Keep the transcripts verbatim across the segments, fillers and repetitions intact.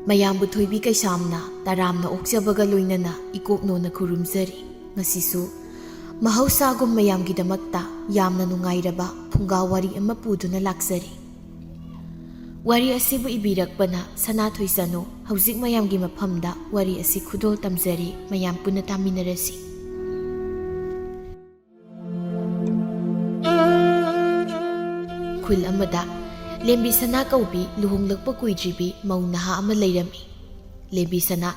ꯃꯌꯥꯝꯕꯨ ꯊꯣꯏꯕꯤ ꯀꯩꯁꯥꯝꯅ ꯇꯔꯥꯝꯅ ꯑꯣꯛꯆꯕꯒ ꯂꯣꯏꯅꯅ ꯏꯀꯣꯛꯅꯣꯅ ꯈꯨꯔꯨꯝꯖꯔꯤ꯫ ꯉꯁꯤꯁꯨ ꯃꯍꯧꯁꯥꯒꯨꯝ ꯃꯌꯥꯝꯒꯤꯗꯃꯛꯇ ꯌꯥꯝꯅ ꯅꯨꯡꯉꯥꯏꯔꯕ ꯐꯨꯡꯒꯥ ꯋꯥꯔꯤ ꯑꯃ ꯄꯨꯗꯨꯅ ꯂꯥꯛꯆꯔꯤ꯫ ꯋꯥꯔꯤ ꯑꯁꯤꯕꯨ ꯏꯕꯤꯔꯛꯄꯅ ꯁꯅꯥꯊꯣꯏ ꯆꯅꯨ꯫ ꯍꯧꯖꯤꯛ ꯃꯌꯥꯝꯒꯤ ꯃꯐꯝꯗ ꯋꯥꯔꯤ ꯑꯁꯤ ꯈꯨꯗꯣꯜ ꯇꯝꯖꯔꯤ, ꯃꯌꯥꯝ ꯄꯨꯟꯅ ꯇꯥꯃꯤꯟꯅꯔꯁꯤ꯫ ꯈꯨꯜ ꯑꯃꯗ ꯂꯦꯝꯕꯤ ꯁꯅꯥ ꯀꯧꯕꯤ ꯂꯨꯍꯣꯡꯂꯛꯄ ꯀꯨꯏꯗ꯭ꯔꯤꯕꯤ ꯃꯧ ꯅꯍꯥ ꯑꯃ ꯂꯩꯔꯝꯃꯤ꯫ ꯂꯦꯝꯕꯤ ꯁꯅꯥ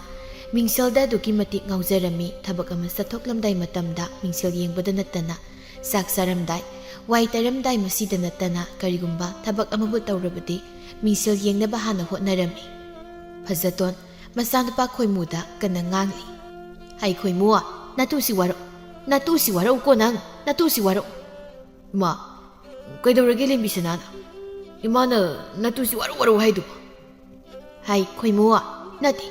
ꯃꯤꯡꯁꯦꯜꯗ ꯑꯗꯨꯛꯀꯤ ꯃꯇꯤꯛ ꯉꯥꯎꯖꯔꯝꯃꯤ꯫ ꯊꯕꯛ ꯑꯃ ꯆꯠꯊꯣꯛꯂꯝꯗꯥꯏ ꯃꯇꯝꯗ ꯃꯤꯡꯁꯦꯜ ꯌꯦꯡꯕꯗ ꯅꯠꯇꯅ, ꯆꯥꯛ ꯆꯥꯔꯝꯗꯥꯏ, ꯋꯥꯏ ꯇꯩꯔꯝꯗꯥꯏ, ꯃꯁꯤꯗ ꯅꯠꯇꯅ ꯀꯔꯤꯒꯨꯝꯕ ꯊꯕꯛ ꯑꯃꯕꯨ ꯇꯧꯔꯕꯗꯤ ꯃꯤꯡꯁꯦꯜ ꯌꯦꯡꯅꯕ ꯍꯥꯟꯅ ꯍꯣꯠꯅꯔꯝꯃꯤ꯫ ꯐꯖꯇꯣꯟ ꯃꯆꯥꯅꯨꯄꯥ ꯈꯣꯏꯃꯨꯗ ꯀꯟꯅ ꯉꯥꯡꯂꯤ꯫ "ꯍꯩ ꯈꯣꯏꯃꯨ, ꯅꯇꯨꯁꯤ ꯋꯥꯔꯧ, ꯅꯇꯨꯁꯤ ꯋꯥꯔꯧꯀꯣ ꯅꯪ, ꯅꯇꯨꯁꯤ ꯋꯥꯔꯧ꯫" "ꯏꯃꯥ, ꯀꯩꯗꯧꯔꯒꯦ ꯂꯦꯝꯕꯤ ꯁꯅꯥꯅ? ꯏꯃꯥꯅ ꯅꯇꯨꯁꯤ ꯋꯥꯔꯧ ꯋꯥꯔꯧ ꯍꯥꯏꯗꯨꯕꯣ?" "ꯍꯩ ꯈꯣꯏꯃꯨ, ꯅꯠꯇꯦ,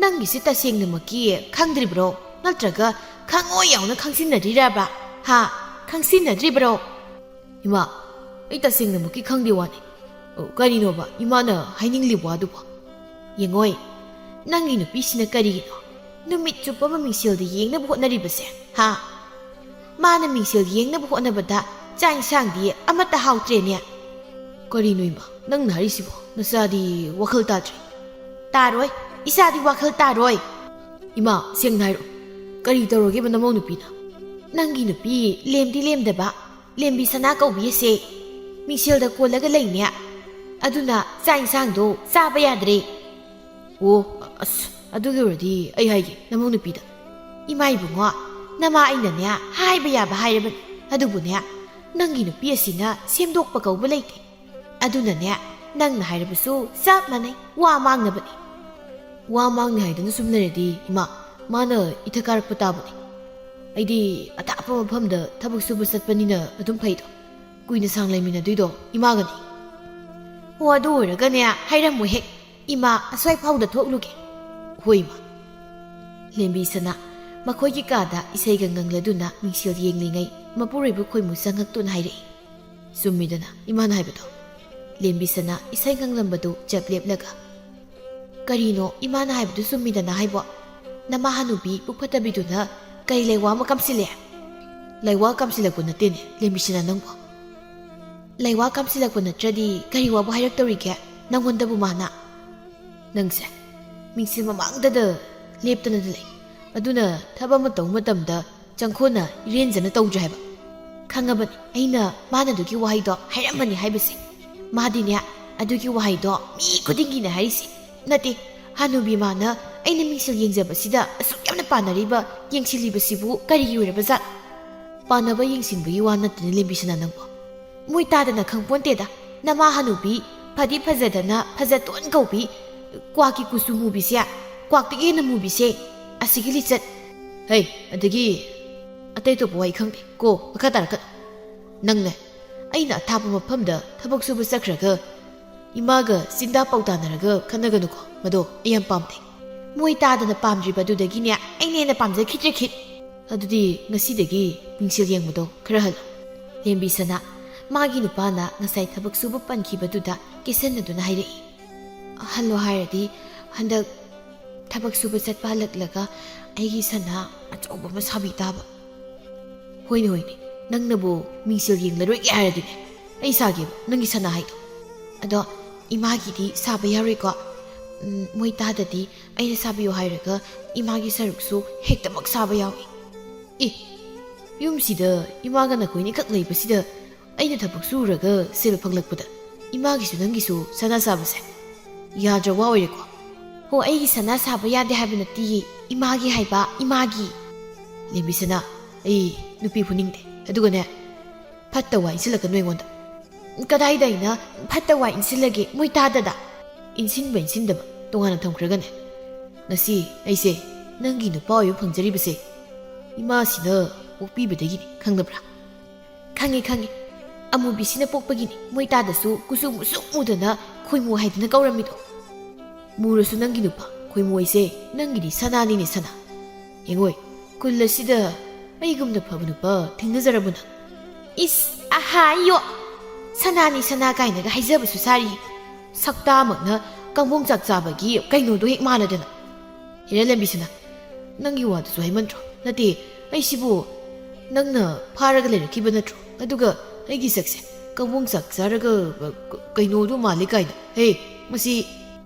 ꯅꯪꯒꯤꯁꯤ ꯇꯁꯦꯡꯅꯃꯛꯀꯤ ꯈꯪꯗ꯭ꯔꯤꯕ꯭ꯔꯣ? ꯅꯠꯇ꯭ꯔꯒ ꯈꯪꯉꯣꯏ ꯌꯥꯎꯅ ꯈꯪꯁꯤꯟꯅꯗ꯭ꯔꯤꯔꯕ? ꯍꯥ? ꯈꯪꯁꯤꯟꯅꯗ꯭ꯔꯤꯕ꯭ꯔꯣ?" "ꯏꯃꯥ, ꯑꯩ ꯇꯁꯦꯡꯅꯃꯛꯀꯤ ꯈꯪꯗꯦ ꯋꯥꯅꯤ꯫" "ꯑꯣ, ꯀꯔꯤꯅꯣꯕ ꯏꯃꯥꯅ ꯍꯥꯏꯅꯤꯡꯂꯤꯕ ꯋꯥꯗꯨꯕꯣ?" "ꯌꯦꯡꯉꯣꯏ, ꯅꯪꯒꯤ ꯅꯨꯄꯤꯁꯤꯅ ꯀꯔꯤꯒꯤꯅꯣ ꯅꯨꯃꯤꯠ ꯆꯨꯞꯄ ꯑꯃ ꯃꯤꯡꯁꯦꯜꯗ ꯌꯦꯡꯅꯕ ꯍꯣꯠꯅꯔꯤꯕꯁꯦ, ꯍꯥ? ꯃꯥꯅ ꯃꯤꯡꯁꯦꯜ ꯌꯦꯡꯅꯕ ꯍꯣꯠꯅꯕꯗ ꯆꯥꯛ ꯏꯟꯁꯥꯡꯗꯤ ꯑꯃꯠꯇ ꯍꯥꯎꯇ꯭ꯔꯦꯅꯦ?" "ꯀꯔꯤꯅꯣ ꯏꯃꯥ, ꯅꯪꯅ ꯍꯥꯏꯔꯤꯁꯤꯕꯣ? ꯅꯆꯥꯗꯤ ꯋꯥꯈꯜ ꯇꯥꯗ꯭ꯔꯦ꯫" "ꯇꯥꯔꯣꯏ, ꯏꯆꯥꯗꯤ ꯋꯥꯈꯜ ꯇꯥꯔꯣꯏ꯫" "ꯏꯃꯥ, ꯁꯦꯡꯅ ꯍꯥꯏꯔꯛꯑꯣ, ꯀꯔꯤ ꯇꯧꯔꯒꯦꯕ ꯅꯃꯧ ꯅꯨꯄꯤꯅ?" "ꯅꯪꯒꯤ ꯅꯨꯄꯤ ꯂꯦꯝꯗꯤ ꯂꯦꯝꯗꯕ, ꯂꯦꯝꯕꯤ ꯁꯅꯥ ꯀꯧꯕꯤ ꯑꯁꯦ ꯃꯤꯡꯁꯦꯜꯗ ꯀꯣꯜꯂꯒ ꯂꯩꯅꯦ꯫ ꯑꯗꯨꯅ ꯆꯥꯛ ꯏꯟꯁꯥꯡꯗꯣ ꯆꯥꯕ ꯌꯥꯗ꯭ꯔꯦ꯫" "ꯑꯣ, ꯑꯁ, ꯑꯗꯨꯒꯤ ꯑꯣꯏꯔꯗꯤ ꯑꯩ ꯍꯥꯏꯒꯦ ꯅꯃꯧ ꯅꯨꯄꯤꯗ꯫" "ꯏꯃꯥ ꯏꯕꯨꯡꯉꯣ, ꯅꯃꯥ ꯑꯩꯅꯅꯦ ꯍꯥꯏꯕ ꯌꯥꯕ ꯍꯥꯏꯔꯕꯅꯤ꯫ ꯑꯗꯨꯕꯨꯅꯦ, ꯅꯪꯒꯤ ꯅꯨꯄꯤ ꯑꯁꯤꯅ ꯁꯦꯝꯗꯣꯛꯄ ꯀꯧꯕ ꯂꯩꯇꯦ꯫ ꯑꯗꯨꯅꯅꯦ, ꯅꯪꯅ ꯍꯥꯏꯔꯕꯁꯨ ꯆꯞ ꯃꯥꯟꯅꯩ, ꯋꯥ ꯃꯥꯡꯅꯕꯅꯤ꯫" "ꯋꯥ ꯃꯥꯡꯅꯤ ꯍꯥꯏꯗꯅ ꯁꯨꯝ ꯂꯩꯔꯗꯤ, ꯏꯃꯥ, ꯃꯥꯅ ꯏꯊꯛ ꯀꯥꯔꯛꯄ ꯇꯥꯕꯅꯤ꯫ ꯑꯩꯗꯤ ꯑꯊꯥꯞꯄ ꯃꯐꯝꯗ ꯊꯕꯛ ꯁꯨꯕ ꯆꯠꯄꯅꯤꯅ ꯑꯗꯨꯝ ꯐꯩꯗꯣ꯫ ꯀꯨꯏꯅ ꯁꯥꯡ ꯂꯩꯃꯤꯟꯅꯗꯣꯏꯗꯣ ꯏꯃꯥꯒꯅꯤ꯫" "ꯑꯣ, ꯑꯗꯨ ꯑꯣꯏꯔꯒꯅꯦ, ꯍꯥꯏꯔꯝꯃꯣ ꯍꯦꯛ꯫ ꯏꯃꯥ, ꯑꯁ꯭ꯋꯥꯏ ꯐꯥꯎꯗ ꯊꯣꯛꯂꯨꯒꯦ꯫" "ꯍꯣꯏ, ꯏꯃꯥ꯫" ꯂꯦꯝꯕꯤ ꯁꯅꯥ ꯃꯈꯣꯏꯒꯤ ꯀꯥꯗ ꯏꯁꯩꯒ ꯉꯪꯂꯗꯨꯅ ꯃꯤꯡꯁꯦꯜ ꯌꯦꯡꯂꯤꯉꯩ, ꯃꯄꯨꯔꯣꯏꯕ ꯈꯣꯏꯃꯨ ꯆꯪꯉꯛꯇꯨꯅ ꯍꯥꯏꯔꯛꯏ꯫ "ꯆꯨꯝꯃꯤꯗꯅ ꯏꯃꯥꯅ ꯍꯥꯏꯕꯗꯣ꯫" ꯂꯦꯝꯕꯤ ꯁꯅꯥ ꯏꯁꯩ ꯉꯪꯂꯝꯕꯗꯨ ꯆꯞ ꯂꯦꯞꯂꯒ, ꯀꯔꯤꯅꯣ ꯏꯃꯥꯅ ꯍꯥꯏꯕꯗꯨ ꯆꯨꯝꯃꯤꯗꯅ ꯍꯥꯏꯕꯣ? ꯅꯃꯥ ꯍꯅꯨꯕꯤ ꯄꯨꯛ ꯐꯠꯇꯕꯤꯗꯨꯅ ꯀꯔꯤ ꯂꯩꯋꯥ ꯑꯃ ꯀꯥꯝꯁꯤꯜꯂꯦ? ꯂꯩꯋꯥ ꯀꯥꯝꯁꯤꯜꯂꯛꯄ ꯅꯠꯇꯦꯅꯦ, ꯂꯦꯝꯕꯤꯁꯤꯅ ꯅꯪꯕꯣ꯫ ꯂꯩꯋꯥ ꯀꯥꯝꯁꯤꯜꯂꯛꯄ ꯅꯠꯇ꯭ꯔꯗꯤ ꯀꯔꯤ ꯋꯥꯕꯨ ꯍꯥꯏꯔꯛꯇꯧꯔꯤꯒꯦ ꯅꯪꯉꯣꯟꯗꯕꯨ ꯃꯥꯅ? ꯅꯪꯁꯦ ꯃꯤꯡꯁꯦꯜ ꯃꯃꯥꯡꯗꯗ ꯂꯦꯞꯇꯅ ꯂꯩ꯫ ꯑꯗꯨꯅ ꯊꯕꯛ ꯑꯃ ꯇꯧꯕ ꯃꯇꯝꯗ ꯆꯪꯈꯣꯟꯅ ꯏꯔꯦꯟꯖꯅ ꯇꯧꯗ꯭ꯔꯦ ꯍꯥꯏꯕ꯫ ꯈꯪꯉꯕꯅꯤ ꯑꯩꯅ ꯃꯥꯅ ꯑꯗꯨꯒꯤ ꯋꯥꯍꯩꯗꯣ ꯍꯥꯏꯔꯝꯕꯅꯤ ꯍꯥꯏꯕꯁꯦ꯫ ꯃꯥꯗꯤꯅꯦ, ꯑꯗꯨꯒꯤ ꯋꯥꯍꯩꯗꯣ ꯃꯤ ꯈꯨꯗꯤꯡꯒꯤꯅ ꯍꯥꯏꯔꯤꯁꯦ꯫ ꯅꯠꯇꯦ, ꯍꯅꯨꯕꯤ ꯃꯥꯅ ꯑꯩꯅ ꯃꯤꯡꯁꯦꯜ ꯌꯦꯡꯖꯕꯁꯤꯗ ꯑꯁꯨꯛ ꯌꯥꯝꯅ ꯄꯥꯅꯔꯤꯕ, ꯌꯦꯡꯁꯤꯜꯂꯤꯕꯁꯤꯕꯨ ꯀꯔꯤꯒꯤ ꯑꯣꯏꯔꯕ ꯖꯥꯠ? ꯄꯥꯅꯕ ꯌꯦꯡꯁꯤꯟꯕꯒꯤ ꯋꯥ ꯅꯠꯇꯦꯅꯦ, ꯂꯦꯝꯕꯤꯁꯅꯥ ꯅꯪꯕꯣ꯫ ꯃꯣꯏ ꯇꯥꯗꯅ ꯈꯪꯄꯣꯟꯇꯦꯗ꯫ ꯅꯃꯥ ꯍꯅꯨꯕꯤ ꯐꯗꯤ ꯐꯖꯗꯅ ꯐꯖꯇꯣꯟ ꯀꯧꯕꯤ, ꯀ꯭ꯋꯥꯛꯀꯤ ꯀꯨꯆꯨ ꯃꯨꯕꯤꯁꯦ, ꯀ꯭ꯋꯥꯛꯇꯒꯤ ꯍꯦꯟꯅ ꯃꯨꯕꯤꯁꯦ, ꯑꯁꯤꯒꯤ ꯂꯤꯆꯠ꯫ ꯍꯩ, ꯑꯗꯒꯤ ꯑꯇꯩ ꯑꯇꯣꯞꯄ ꯋꯥꯍꯩ ꯈꯪꯗꯦ꯫ ꯀꯣ, ꯃꯈꯥ ꯇꯥꯔꯛꯀꯅꯨ꯫ ꯅꯪꯅꯦ, ꯑꯩꯅ ꯑꯊꯥꯞꯄ ꯃꯐꯝꯗ ꯊꯕꯛ ꯁꯨꯕ ꯆꯠꯈ꯭ꯔꯒ ꯏꯃꯥꯒ ꯆꯤꯟꯗꯥ ꯄꯥꯎ ꯇꯥꯅꯔꯒ ꯈꯠꯅꯒꯅꯨꯀꯣ꯫ ꯃꯗꯣ ꯑꯩ ꯌꯥꯝ ꯄꯥꯝꯗꯦ꯫ ꯃꯣꯏ ꯇꯥꯗꯅ ꯄꯥꯝꯗ꯭ꯔꯤꯕ ꯑꯗꯨꯗꯒꯤꯅꯦ ꯑꯩꯅ ꯍꯦꯟꯅ ꯄꯥꯝꯖꯈꯤꯗ꯭ꯔꯦ ꯈꯤꯠ꯫ ꯑꯗꯨꯗꯤ ꯉꯁꯤꯗꯒꯤ ꯃꯤꯡꯁꯦꯜ ꯌꯦꯡꯕꯗꯣ ꯈꯔ ꯍꯜꯂꯣ꯫ ꯂꯦꯝꯕꯤꯁꯅꯥ, ꯃꯥꯒꯤ ꯅꯨꯄꯥꯅ ꯉꯁꯥꯏ ꯊꯕꯛ ꯁꯨꯕ ꯄꯟꯈꯤꯕꯗꯨꯗ ꯀꯦꯁꯟꯅꯗꯨꯅ ꯍꯥꯏꯔꯛꯏ꯫ ꯍꯜꯂꯣ ꯍꯥꯏꯔꯗꯤ ꯍꯟꯗꯛ ꯊꯕꯛ ꯁꯨꯕ ꯆꯠꯄ ꯍꯜꯂꯛꯂꯒ ꯑꯩꯒꯤ ꯁꯅꯥ ꯑꯆꯧꯕ ꯑꯃ ꯁꯥꯕꯤ ꯇꯥꯕ꯫ ꯍꯣꯏꯅꯦ, ꯍꯣꯏꯅꯦ, ꯅꯪꯅꯕꯨ ꯃꯤꯡꯁꯦꯜ ꯌꯦꯡꯂꯔꯣꯏꯒꯦ ꯍꯥꯏꯔꯗꯤꯅꯦ, ꯑꯩ ꯁꯥꯒꯦꯕ ꯅꯪꯒꯤ ꯁꯅꯥ ꯍꯥꯏꯗꯣ꯫ ꯑꯗꯣ ꯏꯃꯥꯒꯤꯗꯤ ꯁꯥꯕ ꯌꯥꯔꯣꯏꯀꯣ꯫ ꯎꯝ, ꯃꯣꯏ ꯇꯥꯗꯗꯤ ꯑꯩꯅ ꯁꯥꯕꯤꯌꯣ ꯍꯥꯏꯔꯒ ꯏꯃꯥꯒꯤ ꯁꯔꯨꯛꯁꯨ ꯍꯦꯛꯇꯃꯛ ꯁꯥꯕ ꯌꯥꯎꯏ꯫ ꯑꯦ, ꯌꯨꯝꯁꯤꯗ ꯏꯃꯥꯒ ꯅꯈꯣꯏꯅꯤꯈꯛ ꯂꯩꯕꯁꯤꯗ ꯑꯩꯅ ꯊꯕꯛ ꯁꯨꯔꯒ ꯁꯦꯜ ꯐꯪꯂꯛꯄꯗ ꯏꯃꯥꯒꯤꯁꯨ ꯅꯪꯒꯤꯁꯨ ꯁꯅꯥ ꯁꯥꯕꯁꯦ ꯌꯥꯗ꯭ꯔ ꯋꯥ ꯑꯣꯏꯔꯦꯀꯣ? ꯍꯣ, ꯑꯩꯒꯤ ꯁꯅꯥ ꯁꯥꯕ ꯌꯥꯗꯦ ꯍꯥꯏꯕ ꯅꯠꯇꯤꯌꯦ, ꯏꯃꯥꯒꯤ ꯍꯥꯏꯕ, ꯏꯃꯥꯒꯤ꯫ ꯂꯦꯝꯕꯤꯁꯅꯥ, ꯑꯩ ꯅꯨꯄꯤ ꯐꯨꯅꯤꯡꯗꯦ꯫ ꯑꯗꯨꯒꯅꯦ, ꯐꯠꯇ ꯋꯥ ꯏꯟꯁꯤꯜꯂꯛꯀꯅꯨ ꯑꯩꯉꯣꯟꯗ꯫ ꯀꯗꯥꯏꯗ ꯑꯩꯅ ꯐꯠꯇ ꯋꯥ ꯏꯟꯁꯤꯜꯂꯒꯦ ꯃꯣꯏ ꯇꯥꯗꯗ? ꯏꯟꯁꯤꯟꯕ ꯏꯟꯁꯤꯟꯗꯕ ꯇꯣꯉꯥꯟꯅ ꯊꯝꯈ꯭ꯔꯒꯅꯦ, ꯉꯁꯤ ꯑꯩꯁꯦ ꯅꯪꯒꯤ ꯅꯨꯄꯥ ꯑꯣꯏꯕ ꯐꯪꯖꯔꯤꯕꯁꯦ ꯏꯃꯥꯁꯤꯅ ꯄꯣꯛꯄꯤꯕꯗꯒꯤꯅꯤ, ꯈꯪꯗꯕ꯭ꯔꯥ? ꯈꯪꯉꯤ, ꯈꯪꯉꯤ꯫ ꯑꯃꯨꯕꯤꯁꯤꯅ ꯄꯣꯛꯄꯒꯤꯅꯤ ꯃꯣꯏ ꯇꯥꯗꯁꯨ ꯀꯨꯆꯨ ꯃꯨꯁꯨꯛ ꯃꯨꯗꯅ ꯈꯣꯏꯃꯨ ꯍꯥꯏꯗꯅ ꯀꯧꯔꯝꯃꯤꯗꯣ꯫ ꯃꯨꯔꯁꯨ ꯅꯪꯒꯤ ꯅꯨꯄꯥ ꯈꯣꯏꯃꯨ ꯍꯥꯏꯁꯦ ꯅꯪꯒꯤꯗꯤ ꯁꯅꯥꯅꯤꯅꯦ, ꯁꯅꯥ꯫ ꯌꯦꯡꯉꯣꯏ, ꯈꯨꯜ ꯑꯁꯤꯗ ꯑꯩꯒꯨꯝꯅ ꯐꯕ ꯅꯨꯄꯥ ꯊꯦꯡꯅꯖꯔꯕꯣ ꯅꯪ? ꯏꯁ, ꯑꯍꯥ, ꯌꯣ! ꯁꯅꯥꯅꯤ ꯁꯅꯥ ꯀꯥꯏꯅꯒ ꯍꯥꯏꯖꯕꯁꯨ ꯁꯥꯔꯤ꯫ ꯁꯛꯇꯥꯃꯛꯅ ꯀꯥꯡꯕꯣꯡ ꯆꯥꯛ ꯆꯥꯕꯒꯤ ꯀꯩꯅꯣꯗꯣ ꯍꯦꯛ ꯃꯥꯟꯅꯗꯅ꯫ ꯍꯦꯔꯥ ꯂꯦꯝꯕꯤꯁꯅꯥ, ꯅꯪꯒꯤ ꯋꯥꯗꯨꯁꯨ ꯍꯥꯏꯃꯟꯗ꯭ꯔꯣ? ꯅꯠꯇꯦ, ꯑꯩꯁꯤꯕꯨ ꯅꯪꯅ ꯐꯥꯔꯒ ꯂꯩꯔꯛꯈꯤꯕ ꯅꯠꯇ꯭ꯔꯣ? ꯑꯗꯨꯒ ꯑꯩꯒꯤ ꯁꯛꯁꯦ ꯀꯥꯡꯕꯣꯡ ꯆꯥꯛ ꯆꯥꯔꯒ, ꯑ, ꯀ-, ꯀꯩꯅꯣꯗꯣ ꯃꯥꯜꯂꯤ ꯀꯥꯏꯅ꯫ ꯍꯦ, ꯃꯁꯤ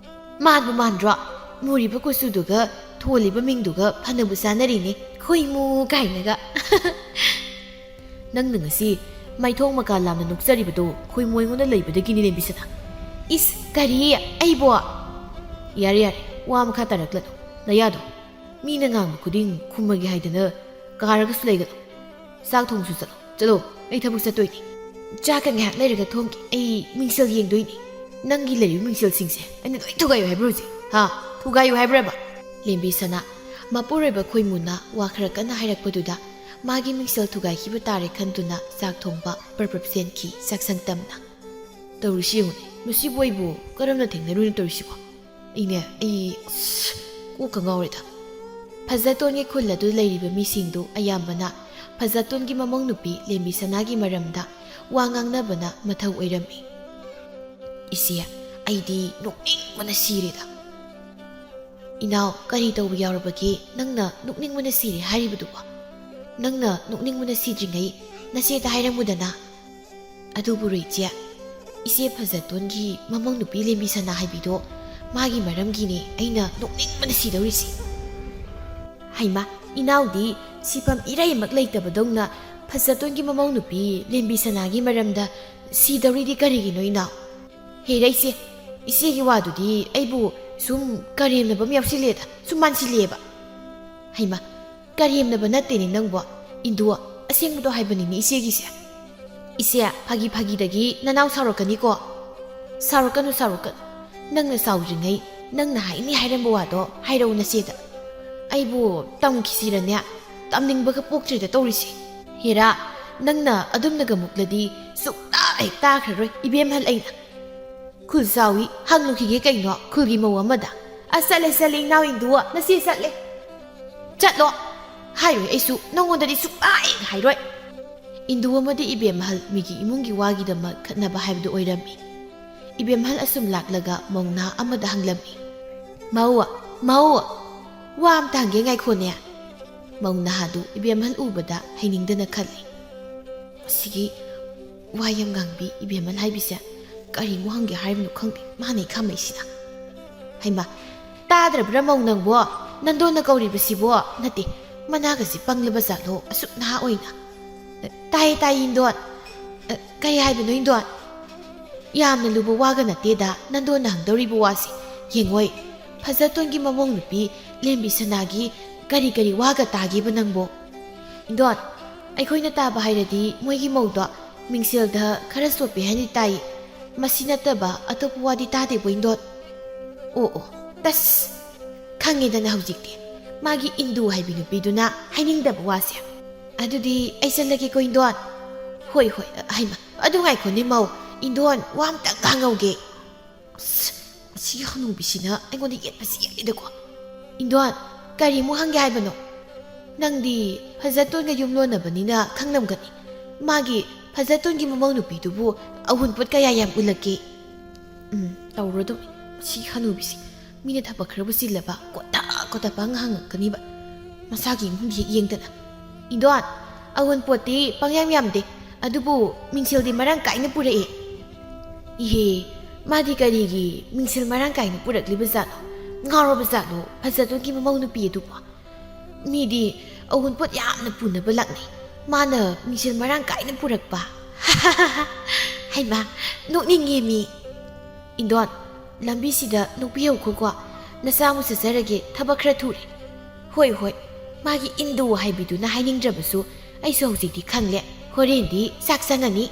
ꯃꯥꯟꯕꯨ ꯃꯥꯟꯗ꯭ꯔꯣ? ꯃꯨꯔꯤꯕ ꯀꯨꯆꯨꯗꯨꯒ ꯊꯣꯜꯂꯤꯕ ꯃꯤꯡꯗꯨꯒ ꯐꯅꯕꯨ ꯆꯥꯅꯔꯤꯅꯦ, ꯈꯣꯏꯃꯨ ꯀꯥꯏꯅꯒ꯫ ꯅꯪꯅ ꯉꯁꯤ ꯃꯥꯏꯊꯣꯡ ꯃꯀꯥ ꯂꯥꯝꯅ ꯅꯣꯛꯆꯔꯤꯕꯗꯣ ꯈꯣꯏꯃꯨ ꯑꯩꯉꯣꯟꯗ ꯂꯩꯕꯗꯒꯤꯅꯤ, ꯂꯦꯝꯕꯤꯁꯅꯥ꯫ ꯏꯁ, ꯀꯔꯤ? ꯑꯩꯕꯣ? ꯌꯥꯔꯦ, ꯌꯥꯔꯦ, ꯋꯥ ꯃꯈꯥ ꯇꯥꯔꯛꯂꯅꯨ꯫ ꯅꯌꯥꯗꯣ ꯃꯤꯅ ꯉꯥꯡꯕ ꯈꯨꯗꯤꯡ ꯈꯨꯝꯃꯒꯦ ꯍꯥꯏꯗꯅ ꯀꯥꯔꯒꯁꯨ ꯂꯩꯒꯅꯨ꯫ ꯆꯥꯛ ꯊꯣꯡꯁꯨ ꯆꯠꯂꯣ꯫ ꯆꯠꯂꯣ, ꯑꯩ ꯊꯕꯛ ꯆꯠꯇꯣꯏꯅꯤ꯫ ꯆꯥꯛꯀ ꯉꯥꯏꯍꯥꯛ ꯂꯩꯔꯒ ꯊꯣꯡꯒꯦ꯫ ꯑꯩ ꯃꯤꯡꯁꯦꯜ ꯌꯦꯡꯗꯣꯏꯅꯤ꯫ ꯅꯪꯒꯤ ꯂꯩꯔꯤꯕ ꯃꯤꯡꯁꯦꯜꯁꯤꯡꯁꯦ ꯑꯩꯅ ꯂꯣꯏ ꯊꯨꯒꯥꯏꯌꯨ ꯍꯥꯏꯕ꯭ꯔꯣ ꯍꯧꯖꯤꯛ? ꯍꯥ? ꯊꯨꯒꯥꯏꯌꯨ ꯍꯥꯏꯕ꯭ꯔꯕ? ꯂꯦꯝꯕꯤꯁꯅꯥ, ꯃꯄꯨꯔꯣꯏꯕ ꯈꯣꯏꯃꯨꯅ ꯋꯥ ꯈꯔ ꯀꯟꯅ ꯍꯥꯏꯔꯛꯄꯗꯨꯗ ꯃꯥꯒꯤ ꯃꯤꯡꯁꯦꯜ ꯊꯨꯒꯥꯏꯈꯤꯕ ꯇꯥꯔꯦ ꯈꯟꯗꯨꯅ ꯆꯥꯛ ꯊꯣꯡꯕ ꯄ꯭ꯔꯞ ꯄ꯭ꯔꯞ ꯆꯦꯟꯈꯤ, ꯆꯥꯛꯁꯪ ꯇꯝꯅ꯫ ꯇꯧꯔꯤꯁꯤ ꯌꯦꯡꯉꯨꯅꯦ, ꯃꯁꯤꯕꯨ ꯑꯩꯕꯨ ꯀꯔꯝꯅ ꯊꯦꯡꯅꯔꯨꯏꯅꯣ ꯇꯧꯔꯤꯁꯤꯕꯣ? ꯑꯩꯅꯦ, ꯑꯩ, ꯑꯁ, ꯀꯣꯛꯀ ꯉꯥꯎꯔꯦꯗ꯫ ꯐꯖꯇꯣꯟꯒꯤ ꯈꯨꯜ ꯑꯗꯨ ꯂꯩꯔꯤꯕ ꯃꯤꯁꯤꯡꯗꯨ ꯑꯌꯥꯝꯕꯅ ꯐꯖꯇꯣꯟꯒꯤ ꯃꯃꯧ ꯅꯨꯄꯤ ꯂꯦꯝꯕꯤꯁꯅꯥꯒꯤ ꯃꯔꯝꯗ ꯋꯥ ꯉꯥꯡꯅꯕꯅ ꯃꯊꯧ ꯑꯣꯏꯔꯝꯃꯤ꯫ ꯏꯆꯦ, ꯑꯩꯗꯤ ꯅꯣꯛꯅꯤꯡꯕꯅ ꯁꯤꯔꯦꯗ꯫ ꯏꯅꯥꯎ, ꯀꯔꯤ ꯇꯧꯕ ꯌꯥꯎꯔꯕꯒꯦ ꯅꯪꯅ ꯅꯣꯛꯅꯤꯡꯕꯅ ꯁꯤꯔꯦ ꯍꯥꯏꯔꯤꯕꯗꯨꯕꯣ? ꯅꯪꯅ ꯅꯣꯛꯅꯤꯡꯕꯅ ꯁꯤꯗ꯭ꯔꯤꯉꯩ ꯅꯆꯦꯗ ꯍꯥꯏꯔꯝꯃꯨꯗꯅ꯫ ꯑꯗꯨꯕꯨ ꯔꯣ ꯏꯆꯦ, ꯏꯆꯦ ꯐꯖꯇꯣꯟꯒꯤ ꯃꯃꯧ ꯅꯨꯄꯤ ꯂꯦꯝꯕꯤꯁꯅꯥ ꯍꯥꯏꯕꯤꯗꯣ ꯃꯥꯒꯤ ꯃꯔꯝꯒꯤꯅꯦ ꯑꯩꯅ ꯅꯣꯛꯅꯤꯡꯕꯅ ꯁꯤꯗꯧꯔꯤꯁꯦ꯫ ꯍꯩꯃꯥ, ꯏꯅꯥꯎꯗꯤ ꯁꯤꯐꯝ ꯏꯔꯩꯃꯛ ꯂꯩꯇꯕꯗꯧꯅ ꯐꯖꯇꯣꯟꯒꯤ ꯃꯃꯧ ꯅꯨꯄꯤ ꯂꯦꯝꯕꯤꯁꯅꯥꯒꯤ ꯃꯔꯝꯗ ꯁꯤꯗꯧꯔꯤꯗꯤ ꯀꯔꯤꯒꯤꯅꯣ ꯏꯅꯥꯎ? ꯍꯦꯔꯥ ꯏꯆꯦ, ꯏꯆꯦꯒꯤ ꯋꯥꯗꯨꯗꯤ ꯑꯩꯕꯨ ꯁꯨꯝ ꯀꯔꯦꯝꯅꯕ ꯑꯃ ꯌꯥꯎꯁꯤꯜꯂꯦꯗ, ꯁꯨꯝ ꯃꯥꯟꯁꯤꯜꯂꯦꯕ꯫ ꯍꯩꯃꯥ, ꯀꯔꯦꯝꯅꯕ ꯅꯠꯇꯦꯅꯦ ꯅꯪꯕꯣ꯫ ꯏꯟꯗꯨ, ꯑꯁꯦꯡꯕꯗꯣ ꯍꯥꯏꯕꯅꯤꯅꯦ ꯏꯆꯦꯒꯤꯁꯦ꯫ ꯏꯆꯦ, ꯐꯥꯒꯤ ꯐꯥꯒꯤꯗꯒꯤ ꯅꯅꯥꯎ ꯁꯥꯎꯔꯛꯀꯅꯤꯀꯣ꯫ ꯁꯥꯎꯔꯛꯀꯅꯨ, ꯁꯥꯎꯔꯛꯀꯅꯨ꯫ ꯅꯪꯅ ꯁꯥꯎꯗ꯭ꯔꯤꯉꯩ ꯅꯪꯅ ꯍꯥꯏꯅꯤ ꯍꯥꯏꯔꯝꯕ ꯋꯥꯗꯣ ꯍꯥꯏꯔꯛꯎ ꯅꯆꯦꯗ꯫ ꯑꯩꯕꯨ ꯇꯝꯈꯤꯁꯤꯔꯅꯦ? ꯇꯝꯅꯤꯡꯕꯒ ꯄꯣꯛꯇ꯭ꯔꯦꯗ ꯇꯧꯔꯤꯁꯦ꯫ ꯍꯦꯔꯥ, ꯅꯪꯅ ꯑꯗꯨꯝꯅꯒ ꯃꯨꯛꯂꯗꯤ ꯁꯨꯛꯇꯥ ꯍꯦꯛ ꯇꯥꯈ꯭ꯔꯔꯣꯏ ꯏꯕꯦꯝꯍꯜ ꯑꯩꯅ꯫ ꯈꯨꯜ ꯆꯥꯎꯏ, ꯍꯪꯂꯨꯈꯤꯒꯦ ꯀꯩꯅꯣ ꯈꯨꯜꯒꯤ ꯃꯧ ꯑꯃꯗ꯫ ꯑꯁ, ꯆꯠꯂꯦ, ꯆꯠꯂꯦ, ꯏꯅꯥꯎ ꯏꯟꯗꯨ, ꯅꯆꯦ ꯆꯠꯂꯦ꯫ ꯆꯠꯂꯣ꯫ ꯍꯥꯏꯔꯣꯏ, ꯑꯩꯁꯨ ꯅꯉꯣꯟꯗꯗꯤ ꯁꯨꯛꯍꯥꯏ ꯍꯥꯏꯔꯣꯏ꯫ ꯏꯟꯗꯨ ꯑꯃꯗꯤ ꯏꯕꯦꯝꯃꯍꯜ ꯃꯤꯒꯤ ꯏꯃꯨꯡꯒꯤ ꯋꯥꯒꯤꯗꯃꯛ ꯈꯠꯅꯕ ꯍꯥꯏꯕꯗꯨ ꯑꯣꯏꯔꯝꯃꯤ꯫ ꯏꯕꯦꯝꯍꯜ ꯑꯁꯨꯝ ꯂꯥꯛꯂꯒ ꯃꯧ ꯅꯍꯥ ꯑꯃꯗ ꯍꯪꯂꯝꯃꯤ꯫ "ꯃꯧ, ꯃꯧ, ꯋꯥ ꯑꯝꯇ ꯍꯪꯒꯦ, ꯉꯥꯏꯈꯣꯅꯦ꯫" ꯃꯧ ꯅꯍꯥꯗꯨ ꯏꯕꯦꯝꯍꯜ ꯎꯕꯗ ꯍꯩꯅꯤꯡꯗꯅ ꯈꯜꯂꯤ꯫ "ꯑꯁꯤꯒꯤ ꯋꯥ ꯌꯥꯝ ꯉꯥꯡꯕꯤ ꯏꯕꯦꯝꯍꯜ ꯍꯥꯏꯕꯤꯁꯦ ꯀꯔꯤꯃꯨꯛ ꯍꯪꯒꯦ ꯍꯥꯏꯔꯤꯕꯅꯣ ꯈꯪꯗꯦ, ꯃꯥꯅ ꯏꯈꯥ ꯃꯩꯁꯤꯅ꯫" "ꯍꯩꯃꯥ, ꯇꯥꯗ꯭ꯔꯕ꯭ꯔꯥ ꯃꯧ ꯅꯪꯕꯣ? ꯅꯟꯗꯣꯟꯅ ꯀꯧꯔꯤꯕꯁꯤꯕꯣ? ꯅꯠꯇꯦ, ꯃꯅꯥꯒꯁꯤ ꯄꯪꯂꯕ ꯖꯥꯠꯂꯣ ꯑꯁꯨꯛ ꯅꯍꯥ ꯑꯣꯏꯅ?" "ꯇꯥꯏꯌꯦ, ꯇꯥꯏꯌꯦ, ꯏꯟꯗꯣꯟ꯫ ꯑ, ꯀꯔꯤ ꯍꯥꯏꯕꯅꯣ, ꯏꯟꯗꯣꯟ?" "ꯌꯥꯝꯅ ꯂꯨꯕ ꯋꯥꯒ ꯅꯠꯇꯦꯗ ꯅꯟꯗꯣꯟꯅ ꯍꯪꯗꯧꯔꯤꯕ ꯋꯥꯁꯤ꯫ ꯌꯦꯡꯉꯣꯏ, ꯐꯖꯇꯣꯟꯒꯤ ꯃꯃꯧ ꯅꯨꯄꯤ ꯂꯦꯝꯕꯤ ꯁꯅꯥꯒꯤ ꯀꯔꯤ ꯀꯔꯤ ꯋꯥꯒ ꯇꯥꯒꯦꯕ ꯅꯪꯕꯣ?" "ꯏꯟꯗꯣꯟ, ꯑꯩꯈꯣꯏꯅ ꯇꯥꯕ ꯍꯥꯏꯔꯗꯤ ꯃꯣꯏꯒꯤ ꯃꯧꯗꯣ ꯃꯤꯡꯁꯦꯜꯗ ꯈꯔ ꯆꯣꯞꯄꯦ ꯍꯥꯏꯅ ꯇꯥꯏ꯫ ꯃꯁꯤ ꯅꯠꯇꯕ ꯑꯇꯣꯞꯄ ꯋꯥꯗꯤ ꯇꯥꯗꯦꯕꯣ, ꯏꯟꯗꯣꯟ?" "ꯑꯣ, ꯑꯣ, ꯇꯁ! ꯈꯪꯉꯦꯗꯅ ꯍꯧꯖꯤꯛꯇꯤ꯫ ꯃꯥꯒꯤ ꯏꯟꯗꯨ ꯍꯥꯏꯕꯤ ꯅꯨꯄꯤꯗꯨꯅ ꯍꯥꯏꯅꯤꯡꯗꯕ ꯋꯥꯁꯦ꯫ ꯑꯗꯨꯗꯤ ꯑꯩ ꯆꯠꯂꯒꯦꯀꯣ, ꯏꯟꯗꯣꯟ꯫" "ꯍꯣꯏ, ꯍꯣꯏ, ꯑ, ꯍꯩꯃ, ꯑꯗꯨ ꯉꯥꯏꯈꯣꯅꯦ, ꯃꯧ꯫ ꯏꯟꯗꯣꯟ, ꯋꯥ ꯑꯝꯇꯪ ꯉꯥꯡꯍꯧꯒꯦ꯫" ꯑꯁ, ꯃꯁꯤꯒꯤ ꯍꯅꯨꯕꯤꯁꯤꯅ ꯑꯩꯉꯣꯟꯗ ꯌꯦꯠꯄꯁꯤ ꯌꯦꯠꯂꯤꯗꯀꯣ꯫ "ꯏꯟꯗꯣꯟ, ꯀꯔꯤꯃꯨꯛ ꯍꯪꯒꯦ ꯍꯥꯏꯕꯅꯣ? ꯅꯪꯗꯤ ꯐꯖꯇꯣꯟꯒ ꯌꯨꯝ ꯂꯣꯟꯅꯕꯅꯤꯅ ꯈꯪꯂꯝꯒꯅꯤ꯫ ꯃꯥꯒꯤ ꯐꯖꯇꯣꯟꯒꯤ ꯃꯃꯧ ꯅꯨꯄꯤꯗꯨꯕꯨ ꯑꯋꯨꯟꯄꯣꯠ ꯀꯌꯥ ꯌꯥꯝ ꯎꯠꯂꯛꯀꯦ?" ꯎꯝ, ꯇꯧꯔꯗꯧꯅꯤ꯫ ꯃꯁꯤꯒꯤ ꯍꯅꯨꯕꯤꯁꯤ꯫ ꯃꯤꯅ ꯊꯕꯛ ꯈꯔꯕꯨ ꯆꯤꯜꯂꯕ ꯀꯣꯠꯇ ꯀꯣꯠꯇ ꯄꯪꯍꯪ ꯍꯪꯉꯛꯀꯅꯤꯕ꯫ ꯃꯁꯥꯒꯤ ꯏꯃꯨꯡꯗꯤ ꯍꯦꯛ ꯌꯦꯡꯗꯅ꯫ "ꯏꯟꯗꯣꯟ, ꯑꯋꯨꯟꯄꯣꯠꯇꯤ ꯄꯪꯌꯥꯝ ꯌꯥꯝꯗꯦ, ꯑꯗꯨꯕꯨ ꯃꯤꯡꯁꯦꯜꯗꯤ ꯃꯔꯥꯡ ꯀꯥꯏꯅ ꯄꯨꯔꯛꯑꯦ꯫" "ꯏꯍꯦ, ꯃꯥꯗꯤ ꯀꯔꯤꯒꯤ ꯃꯤꯡꯁꯦꯜ ꯃꯔꯥꯡ ꯀꯥꯏꯅ ꯄꯨꯔꯛꯂꯤꯕ ꯖꯥꯠꯅꯣ? ꯉꯥꯎꯔꯕ ꯖꯥꯠꯂꯣ ꯐꯖꯇꯣꯟꯒꯤ ꯃꯃꯧ ꯅꯨꯄꯤ ꯑꯗꯨꯕꯣ? ꯃꯤꯗꯤ ꯑꯋꯨꯟꯄꯣꯠ ꯌꯥꯝꯅ ꯄꯨꯅꯕ ꯂꯥꯛꯅꯩ, ꯃꯥꯅ ꯃꯤꯡꯁꯦꯜ ꯃꯔꯥꯡ ꯀꯥꯏꯅ ꯄꯨꯔꯛꯄ꯫" "ꯍꯩꯃꯥ, ꯅꯣꯛꯅꯤꯡꯉꯦ ꯃꯤ꯫" "ꯏꯟꯗꯣꯟ, ꯂꯝꯕꯤꯁꯤꯗ ꯅꯣꯛꯄꯤꯍꯧꯈꯣꯀꯣ, ꯅꯆꯥ ꯑꯃꯨꯛ ꯆꯠꯆꯔꯒꯦ, ꯊꯕꯛ ꯈꯔ ꯊꯨꯔꯦ꯫" "ꯍꯣꯏ, ꯍꯣꯏ, ꯃꯥꯒꯤ ꯏꯟꯗꯨ ꯍꯥꯏꯕꯤꯗꯨꯅ ꯍꯥꯏꯅꯤꯡꯗ꯭ꯔꯕꯁꯨ ꯑꯩꯁꯨ ꯍꯧꯖꯤꯛꯇꯤ ꯈꯪꯂꯦ, ꯍꯣꯔꯦꯟꯗꯤ ꯆꯥꯛ ꯆꯪꯉꯅꯤ꯫"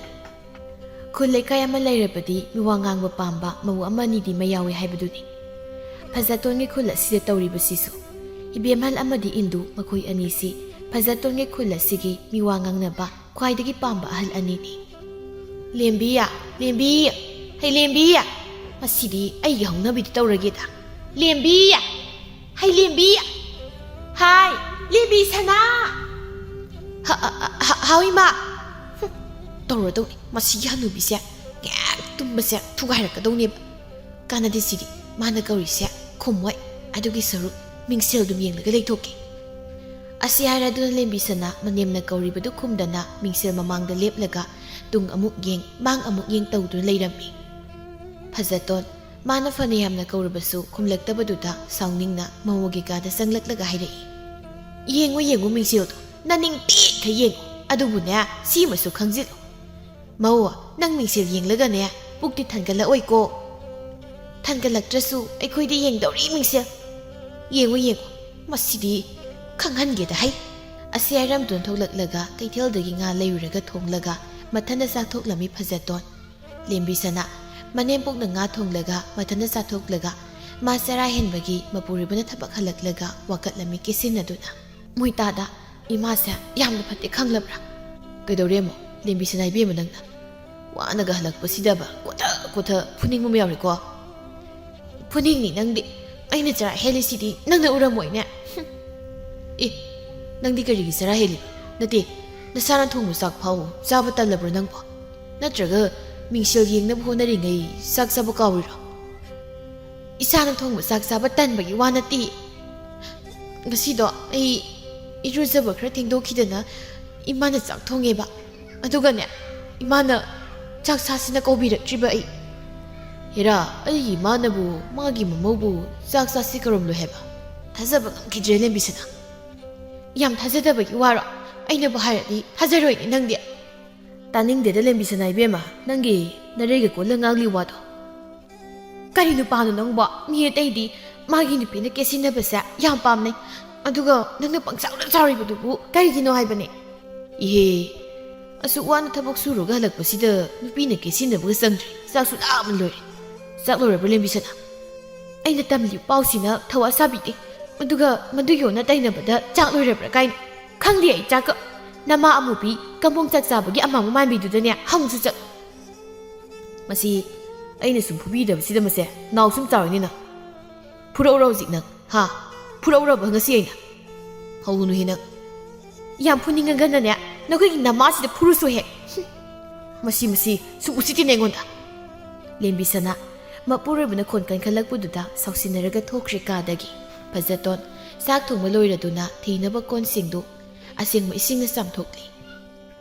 ꯈꯨꯜ ꯂꯩꯀꯥꯏ ꯑꯃ ꯂꯩꯔꯕꯗꯤ ꯃꯤꯋꯥ ꯉꯥꯡꯕ ꯄꯥꯝꯕ ꯃꯧ ꯑꯃ ꯑꯅꯤꯗꯤ ꯃꯌꯥꯎꯏ ꯍꯥꯏꯕꯗꯨꯅꯤ꯫ ꯐꯖꯇꯣꯟꯒꯤ ꯈꯨꯜ ꯑꯁꯤꯗ ꯇꯧꯔꯤꯕꯁꯤꯁꯨ꯫ ꯏꯕꯦꯝꯍꯜ ꯑꯃꯗꯤ ꯏꯟꯗꯨ ꯃꯈꯣꯏ ꯑꯅꯤꯁꯤ ꯐꯖꯇꯣꯟꯒꯤ ꯈꯨꯜ ꯑꯁꯤꯒꯤ ꯃꯤꯋꯥ ꯉꯥꯡꯅꯕ ꯈ꯭ꯋꯥꯏꯗꯒꯤ ꯄꯥꯝꯕ ꯑꯍꯜ ꯑꯅꯤꯅꯤ꯫ "ꯂꯦꯝꯕꯤ, ꯂꯦꯝꯕꯤ, ꯍꯩ ꯂꯦꯝꯕꯤ, ꯉꯁꯤꯗꯤ ꯑꯩꯒꯤ ꯍꯧꯅꯕꯤꯗ ꯇꯧꯔꯒꯦꯗ꯫ ꯂꯦꯝꯕꯤ, ꯍꯩ ꯂꯦꯝꯕꯤ, ꯍꯥꯏ, ꯂꯦꯝꯕꯤ ꯁꯅꯥ!" "ꯍ-, ꯍ-, ꯍ-, ꯍꯥꯎ ꯏꯃꯥ꯫" "ꯍꯨꯝ, ꯇꯧꯔꯗꯧꯅꯤ ꯃꯁꯤꯒꯤ ꯍꯅꯨꯕꯤꯁꯦ꯫ ꯉꯥꯏꯍꯥꯛ ꯇꯨꯝꯕꯁꯦ ꯊꯨꯒꯥꯏꯔꯛꯀꯗꯧꯅꯦꯕ꯫ ꯀꯥꯟꯅꯗꯦ ꯁꯤꯗꯤ, ꯃꯥꯅ ꯀꯧꯔꯤꯁꯦ ꯈꯨꯝꯃꯣꯏ꯫ ꯑꯗꯨꯒꯤ ꯁꯔꯨꯛ ꯃꯤꯡꯁꯦꯜ ꯑꯗꯨꯝ ꯌꯦꯡꯂꯒ ꯂꯩꯊꯣꯛꯀꯦ꯫ ꯑꯁꯤ ꯍꯥꯏꯔꯗꯨꯅ ꯂꯦꯝꯕꯤꯁꯅꯥ ꯃꯅꯦꯝꯅ ꯀꯧꯔꯤꯕꯗꯨ ꯈꯨꯝꯗꯅ ꯃꯤꯡꯁꯦꯜ ꯃꯃꯥꯡꯗ ꯂꯦꯞꯂꯒ ꯇꯨꯡ ꯑꯃꯨꯛ ꯌꯦꯡ, ꯃꯥꯡ ꯑꯃꯨꯛ ꯌꯦꯡ ꯇꯧꯗꯨꯅ ꯂꯩꯔꯝꯃꯤ꯫ ꯐꯖꯇꯣꯟ, ꯃꯥꯅ ꯐꯅ ꯌꯥꯝꯅ ꯀꯧꯔꯕꯁꯨ ꯈꯨꯝꯂꯛꯇꯕꯗꯨꯗ ꯁꯥꯎꯅꯤꯡꯅ ꯃꯃꯣꯒꯤ ꯀꯥꯗ ꯆꯪꯂꯛꯂꯒ ꯍꯥꯏꯔꯛꯏ, "ꯌꯦꯡꯉꯨ, ꯌꯦꯡꯉꯨ ꯃꯤꯡꯁꯦꯜꯗꯣ, ꯅꯅꯤꯡ ꯇꯦꯛꯈꯩ ꯌꯦꯡꯉꯨ꯫ ꯑꯗꯨꯕꯨꯅꯦ, ꯁꯤꯃꯁꯨ ꯈꯪꯖꯤꯜꯂꯨ꯫ ꯃꯧ, ꯅꯪ ꯃꯤꯡꯁꯦꯜ ꯌꯦꯡꯂꯒꯅꯦ, ꯄꯨꯛꯇꯤ ꯊꯟꯒꯠꯂꯛꯑꯣꯏꯀꯣ꯫ ꯊꯟꯒꯠꯂꯛꯇ꯭ꯔꯁꯨ ꯑꯩꯈꯣꯏꯗꯤ ꯌꯦꯡꯗꯧꯔꯤ ꯃꯤꯡꯁꯦꯜ꯫ ꯌꯦꯡꯉꯨ, ꯌꯦꯡꯉꯨ, ꯃꯁꯤꯗꯤ ꯈꯪꯍꯟꯒꯦꯗ ꯍꯩ"꯫ ꯑꯁꯤ ꯍꯥꯏꯔꯝꯗꯨꯅ ꯊꯣꯛꯂꯛꯂꯒ ꯀꯩꯊꯦꯜꯗꯒꯤ ꯉꯥ ꯂꯩꯔꯨꯔꯒ ꯊꯣꯡꯂꯒ ꯃꯊꯟꯗ ꯆꯥꯊꯣꯛꯂꯝꯃꯤ ꯐꯖꯇꯣꯟ꯫ ꯂꯦꯝꯕꯤꯁꯅꯥ ꯃꯅꯦꯝꯄꯣꯛꯅ ꯉꯥ ꯊꯣꯡꯂꯒ ꯃꯊꯟꯗ ꯆꯥꯊꯣꯛꯂꯒ ꯃꯥ ꯆꯔꯥ ꯍꯦꯟꯕꯒꯤ ꯃꯄꯨꯔꯣꯏꯕꯅ ꯊꯕꯛ ꯍꯜꯂꯛꯂꯒ ꯋꯥꯀꯠꯂꯝꯃꯤ ꯀꯦꯁꯤꯟꯅꯗꯨꯅ꯫ "ꯃꯣꯏ ꯇꯥꯗ, ꯏꯃꯥꯁꯦ ꯌꯥꯝꯅ ꯐꯠꯇꯦ ꯈꯪꯂꯕ꯭ꯔꯥ?" "ꯀꯩꯗꯧꯔꯦ ꯑꯃꯨꯛ, ꯂꯦꯝꯕꯤꯁꯅꯥ ꯏꯕꯦꯝꯃ ꯅꯪꯅ? ꯋꯥꯅꯒ ꯍꯜꯂꯛꯄꯁꯤꯗꯕ ꯀꯣꯊ ꯀꯣꯊ ꯐꯨꯅꯤꯡꯕ ꯑꯃ ꯌꯥꯎꯔꯦꯀꯣ?" "ꯐꯨꯅꯤꯡꯅꯤ ꯅꯪꯗꯤ꯫ ꯑꯩꯅ ꯆꯔꯥ ꯍꯦꯜꯂꯤꯁꯤꯗꯤ ꯅꯪꯅ ꯎꯔꯝꯃꯣꯏꯅꯦ꯫ ꯍꯨꯝ꯫ ꯑꯦ, ꯅꯪꯗꯤ ꯀꯔꯤꯒꯤ ꯆꯔꯥ ꯍꯦꯜꯂꯤꯕ? ꯅꯠꯇꯦ, ꯅꯁꯥꯅ ꯊꯣꯡꯕ ꯆꯥꯛ ꯐꯥꯎ ꯆꯥꯕ ꯇꯜꯂꯕ꯭ꯔꯣ ꯅꯪꯕꯣ? ꯅꯠꯇ꯭ꯔꯒ ꯃꯤꯡꯁꯦꯜ ꯌꯦꯡꯅꯕ ꯍꯣꯠꯅꯔꯤꯉꯩ ꯆꯥꯛ ꯆꯥꯕ ꯀꯥꯎꯔꯤꯔꯣ?" "ꯏꯁꯥꯅ ꯊꯣꯡꯕ ꯆꯥꯛ ꯆꯥꯕ ꯇꯟꯕꯒꯤ ꯋꯥ ꯅꯠꯇꯦ꯫ ꯉꯁꯤꯗꯣ ꯑꯩ ꯏꯔꯨꯖꯕ ꯈꯔ ꯊꯦꯡꯗꯣꯛꯈꯤꯗꯅ ꯏꯃꯥꯅ ꯆꯥꯛ ꯊꯣꯡꯉꯦꯕ꯫ ꯑꯗꯨꯒꯅꯦ, ꯏꯃꯥꯅ ꯆꯥꯛ ꯆꯥꯁꯤꯅ ꯀꯧꯕꯤꯔꯛꯇ꯭ꯔꯤꯕ ꯑꯩ꯫" "ꯍꯦꯔꯥ, ꯑꯩꯒꯤ ꯏꯃꯥꯅꯕꯨ ꯃꯥꯒꯤ ꯃꯃꯧꯕꯨ ꯆꯥꯛ ꯆꯥꯁꯤ ꯀꯧꯔꯝꯂꯣꯏ ꯍꯥꯏꯕ? ꯊꯥꯖꯕ ꯉꯝꯈꯤꯗ꯭ꯔꯦ ꯂꯦꯝꯕꯤꯁꯅꯥ꯫ ꯌꯥꯝ ꯊꯥꯖꯗꯕꯒꯤ ꯋꯥꯔꯣ? ꯑꯩꯅꯕꯨ ꯍꯥꯏꯔꯗꯤ ꯊꯥꯖꯔꯣꯏꯅꯦ ꯅꯪꯗꯤ꯫" "ꯇꯥꯅꯤꯡꯗꯦꯗ ꯂꯦꯝꯕꯤꯁꯅꯥ ꯏꯕꯦꯝꯃ, ꯅꯪꯒꯤ ꯅꯔꯩꯒ ꯀꯣꯜꯂ ꯉꯥꯡꯂꯤ ꯋꯥꯗꯣ꯫ ꯀꯔꯤ ꯅꯨꯄꯥꯅꯣ ꯅꯪꯕꯣ? ꯃꯤ ꯑꯇꯩꯗꯤ ꯃꯥꯒꯤ ꯅꯨꯄꯤꯅ ꯀꯦꯁꯤꯟꯅꯕꯁꯦ ꯌꯥꯝ ꯄꯥꯝꯅꯩ꯫ ꯑꯗꯨꯒ ꯅꯪꯅ ꯄꯪꯆꯥꯎꯗ ꯆꯥꯎꯔꯤꯕꯗꯨꯕꯨ ꯀꯔꯤꯒꯤꯅꯣ ꯍꯥꯏꯕꯅꯦ?" "ꯏꯍꯦ, ꯑꯁꯨꯛ ꯋꯥꯅ ꯊꯕꯛ ꯁꯨꯔꯒ ꯍꯜꯂꯛꯄꯁꯤꯗ ꯅꯨꯄꯤꯅ ꯀꯦꯁꯤꯟꯅꯕꯒ ꯆꯪꯗ꯭ꯔꯦ꯫ ꯆꯥꯛꯁꯨ ꯂꯥꯝꯅ ꯂꯣꯏꯔꯦ꯫ ꯆꯥꯛ ꯂꯣꯏꯔꯕ꯭ꯔꯥ ꯂꯦꯝꯕꯤꯁꯅꯥ? ꯑꯩꯅ ꯇꯝꯂꯤꯕ ꯄꯥꯎꯁꯤꯅ ꯊꯧꯋꯥ ꯁꯥꯕꯤꯗꯦ꯫ ꯑꯗꯨꯒ ꯃꯗꯨꯒꯤ ꯑꯣꯟꯅ ꯇꯩꯅꯕꯗ ꯆꯥꯛ ꯂꯣꯏꯔꯕ꯭ꯔꯥ ꯀꯥꯏꯅ꯫ ꯈꯪꯗꯦ ꯑꯩ ꯆꯥꯛꯀ꯫ ꯅꯃꯥ ꯑꯃꯨꯕꯤ ꯀꯝꯕꯣꯡ ꯆꯥꯛ ꯆꯥꯕꯒꯤ ꯑꯃꯥꯡꯕ ꯃꯥꯟꯕꯤꯗꯨꯗꯅꯦ ꯍꯪꯁꯨ ꯆꯠꯂꯨ꯫" "ꯃꯁꯤ ꯑꯩꯅ ꯁꯨꯝ ꯐꯨꯕꯤꯗꯕꯁꯤꯗ ꯃꯁꯦ ꯅꯥꯎ ꯁꯨꯝ ꯆꯥꯎꯔꯤꯅꯤ ꯅꯪ꯫ ꯐꯨꯔꯛꯎꯔꯣ ꯍꯧꯖꯤꯛ ꯅꯪ, ꯍꯥ? ꯐꯨꯔꯛꯎꯔꯕ ꯉꯁꯤ ꯑꯩꯅ?" "ꯍꯧꯅꯨꯍꯦ ꯅꯪ꯫ ꯌꯥꯝ ꯐꯨꯅꯤꯡꯉꯒꯅꯅꯦ, ꯅꯈꯣꯏꯒꯤ ꯅꯃꯥꯁꯤꯗ ꯐꯨꯔꯨꯁꯨ ꯍꯦꯛ꯫ ꯍꯨꯝ꯫ ꯃꯁꯤ, ꯃꯁꯤ ꯁꯨꯝ ꯎꯁꯤꯠꯇꯦꯅꯦ ꯑꯩꯉꯣꯟꯗ꯫ ꯂꯦꯝꯕꯤꯁꯅꯥ, ꯃꯄꯨꯔꯣꯏꯕꯅ ꯈꯣꯟ ꯀꯟꯈꯠꯂꯛꯄꯗꯨꯗ ꯁꯥꯎꯁꯤꯟꯅꯔꯒ ꯊꯣꯛꯈ꯭ꯔꯦ ꯀꯥꯗꯒꯤ꯫ ꯐꯖꯇꯣꯟ, ꯆꯥꯛ ꯊꯣꯡꯕ ꯂꯣꯏꯔꯗꯨꯅ ꯊꯤꯅꯕ ꯀꯣꯟꯁꯤꯡꯗꯨ ꯑꯁꯦꯡꯕ ꯏꯁꯤꯡꯅ ꯆꯥꯝꯊꯣꯛꯂꯤ꯫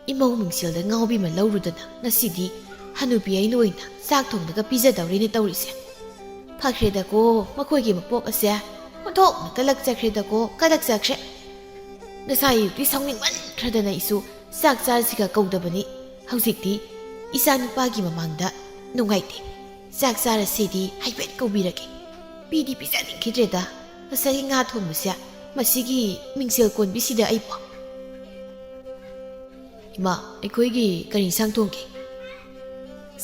ꯏꯃꯧ ꯃꯤꯡꯁꯦꯜꯗ ꯉꯥꯎꯕꯤ ꯑꯃ ꯂꯧꯔꯨꯗꯅ ꯉꯁꯤꯗꯤ ꯍꯅꯨꯕꯤ ꯑꯩꯅ ꯑꯣꯏꯅ ꯆꯥꯛ ꯊꯣꯡꯂꯒ ꯄꯤꯖꯗꯧꯔꯤꯅꯦ ꯇꯧꯔꯤꯁꯦ꯫ ꯐꯈ꯭ꯔꯦꯗꯀꯣ ꯃꯈꯣꯏꯒꯤ ꯃꯄꯣꯛ ꯑꯁꯦ, ꯑꯣꯟꯊꯣꯛꯅ ꯀꯂꯛꯆꯈ꯭ꯔꯦꯗꯀꯣ, ꯀꯂꯛꯆꯈ꯭ꯔꯦ꯫ ꯉꯁꯥꯏ ꯑꯌꯨꯛꯇꯤ ꯁꯥꯎꯅꯤꯡꯃꯟꯈ꯭ꯔꯗꯅ ꯑꯩꯁꯨ ꯆꯥꯛ ꯆꯥꯔꯁꯤꯒ ꯀꯧꯗꯕꯅꯤ꯫ ꯍꯧꯖꯤꯛꯇꯤ ꯏꯆꯥ ꯅꯨꯄꯥꯒꯤ ꯃꯃꯥꯡꯗ ꯅꯨꯡꯉꯥꯏꯇꯦ꯫ ꯆꯥꯛ ꯆꯥꯔꯁꯤꯗꯤ ꯍꯥꯏꯐꯦꯠ ꯀꯧꯕꯤꯔꯒꯦ꯫ ꯄꯤꯗꯤ ꯄꯤꯖꯅꯤꯡꯈꯤꯗ꯭ꯔꯦꯗ꯫ ꯉꯁꯥꯏꯒꯤ ꯉꯥ ꯊꯣꯡꯕꯁꯦ, ꯃꯁꯤꯒꯤ ꯃꯤꯡꯁꯦꯜ ꯀꯣꯟꯕꯤꯁꯤꯗ ꯑꯩꯕꯨ꯫ ꯏꯃꯥ, ꯑꯩꯈꯣꯏꯒꯤ ꯀꯔꯤ ꯏꯟꯁꯥꯡ ꯊꯣꯡꯒꯦ?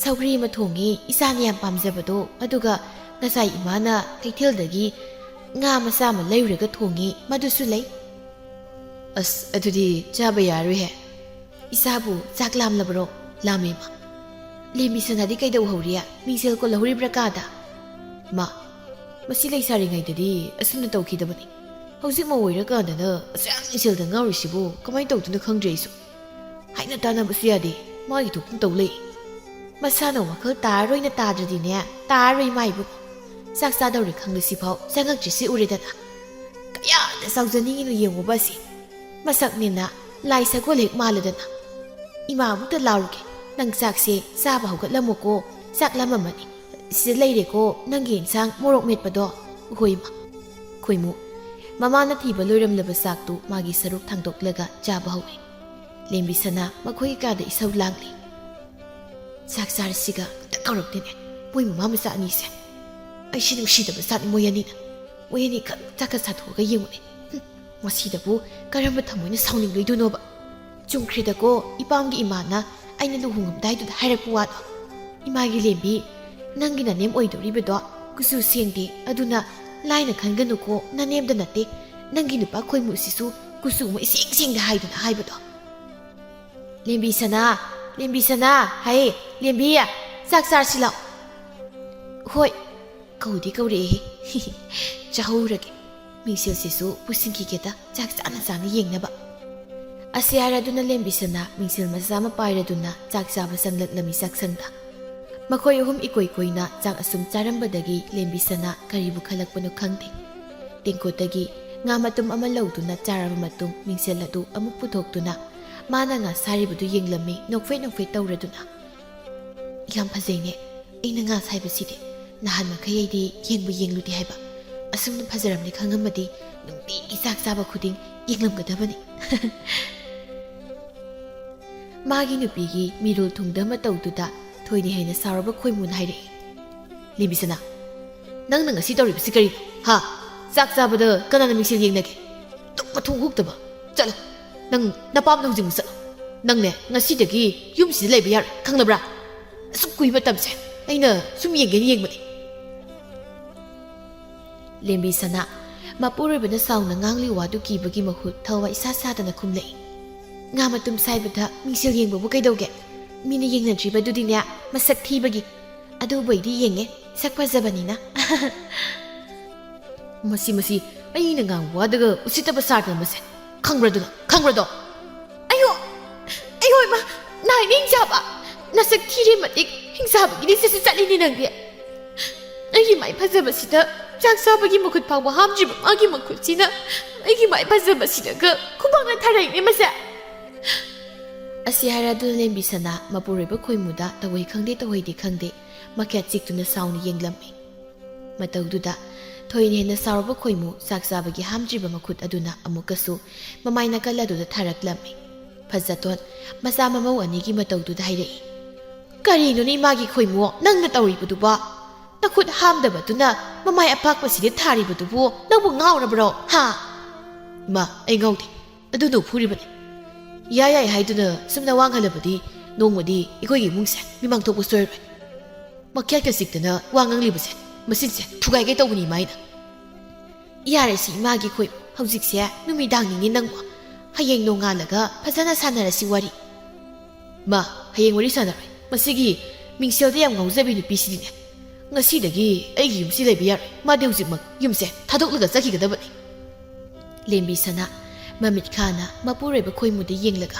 ꯁꯧꯒ꯭ꯔꯤ ꯑꯃ ꯊꯣꯡꯉꯤ, ꯏꯆꯥꯅ ꯌꯥꯝ ꯄꯥꯝꯖꯕꯗꯣ꯫ ꯑꯗꯨꯒ ꯉꯁꯥꯏ ꯏꯃꯥꯅ ꯀꯩꯊꯦꯜꯗꯒꯤ ꯉꯥ ꯃꯆꯥ ꯑꯃ ꯂꯩꯔꯨꯔꯒ ꯊꯣꯡꯉꯤ, ꯃꯗꯨꯁꯨ ꯂꯩ꯫ ꯑꯁ, ꯑꯗꯨꯗꯤ ꯆꯥꯕ ꯌꯥꯔꯣꯏꯍꯦ꯫ ꯏꯆꯥꯕꯨ ꯆꯥꯛ ꯂꯥꯝꯂꯕ꯭ꯔꯣ? ꯂꯥꯝꯃꯦ, ꯏꯃꯥ꯫ ꯂꯦꯝꯕꯤ ꯁꯅꯥꯗꯤ ꯀꯩꯗꯧꯍꯧꯔꯤ? ꯃꯤꯡꯁꯦꯜ ꯀꯣꯜꯍꯧꯔꯤꯕ꯭ꯔꯥ ꯀꯥꯗ? ꯏꯃꯥ, ꯃꯁꯤ ꯂꯩꯁꯥꯔꯤꯉꯩꯗꯗꯤ ꯑꯁꯨꯝꯅ ꯇꯧꯈꯤꯗꯕꯅꯤ꯫ ꯍꯧꯖꯤꯛ ꯃꯧ ꯑꯣꯏꯔꯀꯥꯟꯗꯅ ꯑꯁꯨꯛ ꯌꯥꯝ ꯃꯤꯡꯁꯦꯜꯗ ꯉꯥꯎꯔꯤꯁꯤꯕꯨ ꯀꯃꯥꯏꯅ ꯇꯧꯗꯣꯏꯅꯣ ꯈꯪꯗ꯭ꯔꯦ ꯑꯩꯁꯨ꯫ ꯍꯥꯏꯅ ꯇꯥꯅꯕꯁꯨ ꯌꯥꯗꯦ, ꯃꯥꯒꯤ ꯊꯣꯛꯄ ꯇꯧ ꯂꯩ꯫ ꯃꯁꯥꯅ ꯋꯥꯈꯜ ꯇꯥꯔꯔꯣꯏꯅ ꯇꯥꯗ꯭ꯔꯗꯤꯅꯦ, ꯇꯥꯔꯔꯣꯏ ꯏꯃꯥ ꯏꯕꯨꯡ꯫ ꯆꯥꯛ ꯆꯥꯗꯧꯔꯦ ꯈꯪꯗ ꯁꯤꯐꯥꯎ ꯆꯪꯉꯛꯇ꯭ꯔꯤꯁꯤ ꯎꯔꯦꯗꯅ꯫ ꯀꯌꯥꯗ ꯆꯥꯎꯖꯅꯤꯡꯉꯤꯅꯣ ꯌꯦꯡꯉꯨꯕ ꯑꯁꯤ꯫ ꯃꯁꯛꯅꯦꯅ ꯂꯥꯏ ꯁꯒꯣꯜ ꯍꯦꯛ ꯃꯥꯜꯂꯗꯅ꯫ ꯏꯃꯥ ꯑꯃꯨꯛꯇ ꯂꯥꯎꯔꯨꯒꯦ, ꯅꯪ ꯆꯥꯛꯁꯦ ꯆꯥꯕ ꯍꯧꯒꯠꯂꯝꯃꯨꯀꯣ, ꯆꯥꯛ ꯂꯥꯝꯃꯝꯃꯅꯤ꯫ ꯁꯤꯗ ꯂꯩꯔꯦꯀꯣ ꯅꯪꯒꯤ ꯏꯟꯁꯥꯡ ꯃꯣꯔꯣꯛ ꯃꯦꯠꯄꯗꯣ꯫ ꯍꯣꯏ ꯏꯃꯥ꯫ ꯈꯣꯏꯃꯨ꯫ ꯃꯃꯥꯅ ꯊꯤꯕ ꯂꯣꯏꯔꯝꯂꯕ ꯆꯥꯛꯇꯨ ꯃꯥꯒꯤ ꯁꯔꯨꯛ ꯊꯥꯡꯗꯣꯛꯂꯒ ꯆꯥꯕ ꯍꯧꯏ꯫ ꯂꯦꯝꯕꯤ ꯁꯅꯥ ꯃꯈꯣꯏꯒꯤ ꯀꯥꯗ ꯏꯁꯧ ꯂꯥꯡꯂꯤ꯫ ꯆꯥꯛ ꯆꯥꯔꯁꯤꯒ ꯑꯝꯇ ꯀꯧꯔꯛꯇꯦꯅꯦ, ꯃꯣꯏ ꯃꯃꯥ ꯃꯆꯥ ꯑꯅꯤꯁꯦ꯫ ꯑꯩꯁꯤ ꯅꯨꯡꯁꯤꯗꯕ ꯖꯥꯠꯅꯤ ꯃꯣꯏ ꯑꯅꯤꯅ꯫ ꯃꯣꯏ ꯑꯅꯤ ꯈꯛ ꯆꯥꯛꯀ ꯆꯥꯊꯣꯛꯑꯒ ꯌꯦꯡꯉꯨꯅꯦ꯫ ꯍꯨꯝ, ꯃꯁꯤꯗꯕꯨ ꯀꯔꯝꯕ ꯊꯃꯣꯏꯅ ꯁꯥꯎꯅꯤꯡꯂꯣꯏꯗꯣꯏꯅꯣꯕ? ꯆꯨꯝꯈ꯭ꯔꯦꯗꯀꯣ, ꯏꯄꯥꯝꯒꯤ ꯏꯃꯥꯅ ꯑꯩꯅ ꯂꯨꯍꯣꯡꯉꯝꯗꯥꯏꯗꯨꯗ ꯍꯥꯏꯔꯛꯄ ꯋꯥꯗꯣ꯫ ꯏꯃꯥꯒꯤ ꯂꯦꯝꯕꯤ, ꯅꯪꯒꯤ ꯅꯅꯦꯝ ꯑꯣꯏꯗꯧꯔꯤꯕꯗꯣ ꯀꯨꯆꯨ ꯁꯦꯡꯗꯦ, ꯑꯗꯨꯅ ꯂꯥꯏꯅ ꯈꯟꯒꯅꯨꯀꯣ, ꯅꯅꯦꯝꯗ ꯅꯠꯇꯦ, ꯅꯪꯒꯤ ꯅꯨꯄꯥ ꯈꯣꯏꯃꯨꯁꯤꯁꯨ ꯀꯨꯆꯨ ꯑꯃ ꯏꯁꯦꯡ ꯁꯦꯡꯗꯦ ꯍꯥꯏꯗꯨꯅ ꯍꯥꯏꯕꯗꯣ꯫ ꯂꯦꯝꯕꯤ ꯁꯅꯥ, ꯂꯦꯝꯕꯤ ꯁꯅꯥ, ꯍꯩ, ꯂꯦꯝꯕꯤ, ꯆꯥꯛ ꯆꯥꯔꯁꯤ ꯂꯥꯛꯑꯣ꯫ ꯍꯣꯏ, ꯀꯧꯗꯤ ꯀꯧꯔꯛꯑꯦꯍꯦ꯫ ꯆꯥꯍꯧꯔꯒꯦ꯫ ꯃꯤꯡꯁꯦꯜꯁꯤꯁꯨ ꯄꯨꯁꯤꯟꯈꯤꯒꯦꯗ, ꯆꯥꯛ ꯆꯥꯅ ꯆꯥꯅ ꯌꯦꯡꯅꯕ꯫ ꯑꯁꯤ ꯍꯥꯏꯔꯗꯨꯅ ꯂꯦꯝꯕꯤ ꯁꯅꯥ ꯃꯤꯡꯁꯦꯜ ꯃꯆꯥ ꯑꯃ ꯄꯥꯏꯔꯗꯨꯅ ꯆꯥꯛ ꯆꯥꯕ ꯆꯪꯂꯛꯂꯝꯃꯤ ꯆꯥꯛꯁꯪꯗ꯫ ꯃꯈꯣꯏ ꯑꯍꯨꯝ ꯏꯀꯣꯏ ꯀꯣꯏꯅ ꯆꯥꯛ ꯑꯁꯨꯝ ꯆꯥꯔꯝꯕꯗꯒꯤ ꯂꯦꯝꯕꯤꯁꯅꯥ ꯀꯔꯤꯕꯨ ꯈꯜꯂꯛꯄꯅꯣ ꯈꯪꯗꯦ꯫ ꯇꯦꯡꯀꯣꯠꯇꯒꯤ ꯉꯥ ꯃꯇꯨꯝ ꯑꯃ ꯂꯧꯗꯨꯅ ꯆꯥꯔꯕ ꯃꯇꯨꯡ ꯃꯤꯡꯁꯦꯜ ꯑꯗꯨ ꯑꯃꯨꯛ ꯄꯨꯊꯣꯛꯇꯨꯅ ꯃꯥꯅ ꯉꯥ ꯁꯥꯔꯤꯕꯗꯨ ꯌꯦꯡꯂꯝꯃꯤ, ꯅꯣꯛꯐꯦꯠ ꯅꯣꯛꯐꯦꯠ ꯇꯧꯔꯗꯨꯅ꯫ "ꯌꯥꯝ ꯐꯖꯩꯅꯦ꯫ ꯑꯩꯅ ꯉꯥ ꯁꯥꯏꯕꯁꯤꯗꯤ ꯅꯍꯥꯟ ꯃꯈꯩ ꯑꯩꯗꯤ ꯌꯦꯡꯕ ꯌꯦꯡꯂꯨꯗꯦ ꯍꯥꯏꯕ꯫ ꯑꯁꯨꯝꯅ ꯐꯖꯔꯝꯅꯤ ꯈꯪꯉꯝꯃꯗꯤ ꯅꯨꯡꯇꯤꯒꯤ ꯆꯥꯛ ꯆꯥꯕ ꯈꯨꯗꯤꯡ ꯌꯦꯡꯂꯝꯒꯗꯕꯅꯤ꯫" ꯃꯥꯒꯤ ꯅꯨꯄꯤꯒꯤ ꯃꯤꯔꯣꯜ ꯊꯨꯡꯗ ꯃꯇꯧꯗꯨꯗ ꯊꯣꯏꯅ ꯍꯦꯟꯅ ꯁꯥꯎꯔꯕ ꯈꯣꯏꯃꯨꯅ ꯍꯥꯏꯔꯛꯏ꯫ "ꯂꯦꯝꯕꯤꯁꯅꯥ, ꯅꯪꯅ ꯉꯁꯤ ꯇꯧꯔꯤꯕꯁꯤ ꯀꯔꯤꯅꯣ? ꯍꯥ? ꯆꯥꯛ ꯆꯥꯕꯗ ꯀꯅꯥꯅ ꯃꯤꯡꯁꯦꯜ ꯌꯦꯡꯅꯒꯦ? ꯑꯗꯨꯛ ꯃꯊꯣꯡ ꯍꯨꯛꯇꯕ꯫ ꯆꯠꯂꯣ, ꯅꯪ ꯅꯄꯥꯝꯗ ꯍꯧꯖꯤꯛꯃꯛ ꯆꯠꯂꯣ꯫ ꯅꯪꯅꯦ, ꯉꯁꯤꯗꯒꯤ ꯌꯨꯝꯁꯤꯗ ꯂꯩꯕ ꯌꯥꯔꯣꯏ, ꯈꯪꯂꯕ꯭ꯔꯥ? ꯑꯁꯨꯛ ꯀꯨꯏ ꯃꯇꯝꯁꯦ ꯑꯩꯅ ꯁꯨꯝ ꯌꯦꯡꯒꯦꯅ ꯌꯦꯡꯕꯅꯤ꯫" ꯂꯦꯝꯕꯤꯁꯅꯥ, ꯃꯄꯨꯔꯣꯏꯕꯅ ꯁꯥꯎꯅ ꯉꯥꯡꯂꯤ ꯋꯥꯗꯨ ꯀꯤꯕꯒꯤ ꯃꯍꯨꯠ ꯊꯋꯥꯏ ꯏꯁꯥ ꯁꯥꯗꯅ ꯈꯨꯝꯂꯛꯏ꯫ "ꯉꯥ ꯃꯇꯨꯝ ꯁꯥꯏꯕꯗ ꯃꯤꯡꯁꯦꯜ ꯌꯦꯡꯕꯕꯨ ꯀꯩꯗꯧꯒꯦ? ꯃꯤꯅ ꯌꯦꯡꯅꯗ꯭ꯔꯤꯕꯗꯨꯗꯤꯅꯦ, ꯃꯁꯛ ꯊꯤꯕꯒꯤ꯫ ꯑꯗꯨꯕꯨ ꯑꯩꯗꯤ ꯌꯦꯡꯉꯦ, ꯁꯛ ꯐꯖꯕꯅꯤꯅ꯫" "ꯃꯁꯤ, ꯃꯁꯤ ꯑꯩꯅ ꯉꯥꯡꯕ ꯋꯥꯗꯒ ꯎꯁꯤꯠꯇꯕ ꯁꯥꯗꯅ ꯃꯁꯦ꯫ ꯈꯪꯕ꯭ꯔꯗꯨꯅ, ꯈꯪꯕ꯭ꯔꯗꯣ?" "ꯑꯌꯣ, ꯑꯌꯣ ꯏꯃꯥ, ꯅꯥꯏꯅ ꯍꯤꯡꯆꯥꯕ꯫ ꯅꯁꯛ ꯊꯤꯔꯦ ꯃꯇꯤꯛ ꯍꯤꯡꯆꯥꯕꯒꯤ ꯂꯤꯁꯇꯁꯨ ꯆꯠꯂꯤꯅꯦ ꯅꯪꯗꯤ꯫ ꯑꯩꯒꯤ ꯃꯥꯏ ꯐꯖꯕꯁꯤꯗ ꯆꯥꯛ ꯆꯥꯕꯒꯤ ꯃꯈꯨꯠ ꯐꯥꯎꯕ ꯍꯥꯝꯗ꯭ꯔꯤꯕ ꯃꯥꯒꯤ ꯃꯈꯨꯠꯁꯤꯅ ꯑꯩꯒꯤ ꯃꯥꯏ ꯐꯖꯕꯁꯤꯗꯒ ꯈꯨꯕꯥꯛꯅ ꯊꯥꯔꯛꯏꯅꯦ ꯃꯁꯦ꯫" ꯑꯁꯤ ꯍꯥꯏꯔꯗꯨꯅ ꯂꯦꯝꯕꯤꯁꯅꯥ ꯃꯄꯨꯔꯣꯏꯕ ꯈꯣꯏꯃꯨꯗ ꯇꯧꯍꯩ ꯈꯪꯗꯦ ꯇꯧꯍꯩꯗꯦ ꯈꯪꯗꯦ ꯃꯈꯦꯠ ꯆꯤꯛꯇꯨꯅ ꯁꯥꯎꯅ ꯌꯦꯡꯂꯝꯃꯤ꯫ ꯃꯇꯧꯗꯨꯗ ꯊꯣꯏꯅ ꯍꯦꯟꯅ ꯁꯥꯎꯔꯕ ꯈꯣꯏꯃꯨ ꯆꯥꯛ ꯆꯥꯕꯒꯤ ꯍꯥꯝꯗ꯭ꯔꯤꯕ ꯃꯈꯨꯠ ꯑꯗꯨꯅ ꯑꯃꯨꯛꯀꯁꯨ ꯃꯃꯥꯏ ꯅꯥꯀꯜ ꯑꯗꯨꯗ ꯊꯥꯔꯛꯂꯝꯃꯤ꯫ ꯐꯖꯊꯣꯟ ꯃꯆꯥ ꯃꯃꯧ ꯑꯅꯤꯒꯤ ꯃꯇꯧꯗꯨꯗ ꯍꯥꯏꯔꯛꯏ꯫ "ꯀꯔꯤꯅꯣꯅꯦ ꯏꯃꯥꯒꯤ ꯈꯣꯏꯃꯨ ꯅꯪꯅ ꯇꯧꯔꯤꯕꯗꯨꯕꯣ? ꯅꯈꯨꯠ ꯍꯥꯝꯗꯕꯗꯨꯅ ꯃꯃꯥꯏ ꯑꯄꯥꯛꯄꯁꯤꯗ ꯊꯥꯔꯤꯕꯗꯨꯕꯨ ꯅꯪꯕꯨ ꯉꯥꯎꯔꯕ꯭ꯔꯣ? ꯍꯥ?" "ꯏꯃꯥ, ꯑꯩ ꯉꯥꯎꯗꯦ꯫ ꯑꯗꯨꯅ ꯐꯨꯔꯤꯕꯅꯤ꯫ ꯌꯥꯏ ꯌꯥꯏ ꯍꯥꯏꯗꯨꯅ ꯁꯨꯝ ꯅꯋꯥꯡ ꯍꯜꯂꯕꯗꯤ ꯅꯣꯡꯃꯗꯤ ꯑꯩꯈꯣꯏꯒꯤ ꯏꯃꯨꯡꯁꯦ ꯃꯤꯃꯥꯡ ꯊꯣꯛꯄ ꯁꯣꯏꯔꯣꯏ꯫ ꯃꯈꯦꯠꯀ ꯆꯤꯛꯇꯅ ꯋꯥ ꯉꯥꯡꯂꯤꯕꯁꯦ ꯃꯁꯤꯁꯦ ꯊꯨꯒꯥꯏꯒꯦ ꯇꯧꯕꯅꯤ ꯏꯃꯥ ꯑꯩꯅ꯫" "ꯌꯥꯔꯦꯁꯤ ꯏꯃꯥꯒꯤ ꯈꯣꯏ, ꯍꯧꯖꯤꯛꯁꯦ ꯅꯨꯃꯤꯗꯥꯡꯅꯤꯅꯦ ꯅꯪꯕꯨ꯫ ꯍꯌꯦꯡ ꯅꯣꯡꯉꯥꯜꯂꯒ ꯐꯖꯅ ꯁꯥꯟꯅꯔꯁꯤ ꯋꯥꯔꯤ꯫" "ꯃꯥ, ꯍꯌꯦꯡ ꯋꯥꯔꯤ ꯁꯥꯟꯅꯔꯣꯏ꯫ ꯃꯁꯤꯒꯤ ꯃꯤꯡꯁꯦꯜꯗ ꯌꯥꯝ ꯉꯥꯎꯖꯕꯤ ꯅꯨꯄꯤꯁꯤꯗꯤꯅꯦ꯫ ꯉꯁꯤꯗꯒꯤ ꯑꯩꯒꯤ ꯌꯨꯝꯁꯤ ꯂꯩꯕ ꯌꯥꯔꯣꯏ꯫ ꯃꯥꯗꯤ ꯍꯧꯖꯤꯛꯃꯛ ꯌꯨꯝꯁꯦ ꯊꯥꯗꯣꯛꯂꯒ ꯆꯠꯈꯤꯒꯗꯕꯅꯤ꯫" ꯂꯦꯝꯕꯤꯁꯅꯥ ꯃꯃꯤꯠ ꯈꯥꯅ ꯃꯄꯨꯔꯣꯏꯕ ꯈꯣꯏꯃꯨꯗ ꯌꯦꯡꯂꯒ,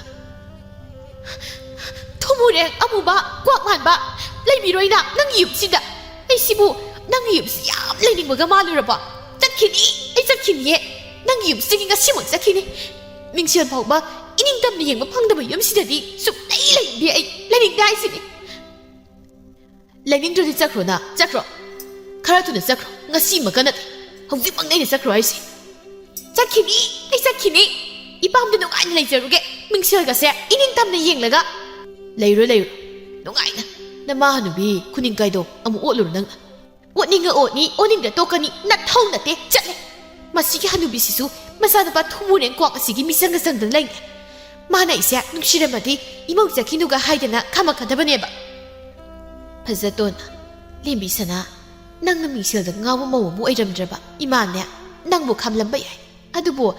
"ꯊꯨꯝꯃꯨꯔꯦꯡ ꯑꯃꯨꯕ, ꯀ꯭ꯋꯥꯛ ꯃꯥꯟꯕ, ꯂꯩꯕꯤꯔꯣꯏꯅ ꯅꯪꯒꯤ ꯌꯨꯝꯁꯤꯗ꯫ ꯑꯩꯁꯤꯕꯨ ꯅꯪꯒꯤ ꯌꯨꯝꯁꯤ ꯌꯥꯝ ꯂꯩꯅꯤꯡꯕꯒ ꯃꯥꯜꯂꯨꯔꯕꯣ? ꯆꯠꯈꯤꯅꯤ, ꯑꯩ ꯆꯠꯈꯤꯅꯤꯌꯦ꯫ ꯅꯪꯒꯤ ꯌꯨꯝꯁꯤꯗꯒꯤ ꯉꯁꯤꯃꯛ ꯆꯠꯈꯤꯅꯤ꯫ ꯃꯤꯡꯁꯦꯜ ꯐꯥꯎꯕ ꯏꯅꯤꯡꯇꯝꯅ ꯌꯦꯡꯕ ꯐꯪꯗꯕ ꯌꯨꯝꯁꯤꯗꯗꯤ ꯁꯨꯛꯂꯩ ꯂꯩꯅꯤꯡꯗꯦ ꯑꯩ꯫ ꯂꯩꯅꯤꯡꯗꯦ ꯍꯥꯏꯁꯤꯅꯤ꯫ ꯂꯩꯅꯤꯡꯗ꯭ꯔꯗꯤ ꯆꯠꯈ꯭ꯔꯣꯅ, ꯆꯠꯈ꯭ꯔꯣ꯫ ꯈꯔ ꯊꯨꯅ ꯆꯠꯈ꯭ꯔꯣ, ꯉꯁꯤꯃꯛꯀ ꯅꯠꯇꯦ, ꯍꯧꯖꯤꯛꯃꯛꯅꯦ ꯑꯩꯅ ꯆꯠꯈ꯭ꯔꯣ ꯍꯥꯏꯁꯦ꯫ ꯆꯠꯈꯤꯅꯤ, ꯑꯩ ꯆꯠꯈꯤꯅꯤ꯫ ꯏꯄꯥꯝꯗ ꯅꯨꯡꯉꯥꯏꯅ ꯂꯩꯖꯔꯨꯒꯦ, ꯃꯤꯡꯁꯦꯜꯒꯁꯦ ꯏꯅꯤꯡꯇꯝꯅ ꯌꯦꯡꯂꯒ꯫ ꯂꯩꯔꯣ, ꯂꯩꯔꯣ, ꯅꯨꯡꯉꯥꯏꯅ꯫ ꯅꯃꯥ ꯍꯅꯨꯕꯤ ꯈꯨꯅꯤꯡ ꯀꯥꯏꯗꯣ ꯑꯃꯨꯛ ꯑꯣꯠꯂꯨꯔꯣ ꯅꯪꯅ꯫ ꯑꯣꯠꯅꯤꯡꯉ ꯑꯣꯠꯅꯤ, ꯑꯣꯠꯅꯤꯡꯗ ꯇꯣꯛꯀꯅꯤ, ꯅꯊꯧ ꯅꯠꯇꯦ, ꯆꯠꯂꯦ꯫ ꯃꯁꯤꯒꯤ ꯍꯅꯨꯕꯤꯁꯤꯁꯨ ꯃꯆꯥꯅꯨꯄꯥ ꯊꯨꯝꯃꯨꯔꯦꯟ ꯀ꯭ꯋꯥꯛ ꯑꯁꯤꯒꯤ ꯃꯤꯆꯪꯒ ꯆꯪꯗꯅ ꯂꯩꯅꯦ꯫ ꯃꯥꯅ ꯑꯩꯁꯦ ꯅꯨꯡꯁꯤꯔꯝꯃꯗꯤ ꯏꯃꯧ ꯆꯠꯈꯤꯅꯨꯒ ꯍꯥꯏꯗꯅ ꯈꯥꯝꯃꯛꯀꯗꯕꯅꯦꯕ꯫ ꯐꯖꯇꯣꯟ, ꯂꯦꯝꯕꯤ ꯁꯅꯥ, ꯅꯪꯅ ꯃꯤꯡꯁꯦꯜꯗ ꯉꯥꯎꯕ ꯃꯧ ꯑꯃ ꯑꯣꯏꯔꯝꯗ꯭ꯔꯕ ꯏꯃꯥꯅꯦ ꯅꯪꯕꯨ ꯈꯥꯝꯂꯝꯕ ꯌꯥꯏ꯫ ꯑꯗꯨꯕꯨ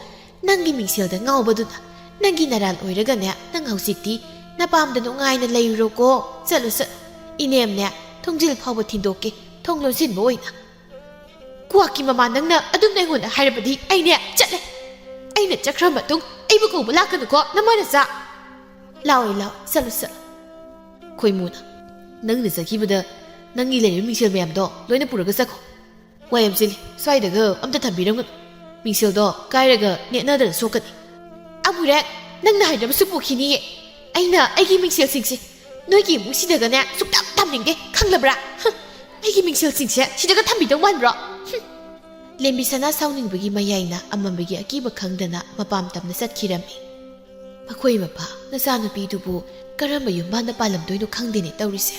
ꯅꯪꯒꯤ ꯃꯤꯡꯁꯦꯜꯗ ꯉꯥꯎꯕꯗꯨꯅ ꯅꯪꯒꯤ ꯅꯔꯥꯜ ꯑꯣꯏꯔꯒꯅꯦ, ꯅꯪ ꯍꯧꯖꯤꯛꯇꯤ ꯅꯄꯥꯝꯗ ꯅꯨꯡꯉꯥꯏꯅ ꯂꯩꯔꯨꯔꯣꯀꯣ꯫ ꯆꯠꯂꯨ, ꯆꯠꯂꯨ꯫ ꯏꯅꯦꯝꯅꯦ ꯊꯣꯡꯖꯤꯜ ꯐꯥꯎꯕ ꯊꯤꯟꯗꯣꯛꯀꯦ, ꯊꯣꯡ ꯂꯣꯟꯁꯤꯟꯕ ꯑꯣꯏꯅ꯫ ꯀ꯭ꯋꯥꯛꯀꯤ ꯃꯃꯥ ꯅꯪꯅ ꯑꯗꯨꯝꯅ ꯑꯩꯉꯣꯟꯗ ꯍꯥꯏꯔꯕꯗꯤ ꯑꯩꯅꯦ ꯆꯠꯂꯦ꯫ ꯑꯩꯅ ꯆꯠꯈ꯭ꯔ ꯃꯇꯨꯡ ꯑꯩꯕꯨ ꯀꯧꯕ ꯂꯥꯛꯀꯅꯨꯀꯣ, ꯅꯃꯥ ꯅꯆꯥ꯫ ꯂꯥꯛꯑꯣꯏ, ꯂꯥꯛꯑꯣꯏ, ꯆꯠꯂꯨ, ꯆꯠꯂꯨ꯫ ꯈꯣꯏꯃꯨꯅ, ꯅꯪꯅ ꯆꯠꯈꯤꯕꯗ ꯅꯪꯒꯤ ꯂꯩꯔꯤꯕ ꯃꯤꯡꯁꯦꯜ ꯃꯌꯥꯝꯗꯣ ꯂꯣꯏꯅ ꯄꯨꯔꯒ ꯆꯠꯈꯣ꯫ ꯋꯥꯏ ꯌꯥꯝ ꯆꯤꯜꯂꯤ, ꯁ꯭ꯋꯥꯏꯗꯒ ꯑꯝꯇ ꯊꯝꯕꯤꯔꯝꯒꯅꯨ꯫ ꯃꯤꯡꯁꯦꯜꯗꯣ ꯀꯥꯏꯔꯒ ꯅꯦꯠꯅꯗꯅ ꯁꯣꯛꯀꯅꯤ꯫ ꯑꯃꯨꯔꯦ, ꯅꯪꯅ ꯍꯥꯏꯗ꯭ꯔꯕꯁꯨ ꯄꯨꯈꯤꯅꯤꯌꯦ꯫ ꯑꯩꯅ ꯑꯩꯒꯤ ꯃꯤꯡꯁꯦꯜꯁꯤꯡꯁꯦ ꯅꯣꯏꯒꯤ ꯏꯃꯨꯡꯁꯤꯗꯒꯅꯦ ꯁꯨꯛꯊꯝ ꯊꯝꯅꯤꯡꯗꯦ, ꯈꯪꯂꯕ꯭ꯔꯥ? ꯍꯨꯝ, ꯑꯩꯒꯤ ꯃꯤꯡꯁꯦꯜꯁꯤꯡꯁꯦ ꯁꯤꯗꯒ ꯊꯝꯕꯤꯗꯧ ꯃꯥꯟꯕ꯭ꯔꯣ? ꯍꯨꯝ꯫ ꯂꯦꯝꯕꯤ ꯁꯅꯥ ꯁꯥꯎꯅꯤꯡꯕꯒꯤ ꯃꯌꯥꯏꯅ ꯑꯃꯝꯕꯒꯤ ꯑꯀꯤꯕ ꯈꯪꯗꯅ ꯃꯄꯥꯝ ꯇꯝꯅ ꯆꯠꯈꯤꯔꯝꯃꯤ꯫ ꯃꯈꯣꯏ ꯃꯄꯥ ꯅꯆꯥꯅꯨꯄꯤꯗꯨꯕꯨ ꯀꯔꯝꯕ ꯌꯨꯝꯕꯥꯟꯗ ꯄꯥꯜꯂꯝꯗꯣꯏꯅꯣ ꯈꯪꯗꯦꯅꯦ ꯇꯧꯔꯤꯁꯦ꯫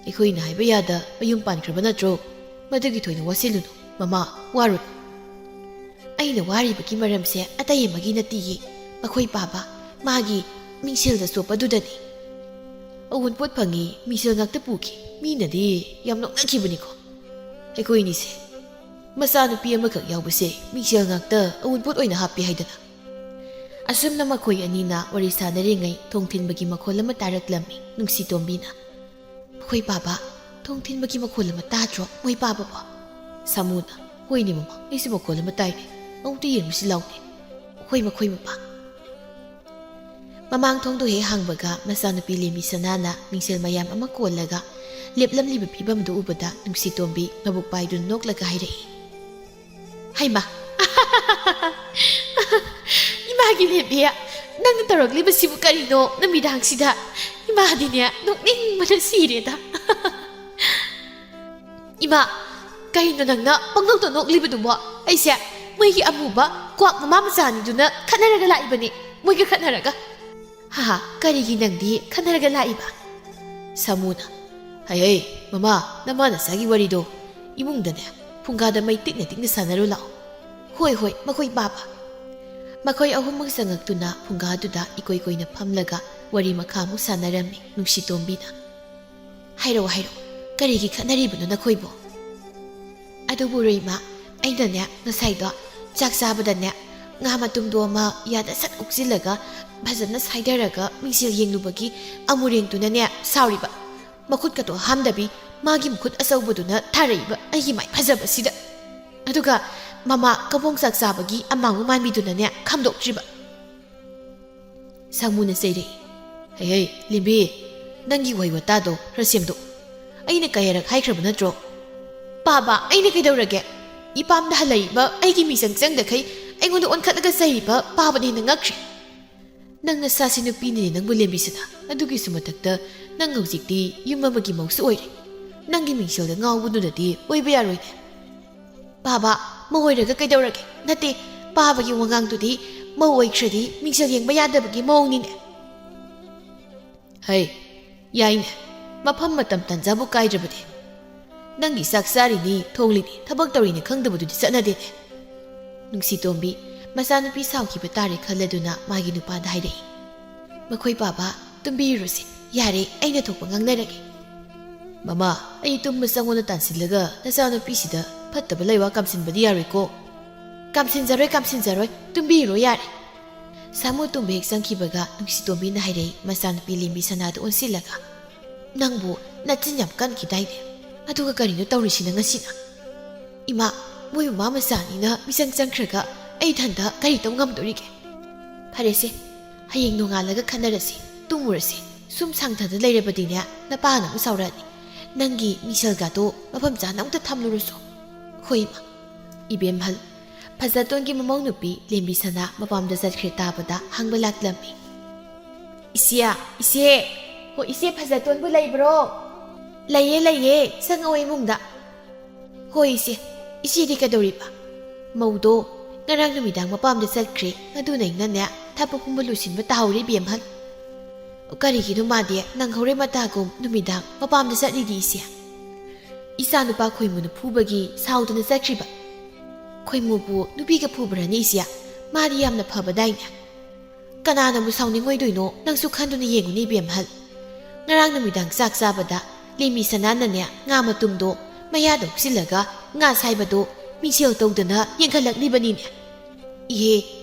ꯑꯩꯈꯣꯏꯅ ꯍꯥꯏꯕ ꯌꯥꯗ ꯃꯌꯨꯝ ꯄꯥꯟꯈ꯭ꯔꯕ ꯅꯠꯇ꯭ꯔꯣ? ꯃꯗꯨꯒꯤ ꯊꯣꯏꯅ ꯋꯥꯁꯤꯜꯂꯨꯅꯨ, ꯃꯃꯥ, ꯋꯥꯔꯨꯅꯨ꯫ ꯑꯩꯅ ꯋꯥꯔꯤꯕꯒꯤ ꯃꯔꯝꯁꯦ ꯑꯇꯩ ꯑꯃꯒꯤ ꯅꯠꯇꯤꯌꯦ, ꯃꯈꯣꯏ ꯄꯥꯕ ꯃꯥꯒꯤ ꯃꯤꯡꯁꯦꯜꯗ ꯆꯣꯞꯄꯗꯨꯗꯅꯤ꯫ ꯑꯋꯨꯟꯄꯣꯠ ꯐꯪꯉꯤ, ꯃꯤꯡꯁꯦꯜ ꯉꯥꯛꯇ ꯄꯨꯈꯤ꯫ ꯃꯤꯅꯗꯤ ꯌꯥꯝ ꯅꯣꯛꯅꯈꯤꯕꯅꯤꯀꯣ꯫ ꯑꯩꯈꯣꯏꯅꯤꯁꯦ ꯃꯆꯥꯅꯨꯄꯤ ꯑꯃꯈꯛ ꯌꯥꯎꯕꯁꯦ ꯃꯤꯡꯁꯦꯜ ꯉꯥꯛꯇ ꯑꯋꯨꯟꯄꯣꯠ ꯑꯣꯏꯅ ꯍꯥꯞꯄꯤ ꯍꯥꯏꯗꯅ꯫ ꯑꯁꯨꯝꯅ ꯃꯈꯣꯏ ꯑꯅꯤꯅ ꯋꯥꯔꯤ ꯁꯥꯟꯅꯔꯤꯉꯩ ꯊꯣꯡ ꯊꯤꯟꯕꯒꯤ ꯃꯈꯣꯜ ꯑꯃ ꯇꯥꯔꯛꯂꯝꯃꯤ ꯅꯨꯡꯁꯤꯇꯣꯝꯕꯤꯅ꯫ "ꯍꯣꯏ ꯄꯥꯕ, ꯊꯣꯡ ꯊꯤꯟꯕꯒꯤ ꯃꯈꯣꯜ ꯑꯃ ꯇꯥꯗ꯭ꯔꯣ ꯃꯣꯏ ꯄꯥꯕꯕꯣ?" ꯁꯥꯃꯨꯅ, "ꯍꯣꯏꯅꯦ ꯃꯃꯥ, ꯑꯩꯁꯨ ꯃꯈꯣꯜ ꯑꯃ ꯇꯥꯏꯅꯦ꯫ ꯑꯃꯨꯛꯇ ꯌꯦꯡꯉꯨꯁꯤ ꯂꯥꯎꯅꯦ꯫ ꯍꯣꯏ ꯃꯈꯣꯏ ꯃꯄꯥ"꯫ ꯃꯃꯥꯡ ꯊꯣꯡꯗꯣ ꯍꯦꯛ ꯍꯥꯡꯕꯒ ꯃꯆꯥꯅꯨꯄꯤ ꯂꯦꯝꯕꯤ ꯁꯅꯥꯅ ꯃꯤꯡꯁꯦꯜ ꯃꯌꯥꯝ ꯑꯃ ꯀꯣꯜꯂꯒ ꯂꯦꯞꯂꯝꯂꯤꯕ ꯐꯤꯕꯝꯗꯨ ꯎꯕꯗ ꯅꯨꯡꯁꯤꯇꯣꯝꯕꯤ ꯃꯕꯨꯛ ꯄꯥꯏꯗꯨꯅ ꯅꯣꯛꯂꯒ ꯍꯥꯏꯔꯛꯏ, "ꯍꯩꯃꯥ, ꯏꯃꯥꯒꯤ ꯂꯦꯝꯕꯤ, ꯅꯪꯅ ꯇꯧꯔꯛꯂꯤꯕꯁꯤꯕꯨ ꯀꯔꯤꯅꯣ ꯅꯨꯃꯤꯗꯥꯡꯁꯤꯗ? ꯏꯃꯥꯗꯤꯅꯦ ꯅꯣꯛꯅꯤꯡꯕꯅ ꯁꯤꯔꯦꯗ꯫" "ꯏꯃꯥ, ꯀꯩꯅꯣ ꯅꯪꯅ ꯄꯪꯅꯣꯛꯇ ꯅꯣꯛꯂꯤꯕꯗꯨꯕꯣ? ꯑꯩꯁꯦ ꯃꯣꯏꯒꯤ ꯑꯃꯨꯕ ꯀ꯭ꯋꯥꯛ ꯃꯃꯥ ꯃꯆꯥ ꯑꯅꯤꯗꯨꯅ ꯈꯠꯅꯔꯒ ꯂꯥꯛꯏꯕꯅꯤ, ꯃꯣꯏꯒ ꯈꯠꯅꯔꯒ꯫" "ꯍꯥ, ꯀꯔꯤꯒꯤ ꯅꯪꯗꯤ ꯈꯠꯅꯔꯒ ꯂꯥꯛꯏꯕ?" ꯁꯥꯃꯨꯅ, "ꯍꯩ ꯍꯩ, ꯃꯃꯥ, ꯅꯃꯥ ꯅꯆꯥꯒꯤ ꯋꯥꯔꯤꯗꯣ ꯏꯃꯨꯡꯗꯅꯦ ꯐꯨꯡꯒꯥꯗ ꯃꯩ ꯇꯤꯛꯅ ꯇꯤꯛꯅ ꯁꯥꯟꯅꯔꯨ ꯂꯥꯛꯑꯣ꯫" "ꯍꯣꯏ ꯍꯣꯏ, ꯃꯈꯣꯏ ꯄꯥꯕ꯫" ꯃꯈꯣꯏ ꯑꯍꯨꯝꯃꯛ ꯆꯪꯉꯛꯇꯨꯅ ꯐꯨꯡꯒꯥꯗꯨꯗ ꯏꯀꯣꯏ ꯀꯣꯏꯅ ꯐꯝꯂꯒ ꯋꯥꯔꯤ ꯃꯈꯥ ꯑꯃꯨꯛ ꯁꯥꯟꯅꯔꯝꯃꯤ ꯅꯨꯡꯁꯤꯇꯣꯝꯕꯤꯅ꯫ "ꯍꯥꯏꯔꯛꯑꯣ ꯍꯥꯏꯔꯛꯑꯣ, ꯀꯔꯤꯒꯤ ꯈꯠꯅꯔꯤꯕꯅꯣ ꯅꯈꯣꯏꯕꯣ?" "ꯑꯗꯨꯕꯨ ꯔꯣꯏꯃ, ꯑꯩꯅꯅꯦ ꯉꯁꯥꯏꯗꯣ ꯆꯥꯛ ꯆꯥꯕꯗꯅꯦ ꯉꯥ ꯃꯇꯨꯝꯗꯣ ꯑꯃ ꯌꯥꯗ ꯁꯠ ꯎꯞꯁꯤꯜꯂꯒ ꯐꯖꯅ ꯁꯥꯏꯗꯔꯒ ꯃꯤꯡꯁꯦꯜ ꯌꯦꯡꯂꯨꯕꯒꯤ ꯑꯃꯨꯔꯦꯡꯗꯨꯅꯅꯦ ꯁꯥꯎꯔꯤꯕ, ꯃꯈꯨꯠꯀꯗꯣ ꯍꯥꯝꯗꯕꯤ ꯃꯥꯒꯤ ꯃꯈꯨꯠ ꯑꯆꯧꯕꯗꯨꯅ ꯊꯥꯔꯛꯏꯕ ꯑꯩꯒꯤ ꯃꯥꯏ ꯐꯖꯕꯁꯤꯗ꯫ ꯑꯗꯨꯒ ꯃꯃꯥ ꯀꯕꯣꯡ ꯆꯥꯛ ꯆꯥꯕꯒꯤ ꯑꯃꯥꯡꯕ ꯃꯥꯟꯕꯤꯗꯨꯅꯅꯦ ꯈꯥꯝꯗꯣꯛꯇ꯭ꯔꯤꯕ꯫" ꯁꯥꯃꯨꯅ ꯆꯩꯔꯛꯏ, "ꯍꯩ ꯍꯩ, ꯂꯦꯝꯕꯤ, ꯅꯪꯒꯤ ꯋꯥꯍꯩ ꯋꯥꯇꯥꯗꯣ ꯈꯔ ꯁꯦꯝꯗꯣꯛ꯫ ꯑꯩꯅ ꯀꯌꯥꯔꯛ ꯍꯥꯏꯈ꯭ꯔꯕ ꯅꯠꯇ꯭ꯔꯣ?" "ꯄꯥꯕ, ꯑꯩꯅ ꯀꯩꯗꯧꯔꯒꯦ? ꯏꯄꯥꯝꯗ ꯍꯜꯂꯛꯏꯕ ꯑꯩꯒꯤ ꯃꯤꯆꯪ ꯆꯪꯗꯈꯩ ꯑꯩꯉꯣꯟꯗ ꯑꯣꯟꯈꯠꯂꯒ ꯆꯩꯔꯤꯕ ꯄꯥꯕꯅ ꯍꯦꯟꯅ ꯉꯛꯈ꯭ꯔꯦ꯫ ꯅꯪ ꯅꯁꯥꯁꯤ ꯅꯨꯄꯤꯅꯤꯅꯦ ꯅꯪꯕꯨ, ꯂꯦꯝꯕꯤꯁꯅꯥ꯫ ꯑꯗꯨꯒꯤꯁꯨ ꯃꯊꯛꯇ ꯅꯪ ꯍꯧꯖꯤꯛꯇꯤ ꯌꯨꯝ ꯑꯃꯒꯤ ꯃꯧꯁꯨ ꯑꯣꯏꯔꯦ꯫ ꯅꯪꯒꯤ ꯃꯤꯡꯁꯦꯜꯗ ꯉꯥꯎꯕꯗꯨꯅꯗꯤ ꯑꯣꯏꯕ ꯌꯥꯔꯣꯏꯅꯦ꯫" "ꯄꯥꯕ, ꯃꯧ ꯑꯣꯏꯔꯒ ꯀꯩꯗꯧꯔꯒꯦ? ꯅꯠꯇꯦ, ꯄꯥꯕꯒꯤ ꯋꯥꯉꯥꯡꯗꯨꯗꯤ ꯃꯧ ꯑꯣꯏꯈ꯭ꯔꯗꯤ ꯃꯤꯡꯁꯦꯜ ꯌꯦꯡꯕ ꯌꯥꯗꯕꯒꯤ ꯃꯑꯣꯡꯅꯤꯅꯦ꯫" "ꯍꯩ, ꯌꯥꯏꯅꯦ, ꯃꯐꯝ ꯃꯇꯝ ꯇꯥꯟꯖꯥꯕꯨ ꯀꯥꯏꯗ꯭ꯔꯕꯗꯤ꯫ ꯅꯪꯒꯤ ꯆꯥꯛ ꯆꯥꯔꯤꯅꯤ, ꯊꯣꯡꯂꯤꯅꯤ, ꯊꯕꯛ ꯇꯧꯔꯤꯅꯤ ꯈꯪꯗꯕꯗꯨꯗꯤ ꯆꯠꯅꯗꯦꯅꯦ꯫" ꯅꯨꯡꯁꯤꯇꯣꯝꯕꯤ ꯃꯆꯥꯅꯨꯄꯤ ꯁꯥꯎꯈꯤꯕ ꯇꯥꯔꯦ ꯈꯜꯂꯗꯨꯅ ꯃꯥꯒꯤ ꯅꯨꯄꯥꯗ ꯍꯥꯏꯔꯛꯏ꯫ "ꯃꯈꯣꯏ ꯄꯥꯕ, ꯇꯨꯝꯕꯤꯔꯨꯔꯣꯁꯦ꯫ ꯌꯥꯔꯦ, ꯑꯩꯅ ꯊꯣꯛꯄ ꯉꯥꯡꯅꯔꯒꯦ꯫" "ꯃꯃꯥ, ꯑꯩ ꯇꯨꯝꯕ ꯆꯪꯉꯣꯅ ꯇꯥꯟꯁꯤꯜꯂꯒ ꯅꯆꯥꯅꯨꯄꯤꯁꯤꯗ ꯐꯠꯇꯕ ꯂꯩꯋꯥ ꯀꯥꯝꯁꯤꯟꯕꯗꯤ ꯌꯥꯔꯣꯏꯀꯣ꯫" "ꯀꯥꯝꯁꯤꯟꯖꯔꯣꯏ, ꯀꯥꯝꯁꯤꯟꯖꯔꯣꯏ, ꯇꯨꯝꯕꯤꯔꯨꯔꯣ ꯌꯥꯔꯦ꯫" ꯁꯥꯃꯨ ꯇꯨꯝꯕ ꯍꯦꯛ ꯆꯪꯈꯤꯕꯒ ꯅꯨꯡꯁꯤꯇꯣꯝꯕꯤꯅ ꯍꯥꯏꯔꯛꯏ ꯃꯆꯥꯅꯨꯄꯤ ꯂꯦꯝꯕꯤ ꯁꯅꯥꯗ ꯑꯣꯟꯁꯤꯜꯂꯒ, "ꯅꯪꯕꯨ ꯅꯆꯤꯟ ꯌꯥꯝ ꯀꯟꯈꯤꯗꯥꯏꯅꯦ? ꯑꯗꯨꯒ ꯀꯔꯤꯅꯣ ꯇꯧꯔꯤꯁꯤꯅ ꯉꯁꯤꯅ? ꯏꯃꯥ, ꯃꯣꯏ ꯃꯃꯥ ꯃꯆꯥ ꯑꯅꯤꯅ ꯃꯤꯆꯪ ꯆꯪꯈ꯭ꯔꯒ ꯑꯩ ꯏꯊꯟꯇ ꯀꯔꯤ ꯇꯧ ꯉꯝꯗꯣꯔꯤꯒꯦ? ꯐꯔꯦꯁꯦ, "ꯍꯌꯦꯡ ꯅꯣꯡꯉꯥꯜꯂꯒ ꯈꯟꯅꯔꯁꯤ, ꯇꯨꯝꯃꯨꯔꯁꯤ꯫ ꯁꯨꯝ ꯁꯥꯡꯊꯗ ꯂꯩꯔꯕꯗꯤꯅꯦ, ꯅꯄꯥꯅ ꯑꯃꯨꯛ ꯁꯥꯎꯔꯛꯑꯅꯤ꯫ ꯅꯪꯒꯤ ꯃꯤꯡꯁꯦꯜꯒꯥꯗꯣ ꯃꯐꯝ ꯆꯥꯅ ꯑꯃꯨꯛꯇ ꯊꯝꯂꯨꯔꯁꯨ꯫" "ꯍꯣꯏ, ꯏꯃꯥ꯫" ꯏꯕꯦꯝꯍꯜ, ꯐꯖꯇꯣꯟꯒꯤ ꯃꯃꯧ ꯅꯨꯄꯤ ꯂꯦꯝꯕꯤ ꯁꯅꯥ ꯃꯄꯥꯝꯗ ꯆꯠꯈ꯭ꯔꯦ ꯇꯥꯕꯗ ꯍꯪꯕ ꯂꯥꯛꯂꯝꯃꯤ꯫ "ꯏꯆꯦ, ꯏꯆꯦ!" "ꯍꯣ, ꯏꯆꯦ ꯐꯖꯇꯣꯟꯕꯨ ꯂꯩꯕ꯭ꯔꯣ?" "ꯂꯩꯌꯦ, ꯂꯩꯌꯦ, ꯆꯪꯉꯛꯑꯣ ꯏꯃꯨꯡꯗ꯫" "ꯍꯣꯏ ꯏꯆꯦ, ꯏꯆꯦꯗꯤ ꯀꯩꯗꯧꯔꯤꯕ?" "ꯃꯧꯗꯣ ꯉꯔꯥꯡ ꯅꯨꯃꯤꯗꯥꯡ ꯃꯄꯥꯝꯗ ꯆꯠꯈ꯭ꯔꯦ, ꯑꯗꯨꯅ ꯑꯩꯅꯅꯦ ꯊꯕꯛ ꯄꯨꯝꯕ ꯂꯣꯏꯁꯤꯟꯕ ꯇꯥꯍꯧꯔꯦ ꯏꯕꯦꯝꯍꯜ꯫" "ꯀꯔꯤꯒꯤꯅꯣ ꯃꯥꯗꯤ ꯅꯪꯍꯧꯔꯣꯏ ꯃꯇꯥꯒꯨꯝ ꯅꯨꯃꯤꯗꯥꯡ ꯃꯄꯥꯝꯗ ꯆꯠꯂꯤꯗꯤ ꯏꯆꯦ?" "ꯏꯆꯥꯅꯨꯄꯥ ꯈꯣꯏꯃꯨꯅ ꯐꯨꯕꯒꯤ ꯁꯥꯎꯗꯅ ꯆꯠꯈ꯭ꯔꯤꯕ꯫ ꯈꯣꯏꯃꯨꯕꯨ ꯅꯨꯄꯤꯒ ꯐꯨꯕ꯭ꯔꯅꯦ ꯏꯆꯦ? ꯃꯥꯗꯤ ꯌꯥꯝꯅ ꯐꯕꯗꯥꯏꯅꯦ?" "ꯀꯅꯥꯅꯕꯨ ꯁꯥꯎꯅꯤꯡꯉꯣꯏꯗꯣꯏꯅꯣ? ꯅꯪꯁꯨ ꯈꯟꯗꯨꯅ ꯌꯦꯡꯉꯨꯅꯦ ꯏꯕꯦꯝꯍꯜ꯫ ꯉꯔꯥꯡ ꯅꯨꯃꯤꯗꯥꯡ ꯆꯥꯛ ꯆꯥꯕꯗ ꯂꯦꯝꯃꯤ ꯁꯅꯥꯅꯅꯦ ꯉꯥ ꯃꯇꯨꯝꯗꯣ ꯃꯌꯥꯗ ꯍꯨꯛꯆꯤꯜꯂꯒ ꯉꯥ ꯁꯥꯏꯕꯗꯣ ꯃꯤꯡꯁꯦꯜ ꯇꯧꯗꯅ ꯌꯦꯡꯈꯠꯂꯛꯂꯤꯕꯅꯤꯅꯦ꯫ ꯏꯍꯦ,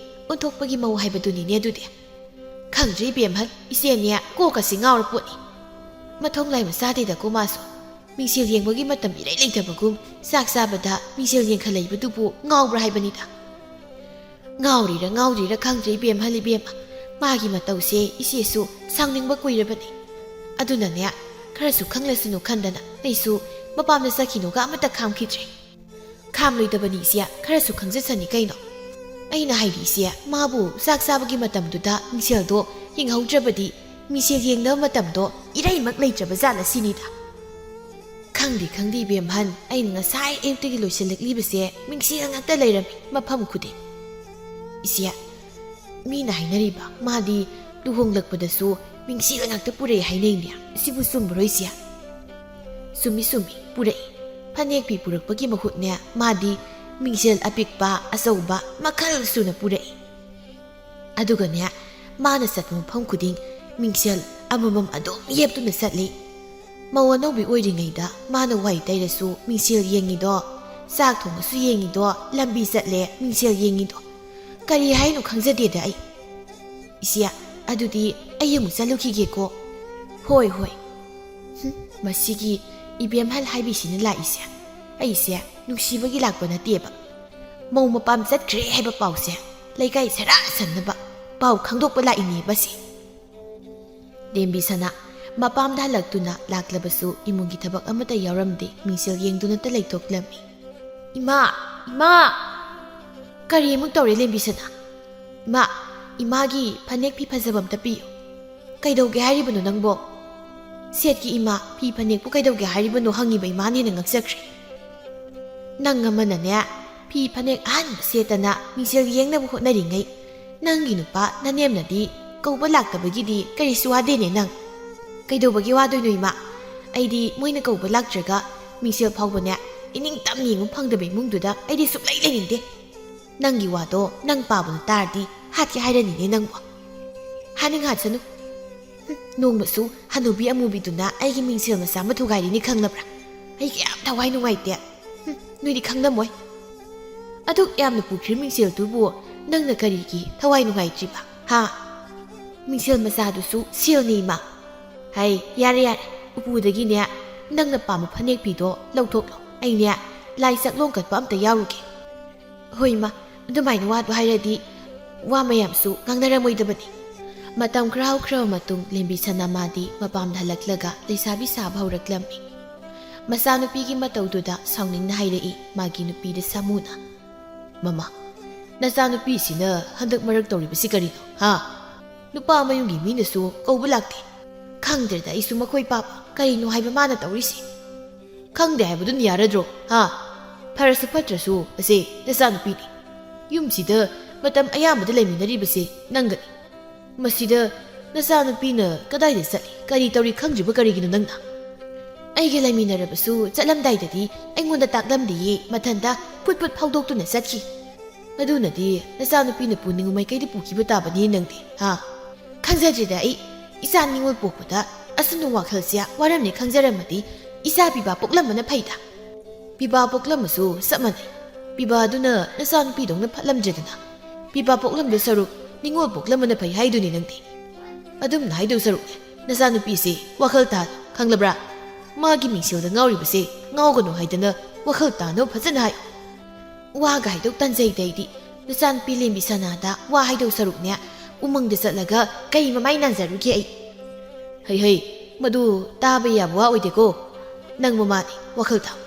ꯑꯣꯟꯊꯣꯛꯄꯒꯤ ꯃꯧ ꯍꯥꯏꯕꯗꯨꯅꯤꯅꯦ ꯑꯗꯨꯗꯤ꯫ ꯈꯪꯗ꯭ꯔꯦ ꯏꯕꯦꯝꯍꯜ, ꯏꯆꯦꯅꯦ ꯀꯣꯛꯀꯁꯤ ꯉꯥꯎꯔ ꯄꯣꯠꯅꯤ꯫ ꯃꯊꯣꯡ ꯂꯥꯏ ꯃꯆꯥꯗꯦꯗꯀꯣ ꯃꯥꯁꯨ꯫ ꯃꯤꯡꯁꯦꯜ ꯌꯦꯡꯕꯒꯤ ꯃꯇꯝ ꯏꯔꯩ ꯂꯩꯇꯕꯒꯨꯝ ꯆꯥꯛ ꯆꯥꯕꯗ ꯃꯤꯡꯁꯦꯜ ꯌꯦꯡꯈꯠꯂꯛꯏꯕꯗꯨꯕꯨ ꯉꯥꯎꯕ꯭ꯔꯥ ꯍꯥꯏꯕꯅꯤꯗ꯫" "ꯉꯥꯎꯔꯤꯔ ꯉꯥꯎꯗ꯭ꯔꯤꯔ ꯈꯪꯗ꯭ꯔꯦ ꯏꯕꯦꯝꯍꯜ, ꯏꯕꯦꯝꯃ꯫ ꯃꯥꯒꯤ ꯃꯇꯧꯁꯦ ꯏꯆꯦꯁꯨ ꯁꯥꯎꯅꯤꯡꯕ ꯀꯨꯏꯔꯕꯅꯤ꯫ ꯑꯗꯨꯅꯅꯦ, ꯈꯔꯁꯨ ꯈꯪꯂꯁꯅꯨ ꯈꯟꯗꯅ ꯑꯩꯁꯨ ꯃꯄꯥꯝꯗ ꯆꯠꯈꯤꯅꯣꯒ ꯑꯃꯠꯇ ꯈꯥꯝꯈꯤꯗ꯭ꯔꯦ꯫" "ꯈꯥꯝꯂꯣꯏꯗꯕꯅꯤ ꯏꯆꯦ, ꯈꯔꯁꯨ ꯈꯪꯖꯁꯅꯤ ꯀꯩꯅꯣ꯫ ꯑꯩꯅ ꯍꯥꯏꯗꯤ ꯏꯆꯦ, ꯃꯥꯕꯨ ꯆꯥꯛ ꯆꯥꯕꯒꯤ ꯃꯇꯝꯗꯨꯗ ꯃꯤꯡꯁꯦꯜꯗꯣ ꯌꯦꯡꯍꯧꯗ꯭ꯔꯕꯗꯤ ꯃꯤꯡꯁꯦꯜ ꯌꯦꯡꯅꯕ ꯃꯇꯝꯗꯣ ꯏꯔꯩꯃꯛ ꯂꯩꯇ꯭ꯔꯕ ꯖꯥꯠꯂ ꯁꯤꯅꯤꯗ꯫" "ꯈꯪꯗꯦ, ꯈꯪꯗꯦ ꯏꯕꯦꯝꯍꯜ, ꯑꯩꯅ ꯉꯁꯥꯏ ꯑꯌꯨꯛꯇꯒꯤ ꯂꯣꯏꯁꯤꯜꯂꯛꯂꯤꯕꯁꯦ ꯃꯤꯡꯁꯦꯜ ꯉꯥꯛꯇ ꯂꯩꯔꯝꯃꯤ ꯃꯐꯝ ꯈꯨꯗꯤꯡ꯫" "ꯏꯆꯦ, ꯃꯤꯅ ꯍꯥꯏꯅꯔꯤꯕ ꯃꯥꯗꯤ ꯂꯨꯍꯣꯡꯂꯛꯄꯗꯁꯨ ꯃꯤꯡꯁꯦꯜ ꯉꯥꯛꯇ ꯄꯨꯔꯛꯑꯦ ꯍꯥꯏꯅꯩꯅꯦ, ꯁꯤꯕꯨ ꯆꯨꯝꯕ꯭ꯔꯣ ꯏꯆꯦ?" "ꯆꯨꯝꯃꯤ, ꯆꯨꯝꯃꯤ, ꯄꯨꯔꯛꯏ꯫ ꯐꯅꯦꯛ ꯐꯤ ꯄꯨꯔꯛꯄꯒꯤ ꯃꯍꯨꯠꯅꯦ, ꯃꯥꯗꯤ ꯃꯤꯡꯁꯦꯜ ꯑꯄꯤꯛꯄ ꯑꯆꯧꯕ ꯃꯈꯜ ꯁꯨꯅ ꯄꯨꯔꯛꯏ꯫ ꯑꯗꯨꯒꯅꯦ, ꯃꯥꯅ ꯆꯠꯄ ꯃꯐꯝ ꯈꯨꯗꯤꯡ ꯃꯤꯡꯁꯦꯜ ꯑꯃꯃꯝ ꯑꯗꯨꯝ ꯌꯦꯞꯇꯨꯅ ꯆꯠꯂꯤ꯫ ꯃꯧ ꯑꯅꯧꯕꯤ ꯑꯣꯏꯔꯤꯉꯩꯗ ꯃꯥꯅ ꯋꯥꯏ ꯇꯩꯔꯁꯨ ꯃꯤꯡꯁꯦꯜ ꯌꯦꯡꯉꯤꯗꯣ, ꯆꯥꯛ ꯊꯣꯡꯉꯁꯨ ꯌꯦꯡꯉꯤꯗꯣ, ꯂꯝꯕꯤ ꯆꯠꯂꯦ ꯃꯤꯡꯁꯦꯜ ꯌꯦꯡꯉꯤꯗꯣ꯫ ꯀꯔꯤ ꯍꯥꯏꯅꯣ ꯈꯪꯖꯗꯦꯗ ꯑꯩ꯫ ꯏꯆꯦ, ꯑꯗꯨꯗꯤ ꯑꯩ ꯑꯃꯨꯛ ꯆꯠꯂꯨꯈꯤꯒꯦꯀꯣ꯫" "ꯍꯣꯏ, ꯍꯣꯏ꯫" ꯍꯨꯝ, ꯃꯁꯤꯒꯤ ꯏꯕꯦꯝꯍꯜ ꯍꯥꯏꯕꯤꯁꯤꯅ ꯂꯥꯛꯏꯁꯦ꯫ ꯑꯩꯁꯦ ꯅꯨꯡꯁꯤꯕꯒꯤ ꯂꯥꯛꯄ ꯅꯠꯇꯦꯕ꯫ ꯃꯧ ꯃꯄꯥꯝ ꯆꯠꯈ꯭ꯔꯦ ꯍꯥꯏꯕ ꯄꯥꯎꯁꯦ ꯂꯩꯀꯥꯏ ꯁꯔꯥ ꯁꯟꯅꯕ ꯄꯥꯎ ꯈꯪꯗꯣꯛꯄ ꯂꯥꯛꯏꯅꯦ ꯃꯁꯤ꯫ ꯂꯦꯝꯕꯤ ꯁꯅꯥ ꯃꯄꯥꯝꯗ ꯍꯜꯂꯛꯇꯨꯅ ꯂꯥꯛꯂꯕꯁꯨ ꯏꯃꯨꯡꯒꯤ ꯊꯕꯛ ꯑꯃꯠꯇ ꯌꯥꯎꯔꯝꯗꯦ꯫ ꯃꯤꯡꯁꯦꯜ ꯌꯦꯡꯗꯨꯅꯇ ꯂꯩꯊꯣꯛꯂꯝꯃꯤ꯫ "ꯏꯃꯥ! ꯏꯃꯥ!" "ꯀꯔꯤ ꯑꯃꯨꯛ ꯇꯧꯔꯦ, ꯂꯦꯝꯕꯤ ꯁꯅꯥ?" "ꯏꯃꯥ, ꯏꯃꯥꯒꯤ ꯐꯅꯦꯛ ꯐꯤ ꯐꯖꯕ ꯑꯝꯇ ꯄꯤꯌꯨ꯫" "ꯀꯩꯗꯧꯒꯦ ꯍꯥꯏꯔꯤꯕꯅꯣ ꯅꯪꯕꯣ?" "ꯁꯦꯠꯀꯤ ꯏꯃꯥ, ꯐꯤ ꯐꯅꯦꯛꯄꯨ ꯀꯩꯗꯧꯒꯦ ꯍꯥꯏꯔꯤꯕꯅꯣ?" ꯍꯪꯉꯤꯕ ꯏꯃꯥꯅ ꯍꯦꯟꯅ ꯉꯛꯆꯈ꯭ꯔꯦ꯫ "ꯅꯪ ꯑꯃꯅꯅꯦ, ꯐꯤ ꯐꯅꯦꯛ ꯑꯍꯟꯕ ꯁꯦꯠꯇꯅ ꯃꯤꯡꯁꯦꯜ ꯌꯦꯡꯅꯕ ꯍꯣꯠꯅꯔꯤꯉꯩ, ꯅꯪꯒꯤ ꯅꯨꯄꯥ ꯅꯅꯦꯝꯅꯗꯤ ꯀꯧꯕ ꯂꯥꯛꯇꯕꯒꯤꯗꯤ ꯀꯔꯤꯁꯨ ꯋꯥꯗꯦꯅꯦ ꯅꯪ?" "ꯀꯩꯗꯧꯕꯒꯤ ꯋꯥꯗꯣꯏꯅꯣ ꯏꯃꯥ? ꯑꯩꯗꯤ ꯃꯣꯏꯅ ꯀꯧꯕ ꯂꯥꯛꯇ꯭ꯔꯒ ꯃꯤꯡꯁꯦꯜ ꯐꯥꯎꯕꯅꯦ ꯏꯅꯤꯡ ꯇꯝꯅ ꯌꯦꯡꯕ ꯐꯪꯗꯕ ꯏꯃꯨꯡꯗꯨꯗ ꯑꯩꯗꯤ ꯁꯨꯛꯂꯩ ꯂꯩꯅꯤꯡꯗꯦ꯫ ꯅꯪꯒꯤ ꯋꯥꯗꯣ ꯅꯪ ꯄꯥꯕꯅ ꯇꯥꯔꯗꯤ ꯍꯥꯠꯀꯦ ꯍꯥꯏꯔꯅꯤꯅꯦ ꯅꯪꯕꯨ꯫" "ꯍꯥꯠꯅꯤꯡ ꯍꯥꯠꯁꯅꯨ꯫ ꯍꯨꯝ, ꯅꯣꯡꯃꯁꯨ ꯍꯅꯨꯕꯤ ꯑꯃꯨꯕꯤꯗꯨꯅ ꯑꯩꯒꯤ ꯃꯤꯡꯁꯦꯜ ꯃꯆꯥ ꯑꯃ ꯊꯨꯒꯥꯏꯔꯤꯅꯤ ꯈꯪꯂꯕ꯭ꯔꯥ? ꯑꯩ ꯀꯌꯥꯝ ꯊꯋꯥꯏ ꯅꯨꯡꯉꯥꯏꯇꯦ꯫ ꯍꯨꯝ, ꯅꯣꯏꯗꯤ ꯈꯪꯂꯝꯃꯣꯏ꯫ ꯑꯗꯨꯛ ꯌꯥꯝꯅ ꯄꯨꯈ꯭ꯔꯤꯕ ꯃꯤꯡꯁꯦꯜꯗꯨꯕꯨ ꯅꯪꯅ ꯀꯔꯤꯒꯤ ꯊꯋꯥꯏ ꯅꯨꯡꯉꯥꯏꯇ꯭ꯔꯤꯕ? ꯍꯥ? ꯃꯤꯡꯁꯦꯜ ꯃꯆꯥꯗꯨꯁꯨ ꯁꯦꯜꯅꯤ ꯏꯃꯥ꯫" "ꯍꯩ, ꯌꯥꯔꯦ ꯌꯥꯔꯦ, ꯎꯄꯨꯗꯒꯤꯅꯦ ꯅꯪꯅ ꯄꯥꯝꯕ ꯐꯅꯦꯛ ꯐꯤꯗꯣ ꯂꯧꯊꯣꯛꯂꯣ꯫ ꯑꯩꯅꯦ ꯂꯥꯏ ꯆꯥꯛꯂꯣꯡ ꯀꯠꯄ ꯑꯝꯇ ꯌꯥꯎꯔꯨꯒꯦ꯫" "ꯍꯣꯏ ꯏꯃꯥ, ꯑꯗꯨꯃꯥꯏꯅ ꯋꯥꯗꯣ ꯍꯥꯏꯔꯗꯤ ꯋꯥ ꯃꯌꯥꯝꯁꯨ ꯉꯥꯡꯅꯔꯝꯃꯣꯏꯗꯕꯅꯤ꯫" ꯃꯇꯝ ꯈꯔ ꯍꯧꯈ꯭ꯔꯕ ꯃꯇꯨꯡ ꯂꯦꯝꯕꯤ ꯁꯅꯥ ꯃꯥꯗꯤ ꯃꯄꯥꯝꯗ ꯍꯜꯂꯛꯂꯒ ꯂꯩꯁꯥꯕꯤ ꯁꯥꯕ ꯍꯧꯔꯛꯂꯝꯃꯤ꯫ ꯃꯆꯥꯅꯨꯄꯤꯒꯤ ꯃꯇꯧꯗꯨꯗ ꯁꯥꯎꯅꯤꯡꯅ ꯍꯥꯏꯔꯛꯏ ꯃꯥꯒꯤ ꯅꯨꯄꯤꯗ ꯁꯥꯃꯨꯅ꯫ "ꯃꯃꯥ, ꯅꯆꯥꯅꯨꯄꯤꯁꯤꯅ ꯍꯟꯗꯛ ꯃꯔꯛ ꯇꯧꯔꯤꯕꯁꯤ ꯀꯔꯤꯅꯣ, ꯍꯥ? ꯅꯨꯄꯥ ꯃꯌꯨꯝꯒꯤ ꯃꯤꯅꯁꯨ ꯀꯧꯕ ꯂꯥꯛꯇꯦ꯫ ꯈꯪꯗ꯭ꯔꯦꯗ ꯑꯩꯁꯨ ꯃꯈꯣꯏ ꯄꯥꯕ ꯀꯔꯤꯅꯣ ꯍꯥꯏꯕ ꯃꯥꯅ ꯇꯧꯔꯤꯁꯤ꯫ ꯈꯪꯗꯦ ꯍꯥꯏꯕꯗꯨꯅ ꯌꯥꯔꯗ꯭ꯔꯣ, ꯍꯥ? ꯐꯔꯁꯨ ꯐꯠꯇ꯭ꯔꯁꯨ ꯑꯁꯦ ꯅꯆꯥꯅꯨꯄꯤꯅꯤ꯫ ꯌꯨꯝꯁꯤꯗ ꯃꯇꯝ ꯑꯌꯥꯝꯕꯗ ꯂꯩꯃꯤꯟꯅꯔꯤꯕꯁꯦ ꯅꯪꯒꯅꯤ꯫ ꯃꯁꯤꯗ ꯅꯆꯥꯅꯨꯄꯤꯅ ꯀꯗꯥꯏꯗ ꯆꯠꯂꯤ, ꯀꯔꯤ ꯇꯧꯔꯤ ꯈꯪꯗ꯭ꯔꯤꯕ ꯀꯔꯤꯒꯤꯅꯣ ꯅꯪꯅ? ꯑꯩꯒ ꯂꯩꯃꯤꯟꯅꯔꯕꯁꯨ ꯆꯠꯂꯝꯗꯥꯏꯗꯗꯤ ꯑꯩꯉꯣꯟꯗ ꯇꯥꯛꯂꯝꯗꯦꯌꯦ, ꯃꯊꯟꯇ ꯐꯨꯠ ꯐꯨꯠ ꯐꯥꯎꯗꯣꯛꯇꯨꯅ ꯆꯠꯈꯤ꯫ ꯑꯗꯨꯅꯗꯤ ꯅꯆꯥꯅꯨꯄꯤꯅ ꯄꯨꯅꯤꯡꯕ ꯃꯥꯏꯀꯩꯗ ꯄꯨꯈꯤꯕ ꯇꯥꯕꯅꯤ ꯅꯪꯗꯤ, ꯍꯥ? ꯈꯪꯖꯗ꯭ꯔꯤꯗ ꯑꯩ꯫ ꯏꯆꯥ ꯅꯤꯉꯣꯜ ꯄꯣꯛꯄꯗ ꯑꯁꯨꯝꯅ ꯋꯥꯈꯜꯁꯦ ꯋꯥꯔꯝꯅꯤ ꯈꯪꯖꯔꯝꯃꯗꯤ ꯏꯆꯥ ꯄꯤꯕꯥ ꯄꯣꯛꯂꯝꯕꯅ ꯐꯩꯗ꯫ ꯄꯤꯕꯥ ꯄꯣꯛꯂꯝꯃꯁꯨ ꯆꯞ ꯃꯥꯟꯅꯩ꯫ ꯄꯤꯕꯥꯗꯨꯅ ꯅꯆꯥꯅꯨꯄꯤꯗꯧꯅ ꯐꯠꯂꯝꯗ꯭ꯔꯦꯗꯅ꯫ ꯄꯤꯕꯥ ꯄꯣꯛꯂꯝꯗꯣ ꯁꯔꯨꯛ ꯅꯤꯉꯣꯜ ꯄꯣꯛꯂꯝꯕꯅ ꯐꯩ ꯍꯥꯏꯗꯨꯅꯤ ꯅꯪꯗꯤ꯫ ꯑꯗꯨꯝꯅ ꯍꯥꯏꯗꯧ ꯁꯔꯨꯛꯅꯦ ꯅꯆꯥꯅꯨꯄꯤꯁꯦ ꯋꯥꯈꯜ ꯇꯥꯍꯜꯂꯨ, ꯈꯪꯂꯕ꯭ꯔꯥ? ꯃꯥꯒꯤ ꯃꯤꯡꯁꯦꯜꯗ ꯉꯥꯎꯔꯤꯕꯁꯦ ꯉꯥꯎꯒꯅꯨ ꯍꯥꯏꯗꯅ ꯋꯥꯈꯜ ꯇꯥꯅꯕ ꯐꯖꯅ ꯍꯥꯏꯌꯨ꯫ ꯋꯥꯒ ꯍꯥꯏꯗꯣꯛ ꯇꯟꯖꯩꯗ ꯑꯩꯗꯤ꯫ ꯅꯆꯥꯅꯨꯄꯤ ꯂꯦꯝꯕꯤ ꯁꯅꯥꯗ ꯋꯥ ꯍꯥꯏꯗꯧ ꯁꯔꯨꯛꯅꯦ ꯎꯃꯪꯗ ꯆꯠꯂꯒ ꯀꯩ ꯃꯃꯥꯏ ꯅꯥꯟꯖꯔꯨꯒꯦ ꯑꯩ? ꯍꯩ ꯍꯩ, ꯃꯗꯨ ꯇꯥꯕ ꯌꯥꯕ ꯋꯥ ꯑꯣꯏꯗꯦꯀꯣ꯫ ꯅꯪ ꯃꯃꯥꯅꯤ, ꯋꯥꯈꯜ ꯊꯥꯎ꯫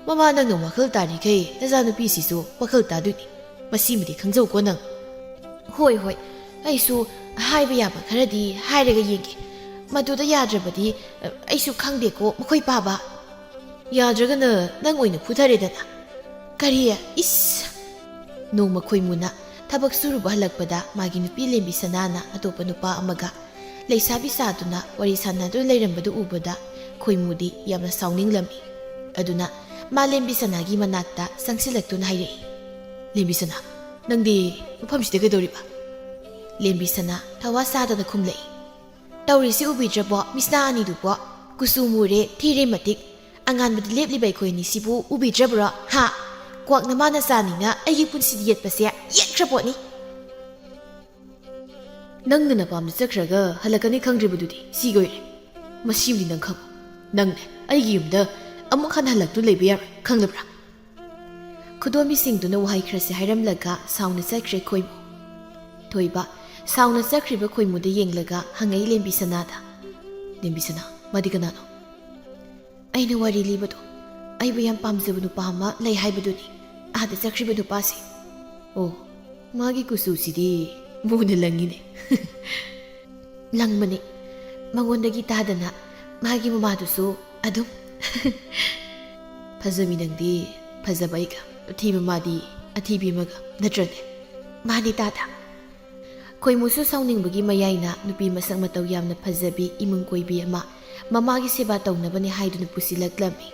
ꯃꯃꯥ ꯅꯪꯅ ꯋꯥꯈꯜ ꯇꯥꯔꯤꯈꯩ ꯅꯆꯥꯅꯨꯄꯤꯁꯤꯁꯨ ꯋꯥꯈꯜ ꯇꯥꯗꯣꯏꯅꯤ꯫ ꯃꯁꯤꯃꯗꯤ ꯈꯪꯖꯧꯀꯣ ꯅꯪ꯫ ꯍꯣꯏ ꯍꯣꯏ, ꯑꯩꯁꯨ ꯍꯥꯏꯕ ꯌꯥꯕ ꯈꯔꯗꯤ ꯍꯥꯏꯔꯒ ꯌꯦꯡꯒꯦ꯫ ꯃꯗꯨꯗ ꯌꯥꯗ꯭ꯔꯕꯗꯤ, ꯑ, ꯑꯩꯁꯨ ꯈꯪꯗꯦꯀꯣ ꯃꯈꯣꯏ ꯄꯥꯕ꯫ ꯌꯥꯗ꯭ꯔꯒꯅ ꯅꯪ ꯑꯣꯏꯅ ꯐꯨꯊꯔꯦꯗꯅ꯫ ꯀꯔꯤ? ꯏꯁ! ꯅꯣꯡꯃ ꯈꯣꯏꯃꯨꯅ ꯊꯕꯛ ꯁꯨꯔꯨꯕ ꯍꯜꯂꯛꯄꯗ ꯃꯥꯒꯤ ꯅꯨꯄꯤ ꯂꯦꯝꯕꯤ ꯁꯅꯥꯅ ꯑꯇꯣꯞꯄ ꯅꯨꯄꯥ ꯑꯃꯒ ꯂꯩꯁꯥꯕꯤ ꯁꯥꯗꯨꯅ ꯋꯥꯔꯤ ꯁꯥꯟꯅꯗꯨꯅ ꯂꯩꯔꯝꯕꯗꯨ ꯎꯕꯗ ꯈꯣꯏꯃꯨꯗꯤ ꯌꯥꯝꯅ ꯁꯥꯎꯅꯤꯡꯂꯝꯃꯤ꯫ ꯑꯗꯨꯅ ꯃꯥ ꯂꯦꯝꯕꯤ ꯁꯅꯥꯒꯤ ꯃꯅꯥꯛꯇ ꯆꯪꯁꯤꯜꯂꯛꯇꯨꯅ ꯍꯥꯏꯔꯛꯏ, "ꯂꯦꯝꯕꯤ ꯁꯅꯥ, ꯅꯪꯗꯤ ꯃꯐꯝꯁꯤꯗ ꯀꯩꯗꯧꯔꯤꯕ?" ꯂꯦꯝꯕꯤ ꯁꯅꯥ ꯊꯋꯥ ꯁꯥꯗꯅ ꯈꯨꯝꯂꯛꯏ, "ꯇꯧꯔꯤꯁꯤ ꯎꯕꯤꯗ꯭ꯔꯕꯣ, ꯃꯤꯁꯅꯥ ꯑꯅꯤꯗꯨꯕꯣ? ꯀꯨꯆꯨ ꯃꯨꯔꯦ, ꯊꯤꯔꯦ ꯃꯇꯤꯛ꯫ ꯑꯉꯥꯟꯕꯗ ꯂꯦꯞꯂꯤꯕ ꯑꯩꯈꯣꯏ ꯑꯅꯤꯁꯤꯕꯨ ꯎꯕꯤꯗ꯭ꯔꯕ꯭ꯔꯣ? ꯍꯥ? ꯀ꯭ꯋꯥꯛꯅ ꯃꯥꯅ ꯆꯥꯅꯤꯅ ꯑꯩꯒꯤ ꯄꯨꯟꯁꯤꯗ ꯌꯦꯠꯄꯁꯦ ꯌꯦꯛꯈ꯭ꯔ ꯄꯣꯠꯅꯤ꯫" "ꯅꯪꯅ ꯅꯄꯥꯝꯗ ꯆꯠꯈ꯭ꯔꯒ ꯍꯜꯂꯛꯀꯅꯤ ꯈꯪꯗ꯭ꯔꯤꯕꯗꯨꯗꯤ ꯁꯤꯒ ꯑꯣꯏꯔꯦ꯫ ꯃꯁꯤꯃꯗꯤ ꯅꯪ ꯈꯪꯉꯨ꯫ ꯅꯪꯅꯦ ꯑꯩꯒꯤ ꯌꯨꯝꯗ ꯑꯃꯨꯛ ꯍꯟꯅ ꯍꯜꯂꯛꯇꯨꯅ ꯂꯩꯕ ꯌꯥꯔꯣꯏ, ꯈꯪꯂꯕ꯭ꯔꯥ?" ꯈꯨꯗꯣꯝꯕꯤꯁꯤꯡꯗꯨꯅ ꯋꯥꯍꯩ ꯈꯔꯁꯦ ꯍꯥꯏꯔꯝꯂꯒ ꯁꯥꯎꯅ ꯆꯠꯈ꯭ꯔꯦ ꯈꯣꯏꯃꯨ꯫ ꯊꯣꯏꯕ ꯁꯥꯎꯅ ꯆꯠꯈ꯭ꯔꯤꯕ ꯈꯣꯏꯃꯨꯗ ꯌꯦꯡꯂꯒ ꯍꯪꯉꯛꯏ ꯂꯦꯝꯕꯤ ꯁꯅꯥꯗ, "ꯂꯦꯝꯕꯤ ꯁꯅꯥ, ꯃꯥꯗꯤ ꯀꯅꯥꯅꯣ?" "ꯑꯩꯅ ꯋꯥꯔꯤ ꯂꯤꯕꯗꯣ, ꯑꯩꯕꯨ ꯌꯥꯝ ꯄꯥꯝꯖꯕ ꯅꯨꯄꯥ ꯑꯃ ꯂꯩ ꯍꯥꯏꯕꯗꯨꯅꯤ, ꯑꯥꯗ ꯆꯠꯈ꯭ꯔꯤꯕ ꯅꯨꯄꯥꯁꯦ꯫" "ꯑꯣ, ꯃꯥꯒꯤ ꯀꯨꯆꯨꯁꯤꯗꯤ ꯃꯨꯅ ꯂꯪꯉꯤꯅꯦ꯫" "ꯂꯪꯕꯅꯤ, ꯃꯉꯣꯟꯗꯒꯤ ꯇꯥꯗꯅ ꯃꯥꯒꯤ ꯃꯃꯥꯗꯨꯁꯨ ꯑꯗꯨꯝ꯫" "ꯐꯖꯕꯤ ꯅꯪꯗꯤ ꯐꯖꯕ ꯑꯩꯒ, ꯑꯊꯤꯕ ꯃꯥꯗꯤ ꯑꯊꯤꯕꯤ ꯑꯃꯒ, ꯅꯠꯇ꯭ꯔꯅꯦ?" "ꯃꯥꯅꯤ ꯇꯥꯗ꯫" ꯈꯣꯏꯃꯨꯁꯨ ꯁꯥꯎꯅꯤꯡꯕꯒꯤ ꯃꯌꯥꯏꯅ ꯅꯨꯄꯤ ꯃꯁꯛ ꯃꯇꯧ ꯌꯥꯝꯅ ꯐꯖꯕꯤ, ꯏꯃꯨꯡ ꯀꯣꯏꯕꯤ ꯑꯃ ꯃꯃꯥꯒꯤ ꯁꯦꯕꯥ ꯇꯧꯅꯕꯅꯤ ꯍꯥꯏꯗꯨꯅ ꯄꯨꯁꯤꯜꯂꯛꯂꯝꯃꯤ꯫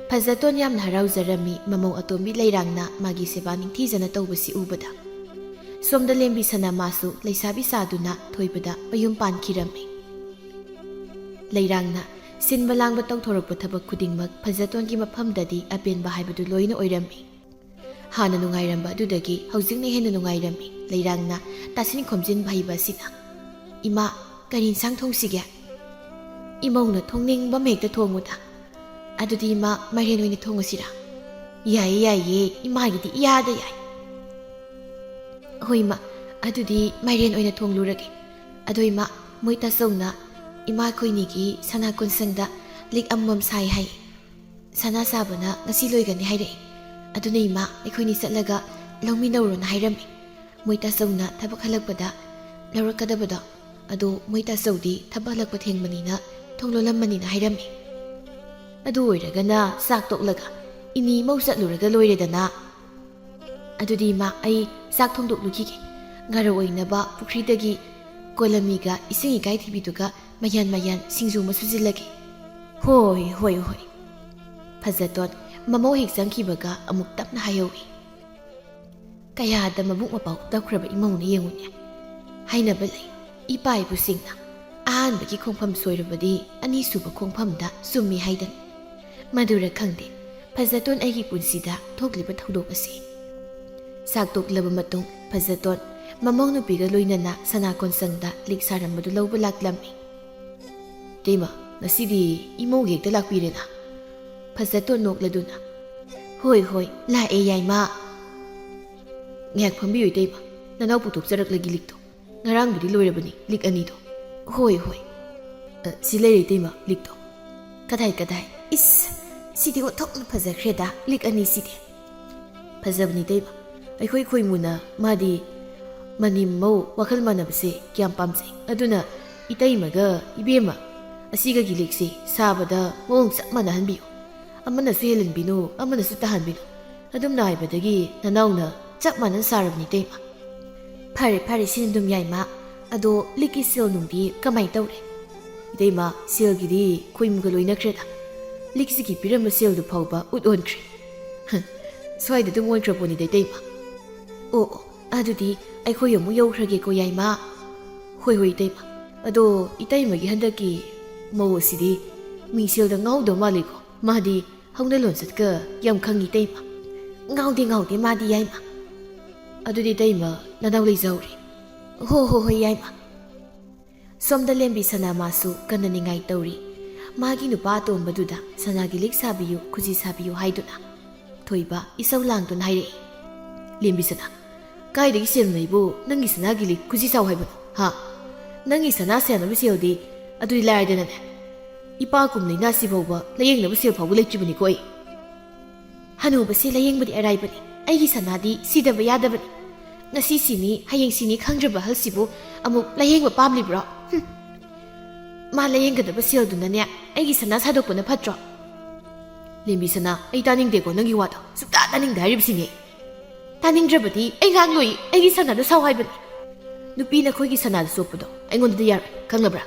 ꯐꯖꯇꯣꯟ ꯌꯥꯝꯅ ꯍꯔꯥꯎꯖꯔꯝꯃꯤ ꯃꯃꯧ ꯑꯇꯣꯝꯕꯤ ꯂꯩꯔꯥꯡꯅ ꯃꯥꯒꯤ ꯁꯦꯕꯥ ꯅꯤꯡꯊꯤꯖꯅ ꯇꯧꯕꯁꯤ ꯎꯕꯗ꯫ ꯁꯣꯝꯗ ꯂꯦꯝꯕꯤ ꯁꯅꯥ ꯃꯥꯁꯨ ꯂꯩꯁꯥꯕꯤ ꯁꯥꯗꯨꯅ ꯊꯣꯏꯕꯗ ꯃꯌꯨꯝ ꯄꯥꯟꯈꯤꯔꯝꯃꯤ꯫ ꯂꯩꯔꯥꯡꯅ ꯁꯤꯟꯕ ꯂꯥꯡꯕ ꯇꯧꯊꯣꯔꯛꯄ ꯊꯕꯛ ꯈꯨꯗꯤꯡꯃꯛ ꯐꯖꯇꯣꯟꯒꯤ ꯃꯐꯝꯗꯗꯤ ꯑꯄꯦꯟꯕ ꯍꯥꯏꯕꯗꯨ ꯂꯣꯏꯅ ꯑꯣꯏꯔꯝꯃꯤ꯫ ꯍꯥꯟꯅ ꯅꯨꯡꯉꯥꯏꯔꯝꯕ ꯑꯗꯨꯗꯒꯤ ꯍꯧꯖꯤꯛꯅ ꯍꯦꯟꯅ ꯅꯨꯡꯉꯥꯏꯔꯝꯃꯤ꯫ ꯂꯩꯔꯥꯡꯅ ꯇꯥꯁꯤꯟ ꯈꯣꯝꯖꯤꯟꯕ ꯍꯩꯕ ꯑꯁꯤꯅ, "ꯏꯃꯥ, ꯀꯔꯤ ꯏꯟꯁꯥꯡ ꯊꯣꯡꯁꯤꯒꯦ?" "ꯏꯃꯧꯅ ꯊꯣꯡꯅꯤꯡꯕ ꯑꯃ ꯍꯦꯛꯇ ꯊꯣꯡꯉꯨꯗ꯫" "ꯑꯗꯨꯗꯤ ꯏꯃꯥ, ꯃꯥꯏꯔꯦꯟ ꯑꯣꯏꯅ ꯊꯣꯡꯉꯁꯤꯔꯥ?" "ꯌꯥꯏꯌꯦ, ꯌꯥꯏꯌꯦ, ꯏꯃꯥꯒꯤꯗꯤ ꯏꯌꯥꯗ ꯌꯥꯏ꯫" "ꯍꯣꯏ ꯏꯃꯥ, "ꯑꯗꯨꯗꯤ ꯃꯥꯏꯔꯦꯟ ꯑꯣꯏꯅ ꯊꯣꯡꯂꯨꯔꯒꯦ꯫ ꯑꯗꯣ ꯏꯃꯥ, ꯃꯣꯏ ꯇꯥꯆꯧꯅ ꯏꯃꯥ ꯑꯩꯈꯣꯏꯅꯤꯒꯤ ꯁꯅꯥ ꯀꯣꯟꯁꯪꯗ ꯂꯤꯛ ꯑꯃꯃꯝ ꯁꯥꯏ ꯍꯥꯏ꯫ ꯁꯅꯥ ꯁꯥꯕꯅ ꯉꯁꯤ ꯂꯣꯏꯒꯅꯤ ꯍꯥꯏꯔꯛꯏ꯫ ꯑꯗꯨꯅ ꯏꯃꯥ, ꯑꯩꯈꯣꯏꯅꯤ ꯆꯠꯂꯒ ꯂꯧꯃꯤꯟꯅꯧꯔꯣꯅ ꯍꯥꯏꯔꯝꯃꯤ꯫ ꯃꯣꯏ ꯇꯥꯆꯧꯅ ꯊꯕꯛ ꯍꯜꯂꯛꯄꯗ ꯂꯧꯔꯛꯀꯗꯕꯗꯣ꯫ ꯑꯗꯣ ꯃꯣꯏ ꯇꯥꯆꯧꯗꯤ ꯊꯕꯛ ꯍꯜꯂꯛꯄ ꯊꯦꯡꯕꯅꯤꯅ ꯊꯣꯡ ꯂꯣꯜꯂꯝꯃꯅꯤꯅ ꯍꯥꯏꯔꯝꯃꯤ꯫ ꯑꯗꯨ ꯑꯣꯏꯔꯒꯅ ꯆꯥꯛ ꯇꯣꯛꯂꯒ ꯏꯅꯤ ꯃꯧ ꯆꯠꯂꯨꯔꯒ ꯂꯣꯏꯔꯦꯗꯅ꯫ ꯑꯗꯨꯗꯤ ꯏꯃꯥ, ꯑꯩ ꯆꯥꯛ ꯊꯣꯡꯗꯣꯛꯂꯨꯈꯤꯒꯦ꯫ ꯉꯥꯔꯧ ꯑꯣꯏꯅꯕ ꯄꯨꯈ꯭ꯔꯤꯗꯒꯤ ꯀꯣꯂꯝꯅꯤꯒ ꯏꯁꯤꯡ ꯏꯀꯥꯏꯊꯤꯕꯤꯗꯨꯒ ꯃꯌꯥꯟ ꯃꯌꯥꯟ ꯁꯤꯡꯖꯨ ꯑꯃ ꯁꯨꯖꯤꯜꯂꯒꯦ꯫ ꯍꯣꯏ, ꯍꯣꯏ, ꯍꯣꯏ꯫ ꯐꯖꯇꯣꯟ ꯃꯃꯧ ꯍꯦꯛ ꯆꯪꯈꯤꯕꯒ ꯑꯃꯨꯛ ꯇꯞꯅ ꯍꯥꯏꯍꯧꯏ꯫ ꯀꯌꯥꯗ ꯃꯕꯨꯛ ꯃꯄꯥꯎ ꯇꯞꯈ꯭ꯔꯕ ꯏꯃꯧꯅ ꯌꯦꯡꯉꯨꯅꯦ꯫ ꯍꯥꯏꯅꯕ ꯂꯩ, ꯏꯄꯥ ꯏꯄꯨꯁꯤꯡꯅ ꯑꯍꯥꯟꯕꯒꯤ ꯈꯣꯡꯐꯝ ꯁꯣꯏꯔꯕꯗꯤ ꯑꯅꯤꯁꯨꯕ ꯈꯣꯡꯐꯝꯗ ꯆꯨꯝꯃꯤ ꯍꯥꯏꯗꯅ꯫ ꯃꯗꯨꯔ ꯈꯪꯗꯦ, ꯐꯖꯇꯣꯟ ꯑꯩꯒꯤ ꯄꯨꯟꯁꯤꯗ ꯊꯣꯛꯂꯤꯕ ꯊꯧꯗꯣꯛ ꯑꯁꯤ꯫ ꯆꯥꯛ ꯇꯣꯛꯂꯕ ꯃꯇꯨꯡ ꯐꯖꯇꯣꯟ ꯃꯃꯧ ꯅꯨꯄꯤꯒ ꯂꯣꯏꯅꯅ ꯁꯅꯥ ꯀꯣꯟꯁꯪꯗ ꯂꯤꯛ ꯁꯥꯔꯝꯕꯗꯨ ꯂꯧꯕ ꯂꯥꯛꯂꯝꯃꯤ꯫ "ꯏꯇꯩꯃ, ꯉꯁꯤꯗꯤ ꯏꯃꯧꯒꯤ ꯍꯦꯛꯇ ꯂꯥꯛꯄꯤꯔꯦꯅ?" ꯐꯖꯇꯣꯟ ꯅꯣꯛꯂꯗꯨꯅ꯫ "ꯍꯣꯏ, ꯍꯣꯏ, ꯂꯥꯛꯑꯦ ꯌꯥꯏꯃ꯫ ꯉꯥꯏꯍꯥꯛ ꯐꯝꯕꯤꯌꯨ ꯏꯇꯩꯃ, ꯅꯅꯥꯎ ꯄꯨꯊꯣꯛꯆꯔꯛꯂꯒꯦ ꯂꯤꯛꯇꯣ꯫ ꯉꯔꯥꯡꯕꯨꯗꯤ ꯂꯣꯏꯔꯕꯅꯤ ꯂꯤꯛ ꯑꯅꯤꯗꯣ꯫ ꯍꯣꯏ, ꯍꯣꯏ꯫ ꯑ, ꯁꯤ ꯂꯩꯔꯦ ꯏꯇꯩꯃ, ꯂꯤꯛꯇꯣ꯫ ꯀꯗꯥꯏ, ꯀꯗꯥꯏ? ꯏꯁ, ꯁꯤꯗꯤ ꯑꯣꯟꯊꯣꯛꯅ ꯐꯖꯈ꯭ꯔꯦꯗ, ꯂꯤꯛ ꯑꯅꯤꯁꯤꯗꯤ꯫" "ꯐꯖꯕꯅꯤ ꯏꯇꯩꯃ꯫ ꯑꯩꯈꯣꯏ ꯈꯣꯏꯃꯨꯅ ꯃꯥꯗꯤ ꯃꯅꯦꯝ ꯃꯧ ꯋꯥꯈꯜ ꯃꯥꯟꯅꯕꯁꯦ ꯀꯌꯥꯝ ꯄꯥꯝꯖꯩ꯫ ꯑꯗꯨꯅ ꯏꯇꯩꯃꯒ ꯏꯕꯦꯝꯃ ꯑꯁꯤꯒꯒꯤ ꯂꯤꯛꯁꯤ ꯁꯥꯕꯗ ꯃꯑꯣꯡ ꯆꯞ ꯃꯥꯟꯅꯍꯟꯕꯤꯌꯨ꯫ ꯑꯃꯅꯁꯨ ꯍꯦꯜꯍꯟꯕꯤꯅꯨ, ꯑꯃꯅꯁꯨ ꯇꯥꯍꯟꯕꯤꯅꯨ꯫ ꯑꯗꯨꯝꯅ ꯍꯥꯏꯕꯗꯒꯤ ꯅꯅꯥꯎꯅ ꯆꯞ ꯃꯥꯟꯅꯅ ꯁꯥꯔꯕꯅꯤ ꯏꯇꯩꯃ꯫" "ꯐꯔꯦ, ꯐꯔꯦ, ꯁꯤꯅ ꯑꯗꯨꯝ ꯌꯥꯏꯃ꯫ ꯑꯗꯣ ꯂꯤꯛꯀꯤ ꯁꯦꯜ ꯅꯨꯡꯗꯤ ꯀꯃꯥꯏ ꯇꯧꯔꯦ?" "ꯏꯇꯩꯃ, ꯁꯦꯜꯒꯤꯗꯤ ꯈꯣꯏꯃꯨꯒ ꯂꯣꯏꯅꯈ꯭ꯔꯦꯗ꯫ ꯂꯤꯛꯁꯤꯒꯤ ꯄꯤꯔꯝꯕ ꯁꯦꯜꯗꯨ ꯐꯥꯎꯕ ꯎꯠ ꯑꯣꯟꯈ꯭ꯔꯦ꯫" "ꯍ, ꯁ꯭ꯋꯥꯏꯗ ꯑꯗꯨꯝ ꯑꯣꯟꯈ꯭ꯔ ꯄꯣꯠꯅꯤꯗ ꯏꯇꯩꯃ꯫" "ꯑꯣ, ꯑꯣ, ꯑꯗꯨꯗꯤ ꯑꯩꯈꯣꯏ ꯑꯃꯨꯛ ꯌꯧꯈ꯭ꯔꯒꯦꯀꯣ ꯌꯥꯏꯃ꯫" "ꯍꯣꯏ, ꯍꯣꯏ ꯏꯇꯩꯃ꯫ ꯑꯗꯣ ꯏꯇꯩꯃꯒꯤ ꯍꯟꯗꯛꯀꯤ ꯃꯧ ꯑꯁꯤꯗꯤ ꯃꯤꯡꯁꯦꯜꯗ ꯉꯥꯎꯗꯕ ꯃꯥꯜꯂꯤꯀꯣ꯫ ꯃꯥꯗꯤ ꯍꯧꯅ ꯂꯣꯟꯆꯠꯀ ꯌꯥꯝ ꯈꯪꯉꯤ ꯏꯇꯩꯃ꯫" "ꯉꯥꯎꯗꯦ, ꯉꯥꯎꯗꯦ, ꯃꯥꯗꯤ ꯌꯥꯏꯃ꯫" "ꯑꯗꯨꯗꯤ ꯏꯇꯩꯃ, ꯅꯅꯥꯎ ꯂꯩꯖꯍꯧꯔꯦ꯫" "ꯍꯣ, ꯍꯣ, ꯍꯣꯏ ꯌꯥꯏꯃ꯫" ꯁꯣꯝꯗ ꯂꯦꯝꯕꯤ ꯁꯅꯥ ꯃꯥꯁꯨ ꯀꯟꯅ ꯅꯤꯡꯉꯥꯏ ꯇꯧꯔꯤ꯫ ꯃꯥꯒꯤ ꯅꯨꯄꯥ ꯑꯇꯣꯝꯕꯗꯨꯗ ꯁꯅꯥꯒꯤ ꯂꯤꯛ ꯁꯥꯕꯤꯌꯨ, ꯈꯨꯖꯤ ꯁꯥꯕꯤꯌꯨ ꯍꯥꯏꯗꯨꯅ꯫ ꯊꯣꯏꯕ ꯏꯁꯧ ꯂꯥꯡꯗꯨꯅ ꯍꯥꯏꯔꯛꯏ, "ꯂꯦꯝꯕꯤ ꯁꯅꯥ, ꯀꯥꯏꯗꯒꯤ ꯁꯦꯜꯅꯣ ꯏꯕꯨ? ꯅꯪꯒꯤ ꯁꯅꯥꯒꯤ ꯂꯤꯛ ꯈꯨꯖꯤ ꯁꯥꯎ ꯍꯥꯏꯕꯅꯣ, ꯍꯥ? ꯅꯪꯒꯤ ꯁꯅꯥ ꯁꯥꯅꯕ ꯁꯦꯜꯗꯤ ꯑꯗꯨꯗꯤ ꯂꯥꯏꯔꯗꯅꯅꯦ꯫ ꯏꯄꯥ ꯀꯨꯝ ꯂꯩꯅꯥꯁꯤ ꯐꯥꯎꯕ ꯂꯥꯌꯦꯡꯅꯕ ꯁꯦꯜ ꯐꯥꯎꯕ ꯂꯩꯇ꯭ꯔꯤꯕꯅꯤꯀꯣ ꯑꯩ꯫ ꯍꯅꯨꯕꯁꯤ ꯂꯥꯌꯦꯡꯕꯗꯤ ꯑꯔꯥꯏꯕꯅꯤ꯫ ꯑꯩꯒꯤ ꯁꯅꯥꯗꯤ ꯁꯤꯗꯕ ꯌꯥꯗꯕꯅꯤ꯫ ꯉꯁꯤ ꯁꯤꯅꯤ, ꯍꯌꯦꯡ ꯁꯤꯅꯤ ꯈꯪꯗ꯭ꯔꯕ ꯑꯍꯜꯁꯤꯕꯨ ꯑꯃꯨꯛ ꯂꯥꯌꯦꯡꯕ ꯄꯥꯝꯂꯤꯕ꯭ꯔꯣ? ꯍꯨꯝ꯫ ꯃꯥ ꯂꯥꯌꯦꯡꯒꯗꯕ ꯁꯦꯜꯗꯨꯅꯅꯦ ꯑꯩꯒꯤ ꯁꯅꯥ ꯁꯥꯗꯣꯛꯄꯅ ꯐꯠꯇ꯭ꯔꯣ? ꯂꯦꯝꯕꯤ ꯁꯅꯥ, ꯑꯩ ꯇꯥꯅꯤꯡꯗꯦꯀꯣ ꯅꯪꯒꯤ ꯋꯥꯗꯣ꯫ ꯁꯨꯛꯇꯥ ꯇꯥꯅꯤꯡꯗꯦ ꯍꯥꯏꯔꯤꯕꯁꯤꯅꯦ꯫ ꯇꯥꯅꯤꯡꯗ꯭ꯔꯕꯗꯤ ꯑꯩ ꯉꯥꯡꯂꯣꯏ, ꯑꯩꯒꯤ ꯁꯅꯥꯗꯣ ꯁꯥꯎ ꯍꯥꯏꯕꯅꯤ꯫ ꯅꯨꯄꯤ ꯅꯈꯣꯏꯒꯤ ꯁꯅꯥꯗ ꯆꯣꯞꯄꯗꯣ ꯑꯩꯉꯣꯟꯗꯗꯤ ꯌꯥꯔꯣꯏ, ꯈꯪꯂꯕ꯭ꯔꯥ?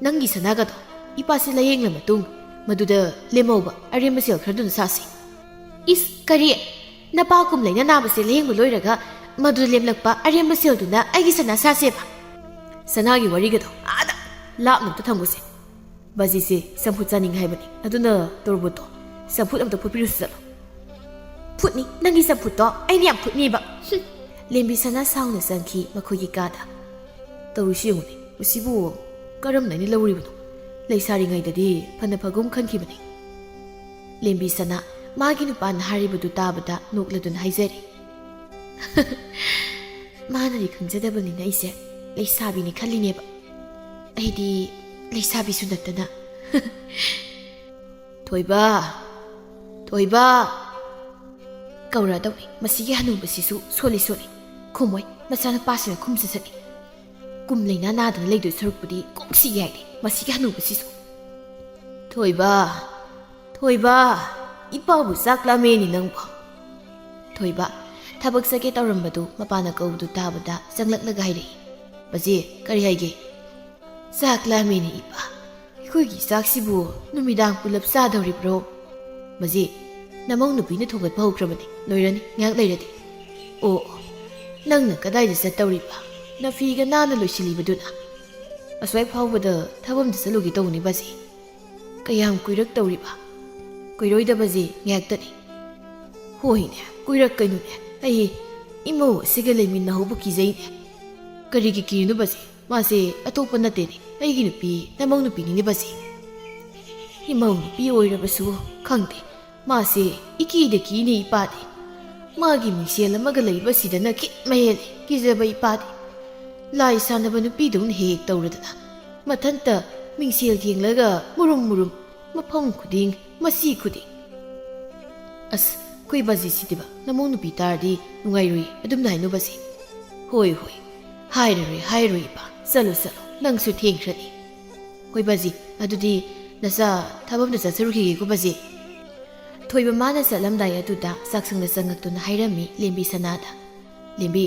ꯅꯪꯒꯤ ꯁꯅꯥꯒꯗꯣ ꯏꯄꯥꯁꯤ ꯂꯥꯌꯦꯡꯂ ꯃꯇꯨꯡ ꯃꯗꯨꯗ ꯂꯦꯝꯍꯧꯕ ꯑꯔꯦꯝꯕ ꯁꯦꯜ ꯈꯔꯗꯨꯅ ꯁꯥꯁꯤ꯫ ꯏꯁ, ꯀꯔꯤ? ꯅꯄꯥ ꯀꯨꯝꯂꯩꯅ ꯅꯥꯕꯁꯦ ꯂꯥꯌꯦꯡꯕ ꯂꯣꯏꯔꯒ ꯃꯗꯨꯗ ꯂꯦꯝꯂꯛꯄ ꯑꯔꯦꯝꯕ ꯁꯦꯜꯗꯨꯅ ꯑꯩꯒꯤ ꯁꯅꯥ ꯁꯥꯁꯦꯕ? ꯁꯅꯥꯒꯤ ꯋꯥꯔꯤꯒꯗꯣ ꯑꯥꯗ ꯂꯥꯞꯅ ꯑꯝꯇ ꯊꯝꯈꯣꯁꯦ꯫ ꯕꯥꯖꯤꯁꯦ ꯆꯝꯐꯨꯠ ꯆꯥꯅꯤꯡꯉꯦ ꯍꯥꯏꯕꯅꯤ, ꯑꯗꯨꯅ ꯇꯣꯔꯕꯣꯠꯇꯣ ꯆꯝꯐꯨꯠ ꯑꯝꯇ ꯐꯨꯠꯄꯤꯔꯨꯁꯤ ꯆꯠꯂꯣ꯫ ꯐꯨꯠꯅꯤ? ꯅꯪꯒꯤ ꯆꯝꯐꯨꯠꯇꯣ ꯑꯩꯅ ꯌꯥꯝ ꯐꯨꯠꯅꯤꯕ꯫ ꯍꯨꯝ꯫ ꯂꯦꯝꯕꯤ ꯁꯅꯥ ꯁꯥꯎꯅ ꯆꯪꯈꯤ ꯃꯈꯣꯏꯒꯤ ꯀꯥꯗ꯫ ꯇꯧꯔꯤꯁꯤ ꯌꯦꯡꯉꯨꯅꯦ, ꯃꯁꯤꯕꯨ ꯀꯔꯝꯅ ꯑꯩꯅ ꯂꯧꯔꯤꯕꯅꯣ? ꯂꯩꯁꯥꯔꯤꯉꯩꯗꯗꯤ ꯐꯅ ꯐꯒꯨꯝ ꯈꯟꯈꯤꯕꯅꯤ꯫ ꯂꯦꯝꯕꯤ ꯁꯅꯥ ꯃꯥꯒꯤ ꯅꯨꯄꯥꯅ ꯍꯥꯏꯔꯤꯕꯗꯨ ꯇꯥꯕꯗ ꯅꯣꯛꯂꯗꯨꯅ ꯍꯥꯏꯖꯔꯤ꯫ ꯃꯥꯅꯗꯤ ꯈꯪꯖꯗꯕꯅꯤꯅ ꯑꯩꯁꯦ ꯂꯩꯁꯥꯕꯤꯅꯤ ꯈꯜꯂꯤꯅꯦꯕ꯫ ꯑꯩꯗꯤ ꯂꯩꯁꯥꯕꯤꯁꯨ ꯅꯠꯇꯅ꯫ "ꯊꯣꯏꯕ, ꯊꯣꯏꯕ!" ꯀꯧꯔꯗꯧꯅꯤ꯫ ꯃꯁꯤꯒꯤ ꯍꯅꯨꯕꯁꯤꯁꯨ ꯁꯣꯜꯂꯤ ꯁꯣꯜꯂꯤ꯫ ꯈꯨꯝꯃꯣꯏ, ꯃꯆꯥꯅꯨꯄꯥꯁꯤꯅ ꯈꯨꯝꯁꯤ ꯁꯠꯅꯤ꯫ ꯀꯨꯝ ꯂꯩꯅꯥ ꯅꯥꯗꯅ ꯂꯩꯗꯣꯏ ꯁꯔꯨꯛꯄꯨꯗꯤ ꯀꯣꯛꯁꯤ ꯌꯥꯏꯅꯦ ꯃꯁꯤꯒꯤ ꯍꯅꯨꯕꯁꯤꯁꯨ꯫ "ꯊꯣꯏꯕ, ꯊꯣꯏꯕ, ꯏꯄꯥꯕꯨ ꯆꯥꯛ ꯂꯥꯝꯃꯦꯅꯦ ꯅꯪꯕꯨ!" ꯊꯣꯏꯕ ꯊꯕꯛ ꯆꯠꯀꯦ ꯇꯧꯔꯝꯕꯗꯨ ꯃꯄꯥꯅ ꯀꯧꯕꯗꯨ ꯇꯥꯕꯗ ꯆꯪꯂꯛꯂꯒ ꯍꯥꯏꯔꯛꯏ꯫ "ꯕꯖꯦ, ꯀꯔꯤ ꯍꯥꯏꯒꯦ?" "ꯆꯥꯛ ꯂꯥꯝꯃꯦꯅꯦ ꯏꯄꯥ꯫ ꯑꯩꯈꯣꯏꯒꯤ ꯆꯥꯛꯁꯤꯕꯨ ꯅꯨꯃꯤꯗꯥꯡ ꯄꯨꯂꯞ ꯆꯥꯗꯧꯔꯤꯕ꯭ꯔꯣ?" "ꯕꯖꯦ, ꯅꯃꯧ ꯅꯨꯄꯤꯅ ꯊꯣꯡꯒꯠꯄ ꯍꯧꯈ꯭ꯔꯕꯅꯤ, ꯂꯣꯏꯔꯅꯤ ꯉꯥꯏꯍꯥꯛ ꯂꯩꯔꯗꯤ꯫ ꯑꯣ, ꯑꯣ, ꯅꯪꯅ ꯀꯗꯥꯏꯗ ꯆꯠꯇꯧꯔꯤꯕ? ꯅꯐꯤꯒ ꯅꯥꯟꯅ ꯂꯣꯏꯁꯤꯜꯂꯤꯕꯗꯨꯅ?" "ꯑꯁ꯭ꯋꯥꯏ ꯐꯥꯎꯕꯗ ꯊꯕꯛ ꯑꯝꯗ ꯆꯠꯂꯨꯒꯦ ꯇꯧꯅꯤ ꯕꯖꯦ꯫ ꯀꯌꯥꯝ ꯀꯨꯏꯔꯛꯇꯧꯔꯤꯕ?" "ꯀꯨꯏꯔꯣꯏꯗ ꯕꯖꯦ, ꯉꯥꯏꯍꯥꯛꯇꯅꯤ꯫" "ꯍꯣꯏꯅꯦ, ꯀꯨꯏꯔꯛꯀꯅꯨꯅꯦ꯫ ꯑꯩ ꯏꯃꯧ ꯑꯁꯤꯒ ꯂꯩꯃꯤꯟꯅꯍꯧꯕ ꯀꯤꯖꯩꯅꯦ꯫" "ꯀꯔꯤꯒꯤ ꯀꯤꯔꯤꯅꯣ ꯕꯖꯦ? ꯃꯥꯁꯦ ꯑꯇꯣꯞꯄ ꯅꯠꯇꯦꯅꯦ, ꯑꯩꯒꯤ ꯅꯨꯄꯤ, ꯅꯃꯧ ꯅꯨꯄꯤꯅꯤꯅꯦ ꯕꯖꯦ꯫" "ꯏꯃꯧ ꯅꯨꯄꯤ ꯑꯣꯏꯔꯕꯁꯨ ꯈꯪꯗꯦ, ꯃꯥꯁꯦ ꯏꯀꯤꯗ ꯀꯤꯅꯦ ꯏꯄꯥꯗꯤ꯫ ꯃꯥꯒꯤ ꯃꯤꯡꯁꯦꯜ ꯑꯃꯒ ꯂꯩꯕꯁꯤꯗꯅ ꯈꯤꯠ ꯃꯍꯦꯜꯂꯤ ꯀꯤꯖꯕ ꯏꯄꯥꯗꯤ꯫ ꯂꯥꯏ ꯁꯥꯟꯅꯕ ꯅꯨꯄꯤꯗꯧꯅ ꯍꯦꯛ ꯍꯦꯛ ꯇꯧꯔꯗꯅ ꯃꯊꯟꯇ ꯃꯤꯡꯁꯦꯜ ꯌꯦꯡꯂꯒ ꯃꯨꯔꯨꯝ ꯃꯨꯔꯨꯝ, ꯃꯐꯝ ꯈꯨꯗꯤꯡ, ꯃꯁꯤ ꯈꯨꯗꯤꯡ꯫ ꯑꯁ, ꯑꯩꯈꯣꯏ ꯕꯥꯖꯤꯁꯤꯗꯤꯕ, ꯅꯃꯧ ꯅꯨꯄꯤ ꯇꯥꯔꯗꯤ ꯅꯨꯡꯉꯥꯏꯔꯣꯏ ꯑꯗꯨꯝꯅ ꯍꯥꯏꯅꯨ ꯕꯥꯖꯤ꯫ ꯍꯣꯏ, ꯍꯣꯏ, ꯍꯥꯏꯔꯔꯣꯏ, ꯍꯥꯏꯔꯔꯣꯏ ꯏꯄꯥ꯫ ꯆꯠꯂꯣ, ꯆꯠꯂꯣ, ꯅꯪꯁꯨ ꯊꯦꯡꯈ꯭ꯔꯅꯤ꯫ ꯍꯣꯏ ꯕꯥꯖꯤ, ꯑꯗꯨꯗꯤ ꯅꯆꯥ ꯊꯕꯛ ꯑꯝꯇ ꯆꯠꯆꯔꯨꯈꯤꯒꯦꯀꯣ ꯕꯥꯖꯤ꯫ ꯊꯣꯏꯕ ꯃꯥꯅ ꯆꯠꯂꯝꯗꯥꯏ ꯑꯗꯨꯗ ꯆꯥꯛꯁꯪꯗ ꯆꯪꯉꯛꯇꯨꯅ ꯍꯥꯏꯔꯝꯃꯤ ꯂꯦꯝꯕꯤ ꯁꯅꯥꯗ꯫ ꯂꯦꯝꯕꯤ,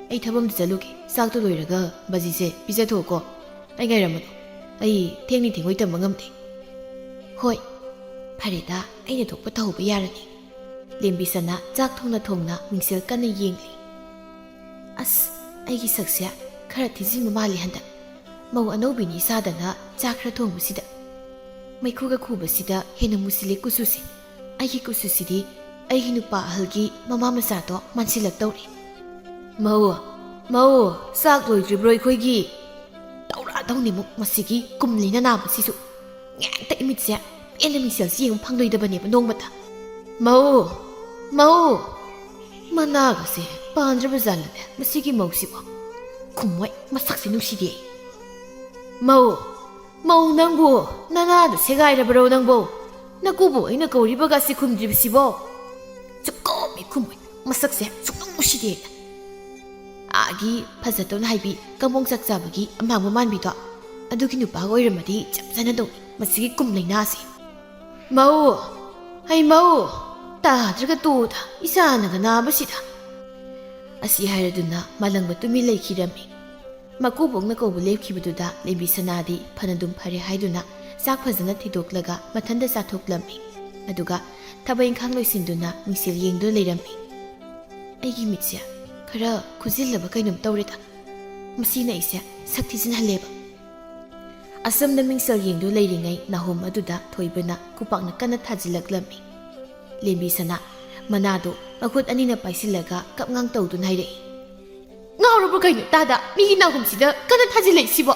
ꯑꯩ ꯊꯕꯛ ꯑꯝꯇ ꯆꯠꯂꯨꯒꯦ꯫ ꯆꯥꯛꯇꯣ ꯂꯣꯏꯔꯒ ꯕꯥꯖꯤꯁꯦ ꯄꯤꯖꯊꯣꯛꯑꯣꯀꯣ꯫ ꯑꯩ ꯉꯥꯏꯔꯝꯃꯅꯨ꯫ ꯑꯩ ꯊꯦꯡꯅꯤ ꯊꯦꯡꯉꯣꯏ ꯇꯝꯕ ꯉꯝꯗꯦ꯫ ꯍꯣꯏ, ꯐꯔꯦꯗ, ꯑꯩꯅ ꯊꯣꯛꯄ ꯇꯧꯍꯧꯕ ꯌꯥꯔꯅꯤ꯫ ꯂꯦꯝꯕꯤ ꯁꯅꯥ ꯆꯥꯛ ꯊꯣꯡꯅ ꯊꯣꯡꯅ ꯃꯤꯡꯁꯦꯜ ꯀꯟꯅ ꯌꯦꯡꯂꯤ꯫ ꯑꯁ, ꯑꯩꯒꯤ ꯁꯛꯁꯦ ꯈꯔ ꯊꯤꯖꯤꯟꯕ ꯃꯥꯜꯂꯤ ꯍꯟꯗꯛ꯫ ꯃꯧ ꯑꯅꯧꯕꯤꯅꯤ ꯁꯥꯗꯅ ꯆꯥꯛ ꯈꯔ ꯊꯣꯡꯕꯁꯤꯗ꯫ ꯃꯩꯈꯨꯒ ꯈꯨꯕꯁꯤꯗ ꯍꯦꯟꯅ ꯃꯨꯁꯤꯜꯂꯦ ꯀꯨꯆꯨꯁꯦ꯫ ꯑꯩꯒꯤ ꯀꯨꯆꯨꯁꯤꯗꯤ ꯑꯩꯒꯤ ꯅꯨꯄꯥ ꯑꯍꯜꯒꯤ ꯃꯃꯥ ꯃꯆꯥꯗꯣ ꯃꯥꯟꯁꯤꯜꯂꯛꯇꯧꯔꯦ꯫ ꯃꯧ, ꯃꯧ, ꯆꯥꯛ ꯂꯣꯏꯗ꯭ꯔꯤꯕ꯭ꯔꯣ ꯑꯩꯈꯣꯏꯒꯤ? ꯇꯧꯔꯛꯑꯗꯧꯅꯦ ꯑꯃꯨꯛ ꯃꯁꯤꯒꯤ ꯀꯨꯝꯂꯩꯅ ꯅꯥꯕꯁꯤꯁꯨ꯫ ꯉꯦꯛꯇ ꯏꯃꯤꯠꯁꯦ ꯄꯦꯟꯅ ꯃꯤꯡꯁꯦꯜꯁꯤ ꯌꯦꯡꯕ ꯐꯪꯂꯣꯏꯗꯕꯅꯦꯕ ꯅꯣꯡꯃꯇ꯫ ꯃꯧ! ꯃꯧ! ꯃꯅꯥꯒꯁꯦ ꯄꯥꯟꯗ꯭ꯔꯕ ꯖꯥꯠꯂꯅꯦ ꯃꯁꯤꯒꯤ ꯃꯧꯁꯤꯕꯣ? ꯈꯨꯝꯃꯣꯏ, ꯃꯁꯛꯁꯦ ꯅꯨꯡꯁꯤꯗꯦ꯫ ꯃꯧ! ꯃꯧ ꯅꯪꯕꯨ ꯅꯅꯥꯗ ꯁꯦꯒꯥꯏꯔꯕ꯭ꯔꯣ ꯅꯪꯕꯣ? ꯅꯀꯨꯕꯣꯛ ꯑꯩꯅ ꯀꯧꯔꯤꯕꯒꯁꯦ ꯈꯨꯝꯗ꯭ꯔꯤꯕꯁꯤꯕꯣ? ꯁꯨꯛꯈꯨꯝ ꯍꯦꯛ ꯈꯨꯝꯃꯣꯏ, ꯃꯁꯛꯁꯦ ꯁꯨꯛꯅꯨꯡ ꯅꯨꯡꯁꯤꯗꯦ꯫ ꯑꯥꯒꯤ ꯐꯖꯇꯣꯟ ꯍꯥꯏꯕꯤ ꯀꯝꯕꯣꯡ ꯆꯥꯛ ꯆꯥꯕꯒꯤ ꯑꯃꯥꯡꯕ ꯃꯥꯟꯕꯤꯗꯣ, ꯑꯗꯨꯒꯤ ꯅꯨꯄꯥꯒ ꯑꯣꯏꯔꯝꯃꯗꯤ ꯆꯞ ꯆꯥꯅꯗꯧꯅꯤ ꯃꯁꯤꯒꯤ ꯀꯨꯝ ꯂꯩꯅꯥꯁꯦ꯫ ꯃꯧ! ꯍꯩ ꯃꯧ! ꯇꯥꯗ꯭ꯔꯒ ꯇꯣꯛꯎꯗ, ꯏꯆꯥꯅꯒ ꯅꯥꯕꯁꯤꯗ꯫ ꯑꯁꯤ ꯍꯥꯏꯔꯗꯨꯅ ꯃꯥꯂꯪꯕ ꯇꯨꯃꯤꯟ ꯂꯩꯈꯤꯔꯝꯃꯤ꯫ ꯃꯀꯨꯕꯣꯛꯅ ꯀꯧꯕ ꯂꯦꯞꯈꯤꯕꯗꯨꯗ ꯂꯦꯝꯕꯤ ꯁꯅꯥꯗꯤ ꯐꯅꯗꯨꯝ ꯐꯔꯦ ꯍꯥꯏꯗꯨꯅ ꯆꯥꯛ ꯐꯖꯅ ꯊꯤꯗꯣꯛꯂꯒ ꯃꯊꯟꯇ ꯆꯥꯊꯣꯛꯂꯝꯃꯤ꯫ ꯑꯗꯨꯒ ꯊꯕꯛ ꯏꯪꯈꯥꯡ ꯂꯣꯏꯁꯤꯟꯗꯨꯅ ꯃꯤꯡꯁꯦꯜ ꯌꯦꯡꯗꯨꯅ ꯂꯩꯔꯝꯃꯤ꯫ ꯑꯩꯒꯤ ꯃꯤꯠꯁꯦ ꯈꯔ ꯈꯨꯖꯤꯜꯂꯕ ꯀꯩꯅꯣꯝ ꯇꯧꯔꯦꯗ꯫ ꯃꯁꯤꯅ ꯑꯩꯁꯦ ꯁꯛ ꯊꯤꯖꯤꯟꯍꯜꯂꯦꯕ꯫ ꯑꯁꯨꯝꯅ ꯃꯤꯡꯁꯦꯜ ꯌꯦꯡꯗꯨ ꯂꯩꯔꯤꯉꯩ ꯅꯥꯍꯨꯝ ꯑꯗꯨꯗ ꯊꯣꯏꯕꯅ ꯈꯨꯄꯥꯛꯅ ꯀꯟꯅ ꯊꯥꯖꯤꯜꯂꯛꯂꯝꯃꯤ꯫ ꯂꯦꯝꯕꯤ ꯁꯅꯥ ꯃꯅꯥꯗꯨ ꯃꯈꯨꯠ ꯑꯅꯤꯅ ꯄꯥꯏꯁꯤꯜꯂꯒ ꯀꯞꯉꯥꯡ ꯇꯧꯗꯨꯅ ꯍꯥꯏꯔꯛꯏ꯫ ꯉꯥꯎꯔꯕ ꯀꯩꯅꯣ ꯇꯥꯗ? ꯃꯤꯒꯤ ꯅꯥꯍꯨꯝꯁꯤꯗ ꯀꯟꯅ ꯊꯥꯖꯤꯜꯂꯛꯏꯁꯤꯕꯣ?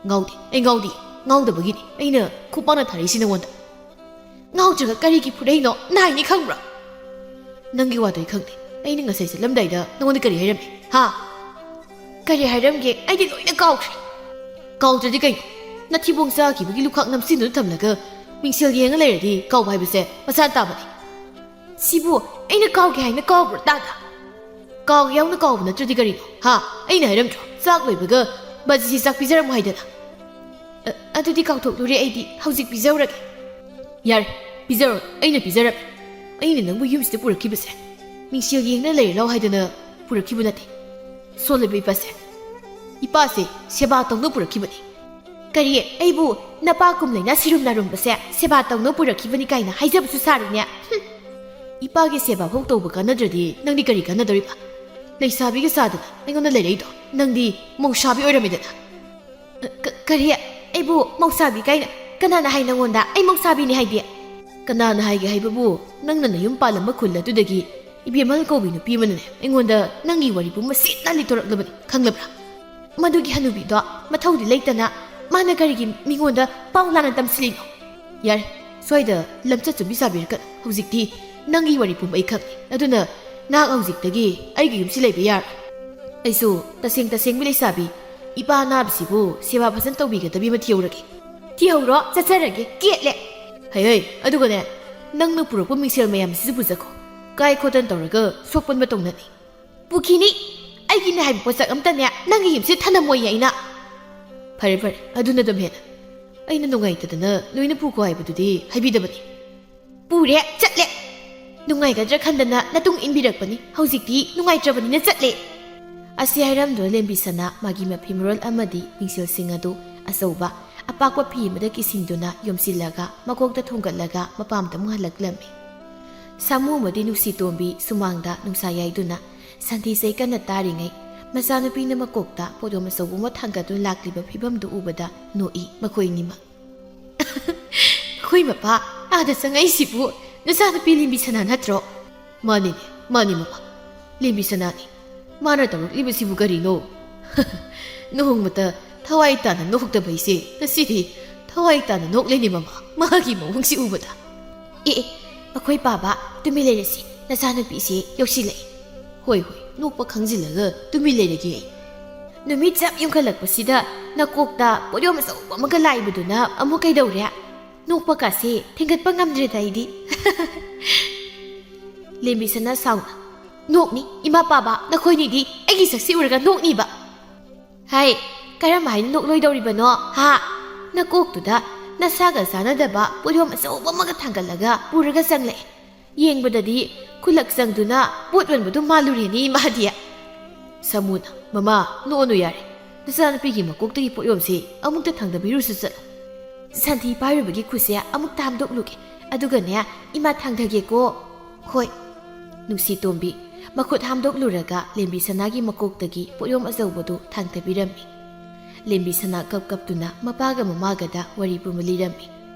ꯉꯥꯎꯗꯦ, ꯑꯩ ꯉꯥꯎꯗꯦ꯫ ꯉꯥꯎꯗꯕꯒꯤꯅꯤ ꯑꯩꯅ ꯈꯨꯄꯥꯛꯅ ꯊꯥꯔꯛꯏꯁꯤ ꯅꯉꯣꯟꯗ꯫ ꯉꯥꯎꯗ꯭ꯔꯒ ꯀꯔꯤꯒꯤ ꯐꯨꯔꯛꯏꯅꯣ? ꯅꯥꯏꯅꯤ ꯈꯪꯕ꯭ꯔꯣ? ꯅꯪꯒꯤ ꯋꯥꯗꯣ ꯑꯩ ꯈꯪꯗꯦ꯫ ꯑꯩꯅ ꯉꯁꯥꯏ ꯆꯠꯂꯝꯗꯥꯏꯗ ꯅꯉꯣꯟꯗ ꯀꯔꯤ ꯍꯥꯏꯔꯝꯃꯤ? ꯍꯥ? ꯀꯔꯤ ꯍꯥꯏꯔꯝꯒꯦ? ꯑꯩꯗꯤ ꯂꯣꯏꯅ ꯀꯥꯎꯈ꯭ꯔꯦ꯫ ꯀꯥꯎꯗ꯭ꯔꯗꯤ ꯀꯩꯅꯣ? ꯅꯊꯤꯕꯣꯡ ꯆꯥꯈꯤꯕꯒꯤ ꯂꯨꯈꯥꯛ ꯅꯝꯁꯤꯟꯗꯨꯅ ꯊꯝꯂꯒ ꯃꯤꯡꯁꯦꯜ ꯌꯦꯡꯉ ꯂꯩꯔꯗꯤ ꯀꯥꯎꯕ ꯍꯥꯏꯕꯁꯦ ꯃꯁꯥꯅ ꯇꯥꯕꯅꯤ꯫ ꯁꯤꯕꯨ ꯑꯩꯅ ꯀꯥꯎꯒꯦ ꯍꯥꯏꯅ ꯀꯥꯎꯕ꯭ꯔꯣ, ꯇꯥꯗ? ꯀꯥꯎꯒꯦ ꯌꯥꯎꯅ ꯀꯥꯎꯕ ꯅꯠꯇ꯭ꯔꯗꯤ ꯀꯔꯤꯅꯣ? ꯍꯥ? ꯑꯩꯅ ꯍꯥꯏꯔꯝꯗ꯭ꯔꯣ? ꯆꯥꯛ ꯂꯣꯏꯕꯒ ꯕꯥꯖꯤꯁꯤ ꯆꯥꯛ ꯄꯤꯖꯔꯝꯃꯣ ꯍꯥꯏꯗꯅ? ꯑ, ꯑꯗꯨꯗꯤ ꯀꯥꯎꯊꯣꯛꯂꯨꯔꯦ ꯑꯩꯗꯤ꯫ ꯍꯧꯖꯤꯛ ꯄꯤꯖꯧꯔꯒꯦ꯫ ꯌꯥꯔꯦ, ꯄꯤꯖꯔꯣ꯫ ꯑꯩꯅ ꯄꯤꯖꯔꯝꯃꯦ꯫ ꯑꯩꯅ ꯅꯪꯕꯨ ꯌꯨꯝꯁꯤꯗ ꯄꯨꯔꯛꯈꯤꯕꯁꯦ ꯃꯤꯡꯁꯦꯜ ꯌꯦꯡꯅ ꯂꯩꯔ ꯂꯥꯎ ꯍꯥꯏꯗꯅ ꯄꯨꯔꯛꯈꯤꯕ ꯅꯠꯇꯦ꯫ ꯁꯣꯜꯂꯕ ꯏꯄꯥꯁꯦ꯫ ꯏꯄꯥꯁꯦ ꯁꯦꯕꯥ ꯇꯧꯅ ꯄꯨꯔꯛꯈꯤꯕꯅꯤ꯫ ꯀꯔꯤ? ꯑꯩꯕꯨ ꯅꯄꯥ ꯀꯨꯝꯂꯩꯅ ꯁꯤꯔꯨꯝ ꯅꯥꯔꯨꯝꯕꯁꯦ ꯁꯦꯕꯥ ꯇꯧꯅ ꯄꯨꯔꯛꯈꯤꯕꯅꯤ ꯀꯥꯏꯅ ꯍꯥꯏꯖꯕꯁꯨ ꯁꯥꯔꯤꯅꯦ? ꯍꯨꯝ! ꯏꯄꯥꯒꯤ ꯁꯦꯕꯥ ꯐꯥꯎ ꯇꯧꯕ ꯀꯥꯟꯅꯗ꯭ꯔꯗꯤ ꯅꯪꯗꯤ ꯀꯔꯤ ꯀꯥꯟꯅꯗꯧꯔꯤꯕ? ꯂꯩꯁꯥꯕꯤꯒ ꯁꯥꯗꯅ ꯑꯩꯉꯣꯟꯗ ꯂꯩꯔꯛꯏꯗꯣ ꯅꯪꯗꯤ ꯃꯧꯁꯥꯕꯤ ꯑꯣꯏꯔꯝꯃꯤꯗꯅ꯫ ꯀ-, ꯀꯔꯤ? ꯑꯩꯕꯨ ꯃꯧꯁꯥꯕꯤ ꯀꯥꯏꯅ? ꯀꯅꯥꯅ ꯍꯥꯏ ꯅꯪꯉꯣꯟꯗ ꯑꯩ ꯃꯧꯁꯥꯕꯤꯅꯤ ꯍꯥꯏꯗꯤ? ꯀꯅꯥꯅ ꯍꯥꯏꯒꯦ ꯍꯥꯏꯕꯕꯨ, ꯅꯪꯅ ꯅꯌꯨꯝ ꯄꯥꯜꯂꯝꯕ ꯈꯨꯜ ꯑꯗꯨꯗꯒꯤ ꯏꯕꯦꯝꯃꯜ ꯀꯧꯕꯤ ꯅꯨꯄꯤ ꯑꯃꯅꯅꯦ ꯑꯩꯉꯣꯟꯗ ꯅꯪꯒꯤ ꯋꯥꯔꯤ ꯄꯨꯝꯕ ꯁꯤꯠꯅ ꯂꯤꯊꯣꯔꯛꯂꯕꯅꯤ, ꯈꯪꯂꯕ꯭ꯔꯥ? ꯃꯗꯨꯒꯤ ꯍꯅꯨꯕꯤꯗꯣ ꯃꯊꯧꯗꯤ ꯂꯩꯇꯅ ꯃꯥꯅ ꯀꯔꯤꯒꯤ ꯃꯤꯉꯣꯟꯗ ꯄꯥꯎ ꯂꯥꯟꯅ ꯇꯝꯁꯤꯜꯂꯤꯅꯣ? ꯌꯥꯔꯦ, ꯁ꯭ꯋꯥꯏꯗ ꯂꯝꯆꯠ ꯆꯨꯝꯕꯤ ꯁꯥꯕꯤꯔꯛꯀꯅꯨ꯫ ꯍꯧꯖꯤꯛꯇꯤ ꯅꯪꯒꯤ ꯋꯥꯔꯤ ꯄꯨꯝꯕ ꯑꯩ ꯈꯪꯉꯦ꯫ ꯑꯗꯨꯅ ꯅꯍꯥꯛ ꯍꯧꯖꯤꯛꯇꯒꯤ ꯑꯩꯒꯤ ꯌꯨꯝꯁꯤ ꯂꯩꯕ ꯌꯥꯔꯣꯏ꯫ ꯑꯩꯁꯨ ꯇꯁꯦꯡ ꯇꯁꯦꯡꯕꯤ ꯂꯩꯁꯥꯕꯤ, ꯏꯄꯥ ꯑꯅꯥꯕꯁꯤꯕꯨ ꯁꯦꯕꯥ ꯐꯖꯅ ꯇꯧꯕꯤꯒꯗꯕꯤ ꯑꯃ ꯊꯤꯍꯧꯔꯒꯦ꯫ ꯊꯤꯍꯧꯔꯣ, ꯆꯠꯆꯔꯒꯦ, ꯀꯦꯠꯂꯦ꯫ ꯍꯩ ꯍꯩ, ꯑꯗꯨꯒꯅꯦ, ꯅꯪꯅ ꯄꯨꯔꯛꯄ ꯃꯤꯡꯁꯦꯜ ꯃꯌꯥꯝꯁꯤꯁꯨ ꯄꯨꯖꯈꯣ꯫ ꯀꯥꯏ ꯈꯣꯠꯇꯅ ꯇꯧꯔꯒ ꯁꯣꯛꯄꯟꯕ ꯇꯧꯅꯅꯤ꯫ ꯄꯨꯈꯤꯅꯤ꯫ ꯑꯩꯒꯤꯅꯦ ꯍꯥꯏꯕ ꯄꯣꯠꯁꯛ ꯑꯝꯇꯅꯦ ꯅꯪꯒꯤ ꯌꯨꯝꯁꯤꯗ ꯊꯅꯝꯃꯣꯏꯌꯦ ꯑꯩꯅ꯫ ꯐꯔꯦ ꯐꯔꯦ, ꯑꯗꯨꯅ ꯑꯗꯨꯝ ꯍꯦꯟꯅ꯫ ꯑꯩꯅ ꯅꯨꯡꯉꯥꯏꯇꯗꯅ ꯅꯣꯏꯅ ꯄꯨꯈꯣ ꯍꯥꯏꯕꯗꯨꯗꯤ ꯍꯥꯏꯕꯤꯗꯕꯅꯤ꯫ ꯄꯨꯔꯦ, ꯆꯠꯂꯦ꯫ ꯅꯨꯡꯉꯥꯏꯒꯗ꯭ꯔꯥ ꯈꯟꯗꯅ ꯅꯇꯨꯡ ꯏꯟꯕꯤꯔꯛꯄꯅꯤ, ꯍꯧꯖꯤꯛꯇꯤ ꯅꯨꯡꯉꯥꯏꯇ꯭ꯔꯕꯅꯤꯅ ꯆꯠꯂꯦ꯫ ꯑꯁꯤ ꯍꯥꯏꯔꯝꯗꯨꯅ ꯂꯦꯝꯕꯤ ꯁꯅꯥ ꯃꯥꯒꯤ ꯃꯐꯤ ꯃꯔꯣꯜ ꯑꯃꯗꯤ ꯃꯤꯡꯁꯦꯜꯁꯤꯡ ꯑꯗꯨ ꯑꯆꯧꯕ ꯑꯄꯥꯛꯄ ꯐꯤ ꯑꯃꯗ ꯀꯤꯁꯤꯟꯗꯨꯅ ꯌꯣꯝꯁꯤꯜꯂꯒ ꯃꯀꯣꯛꯇ ꯊꯣꯡꯒꯠꯂꯒ ꯃꯄꯥꯝꯗ ꯑꯃꯨꯛ ꯍꯜꯂꯛꯂꯝꯃꯤ꯫ ꯁꯥꯃꯨ ꯑꯃꯗꯤ ꯅꯨꯡꯁꯤ ꯇꯣꯝꯕꯤ ꯁꯨꯃꯥꯡꯗ ꯅꯨꯡꯁꯥ ꯌꯥꯏꯗꯨꯅ ꯁꯟꯊꯤ ꯆꯩ ꯀꯟꯅ ꯇꯥꯔꯤꯉꯩ, ꯃꯆꯥꯅꯨꯄꯤꯅ ꯃꯀꯣꯛꯇ ꯄꯣꯠꯌꯣꯝ ꯑꯆꯧꯕ ꯑꯃ ꯊꯥꯡꯒꯠꯇꯨꯅ ꯂꯥꯛꯂꯤꯕ ꯐꯤꯕꯝꯗꯨ ꯎꯕꯗ ꯅꯣꯛꯏ ꯃꯈꯣꯏ ꯑꯅꯤꯃꯛ꯫ "ꯑꯩꯈꯣꯏ ꯃꯄꯥ ꯑꯥꯗ ꯆꯪꯉꯛꯏꯁꯤꯕꯨ ꯅꯆꯥꯅꯨꯄꯤ ꯂꯦꯝꯕꯤ ꯁꯅꯥ ꯅꯠꯇ꯭ꯔꯣ?" "ꯃꯥꯅꯤꯅꯦ, ꯃꯥꯅꯤ ꯃꯃꯥ, ꯂꯦꯝꯕꯤ ꯁꯅꯥꯅꯤ꯫ ꯃꯥꯅ ꯇꯧꯔꯛꯂꯤꯕꯁꯤꯕꯨ ꯀꯔꯤꯅꯣ?" "ꯅꯣꯡꯃꯇ ꯊꯋꯥꯏ ꯇꯥꯅ ꯅꯣꯛꯇꯕ ꯑꯩꯁꯦ ꯉꯁꯤꯗꯤ ꯊꯋꯥꯏ ꯇꯥꯅ ꯅꯣꯛꯂꯦꯅꯦ ꯃꯃꯥ, ꯃꯥꯒꯤ ꯃꯑꯣꯡꯁꯤ ꯎꯕꯗ꯫" "ꯑꯦ ꯑꯦ, ꯑꯩꯈꯣꯏ ꯄꯥꯕ, ꯇꯨꯃꯤꯟ ꯂꯩꯔꯁꯤ꯫ ꯅꯆꯥꯅꯨꯄꯤꯁꯦ ꯌꯧꯁꯤꯜꯂꯛꯑꯦ꯫ ꯍꯣꯏ, ꯍꯣꯏ, ꯅꯣꯛꯄ ꯈꯪꯖꯤꯜꯂꯒ ꯇꯨꯃꯤꯟ ꯂꯩꯔꯒꯦ ꯑꯩ꯫ ꯅꯨꯃꯤꯠ ꯆꯞ ꯌꯨꯡꯈꯠꯂꯛꯄꯁꯤꯗ ꯅꯀꯣꯛꯇ ꯄꯣꯠꯌꯣꯝ ꯑꯆꯧꯕ ꯑꯃꯒ ꯂꯥꯛꯏꯕꯗꯨꯅ ꯑꯃꯨꯛ ꯀꯩꯗꯧꯔꯦ? ꯅꯣꯛꯄ ꯀꯥꯁꯦ ꯊꯦꯡꯒꯠꯄ ꯉꯝꯗ꯭ꯔꯦꯗ ꯑꯩꯗꯤ꯫ ꯂꯦꯝꯕꯤꯁꯅꯥ ꯁꯥꯎꯅ, "ꯅꯣꯛꯅꯤ, ꯏꯃꯥ ꯄꯥꯕ, ꯅꯈꯣꯏꯅꯤꯗꯤ ꯑꯩꯒꯤ ꯁꯛꯁꯤ ꯎꯔꯒ ꯅꯣꯛꯅꯤꯕ꯫ ꯍꯥꯏ, ꯀꯔꯝ ꯍꯥꯏꯅ ꯅꯣꯛꯂꯣꯏꯗꯧꯔꯤꯕꯅꯣ, ꯍꯥ? ꯅꯀꯣꯛꯇꯨꯗ ꯅꯁꯥꯒ ꯆꯥꯟꯅꯗꯕ ꯄꯣꯠꯌꯣꯝ ꯑꯆꯧꯕ ꯑꯃꯒ ꯊꯥꯡꯒꯠꯂꯒ ꯄꯨꯔꯒ ꯆꯪꯂꯛꯑꯦ꯫ ꯌꯦꯡꯕꯗꯗꯤ ꯈꯨꯂꯛ ꯆꯪꯗꯨꯅ ꯄꯣꯠ ꯌꯣꯟꯕꯗꯨ ꯃꯥꯜꯂꯨꯔꯦꯅꯦ ꯏꯃꯥꯗꯤ꯫" ꯁꯥꯃꯨꯅ, "ꯃꯃꯥ, ꯅꯣꯛꯑꯅꯨ ꯌꯥꯔꯦ꯫ ꯅꯆꯥꯅꯨꯄꯤꯒꯤ ꯃꯀꯣꯛꯇꯒꯤ ꯄꯣꯠꯌꯣꯝꯁꯤ ꯑꯃꯨꯛꯇ ꯊꯥꯡꯗꯕꯤꯔꯨꯁꯨ ꯆꯠꯂꯣ꯫ ꯁꯟꯊꯤ ꯄꯥꯏꯔꯨꯕꯒꯤ ꯈꯨꯠꯁꯦ ꯑꯃꯨꯛꯇ ꯍꯥꯝꯗꯣꯛꯂꯨꯒꯦ꯫ ꯑꯗꯨꯒꯅꯦ, ꯏꯃꯥ, ꯊꯥꯡꯗꯒꯦꯀꯣ꯫" "ꯍꯣꯏ꯫" ꯅꯨꯡꯁꯤꯇꯣꯝꯕꯤ ꯃꯈꯨꯠ ꯍꯥꯝꯗꯣꯛꯂꯨꯔꯒ ꯂꯦꯝꯕꯤꯁꯅꯥꯒꯤ ꯃꯀꯣꯛꯇꯒꯤ ꯄꯣꯠꯌꯣꯝ ꯑꯆꯧꯕꯗꯨ ꯊꯥꯡꯊꯕꯤꯔꯝꯃꯤ꯫ ꯂꯦꯝꯕꯤꯁꯅꯥ ꯀꯞ ꯀꯞꯇꯨꯅ ꯃꯄꯥꯒ ꯃꯃꯥꯒꯗ ꯋꯥꯔꯤ ꯄꯨꯝꯕ ꯂꯤꯔꯝꯃꯤ꯫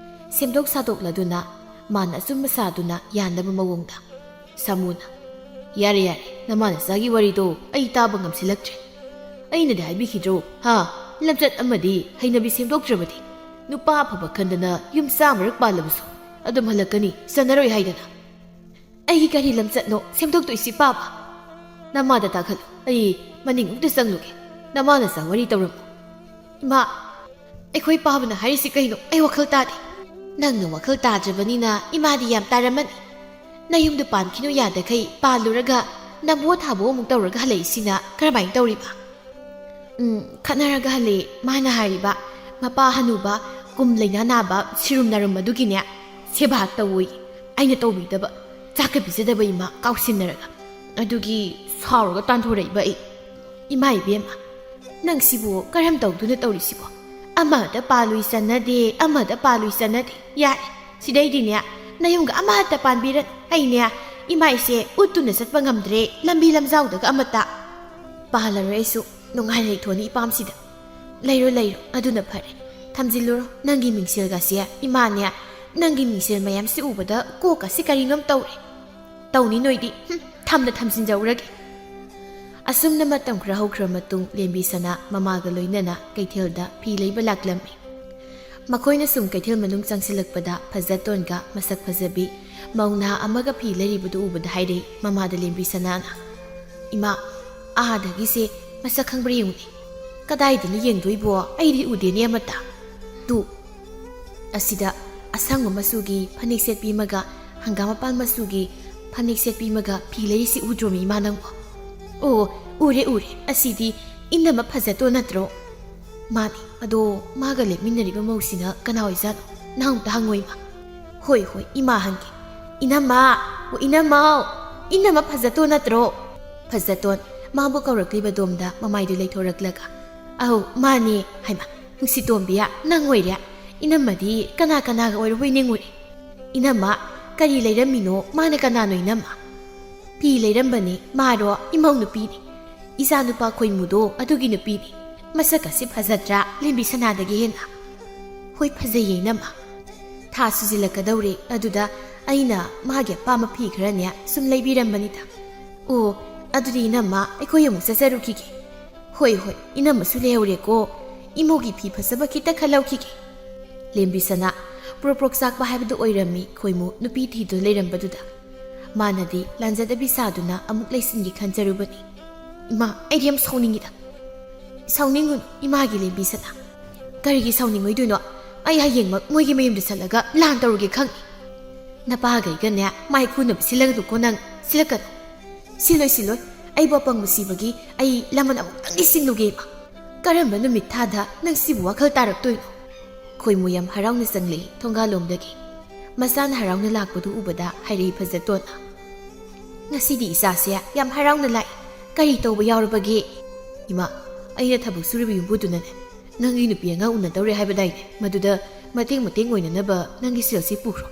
ꯁꯦꯝꯗꯣꯛ ꯁꯥꯗꯣꯛꯂꯗꯨꯅ ꯃꯥꯅ ꯑꯆꯨꯝꯕ ꯁꯥꯗꯨꯅ ꯌꯥꯅꯕ ꯃꯑꯣꯡꯗ꯫ ꯁꯥꯃꯨꯅ, "ꯌꯥꯔꯦ, ꯌꯥꯔꯦ, ꯅꯃꯥ ꯅꯆꯥꯒꯤ ꯋꯥꯔꯤꯗꯣ ꯑꯩ ꯇꯥꯕ ꯉꯝꯁꯤꯜꯂꯛꯇ꯭ꯔꯦ꯫ ꯑꯩꯅꯗꯤ ꯍꯥꯏꯕꯤꯈꯤꯗ꯭ꯔꯣ, ꯍꯥ? ꯂꯝꯆꯠ ꯑꯃꯗꯤ ꯍꯩꯅꯕꯤ ꯁꯦꯝꯗꯣꯛꯇ꯭ꯔꯕꯗꯤ ꯅꯨꯄꯥ ꯑꯐꯕ ꯈꯟꯗꯅ ꯌꯨꯝ ꯆꯥꯝꯃꯔꯛ ꯄꯥꯜꯂꯕꯁꯨ ꯑꯗꯨꯝ ꯍꯜꯂꯛꯀꯅꯤ, ꯆꯟꯅꯔꯣꯏ ꯍꯥꯏꯗꯅ꯫ ꯑꯩꯒꯤ ꯀꯔꯤ ꯂꯝꯆꯠꯅꯣ ꯁꯦꯝꯗꯣꯛꯇꯣꯏꯁꯤ, ꯄꯥꯕ? ꯅꯃꯥꯗ ꯇꯥꯛꯍꯜꯂꯨ, ꯑꯩ ꯃꯅꯤꯡ ꯑꯃꯨꯛꯇ ꯆꯪꯂꯨꯒꯦ꯫ ꯅꯃꯥ ꯅꯆꯥ ꯋꯥꯔꯤ ꯇꯧꯔꯝꯃꯨ꯫" "ꯏꯃꯥ, ꯑꯩꯈꯣꯏ ꯄꯥꯕꯅ ꯍꯥꯏꯔꯤꯁꯤ ꯀꯩꯅꯣ? ꯑꯩ ꯋꯥꯈꯜ ꯇꯥꯗꯦ꯫" "ꯅꯪꯅ ꯋꯥꯈꯜ ꯇꯥꯗ꯭ꯔꯕꯅꯤꯅ ꯏꯃꯥꯗꯤ ꯌꯥꯝ ꯇꯥꯔꯝꯃꯅꯤ꯫ ꯅꯌꯨꯝꯗ ꯄꯥꯟꯈꯤꯅꯨ ꯌꯥꯗꯈꯩ ꯄꯥꯜꯂꯨꯔꯒ ꯅꯝꯕꯣ ꯊꯥꯕꯣ ꯑꯃꯨꯛ ꯇꯧꯔꯒ ꯍꯜꯂꯛꯏꯁꯤꯅ ꯀꯔꯝꯍꯥꯏꯅ ꯇꯧꯔꯤꯕ?" "ꯎꯝ, ꯈꯠꯅꯔꯒ ꯍꯜꯂꯛꯑꯦ꯫ ꯃꯥꯅ ꯍꯥꯏꯔꯤꯕ, ꯃꯄꯥ ꯍꯅꯨꯕ ꯀꯨꯝ ꯂꯩꯅꯥ ꯅꯥꯕ ꯁꯤꯔꯨꯝ ꯅꯥꯔꯨꯝ ꯑꯗꯨꯒꯤꯅꯦ, ꯁꯦꯕꯥ ꯇꯧꯋꯣꯌꯦ꯫ ꯑꯩꯅ ꯇꯧꯕꯤꯗꯕ, ꯆꯥꯛꯀ ꯄꯤꯖꯗꯕ ꯏꯃꯥ ꯀꯥꯎꯁꯤꯟꯅꯔꯒ꯫ ꯑꯗꯨꯒꯤ ꯁꯥꯎꯔꯒ ꯇꯥꯟꯊꯣꯔꯛꯏꯕ ꯑꯩ꯫" "ꯏꯃꯥ ꯏꯕꯦꯝꯃ, ꯅꯪꯁꯤꯕꯨ ꯀꯔꯝ ꯇꯧꯗꯨꯅ ꯇꯧꯔꯤꯁꯤꯕꯣ? ꯑꯃꯗ ꯄꯥꯜꯂꯨꯏ ꯆꯟꯅꯗꯦ, ꯑꯃꯗ ꯄꯥꯜꯂꯨꯏ ꯆꯟꯅꯗꯦ꯫ ꯌꯥꯔꯦ, ꯁꯤꯗꯩꯗꯤꯅꯦ ꯅꯌꯨꯝꯒ ꯑꯃꯠꯇ ꯄꯥꯟꯕꯤꯔꯅꯨ꯫ ꯑꯩꯅꯦ ꯏꯃꯥꯏꯁꯦ ꯎꯠꯇꯨꯅ ꯆꯠꯄ ꯉꯝꯗ꯭ꯔꯦ, ꯂꯝꯕꯤ ꯂꯝꯖꯥꯎꯗꯒ ꯑꯃꯠꯇ꯫ ꯄꯥꯜꯂꯔꯣꯏ ꯑꯩꯁꯨ, ꯅꯨꯡꯉꯥꯏꯅ ꯂꯩꯊꯣꯛꯑꯅꯤ ꯏꯄꯥꯝꯁꯤꯗ꯫" "ꯂꯩꯔꯣ, ꯂꯩꯔꯣ, ꯑꯗꯨꯅ ꯐꯔꯦ꯫ ꯊꯝꯖꯤꯜꯂꯨꯔꯣ ꯅꯪꯒꯤ ꯃꯤꯡꯁꯦꯜꯒꯁꯦ꯫ ꯏꯃꯥꯅꯦ, ꯅꯪꯒꯤ ꯃꯤꯡꯁꯦꯜ ꯃꯌꯥꯝꯁꯤ ꯎꯕꯗ ꯀꯣꯛꯀꯁꯤ ꯀꯔꯤꯅꯣꯝ ꯇꯧꯔꯦ꯫ ꯇꯧꯅꯤ ꯅꯣꯏꯗꯤ꯫ ꯍꯨꯝ, ꯊꯝꯅ ꯊꯝꯖꯤꯟꯖꯧꯔꯒꯦ꯫" ꯑꯁꯨꯝꯅ ꯃꯇꯝ ꯈꯔ ꯍꯧꯈ꯭ꯔ ꯃꯇꯨꯡ ꯂꯦꯝꯕꯤꯁꯅꯥ ꯃꯃꯥꯒ ꯂꯣꯏꯅꯅ ꯀꯩꯊꯦꯜꯗ ꯐꯤ ꯂꯩꯕ ꯂꯥꯛꯂꯝꯃꯤ꯫ ꯃꯈꯣꯏꯅ ꯁꯨꯝ ꯀꯩꯊꯦꯜ ꯃꯅꯨꯡ ꯆꯪꯁꯤꯜꯂꯛꯄꯗ ꯐꯖꯇꯣꯟꯒ ꯃꯁꯛ ꯐꯖꯕꯤ ꯃꯧ ꯅꯍꯥ ꯑꯃꯒ ꯐꯤ ꯂꯩꯔꯤꯕꯗꯨ ꯎꯕꯗ ꯍꯥꯏꯔꯛꯏ ꯃꯃꯥꯗ ꯂꯦꯝꯕꯤ ꯁꯅꯥꯅ, "ꯏꯃꯥ, ꯑꯥꯗꯒꯤꯁꯦ ꯃꯁꯛ ꯈꯪꯕ꯭ꯔꯥ ꯌꯦꯡꯉꯨꯅꯦ꯫ ꯀꯗꯥꯏꯗꯅꯣ ꯌꯦꯡꯗꯣꯏꯕꯣ? ꯑꯩꯗꯤ ꯎꯗꯦꯅꯦ ꯑꯃꯠꯇ꯫ ꯇꯨ, ꯑꯁꯤꯗ ꯑꯁꯪꯕ ꯃꯆꯨꯒꯤ ꯐꯅꯦꯛ ꯁꯦꯠꯄꯤ ꯑꯃꯒ ꯍꯪꯒꯥꯝ ꯃꯄꯥꯟ ꯃꯆꯨꯒꯤ ꯐꯅꯦꯛ ꯁꯦꯠꯄꯤ ꯑꯃꯒ ꯐꯤ ꯂꯩꯔꯤꯁꯤ ꯎꯗ꯭ꯔꯣꯃꯤ ꯏꯃꯥ ꯅꯪꯕꯣ?" "ꯑꯣ, ꯎꯔꯦ, ꯎꯔꯦ꯫ ꯑꯁꯤꯗꯤ ꯏꯅꯝꯃ ꯐꯖꯇꯣꯟ ꯅꯠꯇ꯭ꯔꯣ?" "ꯃꯥꯅꯤ꯫ ꯑꯗꯣ ꯃꯥꯒ ꯂꯦꯞꯃꯤꯟꯅꯔꯤꯕ ꯃꯧꯁꯤꯅ ꯀꯅꯥ ꯑꯣꯏꯖꯥꯠꯅꯣ? ꯅꯪ ꯑꯝꯇ ꯍꯪꯉꯣ ꯏꯃꯥ꯫" "ꯍꯣꯏ, ꯍꯣꯏ, ꯏꯃꯥ ꯍꯪꯒꯦ꯫ ꯏꯅꯝꯃ, ꯑꯣ, ꯏꯅꯝꯃ, ꯏꯅꯝꯃ ꯐꯖꯇꯣꯟ ꯅꯠꯇ꯭ꯔꯣ?" ꯐꯖꯇꯣꯟ ꯃꯥꯕꯨ ꯀꯧꯔꯛꯂꯤꯕ ꯗꯣꯝꯗ ꯃꯃꯥꯏꯗꯨ ꯂꯩꯊꯣꯔꯛꯂꯒ, "ꯑꯧ, ꯃꯥꯅꯦ꯫ ꯍꯩꯃꯥ, ꯅꯨꯡꯁꯤꯇꯣꯝꯕꯤꯌꯥ, ꯅꯪ ꯑꯣꯏꯔꯦ? ꯏꯅꯝꯃꯗꯤ ꯀꯅꯥ ꯀꯅꯥꯒ ꯑꯣꯏꯔꯕꯣꯏ ꯅꯤꯡꯉꯨꯔꯦ꯫ ꯏꯅꯝꯃ, ꯀꯔꯤ ꯂꯩꯔꯝꯃꯤꯅꯣ? ꯃꯥꯅ ꯀꯅꯥꯅꯣ ꯏꯅꯝꯃ?" "ꯐꯤ ꯂꯩꯔꯝꯕꯅꯦ꯫ ꯃꯥꯔꯣ? ꯏꯃꯧ ꯅꯨꯄꯤꯅꯦ꯫ ꯏꯆꯥ ꯅꯨꯄꯥ ꯈꯣꯏꯃꯨꯗꯣ ꯑꯗꯨꯒꯤ ꯅꯨꯄꯤꯅꯦ꯫ ꯃꯁꯛ ꯑꯁꯤ ꯐꯖꯗ꯭ꯔꯥ? ꯂꯦꯝꯕꯤ ꯁꯅꯥꯗꯒꯤ ꯍꯦꯟꯅ꯫ ꯍꯣꯏ, ꯐꯖꯩꯌꯦ ꯏꯅꯝꯃ꯫ ꯊꯥ ꯁꯨꯖꯤꯜꯂꯛꯀꯗꯧꯔꯦ꯫ ꯑꯗꯨꯗ ꯑꯩꯅ ꯃꯥꯒꯤ ꯑꯄꯥꯝꯕ ꯐꯤ ꯈꯔꯅꯦ ꯁꯨꯝ ꯂꯩꯕꯤꯔꯝꯕꯅꯤꯗ꯫ ꯑꯣ, ꯑꯗꯨꯗꯤ ꯏꯅꯝꯃ, ꯑꯩꯈꯣꯏ ꯑꯃꯨꯛ ꯆꯠꯆꯔꯨꯈꯤꯒꯦ꯫" "ꯍꯣꯏ, ꯍꯣꯏ, ꯏꯅꯝꯃꯁꯨ ꯂꯩꯍꯧꯔꯦꯀꯣ꯫ ꯏꯃꯧꯒꯤ ꯐꯤ ꯐꯖꯕ ꯈꯤꯇ ꯈꯜꯍꯧꯈꯤꯒꯦ꯫" ꯂꯦꯝꯕꯤ ꯁꯅꯥ ꯄ꯭ꯔꯣꯛ ꯄ꯭ꯔꯣꯛ ꯆꯥꯛꯄ ꯍꯥꯏꯕꯗꯨ ꯑꯣꯏꯔꯝꯃꯤ ꯈꯣꯏꯃꯨ ꯅꯨꯄꯤ ꯊꯤꯗꯨꯅ ꯂꯩꯔꯝꯕꯗꯨꯗ꯫ ꯃꯥꯅꯗꯤ ꯂꯥꯟꯖꯗꯕꯤ ꯁꯥꯗꯨꯅ ꯑꯃꯨꯛ ꯂꯩꯁꯤꯟꯒꯦ ꯈꯟꯖꯔꯨꯕꯅꯤ꯫ "ꯏꯃꯥ, ꯑꯩꯗꯤ ꯌꯥꯝ ꯁꯥꯎꯅꯤꯡꯉꯤꯗ꯫" "ꯁꯥꯎꯅꯤꯡꯒꯅꯨ, ꯏꯃꯥꯒꯤ ꯂꯦꯝꯕꯤ ꯁꯅꯥ꯫ ꯀꯔꯤꯒꯤ ꯁꯥꯎꯅꯤꯡꯉꯣꯏꯗꯣꯏꯅꯣ? ꯑꯩ ꯍꯌꯦꯡꯃꯛ ꯃꯣꯏꯒꯤ ꯃꯌꯨꯝꯗ ꯆꯠꯂꯒ ꯂꯥꯟ ꯇꯧꯔꯨꯒꯦ ꯈꯪꯉꯤ꯫ ꯅꯄꯥꯒꯩꯒꯅꯦ ꯃꯥꯏ ꯈꯨꯅꯕ ꯁꯤꯜꯂꯒꯅꯨꯀꯣ ꯅꯪ, ꯁꯤꯜꯂꯛꯀꯅꯨ꯫" "ꯁꯤꯜꯂꯣꯏ, ꯁꯤꯜꯂꯣꯏ꯫ ꯑꯩꯕꯨ ꯑꯄꯪꯕ ꯁꯤꯕꯒꯤ ꯑꯩ ꯂꯃꯟ ꯑꯃꯨꯛꯇꯪꯗꯤ ꯁꯤꯜꯂꯨꯒꯦ ꯏꯃꯥ꯫ ꯀꯔꯝꯕ ꯅꯨꯃꯤꯠ ꯊꯥꯗ ꯅꯪ ꯁꯤꯕꯨ ꯋꯥꯈꯜ ꯇꯥꯔꯛꯇꯣꯏꯅꯣ?" ꯈꯣꯏꯃꯨ ꯌꯥꯝ ꯍꯔꯥꯎꯅ ꯆꯪꯂꯛꯏ ꯊꯣꯡꯒꯥꯜꯂꯣꯝꯗꯒꯤ꯫ ꯃꯆꯥꯅ ꯍꯔꯥꯎꯅ ꯂꯥꯛꯄꯗꯨ ꯎꯕꯗ ꯍꯥꯏꯔꯛꯏ ꯐꯖꯇꯣꯟꯅ, "ꯉꯁꯤꯗꯤ ꯏꯆꯥꯁꯦ ꯌꯥꯝ ꯍꯔꯥꯎꯅ ꯂꯥꯛꯏ꯫ ꯀꯔꯤ ꯇꯧꯕ ꯌꯥꯎꯔꯕꯒꯦ?" "ꯏꯃꯥ, ꯑꯩꯅ ꯊꯕꯛ ꯁꯨꯔꯤꯕ ꯌꯨꯝꯕꯨꯗꯨꯅꯅꯦ, ꯅꯪꯒꯤ ꯅꯨꯄꯤ ꯑꯉꯥꯡ ꯎꯅꯗꯧꯔꯦ ꯍꯥꯏꯕꯗꯥꯏꯅꯦ? ꯃꯗꯨꯗ ꯃꯇꯦꯡ ꯃꯇꯦꯡ ꯑꯣꯏꯅꯅꯕ ꯅꯪꯒꯤ ꯁꯦꯜꯁꯤ ꯄꯨꯈ꯭ꯔꯣ꯫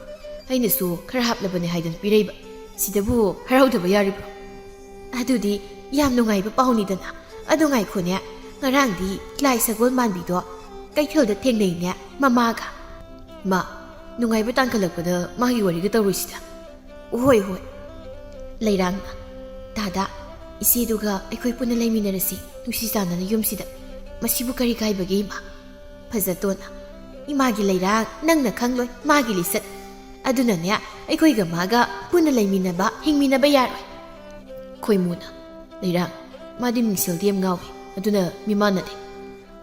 ꯑꯩꯅꯁꯨ ꯈꯔ ꯍꯥꯞꯂꯕꯅꯦ ꯍꯥꯏꯗꯅ ꯄꯤꯔꯛꯏꯕ꯫ ꯁꯤꯗꯕꯨ ꯍꯔꯥꯎꯗꯕ ꯌꯥꯔꯤꯕ꯭ꯔꯣ?" "ꯑꯗꯨꯗꯤ ꯌꯥꯝ ꯅꯨꯡꯉꯥꯏꯕ ꯄꯥꯎꯅꯤꯗꯅ꯫ ꯑꯗꯣ ꯉꯥꯏꯈꯣꯅꯦ, ꯉꯔꯥꯡꯗꯤ ꯂꯥꯏ ꯁꯒꯣꯜ ꯃꯥꯟꯕꯤꯗꯣ ꯀꯩꯊꯦꯜꯗ ꯊꯦꯡꯅꯩꯅꯦ ꯃꯃꯥꯒ꯫" "ꯃꯥ, ꯅꯨꯡꯉꯥꯏꯕ ꯇꯥꯟꯈꯠꯂꯛꯄꯗ ꯃꯥꯒꯤ ꯋꯥꯔꯤꯒ ꯇꯧꯔꯣꯏꯁꯤꯗ꯫" "ꯍꯣꯏ, ꯍꯣꯏ꯫" ꯂꯩꯔꯥꯡꯅ, "ꯗꯥꯗꯥ, ꯏꯆꯦꯗꯨꯒ ꯑꯩꯈꯣꯏ ꯄꯨꯟꯅ ꯂꯩꯃꯤꯟꯅꯔꯁꯤ ꯅꯨꯡꯁꯤ ꯆꯥꯟꯅꯅ ꯌꯨꯝꯁꯤꯗ꯫ ꯃꯁꯤꯕꯨ ꯀꯔꯤ ꯀꯥꯏꯕꯒꯦ ꯏꯃꯥ?" ꯐꯖꯇꯣꯟꯅ, ꯏꯃꯥꯒꯤ ꯂꯩꯔꯥꯡ ꯅꯪꯅ ꯈꯪꯂꯣꯏ, ꯃꯥꯒꯤ ꯂꯤꯆꯠ꯫ ꯑꯗꯨꯅꯅꯦ, ꯑꯩꯈꯣꯏꯒ ꯃꯥꯒ ꯄꯨꯟꯅ ꯂꯩꯃꯤꯟꯅꯕ, ꯍꯤꯡꯃꯤꯟꯅꯕ ꯌꯥꯔꯣꯏ꯫ ꯈꯣꯏꯃꯨꯅ, "ꯂꯩꯔꯥꯡ, ꯃꯥꯗꯤ ꯃꯤꯡꯁꯦꯜꯗꯤ ꯌꯥꯝ ꯉꯥꯎꯏ, ꯑꯗꯨꯅ ꯃꯤꯃꯥꯟꯅꯗꯦ꯫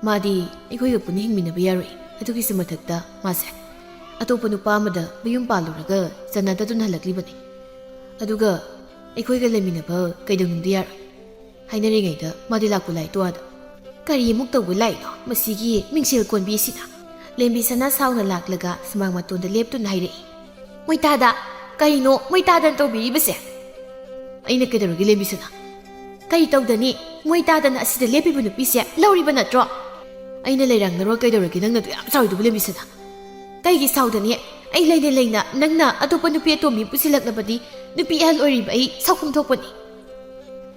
ꯃꯥꯗꯤ ꯑꯩꯈꯣꯏꯒ ꯄꯨꯟꯅ ꯍꯤꯡꯃꯤꯟꯅꯕ ꯌꯥꯔꯣꯏ꯫ ꯑꯗꯨꯒꯤꯁꯨ ꯃꯊꯛꯇ ꯃꯥꯁꯦ ꯑꯇꯣꯞꯄ ꯅꯨꯄꯥ ꯑꯃꯗ ꯃꯌꯨꯝ ꯄꯥꯜꯂꯨꯔꯒ ꯆꯥꯟꯅꯗꯗꯨꯅ ꯍꯜꯂꯛꯂꯤꯕꯅꯤ꯫ ꯑꯗꯨꯒ ꯑꯩꯈꯣꯏꯒ ꯂꯩꯃꯤꯟꯅꯕ ꯀꯩꯗꯧꯅꯨꯡꯗ ꯌꯥꯔꯣꯏ"꯫ ꯍꯥꯏꯅꯔꯤꯉꯩꯗ ꯃꯥꯗꯤ ꯂꯥꯛꯄ ꯂꯥꯛꯏ ꯇꯣ ꯑꯥꯗ꯫ ꯀꯔꯤ ꯑꯃꯨꯛ ꯇꯧꯕ ꯂꯥꯛꯏꯅꯣ ꯃꯁꯤꯒꯤ ꯃꯤꯡꯁꯦꯜ ꯀꯣꯟꯕꯤꯁꯤꯅ? ꯂꯦꯝꯕꯤꯁꯅꯥ ꯁꯥꯎꯅ ꯂꯥꯛꯂꯒ ꯁꯨꯃꯥꯡ ꯃꯇꯣꯟꯗ ꯂꯦꯞꯇꯨꯅ ꯍꯥꯏꯔꯛꯏ꯫ "ꯃꯣꯏ ꯇꯥꯗ! ꯀꯔꯤꯅꯣ ꯃꯣꯏ ꯇꯥꯗꯅ ꯇꯧꯕꯤꯔꯤꯕꯁꯦ?" "ꯑꯩꯅ ꯀꯩꯗꯧꯔꯒꯦ, ꯂꯦꯝꯕꯤꯁꯅꯥ?" "ꯀꯔꯤ ꯇꯧꯗꯅꯤ? ꯃꯣꯏ ꯇꯥꯗꯅ ꯑꯁꯤꯗ ꯂꯦꯞꯄꯤꯕ ꯅꯨꯄꯤꯁꯦ ꯂꯧꯔꯤꯕ ꯅꯠꯇ꯭ꯔꯣ?" "ꯑꯩꯅ ꯂꯩꯔꯥꯡꯅꯔꯣ ꯀꯩꯗꯧꯔꯒꯦ, ꯅꯪꯅ ꯑꯗꯨ ꯌꯥꯝ ꯆꯥꯎꯔꯤꯗꯨꯕꯨ, ꯂꯦꯝꯕꯤꯁꯅꯥ?" "ꯀꯩꯒꯤ ꯁꯥꯎꯗꯅꯤ? ꯑꯩ ꯂꯩꯅ ꯂꯩꯅ ꯅꯪꯅ ꯑꯇꯣꯞꯄ ꯅꯨꯄꯤ ꯑꯇꯣꯝꯕꯤ ꯄꯨꯁꯤꯜꯂꯛꯂꯕꯗꯤ ꯅꯨꯄꯤ ꯑꯍꯜ ꯑꯣꯏꯔꯤꯕ ꯑꯩ ꯁꯥꯎꯐꯝ ꯊꯣꯛꯄꯅꯤ"꯫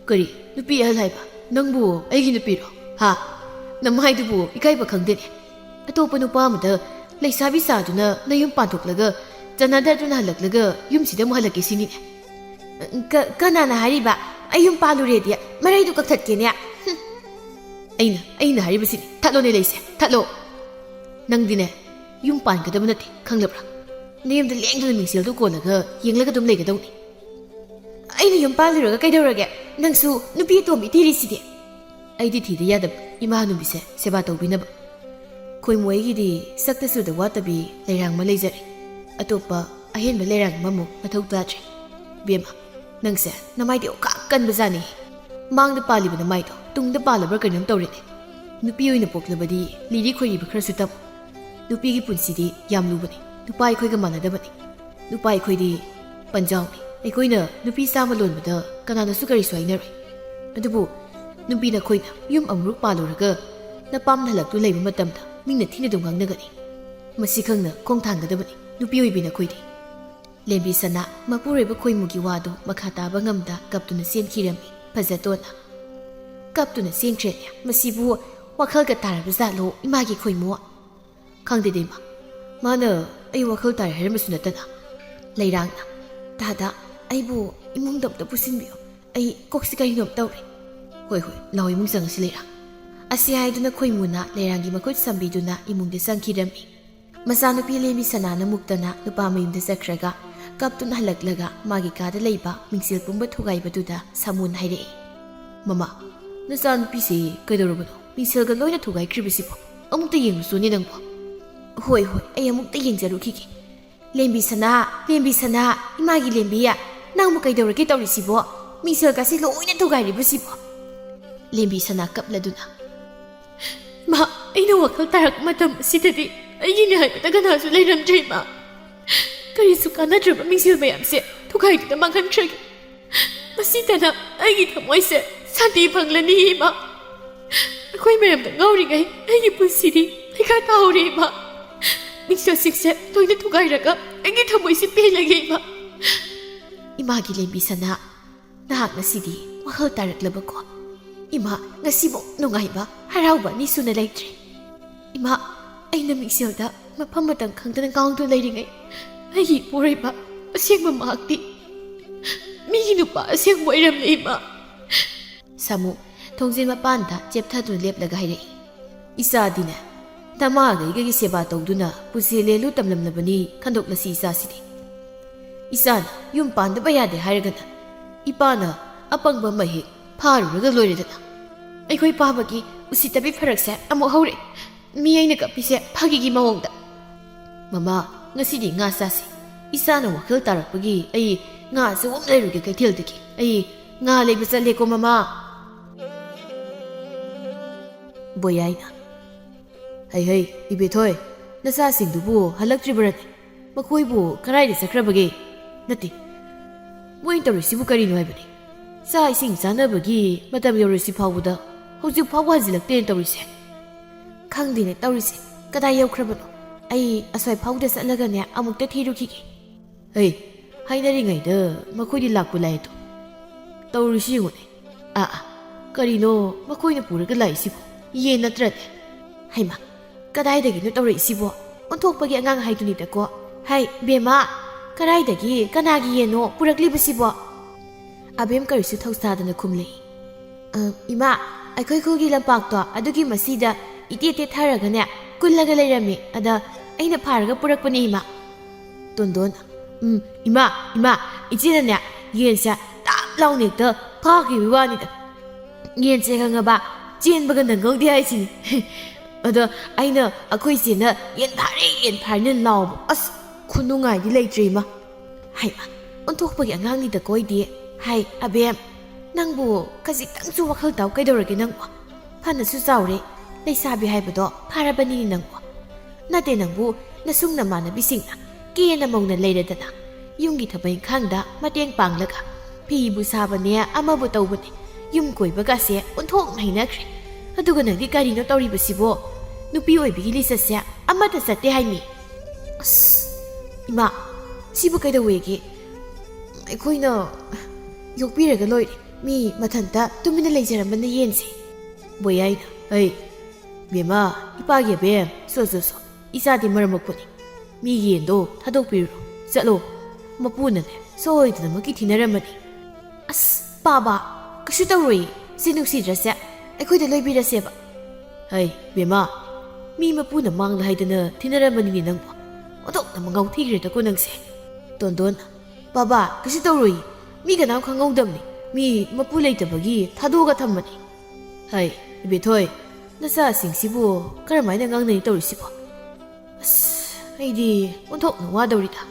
"ꯀꯔꯤ? ꯅꯨꯄꯤ ꯑꯍꯜ ꯍꯥꯏꯕ? ꯅꯪꯕꯨ ꯑꯩꯒꯤ ꯅꯨꯄꯤꯔꯣ? ꯍꯥ? ꯅꯃꯥꯏꯗꯨꯕꯨ ꯏꯀꯥꯏꯕ ꯈꯪꯗꯦꯅꯦ꯫ ꯑꯇꯣꯞꯄ ꯅꯨꯄꯥ ꯑꯃꯗ ꯂꯩꯁꯥꯕꯤ ꯁꯥꯗꯨꯅ ꯅꯌꯨꯝ ꯄꯥꯟꯊꯣꯛꯂꯒ ꯆꯥꯟꯅꯗꯗꯨꯅ ꯍꯜꯂꯛꯂꯒ ꯌꯨꯝꯁꯤꯗ ꯑꯃꯨꯛ ꯍꯜꯂꯛꯀꯦ ꯁꯤꯅꯤꯅꯦ?" "ꯀ-, ꯀꯅꯥꯅ ꯍꯥꯏꯔꯤꯕ? ꯑꯩ ꯌꯨꯝ ꯄꯥꯜꯂꯨꯔꯦꯗꯤ ꯃꯔꯩꯗꯨ ꯀꯛꯊꯠꯀꯦꯅꯦ? ꯍꯨꯝ!" "ꯑꯩꯅ, ꯑꯩꯅ ꯍꯥꯏꯔꯤꯕꯁꯤꯅꯤ꯫ ꯊꯠꯂꯣꯅꯦ ꯂꯩꯁꯦ, ꯊꯠꯂꯣ꯫ ꯅꯪꯗꯤꯅꯦ, ꯌꯨꯝ ꯄꯥꯟꯒꯗꯕ ꯅꯠꯇꯦ, ꯈꯪꯂꯕ꯭ꯔꯥ? ꯅꯌꯨꯝꯗ ꯂꯦꯡꯗꯅ ꯃꯤꯡꯁꯦꯜꯗꯨ ꯀꯣꯜꯂꯒ ꯌꯦꯡꯂꯒ ꯑꯗꯨꯝ ꯂꯩꯒꯗꯧꯅꯤ"꯫ "ꯑꯩꯅ ꯌꯨꯝ ꯄꯥꯜꯂꯨꯔꯒ ꯀꯩꯗꯧꯔꯒꯦ? ꯅꯪꯁꯨ ꯅꯨꯄꯤ ꯑꯇꯣꯝꯕꯤ ꯊꯤꯔꯤꯁꯤꯗꯤ"꯫ "ꯑꯩꯗꯤ ꯊꯤꯗ ꯌꯥꯗꯕ, ꯏꯃꯥ ꯍꯅꯨꯕꯤꯁꯦ ꯁꯦꯕꯥ ꯇꯧꯕꯤꯅꯕ꯫ ꯈꯣꯏꯃꯨ ꯑꯩꯒꯤꯗꯤ ꯁꯛꯇ ꯆꯨꯗ ꯋꯥꯠꯇꯕꯤ ꯂꯩꯔꯥꯡ ꯑꯃ ꯂꯩꯖꯔꯦ꯫ ꯑꯇꯣꯞꯄ ꯑꯍꯦꯟꯕ ꯂꯩꯔꯥꯡ ꯑꯃꯃꯨꯛ ꯃꯊꯧ ꯇꯥꯗ꯭ꯔꯦ꯫ ꯕꯦꯝꯃ, ꯅꯪꯁꯦ ꯅꯃꯥꯏꯗꯤ ꯑꯣꯈꯥꯛ ꯀꯟꯕꯖꯥꯠꯅꯤ꯫ ꯃꯥꯡꯗ ꯄꯥꯜꯂꯤꯕ ꯅꯃꯥꯏꯗꯣ ꯇꯨꯡꯗ ꯄꯥꯜꯂꯕ꯭ꯔꯥ ꯀꯩꯅꯣꯝ ꯇꯧꯔꯦꯅꯦ꯫ ꯅꯨꯄꯤ ꯑꯣꯏꯅ ꯄꯣꯛꯂꯕꯗꯤ ꯂꯤꯔꯤ ꯈꯣꯏꯔꯤꯕ ꯈꯔꯁꯨ ꯇꯝꯃꯨ꯫ ꯅꯨꯄꯤꯒꯤ ꯄꯨꯟꯁꯤꯗꯤ ꯌꯥꯝ ꯂꯨꯕꯅꯤ꯫ ꯅꯨꯄꯥ ꯑꯩꯈꯣꯏꯒ ꯃꯥꯟꯅꯗꯕꯅꯤ꯫ ꯅꯨꯄꯥ ꯑꯩꯈꯣꯏꯗꯤ ꯄꯟꯖꯥꯎꯅꯤ꯫ ꯑꯩꯈꯣꯏꯅ ꯅꯨꯄꯤ ꯆꯥꯝꯃ ꯂꯣꯟꯕꯗ ꯀꯅꯥꯅꯁꯨ ꯀꯔꯤꯁꯨ ꯍꯥꯏꯅꯔꯣꯏ꯫ ꯑꯗꯨꯕꯨ ꯅꯨꯄꯤ ꯅꯈꯣꯏꯅ ꯌꯨꯝ ꯑꯃꯨꯛ ꯄꯥꯜꯂꯨꯔꯒ ꯅꯄꯥꯝ ꯅꯍꯜꯂꯛꯇꯨ ꯂꯩꯕ ꯃꯇꯝꯗ ꯃꯤꯅ ꯊꯤꯅ ꯑꯗꯨꯝ ꯉꯥꯡꯅꯒꯅꯤ꯫ ꯃꯁꯤ ꯈꯪꯅ ꯈꯣꯡ ꯊꯥꯡꯒꯗꯕꯅꯤ ꯅꯨꯄꯤ ꯑꯣꯏꯕꯤ ꯅꯈꯣꯏꯗꯤ"꯫ ꯂꯦꯝꯕꯤ ꯁꯅꯥ ꯃꯄꯨꯔꯣꯏꯕ ꯈꯣꯏꯃꯨꯒꯤ ꯋꯥꯗꯨ ꯃꯈꯥ ꯇꯥꯕ ꯉꯝꯗ ꯀꯞꯇꯨꯅ ꯆꯦꯟꯈꯤꯔꯝꯃꯤ ꯐꯖꯇꯣꯟꯅ꯫ ꯀꯞꯇꯨꯅ ꯆꯦꯟꯈ꯭ꯔꯦꯅꯦ꯫ ꯃꯁꯤꯕꯨ ꯋꯥꯈꯜꯒ ꯇꯥꯔꯕ ꯖꯥꯠꯂꯣ ꯏꯃꯥꯒꯤ ꯈꯣꯏꯃꯨ? ꯈꯪꯗꯦꯗ ꯏꯃꯥ꯫ ꯃꯥꯅ ꯑꯩ ꯋꯥꯈꯜ ꯇꯥꯔꯦ ꯍꯥꯏꯔꯝꯕꯁꯨ ꯅꯠꯇꯅ꯫ ꯂꯩꯔꯥꯡꯅ, "ꯇꯥꯗ, ꯑꯩꯕꯨ ꯏꯃꯨꯡꯗ ꯑꯝꯇ ꯄꯨꯁꯤꯟꯕꯤꯌꯨ꯫ ꯑꯩ ꯀꯣꯛꯁꯤ ꯀꯔꯤꯅꯣꯝ ꯇꯧꯔꯦ"꯫ "ꯍꯣꯏ, ꯍꯣꯏ, ꯂꯥꯛꯑꯣ ꯏꯃꯨꯡ ꯆꯪꯉꯁꯤ ꯂꯩꯔꯥꯡ"꯫ ꯑꯁꯤ ꯍꯥꯏꯗꯨꯅ ꯈꯣꯏꯃꯨꯅ ꯂꯩꯔꯥꯡꯒꯤ ꯃꯈꯨꯠ ꯁꯝꯕꯤꯗꯨꯅ ꯏꯃꯨꯡꯗ ꯆꯪꯈꯤꯔꯝꯃꯤ꯫ ꯃꯆꯥꯅꯨꯄꯤ ꯂꯦꯝꯕꯤ ꯁꯅꯥꯅ ꯃꯨꯛꯇꯅ ꯅꯨꯄꯥ ꯃꯌꯨꯝꯗ ꯆꯠꯈ꯭ꯔꯒ ꯀꯞꯇꯨꯅ ꯍꯜꯂꯛꯂꯒ ꯃꯥꯒꯤ ꯀꯥꯗ ꯂꯩꯕ ꯃꯤꯡꯁꯦꯜ ꯄꯨꯝꯕ ꯊꯨꯒꯥꯏꯕꯗꯨꯗ ꯁꯥꯃꯨꯅ ꯍꯥꯏꯔꯛꯏ, "ꯃꯃꯥ, ꯅꯆꯥꯅꯨꯄꯤꯁꯤ ꯀꯩꯗꯧꯔꯕꯅꯣ? ꯃꯤꯡꯁꯦꯜꯒ ꯂꯣꯏꯅ ꯊꯨꯒꯥꯏꯈ꯭ꯔꯤꯕꯁꯤꯕꯣ? ꯑꯃꯨꯛꯇ ꯌꯦꯡꯉꯨꯆꯣꯅꯦ ꯅꯪꯕꯣ?" "ꯍꯣꯏ, ꯍꯣꯏ, ꯑꯩ ꯑꯃꯨꯛꯇ ꯌꯦꯡꯖꯔꯨꯈꯤꯒꯦ꯫ ꯂꯦꯝꯕꯤ ꯁꯅꯥ, ꯂꯦꯝꯕꯤ ꯁꯅꯥ, ꯏꯃꯥꯒꯤ ꯂꯦꯝꯕꯤ, ꯅꯪꯕꯨ ꯀꯩꯗꯧꯔꯒꯦ ꯇꯧꯔꯤꯁꯤꯕꯣ? ꯃꯤꯡꯁꯦꯜꯒꯁꯤ ꯂꯣꯏꯅ ꯊꯨꯒꯥꯏꯔꯤꯕꯁꯤꯕꯣ?" ꯂꯦꯝꯕꯤ ꯁꯅꯥ ꯀꯞꯂꯗꯨꯅ, "ꯃꯥ, ꯑꯩꯅ ꯋꯥꯈꯜ ꯇꯥꯔꯛꯄ ꯃꯇꯝ ꯑꯁꯤꯗꯗꯤ ꯑꯩꯒꯤꯅꯦ ꯍꯥꯏꯕꯗ ꯀꯅꯥꯁꯨ ꯂꯩꯔꯝꯗ꯭ꯔꯦ, ꯏꯃꯥ꯫ ꯀꯔꯤꯁꯨ ꯀꯥꯟꯅꯗ꯭ꯔꯕ ꯃꯤꯡꯁꯦꯜ ꯃꯌꯥꯝꯁꯦ ꯊꯨꯒꯥꯏꯗꯨꯅ ꯃꯥꯡꯍꯟꯈ꯭ꯔꯒꯦ꯫ ꯃꯁꯤꯗꯅ ꯑꯩꯒꯤ ꯊꯃꯣꯏꯁꯦ ꯁꯥꯟꯇꯤ ꯐꯪꯂꯅꯤ, ꯏꯃꯥ꯫ ꯑꯩꯈꯣꯏ ꯃꯌꯥꯝꯗ ꯉꯥꯎꯔꯤꯉꯩ ꯑꯩꯒꯤ ꯄꯨꯟꯁꯤꯗꯤ ꯂꯩꯈꯥ ꯇꯥꯍꯧꯔꯦ, ꯏꯃꯥ꯫ ꯃꯤꯡꯁꯦꯜꯁꯤꯡꯁꯦ ꯂꯣꯏꯅ ꯊꯨꯒꯥꯏꯔꯒ ꯑꯩꯒꯤ ꯊꯃꯣꯏꯁꯦ ꯄꯦꯜꯂꯒꯦ, ꯏꯃꯥ꯫" ꯏꯃꯥꯒꯤ ꯂꯦꯝꯕꯤ ꯁꯅꯥ, ꯅꯍꯥꯛ ꯉꯁꯤꯗꯤ ꯋꯥꯈꯜ ꯇꯥꯔꯛꯂꯕꯀꯣ? ꯏꯃꯥ, ꯉꯁꯤꯃꯨꯛ ꯅꯨꯡꯉꯥꯏꯕ, ꯍꯔꯥꯎꯕ ꯑꯅꯤ ꯁꯨꯅ ꯂꯩꯇ꯭ꯔꯦ꯫ ꯏꯃꯥ, ꯑꯩꯅ ꯃꯤꯡꯁꯦꯜꯗ ꯃꯐꯝ ꯃꯇꯝ ꯈꯪꯗꯅ ꯉꯥꯎꯗꯨꯅ ꯂꯩꯔꯤꯉꯩ, ꯑꯩꯒꯤ ꯏꯄꯨꯔꯣꯏꯕ ꯑꯁꯦꯡꯕ ꯃꯍꯥꯛꯇꯤ ꯃꯤꯒꯤ ꯅꯨꯄꯥ ꯑꯁꯦꯡꯕ ꯑꯣꯏꯔꯝꯂꯦ, ꯏꯃꯥ꯫ ꯁꯥꯃꯨ ꯊꯣꯡꯖꯤꯟ ꯃꯄꯥꯟꯗ ꯆꯦꯞꯊꯗꯨꯅ ꯂꯦꯞꯂꯒ ꯍꯥꯏꯔꯛꯏ, "ꯏꯆꯥꯗꯤꯅꯦ, ꯅꯃꯥꯒꯩꯒꯒꯤ ꯁꯦꯕꯥ ꯇꯧꯗꯨꯅ ꯄꯨꯟꯁꯤ ꯂꯦꯜꯂꯨ ꯇꯝꯂꯝꯂꯕꯅꯤ ꯈꯟꯗꯣꯛꯂꯁꯤ ꯏꯆꯥꯁꯤꯗꯤ꯫ ꯏꯆꯥꯅ ꯌꯨꯝ ꯄꯥꯟꯗꯕ ꯌꯥꯗꯦ ꯍꯥꯏꯔꯒꯅ ꯏꯄꯥꯅ ꯑꯄꯪꯕ ꯑꯃ ꯍꯦꯛ ꯐꯥꯔꯨꯔꯒ ꯂꯣꯏꯔꯦꯗꯅ꯫ ꯑꯩꯈꯣꯏ ꯄꯥꯕꯒꯤ ꯎꯁꯤꯠꯇꯕꯤ ꯐꯔꯛꯁꯦ ꯑꯃꯨꯛ ꯍꯧꯔꯦ꯫ ꯃꯤ ꯑꯩꯅ ꯀꯞꯄꯤꯁꯦ ꯐꯥꯒꯤꯒꯤ ꯃꯑꯣꯡꯗ꯫ ꯃꯃꯥ, ꯉꯁꯤꯗꯤ ꯉꯥ ꯆꯥꯁꯤ꯫ ꯏꯆꯥꯅ ꯋꯥꯈꯜ ꯇꯥꯔꯛꯄꯒꯤ ꯑꯩ ꯉꯥ ꯑꯆꯧꯕ ꯑꯃ ꯂꯩꯔꯨꯒꯦ ꯀꯩꯊꯦꯜꯗꯒꯤ꯫ ꯑꯩ ꯉꯥ ꯂꯩꯕ ꯆꯠꯂꯦꯀꯣ, ꯃꯃꯥ꯫" ꯕꯣꯌꯥꯏꯅ, "ꯍꯩ ꯍꯩ, ꯏꯕꯦꯊꯣꯏ, ꯅꯆꯥꯁꯤꯡꯗꯨꯕꯨ ꯍꯜꯂꯛꯇ꯭ꯔꯤꯕꯔꯅꯦ? ꯃꯈꯣꯏꯕꯨ ꯀꯗꯥꯏꯗ ꯆꯠꯈ꯭ꯔꯕꯒꯦ? ꯅꯠꯇꯦ, ꯃꯣꯏꯅ ꯇꯧꯔꯤꯁꯤꯕꯨ ꯀꯔꯤꯅꯣ ꯍꯥꯏꯕꯅꯤ? ꯆꯥꯛ ꯏꯁꯤꯡ ꯆꯥꯅꯕꯒꯤ ꯃꯇꯝ ꯌꯧꯔꯁꯤ ꯐꯥꯎꯕꯗ ꯍꯧꯖꯤꯛ ꯐꯥꯎꯕ ꯍꯟꯖꯤꯜꯂꯛꯇꯦꯅ ꯇꯧꯔꯤꯁꯦ꯫ ꯈꯪꯗꯦꯅꯦ ꯇꯧꯔꯤꯁꯦ, ꯀꯗꯥꯏ ꯌꯧꯈ꯭ꯔꯕꯅꯣ? ꯑꯩ ꯑꯁ꯭ꯋꯥꯏ ꯐꯥꯎꯗ ꯆꯠꯂꯒꯅꯦ ꯑꯃꯨꯛꯇ ꯊꯤꯔꯨꯈꯤꯒꯦ꯫" "ꯍꯩ, ꯍꯥꯏꯅꯔꯤꯉꯩꯗ ꯃꯈꯣꯏꯗꯤ ꯂꯥꯛꯄ ꯂꯥꯛꯑꯦꯗꯣ꯫ ꯇꯧꯔꯤꯁꯤ ꯌꯦꯡꯉꯨꯅꯦ꯫ ꯑꯥ, ꯑꯥ, ꯀꯔꯤꯅꯣ ꯃꯈꯣꯏꯅ ꯄꯨꯔꯒ ꯂꯥꯛꯏꯁꯤꯕꯣ? ꯌꯦꯟ ꯅꯠꯇ꯭ꯔꯅꯦ? ꯍꯩꯃꯥ, ꯀꯗꯥꯏꯗꯒꯤꯅꯣ ꯇꯧꯔꯛꯏꯁꯤꯕꯣ? ꯑꯣꯟꯊꯣꯛꯄꯒꯤ ꯑꯉꯥꯡ ꯍꯥꯏꯗꯨꯅꯤꯗꯀꯣ꯫ ꯍꯩ, ꯕꯦꯝꯃ, ꯀꯗꯥꯏꯗꯒꯤ ꯀꯅꯥꯒꯤ ꯌꯦꯟꯅꯣ ꯄꯨꯔꯛꯂꯤꯕꯁꯤꯕꯣ?" ꯑꯕꯦꯝ ꯀꯔꯤꯁꯨ ꯊꯧꯁꯥꯗꯅ ꯈꯨꯝꯂꯛꯏ꯫ "ꯑ, ꯏꯃꯥ, ꯑꯩꯈꯣꯏ ꯈꯨꯜꯒꯤ ꯂꯝꯄꯥꯛꯇꯣ ꯑꯗꯨꯒꯤ ꯃꯁꯤꯗ ꯏꯇꯦꯠ ꯇꯦꯠꯊꯔꯒꯅꯦ ꯀꯨꯜꯂꯒ ꯂꯩꯔꯝꯃꯤ꯫ ꯑꯗ ꯑꯩꯅ ꯐꯥꯔꯒ ꯄꯨꯔꯛꯄꯅꯦ, ꯏꯃꯥ꯫ ꯇꯣꯟꯗꯣꯟ, "ꯎꯝ, ꯏꯃꯥ, ꯏꯃꯥ, ꯏꯆꯦꯅꯅꯦ, ꯌꯦꯟꯁꯦ ꯇꯥꯞ ꯂꯥꯎꯅ ꯍꯦꯛꯇ ꯐꯥꯈꯤꯕꯒꯤ ꯋꯥꯅꯤꯗ꯫ ꯌꯦꯟꯁꯦ ꯈꯪꯉꯕ, ꯆꯦꯟꯕꯒ ꯅꯪꯍꯧꯗꯦ ꯍꯥꯏꯁꯤꯅꯤ꯫ ꯑꯗꯣ ꯑꯩꯅ, ꯑꯩꯈꯣꯏ ꯏꯆꯦꯅ 'ꯌꯦꯟ ꯐꯥꯔꯦ, ꯌꯦꯟ ꯐꯥꯔꯦꯅ' ꯂꯥꯎꯕ, ꯑꯁ, ꯈꯨꯅꯨꯡꯉꯥꯏꯗꯤ ꯂꯩꯇ꯭ꯔꯦ, ꯏꯃꯥ꯫ ꯍꯩꯃꯥ, ꯑꯣꯟꯊꯣꯛꯄꯒꯤ ꯑꯉꯥꯡꯅꯤꯗꯀꯣ ꯑꯩꯗꯤ꯫ ꯍꯥꯏ, ꯑꯕꯦꯝ, ꯅꯪꯕꯨ ꯈꯖꯤꯛꯇꯪꯁꯨ ꯋꯥꯈꯜ ꯇꯥꯎ ꯀꯩꯗꯧꯔꯒꯦ ꯅꯪꯕꯨ? ꯐꯅꯁꯨ ꯆꯥꯎꯔꯦ, ꯂꯩꯁꯥꯕꯤ ꯍꯥꯏꯕꯗꯣ ꯐꯥꯔꯕꯅꯤꯅꯦ ꯅꯪꯕꯨ꯫ ꯅꯠꯇꯦ, ꯅꯪꯕꯨ ꯅꯁꯨꯡ ꯅꯃꯥꯟꯅꯕꯤꯁꯤꯡꯅ ꯀꯦꯅ ꯃꯧꯅ ꯂꯩꯔꯗꯅ, ꯌꯨꯝꯒꯤ ꯊꯕꯛ ꯏꯪꯈꯥꯡꯗ ꯃꯇꯦꯡ ꯄꯥꯡꯂꯒ, ꯐꯤꯕꯨ ꯁꯥꯕꯅꯦ, ꯑꯃꯕꯨ ꯇꯧꯕꯅꯦ, ꯌꯨꯝ ꯀꯣꯏꯕꯒꯁꯦ ꯑꯣꯟꯊꯣꯛꯅ ꯍꯩꯅꯈ꯭ꯔꯦ꯫ ꯑꯗꯨꯒ ꯅꯪꯗꯤ ꯀꯔꯤꯅꯣ ꯇꯧꯔꯤꯕꯁꯤꯕꯣ? ꯅꯨꯄꯤ ꯑꯣꯏꯕꯒꯤ ꯂꯤꯆꯠꯁꯦ ꯑꯃꯠꯇ ꯆꯠꯇꯦ ꯍꯥꯏꯃꯤ꯫ ꯑꯁ, ꯏꯃꯥ, ꯁꯤꯕꯨ ꯀꯩꯗꯧꯋꯦꯒꯦ? ꯑꯩꯈꯣꯏꯅ ꯌꯣꯛꯄꯤꯔꯒ ꯂꯣꯏꯔꯦ꯫ ꯃꯤ ꯃꯊꯟꯇ ꯇꯨꯃꯤꯟꯅ ꯂꯩꯖꯔꯝꯕꯅ ꯌꯦꯟꯁꯦ꯫ ꯕꯣꯌꯥꯏꯅ, "ꯍꯩ, ꯕꯦꯝꯃ, ꯏꯄꯥꯒꯤ ꯑꯕꯦꯝ, ꯁꯣ, ꯁꯣ, ꯁꯣ, ꯏꯆꯥꯗꯤ ꯃꯔꯝ ꯃꯣꯛꯄꯅꯤ꯫ ꯃꯤ ꯌꯦꯟꯗꯣ ꯊꯥꯗꯣꯛꯄꯤꯔꯨꯔꯣ꯫ ꯆꯠꯂꯣ, ꯃꯄꯨꯅꯅꯦ ꯁꯣꯏꯗꯅꯃꯛꯀꯤ ꯊꯤꯅꯔꯝꯃꯅꯤ꯫" "ꯑꯁ, ꯄꯥꯕ, ꯀꯩꯁꯨ ꯇꯧꯔꯣꯏꯌꯦ꯫ ꯁꯤ ꯅꯨꯡꯁꯤꯗ꯭ꯔꯁꯦ? ꯑꯩꯈꯣꯏꯗ ꯂꯣꯏꯕꯤꯔꯁꯦꯕ꯫" "ꯍꯩ, ꯕꯦꯝꯃ, ꯃꯤ ꯃꯄꯨꯅ ꯃꯥꯡꯂꯦ ꯍꯥꯏꯗꯅ ꯊꯤꯅꯔꯝꯃꯅꯤꯅꯦ ꯅꯪꯕꯨ꯫ ꯑꯣꯟꯊꯣꯛꯅ ꯃꯉꯥꯎ ꯊꯤꯈ꯭ꯔꯦꯗꯀꯣ ꯅꯪꯁꯦ꯫" ꯇꯣꯟꯗꯣꯟ, "ꯕꯥꯕꯥ, ꯀꯩꯁꯨ ꯇꯧꯔꯣꯏꯌꯦ꯫ ꯃꯤ ꯀꯅꯥꯝ ꯈꯪꯍꯧꯗꯕꯅꯤ꯫ ꯃꯤ ꯃꯄꯨ ꯂꯩꯇꯕꯒꯤ ꯊꯥꯗꯣꯛꯑꯒ ꯊꯝꯕꯅꯤ꯫" "ꯍꯩ, ꯏꯕꯦꯊꯣꯏ, ꯅꯆꯥꯁꯤꯡꯁꯤꯕꯨ ꯀꯔꯝꯍꯥꯏꯅ ꯉꯥꯡꯅꯩ ꯇꯧꯔꯤꯁꯤꯕꯣ? ꯑꯁ, ꯑꯩꯗꯤ ꯑꯣꯟꯊꯣꯛꯅ ꯋꯥꯗꯧꯔꯤꯗ꯫"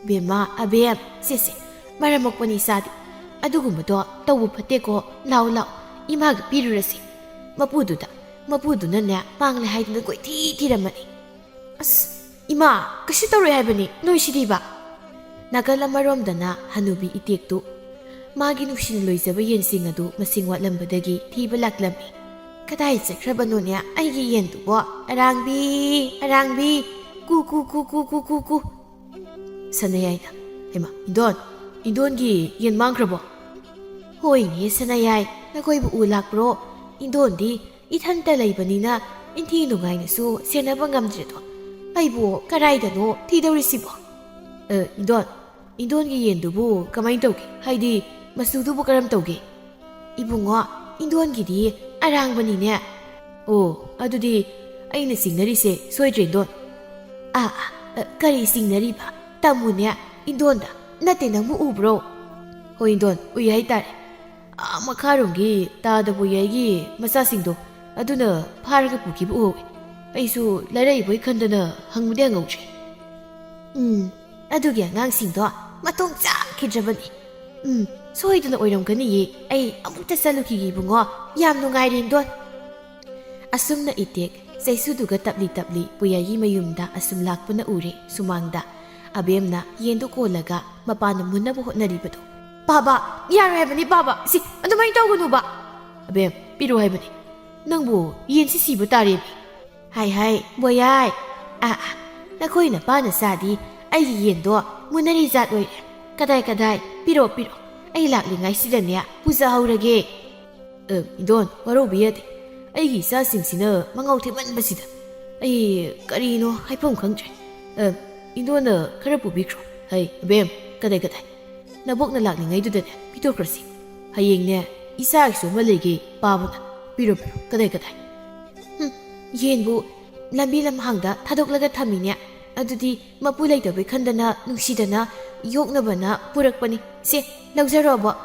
"ꯕꯦꯝꯃ, ꯑꯕꯦꯝ, ꯁꯦ, ꯁꯦ, ꯃꯔꯝ ꯃꯣꯛꯄꯅꯤ ꯏꯆꯥꯗꯤ꯫ ꯑꯗꯨꯒꯨꯝꯕꯗꯣ ꯇꯧꯕ ꯐꯠꯇꯦꯀꯣ꯫ ꯂꯥꯎ, ꯂꯥꯎ, ꯏꯃꯥꯒ ꯄꯤꯔꯨꯔꯁꯤ꯫ ꯃꯄꯨꯗꯨꯗ, ꯃꯄꯨꯗꯨꯅꯅꯦ ꯃꯥꯡꯂꯦ ꯍꯥꯏꯗꯅ ꯀꯣꯏꯊꯤ ꯊꯤꯔꯝꯃꯅꯤ꯫" "ꯑꯁ, ꯏꯃꯥ, ꯀꯩꯁꯨ ꯇꯧꯔꯣꯏ ꯍꯥꯏꯕꯅꯤ, ꯅꯣꯏ ꯁꯤꯗꯤꯕ꯫" ꯅꯥꯀꯜ ꯑꯃꯔꯣꯝꯗꯅ ꯍꯅꯨꯕꯤ ꯏꯇꯦꯛꯇꯨ ꯃꯥꯒꯤ ꯅꯨꯡꯁꯤꯅ ꯂꯣꯏꯖꯕ ꯌꯦꯟꯁꯤꯡ ꯑꯗꯨ ꯃꯁꯤꯡ ꯋꯥꯠꯂꯝꯕꯗꯒꯤ ꯊꯤꯕ ꯂꯥꯛꯂꯝꯃꯤ꯫ "ꯀꯗꯥꯏ ꯆꯠꯈ꯭ꯔꯕꯅꯣꯅꯦ ꯑꯩꯒꯤ ꯌꯦꯟꯗꯨꯕꯣ? ꯑꯔꯥꯡꯕꯤ, ꯑꯔꯥꯡꯕꯤ, ꯀꯨ, ꯀꯨ, ꯀꯨ, ꯀꯨ, ꯀꯨ, ꯀꯨ, ꯀꯨ꯫" ꯁꯅꯥꯌꯥꯏꯅ, "ꯍꯩꯃꯥ, ꯏꯟꯗꯣꯟ, ꯏꯟꯗꯣꯟꯒꯤ ꯌꯦꯟ ꯃꯥꯡꯈ꯭ꯔꯕꯣ?" "ꯍꯣꯏꯅꯦ ꯁꯅꯥꯌꯥꯏ, ꯅꯈꯣꯏꯕꯨ ꯎ ꯂꯥꯛꯄ꯭ꯔꯣ? ꯏꯟꯗꯣꯟꯗꯤ ꯏꯊꯟꯇ ꯂꯩꯕꯅꯤꯅ ꯏꯟꯊꯤ ꯅꯨꯡꯉꯥꯏꯅꯁꯨ ꯁꯦꯟꯅꯕ ꯉꯝꯗ꯭ꯔꯦꯗꯣ꯫ ꯑꯩꯕꯨ ꯀꯔꯥꯏꯗꯅꯣ ꯊꯤꯗꯧꯔꯤꯁꯤꯕꯣ?" "ꯑ, ꯏꯟꯗꯣꯟ, ꯏꯟꯗꯣꯟꯒꯤ ꯌꯦꯟꯗꯨꯕꯨ ꯀꯃꯥꯏꯅ ꯇꯧꯒꯦ? ꯍꯥꯏꯗꯤ, ꯃꯆꯨꯗꯨꯕꯨ ꯀꯔꯝ ꯇꯧꯒꯦ?" "ꯏꯕꯨꯡꯉꯣ, ꯏꯟꯗꯣꯟꯒꯤꯗꯤ ꯑꯔꯥꯡꯕꯅꯤꯅꯦ꯫" "ꯑꯣ, ꯑꯗꯨꯗꯤ ꯑꯩꯅ ꯆꯤꯡꯅꯔꯤꯁꯦ ꯁꯣꯏꯗ꯭ꯔꯦ, ꯏꯟꯗꯣꯟ꯫ ꯑꯥ, ꯑꯥ, ꯑ, ꯀꯔꯤ ꯆꯤꯡꯅꯔꯤꯕ? ꯇꯥꯃꯣꯅꯦ, ꯏꯟꯗꯣꯟꯗ꯫ ꯅꯠꯇꯦ, ꯅꯪꯕꯨ ꯎꯕ꯭ꯔꯣ? ꯍꯣꯏ, ꯏꯟꯗꯣꯟ, ꯎꯏ ꯍꯥꯏꯇꯥꯔꯦ꯫ ꯑꯥ, ꯃꯈꯥꯔꯣꯝꯒꯤ ꯇꯥꯗꯕꯨ ꯌꯥꯏꯒꯤ ꯃꯆꯥꯁꯤꯡꯗꯣ, ꯑꯗꯨꯅ ꯐꯥꯔꯒ ꯄꯨꯈꯤꯕ ꯎꯍꯧꯋꯤ꯫ ꯑꯩꯁꯨ ꯂꯥꯏꯔꯛꯏꯕꯣꯏ ꯈꯟꯗꯅ ꯍꯪꯕꯗꯤ ꯍꯪꯍꯧꯗ꯭ꯔꯦ꯫ ꯎꯝ, ꯑꯗꯨꯒꯤ ꯑꯉꯥꯡꯁꯤꯡꯗꯣ ꯃꯇꯣꯡ ꯆꯥꯈꯤꯗ꯭ꯔꯕꯅꯤ꯫ ꯎꯝ, ꯁꯣꯏꯗꯅ ꯑꯣꯏꯔꯝꯒꯅꯤꯌꯦ꯫ ꯑꯩ ꯑꯃꯨꯛꯇ ꯆꯠꯂꯨꯈꯤꯒꯦ, ꯏꯕꯨꯡꯉꯣ꯫ ꯌꯥꯝ ꯅꯨꯡꯉꯥꯏꯔꯦ, ꯏꯟꯗꯣꯟ꯫ ꯑꯁꯨꯝꯅ ꯏꯇꯦꯛ ꯆꯩꯁꯨꯗꯨꯒ ꯇꯞꯂꯤ ꯇꯞꯂꯤ ꯄꯨꯌꯥꯏꯒꯤ ꯃꯌꯨꯝꯗ ꯑꯁꯨꯝ ꯂꯥꯛꯄꯅ ꯎꯔꯦ ꯁꯨꯃꯥꯡꯗ꯫ ꯑꯕꯦꯝꯅ ꯌꯦꯟꯗꯨ ꯀꯣꯜꯂꯒ ꯃꯄꯥꯅ ꯃꯨꯟꯅꯕ ꯍꯣꯠꯅꯔꯤꯕꯗꯨ꯫ "ꯄꯥꯕ, ꯌꯥꯔꯣꯏ ꯍꯥꯏꯕꯅꯤ, ꯄꯥꯕ꯫ ꯁꯤ ꯑꯗꯨꯃꯥꯏꯅ ꯇꯧꯒꯅꯨꯕ꯫ ꯑꯕꯦꯝ, ꯄꯤꯔꯣ ꯍꯥꯏꯕꯅꯤ꯫ ꯅꯪꯕꯨ ꯌꯦꯟꯁꯤ ꯁꯤꯕ ꯇꯥꯔꯦꯅꯦ꯫" "ꯍꯥꯏ, ꯍꯥꯏ, ꯕꯣꯌꯥꯏ꯫ ꯑꯥ, ꯑꯥ, ꯅꯈꯣꯏ ꯅꯄꯥ ꯅꯆꯥꯗꯤ ꯑꯩꯒꯤ ꯌꯦꯟꯗꯣ ꯃꯨꯟꯅꯔꯤ ꯖꯥꯠ ꯑꯣꯏꯔꯦ꯫ ꯀꯗꯥꯏ, ꯀꯗꯥꯏ? ꯄꯤꯔꯣ, ꯄꯤꯔꯣ꯫ ꯑꯩ ꯂꯥꯛꯂꯤꯉꯩꯁꯤꯗꯅꯦ ꯄꯨꯖꯍꯧꯔꯒꯦ꯫" "ꯑ, ꯏꯟꯗꯣꯟ, ꯋꯥꯔꯧꯕ ꯌꯥꯗꯦ꯫ ꯑꯩꯒꯤ ꯏꯆꯥꯁꯤꯡꯁꯤꯅ ꯃꯉꯥꯎ ꯊꯤꯃꯟꯕꯁꯤꯗ ꯑꯩ ꯀꯔꯤꯅꯣ ꯍꯥꯏꯐꯝ ꯈꯪꯗ꯭ꯔꯦ꯫ ꯑ, ꯏꯟꯗꯣꯟꯅ ꯈꯔ ꯄꯨꯕꯤꯈ꯭ꯔꯣ꯫ ꯍꯩ, ꯑꯕꯦꯝ, ꯀꯗꯥꯏ, ꯀꯗꯥꯏ? ꯅꯕꯣꯛꯅ ꯂꯥꯛꯂꯤꯉꯩꯗꯨꯗꯅꯦ ꯄꯤꯊꯣꯛꯈ꯭ꯔꯁꯤ꯫ ꯍꯌꯦꯡꯅꯦ ꯏꯆꯥꯒꯤꯁꯨ ꯑꯃ ꯂꯩꯒꯦ, ꯄꯥꯕꯅ꯫ ꯄꯤꯔꯣ, ꯄꯤꯔꯣ, ꯀꯗꯥꯏ, ꯀꯗꯥꯏ?" ꯍꯨꯝ, ꯌꯦꯟꯕꯨ ꯂꯝꯕꯤ ꯂꯝꯍꯥꯡꯗ ꯊꯥꯗꯣꯛꯂꯒ ꯊꯝꯃꯤꯅꯦ꯫ ꯑꯗꯨꯗꯤ ꯃꯄꯨ ꯂꯩꯇꯕꯩ ꯈꯟꯗꯅ ꯅꯨꯡꯁꯤꯗꯅ ꯌꯣꯛꯅꯕꯅ ꯄꯨꯔꯛꯄꯅꯤ꯫ ꯁꯦ, ꯂꯧꯖꯔꯣ, ꯑꯕꯣꯛ꯫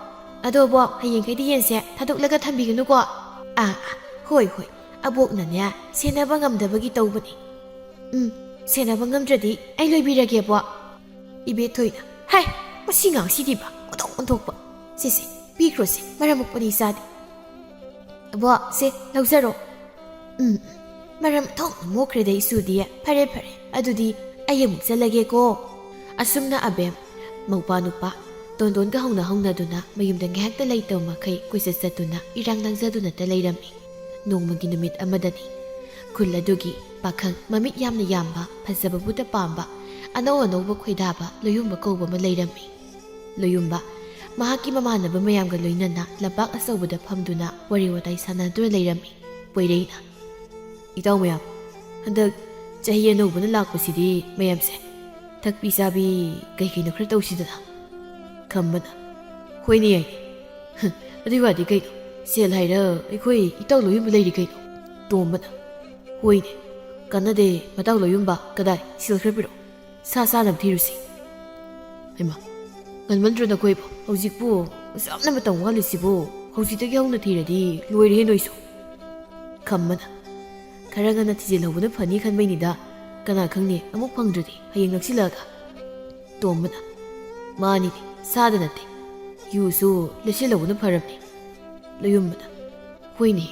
ꯑꯗꯣ, ꯑꯕꯣꯛ, ꯍꯌꯦꯡꯈꯩꯗꯤ ꯌꯦꯟꯁꯦ ꯊꯥꯗꯣꯛꯂꯒ ꯊꯝꯕꯤꯒꯅꯨꯀꯣ꯫ "ꯑꯥ, ꯑꯥ, ꯍꯣꯏ, ꯍꯣꯏ, ꯑꯕꯣꯛꯅꯅꯦ ꯁꯦꯟꯅꯕ ꯉꯝꯗꯕꯒꯤ ꯇꯧꯕꯅꯤ꯫" "ꯎꯝ, ꯁꯦꯟꯅꯕ ꯉꯝꯗ꯭ꯔꯗꯤ ꯑꯩ ꯂꯣꯏꯕꯤꯔꯒꯦ, ꯑꯕꯣꯛ꯫" ꯏꯕꯦꯊꯣꯏꯅ, "ꯍꯥꯏ, ꯃꯁꯤ ꯉꯥꯡꯁꯤꯗꯤꯕ, ꯑꯣꯟꯊꯣꯛ ꯑꯣꯟꯊꯣꯛꯄ꯫ ꯁꯦ, ꯁꯦ, ꯄꯤꯈ꯭ꯔꯣꯁꯦ, ꯃꯔꯝ ꯃꯣꯛꯄꯅꯤ ꯏꯆꯥꯗꯤ꯫ ꯑꯕꯣꯛ, ꯁꯦ, ꯂꯧꯖꯔꯣ꯫" "ꯎꯝ, ꯎꯝ, ꯃꯔꯝ ꯊꯣꯛꯅ ꯃꯣꯛꯈ꯭ꯔꯦꯗ ꯏꯁꯨꯗꯤ꯫ ꯐꯔꯦ, ꯐꯔꯦ, ꯑꯗꯨꯗꯤ ꯑꯩ ꯑꯃꯨꯛ ꯆꯠꯂꯒꯦꯀꯣ꯫" ꯑꯁꯨꯝꯅ ꯑꯕꯦꯝ, ꯃꯧꯄꯥ ꯅꯨꯄꯥ, ꯇꯣꯟꯗꯣꯟꯒ ꯍꯧꯅ ꯍꯧꯅꯗꯨꯅ ꯃꯌꯨꯝꯗ ꯉꯥꯏꯍꯥꯛꯇ ꯂꯩꯇꯕ ꯃꯈꯩ ꯀꯣꯏꯆꯠ ꯆꯠꯇꯨꯅ ꯏꯔꯥꯡ ꯂꯥꯡꯖꯗꯨꯅꯇ ꯂꯩꯔꯝꯃꯤ꯫ ꯅꯣꯡꯃꯒꯤ ꯅꯨꯃꯤꯠ ꯑꯃꯗꯅꯤ꯫ ꯈꯨꯜ ꯑꯗꯨꯒꯤ ꯄꯥꯈꯪ ꯃꯃꯤꯠ ꯌꯥꯝꯅ ꯌꯥꯝꯕ, ꯐꯖꯕꯕꯨꯗ ꯄꯥꯝꯕ, ꯑꯅꯧ ꯑꯅꯧꯕ ꯈꯣꯏꯗꯥꯕ ꯂꯣꯌꯨꯝꯕ ꯀꯧꯕ ꯑꯃ ꯂꯩꯔꯝꯃꯤ꯫ ꯂꯣꯌꯨꯝꯕ ꯃꯍꯥꯛꯀꯤ ꯃꯃꯥꯟꯅꯕ ꯃꯌꯥꯝꯒ ꯂꯣꯏꯅꯅ ꯂꯝꯄꯥꯛ ꯑꯆꯧꯕꯗ ꯐꯝꯗꯨꯅ ꯋꯥꯔꯤ ꯋꯥꯇꯥꯏ ꯁꯥꯟꯅꯗꯨꯅ ꯂꯩꯔꯝꯃꯤ꯫ ꯄꯣꯏꯔꯩꯅ, "ꯏꯇꯥꯎ ꯃꯌꯥꯝ, ꯍꯟꯗꯛ ꯆꯍꯤ ꯑꯅꯧꯕꯅ ꯂꯥꯛꯄꯁꯤꯗꯤ ꯃꯌꯥꯝꯁꯦ ꯊꯛꯄꯤ ꯆꯥꯕꯤ ꯀꯩ ꯀꯩꯅꯣ ꯈꯔ ꯇꯧꯁꯤꯗꯅ?" ꯈꯝꯕꯅ, "ꯍꯣꯏꯅꯦ, ꯌꯥꯏꯅꯦ꯫ ꯑꯗꯨꯏ ꯋꯥꯗꯤ ꯀꯩꯅꯣ, ꯁꯦꯜ ꯍꯥꯏꯔ ꯑꯩꯈꯣꯏ ꯏꯇꯥꯎ ꯂꯣꯏꯌꯨꯝꯕ ꯂꯩꯔꯤ ꯀꯩꯅꯣ?" ꯇꯣꯝꯕꯅ, "ꯍꯣꯏꯅꯦ, "ꯀꯥꯟꯅꯗꯦ, ꯃꯇꯥꯎ ꯂꯣꯌꯨꯝꯕ, ꯀꯗꯥꯏ, ꯁꯦꯜ ꯈꯔ ꯄꯤꯔꯛꯑꯣ, ꯁꯥ ꯆꯥꯅꯕ ꯊꯤꯔꯨꯁꯤ"꯫ "ꯍꯩꯃꯥ, ꯉꯟꯃꯟꯗ꯭ꯔꯣ ꯅꯈꯣꯏꯕꯣ? ꯍꯧꯖꯤꯛꯄꯨ ꯑꯁꯨꯛ ꯌꯥꯝꯅ ꯃꯇꯝ ꯋꯥꯠꯂꯤꯁꯤꯕꯨ? ꯍꯧꯖꯤꯛꯇꯒꯤ ꯍꯧꯅ ꯊꯤꯔꯗꯤ ꯂꯣꯏꯔꯦꯍꯦ ꯅꯣꯏꯁꯨ"꯫ ꯈꯝꯕꯅ, "ꯈꯔ ꯉꯟꯅ ꯊꯤꯖꯤꯜꯍꯧꯕꯅ ꯐꯅꯤ ꯈꯟꯕꯩꯅꯤꯗ꯫ ꯀꯅꯥ ꯈꯪꯅꯤ, ꯑꯃꯨꯛ ꯐꯪꯗ꯭ꯔꯗꯤ ꯍꯌꯦꯡ ꯅꯛꯁꯤꯜꯂꯛꯑꯒ"꯫ ꯇꯣꯝꯕꯅ, "ꯃꯥꯅꯤꯅꯦ, ꯁꯥꯗ ꯅꯠꯇꯦ, ꯌꯨꯁꯨ ꯂꯩꯁꯤꯜꯍꯧꯕꯅ ꯐꯔꯕꯅꯤ"꯫ ꯂꯣꯌꯨꯝꯕꯅ, "ꯍꯣꯏꯅꯦ,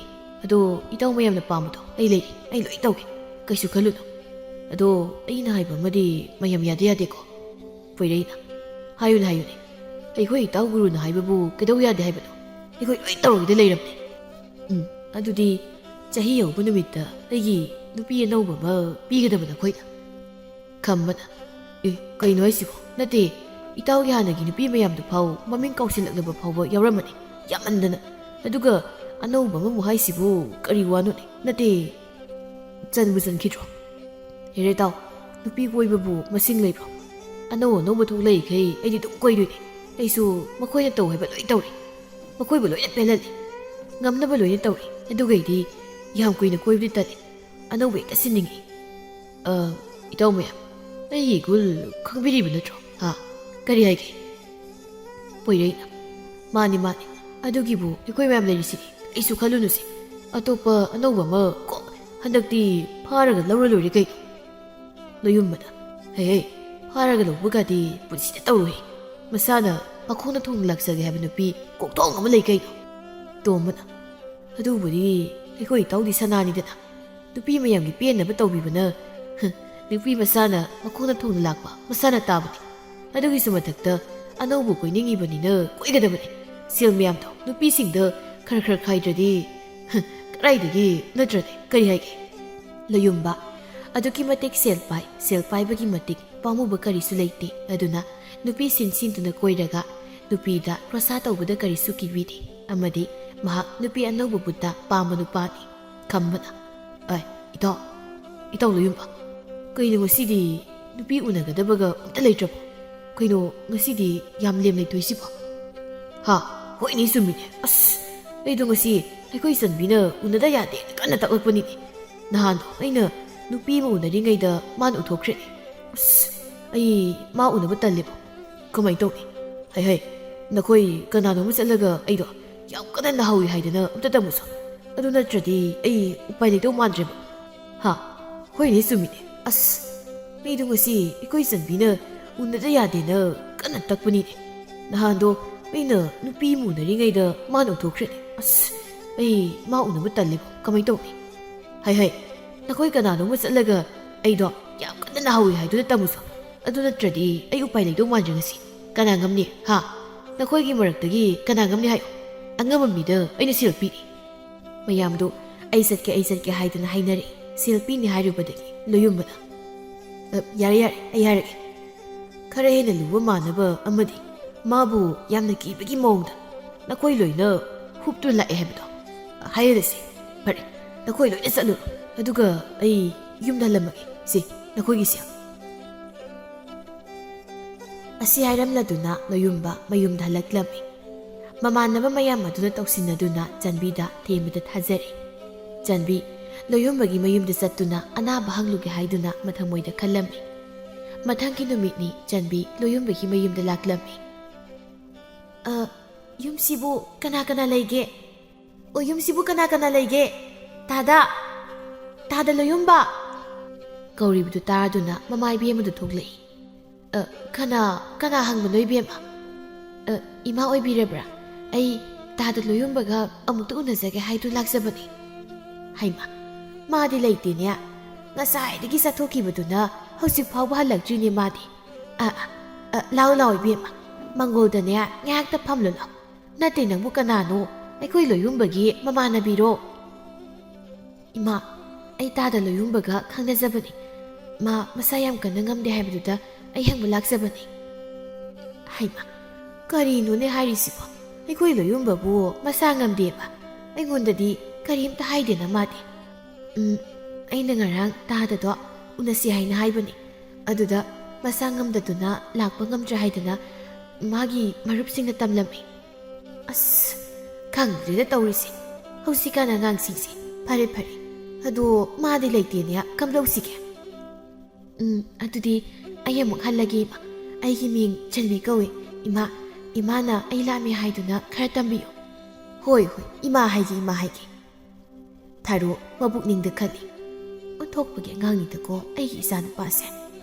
ꯑꯗꯣ ꯏꯇꯥꯎ ꯃꯌꯥꯝꯅ ꯄꯥꯝꯕꯗꯣ ꯑꯩ ꯂꯩꯔꯤ, ꯑꯩ ꯂꯣꯏ ꯇꯧꯒꯦ, ꯀꯩꯁꯨ ꯈꯜꯂꯨꯅꯨ꯫ ꯑꯗꯣ ꯑꯩꯅ ꯍꯥꯏꯕ ꯑꯃꯗꯤ ꯃꯌꯥꯝ ꯌꯥꯗ ꯌꯥꯗꯦꯀꯣ"꯫ ꯄꯣꯏꯔꯩꯅ, "ꯍꯥꯏꯌꯨꯅꯦ, ꯍꯥꯏꯌꯨꯅꯦ, ꯑꯩꯈꯣꯏ ꯏꯇꯥꯎ ꯒꯨꯔꯨꯅ ꯍꯥꯏꯕꯕꯨ ꯀꯩꯗꯧ ꯌꯥꯗꯦ ꯍꯥꯏꯕꯅꯣ? ꯑꯩꯈꯣꯏ ꯂꯣꯏ ꯇꯧꯔꯒꯗꯤ ꯂꯩꯔꯕꯅꯦ"꯫ "ꯎꯝ, ꯑꯗꯨꯗꯤ ꯆꯍꯤ ꯍꯧꯕ ꯅꯨꯃꯤꯠꯇ ꯑꯩꯒꯤ ꯅꯨꯄꯤ ꯑꯅꯧꯕ ꯑꯃ ꯄꯤꯒꯗꯕ ꯅꯈꯣꯏꯅ"꯫ ꯈꯝꯕꯅ, "ꯑꯦ, ꯀꯩꯅꯣ ꯍꯥꯏꯁꯤꯕꯣ? ꯅꯠꯇꯦ, ꯏꯇꯥꯎꯒꯤ ꯍꯥꯟꯅꯒꯤ ꯅꯨꯄꯤ ꯃꯌꯥꯝꯗꯨ ꯐꯥꯎ ꯃꯃꯤꯡ ꯀꯥꯎꯁꯤꯜꯂꯛꯂꯕ ꯐꯥꯎꯕ ꯌꯥꯎꯔꯝꯃꯅꯤ, ꯌꯥꯝꯃꯟꯗꯅ꯫ ꯑꯗꯨꯒ ꯑꯅꯧꯕ ꯑꯃꯃꯨꯛ ꯍꯥꯏꯁꯤꯕꯨ ꯀꯔꯤ ꯋꯥꯅꯣꯅꯦ? ꯅꯠꯇꯦ, ꯆꯟꯕꯨ ꯆꯟꯈꯤꯗ꯭ꯔꯣ? ꯍꯦꯔꯦ ꯇꯥꯎ, ꯅꯨꯄꯤ ꯀꯣꯏꯕꯕꯨ ꯃꯁꯤꯡ ꯂꯩꯕ꯭ꯔꯣ? ꯑꯅꯧ ꯑꯅꯧꯕ ꯊꯣꯛꯂꯛꯏꯈꯩ ꯑꯩꯗꯤ ꯑꯗꯨꯝ ꯀꯣꯏꯗꯣꯏꯅꯦ꯫ ꯑꯩꯁꯨ ꯃꯈꯣꯏꯅ ꯇꯧ ꯍꯥꯏꯕ ꯂꯣꯏ ꯇꯧꯔꯦ, ꯃꯈꯣꯏꯕꯨ ꯂꯣꯏꯅ ꯄꯦꯜꯍꯜꯂꯦ, ꯉꯝꯅꯕ ꯂꯣꯏꯅ ꯇꯧꯔꯦ꯫ ꯑꯗꯨꯒꯩꯗꯤ ꯌꯥꯝ ꯀꯨꯏꯅ ꯀꯣꯏꯕꯗꯤ ꯇꯜꯂꯦ, ꯑꯅꯧꯕ ꯍꯦꯛꯇ ꯁꯤꯟꯅꯤꯡꯉꯤ"꯫ "ꯑ, ꯏꯇꯥꯎ ꯃꯌꯥꯝ, ꯑꯩꯒꯤ ꯏꯒꯨꯜ ꯈꯪꯕꯤꯔꯤꯕ ꯅꯠꯇ꯭ꯔꯣ? ꯍꯥ? ꯀꯔꯤ ꯍꯥꯏꯒꯦ?" ꯄꯣꯏꯔꯩꯅ, "ꯃꯥꯅꯤ, ꯃꯥꯅꯤ, ꯑꯗꯨꯒꯤꯕꯨ ꯑꯩꯈꯣꯏ ꯃꯌꯥꯝ ꯂꯩꯔꯤꯁꯤꯗꯤ, ꯀꯩꯁꯨ ꯈꯜꯂꯨꯅꯨꯁꯦ꯫ ꯑꯇꯣꯞꯄ ꯑꯅꯧꯕ ꯑꯃ ꯀꯣꯛ ꯍꯟꯗꯛꯇꯤ ꯐꯥꯔꯒ ꯂꯧꯔ ꯂꯣꯏꯔꯦ ꯀꯩꯅꯣ"꯫ ꯂꯣꯌꯨꯝꯕꯅ, "ꯍꯦ, ꯍꯦ, ꯐꯥꯔꯒ ꯂꯧꯕꯒꯗꯤ ꯄꯨꯟꯁꯤꯗ ꯇꯧꯔꯣꯏ꯫ ꯃꯁꯥꯅ ꯃꯈꯣꯡꯅ ꯊꯣꯡꯅ ꯂꯥꯛꯆꯒꯦ ꯍꯥꯏꯕ ꯅꯨꯄꯤ ꯀꯣꯛꯊꯣꯡ ꯑꯃ ꯂꯩ ꯀꯩꯅꯣ"꯫ ꯇꯣꯝꯕꯅ, "ꯑꯗꯨꯕꯨꯗꯤ ꯑꯩꯈꯣꯏ ꯏꯇꯥꯎꯗꯤ ꯁꯅꯥꯅꯤꯗꯅ, ꯅꯨꯄꯤ ꯃꯌꯥꯝꯒꯤ ꯄꯦꯟꯅꯕ ꯇꯧꯕꯤꯕꯅ, ꯍ, ꯅꯨꯄꯤ ꯃꯁꯥꯅ ꯃꯈꯣꯡꯅ ꯊꯣꯡꯅ ꯂꯥꯛꯄ ꯃꯁꯥꯅ ꯇꯥꯕꯅꯤ꯫ ꯑꯗꯨꯒꯤꯁꯨ ꯃꯊꯛꯇ ꯑꯅꯧꯕ ꯀꯣꯏꯅꯤꯡꯉꯤꯕꯅꯤꯅ ꯀꯣꯏꯒꯗꯕꯅꯤ꯫ ꯁꯦꯜ ꯃꯌꯥꯝꯗꯣ ꯅꯨꯄꯤꯁꯤꯡꯗ ꯈꯔ ꯈꯔ ꯈꯥꯏꯗ꯭ꯔꯗꯤ, ꯍ, ꯀꯗꯥꯏꯗꯒꯤ, ꯅꯠꯇ꯭ꯔꯅꯦ? ꯀꯔꯤ ꯍꯥꯏꯒꯦ?" ꯂꯣꯌꯨꯝꯕ, "ꯑꯗꯨꯛꯀꯤ ꯃꯇꯤꯛ ꯁꯦꯜ ꯄꯥꯏ, ꯁꯦꯜ ꯄꯥꯏꯕꯒꯤ ꯃꯇꯤꯛ ꯄꯥꯝꯃꯨꯕ ꯀꯔꯤꯁꯨ ꯂꯩꯇꯦ꯫ ꯑꯗꯨꯅ ꯅꯨꯄꯤ ꯁꯤꯟ ꯁꯤꯟꯗꯨꯅ ꯀꯣꯏꯔꯒ ꯅꯨꯄꯤꯗ ꯈꯣꯔꯁꯥ ꯇꯧꯕꯗ ꯀꯔꯤꯁꯨ ꯀꯤꯕꯤꯗꯦ꯫ ꯑꯃꯗꯤ ꯃꯍꯥꯛ ꯅꯨꯄꯤ ꯑꯅꯧꯕꯕꯨꯇ ꯄꯥꯝꯕ ꯅꯨꯄꯥꯅꯤ"꯫ ꯈꯝꯕꯅ, "ꯑꯥꯏ, ꯏꯇꯥꯎ, ꯏꯇꯥꯎ ꯂꯣꯌꯨꯝꯕ, ꯀꯩꯅꯣ ꯉꯁꯤꯗꯤ ꯅꯨꯄꯤ ꯎꯅꯒꯗꯕꯒ ꯑꯝꯇ ꯂꯩꯇ꯭ꯔꯕꯣ? ꯀꯩꯅꯣ ꯉꯁꯤꯗꯤ ꯌꯥꯝ ꯂꯦꯝ ꯂꯩꯇꯣꯏꯁꯤꯕꯣ?" "ꯍꯥ? ꯍꯣꯏꯅꯦ, ꯆꯨꯝꯃꯤꯅꯦ꯫ ꯑꯁ, ꯑꯩꯗꯣ ꯉꯁꯤ ꯑꯩꯈꯣꯏ ꯆꯟꯕꯤꯅ ꯎꯅꯗ ꯌꯥꯗꯦꯅ ꯀꯟꯅ ꯇꯛꯂꯛꯄꯅꯤꯅꯦ꯫ ꯅꯍꯥꯟꯗꯣ ꯑꯩꯅ ꯅꯨꯄꯤ ꯑꯃ ꯎꯅꯔꯤꯉꯩꯗ ꯃꯥꯅ ꯎꯊꯣꯛꯈ꯭ꯔꯦꯅꯦ꯫ ꯑꯁ, ꯑꯩ ꯃꯥ ꯎꯅꯕ ꯇꯜꯂꯦꯕꯣ꯫ ꯀꯃꯥꯏꯅ ꯇꯧꯅꯤ? ꯍꯩ ꯍꯩ, ꯅꯈꯣꯏ ꯀꯅꯥꯅꯣꯝ ꯆꯠꯂꯒ ꯑꯩꯗꯣ ꯌꯥꯝ ꯀꯟꯅ ꯅꯥꯍꯧꯋꯤ ꯍꯥꯏꯗꯅ ꯑꯝꯇ ꯇꯝꯃꯨꯁꯣ꯫ ꯑꯗꯨ ꯅꯠꯇ꯭ꯔꯗꯤ ꯑꯩ ꯎꯄꯥꯏ ꯂꯩꯗꯧ ꯃꯥꯟꯗ꯭ꯔꯦꯕꯣ꯫ ꯍꯥ? ꯍꯣꯏꯅꯦ, ꯆꯨꯝꯃꯤꯅꯦ꯫ ꯑꯁ, ꯃꯤꯗꯨ ꯉꯁꯤ ꯑꯩꯈꯣꯏ ꯆꯟꯕꯤꯅ ꯎꯅꯗ ꯌꯥꯗꯦꯅ ꯀꯟꯅ ꯇꯛꯄꯅꯤꯅꯦ꯫ ꯅꯍꯥꯟꯗꯣ ꯑꯩꯅ ꯅꯨꯄꯤ ꯑꯃ ꯎꯅꯔꯤꯉꯩꯗ ꯃꯥꯅ ꯎꯊꯣꯛꯈ꯭ꯔꯦꯅꯦ꯫ ꯑꯁ, ꯑꯩ ꯃꯥ ꯎꯅꯕ ꯇꯜꯂꯦꯕꯣ꯫ ꯀꯃꯥꯏꯅ ꯇꯧꯅꯤ? ꯍꯩ ꯍꯩ, ꯅꯈꯣꯏ ꯀꯅꯥꯅꯣꯝꯒ ꯆꯠꯂꯒ ꯑꯩꯗꯣ ꯌꯥꯝ ꯀꯟꯅ ꯅꯥꯍꯧꯋꯤ ꯍꯥꯏꯗꯨꯅ ꯇꯝꯃꯨꯁꯣ꯫ ꯑꯗꯨ ꯅꯠꯇ꯭ꯔꯗꯤ ꯑꯩ ꯎꯄꯥꯏ ꯂꯩꯗꯧ ꯃꯥꯟꯗ꯭ꯔꯦ ꯉꯁꯤ꯫ ꯀꯅꯥ ꯉꯝꯅꯤ? ꯍꯥ? ꯅꯈꯣꯏꯒꯤ ꯃꯔꯛꯇꯒꯤ ꯀꯅꯥ ꯉꯝꯅꯤ ꯍꯥꯏꯌꯣ? ꯑꯉꯝꯕ ꯃꯤꯗ ꯑꯩꯅ ꯁꯦꯜ ꯄꯤꯅꯤ꯫ ꯃꯌꯥꯝꯗꯣ "ꯑꯩ ꯆꯠꯀꯦ, ꯑꯩ ꯆꯠꯀꯦ" ꯍꯥꯏꯗꯅ ꯍꯥꯏꯅꯔꯦ꯫ ꯁꯦꯜ ꯄꯤꯅꯤ ꯍꯥꯏꯔꯨꯕꯗꯒꯤ ꯂꯣꯌꯨꯝꯕꯅ, "ꯑ, ꯌꯥꯔꯦ, ꯌꯥꯔꯦ, ꯑꯩ ꯍꯥꯏꯔꯒꯦ꯫ ꯈꯔ ꯍꯦꯟꯅ ꯂꯨꯕ ꯃꯥꯟꯅꯕ ꯑꯃꯗꯤ ꯃꯥꯕꯨ ꯌꯥꯝꯅ ꯀꯤꯕꯒꯤ ꯃꯑꯣꯡꯗ ꯅꯈꯣꯏ ꯂꯣꯏꯅ ꯍꯨꯞꯇꯨꯅ ꯂꯥꯛꯑꯦ ꯍꯥꯏꯕꯗꯣ ꯍꯥꯏꯔꯁꯤ꯫ ꯐꯔꯦ, ꯅꯈꯣꯏ ꯂꯣꯏꯅ ꯆꯠꯂꯨꯔꯣ, ꯑꯗꯨꯒ ꯑꯩ ꯌꯨꯝꯗ ꯍꯜꯂꯝꯃꯒꯦ꯫ ꯁꯤ ꯅꯈꯣꯏꯒꯤ ꯁꯦꯜ꯫" ꯑꯁꯤ ꯍꯥꯏꯔꯝꯂꯗꯨꯅ ꯂꯣꯌꯨꯝꯕ ꯃꯌꯨꯝꯗ ꯍꯜꯂꯛꯂꯝꯃꯤ꯫ ꯃꯃꯥꯟꯅꯕ ꯃꯌꯥꯝ ꯑꯗꯨꯅ ꯇꯧꯁꯤꯟꯅꯗꯨꯅ ꯆꯟꯕꯤꯗ ꯊꯦꯝꯕꯗ ꯊꯥꯖꯔꯦ꯫ ꯆꯟꯕꯤ ꯂꯣꯌꯨꯝꯕꯒꯤ ꯃꯌꯨꯝꯗ ꯆꯠꯇꯨꯅ ꯑꯅꯥꯕ ꯍꯪꯂꯨꯒꯦ ꯍꯥꯏꯗꯨꯅ ꯃꯊꯃꯣꯏꯗ ꯈꯜꯂꯝꯃꯤ꯫ ꯃꯊꯪꯒꯤ ꯅꯨꯃꯤꯠꯅꯤ ꯆꯟꯕꯤ ꯂꯣꯌꯨꯝꯕꯒꯤ ꯃꯌꯨꯝꯗ ꯂꯥꯛꯂꯝꯃꯤ꯫ "ꯑ, ꯌꯨꯝꯁꯤꯕꯨ ꯀꯅꯥ ꯀꯅꯥ ꯂꯩꯒꯦ? ꯑꯣ, ꯌꯨꯝꯁꯤꯕꯨ ꯀꯅꯥ ꯀꯅꯥ ꯂꯩꯒꯦ? ꯇꯥꯗ! ꯇꯥꯗ ꯂꯣꯌꯨꯝꯕ!" ꯀꯧꯔꯤꯕꯗꯨ ꯇꯥꯗꯨꯅ ꯃꯃꯥ ꯏꯕꯦꯝꯃꯗꯨ ꯊꯣꯛꯂꯛꯏ꯫ "ꯑ, ꯀꯅꯥ, ꯀꯅꯥ ꯍꯪꯕꯅꯣ ꯏꯕꯦꯝꯃ?" "ꯑ, ꯏꯃꯥ ꯑꯣꯏꯕꯤꯔꯕ꯭ꯔꯥ? ꯑꯩ ꯇꯥꯗ ꯂꯣꯌꯨꯝꯕꯒ ꯑꯃꯨꯛꯇ ꯎꯅꯖꯒꯦ ꯍꯥꯏꯗꯨ ꯂꯥꯛꯆꯕꯅꯤ꯫" ꯍꯩꯃꯥ, ꯃꯥꯗꯤ ꯂꯩꯇꯦꯅꯦ꯫ ꯉꯁꯥꯏꯗꯒꯤ ꯆꯠꯊꯣꯛꯈꯤꯕꯗꯨꯅ ꯍꯧꯖꯤꯛ ꯐꯥꯎꯕ ꯍꯜꯂꯛꯇ꯭ꯔꯤꯅꯦ ꯃꯥꯗꯤ꯫ "ꯑ, ꯑ, ꯑ, ꯂꯥꯎ, ꯂꯥꯎ ꯏꯕꯦꯝꯃ, ꯃꯪꯒꯣꯜꯗꯅꯦ ꯉꯥꯏꯍꯥꯛꯇ ꯐꯝꯂꯨ ꯂꯥꯎ꯫ ꯅꯠꯇꯦ ꯅꯪꯕꯨ ꯀꯅꯥꯅꯣ? ꯑꯩꯈꯣꯏ ꯂꯣꯌꯨꯝꯕꯒꯤ ꯃꯃꯥꯟꯅꯕꯤꯔꯣ?" "ꯏꯃꯥ, ꯑꯩ ꯇꯥꯗ ꯂꯣꯌꯨꯝꯕꯒ ꯈꯪꯅꯖꯕꯅꯤ꯫ ꯃꯥ ꯃꯁꯥ ꯌꯥꯝ ꯀꯟꯅ ꯉꯝꯗꯦ ꯍꯥꯏꯕꯗꯨꯗ ꯑꯩ ꯍꯪꯕ ꯂꯥꯛꯆꯕꯅꯤ꯫" ꯍꯩꯃꯥ, ꯀꯔꯤꯅꯣꯅꯦ ꯍꯥꯏꯔꯤꯁꯤꯕꯣ? ꯑꯩꯈꯣꯏ ꯂꯣꯌꯨꯝꯕꯕꯨ ꯃꯁꯥ ꯉꯝꯗꯦꯕ? ꯑꯩꯉꯣꯟꯗꯗꯤ ꯀꯔꯤꯝꯇ ꯍꯥꯏꯗꯦꯅ ꯃꯥꯗꯤ꯫ "ꯎꯝ, ꯑꯩꯅ ꯉꯔꯥꯡ ꯇꯥꯗꯗꯣ ꯎꯅꯁꯤ ꯍꯥꯏꯅ ꯍꯥꯏꯕꯅꯤ꯫ ꯑꯗꯨꯗ ꯃꯁꯥ ꯉꯝꯗꯗꯨꯅ ꯂꯥꯛꯄ ꯉꯝꯗ꯭ꯔꯦ ꯍꯥꯏꯗꯅ ꯃꯥꯒꯤ ꯃꯔꯨꯞꯁꯤꯡꯅ ꯇꯝꯂꯝꯃꯤ꯫" ꯑꯁ, ꯈꯪꯗ꯭ꯔꯦꯗ ꯇꯧꯔꯤꯁꯦ ꯍꯧꯖꯤꯛꯀꯥꯟ ꯑꯉꯥꯡꯁꯤꯡꯁꯦ꯫ ꯐꯔꯦ, ꯐꯔꯦ, ꯑꯗꯣ ꯃꯥꯗꯤ ꯂꯩꯇꯦꯅꯦ, ꯀꯝꯗꯧꯁꯤꯒꯦ? ꯎꯝ, ꯑꯗꯨꯗꯤ ꯑꯩ ꯑꯃꯨꯛ ꯍꯜꯂꯒꯦ, ꯏꯃꯥ꯫ ꯑꯩꯒꯤ ꯃꯤꯡ ꯆꯟꯕꯤ ꯀꯧꯏ꯫ ꯏꯃꯥ, ꯏꯃꯥꯅ ꯑꯩ ꯂꯥꯝꯃꯦ ꯍꯥꯏꯗꯨꯅ ꯈꯔ ꯇꯝꯕꯤꯌꯨ꯫ ꯍꯣꯏ, ꯍꯣꯏ, ꯏꯃꯥ ꯍꯥꯏꯒꯦ, ꯏꯃꯥ ꯍꯥꯏꯒꯦ꯫ ꯊꯥꯔꯣ ꯃꯄꯨꯛꯅꯤꯡꯗ ꯈꯜꯂꯤ, "ꯑꯣꯟꯊꯣꯛꯄꯒꯤ ꯑꯉꯥꯡꯅꯤꯗꯀꯣ ꯑꯩꯒꯤ ꯏꯆꯥꯅꯨꯄꯥꯁꯦ꯫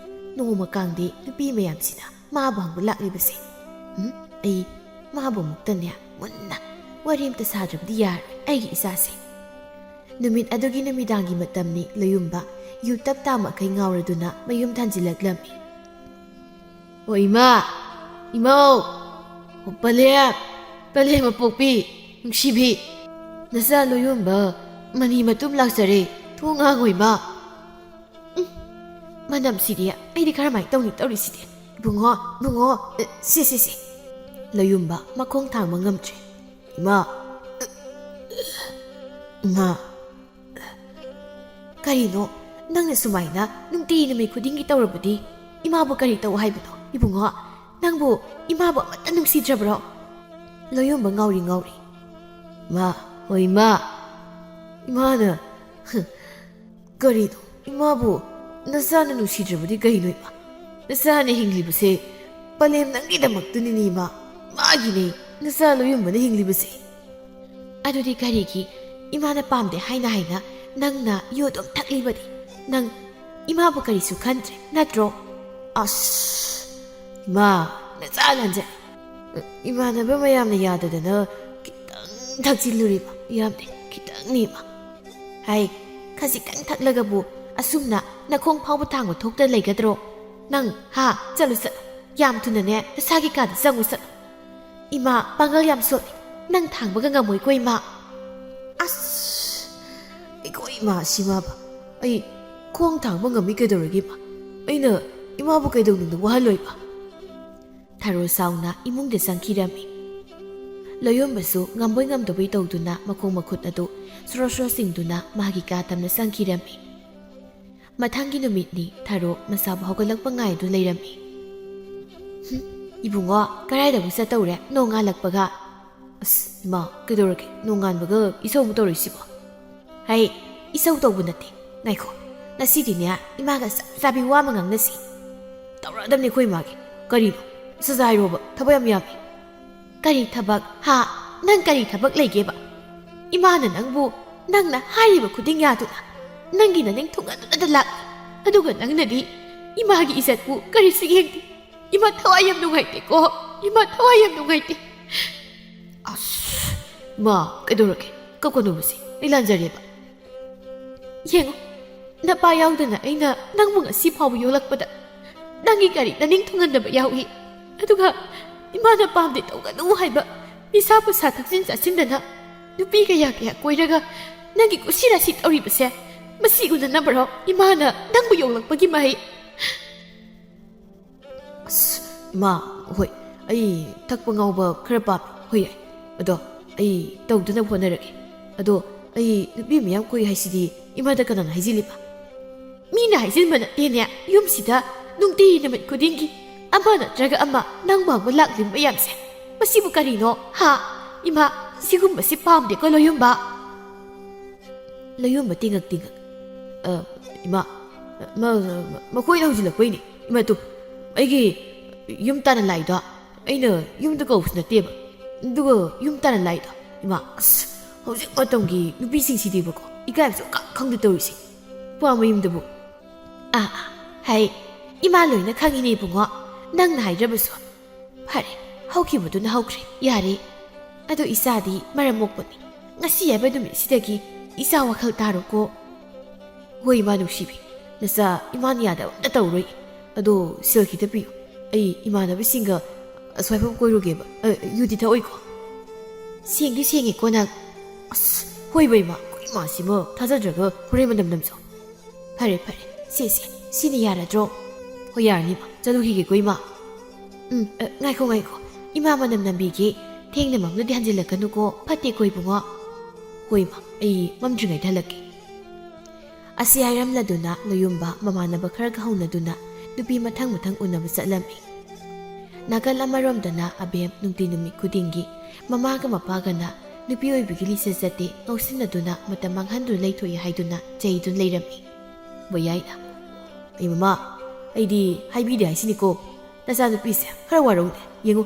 ꯅꯣꯡꯃ ꯀꯥꯡꯗꯤ ꯅꯨꯄꯤ ꯃꯌꯥꯝꯁꯤꯅ ꯃꯥꯕꯨ ꯍꯪꯕ ꯂꯥꯛꯂꯤꯕꯁꯦ꯫ ꯎꯝ, ꯑꯩ ꯃꯥꯕꯨ ꯑꯃꯨꯛꯇꯅꯦ ꯃꯨꯟꯅ ꯋꯥꯔꯤ ꯑꯝꯇ ꯁꯥꯗ꯭ꯔꯕꯗꯤ ꯌꯥꯔꯣꯏ ꯑꯩꯒꯤ ꯏꯆꯥꯁꯦ꯫" ꯅꯨꯃꯤꯠ ꯑꯗꯨꯒꯤ ꯅꯨꯃꯤꯗꯥꯡꯒꯤ ꯃꯇꯝꯅꯤ꯫ ꯂꯣꯌꯨꯝꯕ ꯌꯨ ꯇꯞ ꯇꯥ ꯃꯈꯩ ꯉꯥꯎꯔꯗꯨꯅ ꯃꯌꯨꯝ ꯊꯥꯟꯖꯤꯜꯂꯛꯂꯝꯃꯤ꯫ "ꯑꯣ ꯏꯃꯥ, ꯏꯃꯧ, ꯑꯣ ꯄꯂꯦꯝ, ꯄꯂꯦꯝ ꯃꯄꯣꯛꯄꯤ, ꯅꯨꯡꯁꯤꯕꯤ, ꯅꯆꯥ ꯂꯣꯌꯨꯝꯕ ꯃꯅꯤ ꯃꯇꯨꯝ ꯂꯥꯛꯆꯔꯦ, ꯊꯣꯡ ꯍꯥꯡꯉꯣ ꯏꯃꯥ꯫" ꯎꯝ, ꯃꯅꯝꯁꯤꯗꯤ ꯑꯩꯗꯤ ꯀꯔꯝꯍꯥꯏꯅ ꯇꯧꯅꯤ ꯇꯧꯔꯤꯁꯤꯗꯤ? "ꯏꯕꯨꯡꯉꯣ, ꯏꯕꯨꯡꯉꯣ, ꯑ, ꯁꯦ, ꯁꯦ, ꯁꯦ꯫" ꯂꯣꯌꯨꯝꯕ ꯃꯈꯣꯡ ꯊꯥꯡꯕ ꯉꯝꯗ꯭ꯔꯦ꯫ "ꯏꯃꯥ, ꯏꯃꯥ, ꯀꯔꯤꯅꯣ? ꯅꯪꯅ ꯁꯨꯃꯥꯏꯅ ꯅꯨꯡꯇꯤ ꯅꯨꯃꯤꯠ ꯈꯨꯗꯤꯡꯒꯤ ꯇꯧꯔꯕꯗꯤ ꯏꯃꯥꯕꯨ ꯀꯔꯤ ꯇꯧ ꯍꯥꯏꯕꯅꯣ? ꯏꯕꯨꯡꯉꯣ, ꯅꯪꯕꯨ ꯏꯃꯥꯕꯨ ꯑꯃꯠꯇ ꯅꯨꯡꯁꯤꯗ꯭ꯔꯕ꯭ꯔꯣ?" ꯂꯣꯌꯨꯝꯕ ꯉꯥꯎꯔꯤ ꯉꯥꯎꯔꯤ꯫ "ꯏꯃꯥ, ꯍꯣꯏ ꯏꯃꯥ, ꯏꯃꯥꯅ, ꯀꯔꯤꯅꯣ? ꯏꯃꯥꯕꯨ ꯅꯆꯥꯅ ꯅꯨꯡꯁꯤꯗ꯭ꯔꯕꯗꯤ ꯀꯩꯅꯣ ꯏꯃꯥ? ꯅꯆꯥꯅ ꯍꯤꯡꯂꯤꯕꯁꯦ ꯄꯂꯦꯝ ꯅꯪꯒꯤꯗꯃꯛꯇꯅꯤꯅꯦ ꯏꯃꯥ꯫ ꯃꯥꯒꯤꯅꯦ ꯅꯆꯥ ꯂꯣꯌꯨꯝꯕꯅ ꯍꯤꯡꯂꯤꯕꯁꯦ꯫ ꯑꯗꯨꯗꯤ ꯀꯔꯤꯒꯤ ꯏꯃꯥꯅ ꯄꯥꯝꯗꯦ ꯍꯥꯏꯅ ꯍꯥꯏꯅ ꯅꯪꯅ ꯌꯨ ꯑꯗꯨꯝ ꯊꯛꯂꯤꯕꯗꯤ? ꯅꯪ ꯏꯃꯥꯕꯨ ꯀꯔꯤꯁꯨ ꯈꯟꯗ꯭ꯔꯦ ꯅꯠꯇ꯭ꯔꯣ?" "ꯑꯁ, ꯏꯃꯥ, ꯅꯆꯥ ꯂꯥꯟꯖꯔꯦ꯫ ꯏꯃꯥꯟꯅꯕ ꯃꯌꯥꯝꯅ ꯌꯥꯗꯗꯅ ꯈꯤꯇꯪ ꯊꯛꯆꯤꯜꯂꯨꯔꯤꯕ, ꯌꯥꯝꯗꯦ, ꯈꯤꯇꯪꯅꯤ ꯏꯃꯥ꯫ ꯍꯥꯏ, ꯈꯖꯤꯛꯇꯪ ꯊꯛꯂꯒꯕꯨ ꯑꯁꯨꯝꯅ ꯅꯈꯣꯡ ꯐꯥꯎꯕ ꯊꯥꯡꯕ ꯊꯣꯛꯇ ꯂꯩꯒꯗ꯭ꯔꯣ? ꯅꯪ, ꯍꯥ? ꯆꯠꯂꯨ, ꯆꯠꯂꯨ꯫ ꯌꯥꯝ ꯊꯨꯅꯅꯦ ꯅꯁꯥꯒꯤ ꯀꯥꯗ ꯆꯪꯉꯨ, ꯆꯠꯂꯨ꯫ ꯏꯃꯥ ꯄꯥꯡꯒꯜ ꯌꯥꯝ ꯁꯣꯜꯂꯤ꯫ ꯅꯪ ꯊꯥꯡꯕꯒ ꯉꯝꯃꯣꯏꯀꯣ ꯏꯃꯥ꯫" "ꯑꯁ, ꯑꯩꯈꯣ ꯏꯃꯥ ꯁꯤꯃꯕ꯫ ꯑꯩ ꯈꯣꯡ ꯊꯥꯡꯕ ꯉꯝꯃꯤ ꯀꯩꯗꯧꯔꯒꯦ ꯏꯃꯥ? ꯑꯩꯅ ꯏꯃꯥꯕꯨ ꯀꯩꯗꯧꯅꯨꯡꯗ ꯋꯥꯍꯜꯂꯣꯏꯕ?" ꯊꯔꯣ ꯁꯥꯎꯅ ꯏꯃꯨꯡꯗ ꯆꯪꯈꯤꯔꯝꯃꯤ꯫ ꯂꯣꯌꯣꯝꯕꯁꯨ ꯉꯝꯕꯣꯏ ꯉꯝꯗꯕꯣꯏ ꯇꯧꯗꯨꯅ ꯃꯈꯣꯡ ꯃꯈꯨꯠ ꯑꯗꯨ ꯁ꯭ꯔꯣ ꯁ꯭ꯔꯣ ꯆꯤꯡꯗꯨꯅ ꯃꯥꯒꯤ ꯀꯥ ꯇꯝꯅ ꯆꯪꯈꯤꯔꯝꯃꯤ꯫ ꯃꯊꯪꯒꯤ ꯅꯨꯃꯤꯠꯅꯤ꯫ ꯊꯔꯣ ꯃꯁꯥꯕꯨ ꯍꯧꯒꯠꯂꯛꯄ ꯉꯥꯏꯗꯨ ꯂꯩꯔꯝꯃꯤ꯫ "ꯍꯨꯝ, ꯏꯕꯨꯡꯉꯣ, ꯀꯗꯥꯏꯗꯕꯨ ꯆꯠꯇꯧꯔꯦ ꯅꯣꯡ ꯉꯥꯜꯂꯛꯄꯒ?" "ꯑꯁ, ꯏꯃꯥ, ꯀꯩꯗꯧꯔꯒꯦ? ꯅꯣꯡ ꯉꯥꯟꯕꯒ ꯏꯁꯧ ꯑꯃꯨꯛ ꯇꯧꯔꯛꯏꯁꯤꯕꯣ?" "ꯍꯩ, ꯏꯁꯧ ꯇꯧꯕ ꯅꯠꯇꯦ꯫ ꯉꯥꯏꯈꯣ, ꯉꯁꯤꯗꯤꯅꯦ ꯏꯃꯥꯒ ꯆꯞ ꯆꯥꯕꯤ ꯋꯥ ꯑꯃ ꯉꯥꯡꯅꯁꯤ꯫ ꯇꯧꯔꯛꯑꯗꯕꯅꯤ ꯑꯩꯈꯣꯏ ꯏꯃꯥꯒꯤ꯫ ꯀꯔꯤꯅꯣ? ꯁꯖꯥ ꯍꯥꯏꯔꯣꯕ, ꯊꯕꯛ ꯌꯥꯝ ꯌꯥꯝꯃꯤ꯫ ꯀꯔꯤ ꯊꯕꯛ? ꯍꯥ? ꯅꯪ ꯀꯔꯤ ꯊꯕꯛ ꯂꯩꯒꯦꯕ? ꯏꯃꯥꯅ ꯅꯪꯕꯨ ꯅꯪꯅ ꯍꯥꯏꯔꯤꯕ ꯈꯨꯗꯤꯡ ꯌꯥꯗꯨꯅ, ꯅꯪꯒꯤ ꯅꯅꯤꯡ ꯊꯨꯡꯍꯟꯗꯨꯅꯗ ꯂꯥꯛꯂꯤ꯫ ꯑꯗꯨꯒ ꯅꯪꯅꯗꯤ ꯏꯃꯥꯒꯤ ꯏꯖꯠꯄꯨ ꯀꯔꯤꯁꯨ ꯌꯦꯡꯗꯦ꯫ ꯏꯃꯥ ꯊꯋꯥꯏ ꯌꯥꯝ ꯅꯨꯡꯉꯥꯏꯇꯦꯀꯣ꯫ ꯏꯃꯥ ꯊꯋꯥꯏ ꯌꯥꯝ ꯅꯨꯡꯉꯥꯏꯇꯦ꯫ ꯑꯁ, ꯏꯃꯥ, ꯀꯩꯗꯧꯔꯒꯦ? ꯀꯞꯀꯅꯣꯕꯁꯦ, ꯑꯩ ꯂꯥꯟꯖꯔꯦꯕ꯫ ꯌꯦꯡꯉꯨ, ꯅꯄꯥ ꯌꯥꯎꯗꯅ ꯑꯩꯅ ꯅꯪꯕꯨ ꯉꯁꯤ ꯐꯥꯎꯕ ꯌꯣꯛꯂꯛꯄꯗ ꯅꯪꯒꯤ ꯀꯔꯤ ꯅꯅꯤꯡ ꯊꯨꯡꯍꯟꯗꯕ ꯌꯥꯎꯏ? ꯑꯗꯨꯒ ꯏꯃꯥꯅ ꯄꯥꯝꯗꯦ ꯇꯧꯒꯅꯨ ꯍꯥꯏꯕ ꯅꯤꯁꯥ ꯄꯨꯁꯥ ꯊꯛꯆꯤꯟ ꯆꯥꯁꯤꯟꯗꯅ ꯅꯨꯄꯤ ꯀꯌꯥ ꯀꯌꯥ ꯀꯣꯏꯔꯒ ꯅꯪꯒꯤ ꯀꯨꯁꯤ ꯔꯥꯁꯤ ꯇꯧꯔꯤꯕꯁꯦ ꯃꯁꯤ ꯎꯅꯅꯕꯔꯣ ꯏꯃꯥꯅ ꯅꯪꯕꯨ ꯌꯣꯛꯂꯛꯄꯒꯤ ꯃꯍꯩ? ꯑꯁ, ꯏꯃꯥ, ꯍꯣꯏ, ꯑꯩ ꯊꯛꯄ ꯉꯥꯎꯕ ꯈꯔ ꯄꯥꯝꯃꯤ꯫ ꯍꯣꯏ, ꯌꯥꯏ꯫ ꯑꯗꯣ ꯑꯩ ꯇꯧꯗꯅꯕ ꯍꯣꯠꯅꯔꯒꯦ꯫ ꯑꯗꯣ ꯑꯩ ꯅꯨꯄꯤ ꯃꯌꯥꯝ ꯀꯣꯏ ꯍꯥꯏꯁꯤꯗꯤ ꯏꯃꯥꯗ ꯀꯅꯥꯅ ꯍꯥꯏꯖꯤꯜꯂꯤꯕ? ꯃꯤꯅ ꯍꯥꯏꯖꯤꯟꯕ ꯅꯠꯇꯦꯅꯦ, ꯌꯨꯝꯁꯤꯗ ꯅꯨꯡꯇꯤ ꯅꯨꯃꯤꯠ ꯈꯨꯗꯤꯡꯒꯤ ꯑꯃ ꯅꯠꯇ꯭ꯔꯒ ꯑꯃ ꯅꯪ ꯃꯥꯡꯕ ꯂꯥꯛꯂꯤ ꯃꯌꯥꯝꯁꯦ꯫ ꯃꯁꯤꯕꯨ ꯀꯔꯤꯅꯣ, ꯍꯥ? ꯏꯃꯥ, ꯁꯤꯒꯨꯝꯕꯁꯤ ꯄꯥꯝꯗꯦꯀꯣ, ꯂꯣꯌꯨꯝꯕ꯫ ꯂꯣꯌꯨꯝꯕ ꯇꯤꯡꯉꯛ ꯇꯤꯡꯉꯛ꯫ ꯑ, ꯏꯃꯥ, ꯃ-, ꯃ-, ꯃꯈꯣꯏꯅ ꯍꯧꯖꯤꯜꯂꯛꯄꯩꯅꯦ꯫ ꯏꯃꯥ, ꯇꯨ, ꯑꯩꯒꯤ ꯌꯨꯝ ꯇꯥꯟꯅ ꯂꯥꯛꯏꯗꯣ ꯑꯩꯅ ꯌꯨꯝꯗ ꯀꯧꯕꯁꯨ ꯅꯠꯇꯦꯕ꯫ ꯑꯗꯨꯒ ꯌꯨꯝ ꯇꯥꯟꯅ ꯂꯥꯛꯏꯗꯣ, ꯏꯃꯥ, ꯑꯁ, ꯍꯧꯖꯤꯛ ꯃꯇꯝꯒꯤ ꯅꯨꯄꯤꯁꯤꯡꯁꯤꯗꯤꯕꯀꯣ, ꯏꯀꯥꯏꯕꯁꯨ ꯈꯪ ꯈꯪꯗ ꯇꯧꯔꯤꯁꯦ꯫ ꯅꯨꯄꯥ ꯃꯌꯨꯝꯗꯕꯨ꯫ ꯑꯥ, ꯑꯥ, ꯍꯥꯏ, ꯏꯃꯥ ꯂꯣꯏꯅ ꯈꯪꯉꯤꯅꯦ ꯏꯕꯨꯡꯉꯣ, ꯅꯪꯅ ꯍꯥꯏꯗ꯭ꯔꯕꯁꯨ꯫ ꯐꯔꯦ, ꯍꯧꯈꯤꯕꯗꯨꯅ ꯍꯧꯈ꯭ꯔꯦ, ꯌꯥꯔꯦ꯫ ꯑꯗꯣ ꯏꯆꯥꯗꯤ ꯃꯔꯝ ꯃꯣꯛꯄꯅꯤ꯫ ꯉꯁꯤ ꯍꯥꯏꯕ ꯅꯨꯃꯤꯠꯁꯤꯗꯒꯤ ꯏꯆꯥ ꯋꯥꯈꯜ ꯇꯥꯔꯣꯀꯣ꯫ ꯍꯣꯏ, ꯏꯃꯥ ꯅꯨꯡꯁꯤꯕꯤ, ꯅꯆꯥ ꯏꯃꯥꯅ ꯌꯥꯗꯕ ꯑꯝꯇ ꯇꯧꯔꯣꯏ꯫ ꯑꯗꯣ ꯁꯦꯜ ꯈꯤꯇ ꯄꯤꯌꯨ, ꯑꯩ ꯏꯃꯥꯟꯅꯕꯁꯤꯡꯒ ꯑꯁ꯭ꯋꯥꯏꯐꯥꯎ ꯀꯣꯏꯔꯨꯒꯦꯕ꯫ ꯑ, ꯌꯨꯗꯤ ꯊꯛꯑꯣꯏꯀꯣ? ꯁꯦꯡꯗꯤ ꯁꯦꯡꯉꯦꯀꯣ ꯅꯪ? ꯑꯁ, ꯍꯣꯏꯕ ꯏꯃꯥ, ꯑꯩꯈꯣꯏ ꯏꯃꯥꯁꯤꯃ ꯊꯥꯖꯗ꯭ꯔꯒ ꯍꯣꯔꯦꯟ ꯃꯅꯝ ꯅꯝꯖꯧ꯫ ꯐꯔꯦ, ꯐꯔꯦ, ꯁꯦ, ꯁꯦ, ꯁꯤꯅ ꯌꯥꯔꯗ꯭ꯔꯣ? ꯍꯣꯏ, ꯌꯥꯔꯅꯤ ꯏꯃꯥ, ꯆꯠꯂꯨꯈꯤꯒꯦꯀꯣ ꯏꯃꯥ꯫ ꯎꯝ, ꯑ, ꯉꯥꯏꯈꯣ, ꯉꯥꯏꯈꯣ, ꯏꯃꯥ ꯃꯅꯝ ꯅꯝꯕꯤꯒꯦ, ꯊꯦꯡꯅ ꯃꯝꯂꯗꯤ ꯍꯟꯖꯤꯜꯂꯛꯀꯅꯨꯀꯣ, ꯐꯠꯇꯦꯀꯣ ꯏꯕꯨꯡꯉꯣ꯫ ꯍꯣꯏ ꯏꯃꯥ, ꯑꯩ ꯃꯝꯗ꯭ꯔꯤꯉꯩꯗ ꯍꯜꯂꯛꯀꯦ꯫ ꯑꯁꯤ ꯍꯥꯏꯔꯝꯂꯗꯨꯅ ꯂꯣꯌꯨꯝꯕ ꯃꯃꯥꯟꯅꯕ ꯈꯔꯒ ꯍꯧꯅꯗꯨꯅ ꯅꯨꯄꯤ ꯃꯊꯪ ꯃꯊꯪ ꯎꯅꯕ ꯆꯠꯂꯝꯃꯤ꯫ ꯅꯥꯀꯜ ꯑꯃꯔꯣꯝꯗꯅ ꯑꯕꯦꯝ ꯅꯨꯡꯇꯤ ꯅꯨꯃꯤꯠ ꯈꯨꯗꯤꯡꯒꯤ ꯃꯃꯥꯒ ꯃꯄꯥꯒꯅ ꯅꯨꯄꯤ ꯑꯣꯏꯕꯒꯤ ꯂꯤꯆꯠ ꯆꯠꯇꯦ, ꯉꯥꯎꯁꯤꯟꯅꯗꯨꯅ ꯃꯇꯝ ꯃꯥꯡꯍꯟꯗꯨꯅ ꯂꯩꯊꯣꯛꯏ ꯍꯥꯏꯗꯨꯅ ꯆꯩꯗꯨꯅ ꯂꯩꯔꯝꯃꯤ꯫ ꯕꯣꯌꯥꯏꯅ, "ꯑꯩ ꯃꯃꯥ, ꯑꯩꯗꯤ ꯍꯥꯏꯕꯤꯗꯦ ꯍꯥꯏꯁꯤꯅꯤꯀꯣ꯫ ꯅꯆꯥꯅꯨꯄꯤꯁꯦ ꯈꯔ ꯋꯥꯔꯧꯅꯦ꯫ ꯌꯦꯡꯉꯨ,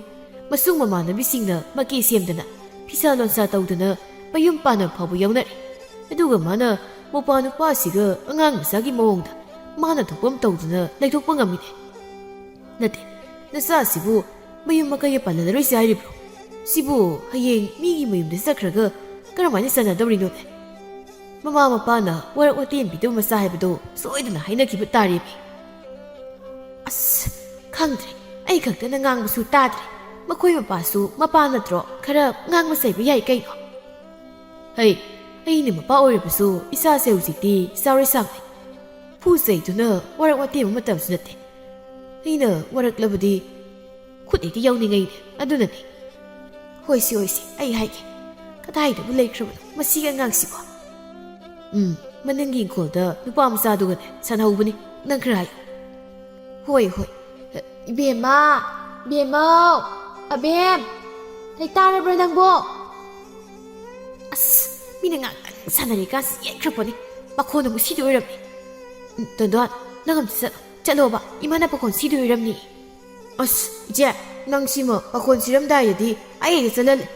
ꯃꯁꯨꯡ ꯃꯃꯥꯟꯅꯕꯤꯁꯤꯡꯅ ꯃꯀꯦ ꯁꯦꯝꯗꯅ, ꯐꯤꯁꯥ ꯂꯣꯟꯁꯥ ꯇꯧꯗꯅ ꯃꯌꯨꯝ ꯄꯥꯟꯅꯕ ꯐꯥꯎꯕ ꯌꯥꯎꯅꯔꯦ꯫ ꯑꯗꯨꯒ ꯃꯥꯅ ꯃꯧꯄꯥ ꯅꯨꯄꯥꯁꯤꯒ ꯑꯉꯥꯡ ꯃꯆꯥꯒꯤ ꯃꯑꯣꯡꯗ ꯃꯥꯅ ꯊꯣꯛꯄ ꯑꯃ ꯇꯧꯗꯨꯅ ꯂꯩꯊꯣꯛꯄ ꯉꯝꯃꯤꯅꯦ꯫ ꯅꯠꯇꯦ, ꯅꯆꯥꯁꯤꯕꯨ ꯃꯌꯨꯝ ꯃꯀꯩꯒ ꯄꯥꯜꯍꯜꯂꯔꯣꯏꯁꯦ ꯍꯥꯏꯔꯤꯕ꯭ꯔꯣ? ꯁꯤꯕꯨ ꯍꯌꯦꯡ ꯃꯤꯒꯤ ꯃꯌꯨꯝꯗ ꯆꯠꯈ꯭ꯔꯒ ꯀꯔꯝꯍꯥꯏꯅ ꯆꯥꯟꯅꯗꯧꯔꯤꯅꯣꯅꯦ? ꯃꯃꯥ ꯃꯄꯥꯅ ꯋꯥꯔꯛ ꯋꯥꯇꯦꯝ ꯄꯤꯗꯧ ꯃꯆꯥ ꯍꯥꯏꯕꯗꯣ ꯁꯣꯏꯗꯅ ꯍꯥꯏꯅꯈꯤꯕ ꯇꯥꯔꯦꯃꯤ꯫ ꯑꯁ, ꯈꯪꯗ꯭ꯔꯦ꯫ ꯑꯩ ꯈꯛꯇꯅ ꯉꯥꯡꯕꯁꯨ ꯇꯥꯗ꯭ꯔꯦ꯫ ꯃꯈꯣꯏ ꯃꯄꯥꯁꯨ ꯃꯄꯥ ꯅꯠꯇ꯭ꯔꯣ? ꯈꯔ ꯉꯥꯡꯕ ꯆꯩꯕ ꯌꯥꯏ ꯀꯩꯅꯣ?" "ꯍꯩ, ꯑꯩꯅ ꯃꯄꯥ ꯑꯣꯏꯔꯕꯁꯨ ꯏꯆꯥꯁꯦ ꯍꯧꯖꯤꯛꯇꯤ ꯆꯥꯎꯔꯦ ꯁꯥꯡꯉꯦ꯫ ꯐꯨ ꯆꯩꯗꯨꯅ ꯋꯥꯔꯛ ꯋꯥꯇꯦꯝꯕ ꯃꯇꯝꯁꯨ ꯅꯠꯇꯦ꯫ ꯑꯩꯅ ꯋꯥꯔꯛꯂꯕꯗꯤ ꯈꯨꯠ ꯍꯦꯛꯇ ꯌꯧꯅꯤꯡꯉꯩꯅꯦ꯫ ꯑꯗꯨꯅꯅꯤ꯫" "ꯍꯣꯏꯁꯤ, ꯍꯣꯏꯁꯤ, ꯑꯩ ꯍꯥꯏꯒꯦ꯫ ꯀꯗꯥꯏꯗꯕꯨ ꯂꯩꯈ꯭ꯔꯕꯅꯣ ꯃꯁꯤꯒꯤ ꯑꯉꯥꯡꯁꯤꯕꯣ? ꯎꯝ, ꯃꯅꯤꯡꯒꯤ ꯏꯪꯈꯣꯜꯗ ꯅꯨꯄꯥ ꯃꯆꯥꯗꯨꯒꯅꯦ ꯁꯥꯟꯅꯍꯧꯕꯅꯤ꯫ ꯅꯪ ꯈꯔ ꯍꯥꯏꯌꯨ꯫" "ꯍꯣꯏ, ꯍꯣꯏ꯫ ꯏꯕꯦꯝꯃ, ꯏꯕꯦꯝꯃꯧ, ꯑꯕꯦꯝ, ꯂꯩꯇꯥꯔꯕ꯭ꯔꯥ ꯅꯪꯕꯣ?" ꯑꯁ, ꯃꯤꯅ ꯉꯥꯛꯇꯪ ꯁꯥꯟꯅꯔꯤꯀꯥꯟꯁꯤ ꯌꯦꯠꯈ꯭ꯔꯄꯣꯠꯅꯤ꯫ ꯃꯈꯣꯟ ꯑꯃꯨꯛ ꯁꯤꯗꯣꯏ ꯑꯣꯏꯔꯝꯅꯤ꯫ "ꯎꯝ, ꯇꯣꯟꯗꯣꯟ, ꯅꯪ ꯑꯝꯇ ꯆꯠꯂꯣ꯫ ꯆꯠꯂꯣꯕ, ꯏꯃꯥꯅ ꯄꯥꯈꯣꯟ ꯁꯤꯗꯣꯏ ꯑꯣꯏꯔꯝꯅꯤ꯫" "ꯑꯁ, ꯏꯆꯦ, ꯅꯪ ꯁꯤꯃ ꯄꯥꯈꯣꯟ ꯁꯤꯔꯝꯗꯥꯏꯗꯗꯤ ꯑꯩ ꯍꯦꯛꯇ ꯆꯠꯍꯜꯂꯦ꯫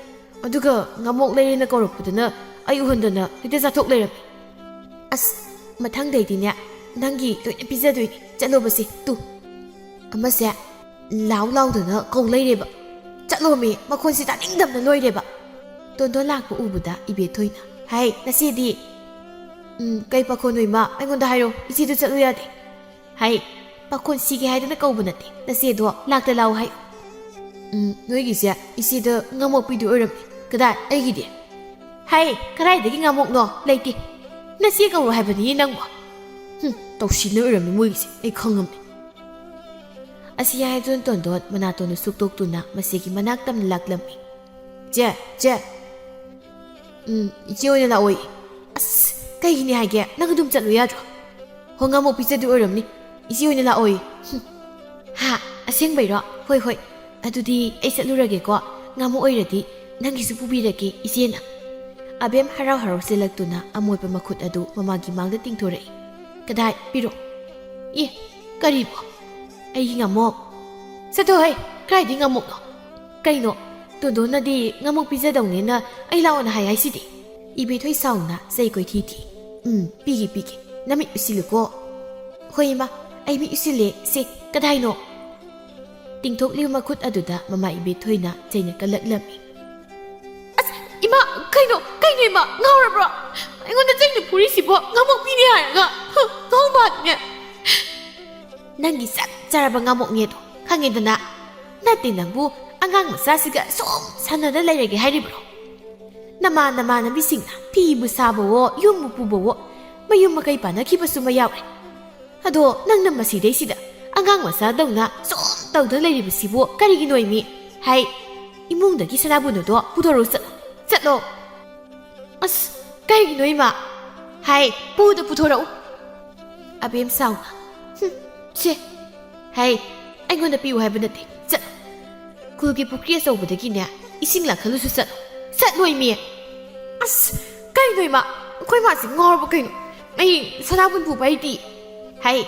ꯑꯗꯨꯒ ꯉꯥꯃꯣꯛ ꯂꯩꯔꯦꯅ ꯀꯧꯔꯛꯄꯗꯅ ꯑꯩ ꯎꯍꯟꯗꯅ ꯍꯦꯛꯇ ꯆꯥꯊꯣꯛ ꯂꯩꯔꯝꯃꯤ꯫ ꯑꯁ, ꯃꯊꯪꯗꯩꯗꯤꯅꯦ, ꯅꯪꯒꯤ ꯂꯣꯏꯅ ꯄꯤꯖꯗꯣꯏꯅꯤ꯫ ꯆꯠꯂꯣꯕꯁꯦ, ꯇꯨ꯫ ꯑꯃꯁꯦ ꯂꯥꯎ ꯂꯥꯎꯗꯅ ꯀꯧ ꯂꯩꯔꯦꯕ꯫ ꯆꯠꯂꯣꯃꯤ, ꯃꯈꯣꯟꯁꯤ ꯇꯥꯅꯤꯡꯗꯕꯅ ꯂꯣꯏꯔꯦꯕ꯫" ꯇꯣꯟꯗꯣꯟ ꯂꯥꯛꯄ ꯎꯕꯗ ꯏꯕꯦꯊꯣꯏꯅ, "ꯍꯥꯏ, ꯅꯆꯦꯗꯤ?" "ꯎꯝ, ꯀꯩ ꯄꯥꯈꯣꯟꯅꯣ ꯏꯃꯥ? ꯑꯩꯉꯣꯟꯗ ꯍꯥꯏꯔꯣ, ꯏꯆꯦꯗꯣ ꯆꯠꯂꯨ ꯌꯥꯗꯦ꯫" "ꯍꯥꯏ, ꯄꯥꯈꯣꯟ ꯁꯤꯒꯦ ꯍꯥꯏꯗꯅ ꯀꯧꯕ ꯅꯠꯇꯦ, ꯅꯆꯦꯗꯣ ꯂꯥꯛꯇ ꯂꯥꯛꯑꯣ ꯍꯥꯏꯌꯨ꯫" "ꯎꯝ, ꯅꯣꯏꯒꯤꯁꯦ ꯏꯆꯦꯗ ꯉꯥꯃꯣꯛꯄꯤꯗꯣ ꯑꯣꯏꯔꯝꯅꯤ꯫ ꯀꯗꯥꯏ, ꯑꯩꯒꯤꯗꯤ?" "ꯍꯥꯏ, ꯀꯗꯥꯏꯗꯒꯤ ꯉꯥꯃꯣꯛꯅꯣ? ꯂꯩꯇꯦ꯫ ꯅꯆꯦ ꯀꯧꯔꯣ ꯍꯥꯏꯕꯅꯤ ꯅꯪꯕꯣ꯫" "ꯍꯨꯝ, ꯇꯧꯁꯤꯟꯅ ꯑꯣꯏꯔꯝꯅꯤ ꯃꯣꯏꯒꯤꯁꯦ, ꯑꯩ ꯈꯪꯉꯝꯅꯤ꯫" ꯑꯁꯤ ꯍꯥꯏꯗꯨꯅ ꯇꯣꯟꯗꯣꯟ ꯃꯅꯥꯇꯣꯟꯗꯨ ꯁꯨꯛꯇꯣꯛꯇꯨꯅ ꯃꯁꯤꯒꯤ ꯃꯅꯥꯛ ꯇꯝꯅ ꯂꯥꯛꯂꯝꯃꯤ꯫ "ꯆꯦ, ꯆꯦ꯫ ꯎꯝ, ꯏꯆꯦ ꯑꯣꯏꯅ ꯂꯥꯛꯑꯣꯏ꯫" "ꯑꯁ, ꯀꯩꯒꯤꯅꯦ ꯍꯥꯏꯒꯦ? ꯅꯪ ꯑꯗꯨꯝ ꯆꯠꯂꯨ ꯌꯥꯗ꯭ꯔꯣ?" "ꯍꯣ, ꯉꯥꯃꯣꯛ ꯄꯤꯖꯗꯣꯏ ꯑꯣꯏꯔꯝꯅꯤ꯫ ꯏꯆꯦ ꯑꯣꯏꯅ ꯂꯥꯛꯑꯣꯏ꯫" "ꯍꯨꯝ꯫ ꯍꯥ, ꯑꯁꯦꯡꯕꯩꯔꯣ? ꯍꯣꯏ, ꯍꯣꯏ꯫ ꯑꯗꯨꯗꯤ ꯑꯩ ꯆꯠꯂꯨꯔꯒꯦꯀꯣ꯫ ꯉꯥꯃꯣꯛ ꯑꯣꯏꯔꯗꯤ "ꯅꯪꯒꯤꯁꯨ ꯄꯨꯕꯤꯔꯒꯦ, ꯏꯆꯦꯅ"꯫ ꯑꯕꯦꯝ ꯍꯔꯥꯎ ꯍꯔꯥꯎ ꯆꯦꯜꯂꯛꯇꯨꯅ ꯑꯃꯣꯠꯄ ꯃꯈꯨꯠ ꯑꯗꯨ ꯃꯃꯥꯒꯤ ꯃꯥꯡꯗ ꯇꯤꯡꯊꯣꯔꯛꯏ꯫ "ꯀꯗꯥꯏ? ꯄꯤꯔꯣ"꯫ "ꯑꯦ, ꯀꯔꯤꯕꯣ?" "ꯑꯩꯒꯤ ꯉꯥꯃꯣꯛ"꯫ "ꯆꯠꯊꯣꯍꯦ, ꯀꯗꯥꯏꯗꯒꯤ ꯉꯥꯃꯣꯛꯅꯣ?" "ꯀꯩꯅꯣ, ꯇꯣꯟꯗꯣꯟꯅꯗꯤ ꯉꯥꯃꯣꯛ ꯄꯤꯖꯗꯧꯅꯦꯅ ꯑꯩ ꯂꯥꯛꯑꯣꯅ ꯍꯥꯏ ꯍꯥꯏꯁꯤꯗꯤ"꯫ ꯏꯕꯦꯊꯣꯏ ꯁꯥꯎꯅ ꯆꯩ ꯀꯣꯏꯊꯤ ꯊꯤ꯫ "ꯎꯝ, ꯄꯤꯒꯦ, ꯄꯤꯒꯦ꯫ ꯅꯃꯤꯠ ꯎꯁꯤꯜꯂꯨꯀꯣ"꯫ "ꯍꯣꯏ, ꯏꯃꯥ, ꯑꯩ ꯃꯤꯠ ꯎꯁꯤꯜꯂꯦ꯫ ꯁꯦ, ꯀꯗꯥꯏꯅꯣ?" ꯇꯤꯡꯊꯣꯛꯂꯤꯕ ꯃꯈꯨꯠ ꯑꯗꯨꯗ ꯃꯃꯥ ꯏꯕꯦꯊꯣꯏꯅ ꯆꯩꯅ ꯀꯜꯂꯛꯂꯝꯃꯤ꯫ "ꯑꯁ, ꯏꯃꯥ, ꯀꯩꯅꯣ, ꯀꯩꯅꯣ, ꯏꯃꯥ, ꯉꯥꯎꯔꯕ꯭ꯔꯣ? ꯑꯩꯉꯣꯟꯗ ꯆꯩꯅ ꯐꯨꯔꯤꯁꯤꯕꯣ? ꯉꯥꯃꯣꯛꯄꯤꯅꯦ ꯍꯥꯏꯔꯒ, ꯍ, ꯉꯥꯎꯕꯅꯦ"꯫ "ꯅꯪꯒꯤ ꯆꯞ ꯆꯥꯔꯕ ꯉꯥꯃꯣꯛꯅꯦꯗꯣ ꯈꯪꯉꯦꯗꯅ꯫ ꯅꯠꯇꯦ, ꯅꯪꯕꯨ ꯑꯉꯥꯡ ꯃꯆꯥꯁꯤꯒ ꯁꯨꯝ ꯁꯥꯟꯅꯗ ꯂꯩꯔꯒꯦ ꯍꯥꯏꯔꯤꯕ꯭ꯔꯣ? ꯅꯃꯥ ꯅꯃꯥꯟꯅꯕꯤꯁꯤꯡꯅ ꯐꯤꯕꯨ ꯁꯥꯕꯋꯣ, ꯌꯨꯝꯕꯨ ꯄꯨꯕꯋꯣ, ꯃꯌꯨꯝ ꯃꯀꯩ ꯄꯥꯟꯅꯈꯤꯕꯁꯨ ꯃꯌꯥꯎꯔꯦ꯫ ꯑꯗꯣ ꯅꯪꯅ ꯃꯁꯤꯗꯩꯁꯤꯗ ꯑꯉꯥꯡ ꯃꯆꯥꯗꯧꯅ ꯁꯨꯝ ꯇꯧꯗ ꯂꯩꯔꯤꯕꯁꯤꯕꯨ ꯀꯔꯤꯒꯤꯅꯣꯏꯃꯤ? ꯍꯥꯏ, ꯏꯃꯨꯡꯗꯒꯤ ꯁꯅꯥꯕꯨꯟ ꯑꯗꯣ ꯄꯨꯊꯣꯔꯛꯎ, ꯆꯠꯂꯣ, ꯆꯠꯂꯣ"꯫ "ꯑꯁ, ꯀꯔꯤꯒꯤꯅꯣ ꯏꯃꯥ?" "ꯍꯥꯏ, ꯄꯨꯗ ꯄꯨꯊꯣꯔꯛꯎ"꯫ ꯑꯕꯦꯝ ꯁꯥꯎꯅ, "ꯍꯨꯝ, ꯁꯦ"꯫ "ꯍꯥꯏ, ꯑꯩꯉꯣꯟꯗ ꯄꯤꯌꯨ ꯍꯥꯏꯕ ꯅꯠꯇꯦ, ꯆꯠꯂꯣ꯫ ꯈꯨꯜꯒꯤ ꯄꯨꯈ꯭ꯔꯤ ꯑꯆꯧꯕꯗꯒꯤꯅꯦ ꯏꯁꯤꯡ ꯂꯥꯛꯈꯠꯂꯨꯁꯨ ꯆꯠꯂꯣ"꯫ "ꯆꯠꯂꯣꯏꯃꯤ"꯫ "ꯑꯁ, ꯀꯩꯅꯣ ꯏꯃꯥ? ꯑꯩꯈꯣꯏ ꯃꯥꯁꯤ ꯉꯥꯎꯔꯕ ꯀꯩꯅꯣ? ꯑꯩ ꯁꯅꯥꯕꯨꯟ ꯄꯨꯕ ꯍꯩꯇꯦ"꯫ "ꯍꯥꯏ,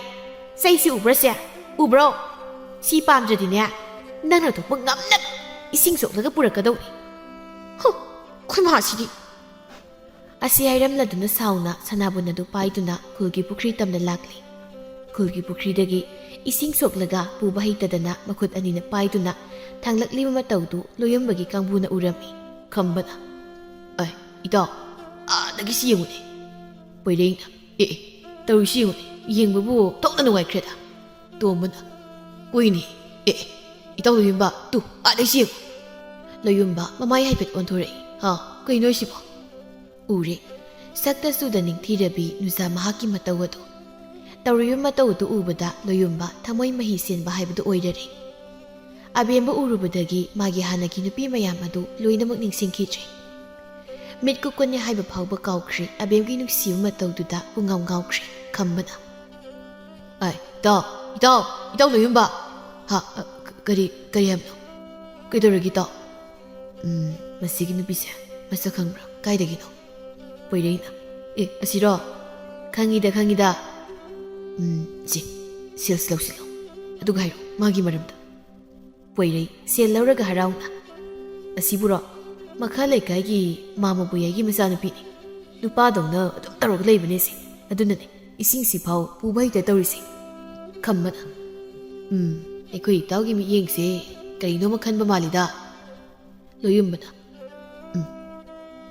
ꯆꯩꯁꯤ ꯎꯕ꯭ꯔꯥ ꯁꯦ? ꯎꯕ꯭ꯔꯣ? ꯁꯤ ꯄꯥꯝꯗ꯭ꯔꯗꯤꯅꯦ, ꯅꯪꯅ ꯊꯣꯛꯄ ꯉꯝꯅꯕ ꯏꯁꯤꯡ ꯁꯣꯛꯂꯒ ꯄꯨꯔꯛꯀꯗꯧꯅꯤ"꯫ "ꯍꯨ, ꯑꯩꯈꯣꯏ ꯃꯥꯁꯤꯗꯤ"꯫ ꯑꯁꯤ ꯍꯥꯏꯔꯝꯂꯗꯨꯅ ꯁꯥꯎꯅ ꯁꯅꯥꯕꯨꯟ ꯑꯗꯨ ꯄꯥꯏꯗꯨꯅ ꯈꯨꯜꯒꯤ ꯄꯨꯈ꯭ꯔꯤ ꯇꯝꯅ ꯂꯥꯛꯂꯤ꯫ ꯈꯨꯜꯒꯤ ꯄꯨꯈ꯭ꯔꯤꯗꯒꯤ ꯏꯁꯤꯡ ꯁꯣꯛꯂꯒ ꯄꯨꯕ ꯍꯩꯇꯗꯅ ꯃꯈꯨꯠ ꯑꯅꯤꯅ ꯄꯥꯏꯗꯨꯅ ꯊꯥꯡꯂꯛꯂꯤꯕ ꯃꯇꯧꯗꯨ ꯂꯣꯌꯨꯝꯕꯒꯤ ꯀꯥꯡꯕꯨꯅ ꯎꯔꯝꯃꯤ꯫ ꯈꯝꯕꯅ, "ꯑꯩ, ꯏꯇꯥꯎ, ꯑꯥꯗꯒꯤ ꯁꯤ ꯌꯦꯡꯉꯨꯅꯦ"꯫ ꯄꯣꯏꯔꯩꯅ, "ꯑꯦ, ꯑꯦ, ꯇꯧꯔꯤꯁꯤ ꯌꯦꯡꯉꯨꯅꯦ, ꯌꯦꯡꯕꯕꯨ ꯊꯣꯛꯅ ꯅꯨꯡꯉꯥꯏꯈ꯭ꯔꯦꯗ"꯫ ꯇꯣꯝꯕꯅ, "ꯍꯣꯏꯅꯦ, ꯑꯦ, ꯑꯦ, ꯏꯇꯥꯎ ꯂꯣꯌꯨꯝꯕ, ꯇꯨ, ꯑꯥꯗꯒꯤ ꯁꯤ ꯌꯦꯡꯉꯨ"꯫ ꯂꯣꯌꯨꯝꯕ ꯃꯃꯥꯏ ꯍꯥꯏꯐꯦꯠ ꯑꯣꯟꯊꯣꯔꯛꯏ꯫ "ꯍꯥ, ꯀꯩꯅꯣ ꯍꯥꯏꯁꯤꯕꯣ?" ꯎꯔꯦ꯫ ꯁꯛꯇ ꯆꯨꯗ ꯅꯤꯡꯊꯤꯔꯕꯤ ꯅꯨꯖꯥ ꯃꯍꯥꯛꯀꯤ ꯃꯇꯧ ꯑꯗꯨ꯫ ꯇꯧꯔꯤꯕ ꯃꯇꯧ ꯑꯗꯨ ꯎꯕꯗ ꯂꯣꯌꯨꯝꯕ ꯊꯃꯣꯏ ꯃꯍꯤ ꯁꯦꯟꯕ ꯍꯥꯏꯕꯗꯨ ꯑꯣꯏꯔꯔꯦ꯫ ꯑꯕꯦꯝꯕ ꯎꯔꯨꯕꯗꯒꯤ ꯃꯥꯒꯤ ꯍꯥꯟꯅꯒꯤ ꯅꯨꯄꯤ ꯃꯌꯥꯝ ꯑꯗꯨ ꯂꯣꯏꯅꯃꯛ ꯅꯤꯡꯁꯤꯡꯈꯤꯗ꯭ꯔꯦ꯫ ꯃꯤꯠ ꯀꯨꯞꯀꯅꯤ ꯍꯥꯏꯕ ꯐꯥꯎꯕ ꯀꯥꯎꯈ꯭ꯔꯦ ꯑꯕꯦꯝꯒꯤ ꯅꯨꯡꯁꯤꯕ ꯃꯇꯧꯗꯨꯗ ꯄꯨꯡꯉꯥꯎ ꯉꯥꯎꯈ꯭ꯔꯦ꯫ ꯈꯝꯕꯅ, "ꯑꯥꯏ, ꯏꯇꯥꯎ, ꯏꯇꯥꯎ, ꯏꯇꯥꯎ ꯂꯣꯌꯨꯝꯕ!" "ꯍꯥ? ꯑ, ꯀ-, ꯀꯔꯤ, ꯀꯔꯤ ꯍꯥꯏꯕꯅꯣ? ꯀꯩꯗꯧꯔꯒꯦ, ꯏꯇꯥꯎ?" "ꯎꯝ, ꯃꯁꯤꯒꯤ ꯅꯨꯄꯤꯁꯦ ꯃꯁꯛ ꯈꯪꯕ꯭ꯔꯥ? ꯀꯥꯏꯗꯒꯤꯅꯣ?" ꯄꯣꯏꯔꯩꯅ, "ꯑꯦ, ꯑꯁꯤꯔꯣ? ꯈꯪꯉꯤꯗ, ꯈꯪꯉꯤꯗ꯫ ꯎꯝ, ꯁꯤ, ꯁꯦꯜꯁꯤ ꯂꯧꯁꯤꯜꯂꯣ꯫ ꯑꯗꯨꯒ ꯍꯥꯏꯔꯣ ꯃꯥꯒꯤ ꯃꯔꯝꯗ꯫" ꯄꯣꯏꯔꯩ ꯁꯦꯜ ꯂꯧꯔꯒ ꯍꯔꯥꯎꯅ, "ꯑꯁꯤꯕꯨꯔꯣ? ꯃꯈꯥ ꯂꯩꯀꯥꯏꯒꯤ ꯃꯥꯃ ꯄꯣꯌꯥꯏꯒꯤ ꯃꯆꯥꯅꯨꯄꯤꯅꯤ꯫ ꯅꯨꯄꯥꯗꯧꯅ ꯑꯗꯨꯝ ꯇꯧꯔꯒ ꯂꯩꯕꯅꯦ ꯁꯦ꯫ ꯑꯗꯨꯅꯅꯦ ꯏꯁꯤꯡꯁꯤ ꯐꯥꯎ ꯄꯨꯕ ꯍꯩꯇ ꯇꯧꯔꯤꯁꯦ꯫" ꯈꯝꯕꯅ, "ꯎꯝ, ꯑꯩꯈꯣꯏ ꯏꯇꯥꯎꯒꯤ ꯃꯤꯠꯌꯦꯡꯁꯦ ꯀꯔꯤꯅꯣꯃ ꯈꯟꯕ ꯃꯥꯜꯂꯤꯗ꯫" ꯂꯣꯌꯨꯝꯕꯅ, "ꯎꯝ,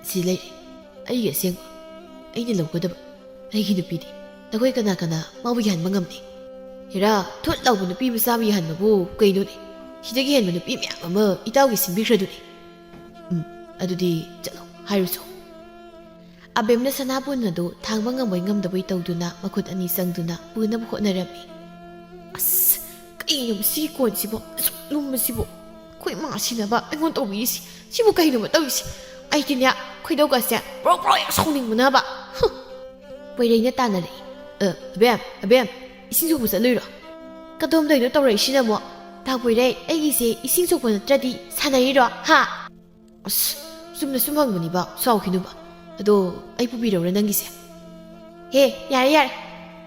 ꯁꯤ ꯂꯩꯔꯦ, ꯑꯩꯒꯤ ꯑꯁꯦꯡꯕ, ꯑꯩꯅ ꯂꯧꯒꯗꯕ, ꯑꯩꯒꯤ ꯅꯨꯄꯤꯗꯤ꯫ ꯅꯈꯣꯏ ꯀꯅꯥ ꯀꯅꯥ ꯃꯥꯕꯨ ꯌꯥꯍꯟꯕ ꯉꯝꯅꯤ?" "ꯍꯦꯔꯥ, ꯊꯨꯠ ꯂꯥꯎꯕ ꯅꯨꯄꯤ ꯃꯆꯥ ꯑꯃ ꯌꯥꯍꯟꯕꯕꯨ ꯀꯩꯅꯣꯅꯦ? ꯁꯤꯗꯒꯤ ꯍꯦꯟꯕ ꯅꯨꯄꯤ ꯃꯌꯥꯝ ꯑꯃ ꯏꯇꯥꯎꯒꯤ ꯁꯤꯟꯕꯤꯈ꯭ꯔꯗꯨꯅꯤ꯫" "ꯎꯝ, ꯑꯗꯨꯗꯤ ꯆꯠꯂꯣ, ꯍꯥꯏꯔꯨꯆꯣ꯫" ꯑꯕꯦꯝꯅ ꯁꯅꯥꯕꯨꯟ ꯑꯗꯨ ꯊꯥꯡꯕ ꯉꯝꯕꯣꯏ ꯉꯝꯗꯕꯣꯏ ꯇꯧꯗꯨꯅ ꯃꯈꯨꯠ ꯑꯅꯤ ꯆꯪꯗꯨꯅ ꯄꯨꯅꯕ ꯍꯣꯠꯅꯔꯝꯃꯤ꯫ "ꯑꯁ, ꯀꯩꯅꯣ ꯁꯤ ꯀꯣꯟꯁꯤꯕꯣ ꯑꯁꯨꯛ ꯂꯨꯝꯕꯁꯤꯕꯣ? ꯑꯩꯈꯣꯏ ꯃꯥꯁꯤꯅꯕ ꯑꯩꯉꯣꯟꯗ ꯇꯧꯕꯤꯔꯤꯁꯤ꯫ ꯁꯤꯕꯨ ꯀꯩꯅꯣꯕ ꯇꯧꯔꯤꯁꯤ? ꯑꯩꯗꯤꯅꯦ, ꯈꯣꯏꯗꯧꯒꯁꯦ ꯕ꯭ꯔꯣ ꯕ꯭ꯔꯣ ꯌꯥꯝ ꯁꯥꯎꯅꯤꯡꯕꯅꯕ꯫" ꯍꯨꯝ꯫ ꯄꯣꯏꯔꯩꯅ ꯇꯥꯟꯅꯔꯛꯏ꯫ "ꯑ, ꯑꯕꯦꯝ, ꯑꯕꯦꯝ, ꯏꯁꯤꯡ ꯁꯣꯛꯄ ꯆꯠꯂꯨꯏꯔꯣ?" "ꯀꯗꯣꯝꯗꯩꯅꯣ ꯇꯧꯔꯛꯏꯁꯤꯅ ꯑꯃꯨꯛ? ꯇꯥ ꯄꯣꯏꯔꯩ, ꯑꯩꯒꯤꯁꯦ ꯏꯁꯤꯡ ꯁꯣꯛꯄ ꯅꯠꯇ꯭ꯔꯗꯤ ꯁꯥꯟꯅꯔꯤꯔꯣ, ꯍꯥ?" "ꯑꯁ, ꯆꯨꯝꯅ ꯁꯨꯝ ꯍꯪꯕꯅꯤꯕ, ꯁꯥꯎꯈꯤꯅꯨꯕ꯫ ꯑꯗꯣ ꯑꯩ ꯄꯨꯕꯤꯔꯧꯔ ꯅꯪꯒꯤꯁꯦ?" "ꯍꯦ, ꯌꯥꯔꯦ, ꯌꯥꯔꯦ꯫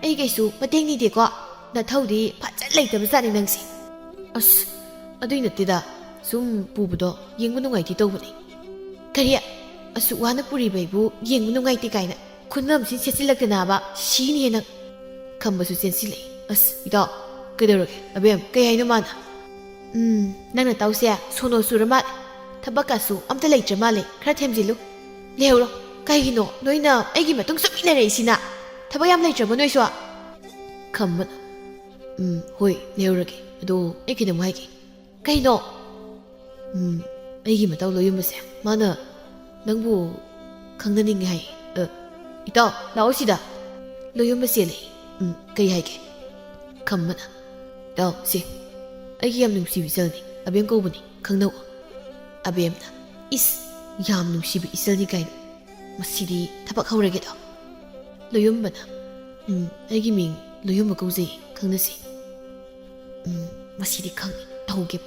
ꯑꯩ ꯀꯩꯁꯨ ꯃꯇꯦꯡ ꯅꯤꯗꯦꯀꯣ꯫ ꯅꯊꯧꯗꯤ ꯐꯖꯅ ꯂꯩꯇꯕ ꯖꯥꯠꯅꯤ ꯅꯪꯁꯦ꯫" "ꯑꯁ, ꯑꯗꯨꯏ ꯅꯠꯇꯦꯗ꯫ ꯁꯨꯝ ꯄꯨꯕꯗꯣ ꯌꯦꯡꯕ ꯅꯨꯡꯉꯥꯏꯇꯦ ꯇꯧꯕꯅꯦ꯫" "ꯀꯔꯤ? ꯑꯁꯨꯛ ꯋꯥꯅ ꯄꯨꯔꯤꯕ ꯑꯩꯕꯨ ꯌꯦꯡꯕ ꯅꯨꯡꯉꯥꯏꯇꯦ ꯀꯥꯏꯅ ꯈꯨꯅꯝꯁꯤ ꯁꯦꯠꯆꯤꯜꯂꯛꯇꯅꯕ? ꯁꯤꯅꯤꯍꯦ ꯅꯪ꯫" ꯈꯝꯕꯁꯨ ꯆꯦꯟꯁꯤꯜꯂꯛꯏ꯫ "ꯑꯁ, ꯏꯇꯥꯎ, ꯀꯩꯗꯧꯔꯒꯦ? ꯑꯕꯦꯝ, ꯀꯩ ꯍꯥꯏꯅꯣ ꯃꯥꯅ?" "ꯎꯝ, ꯅꯪ ꯅꯇꯥꯎꯁꯦ ꯁꯣꯅꯣ ꯆꯨꯔ ꯃꯥꯜꯂꯦ꯫ ꯊꯕꯛꯀꯁꯨ ꯑꯝꯇ ꯂꯩꯇ꯭ꯔ ꯃꯥꯜꯂꯦ꯫ ꯈꯔ ꯊꯦꯝꯖꯤꯜꯂꯨ꯫ ꯂꯩꯍꯧꯔꯣ꯫ ꯀꯩꯒꯤꯅꯣ ꯅꯣꯏꯅ ꯑꯩꯒꯤ ꯃꯇꯨꯡ ꯁꯨꯝ ꯏꯟꯅꯔꯛꯏꯁꯤꯅ? ꯊꯕꯛ ꯌꯥꯝ ꯂꯩꯇ꯭ꯔꯕꯣ ꯅꯣꯏꯁꯨ?" ꯈꯝꯕꯅ, "ꯎꯝ, ꯍꯣꯏ, ꯂꯩꯍꯧꯔꯒꯦ꯫ ꯑꯗꯣ ꯑꯩ ꯀꯩꯅꯣꯝ ꯍꯥꯏꯒꯦ꯫" "ꯀꯩꯅꯣ?" "ꯎꯝ, ꯑꯩꯒꯤ ꯃꯇꯥꯎ ꯂꯣꯌꯨꯝꯕꯁꯦ, ꯃꯥꯅ ꯅꯪꯕꯨ ꯈꯪꯅꯅꯤꯡꯉꯦ ꯍꯥꯏ꯫" "ꯑ, ꯏꯇꯥꯎ, ꯂꯥꯛꯑꯣ ꯁꯤꯗ꯫" ꯂꯣꯌꯨꯝꯕ ꯆꯦꯜꯂꯛꯏ꯫ "ꯎꯝ, ꯀꯩ ꯍꯥꯏꯒꯦ?" ꯈꯝꯕꯅ, "ꯏꯇꯥꯎ, ꯁꯦ, ꯑꯩꯒꯤ ꯌꯥꯝ ꯅꯨꯡꯁꯤꯕ ꯏꯆꯜꯅꯤ, ꯑꯕꯦꯝ ꯀꯧꯕꯅꯤ, ꯈꯪꯅꯧ꯫" ꯑꯕꯦꯝꯅ, "ꯏꯁ, ꯌꯥꯝ ꯅꯨꯡꯁꯤꯕ ꯏꯆꯜꯅꯤ ꯀꯥꯏꯅ, ꯃꯁꯤꯗꯤ ꯊꯕꯛ ꯍꯧꯔꯒꯦꯗꯣ꯫" ꯂꯣꯌꯨꯝꯕꯅ, "ꯎꯝ, ꯑꯩꯒꯤ ꯃꯤꯡ ꯂꯣꯌꯨꯝꯕ ꯀꯧꯖꯩ, ꯈꯪꯅꯁꯤ꯫" "ꯎꯝ, ꯃꯁꯤꯗꯤ ꯈꯪꯉꯤ, ꯇꯧꯒꯦ꯫"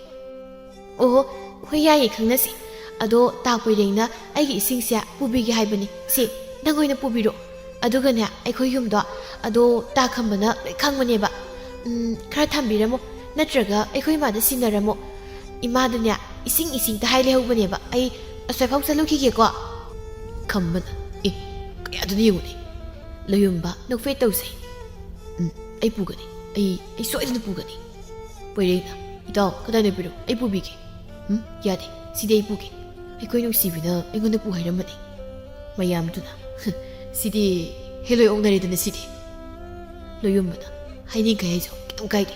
"ꯑꯣꯍꯣ, ꯍꯣꯏ, ꯌꯥꯏꯌꯦ, ꯈꯪꯅꯁꯤ꯫ ꯑꯗꯣ ꯇꯥ ꯄꯣꯏꯔꯦꯡꯅ ꯑꯩꯒꯤ ꯏꯁꯤꯡꯁꯦ ꯄꯨꯕꯤꯒꯦ ꯍꯥꯏꯕꯅꯤ꯫ ꯁꯤ, ꯅꯪ ꯑꯣꯏꯅ ꯄꯨꯕꯤꯔꯣ꯫ ꯑꯗꯨꯒꯅꯦ, ꯑꯩꯈꯣꯏ ꯌꯨꯝꯗꯣ, ꯑꯗꯣ ꯇꯥ ꯈꯝꯕꯅ ꯂꯣꯏ ꯈꯪꯕꯅꯦꯕ꯫ ꯎꯝ, ꯈꯔ ꯊꯝꯕꯤꯔꯝꯃꯣ, ꯅꯠꯇ꯭ꯔꯒ ꯑꯩꯈꯣꯏ ꯏꯃꯥꯗ ꯁꯤꯟꯅꯔꯝꯃꯣ꯫ ꯏꯃꯥꯗꯅꯦ, ꯏꯁꯤꯡ ꯏꯁꯤꯡꯇ ꯍꯥꯏ ꯂꯩꯍꯧꯕꯅꯦꯕ꯫ ꯑꯩ ꯑꯁ꯭ꯋꯥꯏꯐꯥꯎ ꯆꯠꯂꯨꯈꯤꯒꯦꯀꯣ꯫ ꯈꯝꯕꯅ, "ꯑꯦ, ꯀꯌꯥꯗꯨꯅ ꯌꯦꯡꯉꯨꯅꯦ꯫" ꯂꯣꯌꯨꯝꯕ ꯅꯣꯛꯐꯦꯠ ꯇꯧꯖꯩ꯫ "ꯎꯝ, ꯑꯩ ꯄꯨꯒꯅꯤ꯫ ꯑꯩ, ꯑꯩ ꯁꯣꯏꯗꯅ ꯄꯨꯒꯅꯤ꯫" ꯄꯣꯏꯔꯩꯅ, "ꯏꯇꯥꯎ, ꯀꯗꯥꯏꯅ ꯄꯤꯔꯣ? ꯑꯩ ꯄꯨꯕꯤꯒꯦ꯫" "ꯎꯝ, ꯌꯥꯗꯦ꯫ ꯁꯤꯗꯤ ꯑꯩ ꯄꯨꯒꯦ꯫ ꯑꯩꯈꯣꯏ ꯅꯨꯡꯁꯤꯕꯤꯅ ꯑꯩꯉꯣꯟꯗ ꯄꯨ ꯍꯥꯏꯔꯝꯕꯅꯤ꯫" ꯃꯌꯥꯝꯗꯨꯅ, "ꯁꯤꯗꯤ ꯍꯦꯂꯣꯏ ꯑꯣꯛꯅꯔꯦꯗꯅ ꯁꯤꯗꯤ꯫" ꯂꯣꯌꯨꯝꯕꯅ, "ꯍꯥꯏꯅꯤꯡꯈꯩ ꯍꯥꯏꯖꯧ, ꯀꯩꯝ ꯀꯥꯏꯗꯦ꯫"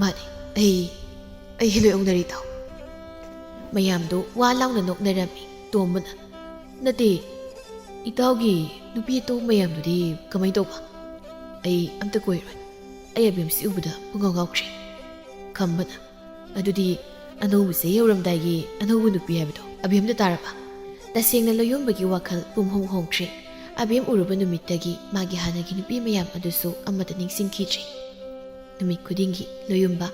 "ꯃꯥꯅꯦ, ꯑꯩ, ꯑꯩ ꯍꯦꯂꯣꯏ ꯑꯣꯛꯅꯔꯦ, ꯏꯇꯥꯎ꯫" ꯃꯌꯥꯝꯗꯣ ꯋꯥ ꯂꯥꯎꯅ ꯅꯣꯛꯅꯔꯝꯃꯤ꯫ ꯇꯣꯝꯕꯅ, "ꯅꯠꯇꯦ, ꯏꯇꯥꯎꯒꯤ ꯅꯨꯄꯤ ꯑꯇꯣꯞꯄ ꯃꯌꯥꯝꯗꯨꯗꯤ ꯀꯃꯥꯏ ꯇꯧꯕ?" "ꯑꯩ ꯑꯝꯇ ꯀꯣꯏꯔꯣꯏ꯫ ꯑꯩ ꯑꯕꯦꯝꯁꯤ ꯎꯕꯗ ꯄꯨꯡꯉꯥꯎ ꯉꯥꯎꯈ꯭ꯔꯦ꯫" ꯈꯝꯕꯅ, "ꯑꯗꯨꯗꯤ ꯑꯅꯧꯕ ꯆꯍꯤ ꯍꯧꯔꯝꯗꯥꯏꯒꯤ ꯑꯅꯧꯕ ꯅꯨꯄꯤ ꯍꯥꯏꯕꯗꯣ ꯑꯕꯦꯝꯗ ꯇꯥꯔꯕ?" ꯇꯁꯦꯡꯅ ꯂꯣꯌꯨꯝꯕꯒꯤ ꯋꯥꯈꯜ ꯄꯨꯝꯍꯣꯡ ꯍꯣꯡꯈ꯭ꯔꯦ꯫ ꯑꯕꯦꯝ ꯎꯔꯨꯕ ꯅꯨꯃꯤꯠꯇꯒꯤ ꯃꯥꯒꯤ ꯍꯥꯟꯅꯒꯤ ꯅꯨꯄꯤ ꯃꯌꯥꯝ ꯑꯗꯨꯁꯨ ꯑꯃꯠꯇ ꯅꯤꯡꯁꯤꯡꯈꯤꯗ꯭ꯔꯦ꯫ ꯅꯨꯃꯤꯠ ꯈꯨꯗꯤꯡꯒꯤ ꯂꯣꯌꯨꯝꯕ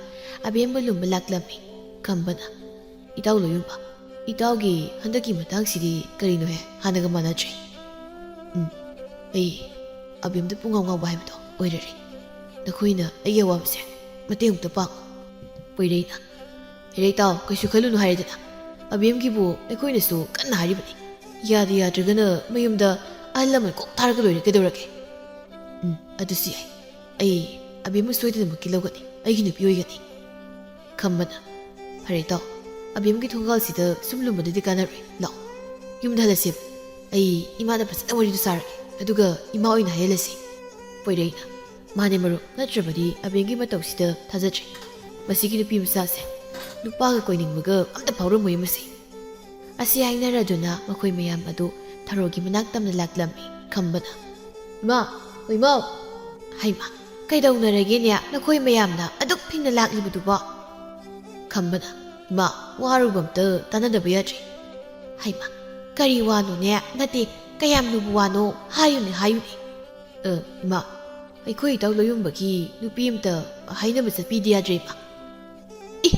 ꯑꯕꯦꯝꯕꯨ ꯂꯨꯝꯕ ꯂꯥꯛꯂꯝꯃꯤ꯫ ꯈꯝꯕꯅ, "ꯏꯇꯥꯎ ꯂꯣꯌꯨꯝꯕ, ꯏꯇꯥꯎꯒꯤ ꯍꯟꯗꯛꯀꯤ ꯃꯇꯥꯡꯁꯤꯗꯤ ꯀꯔꯤꯅꯣꯍꯦ? ꯍꯥꯟꯅꯒ ꯃꯥꯟꯅꯗ꯭ꯔꯦ꯫" "ꯎꯝ, ꯑꯩ ꯑꯕꯦꯝꯗ ꯄꯨꯡꯉꯥꯎ ꯉꯥꯎꯕ ꯍꯥꯏꯕꯗꯣ ꯑꯣꯏꯔꯔꯦ꯫ ꯅꯈꯣꯏꯅ ꯑꯩꯒꯤ ꯑꯋꯥꯕꯁꯦ ꯃꯇꯦꯡ ꯑꯃꯇ ꯄꯥꯡꯉꯨ꯫" ꯄꯣꯏꯔꯩꯅ, "ꯍꯦꯔꯩ ꯏꯇꯥꯎ, ꯀꯩꯁꯨ ꯈꯜꯂꯨꯅꯨ ꯍꯥꯏꯔꯦꯗꯅ꯫ ꯑꯕꯦꯝꯒꯤꯕꯨ ꯑꯩꯈꯣꯏꯅꯁꯨ ꯀꯟꯅ ꯍꯥꯏꯔꯤꯕꯅꯤ꯫ ꯌꯥꯗ ꯌꯥꯗ꯭ꯔꯒꯅ ꯃꯌꯨꯝꯗ ꯑꯍꯜ ꯂꯃꯟ ꯀꯣꯛ ꯊꯥꯔꯒ ꯂꯣꯏꯔꯦ, ꯀꯩꯗꯧꯔꯒꯦ?" "ꯎꯝ, ꯑꯗꯨꯁꯨ ꯌꯥꯏ꯫ ꯑꯩ ꯑꯕꯦꯝꯕꯨ ꯁꯣꯏꯗꯅꯃꯛꯀꯤ ꯂꯧꯒꯅꯤ, ꯑꯩꯒꯤ ꯅꯨꯄꯤ ꯑꯣꯏꯒꯅꯤ꯫" ꯈꯝꯕꯅ, "ꯐꯔꯦ ꯏꯇꯥꯎ, ꯑꯕꯦꯝꯒꯤ ꯊꯣꯡꯒꯥꯜꯁꯤꯗ ꯁꯨꯝ ꯂꯨꯝꯕꯗꯨꯗꯤ ꯀꯥꯟꯅꯔꯣꯏ꯫ ꯂꯥꯛꯑꯣ, ꯌꯨꯝꯗ ꯍꯜꯂꯁꯦꯕ꯫ ꯑꯩ ꯏꯃꯥꯗ ꯐꯖꯅ ꯋꯥꯔꯤꯗꯨ ꯁꯥꯔꯒꯦ, ꯑꯗꯨꯒ ꯏꯃꯥ ꯑꯣꯏꯅ ꯍꯥꯏꯍꯜꯂꯁꯤ꯫" ꯄꯣꯏꯔꯩꯅ, "ꯃꯥꯅꯦ ꯃꯔꯨꯞ, ꯅꯠꯇ꯭ꯔꯕꯗꯤ ꯑꯕꯦꯝꯒꯤ ꯃꯇꯧꯁꯤꯗ ꯊꯥꯖꯗ꯭ꯔꯦ꯫ ꯃꯁꯤꯒꯤ ꯅꯨꯄꯤ ꯃꯆꯥꯁꯦ ꯅꯨꯄꯥꯒ ꯀꯣꯏꯅꯤꯡꯕꯒ ꯑꯝꯇ ꯐꯥꯎꯔꯝꯃꯣꯏ ꯃꯁꯤ꯫" ꯑꯁꯤ ꯍꯥꯏꯅꯔꯗꯨꯅ ꯃꯈꯣꯏ ꯃꯌꯥꯝ ꯑꯗꯨ ꯊꯔꯣꯒꯤ ꯃꯅꯥꯛ ꯇꯝꯅ ꯂꯥꯛꯂꯝꯃꯤ꯫ ꯈꯝꯕꯅ, "ꯏꯃꯥ, ꯏꯃꯥ!" "ꯍꯩꯃꯥ, ꯀꯩꯗꯧꯅꯔꯒꯦꯅꯦ? ꯅꯈꯣꯏ ꯃꯌꯥꯝꯅ ꯑꯗꯨꯛ ꯐꯤꯡꯅ ꯂꯥꯛꯂꯤꯕꯗꯨꯕꯣ?" ꯈꯝꯕꯅ, "ꯏꯃꯥ, ꯋꯥꯔꯨꯕ ꯑꯝꯇ ꯇꯥꯟꯅꯗꯕ ꯌꯥꯗ꯭ꯔꯦ꯫" "ꯍꯩꯃꯥ, ꯀꯔꯤ ꯋꯥꯅꯣꯅꯦ? ꯅꯠꯇꯦ, ꯀꯌꯥꯝ ꯂꯨꯕ ꯋꯥꯅꯣ? ꯍꯥꯏꯌꯨꯅꯦ, ꯍꯥꯏꯌꯨꯅꯦ꯫" "ꯑ, ꯏꯃꯥ, ꯑꯩꯈꯣꯏ ꯏꯇꯥꯎ ꯂꯣꯌꯨꯝꯕꯒꯤ ꯅꯨꯄꯤ ꯑꯝꯇ ꯍꯥꯏꯅꯕ ꯆꯠꯄꯤꯗ ꯌꯥꯗ꯭ꯔꯦ, ꯏꯃꯥ꯫" "ꯏ,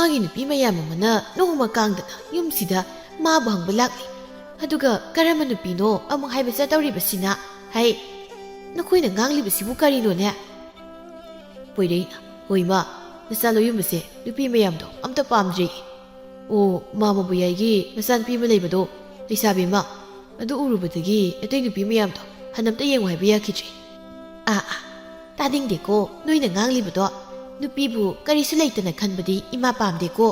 ꯃꯥꯒꯤ ꯅꯨꯄꯤ ꯃꯌꯥꯝ ꯑꯃꯅ ꯅꯣꯡꯃ ꯀꯥꯡꯗꯅ ꯌꯨꯝꯁꯤꯗ ꯃꯥꯕꯨ ꯍꯪꯕ ꯂꯥꯛꯂꯤ꯫ ꯑꯗꯨꯒ ꯀꯔꯝꯕ ꯅꯨꯄꯤꯅꯣ ꯑꯃꯨꯛ ꯍꯥꯏꯕ ꯆꯠꯇꯧꯔꯤꯕꯁꯤꯅ? ꯍꯩ, ꯅꯈꯣꯏꯅ ꯉꯥꯡꯂꯤꯕꯁꯤꯕꯨ ꯀꯔꯤꯅꯣꯅꯦ? ꯄꯣꯏꯔꯩꯅ, ꯍꯣꯏ ꯃꯥ, ꯅꯆꯥ ꯂꯣꯏꯌꯨꯝꯕꯁꯦ ꯅꯨꯄꯤ ꯃꯌꯥꯝꯗꯣ ꯑꯝꯇ ꯄꯥꯝꯗ꯭ꯔꯦ꯫ ꯑꯣ, ꯃꯥꯃꯕꯨ ꯌꯥꯏꯒꯤ ꯃꯆꯥꯅꯨꯄꯤ ꯑꯃ ꯂꯩꯕꯗꯣ, ꯂꯩꯁꯥꯕꯤ ꯑꯃ, ꯑꯗꯨ ꯎꯔꯨꯕꯗꯒꯤ ꯑꯇꯩ ꯅꯨꯄꯤ ꯃꯌꯥꯝꯗꯣ ꯍꯟꯅꯝꯇ ꯌꯦꯡꯉꯨ ꯍꯥꯏꯕ ꯌꯥꯈꯤꯗ꯭ꯔꯦ꯫ ꯑꯥ ꯑꯥ, ꯇꯥꯅꯤꯡꯗꯦꯀꯣ ꯅꯣꯏꯅ ꯉꯥꯡꯂꯤꯕꯗꯣ꯫ ꯅꯨꯄꯤꯕꯨ ꯀꯔꯤꯁꯨ ꯂꯩꯇꯅ ꯈꯟꯕꯗꯤ ꯏꯃꯥ ꯄꯥꯝꯗꯦꯀꯣ꯫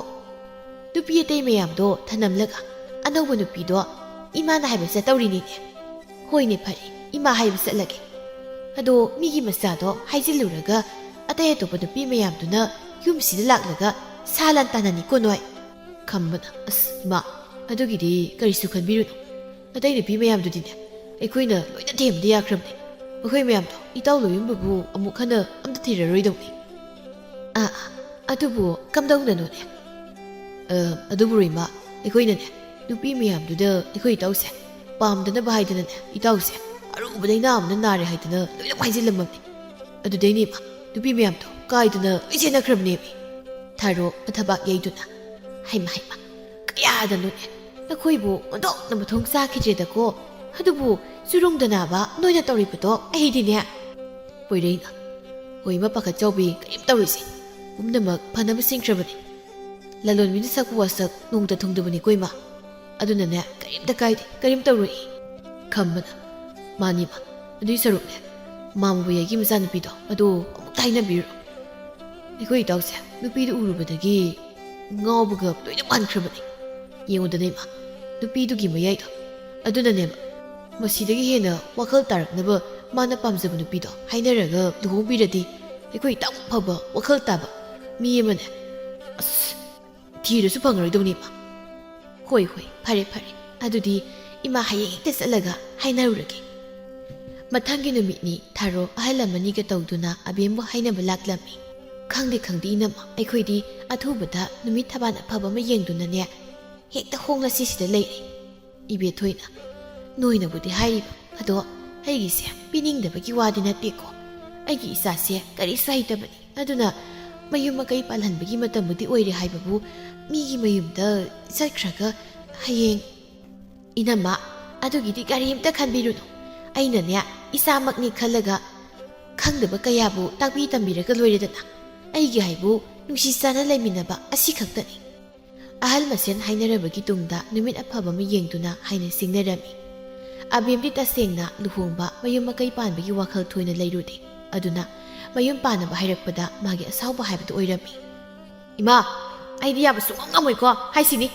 ꯅꯨꯄꯤ ꯑꯇꯩ ꯃꯌꯥꯝꯗꯣ ꯊꯅꯝꯂꯒ ꯑꯅꯧꯕ ꯅꯨꯄꯤꯗꯣ ꯏꯃꯥꯅ ꯍꯥꯏꯕ ꯆꯠꯇꯧꯔꯤꯅꯤꯅꯦ꯫ ꯍꯣꯏꯅꯦ, ꯐꯔꯦ, ꯏꯃꯥ ꯍꯥꯏꯕ ꯆꯠꯂꯒꯦ꯫ ꯑꯗꯣ ꯃꯤꯒꯤ ꯃꯆꯥꯗꯣ ꯍꯥꯏꯖꯤꯜꯂꯨꯔꯒ ꯑꯇꯩ ꯑꯇꯣꯞꯄ ꯅꯨꯄꯤ ꯃꯌꯥꯝꯗꯨꯅ ꯌꯨꯝꯁꯤꯗ ꯂꯥꯛꯂꯒ ꯁꯥ ꯂꯥꯟ ꯇꯥꯅꯅꯤꯀꯣ ꯅꯣꯏ꯫ ꯈꯝꯕꯅ, ꯑꯁ ꯏꯃꯥ, ꯑꯗꯨꯒꯤꯗꯤ ꯀꯔꯤꯁꯨ ꯈꯟꯕꯤꯔꯨꯅꯨ꯫ ꯑꯇꯩ ꯅꯨꯄꯤ ꯃꯌꯥꯝꯗꯨꯗꯤꯅꯦ, ꯑꯩꯈꯣꯏꯅ ꯂꯣꯏꯅ ꯊꯦꯝꯕꯗꯤ ꯌꯥꯈ꯭ꯔꯕꯅꯦ꯫ ꯃꯈꯣꯏ ꯃꯌꯥꯝꯗꯣ ꯏꯇꯥꯎ ꯂꯣꯏꯌꯨꯝꯕꯕꯨ ꯑꯃꯨꯛ ꯍꯟꯅ ꯑꯝꯇ ꯊꯤꯔꯔꯣꯏꯗꯧꯅꯤ꯫ ꯑꯥ ꯑꯥ, ꯑꯗꯨꯕꯨ ꯀꯝꯗꯧꯅꯅꯣꯅꯦ? ꯑ, ꯑꯗꯨꯕꯨ ꯔꯣꯏꯃ, ꯑꯩꯈꯣꯏꯅꯅꯦ, ꯅꯨꯄꯤ ꯃꯌꯥꯝꯗꯨꯗ ꯑꯩꯈꯣꯏ ꯏꯇꯥꯎꯁꯦ ꯄꯥꯝꯗꯅꯕ ꯍꯥꯏꯗꯅꯅꯦ, ꯏꯇꯥꯎꯁꯦ ꯑꯔꯨꯕ ꯂꯩꯅꯥ ꯑꯃꯅ ꯅꯥꯔꯦ ꯍꯥꯏꯗꯅ ꯂꯣꯏꯅꯃꯛ ꯍꯥꯏꯖꯤꯜꯂꯝꯃꯕꯅꯤ꯫ ꯑꯗꯨꯗꯩꯅꯦ ꯏꯃꯥ, ꯅꯨꯄꯤ ꯃꯌꯥꯝꯗꯣ ꯀꯥꯏꯗꯅ ꯂꯣꯏ ꯆꯦꯟꯅꯈ꯭ꯔꯕꯅꯦꯃꯤ꯫ ꯊꯥꯔꯣ ꯃꯊꯕꯥꯛ ꯌꯩꯗꯨꯅ, ꯍꯩꯃ ꯍꯩꯃ, ꯀꯌꯥꯗꯅꯣꯅꯦ ꯅꯈꯣꯏꯕꯨ ꯑꯣꯟꯊꯣꯛꯅ ꯃꯊꯣꯡ ꯆꯥꯈꯤꯗ꯭ꯔꯦꯗꯀꯣ꯫ ꯑꯗꯨꯕꯨ ꯆꯨꯔꯨꯡꯗꯅꯕ ꯅꯣꯏꯅ ꯇꯧꯔꯤꯕꯗꯣ ꯑꯩꯗꯤꯅꯦ꯫ ꯄꯣꯏꯔꯩꯅ, ꯍꯣꯏ ꯏꯃꯥ ꯄꯥꯈꯠ ꯆꯥꯎꯕꯤ, ꯀꯔꯤꯝ ꯇꯧꯔꯣꯏꯁꯦ꯫ ꯄꯨꯝꯅꯃꯛ ꯐꯅꯕ ꯁꯤꯟꯈ꯭ꯔꯕꯅꯤ꯫ ꯂꯂꯣꯟꯕꯤꯅ ꯁꯛꯄ ꯋꯥꯁꯛ ꯅꯣꯡꯇ ꯊꯨꯡꯗꯕꯅꯤꯀꯣ ꯏꯃꯥ꯫ ꯑꯗꯨꯅꯅꯦ, ꯀꯔꯤꯝꯇ ꯀꯥꯏꯗꯦ, ꯀꯔꯤꯝ ꯇꯧꯔꯣꯏ꯫ ꯈꯝꯕꯅ, ꯃꯥꯅꯤ ꯏꯃꯥ, ꯑꯗꯨꯏ ꯁꯔꯨꯛꯅꯦ, ꯃꯥꯃꯕꯨ ꯌꯥꯏꯒꯤ ꯃꯆꯥꯅꯨꯄꯤꯗꯣ ꯑꯗꯨ ꯑꯃꯨꯛꯇ ꯍꯥꯏꯅꯕꯤꯔꯨꯔꯣ꯫ ꯑꯩꯈꯣꯏ ꯏꯇꯥꯎꯁꯦ ꯅꯨꯄꯤꯗꯨ ꯎꯔꯨꯕꯗꯒꯤ ꯉꯥꯎꯕꯒ ꯂꯣꯏꯅ ꯃꯥꯟꯈ꯭ꯔꯕꯅꯤ꯫ ꯌꯦꯡꯉꯨꯗꯅ ꯏꯃꯥ, ꯅꯨꯄꯤꯗꯨꯒꯤ ꯃꯌꯥꯏꯗꯣ꯫ ꯑꯗꯨꯅꯅꯦꯕ, ꯃꯁꯤꯗꯒꯤ ꯍꯦꯟꯅ ꯋꯥꯈꯜ ꯇꯥꯔꯛꯅꯕ ꯃꯥꯅ ꯄꯥꯝꯖꯕ ꯅꯨꯄꯤꯗꯣ ꯍꯥꯏꯅꯔꯒ ꯂꯨꯍꯣꯡꯕꯤꯔꯗꯤ ꯑꯩꯈꯣꯏ ꯏꯇꯥꯎ ꯐꯕ ꯋꯥꯈꯜ ꯇꯥꯕ ꯃꯤ ꯑꯃꯅꯦ꯫ ꯑꯁ, ꯊꯤꯔꯁꯨ ꯐꯪꯉꯔꯣꯏꯗꯧꯅꯤ ꯏꯃꯥ꯫ ꯍꯣꯏ ꯍꯣꯏ, ꯐꯔꯦ ꯐꯔꯦ, ꯑꯗꯨꯗꯤ ꯏꯃꯥ ꯍꯌꯦꯡ ꯍꯦꯛꯇ ꯆꯠꯂꯒ ꯍꯥꯏꯅꯔꯨꯔꯒꯦ꯫ ꯃꯊꯪꯒꯤ ꯅꯨꯃꯤꯠꯅꯤ ꯊꯥꯔꯣ ꯑꯍꯜ ꯑꯃꯅꯤꯒ ꯇꯧꯗꯨꯅ ꯑꯕꯦꯝꯕꯨ ꯍꯥꯏꯅꯕ ꯂꯥꯛꯂꯝꯃꯤ꯫ ꯈꯪꯗꯦ ꯈꯪꯗꯦ ꯏꯅꯝꯃ, ꯑꯩꯈꯣꯏꯗꯤ ꯑꯊꯨꯕꯗ ꯅꯨꯃꯤꯠ ꯊꯕꯥꯟ ꯑꯐꯕ ꯑꯃ ꯌꯦꯡꯗꯨꯅꯅꯦ ꯍꯦꯛꯇ ꯍꯣꯡꯂꯁꯤ ꯁꯤꯗ ꯂꯩꯔꯦ꯫ ꯏꯕꯦꯊꯣꯏꯅ, ꯅꯣꯏꯅꯕꯨꯗꯤ ꯍꯥꯏꯔꯤꯕ, ꯑꯗꯣ ꯑꯩꯒꯤꯁꯦ ꯄꯤꯅꯤꯡꯗꯕꯒꯤ ꯋꯥꯗꯤ ꯅꯠꯇꯦꯀꯣ꯫ ꯑꯩꯒꯤ ꯏꯆꯥꯁꯦ ꯀꯔꯤꯁꯨ ꯍꯩꯇꯕꯅꯤ, ꯑꯗꯨꯅ ꯃꯌꯨꯝ ꯃꯀꯩ ꯄꯥꯜꯍꯟꯕꯒꯤ ꯃꯇꯝꯕꯨꯗꯤ ꯑꯣꯏꯔꯦ ꯍꯥꯏꯕꯕꯨ, ꯃꯤꯒꯤ ꯃꯌꯨꯝꯗ ꯆꯠꯈ꯭ꯔꯒ ꯍꯌꯦꯡ꯫ "ꯏꯅꯝꯃ, ꯑꯗꯨꯒꯤꯗꯤ ꯀꯔꯤꯝꯇ ꯈꯟꯕꯤꯔꯨꯅꯨ꯫ ꯑꯩꯅꯅꯦ, ꯏꯆꯥꯃꯛꯅꯤ ꯈꯜꯂꯒ ꯈꯪꯗꯕ ꯀꯌꯥꯕꯨ ꯇꯥꯛꯄꯤ ꯇꯝꯕꯤꯔꯒ ꯂꯣꯏꯔꯦꯗꯅ꯫ ꯑꯩꯒꯤ ꯍꯥꯏꯕꯨ ꯅꯨꯡꯁꯤ ꯆꯥꯟꯅ ꯂꯩꯃꯤꯟꯅꯕ ꯑꯁꯤ ꯈꯛꯇꯅꯤ꯫" ꯑꯍꯜ ꯃꯁꯦꯟ ꯍꯥꯏꯅꯔꯕꯒꯤ ꯇꯨꯡꯗ ꯅꯨꯃꯤꯠ ꯑꯐꯕ ꯑꯃ ꯌꯦꯡꯗꯨꯅ ꯍꯥꯏꯅ ꯁꯤꯡꯅꯔꯝꯃꯤ꯫ ꯑꯕꯦꯝꯗꯤ ꯇꯁꯦꯡꯅ ꯂꯨꯍꯣꯡꯕ, ꯃꯌꯨꯝ ꯃꯀꯩ ꯄꯥꯟꯕꯒꯤ ꯋꯥꯈꯜ ꯊꯣꯏꯅ ꯂꯩꯔꯨꯗꯦ꯫ ꯑꯗꯨꯅ ꯃꯌꯨꯝ ꯄꯥꯟꯅꯕ ꯍꯥꯏꯔꯛꯄꯗ ꯃꯥꯒꯤ ꯑꯁꯥꯎꯕ ꯍꯥꯏꯕꯗꯨ ꯑꯣꯏꯔꯝꯃꯤ꯫ "ꯏꯃꯥ, ꯑꯩꯗꯤ ꯌꯥꯕ ꯁꯨꯡꯉꯝ ꯉꯝꯃꯣꯏꯀꯣ ꯍꯥꯏꯁꯤꯅꯤ꯫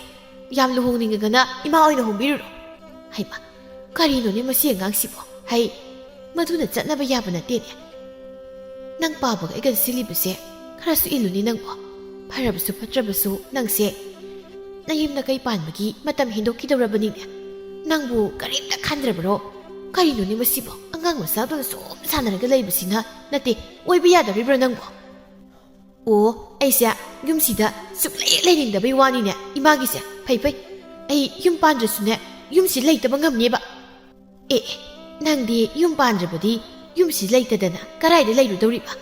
ꯌꯥꯝ ꯂꯨꯍꯣꯡꯅꯤꯡꯉꯒꯅ ꯏꯃꯥ ꯑꯣꯏꯅ ꯍꯣꯡꯕꯤꯔꯨꯔꯣ꯫" ꯍꯩꯃ, ꯀꯔꯤꯅꯣꯅꯦ ꯃꯁꯤ ꯑꯉꯥꯡꯁꯤꯕꯣ? ꯍꯩ, ꯃꯗꯨꯅ ꯆꯠꯅꯕ ꯌꯥꯕ ꯅꯠꯇꯦꯅꯦ꯫ ꯅꯪ ꯄꯥꯕꯒ ꯑꯩꯒ ꯁꯤꯜꯂꯤꯕꯁꯦ ꯈꯔꯁꯨ ꯏꯜꯂꯨꯅꯦ ꯅꯪꯕꯣ꯫ ꯐꯔꯕꯁꯨ ꯐꯠꯇ꯭ꯔꯕꯁꯨ ꯅꯪꯁꯦ ꯅꯌꯨꯝ ꯅꯀꯩ ꯄꯥꯟꯕꯒꯤ ꯃꯇꯝ ꯍꯦꯟꯗꯣꯛꯈꯤꯗꯧꯔꯕꯅꯤꯅꯦ꯫ ꯅꯪꯕꯨ ꯀꯔꯤꯝꯇ ꯈꯟꯗ꯭ꯔꯕꯔꯣ? ꯀꯔꯤꯅꯣꯅꯦ ꯃꯁꯤꯕꯣ? ꯑꯉꯥꯡ ꯃꯆꯥꯗꯧꯅ ꯁꯨꯝ ꯁꯥꯟꯅꯔꯒ ꯂꯩꯕꯁꯤꯅ ꯅꯠꯇꯦ, ꯑꯣꯏꯕ ꯌꯥꯗꯧꯔꯤꯕ꯭ꯔꯣ ꯅꯪꯕꯣ? ꯑꯣ, ꯑꯩꯁꯦ ꯌꯨꯝꯁꯤꯗ ꯁꯨꯛꯂꯩ ꯂꯩꯅꯤꯡꯗꯕꯩ ꯋꯥꯅꯤꯅꯦ ꯏꯃꯥꯒꯤꯁꯦ꯫ ꯐꯩ ꯐꯩ, ꯑꯩ ꯌꯨꯝ ꯄꯥꯟꯗ꯭ꯔꯁꯨꯅꯦ ꯌꯨꯝꯁꯤ ꯂꯩꯇꯕ ꯉꯝꯅꯦꯕ꯫ ꯑꯦ ꯑꯦ, ꯅꯪꯗꯤ ꯌꯨꯝ ꯄꯥꯟꯗ꯭ꯔꯕꯗꯤ ꯌꯨꯝꯁꯤ ꯂꯩꯇꯗꯅ ꯀꯔꯥꯏꯗ ꯂꯩꯔꯨꯗꯧꯔꯤꯕ?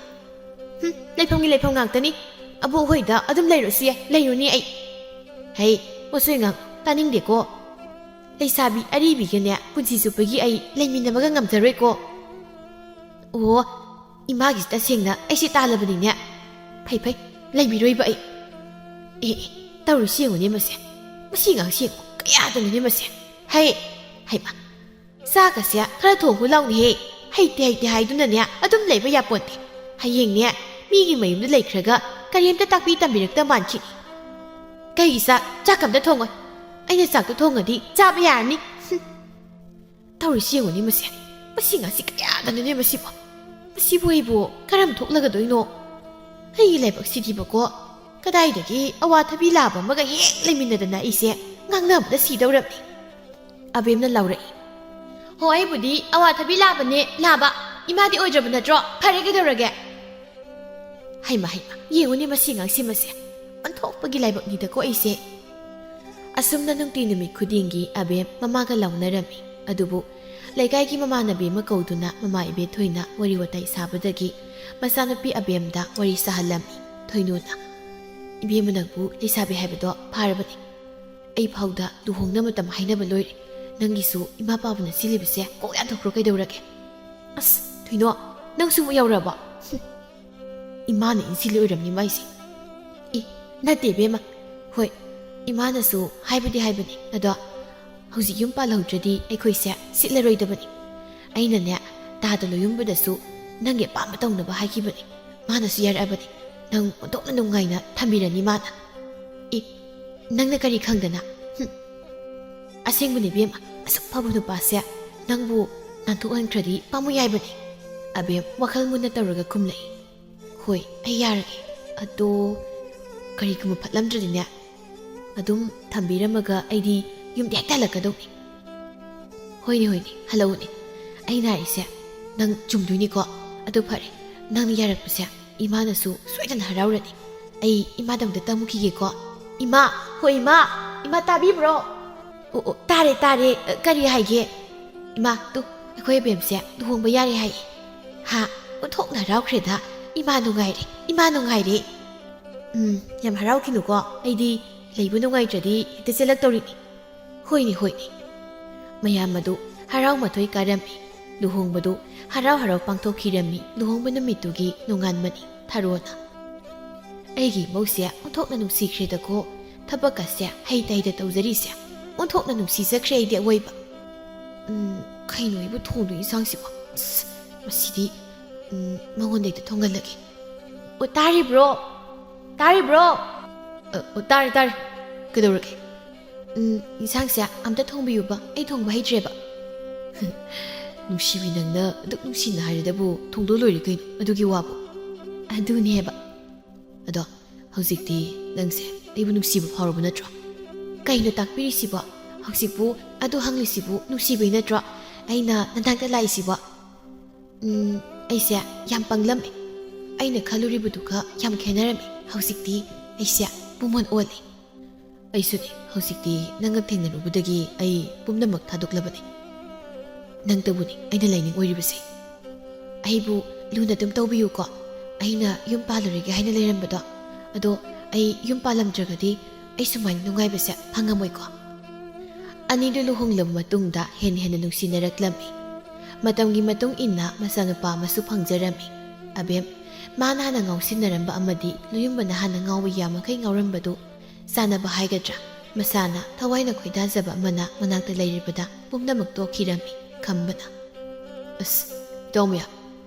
ꯍꯨꯝ, ꯂꯩꯐꯝꯒꯤ ꯂꯩꯐꯝ ꯉꯥꯛꯇꯅꯤ꯫ ꯑꯕꯣꯛ ꯍꯣꯏꯗ ꯑꯗꯨꯝ ꯂꯩꯔꯨꯁꯨ ꯌꯥꯏ, ꯂꯩꯔꯨꯅꯤ ꯑꯩ꯫ ꯍꯩ, ꯃꯁꯣꯏ ꯉꯥꯡ ꯇꯥꯅꯤꯡꯗꯦꯀꯣ꯫ ꯂꯩꯁꯥꯕꯤ ꯑꯔꯤꯕꯤꯒꯅꯦ ꯄꯨꯟꯁꯤ ꯆꯨꯞꯄꯒꯤ ꯑꯩ ꯂꯩꯃꯤꯟꯅꯕꯒ ꯉꯝꯖꯔꯣꯏꯀꯣ꯫ ꯑꯣ, ꯏꯃꯥꯒꯤꯁꯤ ꯇꯁꯦꯡꯅ ꯑꯩꯁꯦ ꯇꯥꯜꯂꯕꯅꯤꯅꯦ꯫ ꯐꯩ ꯐꯩ, ꯂꯩꯕꯤꯔꯣꯏꯕ ꯑꯩ꯫ ꯑꯦ ꯑꯦ, ꯇꯧꯔꯤꯁꯤ ꯌꯦꯡꯉꯨꯅꯦ ꯃꯁꯦ꯫ ꯃꯁꯤ ꯑꯉꯥꯡꯁꯤ ꯌꯦꯡꯉꯨ, ꯀꯌꯥꯗꯅꯣꯅꯦ ꯃꯁꯦ꯫ ꯍꯩ, ꯍꯩꯃ, ꯆꯥꯛꯀꯁꯦ ꯈꯔ ꯊꯣꯡꯉꯨ ꯂꯥꯎꯅꯦꯍꯦ꯫ ꯍꯩꯇꯦ ꯍꯩꯇꯦ ꯍꯥꯏꯗꯨꯅꯅꯦ ꯑꯗꯨꯝ ꯂꯩꯕ ꯌꯥꯄꯣꯟꯇꯦ꯫ ꯍꯌꯦꯡꯅꯦ ꯃꯤꯒꯤ ꯃꯌꯨꯝꯗ ꯂꯩꯈ꯭ꯔꯒ ꯀꯔꯤꯝꯇ ꯇꯥꯛꯄꯤ ꯇꯝꯕꯤꯔꯛꯇ ꯃꯥꯟꯈꯤꯅꯤ꯫ ꯀꯩꯒꯤ ꯆꯥꯛ? ꯆꯥꯛ ꯑꯝꯇ ꯊꯣꯡꯉꯣꯏ꯫ ꯑꯩꯅ ꯆꯥꯛꯇꯣ ꯊꯣꯡꯉꯗꯤ ꯆꯥꯕ ꯌꯥꯔꯅꯤ꯫ ꯍꯨꯝ꯫ ꯇꯧꯔꯤꯁꯤ ꯌꯦꯡꯉꯨꯅꯦ ꯃꯁꯦ꯫ ꯃꯁꯤ ꯉꯁꯤ ꯀꯌꯥꯗꯅꯣꯅꯦ ꯃꯁꯤꯕꯣ? ꯃꯁꯤꯕꯨ ꯑꯩꯕꯨ ꯀꯔꯝ ꯊꯣꯛꯂꯒꯗꯣꯏꯅꯣ? ꯑꯩꯒꯤ ꯂꯥꯏꯕꯛꯁꯤꯗꯤꯕꯀꯣ, ꯀꯗꯥꯏꯗꯒꯤ ꯑꯋꯥꯊꯕꯤ ꯂꯥꯕ ꯑꯃꯒ ꯍꯦꯛ ꯂꯩꯃꯤꯟꯅꯗꯅ ꯑꯩꯁꯦ ꯉꯥꯡꯅꯕꯗ ꯁꯤꯗꯧꯔꯕꯅꯤ꯫ ꯑꯕꯦꯝꯅ ꯂꯥꯎꯔꯛꯏ꯫ "ꯍꯣ, ꯑꯩꯕꯨꯗꯤ ꯑꯋꯥꯊꯕꯤ ꯂꯥꯕꯅꯦ, ꯂꯥꯕ꯫ ꯏꯃꯥꯗꯤ ꯑꯣꯏꯗ꯭ꯔꯕ ꯅꯠꯇ꯭ꯔꯣ? ꯐꯔꯦ, ꯀꯩꯗꯧꯔꯒꯦ?" ꯍꯩꯃ ꯍꯩꯃ, ꯌꯦꯡꯉꯨꯅꯦ ꯃꯁꯤ ꯑꯉꯥꯡꯁꯤ ꯃꯁꯦ꯫ ꯑꯣꯟꯊꯣꯛꯄꯒꯤ ꯂꯥꯏꯕꯛꯅꯤꯗꯀꯣ ꯑꯩꯁꯦ꯫ ꯑꯁꯨꯝꯅ ꯅꯨꯡꯇꯤ ꯅꯨꯃꯤꯠ ꯈꯨꯗꯤꯡꯒꯤ ꯑꯕꯦꯝ ꯃꯃꯥꯒ ꯂꯥꯎꯅꯔꯝꯃꯤ꯫ ꯑꯗꯨꯕꯨ ꯂꯩꯀꯥꯏꯒꯤ ꯃꯃꯥꯟꯅꯕꯤ ꯑꯃ ꯀꯧꯗꯨꯅ ꯃꯃꯥ ꯏꯕꯦꯊꯣꯏꯅ ꯋꯥꯔꯤ ꯋꯥꯇꯥꯏ ꯁꯥꯕꯗꯒꯤ ꯃꯆꯥꯅꯨꯄꯤ ꯑꯕꯦꯝꯗ ꯋꯥꯔꯤ ꯁꯥꯍꯜꯂꯝꯃꯤ꯫ ꯊꯣꯏꯅꯣꯅ, "ꯏꯕꯦꯝꯃ, ꯅꯪꯕꯨ ꯂꯩꯁꯥꯕꯤ ꯍꯥꯏꯕꯗꯣ ꯐꯥꯔꯕꯅꯤ꯫ ꯑꯩ ꯐꯥꯎꯗ ꯂꯨꯍꯣꯡꯅ ꯃꯇꯝ ꯍꯥꯏꯅꯕ ꯂꯣꯏꯔꯦ꯫ ꯅꯪꯒꯤꯁꯨ ꯏꯃꯥ ꯄꯥꯕꯅ ꯁꯤꯜꯂꯤꯕꯁꯦ ꯀꯣꯛ ꯌꯥꯟꯊꯣꯛꯈ꯭ꯔꯣ ꯀꯩꯗꯧꯔꯒꯦ?" "ꯑꯁ, ꯊꯣꯏꯅꯣ, ꯅꯪꯁꯨ ꯑꯃꯨꯛ ꯌꯥꯎꯔꯕꯣ?" "ꯍꯨꯝ, ꯏꯃꯥꯅ ꯏꯟꯁꯤꯜꯂꯤ ꯑꯣꯏꯔꯝꯅꯤ ꯃꯥꯏꯁꯦ꯫" "ꯏ, ꯅꯠꯇꯦ ꯏꯕꯦꯝꯃ꯫ ꯍꯣꯏ, ꯏꯃꯥꯅꯁꯨ ꯍꯥꯏꯕꯨꯗꯤ ꯍꯥꯏꯕꯅꯤ, ꯑꯗꯣ ꯍꯧꯖꯤꯛ ꯌꯨꯝ ꯄꯥꯜꯍꯧꯗ꯭ꯔꯗꯤ ꯑꯩꯈꯣꯏꯁꯦ ꯁꯤꯠꯂꯔꯣꯏꯗꯕꯅꯤ꯫ ꯑꯩꯅꯅꯦ, ꯇꯥꯗ ꯂꯣꯌꯨꯝꯕꯗꯁꯨ ꯅꯪꯒꯤ ꯑꯄꯥꯝꯕ ꯇꯧꯅꯕ ꯍꯥꯏꯈꯤꯕꯅꯤ꯫ ꯃꯥꯅꯁꯨ ꯌꯥꯔꯛꯑꯕꯅꯤ꯫ ꯅꯪ ꯑꯣꯟꯊꯣꯛꯅ ꯅꯨꯡꯉꯥꯏꯅ ꯊꯝꯕꯤꯔꯅꯤ ꯃꯥꯅ꯫" "ꯏ, ꯅꯪꯅ ꯀꯔꯤ ꯈꯪꯗꯅ?" "ꯍꯨꯝ, ꯑꯁꯦꯡꯕꯅꯤ ꯏꯕꯦꯝꯃ, ꯑꯁꯨꯛ ꯐꯕ ꯅꯨꯄꯥꯁꯦ ꯅꯪꯕꯨ ꯅꯥꯟꯊꯣꯛꯍꯟꯈ꯭ꯔꯗꯤ ꯄꯥꯝꯃꯨꯏ ꯍꯥꯏꯕꯅꯤ꯫" ꯑꯕꯦꯝ ꯋꯥꯈꯜ ꯃꯨꯟꯅ ꯇꯧꯔꯒ ꯈꯨꯝꯂꯛꯏ꯫ "ꯍꯣꯏ, ꯑꯩ ꯌꯥꯔꯒꯦ꯫ ꯑꯗꯣ ꯀꯔꯤꯒꯨꯝꯕ ꯐꯠꯂꯝꯗ꯭ꯔꯗꯤꯅꯦ, ꯑꯗꯨꯝ ꯊꯝꯕꯤꯔꯝꯃꯒ ꯑꯩꯗꯤ ꯌꯨꯝꯗ ꯍꯦꯛꯇ ꯍꯜꯂꯛꯀꯗꯧꯅꯤ꯫" "ꯍꯣꯏꯅꯦ, ꯍꯣꯏꯅꯦ, ꯍꯜꯂꯛꯎꯅꯦ꯫ ꯑꯩꯅ ꯍꯥꯏꯔꯤꯁꯦ ꯅꯪ ꯆꯨꯝꯗꯣꯏꯅꯤꯀꯣ꯫ ꯑꯗꯨ ꯐꯔꯦ, ꯅꯪꯅ ꯌꯥꯔꯛꯄꯁꯦ ꯏꯃꯥꯅꯁꯨ ꯁꯣꯏꯗꯅ ꯍꯔꯥꯎꯔꯅꯤ꯫ ꯑꯩ ꯏꯃꯥꯗ ꯑꯝꯇ ꯇꯝꯃꯨꯈꯤꯒꯦꯀꯣ꯫" "ꯏꯃꯥ, ꯍꯣꯏ ꯏꯃꯥ, ꯏꯃꯥ ꯇꯥꯕꯤꯕ꯭ꯔꯣ?" "ꯑꯣ, ꯑꯣ, ꯇꯥꯔꯦ, ꯇꯥꯔꯦ꯫ ꯑ, ꯀꯔꯤ ꯍꯥꯏꯒꯦ?" "ꯏꯃꯥ, ꯇꯨ, ꯑꯩꯈꯣꯏ ꯑꯕꯦꯝꯁꯦ ꯂꯨꯍꯣꯡꯕ ꯌꯥꯔꯦ ꯍꯥꯏꯌꯦ꯫" "ꯍꯥ? ꯑꯣꯟꯊꯣꯛꯅ ꯍꯔꯥꯎꯈ꯭ꯔꯦꯗ꯫ ꯏꯃꯥ ꯅꯨꯡꯉꯥꯏꯔꯦ, ꯏꯃꯥ ꯅꯨꯡꯉꯥꯏꯔꯦ꯫" "ꯎꯝ, ꯌꯥꯝ ꯍꯔꯥꯎꯈꯤꯅꯨꯀꯣ꯫ ꯑꯩꯗꯤ ꯂꯩꯕ ꯅꯨꯡꯉꯥꯏꯇ꯭ꯔꯗꯤ ꯍꯦꯛꯇ ꯆꯦꯜꯂꯛꯇꯧꯔꯤꯅꯤ꯫" "ꯍꯣꯏꯅꯦ, ꯍꯣꯏꯅꯦ꯫" ꯃꯌꯥꯝ ꯑꯗꯨ ꯍꯔꯥꯎ ꯃꯊꯣꯏ ꯀꯥꯔꯝꯃꯤ꯫ ꯂꯨꯍꯣꯡꯕꯗꯨ ꯍꯔꯥꯎ ꯍꯔꯥꯎ ꯄꯥꯡꯊꯣꯛꯈꯤꯔꯝꯃꯤ꯫ ꯂꯨꯍꯣꯡꯕ ꯅꯨꯃꯤꯠꯇꯨꯒꯤ ꯅꯣꯡꯉꯥꯟꯕꯅꯤ꯫ ꯊꯔꯣꯅ, "ꯑꯩꯒꯤ ꯏꯃꯧꯁꯦ ꯑꯣꯟꯊꯣꯛꯅ ꯅꯨꯡꯁꯤꯈ꯭ꯔꯦꯗꯀꯣ꯫ ꯊꯕꯛꯀꯁꯦ ꯍꯩꯇ ꯍꯩꯇ ꯇꯧꯖꯔꯤꯁꯦ꯫ ꯑꯣꯟꯊꯣꯛꯅ ꯅꯨꯡꯁꯤꯖꯈ꯭ꯔꯦ ꯑꯩꯗꯤ ꯑꯋꯣꯏꯕ꯫ ꯎꯝ, ꯀꯩꯅꯣ ꯑꯩꯕꯨ ꯊꯣꯡꯗꯣꯏ ꯏꯟꯁꯥꯡꯁꯤꯕꯣ? ꯑꯁ, ꯃꯁꯤꯗꯤ, ꯎꯝ, ꯃꯉꯣꯟꯗ ꯍꯦꯛꯇ ꯊꯣꯡꯍꯜꯂꯒꯦ꯫ ꯑꯣ, ꯇꯥꯔꯤꯕ꯭ꯔꯣ? ꯇꯥꯔꯤꯕ꯭ꯔꯣ?" "ꯑ, ꯑꯣ, ꯇꯥꯔꯦ, ꯇꯥꯔꯦ꯫ ꯀꯩꯗꯧꯔꯒꯦ?" "ꯎꯝ, ꯏꯟꯁꯥꯡꯁꯦ ꯑꯝꯇ ꯊꯣꯡꯕꯤꯌꯨꯕ, ꯑꯩ ꯊꯣꯡꯕ ꯍꯩꯇ꯭ꯔꯦꯕ꯫" "ꯅꯨꯡꯁꯤꯕꯤ, ꯅꯪꯅ ꯑꯗꯨꯛ ꯅꯨꯡꯁꯤꯅ ꯍꯥꯏꯔꯗꯕꯨ ꯊꯣꯡꯗꯣꯛ ꯂꯣꯏꯔꯦ ꯀꯩꯅꯣ, ꯑꯗꯨꯒꯤ ꯋꯥꯕꯨ꯫" "ꯑꯗꯨꯅꯦꯕ꯫ ꯑꯗꯣ ꯍꯧꯖꯤꯛꯇꯤ ꯅꯪꯁꯦ ꯑꯩꯕꯨ ꯅꯨꯡꯁꯤꯕ ꯐꯥꯎꯔꯕ ꯅꯠꯇ꯭ꯔꯣ?" "ꯀꯩꯅꯣ ꯇꯥꯛꯄꯤꯔꯤꯁꯤꯕꯣ? ꯍꯧꯖꯤꯛꯄꯨ ꯑꯗꯨ ꯍꯪꯂꯤꯁꯤꯕꯨ ꯅꯨꯡꯁꯤꯕꯩ ꯅꯠꯇ꯭ꯔꯣ ꯑꯩꯅ ꯅꯅꯥꯛꯇ ꯂꯥꯛꯏꯁꯤꯕꯣ?" "ꯎꯝ, ꯑꯩꯁꯦ ꯌꯥꯝ ꯄꯪꯂꯝꯃꯦ꯫ ꯑꯩꯅ ꯈꯜꯂꯨꯔꯤꯕꯗꯨꯒ ꯌꯥꯝ ꯈꯦꯠꯅꯔꯝꯃꯦ꯫ ꯍꯧꯖꯤꯛꯇꯤ ꯑꯩꯁꯦ ꯄꯨꯃꯣꯟ ꯑꯣꯜꯂꯦ꯫" "ꯑꯩꯁꯨꯅꯦ, ꯍꯧꯖꯤꯛꯇꯤ ꯅꯪꯒ ꯊꯦꯡꯅꯔꯨꯕꯗꯒꯤ ꯑꯩ ꯄꯨꯝꯅꯃꯛ ꯊꯥꯗꯣꯛꯂꯕꯅꯦ꯫ ꯅꯪꯇꯕꯨꯅꯤ ꯑꯩꯅ ꯂꯥꯏꯅꯤꯡ ꯑꯣꯏꯔꯤꯕꯁꯦ꯫ ꯑꯩꯕꯨ ꯂꯨꯅ ꯑꯗꯨꯝ ꯇꯧꯕꯤꯌꯨꯀꯣ꯫ ꯑꯩꯅ ꯌꯨꯝ ꯄꯥꯜꯂꯨꯔꯒꯦ ꯍꯥꯏꯅ ꯂꯩꯔꯝꯕꯗꯣ, ꯑꯗꯣ ꯑꯩ ꯌꯨꯝ ꯄꯥꯜꯂꯝꯗ꯭ꯔꯒꯗꯤ ꯑꯩ ꯁꯨꯃꯥꯏꯅ ꯅꯨꯡꯉꯥꯏꯕꯁꯦ ꯐꯪꯉꯝꯃꯣꯏꯀꯣ꯫ ꯑꯅꯤꯗꯨ ꯂꯨꯍꯣꯡꯂꯕ ꯃꯇꯨꯡꯗ ꯍꯦꯟꯅ ꯍꯦꯟꯅ ꯅꯨꯡꯁꯤꯅꯔꯛꯂꯝꯃꯤ꯫ ꯃꯇꯝꯒꯤ ꯃꯇꯨꯡ ꯏꯟꯅ ꯃꯆꯥꯅꯨꯄꯥ ꯑꯃꯁꯨ ꯐꯪꯖꯔꯝꯃꯤ꯫ ꯑꯕꯦꯝ, ꯃꯥꯅ ꯍꯥꯟꯅ ꯉꯥꯎꯁꯤꯟꯅꯔꯝꯕ ꯑꯃꯗꯤ ꯂꯣꯌꯨꯝꯕꯅ ꯍꯥꯟꯅ ꯉꯥꯎꯕ ꯌꯥꯃꯈꯩ ꯉꯥꯎꯔꯝꯕꯗꯨ ꯆꯥꯅꯕ ꯍꯥꯏꯒꯗ꯭ꯔꯥ, ꯃꯁꯥꯅ ꯊꯋꯥꯏꯅ ꯈꯣꯏꯗꯥꯖꯕ ꯑꯃꯅ ꯃꯅꯥꯛꯇ ꯂꯩꯔꯤꯕꯗ ꯄꯨꯝꯅꯃꯛ ꯇꯣꯛꯈꯤꯔꯝꯃꯤ꯫ ꯈꯝꯕꯅ, "ꯑꯁ, ꯏꯇꯥꯎ ꯃꯌꯥꯝ,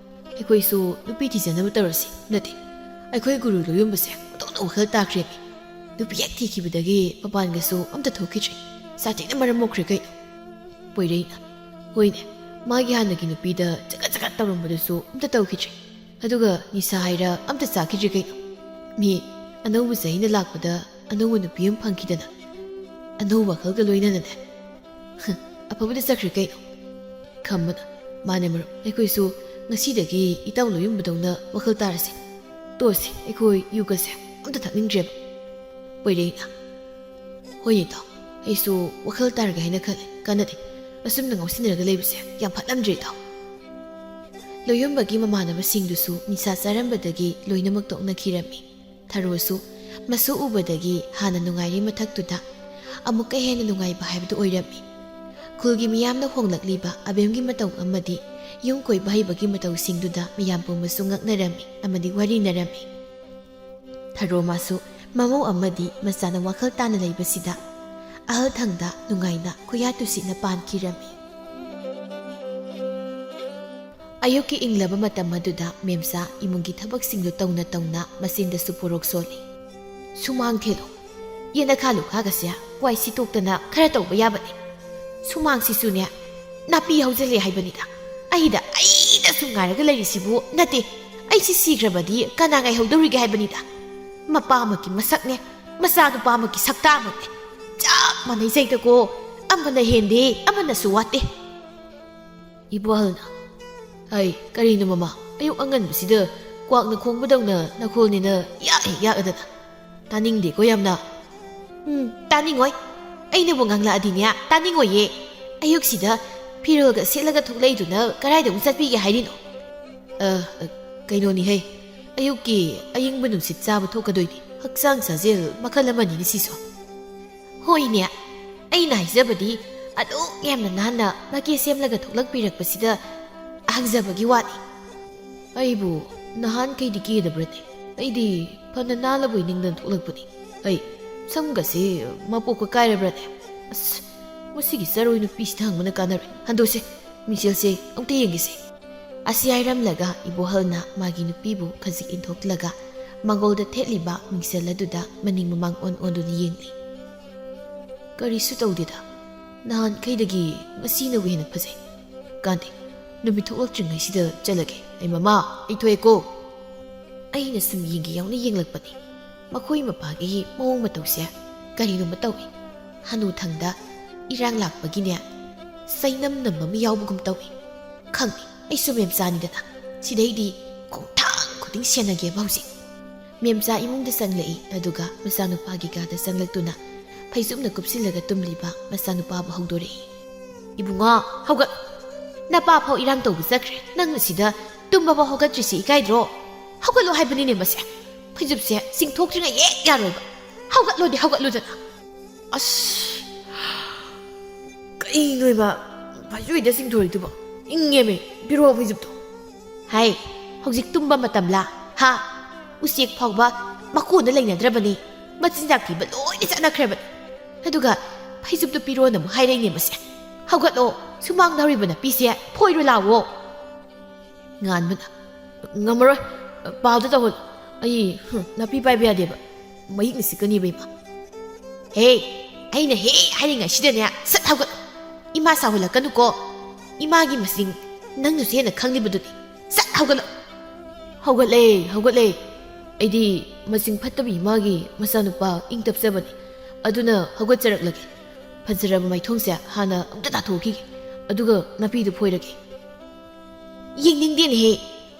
ꯑꯩꯈꯣꯏꯁꯨ ꯅꯨꯄꯤ ꯊꯤꯖꯅꯕ ꯇꯧꯔꯁꯤ꯫ ꯅꯠꯇꯦ, ꯑꯩꯈꯣꯏ ꯒꯨꯔꯨ ꯂꯣꯌꯨꯝꯕꯁꯦ ꯑꯣꯟꯊꯣꯛꯅ ꯋꯥꯈꯜ ꯇꯥꯈ꯭ꯔꯦꯃꯤ꯫ ꯅꯨꯄꯤ ꯍꯦꯛ ꯊꯤꯈꯤꯕꯗꯒꯤ ꯃꯄꯥꯟꯒꯁꯨ ꯑꯝꯇ ꯊꯣꯛꯈꯤꯗ꯭ꯔꯦ꯫ ꯖꯥꯠ ꯊꯤꯅ ꯃꯔꯝ ꯃꯣꯛꯈ꯭ꯔꯦ ꯀꯩꯅꯣ꯫" ꯄꯣꯏꯔꯩꯅ, "ꯍꯣꯏꯅꯦ, ꯃꯥꯒꯤ ꯍꯥꯟꯅꯒꯤ ꯅꯨꯄꯤꯗ ꯆꯒꯠ ꯆꯒꯠ ꯇꯧꯔꯝꯕꯗꯨꯁꯨ ꯑꯝꯇ ꯇꯧꯈꯤꯗ꯭ꯔꯦ꯫ ꯑꯗꯨꯒ ꯅꯤꯁꯥ ꯍꯥꯏꯔ ꯑꯝꯇ ꯆꯥꯈꯤꯗ꯭ꯔꯦ ꯀꯩꯅꯣ꯫ ꯃꯤ ꯑꯅꯧꯕ ꯆꯍꯤꯅ ꯂꯥꯛꯄꯗ ꯑꯅꯧꯕ ꯅꯨꯄꯤ ꯑꯃ ꯐꯪꯈꯤꯗꯅ ꯑꯅꯧꯕ ꯋꯥꯈꯜꯒ ꯂꯣꯏꯅꯅꯅꯦ꯫ ꯑꯐꯕꯗ ꯆꯠꯈ꯭ꯔꯦ ꯀꯩꯅꯣ꯫" ꯈꯝꯕꯅ, "ꯃꯥꯅꯦ ꯃꯔꯨꯞ, ꯑꯩꯈꯣꯏꯁꯨ ꯉꯁꯤꯗꯒꯤ ꯏꯇꯥꯎ ꯂꯣꯌꯨꯝꯕꯗꯧꯅ ꯋꯥꯈꯜ ꯇꯥꯔꯁꯦ꯫ ꯇꯣꯛꯑꯁꯦ, ꯑꯩꯈꯣꯏ ꯌꯨꯒꯁꯦ ꯑꯝꯇ ꯊꯛꯅꯤꯡꯗ꯭ꯔꯦꯕ꯫" ꯄꯣꯏꯔꯩꯅ, "ꯍꯣꯏꯅꯦ ꯏꯇꯥꯎ, ꯑꯩꯁꯨ ꯋꯥꯈꯜ ꯇꯥꯔꯒꯦ ꯍꯥꯏꯅ ꯈꯜꯂꯦ꯫ ꯀꯥꯟꯅꯗꯦ ꯑꯁꯨꯝꯅ ꯉꯥꯎꯁꯤꯟꯅꯔꯒ ꯂꯩꯕꯁꯦ ꯌꯥꯝ ꯐꯠꯂꯝꯗ꯭ꯔꯦ ꯏꯇꯥꯎ꯫" ꯂꯣꯌꯨꯝꯕꯒꯤ ꯃꯃꯥꯟꯅꯕꯁꯤꯡꯗꯨꯁꯨ ꯅꯤꯁꯥ ꯆꯥꯔꯝꯕꯗꯒꯤ ꯂꯣꯏꯅꯃꯛ ꯇꯣꯛꯅꯈꯤꯔꯝꯃꯤ꯫ ꯊꯔꯣꯁꯨ ꯃꯁꯨ ꯎꯕꯗꯒꯤ ꯍꯥꯟꯅ ꯅꯨꯡꯉꯥꯏꯔꯤ ꯃꯊꯛꯇꯨꯗ ꯑꯃꯨꯛꯀ ꯍꯦꯟꯅ ꯅꯨꯡꯉꯥꯏꯕ ꯍꯥꯏꯕꯗꯨ ꯑꯣꯏꯔꯝꯃꯤ꯫ ꯈꯨꯜꯒꯤ ꯃꯤꯌꯥꯝꯅ ꯍꯣꯡꯂꯛꯂꯤꯕ ꯑꯕꯦꯝꯒꯤ ꯃꯇꯧ ꯑꯃꯗꯤ ꯌꯨꯝ ꯀꯣꯏꯕ ꯍꯩꯕꯒꯤ ꯃꯇꯧꯁꯤꯡꯗꯨꯗ ꯃꯤꯌꯥꯝ ꯄꯨꯝꯕꯁꯨ ꯉꯛꯅꯔꯝꯃꯤ ꯑꯃꯗꯤ ꯋꯥꯔꯤꯅꯔꯝꯃꯤ꯫ ꯊꯔꯣ ꯃꯥꯁꯨ ꯃꯃꯧ ꯑꯃꯗꯤ ꯃꯆꯥꯅ ꯋꯥꯈꯜ ꯇꯥꯅ ꯂꯩꯕꯁꯤꯗ ꯑꯍꯜ ꯊꯪꯗ ꯅꯨꯡꯉꯥꯏꯅ ꯈꯨꯌꯥ ꯇꯨꯁꯤꯠꯅ ꯄꯥꯟꯈꯤꯔꯝꯃꯤ꯫ ꯑꯌꯨꯛꯀꯤ ꯏꯪꯂꯕ ꯃꯇꯝ ꯑꯗꯨꯗ ꯃꯦꯝꯆꯥ ꯏꯃꯨꯡꯒꯤ ꯊꯕꯛꯁꯤꯡꯗꯨ ꯇꯧꯅ ꯇꯧꯅ ꯃꯆꯤꯟꯗꯁꯨ ꯄꯣꯔꯣꯛ ꯁꯣꯜꯂꯤ꯫ "ꯁꯨꯃꯥꯡ ꯊꯦꯜꯂꯨ, ꯌꯦꯅꯈꯥ ꯂꯨꯈꯥꯒꯁꯦ ꯋꯥꯏ ꯁꯤꯠꯇꯣꯛꯇꯅ ꯈꯔ ꯇꯧꯕ ꯌꯥꯕꯅꯦ꯫ ꯁꯨꯃꯥꯡꯁꯤꯁꯨꯅꯦ ꯅꯥꯄꯤ ꯍꯧꯖꯤꯜꯂꯦ ꯍꯥꯏꯕꯅꯤꯗ꯫ ꯑꯩꯗ ꯑꯩꯗ ꯁꯨꯝ ꯉꯥꯏꯔꯒ ꯂꯩꯔꯤꯁꯤꯕꯨ ꯅꯠꯇꯦ, ꯑꯩꯁꯤ ꯁꯤꯈ꯭ꯔꯕꯗꯤ ꯀꯅꯥ ꯉꯥꯏꯍꯧꯗꯧꯔꯤꯒꯦ ꯍꯥꯏꯕꯅꯤꯗ꯫ ꯃꯄꯥ ꯑꯃꯒꯤ ꯃꯁꯛꯅꯦ, ꯃꯆꯥꯅꯨꯄꯥ ꯑꯃꯒꯤ ꯁꯛꯇꯥ ꯑꯃꯅꯦ꯫ ꯆꯞ ꯃꯥꯟꯅꯩ ꯆꯩꯗꯀꯣ, ꯑꯃꯅ ꯍꯦꯟꯗꯦ, ꯑꯃꯅꯁꯨ ꯋꯥꯠꯇꯦ꯫" ꯏꯕꯣꯍꯜꯅ, "ꯍꯩ, ꯀꯔꯤꯅꯣ ꯃꯃꯥ? ꯑꯌꯨꯛ ꯑꯉꯟꯕꯁꯤꯗ ꯀ꯭ꯋꯥꯛꯅ ꯈꯣꯡꯕꯗꯧꯅ ꯅꯈꯣꯜꯅꯤꯅ ꯌꯥꯛ ꯍꯦꯛ ꯌꯥꯛꯑꯗꯅ꯫ ꯇꯥꯅꯤꯡꯗꯦꯀꯣ ꯌꯥꯝꯅ꯫" "ꯎꯝ, ꯇꯥꯅꯤꯡꯉꯣꯏ꯫ ꯑꯩꯅꯕꯨ ꯉꯥꯡꯂꯛꯑꯗꯤꯅꯦ, ꯇꯥꯅꯤꯡꯉꯣꯏꯌꯦ꯫ ꯑꯌꯨꯛꯁꯤꯗ ꯐꯤꯔꯣꯜꯒ ꯁꯦꯠꯂꯒ ꯊꯣꯛꯂꯛꯏꯗꯨꯅ ꯀꯗꯥꯏꯗ ꯑꯃꯨꯛ ꯆꯠꯄꯤꯒꯦ ꯍꯥꯏꯔꯤꯅꯣ?" "ꯑ, ꯑ, ꯀꯩꯅꯣꯅꯤꯍꯦ꯫ ꯑꯌꯨꯛꯀꯤ ꯑꯏꯪꯕ ꯅꯨꯡꯁꯤꯠ ꯆꯥꯕ ꯊꯣꯛꯀꯗꯣꯏꯅꯤ꯫ ꯍꯛꯆꯥꯡ ꯁꯥꯖꯦꯜ ꯃꯈꯜ ꯑꯃꯅꯤꯅꯦ ꯁꯤꯁꯨ꯫ ꯍꯣꯏꯅꯦ, ꯑꯩꯅ ꯍꯥꯏꯖꯕꯗꯤ ꯑꯗꯨꯛ ꯌꯥꯝꯅ ꯅꯥꯟꯅ ꯃꯀꯦ ꯁꯦꯝꯂꯒ ꯊꯣꯛꯂꯛꯄꯤꯔꯛꯄꯁꯤꯗ ꯍꯪꯖꯕꯒꯤ ꯋꯥꯅꯤ꯫ ꯑꯩꯕꯨ ꯅꯍꯥꯟꯈꯩꯗꯤ ꯀꯦꯗꯕ꯭ꯔꯅꯦ? ꯑꯩꯗꯤ ꯐꯅ ꯅꯥꯜꯂꯕꯣꯏ ꯅꯤꯡꯗꯅ ꯊꯣꯛꯂꯛꯄꯅꯤ꯫ ꯑꯩ ꯁꯝꯒꯁꯦ ꯃꯄꯣꯛꯀ ꯀꯥꯏꯔꯕ꯭ꯔꯅꯦ? ꯑꯁ, ꯃꯁꯤꯒꯤ ꯆꯔꯣꯏ ꯅꯨꯄꯤꯁꯤꯗ ꯍꯪꯕꯅ ꯀꯥꯟꯅꯔꯣꯏ꯫ ꯍꯟꯗꯣꯛꯁꯦ, ꯃꯤꯡꯁꯦꯜꯁꯦ ꯑꯝꯇ ꯌꯦꯡꯒꯦꯁꯦ꯫ ꯑꯁꯤ ꯍꯥꯏꯔꯝꯂꯒ ꯏꯕꯣꯍꯜꯅ ꯃꯥꯒꯤ ꯅꯨꯄꯤꯕꯨ ꯈꯖꯤꯛ ꯏꯟꯊꯣꯛꯂꯒ ꯃꯥꯡꯒꯣꯜꯗ ꯊꯦꯠꯂꯤꯕ ꯃꯤꯡꯁꯦꯜ ꯑꯗꯨꯗ ꯃꯅꯤꯡ ꯃꯃꯥꯡ ꯑꯣꯟ ꯑꯣꯟꯗꯨꯅ ꯌꯦꯡꯂꯤ꯫ "ꯀꯔꯤꯁꯨ ꯇꯧꯗꯦꯗ, ꯅꯍꯥꯟꯈꯩꯗꯒꯤ ꯉꯁꯤꯅꯕꯨ ꯍꯦꯟꯅ ꯐꯖꯩ꯫ ꯀꯥꯟꯗꯦ, ꯅꯨꯃꯤꯠ ꯊꯣꯛꯂꯛꯇ꯭ꯔꯤꯉꯩꯁꯤꯗ ꯆꯠꯂꯒꯦ꯫ ꯑꯩ ꯃꯃꯥ, ꯑꯩ ꯊꯣꯛꯑꯦꯀꯣ!" ꯑꯩꯅ ꯁꯨꯝ ꯌꯦꯡꯒꯦ ꯌꯥꯎꯅ ꯌꯦꯡꯂꯛꯄꯅꯤ꯫ ꯃꯈꯣꯏ ꯃꯄꯥꯒꯤ ꯃꯑꯣꯡ ꯃꯇꯧꯁꯦ ꯀꯔꯤꯅꯣꯃ ꯇꯧꯏ꯫ ꯍꯅꯨꯊꯪꯗ ꯏꯔꯥꯡ ꯂꯥꯛꯄꯒꯤꯅꯦ, ꯆꯩꯅꯝ ꯅꯝꯕ ꯑꯃ ꯌꯥꯎꯕꯒꯨꯝ ꯇꯧꯏ꯫ ꯈꯪꯗꯦ, ꯑꯩꯁꯨ ꯃꯦꯝꯆꯥꯅꯤꯗꯅ, ꯁꯤꯗꯩꯗꯤ ꯈꯣꯡꯊꯥꯡ ꯈꯨꯗꯤꯡ ꯁꯦꯟꯅꯒꯦꯕ ꯍꯧꯖꯤꯛ꯫ ꯃꯦꯝꯆꯥ ꯏꯃꯨꯡꯗ ꯆꯪꯂꯛꯏ, ꯑꯗꯨꯒ ꯃꯆꯥꯅꯨꯄꯥꯒꯤ ꯀꯥꯗ ꯆꯪꯂꯛꯇꯨꯅ ꯐꯩꯖꯨꯞꯅ ꯀꯨꯞꯁꯤꯜꯂꯒ ꯇꯨꯝꯂꯤꯕ ꯃꯆꯥꯅꯨꯄꯥꯕꯨ ꯍꯧꯗꯣꯔꯛꯏ꯫ "ꯏꯕꯨꯡꯉꯣ, ꯍꯧꯒꯠ! ꯅꯄꯥ ꯐꯥꯎ ꯏꯔꯥꯡ ꯇꯧꯕ ꯆꯠꯈ꯭ꯔꯦ, ꯅꯪꯅ ꯁꯤꯗ ꯇꯨꯝꯕ ꯐꯥꯎ ꯍꯧꯒꯠꯇ꯭ꯔꯤꯁꯤ ꯏꯀꯥꯏꯗ꯭ꯔꯣ? ꯍꯧꯒꯠꯂꯣ ꯍꯥꯏꯕꯅꯤꯅꯦ ꯃꯁꯦ꯫ ꯐꯩꯖꯨꯞꯁꯦ ꯆꯤꯡꯊꯣꯛꯇ꯭ꯔꯤꯉꯩ ꯍꯦꯛ ꯌꯥꯔꯣꯏꯕ꯫ ꯍꯧꯒꯠꯂꯣꯗꯤ ꯍꯧꯒꯠꯂꯨꯗꯅ꯫" "ꯑꯁ, ꯀꯩꯅꯣꯕ ꯐꯩꯖꯨꯞ ꯍꯦꯛꯇ ꯆꯤꯡꯊꯣꯔꯛꯏꯗꯨꯕꯣ? ꯏꯪꯉꯦꯃꯦ, ꯄꯤꯔꯛꯑꯣ ꯐꯩꯖꯨꯞꯇꯣ꯫" "ꯍꯥꯏ, ꯍꯧꯖꯤꯛ ꯇꯨꯝꯕ ꯃꯇꯝꯂꯥ? ꯍꯥ? ꯎꯆꯦꯛ ꯐꯥꯎꯕ ꯃꯀꯣꯟꯗ ꯂꯩꯅꯗ꯭ꯔꯕꯅꯤ꯫ ꯃꯆꯤꯟꯖꯥꯛ ꯊꯤꯕ ꯂꯣꯏꯅ ꯆꯠꯅꯈ꯭ꯔꯕꯅꯤ꯫ ꯑꯗꯨꯒ ꯐꯩꯖꯨꯞꯇꯨ ꯄꯤꯔꯣꯅ ꯑꯃꯨꯛ ꯍꯥꯏꯔꯛꯏꯅꯦ ꯃꯁꯦ꯫ ꯍꯧꯒꯠꯂꯣ, ꯁꯨꯃꯥꯡꯗ ꯍꯧꯔꯤꯕ ꯅꯥꯄꯤꯁꯦ ꯐꯣꯏꯔꯨ ꯂꯥꯎꯋꯣ꯫" ꯉꯥꯟꯕꯅ, "ꯉꯝꯃꯔꯣꯏ, ꯄꯥꯎꯗ ꯇꯧꯍꯜꯂꯣ꯫ ꯑꯩ, ꯍꯨꯝ, ꯅꯥꯄꯤ ꯄꯥꯏꯕ ꯌꯥꯗꯦꯕ꯫ ꯃꯌꯦꯛꯅ ꯆꯤꯛꯀꯅꯤꯕ ꯏꯃꯥ꯫" "ꯍꯦ, ꯑꯩꯅ ꯍꯦ ꯍꯥꯏꯔꯤꯉꯩꯁꯤꯗꯅꯦ, ꯁꯠ ꯍꯧꯒꯠꯂꯣ꯫ ꯏꯃꯥ ꯁꯥꯎꯍꯜꯂꯛꯀꯅꯨꯀꯣ꯫ ꯏꯃꯥꯒꯤ ꯃꯁꯤꯡ ꯅꯪꯅꯁꯨ ꯍꯦꯟꯅ ꯈꯪꯂꯤꯕꯗꯨꯅꯤ꯫ ꯁꯠ ꯍꯧꯒꯠꯂꯣ꯫" "ꯍꯧꯒꯠꯂꯦ, ꯍꯧꯒꯠꯂꯦ꯫ ꯑꯩꯗꯤ ꯃꯁꯤꯡ ꯐꯠꯇꯕ ꯏꯃꯥꯒꯤ ꯃꯆꯥꯅꯨꯄꯥ ꯏꯪ ꯇꯞꯆꯕꯅꯤ꯫ ꯑꯗꯨꯅ ꯍꯧꯒꯠꯆꯔꯛꯂꯒꯦ꯫ ꯐꯖꯔꯕ ꯃꯥꯏꯊꯣꯡꯁꯦ ꯍꯥꯟꯅ ꯑꯝꯇ ꯇꯥꯊꯣꯛꯈꯤꯒꯦ꯫ ꯑꯗꯨꯒ ꯅꯥꯄꯤꯗꯨ ꯐꯣꯏꯔꯒꯦ꯫" "ꯌꯦꯡꯅꯤꯡꯗꯦꯅꯦꯍꯦ꯫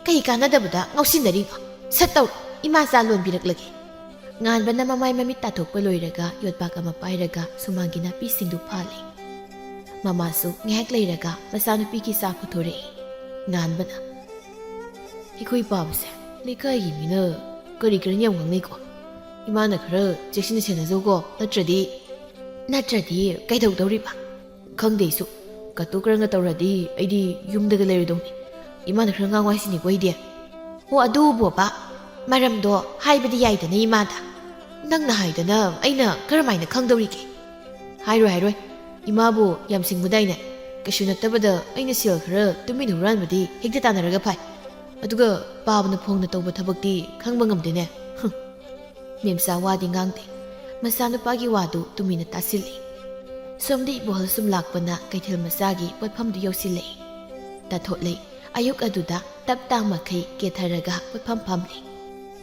ꯀꯩ ꯀꯥꯟꯅꯗꯕꯗ ꯉꯥꯎꯁꯤꯟꯅꯔꯤꯅꯣ? ꯁꯠ ꯇꯧꯔꯣ, ꯏꯃꯥ ꯆꯥ ꯂꯣꯟꯕꯤꯔꯛꯂꯒꯦ꯫" ꯉꯥꯟꯕꯅ ꯃꯃꯥꯏ ꯃꯃꯤꯠ ꯇꯥꯊꯣꯛꯄ ꯂꯣꯏꯔꯒ ꯌꯣꯠꯄꯥꯛ ꯑꯃ ꯄꯥꯏꯔꯒ ꯁꯨꯃꯥꯡꯒꯤ ꯅꯥꯄꯤꯁꯤꯡꯗꯨ ꯐꯥꯜꯂꯤ꯫ ꯃꯃꯥꯁꯨ ꯉꯥꯏꯍꯥꯛ ꯂꯩꯔꯒ ꯃꯆꯥꯅꯨꯄꯤꯒꯤ ꯆꯥ ꯄꯨꯊꯣꯔꯛꯏ꯫ ꯉꯥꯟꯕꯅ, "ꯑꯩꯈꯣꯏ ꯄꯥꯕꯁꯦ ꯂꯩꯀꯥꯏꯒꯤ ꯃꯤꯅ ꯀꯔꯤ ꯀꯔꯤꯅ ꯌꯥꯝ ꯉꯥꯡꯅꯩꯀꯣ꯫ ꯏꯃꯥꯅ ꯈꯔ ꯆꯦꯛꯁꯤꯟꯅ ꯁꯦꯟꯅꯖꯧꯀꯣ, ꯅꯠꯇ꯭ꯔꯗꯤ꯫ ꯅꯠꯇ꯭ꯔꯗꯤ ꯀꯩꯗꯧꯗꯧꯔꯤꯕ? ꯈꯪꯗꯦ ꯑꯩꯁꯨ꯫ ꯀꯇꯨ ꯀꯔꯟꯒ ꯇꯧꯔꯗꯤ ꯑꯩꯗꯤ ꯌꯨꯝꯗꯒ ꯂꯩꯔꯣꯏꯗꯧꯅꯤ꯫ ꯏꯃꯥꯅ ꯈꯔ ꯉꯥꯡꯉꯨ ꯍꯥꯏꯁꯤꯅꯤꯀꯣ ꯑꯩꯗꯤ꯫ ꯍꯣ, ꯑꯗꯨꯕꯣꯕ, ꯃꯔꯝꯗꯣ ꯍꯥꯏꯕꯗꯤ ꯌꯥꯏꯗꯅ ꯏꯃꯥꯗ꯫ ꯅꯪꯅ ꯍꯥꯏꯗꯅ ꯑꯩꯅ ꯀꯔꯝꯍꯥꯏꯅ ꯈꯪꯗꯧꯔꯤꯒꯦ? ꯍꯥꯏꯔꯣꯏ, ꯍꯥꯏꯔꯣꯏ꯫ ꯏꯃꯥꯕꯨ ꯌꯥꯝ ꯁꯤꯡꯕꯗꯥꯏꯅꯦ꯫ ꯀꯩꯁꯨ ꯅꯠꯇꯕꯗ ꯑꯩꯅ ꯁꯦꯜ ꯈꯔ ꯇꯨꯃꯤꯟꯅ ꯍꯨꯔꯥꯟꯕꯗꯤ ꯍꯦꯛꯇ ꯇꯥꯟꯅꯔꯒ ꯐꯥꯏ꯫ ꯑꯗꯨꯒ ꯄꯥꯕꯅ ꯐꯣꯡꯅ ꯇꯧꯕ ꯊꯕꯛꯇꯤ ꯈꯪꯕ ꯉꯝꯗꯦꯅꯦ꯫ ꯍꯨꯝ꯫ ꯃꯦꯝꯆꯥ ꯋꯥꯗꯤ ꯉꯥꯡꯗꯦ꯫ ꯃꯆꯥꯅꯨꯄꯥꯒꯤ ꯋꯥꯗꯨ ꯇꯨꯃꯤꯟꯅ ꯇꯥꯁꯤꯜꯂꯤ꯫ ꯁꯣꯝꯗ ꯏꯕꯣꯍꯜ ꯁꯨꯝ ꯂꯥꯛꯄꯅ ꯀꯩꯊꯦꯜ ꯃꯆꯥꯒꯤ ꯄꯣꯠꯐꯝꯗꯨ ꯌꯧꯁꯤꯜꯂꯛꯏ꯫ ꯇꯥꯊꯣꯠꯂꯩ ꯑꯌꯨꯛ ꯑꯗꯨꯗ ꯇꯞ ꯇꯥ ꯃꯈꯩ ꯀꯦꯊꯔꯒ ꯄꯣꯠꯐꯝ ꯐꯝꯂꯤ꯫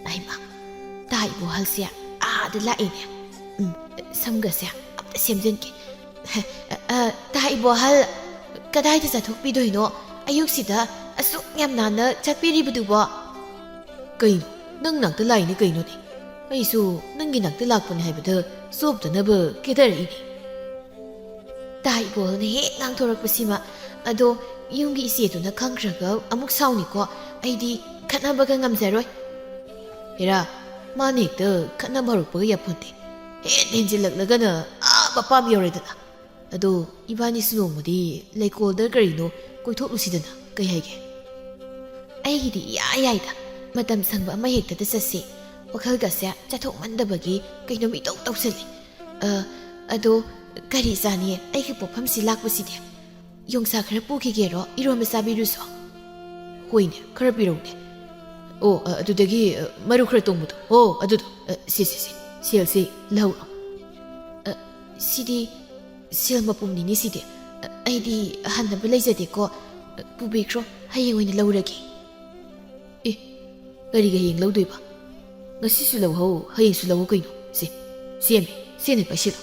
ꯑꯩꯃ, ꯇꯥ ꯏꯕꯣꯍꯜꯁꯦ ꯑꯥꯗ ꯂꯥꯛꯏꯅꯦ꯫ ꯎꯝ, ꯁꯝꯒꯁꯦ ꯑꯝꯇ ꯁꯦꯝꯖꯤꯟꯒꯦ꯫ ꯑ, ꯑ, ꯇꯥ ꯏꯕꯣꯍꯜ, ꯀꯗꯥꯏꯗ ꯆꯠꯊꯣꯛꯄꯤꯗꯣꯏꯅꯣ? ꯑꯌꯨꯛꯁꯤꯗ ꯑꯁꯨꯛ ꯌꯥꯝ ꯅꯥꯟꯅ ꯆꯠꯄꯤꯔꯤꯕꯗꯨꯕꯣ? ꯀꯩꯅꯣ, ꯅꯪ ꯅꯥꯛꯇ ꯂꯥꯛꯏꯅꯦ ꯀꯩꯅꯣꯅꯦ? ꯑꯩꯁꯨ ꯅꯪꯒꯤ ꯅꯥꯛꯇ ꯂꯥꯛꯄꯅꯦ ꯍꯥꯏꯕꯗ ꯆꯣꯞꯇꯅꯕ ꯀꯦꯊꯔꯛꯏꯅꯦ꯫ ꯇꯥ ꯏꯕꯣꯍꯜꯅ ꯍꯦꯛ ꯉꯥꯡꯊꯣꯔꯛꯄꯁꯤꯃ꯫ ꯑꯗꯣ ꯌꯨꯝꯒꯤ ꯏꯆꯦꯗꯨꯅ ꯈꯪꯈ꯭ꯔꯒ ꯑꯃꯨꯛ ꯁꯥꯎꯅꯤꯀꯣ꯫ ꯑꯩꯗꯤ ꯈꯠꯅꯕꯒ ꯉꯝꯖꯔꯣꯏ꯫ ꯍꯦꯔꯥ, ꯃꯥꯅ ꯍꯦꯛꯇ ꯈꯠꯅꯕ ꯍꯧꯔꯛꯄꯒ ꯌꯥꯄꯣꯟꯇꯦ꯫ ꯍꯦꯛ ꯍꯦꯟꯖꯤꯜꯂꯛꯂꯒꯅ ꯑꯥ ꯃꯄꯥꯝ ꯌꯧꯔꯦꯗꯅ꯫ ꯑꯗꯣ ꯏꯕꯥꯅꯤꯁꯨ ꯅꯣꯡꯃꯗꯤ ꯂꯩꯀꯣꯜꯗ ꯀꯔꯤꯅꯣ ꯀꯣꯏꯊꯣꯛꯂꯨꯁꯤꯗꯅ, ꯀꯩ ꯍꯥꯏꯒꯦ? ꯑꯩꯒꯤꯗꯤ ꯏꯌꯥ ꯌꯥꯏꯗ꯫ ꯃꯇꯝ ꯁꯪꯕ ꯑꯃ ꯍꯦꯛꯇꯗ ꯆꯠꯁꯤ꯫ ꯋꯥꯈꯜꯒꯁꯦ ꯆꯠꯊꯣꯛꯃꯟꯗꯕꯒꯤ ꯀꯩꯅꯣꯝ ꯏꯇꯧ ꯇꯧꯁꯜꯂꯤ꯫ ꯑ, ꯑꯗꯣ ꯀꯔꯤ ꯆꯥꯅꯤ ꯑꯩꯒꯤ ꯄꯣꯠꯐꯝꯁꯤ ꯂꯥꯛꯄꯁꯤꯗꯤ? ꯌꯣꯡꯆꯥꯛ ꯈꯔ ꯄꯨꯈꯤꯒꯦꯔꯣ? ꯏꯔꯣꯟꯕ ꯆꯥꯕꯤꯔꯨꯁꯣ꯫ ꯍꯣꯏꯅꯦ, ꯈꯔ ꯄꯤꯔꯧꯅꯦ꯫ ꯑꯣ, ꯑ, ꯑꯗꯨꯗꯒꯤ, ꯑ, ꯃꯔꯨ ꯈꯔ ꯇꯣꯡꯕꯗꯣ꯫ ꯑꯣ, ꯑꯗꯨꯗꯣ꯫ ꯑ, ꯁꯤ, ꯁꯤ, ꯁꯤ, ꯁꯦꯜꯁꯤ ꯂꯧꯔꯣ꯫ ꯑ, ꯁꯤꯗꯤ ꯁꯦꯜ ꯃꯄꯨꯝꯅꯤꯅꯦ ꯁꯤꯗꯤ꯫ ꯑ, ꯑꯩꯗꯤ ꯍꯟꯅꯕ ꯂꯩꯖꯗꯦꯀꯣ꯫ ꯑ, ꯄꯨꯕꯤꯈ꯭ꯔꯣ, ꯍꯌꯦꯡ ꯑꯣꯏꯅ ꯂꯧꯔꯒꯦ꯫ ꯑꯦ, ꯀꯔꯤꯒꯤ ꯍꯌꯦꯡ ꯂꯧꯗꯣꯏꯕ? ꯉꯁꯤꯁꯨ ꯂꯧꯍꯧ, ꯍꯌꯦꯡꯁꯨ ꯂꯧꯍꯧ ꯀꯩꯅꯣ꯫ ꯁꯦ, ꯁꯦꯝꯃꯦ, ꯁꯦꯝꯃꯦ, ꯄꯥꯏꯁꯤꯜꯂꯣ꯫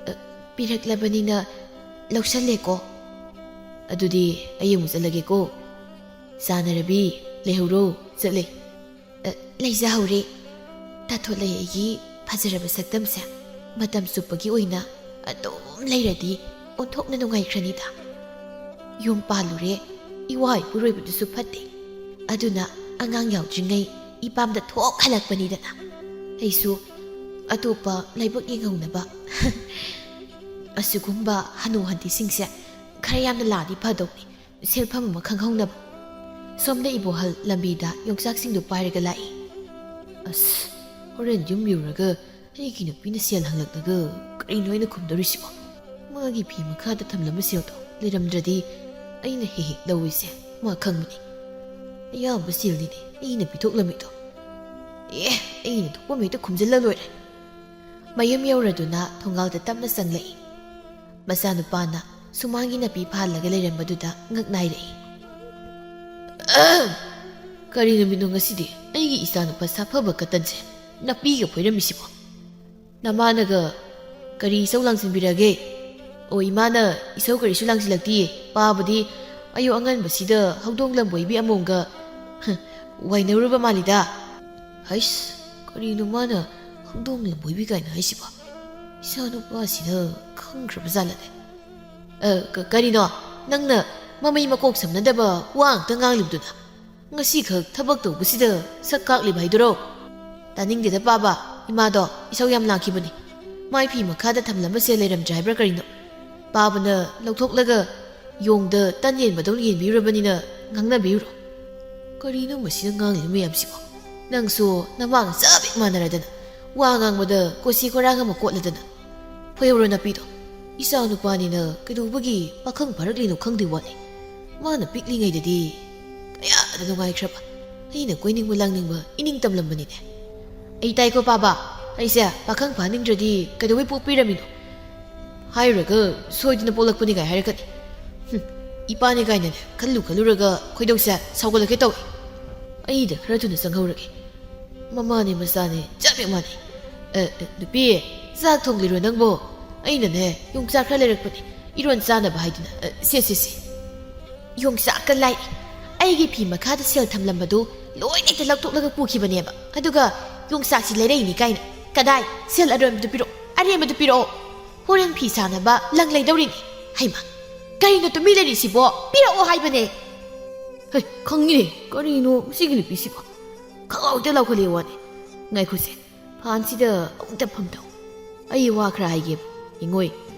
ꯑ, ꯄꯤꯔꯛꯂꯕꯅꯤꯅ ꯂꯧꯁꯜꯂꯦꯀꯣ꯫ ꯑꯗꯨꯗꯤ ꯑꯩ ꯑꯃꯨꯛ ꯆꯠꯂꯒꯦꯀꯣ꯫ ꯆꯥꯅꯔꯕꯤ, ꯂꯩꯍꯧꯔꯣ, ꯆꯠꯂꯦ꯫ ꯑ, ꯂꯩꯖꯍꯧꯔꯦ꯫ ꯇꯥꯊꯣꯠꯂꯩ ꯑꯩꯒꯤ ꯐꯖꯔꯕ ꯁꯛꯇꯝꯁꯦ ꯃꯇꯝ ꯆꯨꯞꯄꯒꯤ ꯑꯣꯏꯅ ꯑꯗꯨꯝ ꯂꯩꯔꯗꯤ ꯑꯣꯟꯊꯣꯛꯅ ꯅꯨꯡꯉꯥꯏꯈ꯭ꯔꯅꯤꯗ꯫ ꯌꯨꯝ ꯄꯥꯜꯂꯨꯔꯦ, ꯏꯋꯥ ꯏꯄꯨꯔꯣꯏꯕꯗꯨꯁꯨ ꯐꯠꯇꯦ꯫ ꯑꯗꯨꯅ ꯑꯉꯥꯡ ꯌꯥꯎꯗ꯭ꯔꯤꯉꯩ ꯏꯄꯥꯝꯗ ꯊꯣꯛ ꯍꯜꯂꯛꯄꯅꯤꯗꯅ꯫ ꯑꯩꯁꯨ ꯑꯇꯣꯞꯄ ꯂꯥꯏꯕꯛ ꯌꯦꯡꯍꯧꯅꯕ꯫ ꯑꯁꯤꯒꯨꯝꯕ ꯍꯅꯨ ꯍꯟꯊꯤꯁꯤꯡꯁꯦ ꯈꯔ ꯌꯥꯝꯅ ꯂꯥꯛꯑꯗꯤ ꯐꯗꯧꯅꯤ, ꯁꯦꯜꯐꯝ ꯑꯃ ꯈꯪꯍꯧꯅꯕ꯫ ꯁꯣꯝꯗ ꯏꯕꯣꯍꯜ ꯂꯝꯕꯤꯗ ꯌꯣꯡꯆꯥꯛꯁꯤꯡꯗꯨ ꯄꯥꯏꯔꯒ ꯂꯥꯛꯏ꯫ ꯑꯁ, ꯍꯣꯔꯦꯟ ꯌꯨꯝ ꯌꯧꯔꯒ ꯑꯩꯒꯤ ꯅꯨꯄꯤꯅ ꯁꯦꯜ ꯍꯪꯂꯛꯂꯒ ꯀꯔꯤꯅꯣ ꯑꯩꯅ ꯈꯨꯝꯗꯧꯔꯤꯁꯤꯕꯣ? ꯃꯥꯒꯤ ꯐꯤ ꯃꯈꯥꯗ ꯊꯝꯂꯝꯕ ꯁꯦꯜꯗꯣ ꯂꯩꯔꯝꯗ꯭ꯔꯗꯤ ꯑꯩꯅ ꯍꯦꯛ ꯍꯦꯛ ꯂꯧꯏꯁꯦ ꯃꯥ ꯈꯪꯕꯅꯤ꯫ ꯑꯌꯥꯝꯕ ꯁꯦꯜꯅꯤꯅꯦ ꯑꯩꯅ ꯄꯤꯊꯣꯛꯂꯝꯃꯤꯗꯣ꯫ ꯑꯦ, ꯑꯩꯅ ꯊꯣꯛꯄ ꯍꯦꯛꯇ ꯈꯨꯝꯖꯤꯜꯂ ꯂꯣꯏꯔꯦ꯫ ꯃꯌꯨꯝ ꯌꯧꯔꯗꯨꯅ ꯊꯣꯡꯒꯥꯜꯗ ꯇꯞꯅ ꯆꯪꯂꯛꯏ꯫ ꯃꯆꯥꯅꯨꯄꯥꯅ ꯁꯨꯃꯥꯡꯒꯤ ꯅꯥꯄꯤ ꯐꯥꯜꯂꯒ ꯂꯩꯔꯝꯕꯗꯨꯗ ꯉꯛ ꯅꯥꯏꯔꯛꯏ꯫ "ꯑꯍꯝ! ꯀꯔꯤ ꯅꯨꯃꯤꯠꯅꯣ ꯉꯁꯤꯗꯤ ꯑꯩꯒꯤ ꯏꯆꯥꯅꯨꯄꯥ ꯁꯥꯐꯕ ꯀꯇꯟꯁꯦ ꯅꯥꯄꯤꯒ ꯐꯣꯏꯔꯝꯃꯤꯁꯤꯕꯣ? ꯅꯃꯥꯅꯒ ꯀꯔꯤ ꯏꯁꯧ ꯂꯥꯡꯁꯤꯟꯕꯤꯔꯒꯦ?" "ꯑꯣ, ꯏꯃꯥꯅ ꯏꯁꯧ ꯀꯔꯤꯁꯨ ꯂꯥꯡꯁꯤꯜꯂꯛꯇꯤꯌꯦ꯫ ꯄꯥꯕꯗꯤ ꯑꯌꯨꯛ ꯑꯉꯟꯕꯁꯤꯗ ꯍꯧꯗꯣꯡ ꯂꯝꯕꯣꯏꯕꯤ ꯑꯃꯣꯝꯒ, ꯍ, ꯋꯥꯏꯅꯔꯨꯔꯕ ꯃꯥꯜꯂꯤꯗ꯫" ꯍꯩꯁ, ꯀꯔꯤꯅꯣ ꯃꯥꯅ ꯍꯧꯗꯣꯡ ꯂꯝꯕꯣꯏꯕꯤ ꯀꯥꯏꯅ ꯍꯥꯏꯁꯤꯕꯣ? ꯏꯆꯥꯅꯨꯄꯥꯁꯤꯅ ꯈꯪꯈ꯭ꯔꯕ ꯖꯥꯠꯂꯅꯦ? "ꯑ, ꯀ-, ꯀꯔꯤꯅꯣ? ꯅꯪꯅ ꯃꯃꯩ ꯃꯀꯣꯛ ꯁꯝꯅꯗꯕ ꯋꯥ ꯉꯥꯛꯇ ꯉꯥꯡꯂꯤꯕꯗꯨꯅ? ꯉꯁꯤꯈꯛ ꯊꯕꯛ ꯇꯧꯕꯁꯤꯗ ꯁꯛ ꯀꯥꯛꯂꯤꯕ ꯍꯥꯏꯗꯨꯔꯣ?" "ꯇꯥꯅꯤꯡꯗꯦꯗ ꯄꯥꯕ, ꯏꯃꯥꯗꯣ ꯏꯁꯧ ꯌꯥꯝ ꯂꯥꯡꯈꯤꯕꯅꯤ꯫ ꯃꯥꯏ ꯐꯤ ꯃꯈꯥꯗ ꯊꯝꯂꯝꯕ ꯁꯦꯜ ꯂꯩꯔꯝꯗ꯭ꯔꯦ ꯍꯥꯏꯕ꯭ꯔꯥ ꯀꯔꯤꯅꯣ? ꯄꯥꯕꯅ ꯂꯧꯊꯣꯛꯂꯒ ꯌꯣꯡꯗ ꯇꯟ ꯌꯦꯟꯕꯗꯧꯅ ꯌꯦꯟꯕꯤꯔꯨꯔꯕꯅꯤꯅ ꯉꯥꯡꯅꯕꯤꯔꯨꯔꯣ꯫" "ꯀꯔꯤꯅꯣ ꯃꯁꯤꯅ ꯉꯥꯡꯂꯤꯕ ꯃꯌꯥꯝꯁꯤꯕꯣ? ꯅꯪꯁꯨ ꯅꯃꯥꯒ ꯆꯞ ꯍꯦꯛ ꯃꯥꯟꯅꯔꯗꯅ, ꯋꯥ ꯉꯥꯡꯕꯗ ꯀꯣꯆꯤ ꯀꯣꯔꯥꯡ ꯑꯃ ꯀꯣꯠꯂꯗꯅ꯫ ꯐꯣꯏꯍꯧꯔꯣ ꯅꯥꯄꯤꯗꯣ꯫ ꯏꯆꯥ ꯅꯨꯄꯥꯅꯤꯅ ꯀꯩꯗꯧꯕꯒꯤ ꯄꯥꯈꯪ ꯐꯥꯔꯛꯂꯤꯅꯣ ꯈꯪꯗꯦ ꯋꯥꯅꯤ꯫ ꯃꯥꯅ ꯄꯤꯛꯂꯤꯉꯩꯗꯗꯤ ꯀꯌꯥꯗ ꯅꯨꯡꯉꯥꯏꯈ꯭ꯔꯕ, ꯑꯩꯅ ꯀꯣꯏꯅꯤꯡꯕ ꯂꯥꯡꯅꯤꯡꯕ ꯏꯅꯤꯡ ꯇꯝꯂꯝꯕꯅꯤꯅꯦ꯫ ꯑꯩ ꯇꯥꯏꯀꯣ ꯄꯥꯕ, ꯑꯩꯁꯦ ꯄꯥꯈꯪ ꯐꯥꯅꯤꯡꯗ꯭ꯔꯗꯤ ꯀꯩꯗꯧꯕꯩ ꯄꯣꯛꯄꯤꯔꯝꯃꯤꯅꯣ? ꯍꯥꯏꯔꯨꯔꯒ ꯁꯣꯏꯗꯅ ꯄꯣꯛꯂꯛꯄꯅꯤ ꯀꯥꯏ ꯍꯥꯏꯔꯛꯀꯅꯤ꯫ ꯍꯨꯝ, ꯏꯄꯥꯅꯤ ꯀꯥꯏꯅꯅꯦ ꯈꯜꯂꯨ ꯈꯜꯂꯨꯔꯒ ꯈꯣꯏꯗꯧꯁꯦ ꯁꯥꯎꯒꯠꯂꯛꯀꯦ ꯇꯧꯏ꯫ ꯑꯩꯗ ꯈꯔ ꯊꯨꯅ ꯆꯪꯍꯧꯔꯒꯦ꯫ ꯃꯃꯥꯅꯦ ꯃꯆꯥꯅꯦ ꯆꯞ ꯍꯦꯛ ꯃꯥꯟꯅꯩ꯫ ꯑ, ꯑ, ꯅꯨꯄꯤ, ꯆꯥꯛ ꯊꯣꯡꯂꯤꯔꯣ ꯅꯪꯕꯣ? ꯑꯩꯅꯅꯦ ꯌꯣꯡꯆꯥꯛ ꯈꯔ ꯂꯩꯔꯛꯄꯅꯦ, ꯏꯔꯣꯟ ꯆꯥꯅꯕ ꯍꯥꯏꯗꯨꯅ꯫ ꯑ, ꯁꯦ, ꯁꯦ, ꯁꯦ꯫ ꯌꯣꯡꯆꯥꯛꯀ ꯂꯥꯏ꯫ ꯑꯩꯒꯤ ꯐꯤ ꯃꯈꯥꯗ ꯁꯦꯜ ꯊꯝꯂꯝꯕꯗꯨ ꯂꯣꯏꯅ ꯍꯦꯛꯇ ꯂꯧꯊꯣꯛꯂꯒ ꯄꯨꯈꯤꯕꯅꯦꯕ꯫ ꯑꯗꯨꯒ ꯌꯣꯡꯆꯥꯛꯁꯤ ꯂꯩꯔꯛꯏꯅꯤ ꯀꯥꯏꯅ꯫ ꯀꯗꯥꯏ? ꯁꯦꯜ ꯑꯔꯦꯝꯕꯗꯨ ꯄꯤꯔꯛꯑꯣ, ꯑꯔꯦꯝꯕꯗꯨ ꯄꯤꯔꯛꯑꯣ꯫ ꯍꯣꯔꯦꯟ ꯐꯤ ꯁꯥꯅꯕ ꯂꯪ ꯂꯩꯗꯧꯔꯤꯅꯤ꯫ ꯍꯩꯃꯥ, ꯀꯔꯤꯅꯣ ꯇꯨꯃꯤꯟ ꯂꯩꯔꯤꯁꯤꯕꯣ? ꯄꯤꯔꯛꯑꯣ ꯍꯥꯏꯕꯅꯦ꯫ ꯍꯩ, ꯈꯪꯉꯤꯅꯦ꯫ ꯀꯔꯤꯅꯣ ꯃꯁꯤꯒꯤ ꯅꯨꯄꯤꯁꯤꯕꯣ? ꯈꯪꯍꯧꯗ ꯂꯥꯎꯈꯠꯂꯛꯑꯦ ꯋꯥꯅꯤ꯫ ꯉꯥꯏꯈꯣꯁꯦ, ꯐꯥꯟꯁꯤꯗ ꯑꯃꯨꯛꯇ ꯐꯝꯊꯧ꯫ ꯑꯩ ꯋꯥ ꯈꯔ ꯍꯥꯏꯒꯦꯕ꯫ ꯌꯦꯡꯉꯣꯏ,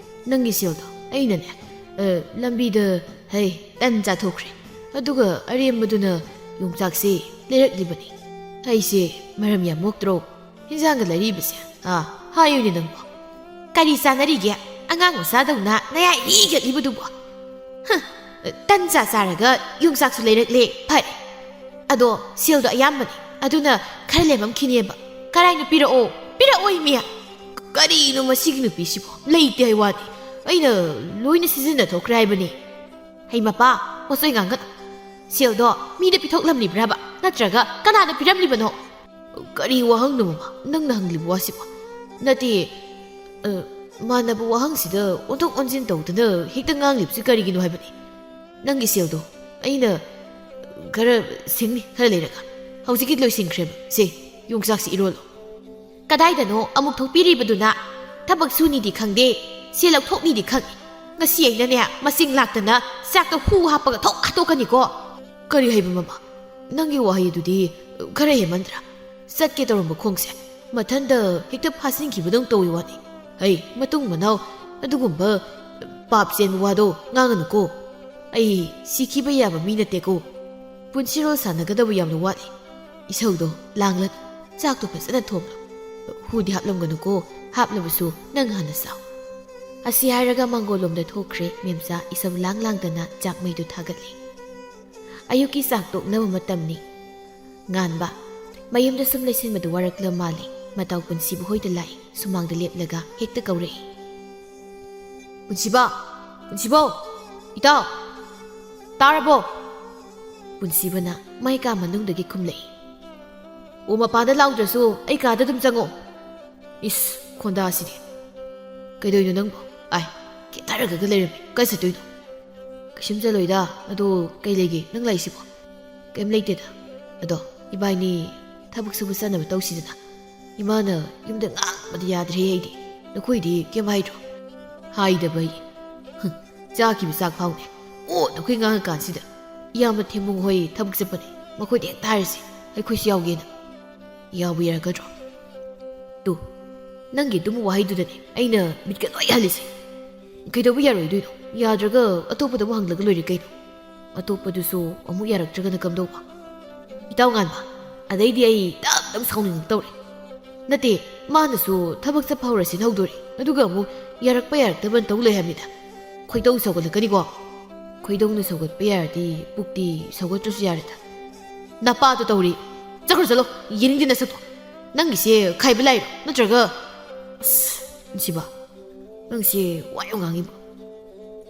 ꯅꯪꯒꯤ ꯁꯦꯜꯗꯣ ꯑꯩꯅꯅꯦ, ꯑ, ꯂꯝꯕꯤꯗ, ꯍꯩ, ꯇꯟ ꯆꯥꯊꯣꯛꯈ꯭ꯔꯦ꯫ ꯑꯗꯨꯒ ꯑꯔꯦꯝꯕꯗꯨꯅ ꯌꯣꯡꯆꯥꯛꯁꯦ ꯂꯩꯔꯛꯂꯤꯕꯅꯤ꯫ ꯑꯩꯁꯦ ꯃꯔꯝ ꯌꯥꯝ ꯃꯣꯛꯇ꯭ꯔꯣ? ꯍꯤꯟꯖꯥꯡꯒ ꯂꯩꯔꯤꯕꯁꯦ? ꯑꯥ, ꯍꯥꯏꯌꯨꯅꯦ ꯅꯪꯕꯣ꯫ ꯀꯔꯤ ꯆꯥꯅꯔꯤꯒꯦ? ꯑꯉꯥꯡ ꯃꯆꯥꯗꯧꯅ ꯅꯌꯥ ꯏꯒꯠꯂꯤꯕꯗꯨꯕꯣ? ꯍ, ꯇꯟ ꯆꯥ ꯆꯥꯔꯒ ꯌꯣꯡꯆꯥꯛꯁꯨ ꯂꯩꯔꯛꯂꯦ꯫ ꯐꯔꯦ꯫ ꯑꯗꯣ ꯁꯦꯜꯗꯣ ꯑꯌꯥꯝꯕꯅꯤ꯫ ꯑꯗꯨꯅ ꯈꯔ ꯂꯦꯝꯃꯝꯈꯤꯅꯦꯕ꯫ ꯀꯔꯥꯏꯅ ꯄꯤꯔꯛꯑꯣ? ꯄꯤꯔꯛꯑꯣ ꯏꯃꯤ! ꯀꯔꯤꯅꯣ ꯃꯁꯤꯒꯤ ꯅꯨꯄꯤꯁꯤꯕꯣ? ꯂꯩꯇꯦ ꯍꯥꯏ ꯋꯥꯅꯤ꯫ ꯑꯩꯅ ꯂꯣꯏꯅ ꯁꯤꯖꯤꯟꯅꯊꯣꯛꯈ꯭ꯔꯦ ꯍꯥꯏꯕꯅꯤ꯫ ꯍꯩ ꯃꯄꯥ, ꯄꯣꯠꯆꯣꯏ ꯉꯥꯡꯒꯅꯨ꯫ ꯁꯦꯜꯗꯣ ꯃꯤꯗ ꯄꯤꯊꯣꯛꯂꯝꯂꯤꯕ꯭ꯔꯕ? ꯅꯠꯇ꯭ꯔꯒ ꯀꯅꯥꯗ ꯄꯤꯔꯝꯂꯤꯕꯅꯣ? ꯀꯔꯤ ꯋꯥꯍꯪꯅꯣ ꯃꯃꯥ? ꯅꯪꯅ ꯍꯪꯂꯤꯕ ꯋꯥꯁꯤꯕꯣ? ꯅꯠꯇꯦ, ꯑ, ꯃꯥꯟꯅꯕ ꯋꯥꯍꯪꯁꯤꯗ ꯑꯣꯟꯊꯣꯛ ꯑꯣꯟꯁꯤꯟ ꯇꯧꯗꯨꯅ ꯍꯦꯛꯇ ꯉꯥꯡꯂꯤꯕꯁꯤ ꯀꯔꯤꯒꯤꯅꯣ ꯍꯥꯏꯕꯅꯤ? ꯅꯪꯒꯤ ꯁꯦꯜꯗꯣ ꯑꯩꯅ, ꯑ, ꯈꯔ ꯁꯤꯡꯅꯤ, ꯈꯔ ꯂꯩꯔꯒ꯫ ꯍꯧꯖꯤꯛꯀꯤ ꯂꯣꯏꯁꯤꯟꯈ꯭ꯔꯦꯕ꯫ ꯁꯦ, ꯌꯣꯡꯆꯥꯛꯁꯤ ꯏꯔꯣꯜꯂꯣ꯫ ꯀꯗꯥꯏꯗꯅꯣ ꯑꯃꯨꯛ ꯊꯣꯛꯄꯤꯔꯤꯕꯗꯨꯅ? ꯊꯕꯛ ꯁꯨꯅꯤꯗꯤ ꯈꯪꯗꯦ, ꯁꯦꯜ ꯂꯧꯊꯣꯛꯅꯤꯗꯤ ꯈꯪꯏ꯫ ꯉꯁꯤ ꯑꯩꯅꯅꯦ, ꯃꯁꯤꯡ ꯂꯥꯛꯇꯅ ꯆꯥꯛꯇ ꯍꯨ ꯍꯥꯞꯄꯒ ꯊꯣꯛ ꯍꯥꯠꯇꯣꯛꯀꯅꯤꯀꯣ꯫ ꯀꯔꯤ ꯍꯥꯏꯕ ꯃꯃꯥ? ꯅꯪꯒꯤ ꯋꯥꯍꯩ ꯑꯗꯨꯗꯤ ꯈꯔ ꯍꯦꯟꯃꯟꯗ꯭ꯔꯥ? ꯆꯠꯀꯦ ꯇꯧꯔꯝꯕ ꯈꯣꯡꯁꯦ ꯃꯊꯟꯗ ꯍꯦꯛꯇ ꯐꯥꯁꯤꯟꯈꯤꯕꯗꯧ ꯇꯧꯏ ꯋꯥꯅꯤ꯫ ꯍꯩ, ꯃꯇꯨꯡ ꯃꯅꯥꯎ ꯑꯗꯨꯒꯨꯝꯕ ꯄꯥꯞ ꯆꯦꯟꯕ ꯋꯥꯗꯣ ꯉꯥꯡꯒꯅꯨꯀꯣ꯫ ꯑꯩ ꯁꯤꯈꯤꯕ ꯌꯥꯕ ꯃꯤ ꯅꯠꯇꯦꯀꯣ꯫ ꯄꯨꯟꯁꯤꯔꯣꯜ ꯁꯥꯟꯅꯒꯗꯕ ꯌꯥꯝꯅ ꯋꯥꯠꯂꯤ꯫ ꯏꯁꯧꯗꯣ ꯂꯥꯡꯂꯅꯨ꯫ ꯆꯥꯛꯇꯣ ꯐꯖꯅ ꯊꯣꯡꯂꯣ꯫ ꯍꯨꯗꯤ ꯍꯥꯞꯂꯝꯒꯅꯨꯀꯣ꯫ ꯍꯥꯞꯂꯕꯁꯨ ꯅꯪ ꯍꯥꯟꯅ ꯆꯥꯎ꯫ ꯑꯁꯤ ꯍꯥꯏꯔꯒ ꯃꯥꯡꯒꯣꯜꯂꯣꯝꯗ ꯊꯣꯛꯈ꯭ꯔꯦ ꯃꯦꯝꯆꯥ ꯏꯁꯧ ꯂꯥꯡ ꯂꯥꯡꯗꯅ ꯆꯥꯛꯃꯩꯗꯨ ꯊꯥꯒꯠꯂꯤ꯫ ꯑꯌꯨꯛꯀꯤ ꯆꯥꯛ ꯇꯣꯛꯅꯕ ꯃꯇꯝꯅꯤ꯫ ꯉꯥꯟꯕ, ꯃꯌꯨꯝꯗ ꯁꯨꯝ ꯂꯩꯁꯤꯟꯕꯗꯨ ꯋꯥꯔꯛꯂ ꯃꯥꯜꯂꯦ꯫ ꯃꯇꯥꯎ ꯄꯨꯟꯁꯤꯕ ꯍꯣꯏꯗ ꯂꯥꯛꯏ꯫ ꯁꯨꯃꯥꯡꯗ ꯂꯦꯞꯂꯒ ꯍꯦꯛꯇ ꯀꯧꯔꯛꯏ꯫ ꯄꯨꯟꯁꯤꯕ! ꯄꯨꯟꯁꯤꯕꯧ! ꯏꯇꯥꯎ! ꯇꯥꯔꯕꯣ? ꯄꯨꯟꯁꯤꯕꯅ ꯃꯥꯏ ꯀꯥ ꯃꯅꯨꯡꯗꯒꯤ ꯈꯨꯝꯂꯛꯏ꯫ ꯑꯣ, ꯃꯄꯥꯟꯗ ꯂꯥꯎꯗ꯭ꯔꯁꯨ ꯑꯩ ꯀꯥꯗ ꯑꯗꯨꯝ ꯆꯪꯉꯣ꯫ ꯏꯁ, ꯈꯣꯟꯗꯥꯁꯤꯗꯤ꯫ ꯀꯩꯗꯧꯏꯅꯣ ꯅꯪꯕꯣ? ꯑꯥꯏ, ꯀꯦꯊꯔꯒ ꯂꯩꯔꯝꯃꯤ꯫ ꯀꯥꯏ ꯆꯠꯇꯣꯏꯅꯣ? ꯀꯩꯁꯨꯝ ꯆꯠꯂꯣꯏꯗ꯫ ꯑꯗꯣ ꯀꯩ ꯂꯩꯒꯦ ꯅꯪ ꯂꯥꯛꯏꯁꯤꯕꯣ? ꯀꯩꯝ ꯂꯩꯇꯦꯗ꯫ ꯑꯗꯣ ꯏꯕꯥꯏꯅꯤ ꯊꯕꯛ ꯁꯨꯕ ꯆꯠꯅꯕ ꯇꯧꯁꯤꯗꯅ꯫ ꯏꯃꯥꯅ ꯌꯨꯝꯗ ꯉꯥꯡꯕꯗꯤ ꯌꯥꯗ꯭ꯔꯦ ꯑꯩꯗꯤ꯫ ꯅꯈꯣꯏꯗꯤ ꯀꯩꯝ ꯍꯥꯏꯗ꯭ꯔꯣ? ꯍꯥꯏꯗꯕ ꯑꯩ꯫ ꯍꯨꯝ, ꯆꯥꯈꯤꯕ ꯆꯥꯛ ꯐꯥꯎꯅꯦ꯫ ꯑꯣ, ꯅꯈꯣꯏ ꯉꯥꯡꯉꯀꯥꯟꯁꯤꯗ꯫ "ꯏꯌꯥꯝꯕ ꯊꯦꯝꯕꯨꯡ ꯍꯣꯏ ꯊꯕꯛ ꯆꯠꯄꯅꯦ, ꯃꯈꯣꯏꯗ ꯍꯦꯛꯇ ꯍꯥꯏꯔꯁꯤ, ꯑꯩꯈꯣꯏꯁꯨ ꯌꯥꯎꯒꯦꯅ꯫ ꯌꯥꯎꯕ ꯌꯥꯔꯛꯀꯗ꯭ꯔꯣ?" ꯇꯨ, ꯅꯪꯒꯤ ꯑꯗꯨꯝꯕ ꯋꯥꯍꯩꯗꯨꯗꯅꯦ ꯑꯩꯅ ꯃꯤꯠꯀ ꯂꯣꯏ ꯍꯜꯂꯤꯁꯦ꯫ ꯀꯩꯗꯧꯕ ꯌꯥꯔꯣꯏꯗꯣꯏꯅꯣ? ꯌꯥꯗ꯭ꯔꯒ ꯑꯇꯣꯞꯄꯗ ꯑꯃꯨꯛ ꯍꯪꯂꯒ ꯂꯣꯏꯔꯦ ꯀꯩꯅꯣ꯫ ꯑꯇꯣꯞꯄꯗꯨꯁꯨ ꯑꯃꯨꯛ ꯌꯥꯔꯛꯇ꯭ꯔꯒꯅ ꯀꯝꯗꯧꯕ? ꯏꯇꯥꯎ ꯉꯥꯟꯕ, ꯑꯗꯩꯗꯤ ꯑꯩ ꯇꯞ ꯇꯞ ꯁꯥꯎꯅꯤꯡꯉꯛꯇꯧꯔꯦ꯫ ꯅꯠꯇꯦ, ꯃꯥꯅꯁꯨ ꯊꯕꯛ ꯆꯠꯄ ꯍꯧꯔꯁꯤꯅ ꯍꯧꯗꯣꯔꯦ, ꯑꯗꯨꯒ ꯑꯃꯨꯛ ꯌꯥꯔꯛꯄ ꯌꯥꯔꯛꯇꯕꯅ ꯇꯧ ꯂꯩ ꯍꯥꯏꯕꯅꯤꯗ꯫ ꯈꯣꯏꯗꯧ ꯁꯧꯒꯠꯂꯛꯀꯅꯤꯀꯣ꯫ ꯈꯣꯏꯗꯧꯅ ꯁꯧꯒꯠꯄ ꯌꯥꯔꯗꯤ ꯄꯨꯛꯇꯤ ꯁꯧꯒꯠꯇ꯭ꯔꯁꯨ ꯌꯥꯔꯦꯗ꯫ ꯅꯄꯥꯗꯣ ꯇꯧꯔꯤ꯫ ꯆꯠꯈ꯭ꯔꯣ, ꯆꯠꯂꯣ꯫ ꯌꯦꯡꯅꯤꯡꯗꯦ ꯅꯁꯛꯇꯣ꯫ ꯅꯪꯒꯤꯁꯦ ꯈꯥꯏꯕ ꯂꯥꯏꯔꯣ? ꯅꯠꯇ꯭ꯔꯒ, ꯑꯁ, ꯅꯨꯡꯁꯤꯕ, ꯅꯪꯁꯦ ꯋꯥ ꯌꯥꯝ ꯉꯥꯡꯉꯤꯕ꯫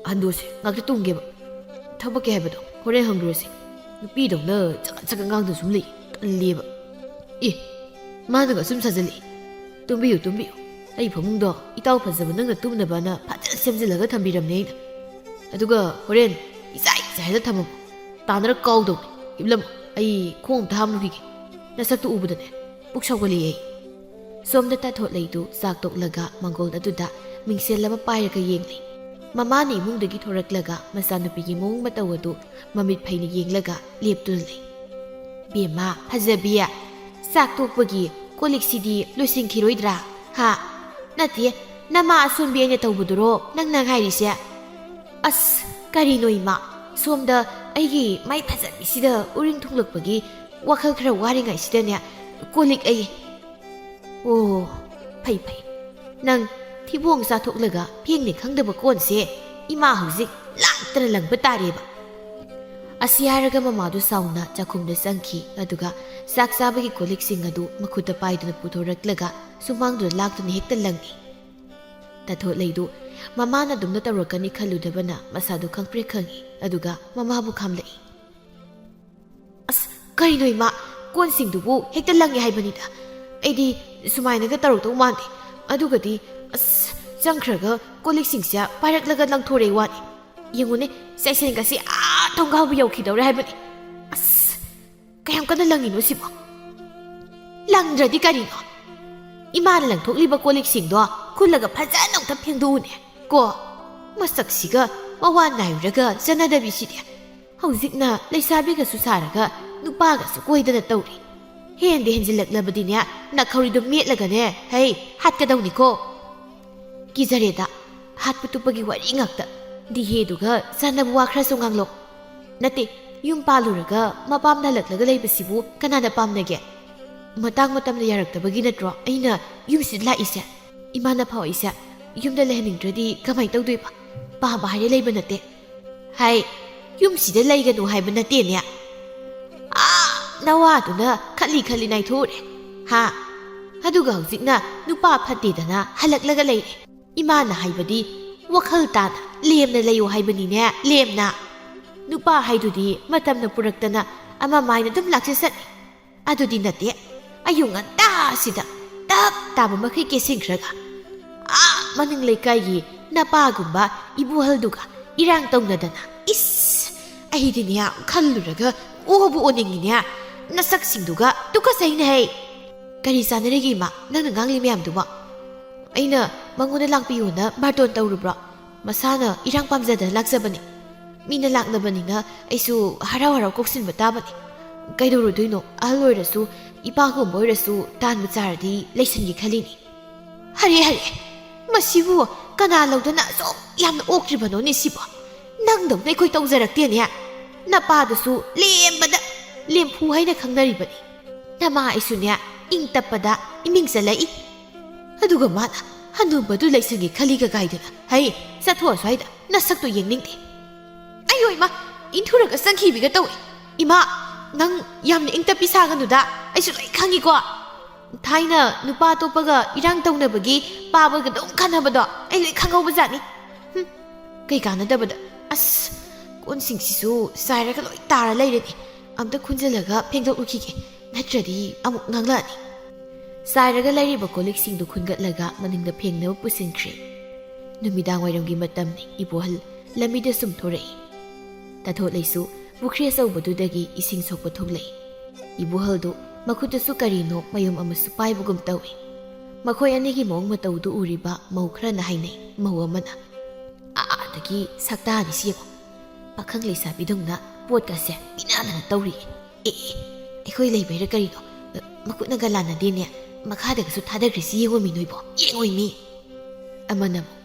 ꯍꯟꯗꯣꯁꯦ, ꯉꯥꯛꯇ ꯇꯨꯝꯒꯦꯕ꯫ ꯊꯕꯛꯀꯤ ꯍꯥꯏꯕꯗꯣ ꯍꯣꯔꯦꯟ ꯍꯪꯂꯨꯔꯁꯤ꯫ ꯅꯨꯄꯤꯗꯧꯅ ꯆꯒꯠ ꯆꯒꯠ ꯉꯥꯡꯗꯨꯅ ꯁꯨꯝ ꯂꯩ꯫ ꯇꯜꯂꯦꯕ꯫ ꯑꯦ, ꯃꯥꯅꯒ ꯁꯨꯝ ꯁꯥꯖꯜꯂꯛꯏ꯫ ꯇꯨꯝꯕꯤꯌꯨ, ꯇꯨꯝꯕꯤꯌꯨ꯫ ꯑꯩ ꯐꯃꯨꯡꯗꯣ ꯏꯇꯥꯎ ꯐꯖꯕ ꯅꯪꯅ ꯇꯨꯝꯅꯕꯅ ꯐꯖꯅ ꯁꯦꯝꯖꯤꯜꯂꯒ ꯊꯝꯕꯤꯔꯝꯅꯦ ꯑꯩꯅ꯫ ꯑꯗꯨꯒ ꯍꯣꯔꯦꯟ ꯏꯆꯥꯏ ꯆꯥꯏꯍꯜꯂ ꯊꯝꯃꯝꯃꯣ꯫ ꯇꯥꯟꯅꯔ ꯀꯥꯎꯗꯧꯅꯤ꯫ ꯍꯤꯞꯂꯝꯃꯣ꯫ ꯑꯩ ꯈꯣꯡ ꯑꯝꯇ ꯍꯥꯝꯂꯨꯈꯤꯒꯦ꯫ ꯅꯁꯛꯇꯨ ꯎꯕꯗꯅꯦ ꯄꯨꯛ ꯁꯧꯒꯠꯂꯛꯑꯦ ꯑꯩ꯫ ꯁꯣꯝꯗ ꯇꯥꯊꯣꯠꯂꯩꯗꯨ ꯆꯥꯛ ꯇꯣꯛꯂꯒ ꯃꯪꯒꯣꯜ ꯑꯗꯨꯗ ꯃꯤꯡꯁꯦꯜ ꯑꯃ ꯄꯥꯏꯔꯒ ꯌꯦꯡꯂꯤ꯫ ꯃꯃꯥꯅ ꯏꯃꯨꯡꯗꯒꯤ ꯊꯣꯔꯛꯂꯒ ꯃꯆꯥꯅꯨꯄꯤꯒꯤ ꯃꯑꯣꯡ ꯃꯇꯧ ꯑꯗꯨ ꯃꯃꯤꯠ ꯐꯩꯅ ꯌꯦꯡꯂꯒ ꯂꯦꯞꯇꯨꯅ ꯂꯩ꯫ "ꯕꯦꯝꯃ, ꯐꯖꯕꯤ, ꯆꯥꯛ ꯇꯣꯛꯄꯒꯤ ꯀꯣꯜ ꯂꯤꯛꯁꯤꯗꯤ ꯂꯣꯏꯁꯤꯟꯈꯤꯔꯣꯏꯗ꯭ꯔꯥ? ꯍꯥ? ꯅꯠꯇꯦ, ꯅꯃꯥ ꯑꯁꯣꯟꯕꯤ ꯑꯩꯅ ꯇꯧꯕꯗꯨꯔꯣ ꯅꯪꯅ ꯉꯥꯏꯔꯤꯁꯦ?" "ꯑꯁ, ꯀꯔꯤꯅꯣ ꯏꯃꯥ? ꯁꯣꯝꯗ ꯑꯩꯒꯤ ꯃꯥꯏ ꯐꯖꯕꯤꯁꯤꯗ ꯎꯔꯤꯡ ꯊꯨꯡꯂꯛꯄꯒꯤ ꯋꯥꯈꯜ ꯈꯔ ꯋꯥꯔꯤꯉꯩꯁꯤꯗꯅꯦ, ꯀꯣꯜ ꯂꯤꯛ ꯑꯩ..." "ꯑꯣ, ꯐꯩ ꯐꯩ꯫ ꯅꯪ ꯊꯤꯕꯣꯡ ꯆꯥꯊꯣꯛꯂꯒ ꯐꯦꯡꯅꯤ ꯈꯪꯗꯕ ꯀꯣꯟꯁꯦ ꯏꯃꯥ ꯍꯧꯖꯤꯛ ꯂꯥꯛꯇꯅ ꯂꯪꯕ ꯇꯥꯔꯦꯕ꯫" ꯑꯁꯤ ꯍꯥꯏꯔꯒ ꯃꯃꯥꯗꯨ ꯁꯥꯎꯅ ꯆꯥꯛꯈꯨꯝꯗ ꯆꯪꯈꯤ, ꯑꯗꯨꯒ ꯆꯥꯛ ꯆꯥꯕꯒꯤ ꯀꯣꯜ ꯂꯤꯛꯁꯤꯡ ꯑꯗꯨ ꯃꯈꯨꯠꯇ ꯄꯥꯏꯗꯨꯅ ꯄꯨꯊꯣꯔꯛꯂꯒ ꯁꯨꯃꯥꯡꯗꯨꯗ ꯂꯥꯛꯇꯨꯅ ꯍꯦꯛꯇ ꯂꯪꯉꯤ꯫ ꯇꯥꯊꯣꯠꯂꯩꯗꯨ ꯃꯃꯥꯅ ꯑꯗꯨꯝꯅ ꯇꯧꯔꯛꯀꯅꯤ ꯈꯜꯂꯨꯗꯕꯅ ꯃꯁꯥꯗꯨ ꯈꯪꯄ꯭ꯔꯦꯛ ꯈꯪꯉꯤ, ꯑꯗꯨꯒ ꯃꯃꯥꯕꯨ ꯈꯥꯝꯂꯛꯏ꯫ "ꯑꯁ, ꯀꯔꯤꯅꯣ ꯏꯃꯥ? ꯀꯣꯟꯁꯤꯡꯗꯨꯕꯨ ꯍꯦꯛꯇ ꯂꯪꯉꯦ ꯍꯥꯏꯕꯅꯤꯗ꯫ ꯑꯩꯗꯤ ꯁꯨꯃꯥꯏꯅꯒ ꯇꯧꯔꯛꯇꯧ ꯃꯥꯟꯗꯦ꯫ ꯑꯗꯨꯒꯗꯤ, ꯑꯁ, ꯆꯪꯈ꯭ꯔꯒ ꯀꯣꯜ ꯂꯤꯛꯁꯤꯡꯁꯦ ꯄꯥꯏꯔꯛꯂꯒ ꯂꯪꯊꯣꯔꯛꯏ ꯋꯥꯅꯤ꯫ ꯌꯦꯡꯉꯨꯅꯦ, ꯆꯥꯏꯁꯦꯟꯒꯁꯤ ꯑꯥ ꯊꯣꯡꯒꯥꯎꯕ ꯌꯧꯈꯤꯗꯧꯔꯦ ꯍꯥꯏꯕꯅꯤ꯫ ꯑꯁ, ꯀꯌꯥꯝ ꯀꯟꯅ ꯂꯪꯉꯤꯅꯣ ꯁꯤꯕꯣ? ꯂꯪꯗ꯭ꯔꯗꯤ ꯀꯔꯤꯅꯣ? ꯏꯃꯥꯅ ꯂꯪꯊꯣꯛꯂꯤꯕ ꯀꯣꯜ ꯂꯤꯛꯁꯤꯡꯗꯣ ꯈꯨꯜꯂꯒ ꯐꯖꯅ ꯑꯃꯨꯛꯇ ꯐꯦꯡꯗꯣꯛꯎꯅꯦ ꯀꯣ꯫ ꯃꯁꯛꯁꯤꯒ ꯃꯋꯥ ꯅꯥꯏꯔꯨꯔꯒ ꯆꯠꯅꯗꯕꯤꯁꯤꯗꯤ꯫ ꯍꯧꯖꯤꯛꯅ ꯂꯩꯁꯥꯕꯤꯒꯁꯨ ꯁꯥꯔꯒ ꯅꯨꯄꯥꯒꯁꯨ ꯀꯣꯏꯗꯅ ꯇꯧꯔꯤ꯫ ꯍꯦꯟꯗꯤ ꯍꯦꯟꯖꯤꯜꯂꯛꯂꯕꯗꯤꯅꯦ, ꯅꯈꯧꯔꯤꯗꯨ ꯃꯦꯠꯂꯒꯅꯦ, ꯍꯩ, ꯍꯥꯠꯀꯗꯧꯅꯤꯀꯣ꯫ ꯀꯤꯖꯔꯦꯗ, ꯍꯥꯠꯄ ꯇꯨꯞꯄꯒꯤ ꯋꯥꯔꯤ ꯉꯥꯛꯇ꯫ ꯗꯤꯍꯦꯗꯨꯒ ꯆꯥꯟꯅꯕ ꯋꯥ ꯈꯔꯁꯨ ꯉꯥꯡꯂꯣ꯫ ꯅꯠꯇꯦ, ꯌꯨꯝ ꯄꯥꯜꯂꯨꯔꯒ ꯃꯄꯥꯝꯗ ꯍꯜꯂꯛꯂꯒ ꯂꯩꯕꯁꯤꯕꯨ ꯀꯅꯥꯅ ꯄꯥꯝꯅꯒꯦ? ꯃꯇꯥꯡ ꯃꯇꯝꯅ ꯌꯥꯔꯛꯇꯕꯒꯤ ꯅꯠꯇ꯭ꯔꯣ ꯑꯩꯅ ꯌꯨꯝꯁꯤꯗ ꯂꯥꯛꯏꯁꯦ? ꯏꯃꯥꯅ ꯐꯥꯎ ꯑꯩꯁꯦ ꯌꯨꯝꯗ ꯂꯩꯍꯟꯅꯤꯡꯗ꯭ꯔꯗꯤ ꯀꯃꯥꯏ ꯇꯧꯗꯣꯏꯕ? ꯄꯥꯝꯕ ꯍꯥꯏꯔꯦ ꯂꯩꯕ ꯅꯠꯇꯦ꯫ ꯍꯥꯏ, ꯌꯨꯝꯁꯤꯗ ꯂꯩꯒꯅꯨ ꯍꯥꯏꯕ ꯅꯠꯇꯦꯅꯦ꯫ ꯑꯥ, ꯅꯋꯥꯗꯨꯅ ꯈꯠꯂꯤ ꯈꯠꯂꯤ ꯅꯥꯏꯊꯣꯛꯎꯔꯦ꯫ ꯍꯥ? ꯑꯗꯨꯒ ꯍꯧꯖꯤꯛꯅ ꯅꯨꯄꯥ ꯐꯠꯇꯦꯗꯅ ꯍꯜꯂꯛꯂꯒ ꯂꯩꯔꯦ꯫ ꯏꯃꯥꯅ ꯍꯥꯏꯕꯗꯤ ꯋꯥꯈꯜ ꯇꯥꯅ ꯂꯦꯝꯅ ꯂꯩꯌꯨ ꯍꯥꯏꯕꯅꯤꯅꯦ, ꯂꯦꯝꯅ꯫ ꯅꯨꯄꯥ ꯍꯥꯏꯗꯨꯗꯤ ꯃꯇꯝꯅ ꯄꯨꯔꯛꯇꯅ ꯑꯃ ꯃꯥꯏꯅ ꯑꯗꯨꯝ ꯂꯥꯛꯆ ꯆꯠꯅꯤ꯫ ꯑꯗꯨꯗꯤ ꯅꯠꯇꯦ, ꯑꯌꯨꯛ ꯉꯟꯇꯥꯁꯤꯗ ꯇꯞ ꯇꯥꯕ ꯃꯈꯩ ꯀꯦꯁꯤꯟꯈ꯭ꯔꯒ, ꯑꯥ, ꯃꯅꯤꯡ ꯂꯩꯀꯥꯏꯒꯤ ꯅꯄꯥꯒꯨꯝꯕ ꯏꯕꯨꯍꯜꯗꯨꯒ ꯏꯔꯥꯡ ꯇꯧꯅꯗꯅ, ꯏꯁ, ꯑꯩꯗꯤꯅꯦ, ꯈꯜꯂꯨꯔꯒ ꯑꯣꯕꯨ ꯑꯣꯅꯤꯡꯉꯤꯅꯦ꯫ ꯅꯁꯛꯁꯤꯡꯗꯨꯒ ꯇꯨꯀꯠꯆꯩꯅꯦ ꯍꯩ꯫ ꯀꯔꯤ ꯆꯥꯟꯅꯔꯤꯒꯦ ꯏꯃꯥ, ꯅꯪꯅ ꯉꯥꯡꯂꯤ ꯃꯌꯥꯝꯗꯨꯕꯣ? ꯑꯩꯅ ꯃꯉꯣꯟꯗ ꯂꯥꯛꯄꯤꯌꯣꯅ ꯕꯥꯔꯇꯣꯟ ꯇꯧꯔꯨꯕ꯭ꯔꯣ? ꯃꯁꯥꯅ ꯏꯔꯥꯡ ꯄꯥꯝꯖꯗꯅ ꯂꯥꯛꯆꯕꯅꯤ꯫ ꯃꯤꯅ ꯂꯥꯛꯅꯕꯅꯤꯅ ꯑꯩꯁꯨ ꯍꯔꯥꯎ ꯍꯔꯥꯎ ꯀꯣꯛꯁꯤꯟꯕ ꯇꯥꯕꯅꯤ꯫ ꯀꯩꯗꯧꯔꯨꯗꯣꯏꯅꯣ? ꯑꯍꯜ ꯑꯣꯏꯔꯁꯨ, ꯏꯄꯥꯒꯨꯝꯕ ꯑꯣꯏꯔꯁꯨ ꯇꯥꯟꯕꯨ ꯆꯥꯔꯗꯤ ꯂꯩꯁꯟꯒꯦ ꯈꯜꯂꯤꯅꯤ꯫ ꯍꯔꯦ, ꯍꯔꯦ, ꯃꯁꯤꯕꯨ ꯀꯅꯥ ꯂꯧꯗꯅ ꯑꯁꯨꯛ ꯌꯥꯝꯅ ꯑꯣꯛꯇ꯭ꯔꯤꯕꯅꯣꯅꯦ ꯁꯤꯕꯣ? ꯅꯪꯗꯧꯅ ꯑꯩꯈꯣꯏ ꯇꯧꯖꯔꯛꯇꯦꯅꯦ꯫ ꯅꯄꯥꯗꯨꯁꯨ ꯂꯦꯝꯕꯗ ꯂꯦꯝꯐꯨ ꯍꯥꯏꯅ ꯈꯪꯅꯔꯤꯕꯅꯤ꯫ ꯅꯃꯥ ꯑꯩꯁꯨꯅꯦ ꯏꯪ ꯇꯞꯄꯗ ꯏꯃꯤꯡ ꯆꯜꯂꯛꯏ꯫ ꯑꯗꯨꯒ ꯃꯥꯅ ꯍꯅꯨꯕꯗꯨ ꯂꯩꯁꯟꯒꯦ ꯈꯜꯂꯤꯒ ꯀꯥꯏꯗꯅ꯫ ꯍꯩ, ꯆꯠꯊꯣꯛ ꯑꯁ꯭ꯋꯥꯏꯗ, ꯅꯁꯛꯇꯣ ꯌꯦꯡꯅꯤꯡꯗꯦ꯫ ꯑꯩꯌꯣ ꯏꯃꯥ, ꯏꯟꯊꯨꯔꯒ ꯆꯪꯈꯤꯕꯤꯒ ꯇꯧꯏ꯫ ꯏꯃꯥ, ꯅꯪ ꯌꯥꯝꯅ ꯏꯪ ꯇꯞꯄꯤ ꯁꯥꯒꯅꯨꯗ, ꯑꯩꯁꯨ ꯂꯣꯏ ꯈꯪꯉꯤꯀꯣ꯫ ꯊꯥꯏꯅ ꯅꯨꯄꯥ ꯑꯇꯣꯞꯄꯒ ꯏꯔꯥꯡ ꯇꯧꯅꯕꯒꯤ ꯄꯥꯕꯒ ꯑꯗꯨꯝ ꯈꯟꯅꯕꯗꯣ ꯑꯩ ꯂꯣꯏ ꯈꯪꯍꯧꯕꯖꯥꯠꯅꯤ꯫ ꯍꯨꯝ, ꯀꯩ ꯀꯥꯟꯅꯗꯕꯗ꯫ ꯑꯁ, ꯀꯣꯟꯁꯤꯡꯁꯤꯁꯨ ꯆꯥꯏꯔꯒ ꯂꯣꯏ ꯇꯥꯔ ꯂꯩꯔꯦꯅꯦ꯫ ꯑꯝꯇ ꯈꯨꯟꯖꯤꯜꯂꯒ ꯐꯦꯡꯗꯣꯛꯂꯨꯈꯤꯒꯦ, ꯅꯠꯇ꯭ꯔꯗꯤ ꯑꯃꯨꯛ ꯉꯥꯡꯂꯛꯑꯅꯤ꯫ ꯆꯥꯏꯔꯒ ꯂꯩꯔꯤꯕ ꯀꯣꯜ ꯂꯤꯛꯁꯤꯡꯗꯨ ꯈꯨꯟꯒꯠꯂꯒ ꯃꯅꯤꯡꯗ ꯐꯦꯡꯅꯕ ꯄꯨꯁꯤꯟꯈ꯭ꯔꯦ꯫ ꯅꯨꯃꯤꯗꯥꯡ ꯋꯥꯏꯔꯝꯒꯤ ꯃꯇꯝꯅꯤ꯫ ꯏꯕꯣꯍꯜ ꯂꯝꯕꯤꯗ ꯁꯨꯝ ꯊꯣꯔꯛꯏ꯫ ꯇꯥꯊꯣꯠꯂꯩꯁꯨ ꯄꯨꯈ꯭ꯔꯤ ꯑꯆꯧꯕꯗꯨꯗꯒꯤ ꯏꯁꯤꯡ ꯁꯣꯛꯄ ꯊꯣꯛꯂꯛꯏ꯫ ꯏꯕꯣꯍꯜꯗꯨ ꯃꯈꯨꯠꯇꯁꯨ ꯀꯔꯤꯅꯣ ꯃꯌꯨꯝ ꯑꯃꯁꯨ ꯄꯥꯏꯕꯒꯨꯝ ꯇꯧꯏ꯫ ꯃꯈꯣꯏ ꯑꯅꯤꯒꯤ ꯃꯑꯣꯡ ꯃꯇꯧꯗꯨ ꯎꯔꯤꯕ ꯃꯧ ꯈꯔꯅ ꯍꯥꯏꯅꯩ, ꯃꯧ ꯑꯃꯅ, "ꯑꯥꯗꯒꯤ ꯁꯛꯇꯥꯅꯤ ꯁꯤ ꯌꯦꯡꯉꯣ꯫ ꯄꯥꯈꯪ ꯂꯩꯁꯥꯕꯤꯗꯧꯅ ꯄꯣꯠꯀꯁꯦ ꯃꯤꯅꯥꯗꯅ ꯇꯧꯔꯤ꯫ ꯑꯦ ꯑꯦ, ꯑꯩꯈꯣꯏ ꯂꯩꯕꯩꯔ ꯀꯔꯤꯅꯣ? ꯃꯈꯨꯠꯅꯒ ꯂꯥꯟꯅꯗꯦꯅꯦ꯫ ꯃꯈꯥꯗꯒꯁꯨ ꯊꯥꯗꯈ꯭ꯔꯤꯁꯤ ꯌꯦꯡꯉꯣꯃꯤ ꯅꯣꯏꯕꯣ, ꯌꯦꯡꯉꯣꯃꯤ꯫ ꯑꯃꯅ ꯑꯃꯨꯛ,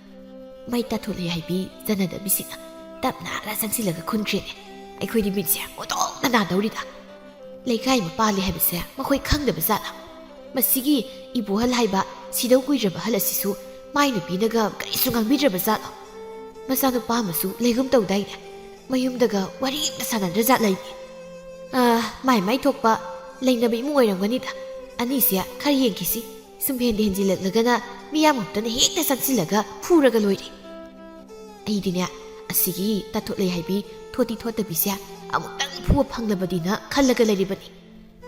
"ꯃꯩ ꯇꯥꯊꯣꯛꯂꯦ ꯍꯥꯏꯕꯤ ꯆꯅꯗꯕꯤꯁꯤꯅ ꯇꯞꯅ ꯆꯪꯁꯤꯜꯂꯒ ꯈꯨꯟꯈ꯭ꯔꯦꯅꯦ꯫ ꯑꯩꯈꯣꯏꯗꯤ ꯃꯤꯠꯁꯦ ꯀꯣꯇꯣꯛꯅ ꯅꯥꯗꯧꯔꯤꯗ꯫ ꯂꯩꯀꯥꯏ ꯑꯃ ꯄꯥꯜꯂꯤ ꯍꯥꯏꯕꯁꯦ ꯃꯈꯣꯏ ꯈꯪꯗꯕ ꯖꯥꯠꯂ? ꯃꯁꯤꯒꯤ ꯏꯕꯣꯍꯜ ꯍꯥꯏꯕ ꯁꯤꯗꯧ ꯀꯨꯏꯗ꯭ꯔꯕ ꯑꯍꯜ ꯑꯁꯤꯁꯨ ꯃꯥꯏ ꯅꯨꯄꯤꯅꯒ ꯀꯔꯤꯁꯨ ꯉꯥꯡꯕꯤꯗ꯭ꯔꯕ ꯖꯥꯠꯂꯣ? ꯃꯆꯥꯅꯨꯄꯥ ꯑꯃꯁꯨ ꯂꯩꯒꯨꯝ ꯇꯧꯗꯥꯏꯅꯦ? ꯃꯌꯨꯝꯗꯒ ꯋꯥꯔꯤ ꯑꯝꯇ ꯁꯥꯟꯅꯗ꯭ꯔ ꯖꯥꯠꯂ ꯏꯅꯦ? ꯑꯥ, ꯃꯥꯏ ꯃꯥꯏ ꯊꯣꯛꯄ ꯂꯩꯅꯕ ꯏꯃꯨꯡ ꯑꯣꯏꯔꯝꯒꯅꯤꯗ꯫ ꯑꯅꯤꯁꯦ ꯈꯔ ꯌꯦꯡꯈꯤꯁꯤ꯫ ꯁꯨꯝ ꯍꯦꯟꯗꯤ ꯍꯦꯟꯖꯤꯜꯂꯛꯂꯒꯅ ꯃꯤꯌꯥꯝ ꯉꯥꯛꯇꯅ ꯍꯦꯛꯇ ꯆꯪꯁꯤꯜꯂꯒ ꯐꯨꯔꯒ ꯂꯣꯏꯔꯦ꯫ ꯑꯩꯗꯤꯅꯦ, ꯑꯁꯤꯒꯤ ꯇꯥꯊꯣꯠꯂꯩ ꯍꯥꯏꯕꯤ ꯊꯣꯠꯇꯤ ꯊꯣꯠꯇꯕꯤꯁꯦ ꯑꯃꯨꯛꯇꯪ ꯐꯨꯕ ꯐꯪꯂꯕꯗꯤꯅ ꯈꯜꯂꯒ ꯂꯩꯔꯤꯕꯅꯤ꯫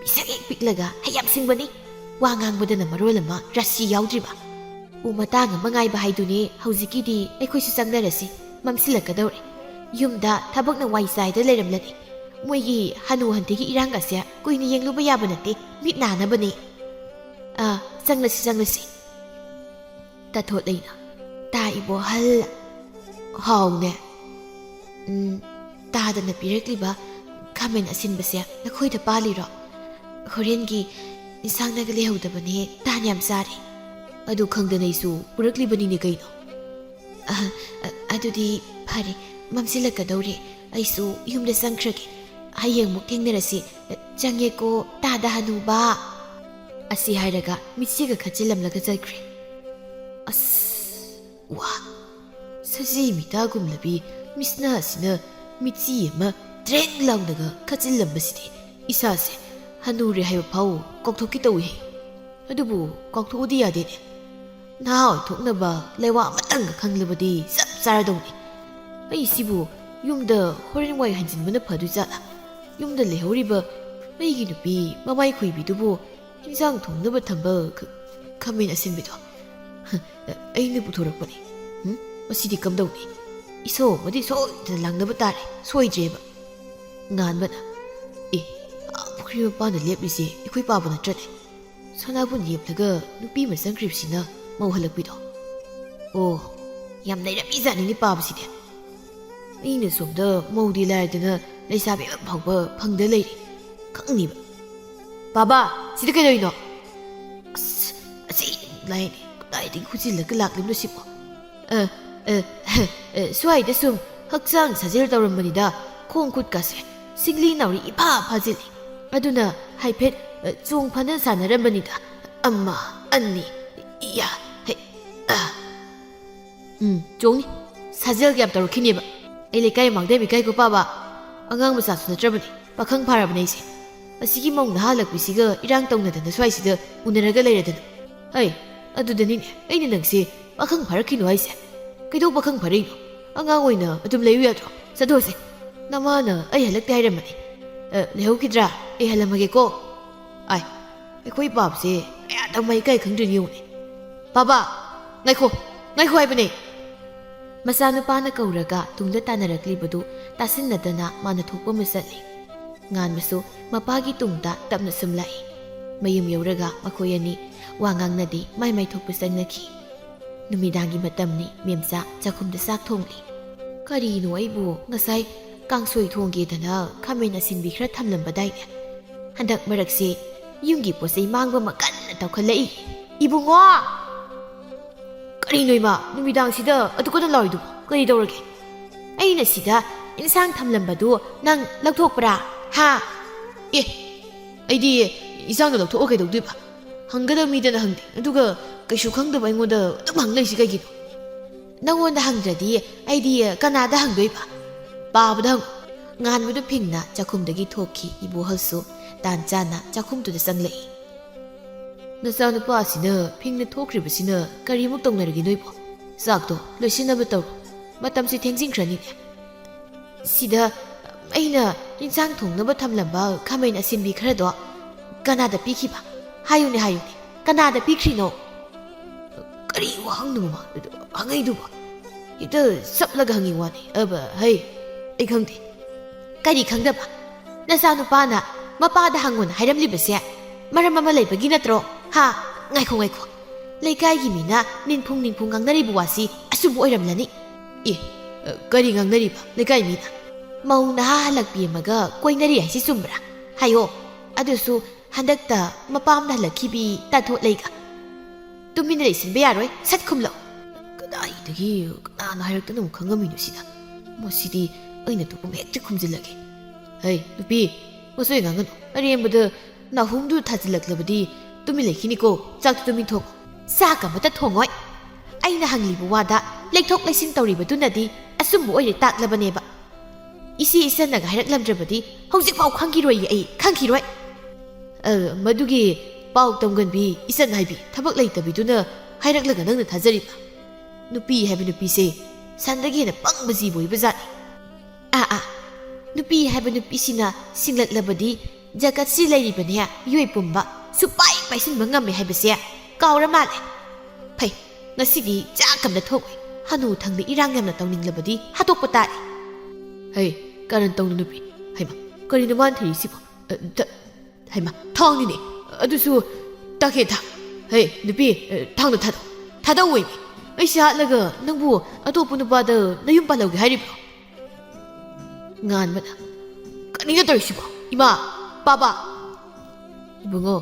ꯄꯤꯁꯛ ꯍꯦꯛ ꯄꯤꯛꯂꯒ ꯍꯩ ꯌꯥꯝ ꯁꯤꯡꯕꯅꯤ꯫ ꯋꯥ ꯉꯥꯡꯕꯗꯅ ꯃꯔꯣꯜ ꯑꯃ ꯔꯥꯁꯤ ꯌꯥꯎꯗ꯭ꯔꯤꯕ꯫ ꯎ ꯃꯇꯥꯡ ꯑꯃ ꯉꯥꯏꯕ ꯍꯥꯏꯗꯨꯅꯤ꯫ ꯍꯧꯖꯤꯛꯀꯤꯗꯤ ꯑꯩꯈꯣꯏꯁꯨ ꯆꯪꯅꯔꯁꯤ꯫ ꯃꯝꯁꯤꯜꯂꯛꯀꯗꯧꯔꯦ꯫ ꯌꯨꯝꯗ ꯊꯕꯛꯅ ꯋꯥꯏ ꯆꯥꯏꯗ ꯂꯩꯔꯝꯂꯅꯤ꯫ ꯃꯣꯏꯒꯤ ꯍꯅꯨ ꯍꯟꯊꯤꯒꯤ ꯏꯔꯥꯡ ꯑꯁꯦ ꯀꯨꯏꯅ ꯌꯦꯡꯂꯨꯕ ꯌꯥꯕ ꯅꯠꯇꯦ꯫ ꯃꯤꯠ ꯅꯥꯅꯕꯅꯤ꯫ ꯑꯥ, ꯆꯪꯂꯁꯤ, ꯆꯪꯂꯁꯤ꯫ ꯇꯥꯊꯣꯠ ꯂꯩꯅ, "ꯇꯥ ꯏꯕꯣꯍꯜ, ꯍꯥꯎꯅꯦ꯫ ꯎꯝ, ꯇꯥꯗꯅ ꯄꯤꯔꯛꯂꯤꯕ ꯈꯥꯃꯦꯟ ꯑꯁꯤꯟꯕꯁꯦ ꯅꯈꯣꯏꯗ ꯄꯥꯜꯂꯤꯔꯣ? ꯍꯣꯔꯦꯟꯒꯤ ꯏꯟꯁꯥꯡꯅꯒ ꯂꯩꯍꯧꯗꯕꯅꯦ, ꯇꯥꯅ ꯌꯥꯝ ꯆꯥꯔꯦ꯫ ꯑꯗꯨ ꯈꯪꯗꯅ ꯑꯩꯁꯨ ꯄꯨꯔꯛꯂꯤꯕꯅꯤꯅꯦ ꯀꯩꯅꯣ?" "ꯑ, ꯑ, ꯑꯗꯨꯗꯤ ꯐꯔꯦ, ꯃꯝꯁꯤꯜꯂꯛꯀꯗꯧꯔꯦ, ꯑꯩꯁꯨ ꯌꯨꯝꯗ ꯆꯪꯈ꯭ꯔꯒꯦ꯫ ꯍꯌꯦꯡ ꯑꯃꯨꯛ ꯊꯦꯡꯅꯔꯁꯤ꯫ ꯆꯪꯉꯦꯀꯣ, ꯇꯥꯗ ꯍꯅꯨꯕ꯫" ꯑꯁꯤ ꯍꯥꯏꯔꯒ ꯃꯤꯠꯁꯤꯒ ꯈꯠꯆꯤꯜꯂꯝꯂꯒ ꯆꯠꯈ꯭ꯔꯦ꯫ ꯑꯁ, ꯋꯥ! ꯁꯖꯤ ꯃꯤꯇꯥꯒꯨꯝꯂꯕꯤ ꯃꯤꯁꯅꯥ ꯑꯁꯤꯅ ꯃꯤꯠꯆꯤ ꯑꯃ ꯇ꯭ꯔꯦꯡ ꯂꯥꯎꯅꯒ ꯈꯠꯆꯤꯜꯂꯝꯕꯁꯤꯗꯤ ꯏꯁꯥꯁꯦ ꯍꯅꯨꯔꯦ ꯍꯥꯏꯕ ꯐꯥꯎ ꯀꯥꯎꯊꯣꯛꯀꯦ ꯇꯧꯏꯍꯦ꯫ ꯑꯗꯨꯕꯨ ꯀꯥꯎꯊꯣꯛꯎꯗꯤ ꯌꯥꯗꯦꯅꯦ꯫ ꯅꯍꯥ ꯑꯣꯏꯊꯣꯛꯅꯕ ꯂꯩꯋꯥ ꯑꯃꯇꯪꯒ ꯈꯪꯂꯕꯗꯤ ꯆꯞ ꯆꯥꯔꯗꯧꯅꯤ꯫ ꯑꯩꯁꯤꯕꯨ ꯌꯨꯝꯗ ꯍꯣꯔꯦꯟ ꯋꯥꯏ ꯍꯟꯖꯤꯟꯕꯅ ꯐꯗꯣꯏ ꯖꯥꯠꯂꯥ? ꯌꯨꯝꯗ ꯂꯩꯍꯧꯔꯤꯕ ꯑꯩꯒꯤ ꯅꯨꯄꯤ ꯃꯃꯥꯏ ꯈꯨꯏꯕꯤꯗꯨꯕꯨ ꯏꯟꯖꯥꯡ ꯊꯣꯡꯅꯕ ꯊꯝꯕ ꯈ-, ꯈꯥꯃꯦꯟ ꯑꯁꯤꯟꯕꯤꯗꯣ, ꯍ, ꯑꯩꯅ ꯄꯨꯊꯣꯔꯛꯄꯅꯤ꯫ ꯎꯝ? ꯃꯁꯤꯗꯤ ꯀꯝꯗꯧꯅꯤ? ꯏꯁꯧ ꯑꯃꯗꯤ ꯁꯣꯏꯗꯅ ꯂꯥꯡꯅꯕ ꯇꯥꯔꯦ, ꯁꯣꯏꯗ꯭ꯔꯦꯕ꯫ ꯉꯥꯟꯕꯅ, "ꯑꯦ, ꯑꯥ ꯄꯨꯈ꯭ꯔꯤ ꯃꯄꯥꯟꯗ ꯂꯦꯞꯂꯤꯁꯦ ꯑꯩꯈꯣꯏ ꯄꯥꯕ ꯅꯠꯇ꯭ꯔꯅꯦ? ꯁꯅꯥꯕꯨꯟ ꯌꯦꯞꯂꯒ ꯅꯨꯄꯤ ꯑꯃ ꯆꯪꯈ꯭ꯔꯤꯕꯁꯤꯅ ꯃꯧ ꯍꯜꯂꯛꯄꯤꯗꯣ꯫ ꯑꯣ, ꯌꯥꯝ ꯅꯩꯔꯝꯃꯤꯖꯥꯠꯅꯤꯅꯦ ꯄꯥꯕꯁꯤꯗꯤ꯫ ꯑꯩꯅ ꯁꯣꯝꯗ ꯃꯧꯗꯤ ꯂꯥꯏꯔꯗꯅ ꯂꯩꯁꯥꯕꯤ ꯑꯃ ꯐꯥꯎꯕ ꯐꯪꯗ ꯂꯩꯔꯤ꯫ ꯈꯪꯅꯤꯕ꯫ "ꯕꯥꯕꯥ, ꯁꯤꯗ ꯀꯩꯗꯧꯔꯤꯅꯣ?" "ꯑꯁ, ꯑꯁꯤ ꯂꯥꯏꯅꯤ꯫ ꯀꯗꯥꯏꯗꯒꯤ ꯍꯨꯖꯤꯜꯂꯒ ꯂꯥꯛꯂꯤꯕꯅꯣ ꯁꯤꯕꯣ?" "ꯑ, ꯑ, ꯑ, ꯁ꯭ꯋꯥꯏꯗ ꯁꯨꯝ ꯍꯛꯆꯥꯡ ꯁꯥꯖꯦꯜ ꯇꯧꯔꯝꯕꯅꯤꯗ꯫ ꯈꯣꯡ ꯈꯨꯠꯀꯥꯁꯦ ꯁꯤꯡꯂꯤ ꯅꯥꯎꯔꯤ ꯏꯐꯥ ꯐꯥꯖꯤꯜꯂꯤ꯫ ꯑꯗꯨꯅ ꯍꯥꯏꯐꯦꯠ, ꯑ, ꯆꯣꯡ ꯐꯅ ꯁꯥꯟꯅꯔꯝꯕꯅꯤꯗ꯫ ꯑꯃ, ꯑꯅꯤ, ꯏꯌꯥ, ꯍꯩ, ꯑ꯫ ꯎꯝ, ꯆꯣꯡꯅꯤ꯫ ꯁꯥꯖꯦꯜꯒ ꯌꯥꯝ ꯇꯧꯔꯛꯈꯤꯅꯦꯕ꯫ ꯑꯩ ꯂꯩꯀꯥꯏ ꯃꯥꯡꯗ ꯌꯥꯝ ꯏꯀꯥꯏꯀꯣ ꯄꯥꯕ꯫ ꯑꯉꯥꯡ ꯃꯆꯥꯁꯨ ꯅꯠꯇ꯭ꯔꯕꯅꯤ꯫ ꯄꯥꯈꯪ ꯐꯥꯔꯕꯅꯦ ꯑꯩꯁꯦ꯫ ꯑꯁꯤꯒꯤ ꯃꯧ ꯅꯍꯥ ꯍꯜꯂꯛꯄꯤꯁꯤꯒ ꯏꯔꯥꯡ ꯇꯧꯅꯗꯅ ꯁ꯭ꯋꯥꯏꯁꯤꯗ ꯎꯅꯔꯒ ꯂꯩꯔꯗꯅ꯫ ꯍꯩ, ꯑꯗꯨꯗꯅꯤꯅꯦ ꯑꯩꯅ ꯅꯪꯁꯦ ꯄꯥꯈꯪ ꯐꯥꯔꯛꯈꯤꯅꯨ ꯍꯥꯏꯁꯦ꯫ ꯀꯩꯗꯧ ꯄꯥꯈꯪ ꯐꯥꯔꯛꯏꯅꯣ? ꯑꯉꯥꯡ ꯑꯣꯏꯅ ꯑꯗꯨꯝ ꯂꯩꯌꯨ ꯌꯥꯗ꯭ꯔꯣ? ꯆꯠꯊꯣꯛꯑꯁꯦ꯫ ꯅꯃꯥꯅ ꯑꯩ ꯍꯜꯂꯛꯇꯦ ꯍꯥꯏꯔꯝꯕꯅꯤ꯫ ꯑ, ꯂꯩꯍꯧꯈꯤꯗ꯭ꯔꯥ? ꯑꯩ ꯍꯜꯂꯝꯃꯒꯦꯀꯣ꯫ ꯑꯥꯏ, ꯑꯩꯈꯣꯏ ꯄꯥꯕꯁꯦ ꯀꯌꯥꯗ ꯃꯩ ꯀꯥꯏ ꯈꯪꯗ꯭ꯔꯤꯅꯣ ꯌꯦꯡꯉꯨꯅꯦ꯫ "ꯕꯥꯕꯥ, ꯉꯥꯏꯈꯣ, ꯉꯥꯏꯈꯣ ꯍꯥꯏꯕꯅꯦ!" ꯃꯆꯥꯅꯨꯄꯥꯅ ꯀꯧꯔꯒ ꯇꯨꯡꯗ ꯇꯥꯟꯅꯔꯛꯂꯤꯕꯗꯨ ꯇꯥꯁꯤꯟꯅꯗꯅ ꯃꯥꯅ ꯊꯣꯛꯄ ꯑꯃ ꯆꯠꯂꯤ꯫ ꯉꯥꯟꯕꯁꯨ ꯃꯄꯥꯒꯤ ꯇꯨꯡꯗ ꯇꯞꯅ ꯁꯨꯝ ꯂꯥꯛꯏ꯫ ꯃꯌꯨꯝ ꯌꯧꯔꯒ ꯃꯈꯣꯏ ꯑꯅꯤ ꯋꯥ ꯉꯥꯡꯅꯗꯦ, ꯃꯥꯏ ꯃꯥꯏ ꯊꯣꯛꯄ ꯆꯪꯅꯈꯤ꯫ ꯅꯨꯃꯤꯗꯥꯡꯒꯤ ꯃꯇꯝꯅꯤ, ꯃꯦꯝꯆꯥ ꯆꯥꯛꯈꯨꯝꯗ ꯆꯥꯛ ꯊꯣꯡꯂꯤ꯫ ꯀꯔꯤꯅꯣ, ꯑꯩꯕꯨ ꯉꯁꯥꯏ ꯀꯥꯡꯁꯣꯏ ꯊꯣꯡꯒꯦꯗꯅ ꯈꯥꯃꯦꯟ ꯑꯁꯤꯟꯕꯤ ꯈꯔ ꯊꯝꯂꯝꯕꯗꯥꯏꯅꯦ? ꯍꯟꯗꯛ ꯃꯔꯛꯁꯦ ꯌꯨꯝꯒꯤ ꯄꯣꯠ ꯆꯩ ꯃꯥꯡꯕ ꯑꯃ ꯀꯟꯅ ꯇꯧꯈꯠꯂꯛꯏ꯫ ꯏꯕꯨꯡꯉꯣ! ꯀꯔꯤꯅꯣ ꯏꯃꯥ, ꯅꯨꯃꯤꯗꯥꯡꯁꯤꯗ ꯑꯗꯨ ꯀꯟꯅ ꯂꯥꯎꯔꯤꯗꯨꯕꯨ? ꯀꯔꯤ ꯇꯧꯔꯒꯦ? ꯑꯩꯅ ꯁꯤꯗ ꯏꯟꯁꯥꯡ ꯊꯝꯂꯝꯕꯗꯨ ꯅꯪ ꯂꯧꯊꯣꯛꯄ꯭ꯔꯥ? ꯍꯥ? ꯑꯦ, ꯑꯩꯗꯤ ꯏꯟꯁꯥꯡꯗꯣ ꯂꯧꯊꯣꯛꯑ ꯀꯩꯗꯧꯗꯣꯏꯕ? ꯍꯪꯒꯗꯕ ꯃꯤꯗꯅ ꯍꯪꯗꯦ, ꯑꯗꯨꯒ ꯀꯩꯁꯨ ꯈꯪꯗꯕ ꯑꯩꯉꯣꯟꯗ ꯑꯗꯨꯝ ꯍꯪ ꯂꯩꯁꯤ ꯀꯩꯒꯤꯅꯣ? ꯅꯪꯉꯣꯟꯗ ꯍꯪꯗ꯭ꯔꯗꯤ ꯑꯩꯗꯤ ꯀꯅꯥꯗ ꯍꯪꯗꯣꯏꯕ? ꯄꯥꯕꯗ ꯍꯪꯉꯨ꯫ ꯉꯥꯟꯕꯗꯨ ꯐꯤꯡꯅ ꯆꯥꯛꯈꯨꯝꯗꯒꯤ ꯊꯣꯛꯈꯤ꯫ ꯏꯕꯣꯍꯜꯁꯨ ꯇꯥꯟ ꯆꯥꯅ ꯆꯥꯛꯈꯨꯝꯗꯨꯗ ꯆꯪꯂꯛꯏ꯫ "ꯅꯆꯥꯅꯨꯄꯥ ꯑꯁꯤꯅ ꯐꯤꯡꯅ ꯊꯣꯛꯈ꯭ꯔꯤꯕꯁꯤꯅ ꯀꯔꯤꯃꯨꯛ ꯇꯧꯅꯔꯒꯦ ꯅꯣꯏꯕꯣ? ꯆꯥꯛꯇꯣ ꯂꯣꯏꯁꯤꯟꯅꯕ ꯇꯧꯔꯣ, ꯃꯇꯝꯁꯤ ꯊꯦꯡꯖꯤꯟꯈ꯭ꯔꯅꯤꯅꯦ꯫ ꯁꯤꯗ ꯑꯩꯅ ꯏꯟꯁꯥꯡ ꯊꯣꯡꯅꯕ ꯊꯝꯂꯝꯕ ꯈꯥꯃꯦꯟ ꯑꯁꯤꯟꯕꯤ ꯈꯔꯗꯣ ꯀꯅꯥꯗ ꯄꯤꯈꯤꯕ? ꯍꯥꯏꯌꯨꯅꯦ, ꯍꯥꯏꯌꯨꯅꯦ, ꯀꯅꯥꯗ ꯄꯤꯈ꯭ꯔꯤꯅꯣ?" "ꯀꯔꯤ ꯋꯥꯍꯪꯅꯣ ꯃꯃꯥ ꯍꯪꯉꯛꯏꯗꯨꯕꯣ? ꯍꯦꯛꯇ ꯆꯞꯂꯒ ꯍꯪꯉꯤ ꯋꯥꯅꯤ꯫ ꯑꯕ, ꯍꯩ, ꯑꯩ ꯈꯪꯗꯦ꯫" "ꯀꯔꯤ ꯈꯪꯗꯕ? ꯅꯆꯥꯅꯨꯄꯥꯅ ꯃꯄꯥꯗ ꯍꯪꯉꯣꯅ ꯍꯥꯏꯔꯝꯂꯤꯕꯁꯦ ꯃꯔꯝ ꯑꯃ ꯂꯩꯕꯒꯤ ꯅꯠꯇ꯭ꯔꯣ? ꯍꯥ? ꯉꯥꯏꯈꯣ, ꯉꯥꯏꯈꯣ꯫ ꯂꯩꯀꯥꯏꯒꯤ ꯃꯤꯅ ꯅꯤꯟꯐꯨꯡ ꯅꯤꯟꯐꯨꯡ ꯉꯥꯡꯅꯔꯤꯕ ꯋꯥꯁꯤ ꯑꯆꯨꯝꯕ ꯑꯣꯏꯔꯝꯂꯅꯤ꯫" "ꯑꯦ, ꯀꯔꯤ ꯉꯥꯡꯅꯔꯤꯕ ꯂꯩꯀꯥꯏ ꯃꯤꯅ?" ꯃꯧ ꯅꯍꯥ ꯍꯜꯂꯛꯄꯤ ꯑꯃꯒ ꯀꯣꯏꯅꯔꯤ ꯍꯥꯏꯁꯤ ꯆꯨꯝꯕ꯭ꯔꯥ? ꯍꯥꯏꯌꯣ꯫ ꯑꯗꯨꯁꯨ ꯍꯟꯗꯛꯇ ꯃꯄꯥꯝꯗ ꯍꯜꯂꯛꯈꯤꯕꯤ ꯇꯥꯟꯊꯣꯛ ꯂꯩꯒ꯫ ꯇꯨꯃꯤꯟꯅ ꯂꯩꯁꯤꯟꯕ ꯌꯥꯔꯣꯏ, ꯁꯠ ꯈꯨꯝꯂꯛꯎ꯫ ꯀꯗꯥꯏꯗꯒꯤ ꯀꯅꯥꯅ ꯍꯥꯏꯔꯛꯇꯅ ꯑꯃꯨꯛ ꯈꯪꯉꯝꯃꯤꯅꯣ ꯁꯤꯗ? ꯃꯁꯤꯗꯤ ꯑꯩꯅ ꯇꯧꯐꯝ ꯍꯦꯛꯇ ꯈꯨꯝꯖꯤꯜꯂꯒꯦ꯫ ꯍꯩ, ꯅꯨꯄꯤ, ꯃꯁꯣꯏ ꯉꯥꯡꯒꯅꯨ꯫ ꯑꯔꯦꯝꯕꯗ ꯅꯥꯍꯨꯝꯗꯨ ꯊꯥꯖꯤꯜꯂꯛꯂꯕꯗꯤ ꯇꯨꯃꯤꯟ ꯂꯩꯈꯤꯅꯤꯀꯣ꯫ ꯆꯥꯛꯇꯨ ꯇꯨꯃꯤꯟ ꯊꯣꯡꯉꯨ꯫ ꯆꯥꯛ ꯑꯃꯠꯇ ꯊꯣꯡꯉꯣꯏ꯫ ꯑꯩꯅ ꯍꯪꯂꯤꯕ ꯋꯥꯗ ꯂꯩꯊꯣꯛ ꯂꯩꯁꯤꯟ ꯇꯧꯔꯤꯕꯗꯨꯅꯗꯤ ꯑꯆꯨꯝꯕ ꯑꯣꯏꯔꯦ ꯇꯥꯛꯂꯕꯅꯦꯕ꯫ ꯏꯆꯦ ꯏꯆꯟꯅꯒ ꯍꯥꯏꯔꯛꯂꯝꯗ꯭ꯔꯕꯗꯤ ꯍꯧꯖꯤꯛꯐꯥꯎ ꯈꯪꯈꯤꯔꯣꯏꯌꯦ ꯑꯩ, ꯈꯪꯈꯤꯔꯣꯏ꯫ ꯑ, ꯃꯗꯨꯒꯤ ꯄꯥꯎ ꯇꯝꯒꯟꯕꯤ ꯏꯆꯟ ꯍꯥꯏꯕꯤ ꯊꯕꯛ ꯂꯩꯇꯕꯤꯗꯨꯅ ꯍꯥꯏꯔꯛꯂꯒ ꯅꯪꯅ ꯊꯥꯖꯔꯤꯕ? ꯅꯨꯄꯤ ꯍꯥꯏꯕ ꯅꯨꯄꯤꯁꯦ ꯁꯟꯗꯒꯤ ꯍꯦꯟꯅ ꯄꯪꯕ ꯖꯤꯕ ꯑꯣꯏꯕ ꯖꯥꯠꯅꯤ꯫ ꯑꯥ, ꯑꯥ, ꯅꯨꯄꯤ ꯍꯥꯏꯕ ꯅꯨꯄꯤꯁꯤꯅ ꯁꯤꯡꯂꯛꯂꯕꯗꯤ ꯖꯒꯠꯁꯤ ꯂꯩꯔꯤꯕꯅꯦ ꯌꯣꯏ ꯄꯨꯝꯕ ꯁꯨꯄꯥꯏ ꯄꯥꯏꯁꯤꯟꯕ ꯉꯝꯃꯦ ꯍꯥꯏꯕꯁꯦ ꯀꯥꯎꯔ ꯃꯥꯜꯂꯦ꯫ ꯐꯩ, ꯉꯁꯤꯗꯤ ꯆꯥꯛ ꯑꯃꯅ ꯊꯣꯛꯑꯣꯏ꯫ ꯍꯅꯨ ꯊꯪꯗ ꯏꯔꯥꯡ ꯌꯥꯝꯅ ꯇꯧꯅꯤꯡꯂꯕꯗꯤ ꯍꯥꯠꯇꯣꯛꯄ ꯇꯥꯔꯦ꯫ ꯍꯩ, ꯀꯔꯟ ꯇꯧꯅꯨ ꯅꯨꯄꯤ꯫ ꯍꯩꯃ, ꯀꯔꯤꯅꯣ ꯃꯥꯅ ꯊꯤꯔꯤꯁꯤꯕꯣ? ꯑ, ꯊ-, ꯍꯩꯃ, ꯊꯥꯡꯅꯤꯅꯦ꯫ ꯑꯗꯨꯁꯨ ꯇꯥꯈꯦ ꯊꯥꯡ꯫ ꯍꯩ, ꯅꯨꯄꯤ, ꯑ, ꯊꯥꯡꯗꯣ ꯊꯥꯗꯧ꯫ ꯊꯥꯗꯧꯑꯣꯏꯃꯤ꯫ ꯑꯩꯁꯦ ꯍꯥꯠꯂꯒ ꯅꯪꯕꯨ ꯑꯇꯣꯞꯄ ꯅꯨꯄꯥꯗ ꯅꯌꯨꯝ ꯄꯥꯜꯍꯧꯒꯦ ꯍꯥꯏꯔꯤꯕ꯭ꯔꯣ? ꯉꯥꯟꯕꯅ, ꯀꯔꯤꯅꯣ ꯇꯧꯔꯤꯁꯤꯕꯣ? ꯏꯃꯥ, ꯄꯥꯕ꯫ ꯏꯕꯨꯡꯉꯣ,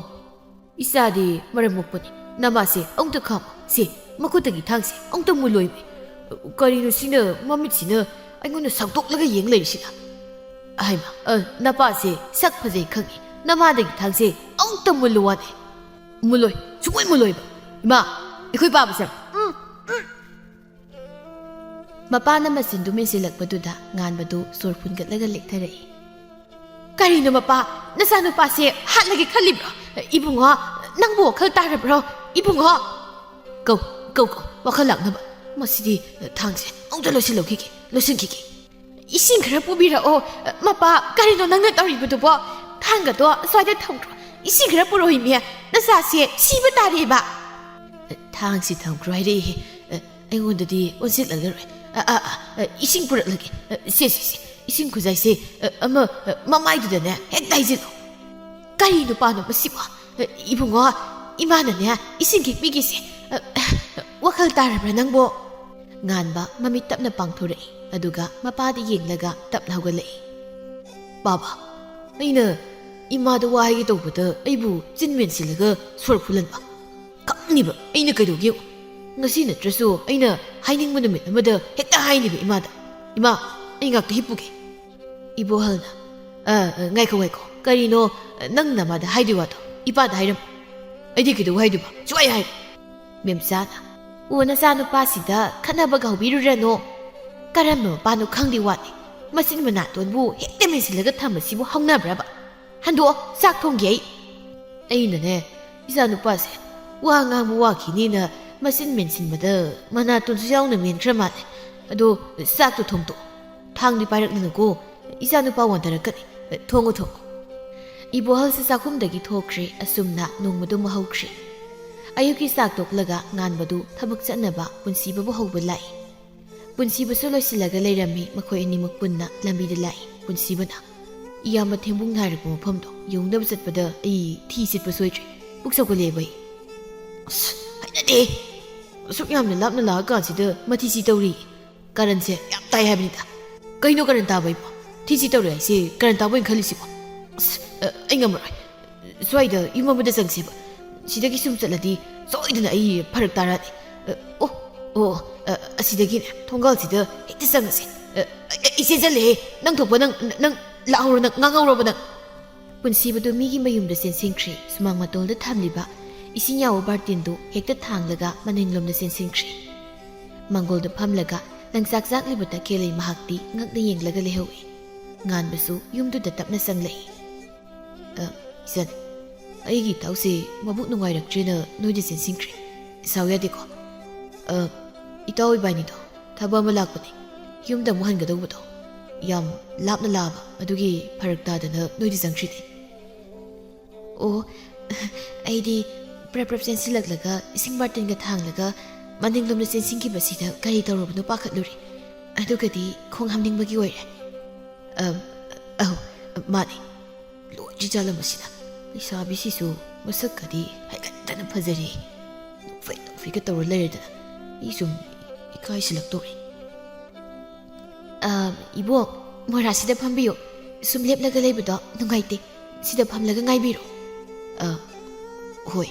ꯏꯆꯥꯗꯤ ꯃꯔꯝ ꯃꯣꯛꯄꯅꯤ꯫ ꯅꯃꯥꯁꯦ ꯑꯃꯨꯛꯇ ꯈꯥꯝꯃꯣ꯫ ꯁꯦ, ꯃꯈꯨꯠꯇꯒꯤ ꯊꯥꯡꯁꯦ ꯑꯃꯨꯛꯇ ꯃꯨꯜꯂꯣꯏꯃꯤ꯫ ꯀꯔꯤꯅꯣ ꯁꯤꯅ, ꯃꯃꯤꯠꯁꯤꯅ ꯑꯩꯉꯣꯟꯗ ꯁꯥꯎꯇꯣꯛꯂꯒ ꯌꯦꯡ ꯂꯩꯔꯤꯁꯤꯅ? ꯍꯩꯃ, ꯑ, ꯅꯄꯥꯁꯦ ꯁꯛ ꯐꯖꯩ ꯈꯪꯉꯤ꯫ ꯅꯃꯥꯗꯒꯤ ꯊꯥꯡꯁꯦ ꯑꯃꯨꯛꯇ ꯃꯨꯜꯂꯨ ꯋꯥꯅꯦ꯫ ꯃꯨꯜꯂꯣꯏ, ꯁꯨꯡꯃꯨꯟ ꯃꯨꯜꯂꯣꯏꯕ꯫ ꯏꯃꯥ, ꯑꯩꯈꯣꯏ ꯄꯥꯕꯁꯦ꯫ ꯎꯝ, ꯎꯝ꯫ ꯃꯄꯥꯅ ꯃꯆꯤꯟꯗꯨ ꯃꯦꯟꯁꯤꯜꯂꯛꯄꯗꯨꯗ ꯉꯥꯟꯕꯗꯨ ꯁꯣꯔ ꯐꯨꯟꯒꯠꯂꯒ ꯂꯦꯛꯊꯔꯛꯏ꯫ ꯀꯔꯤꯅꯣ ꯃꯄꯥ? ꯅꯆꯥꯅꯨꯄꯥꯁꯦ ꯍꯥꯠꯂꯒꯦ ꯈꯜꯂꯤꯕ꯭ꯔꯣ? ꯏꯕꯨꯡꯉꯣ, ꯅꯪꯕꯨ ꯋꯥꯈꯜ ꯇꯥꯔꯕ꯭ꯔꯣ? ꯏꯕꯨꯡꯉꯣ! ꯀꯧ, ꯀꯧ, ꯀꯧ, ꯋꯥꯈꯜ ꯂꯥꯛꯅꯕ꯫ ꯃꯁꯤꯗꯤ ꯊꯥꯡꯁꯦ ꯑꯃꯨꯛꯇ ꯂꯣꯏꯁꯤꯜꯍꯧꯈꯤꯒꯦ, ꯂꯣꯏꯁꯤꯟꯈꯤꯒꯦ꯫ ꯏꯁꯤꯡ ꯈꯔ ꯄꯨꯕꯤꯔꯛꯑꯣ꯫ ꯃꯄꯥ, ꯀꯔꯤꯅꯣ ꯅꯪꯅ ꯇꯧꯔꯤꯕꯗꯨꯕꯣ? ꯊꯥꯡꯒꯗꯣ ꯑꯁ꯭ꯋꯥꯏꯗ ꯊꯝꯈ꯭ꯔꯣ꯫ ꯏꯁꯤꯡ ꯈꯔ ꯄꯨꯔꯛꯑꯣ ꯏꯃꯦ꯫ ꯅꯆꯥꯁꯦ ꯁꯤꯕ ꯇꯥꯔꯦꯕ꯫ ꯊꯥꯡꯁꯤ ꯊꯝꯈ꯭ꯔꯣ ꯍꯥꯏꯔꯛꯏꯍꯦ꯫ ꯑ, ꯑꯩꯉꯣꯟꯗꯗꯤ ꯑꯣꯟꯁꯤꯜꯂꯛꯂꯔꯣꯏ꯫ ꯑ, ꯑ, ꯑ, ꯑ, ꯏꯁꯤꯡ ꯄꯨꯔꯛꯂꯒꯦ꯫ ꯑ, ꯁꯦ, ꯁꯦ, ꯁꯦ, ꯏꯁꯤꯡ ꯈꯨꯖꯥꯏꯁꯦ, ꯑ, ꯑꯃ, ꯑ, ꯃꯃꯥꯏꯗꯨꯗꯅꯦ ꯍꯦꯛꯇ ꯍꯩꯖꯤꯜꯂꯨ꯫ ꯀꯔꯤ ꯅꯨꯄꯥꯅꯣ ꯃꯁꯤꯕꯣ? ꯑ, ꯏꯕꯨꯡꯉꯣ, ꯏꯃꯥꯅꯅꯦ ꯏꯁꯤꯡ ꯈꯤꯛꯄꯤꯒꯦꯁꯦ꯫ ꯑ, ꯑ, ꯋꯥꯈꯜ ꯇꯥꯔꯕ꯭ꯔꯥ ꯅꯪꯕꯣ? ꯉꯥꯟꯕ ꯃꯃꯤꯠ ꯇꯞꯅ ꯄꯥꯡꯊꯣꯔꯛꯏ, ꯑꯗꯨꯒ ꯃꯄꯥꯗ ꯌꯦꯡꯂꯒ ꯇꯞꯅ ꯍꯧꯒꯠꯂꯛꯏ꯫ "ꯕꯥꯕꯥ, ꯑꯩꯅ ꯏꯃꯥꯗ ꯋꯥ ꯍꯥꯏꯒꯦ ꯇꯧꯕꯗ ꯑꯩꯕꯨ ꯆꯤꯟ ꯃꯦꯟꯁꯤꯜꯂꯒ ꯁꯣꯔ ꯐꯨꯜꯍꯟꯕ꯫ ꯈꯪꯅꯤꯕ ꯑꯩꯅ ꯀꯩꯗꯧꯒꯦ ꯌꯦꯡꯉꯨ꯫ ꯉꯁꯤ ꯅꯠꯇ꯭ꯔꯁꯨ ꯑꯩꯅ ꯍꯥꯏꯅꯤꯡꯕ ꯅꯨꯃꯤꯠ ꯑꯃꯗ ꯍꯦꯛꯇ ꯍꯥꯏꯅꯤꯕ ꯏꯃꯥꯗ꯫ ꯏꯃꯥ, ꯑꯩ ꯉꯥꯛꯇ ꯍꯤꯞꯄꯨꯒꯦ꯫" ꯏꯕꯣꯍꯜꯅ, "ꯑ, ꯑ, ꯉꯥꯏꯈꯣ, ꯉꯥꯏꯈꯣ꯫ ꯀꯔꯤꯅꯣ, ꯑ, ꯅꯪ ꯅꯃꯥꯗ ꯍꯥꯏꯗꯣꯏ ꯋꯥꯗꯣ ꯏꯄꯥꯗ ꯍꯥꯏꯔꯝꯃꯨ꯫ ꯑꯩꯗꯤ ꯀꯩꯗꯧ ꯍꯥꯏꯗꯣꯏꯕ? ꯁꯨꯡꯍꯥꯏ ꯍꯥꯏꯔꯣꯏ꯫" ꯃꯦꯝꯆꯥꯅ, "ꯑꯣ, ꯅꯆꯥꯅꯨꯄꯥꯁꯤꯗ ꯈꯠꯅꯕꯒ ꯍꯧꯕꯤꯔꯨꯔꯅꯣ꯫ ꯀꯔꯝꯕ ꯃꯄꯥꯅꯣ ꯈꯪꯗꯦ ꯋꯥꯅꯤ꯫ ꯃꯆꯤꯟ ꯃꯅꯥꯇꯣꯟꯕꯨ ꯍꯦꯛꯇ ꯃꯦꯟꯁꯤꯜꯂꯒ ꯊꯝꯕꯁꯤꯕꯨ ꯍꯧꯅꯕ꯭ꯔꯕ? ꯍꯟꯗꯣꯛꯑꯣ, ꯆꯥꯛ ꯊꯣꯡꯒꯦ ꯑꯩ꯫" ꯑꯩꯅꯅꯦ, ꯏꯆꯥꯅꯨꯄꯥꯁꯦ ꯋꯥ ꯉꯥꯡꯕ ꯋꯥꯈꯤꯅꯤꯅ ꯃꯆꯤꯟ ꯃꯦꯟꯁꯤꯟꯕꯗ ꯃꯅꯥꯇꯣꯟꯁꯨ ꯌꯥꯎꯅ ꯃꯦꯟꯈ꯭ꯔ ꯃꯥꯜꯂꯦ꯫ ꯑꯗꯣ ꯆꯥꯛꯇꯣ ꯊꯣꯡꯗꯣꯛꯑꯣ꯫ ꯊꯥꯡꯗꯤ ꯄꯥꯏꯔꯛꯅꯅꯨꯀꯣ꯫ ꯏꯆꯥꯅꯨꯄꯥ ꯋꯥꯟꯊꯔꯛꯀꯅꯤ꯫ ꯊꯣꯡꯉꯨ, ꯊꯣꯡꯉꯨ꯫ ꯏꯕꯣꯍꯜꯁꯨ ꯆꯥꯛꯈꯨꯝꯗꯒꯤ ꯊꯣꯛꯈ꯭ꯔꯦ꯫ ꯑꯁꯨꯝꯅ ꯅꯣꯡꯃꯗꯨ ꯑꯃ ꯍꯧꯈ꯭ꯔꯦ꯫ ꯑꯌꯨꯛꯀꯤ ꯆꯥꯛ ꯇꯣꯛꯂꯒ ꯉꯥꯟꯕꯗꯨ ꯊꯕꯛ ꯆꯠꯅꯕ ꯄꯨꯟꯁꯤꯕꯕꯨ ꯍꯧꯕ ꯂꯥꯛꯏ꯫ ꯄꯨꯟꯁꯤꯕꯁꯨ ꯂꯣꯏꯁꯤꯜꯂꯒ ꯂꯩꯔꯝꯃꯤ꯫ ꯃꯈꯣꯏ ꯑꯅꯤꯃꯛ ꯄꯨꯟꯅ ꯂꯝꯕꯤꯗ ꯂꯥꯛꯏ꯫ ꯄꯨꯟꯁꯤꯕꯅ, "ꯏꯌꯥꯝꯕ ꯊꯦꯝꯕꯨꯡ ꯅꯥꯏꯔꯛꯄ ꯃꯐꯝꯗꯣ ꯌꯧꯅꯕ ꯆꯠꯄꯗ ꯑꯩ ꯊꯤ ꯁꯤꯠꯄ ꯁꯣꯏꯗ꯭ꯔꯦ꯫ ꯄꯨꯛ ꯁꯧꯒꯠꯂꯦꯕ ꯑꯩ꯫" "ꯑꯁ, ꯍꯩꯅꯗꯦ꯫ ꯑꯁꯨꯛ ꯌꯥꯝꯅ ꯂꯥꯞꯅ ꯂꯥꯛꯑꯀꯥꯟꯁꯤꯗ ꯃꯊꯤꯁꯤ ꯇꯧꯔꯤ꯫ ꯀꯔꯟꯁꯦ ꯌꯥꯝ ꯇꯥꯏ ꯍꯥꯏꯕꯅꯤꯗ꯫" "ꯀꯩꯅꯣ ꯀꯔꯟ ꯇꯥꯕ ꯍꯥꯏꯕꯣ? ꯊꯤꯁꯤ ꯇꯧꯔꯦ ꯍꯥꯏꯁꯦ ꯀꯔꯟ ꯇꯥꯕ ꯑꯣꯏꯅ ꯈꯜꯂꯤꯁꯤꯕꯣ? ꯑꯁ, ꯑ, ꯑꯩ ꯉꯝꯃꯔꯣꯏ꯫ ꯁ꯭ꯋꯥꯏꯗ ꯌꯨꯝ ꯑꯃꯗ ꯆꯪꯁꯦꯕ꯫ ꯁꯤꯗꯒꯤ ꯁꯨꯝ ꯆꯠꯂꯗꯤ ꯁꯣꯏꯗꯅ ꯑꯩ ꯐꯔꯛ ꯇꯥꯔꯛꯑꯅꯤ꯫ ꯑ, ꯑꯣ, ꯑꯣ, ꯑ, ꯑꯁꯤꯗꯒꯤꯅꯦ, ꯊꯣꯡꯒꯥꯜꯁꯤꯗ ꯍꯦꯛꯇ ꯆꯪꯉꯁꯦ꯫ ꯑ, ꯑ, ꯑ, ꯏꯆꯦ ꯆꯠꯂꯦꯍꯦ꯫ ꯅꯪ ꯊꯣꯛꯄ ꯅꯪ, ꯅꯪ ꯂꯥꯛꯍꯧꯔꯣ ꯅꯪ, ꯉꯥꯡꯍꯧꯔꯣꯕ ꯅꯪ꯫" ꯄꯨꯟꯁꯤꯕꯗꯨ ꯃꯤꯒꯤ ꯃꯌꯨꯝꯗ ꯆꯦꯟꯁꯤꯟꯈ꯭ꯔꯦ꯫ ꯁꯨꯃꯥꯡ ꯃꯇꯣꯜꯗ ꯊꯝꯂꯤꯕ ꯏꯁꯤꯡ ꯌꯥꯎꯕ ꯕꯥꯔꯇꯤꯟꯗꯨ ꯍꯦꯛꯇ ꯊꯥꯡꯂꯒ ꯃꯅꯤꯡꯂꯣꯝꯗ ꯆꯦꯟꯁꯤꯟꯈ꯭ꯔꯦ꯫ ꯃꯥꯡꯒꯣꯜꯗ ꯐꯝꯂꯒ ꯂꯪꯆꯥꯛ ꯆꯥꯛꯂꯤꯕ ꯇꯈꯦꯜꯂꯩ ꯃꯍꯥꯛꯇꯤ ꯉꯛꯅ ꯌꯦꯡꯂꯒ ꯂꯩꯍꯧꯏ꯫ ꯉꯥꯟꯕꯁꯨ ꯌꯨꯝꯗꯨꯗ ꯇꯞꯅ ꯆꯪꯂꯛꯏ꯫ "ꯑ, ꯏꯆꯟ, ꯑꯩꯒꯤ ꯏꯇꯥꯎꯁꯦ ꯃꯕꯨꯛ ꯅꯨꯡꯉꯥꯏꯔꯛꯇ꯭ꯔꯦꯅ ꯅꯣꯏꯗ ꯆꯦꯟꯁꯤꯟꯈ꯭ꯔꯦ꯫ ꯁꯥꯎ ꯌꯥꯗꯦꯀꯣ꯫ ꯑ, ꯏꯇꯥꯎ ꯏꯕꯥꯅꯤꯗꯣ ꯊꯕꯛ ꯑꯃ ꯂꯥꯛꯄꯅꯦ꯫ ꯌꯨꯝꯗ ꯑꯃꯨꯛ ꯍꯟꯒꯗꯧꯕꯗꯣ ꯌꯥꯝ ꯂꯥꯞꯅ ꯂꯥꯛꯑꯕ, ꯑꯗꯨꯒꯤ ꯐꯔꯛ ꯇꯥꯗꯅ ꯅꯣꯏꯗ ꯆꯪꯈ꯭ꯔꯤꯅꯦ꯫" "ꯑꯣ, ꯑꯩꯗꯤ ꯄ꯭ꯔꯞ ꯄ꯭ꯔꯞ ꯆꯦꯟꯁꯤꯜꯂꯛꯂꯒ ꯏꯁꯤꯡ ꯕꯥꯔꯇꯤꯟꯒ ꯊꯥꯡꯂꯒ ꯃꯅꯤꯡꯂꯣꯝꯗ ꯆꯦꯟꯁꯤꯟꯈꯤꯕꯁꯤꯗ ꯀꯔꯤ ꯇꯧꯔꯕꯅꯣ ꯄꯥꯈꯠꯂꯨꯔꯦ꯫ ꯑꯗꯨꯒꯗꯤ ꯈꯣꯡ ꯍꯥꯝꯅꯤꯡꯕꯒꯤ ꯑꯣꯏꯔꯦ꯫" "ꯑꯝ, ꯑꯧ, ꯃꯥꯅꯦ꯫ ꯂꯣꯏꯗ꯭ꯔꯤ ꯖꯥꯠꯂ ꯃꯁꯤꯅ? ꯂꯩꯁꯥꯕꯤꯁꯤꯁꯨ ꯃꯁꯛꯀꯗꯤ ꯍꯥꯏꯒꯠꯇꯅ ꯐꯖꯔꯤ꯫ ꯅꯣꯛꯐꯦꯠ ꯅꯣꯛꯐꯦꯠꯀ ꯇꯧꯔ ꯂꯩꯔꯗꯅ꯫ ꯑꯩ ꯁꯨꯝ ꯏꯀꯥꯏꯁꯤꯜꯂꯛꯇꯣꯔꯦ꯫ "ꯑ, ꯏꯕꯣꯛ, ꯃꯣꯔꯥꯁꯤꯗ ꯐꯝꯕꯤꯌꯨ꯫ ꯁꯨꯝ ꯂꯦꯞꯂꯒ ꯂꯩꯕꯗꯣ ꯅꯨꯡꯉꯥꯏꯇꯦ꯫ ꯁꯤꯗ ꯐꯝꯂꯒ ꯉꯥꯏꯕꯤꯔꯣ꯫" "ꯑ, ꯍꯣꯏ꯫"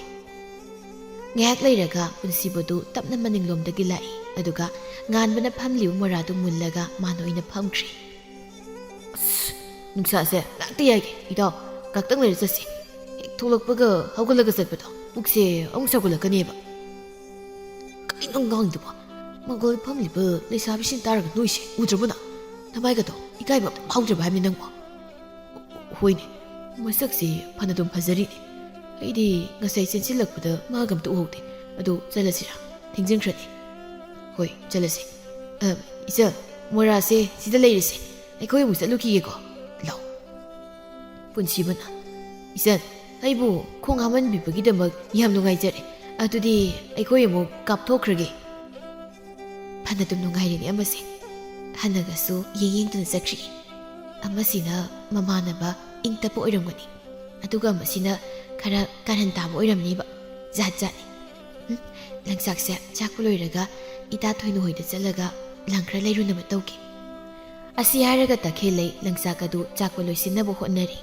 ꯉꯥꯏꯍꯥꯛ ꯂꯩꯔꯒ ꯄꯨꯟꯁꯤꯕꯗꯨ ꯇꯞꯅ ꯃꯅꯤꯡꯂꯣꯝꯗꯒꯤ ꯂꯥꯛꯏ, ꯑꯗꯨꯒ ꯉꯥꯟꯕꯅ ꯐꯝꯂꯤꯕ ꯃꯣꯔꯥꯗꯨ ꯃꯨꯜꯂꯒ ꯃꯥꯅ ꯑꯣꯏꯅ ꯐꯝꯈ꯭ꯔꯦ꯫ "ꯑꯁ, ꯅꯨꯡꯁꯥꯁꯦ ꯉꯥꯛꯇ ꯌꯥꯏꯒꯦ, ꯏꯇꯥꯎ꯫ ꯉꯥꯛꯇꯪ ꯂꯩꯔ ꯆꯠꯁꯤ꯫ ꯍꯦꯛ ꯊꯣꯛꯂꯛꯄꯒ ꯍꯧꯒꯠꯂꯒ ꯆꯠꯄꯗꯣ ꯄꯨꯛꯁꯦ ꯑꯃꯨꯛ ꯁꯥꯒꯠꯂꯛꯀꯅꯦꯕ꯫" "ꯀꯔꯤꯅꯣ ꯉꯥꯡꯗꯨꯕꯣ? ꯃꯥꯡꯒꯣꯜ ꯐꯝꯂꯤꯕ ꯂꯩꯁꯥꯕꯤꯁꯤꯡ ꯇꯥꯔꯒ ꯅꯣꯏꯁꯦ ꯎꯗ꯭ꯔꯕꯣ ꯅꯪ? ꯅꯃꯥꯏꯒꯗꯣ ꯏꯀꯥꯏꯕ ꯑꯝꯇ ꯐꯥꯎꯗ꯭ꯔꯕ ꯍꯥꯏꯕꯅꯤ ꯅꯪꯕꯣ?" "ꯍꯣꯏꯅꯦ, ꯃꯁꯛꯁꯤ ꯐꯅꯗꯨꯝ ꯐꯖꯔꯤꯅꯦ꯫ ꯑꯩꯗꯤ ꯉꯁꯥꯏ ꯆꯦꯟꯁꯤꯜꯂꯛꯄꯗ ꯃꯥꯒ ꯑꯝꯇ ꯎꯍꯧꯗꯦ꯫ ꯑꯗꯨ ꯆꯠꯂꯁꯤꯔꯥ? ꯊꯦꯡꯖꯤꯟꯈ꯭ꯔꯅꯤ꯫" "ꯍꯣꯏ, ꯆꯠꯂꯁꯤ꯫ ꯑ, ꯏꯆꯜ, ꯃꯣꯔꯥꯁꯦ ꯁꯤꯗ ꯂꯩꯔꯁꯦ꯫ ꯑꯩꯈꯣꯏ ꯑꯃꯨꯛ ꯆꯠꯂꯨꯈꯤꯒꯦꯀꯣ꯫ ꯂꯥꯎ꯫" ꯄꯨꯟꯁꯤꯕꯅ, "ꯏꯆꯟ, ꯑꯩꯕꯨ ꯈꯣꯡ ꯍꯥꯝꯍꯟꯕꯤꯕꯒꯤꯗꯃꯛ ꯌꯥꯝ ꯅꯨꯡꯉꯥꯏꯖꯔꯦ꯫ ꯑꯗꯨꯗꯤ ꯑꯩꯈꯣꯏ ꯑꯃꯨꯛ ꯀꯥꯞꯊꯣꯛꯈ꯭ꯔꯒꯦ꯫" ꯐꯅꯗꯨꯝ ꯅꯨꯡꯉꯥꯏꯔꯤꯅꯦ ꯑꯃꯁꯦ꯫ ꯍꯟꯅꯒꯁꯨ ꯌꯦꯡ ꯌꯦꯡꯗꯨꯅ ꯆꯠꯈ꯭ꯔꯤ꯫ ꯑꯃꯁꯤꯅ ꯃꯃꯥꯟꯅꯕ ꯏꯪ ꯇꯞꯄ ꯑꯣꯏꯔꯝꯒꯅꯤ, ꯑꯗꯨꯒ ꯑꯃꯁꯤꯅ ꯈꯔ ꯀꯥꯔꯟ ꯇꯥꯕ ꯑꯣꯏꯔꯝꯅꯤꯕ꯫ ꯖꯥꯠ ꯖꯥꯠꯅꯤ꯫ ꯎꯝ, ꯂꯪꯆꯥꯛꯁꯦ ꯆꯥꯛꯄ ꯂꯣꯏꯔꯒ ꯏꯇꯥ ꯊꯣꯏꯅꯨ ꯍꯣꯏꯗ ꯆꯠꯂꯒ ꯂꯪ ꯈꯔ ꯂꯩꯔꯨꯅꯕ ꯇꯧꯒꯦ꯫ ꯑꯁꯤ ꯍꯥꯏꯔꯒ ꯇꯈꯦꯜꯂꯩ ꯂꯪꯆꯥꯛ ꯑꯗꯨ ꯆꯥꯛꯄ ꯂꯣꯏꯁꯤꯟꯅꯕ ꯍꯣꯠꯅꯔꯤ꯫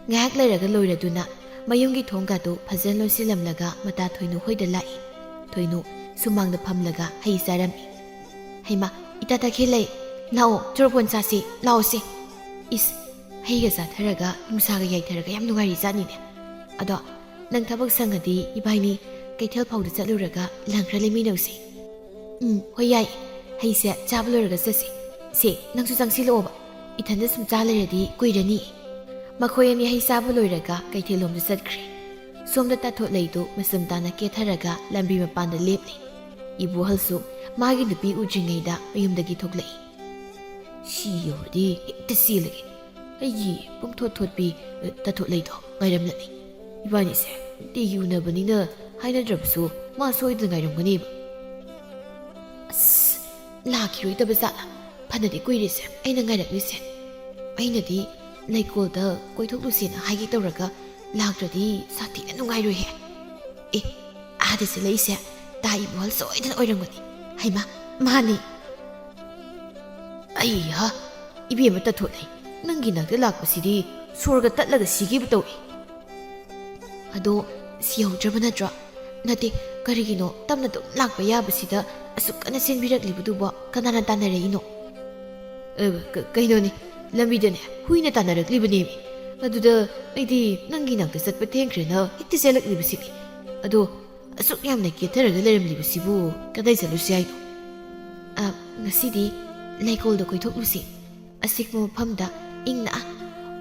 ꯉꯥꯏꯍꯥꯛ ꯂꯩꯔꯒ ꯂꯣꯏꯔꯗꯨꯅ ꯃꯌꯨꯝꯒꯤ ꯊꯣꯡꯒꯥꯗꯨ ꯐꯖꯅ ꯂꯣꯟꯁꯤꯜꯂꯝꯂꯒ ꯃꯇꯥ ꯊꯣꯏꯅꯨ ꯍꯣꯏꯗ ꯂꯥꯛꯏ꯫ ꯊꯣꯏꯅꯨ ꯁꯨꯃꯥꯡꯗ ꯐꯝꯂꯒ ꯍꯩ ꯆꯥꯔꯝꯃꯤ꯫ "ꯍꯩꯃꯥ, ꯏꯇꯥ ꯇꯈꯦꯜꯂꯩ, ꯂꯥꯛꯑꯣ, ꯆꯣꯔꯐꯣꯟ ꯆꯥꯁꯤ, ꯂꯥꯛꯑꯣꯁꯦ꯫" "ꯏꯁ, ꯍꯩꯒ ꯆꯥꯊꯔꯒ ꯅꯨꯡꯁꯥꯒ ꯌꯥꯏꯊꯔꯒ ꯌꯥꯝ ꯅꯨꯡꯉꯥꯏꯔꯤ ꯖꯥꯠꯅꯤꯅꯦ꯫ ꯑꯗꯣ ꯅꯪ ꯊꯕꯛ ꯁꯪꯉꯗꯤ ꯏꯕꯥꯏꯅꯤ ꯀꯩꯊꯦꯜ ꯐꯥꯎꯗ ꯆꯠꯂꯨꯔꯒ ꯂꯪ ꯈꯔ ꯂꯩꯃꯤꯟꯅꯧꯁꯦ꯫" "ꯎꯝ, ꯍꯣꯏ, ꯌꯥꯏ꯫ ꯍꯩꯁꯦ ꯆꯥꯕ ꯂꯣꯏꯔꯒ ꯆꯠꯁꯤ꯫ ꯁꯦ, ꯅꯪꯁꯨ ꯆꯪꯁꯤꯜꯂꯛꯑꯣꯕ꯫ ꯏꯊꯟꯗ ꯁꯨꯝ ꯆꯥ ꯂꯩꯔꯗꯤ ꯀꯨꯏꯔꯅꯤ꯫" ꯃꯈꯣꯏ ꯑꯅꯤ ꯍꯩ ꯆꯥꯕ ꯂꯣꯏꯔꯒ ꯀꯩꯊꯦꯜꯂꯣꯝꯗ ꯆꯠꯈ꯭ꯔꯦ꯫ ꯁꯣꯝꯗ ꯇꯥꯊꯣꯠꯂꯩꯗꯨ ꯃꯆꯨꯝ ꯇꯥꯅ ꯀꯦꯊꯔꯒ ꯂꯝꯕꯤ ꯃꯄꯥꯟꯗ ꯂꯦꯞꯂꯤ꯫ ꯏꯕꯣꯍꯜꯁꯨ ꯃꯥꯒꯤ ꯅꯨꯄꯤ ꯎꯗ꯭ꯔꯤꯉꯩꯗ ꯃꯌꯨꯝꯗꯒꯤ ꯊꯣꯛꯂꯛꯏ꯫ "ꯁꯤ ꯌꯧꯔꯗꯤ ꯍꯦꯛꯇ ꯆꯦꯜꯂꯒꯦ꯫ ꯑꯩꯒꯤ ꯄꯨꯡꯊꯣꯠ ꯊꯣꯠꯄꯤ, ꯑ, ꯇꯥꯊꯣꯠꯂꯩꯗꯣ ꯉꯥꯏꯔꯝꯂꯅꯤ꯫ ꯏꯕꯥꯅꯤꯁꯦ ꯅꯨꯡꯇꯤꯒꯤ ꯎꯅꯕꯅꯤꯅ ꯍꯥꯏꯅꯗ꯭ꯔꯕꯁꯨ ꯃꯥ ꯁꯣꯏꯗꯅ ꯉꯥꯏꯔꯝꯒꯅꯤꯕ꯫ ꯑꯁ, ꯂꯥꯛꯈꯤꯔꯣꯏꯗꯕ ꯖꯥꯠꯂꯥ? ꯐꯅꯗꯤ ꯀꯨꯏꯔꯦꯁꯦ ꯑꯩꯅ ꯉꯥꯏꯔꯛꯂꯤꯁꯦ꯫ ꯑꯩꯅꯗꯤ ꯂꯩꯀꯣꯜꯗ ꯀꯣꯏꯊꯣꯛꯂꯨꯁꯦꯅ ꯍꯥꯏꯒꯦ ꯇꯧꯔꯒ ꯂꯥꯛꯇ꯭ꯔꯗꯤ ꯁꯥꯊꯤꯅ ꯅꯨꯡꯉꯥꯏꯔꯣꯏꯍꯦ꯫ ꯑꯦ, ꯑꯥꯗ ꯆꯦꯜꯂꯛꯏꯁꯦ ꯇꯥ ꯏꯕꯣꯍꯜ ꯁꯣꯏꯗꯅ ꯑꯣꯏꯔꯝꯒꯅꯤ꯫ ꯍꯩꯃꯥ, "ꯃꯥꯅꯤ꯫" "ꯑꯩ ꯍꯥ, ꯏꯕꯦꯝꯃ ꯇꯥꯊꯣꯠꯂꯩ, ꯅꯪꯒꯤ ꯅꯥꯛꯇ ꯂꯥꯛꯄꯁꯤꯗꯤ ꯁꯣꯔꯒ ꯇꯠꯂꯒ ꯁꯤꯒꯦꯕꯨ ꯇꯧꯏ꯫" "ꯑꯗꯣ ꯁꯤꯍꯧꯗ꯭ꯔꯕ ꯅꯠꯇ꯭ꯔꯣ? ꯅꯠꯇꯦ, ꯀꯔꯤꯒꯤꯅꯣ ꯇꯞꯅ ꯑꯗꯨꯝ ꯂꯥꯛꯄ ꯌꯥꯕꯁꯤꯗ ꯑꯁꯨꯛ ꯀꯟꯅ ꯆꯦꯟꯕꯤꯔꯛꯂꯤꯕꯗꯨꯕꯣ? ꯀꯅꯥꯅ ꯇꯥꯟꯅꯔꯛꯏꯅꯣ?" "ꯑ, ꯀ-, ꯀꯩꯅꯣꯅꯤ, ꯂꯝꯕꯤꯗꯅꯦ ꯍꯨꯏꯅ ꯇꯥꯟꯅꯔꯛꯂꯤꯕꯅꯦꯃꯤ꯫ ꯑꯗꯨꯗ ꯑꯩꯗꯤ ꯅꯪꯒꯤ ꯅꯥꯛꯇ ꯆꯠꯄ ꯊꯦꯡꯈ꯭ꯔꯦꯅ ꯍꯦꯛꯇ ꯆꯦꯜꯂꯛꯂꯤꯕꯁꯤꯅꯤ꯫ ꯑꯗꯣ ꯑꯁꯨꯛ ꯌꯥꯝꯅ ꯀꯦꯊꯔꯒ ꯂꯩꯔꯝꯂꯤꯕꯁꯤꯕꯨ ꯀꯗꯥꯏ ꯆꯠꯂꯨꯁꯤ ꯍꯥꯏꯅꯣ?" "ꯑ, ꯉꯁꯤꯗꯤ ꯂꯩꯀꯣꯜꯗ ꯀꯣꯏꯊꯣꯛꯂꯨꯁꯤ꯫ ꯑꯁꯤꯒꯨꯝꯕ ꯃꯐꯝꯗ ꯏꯪꯅ,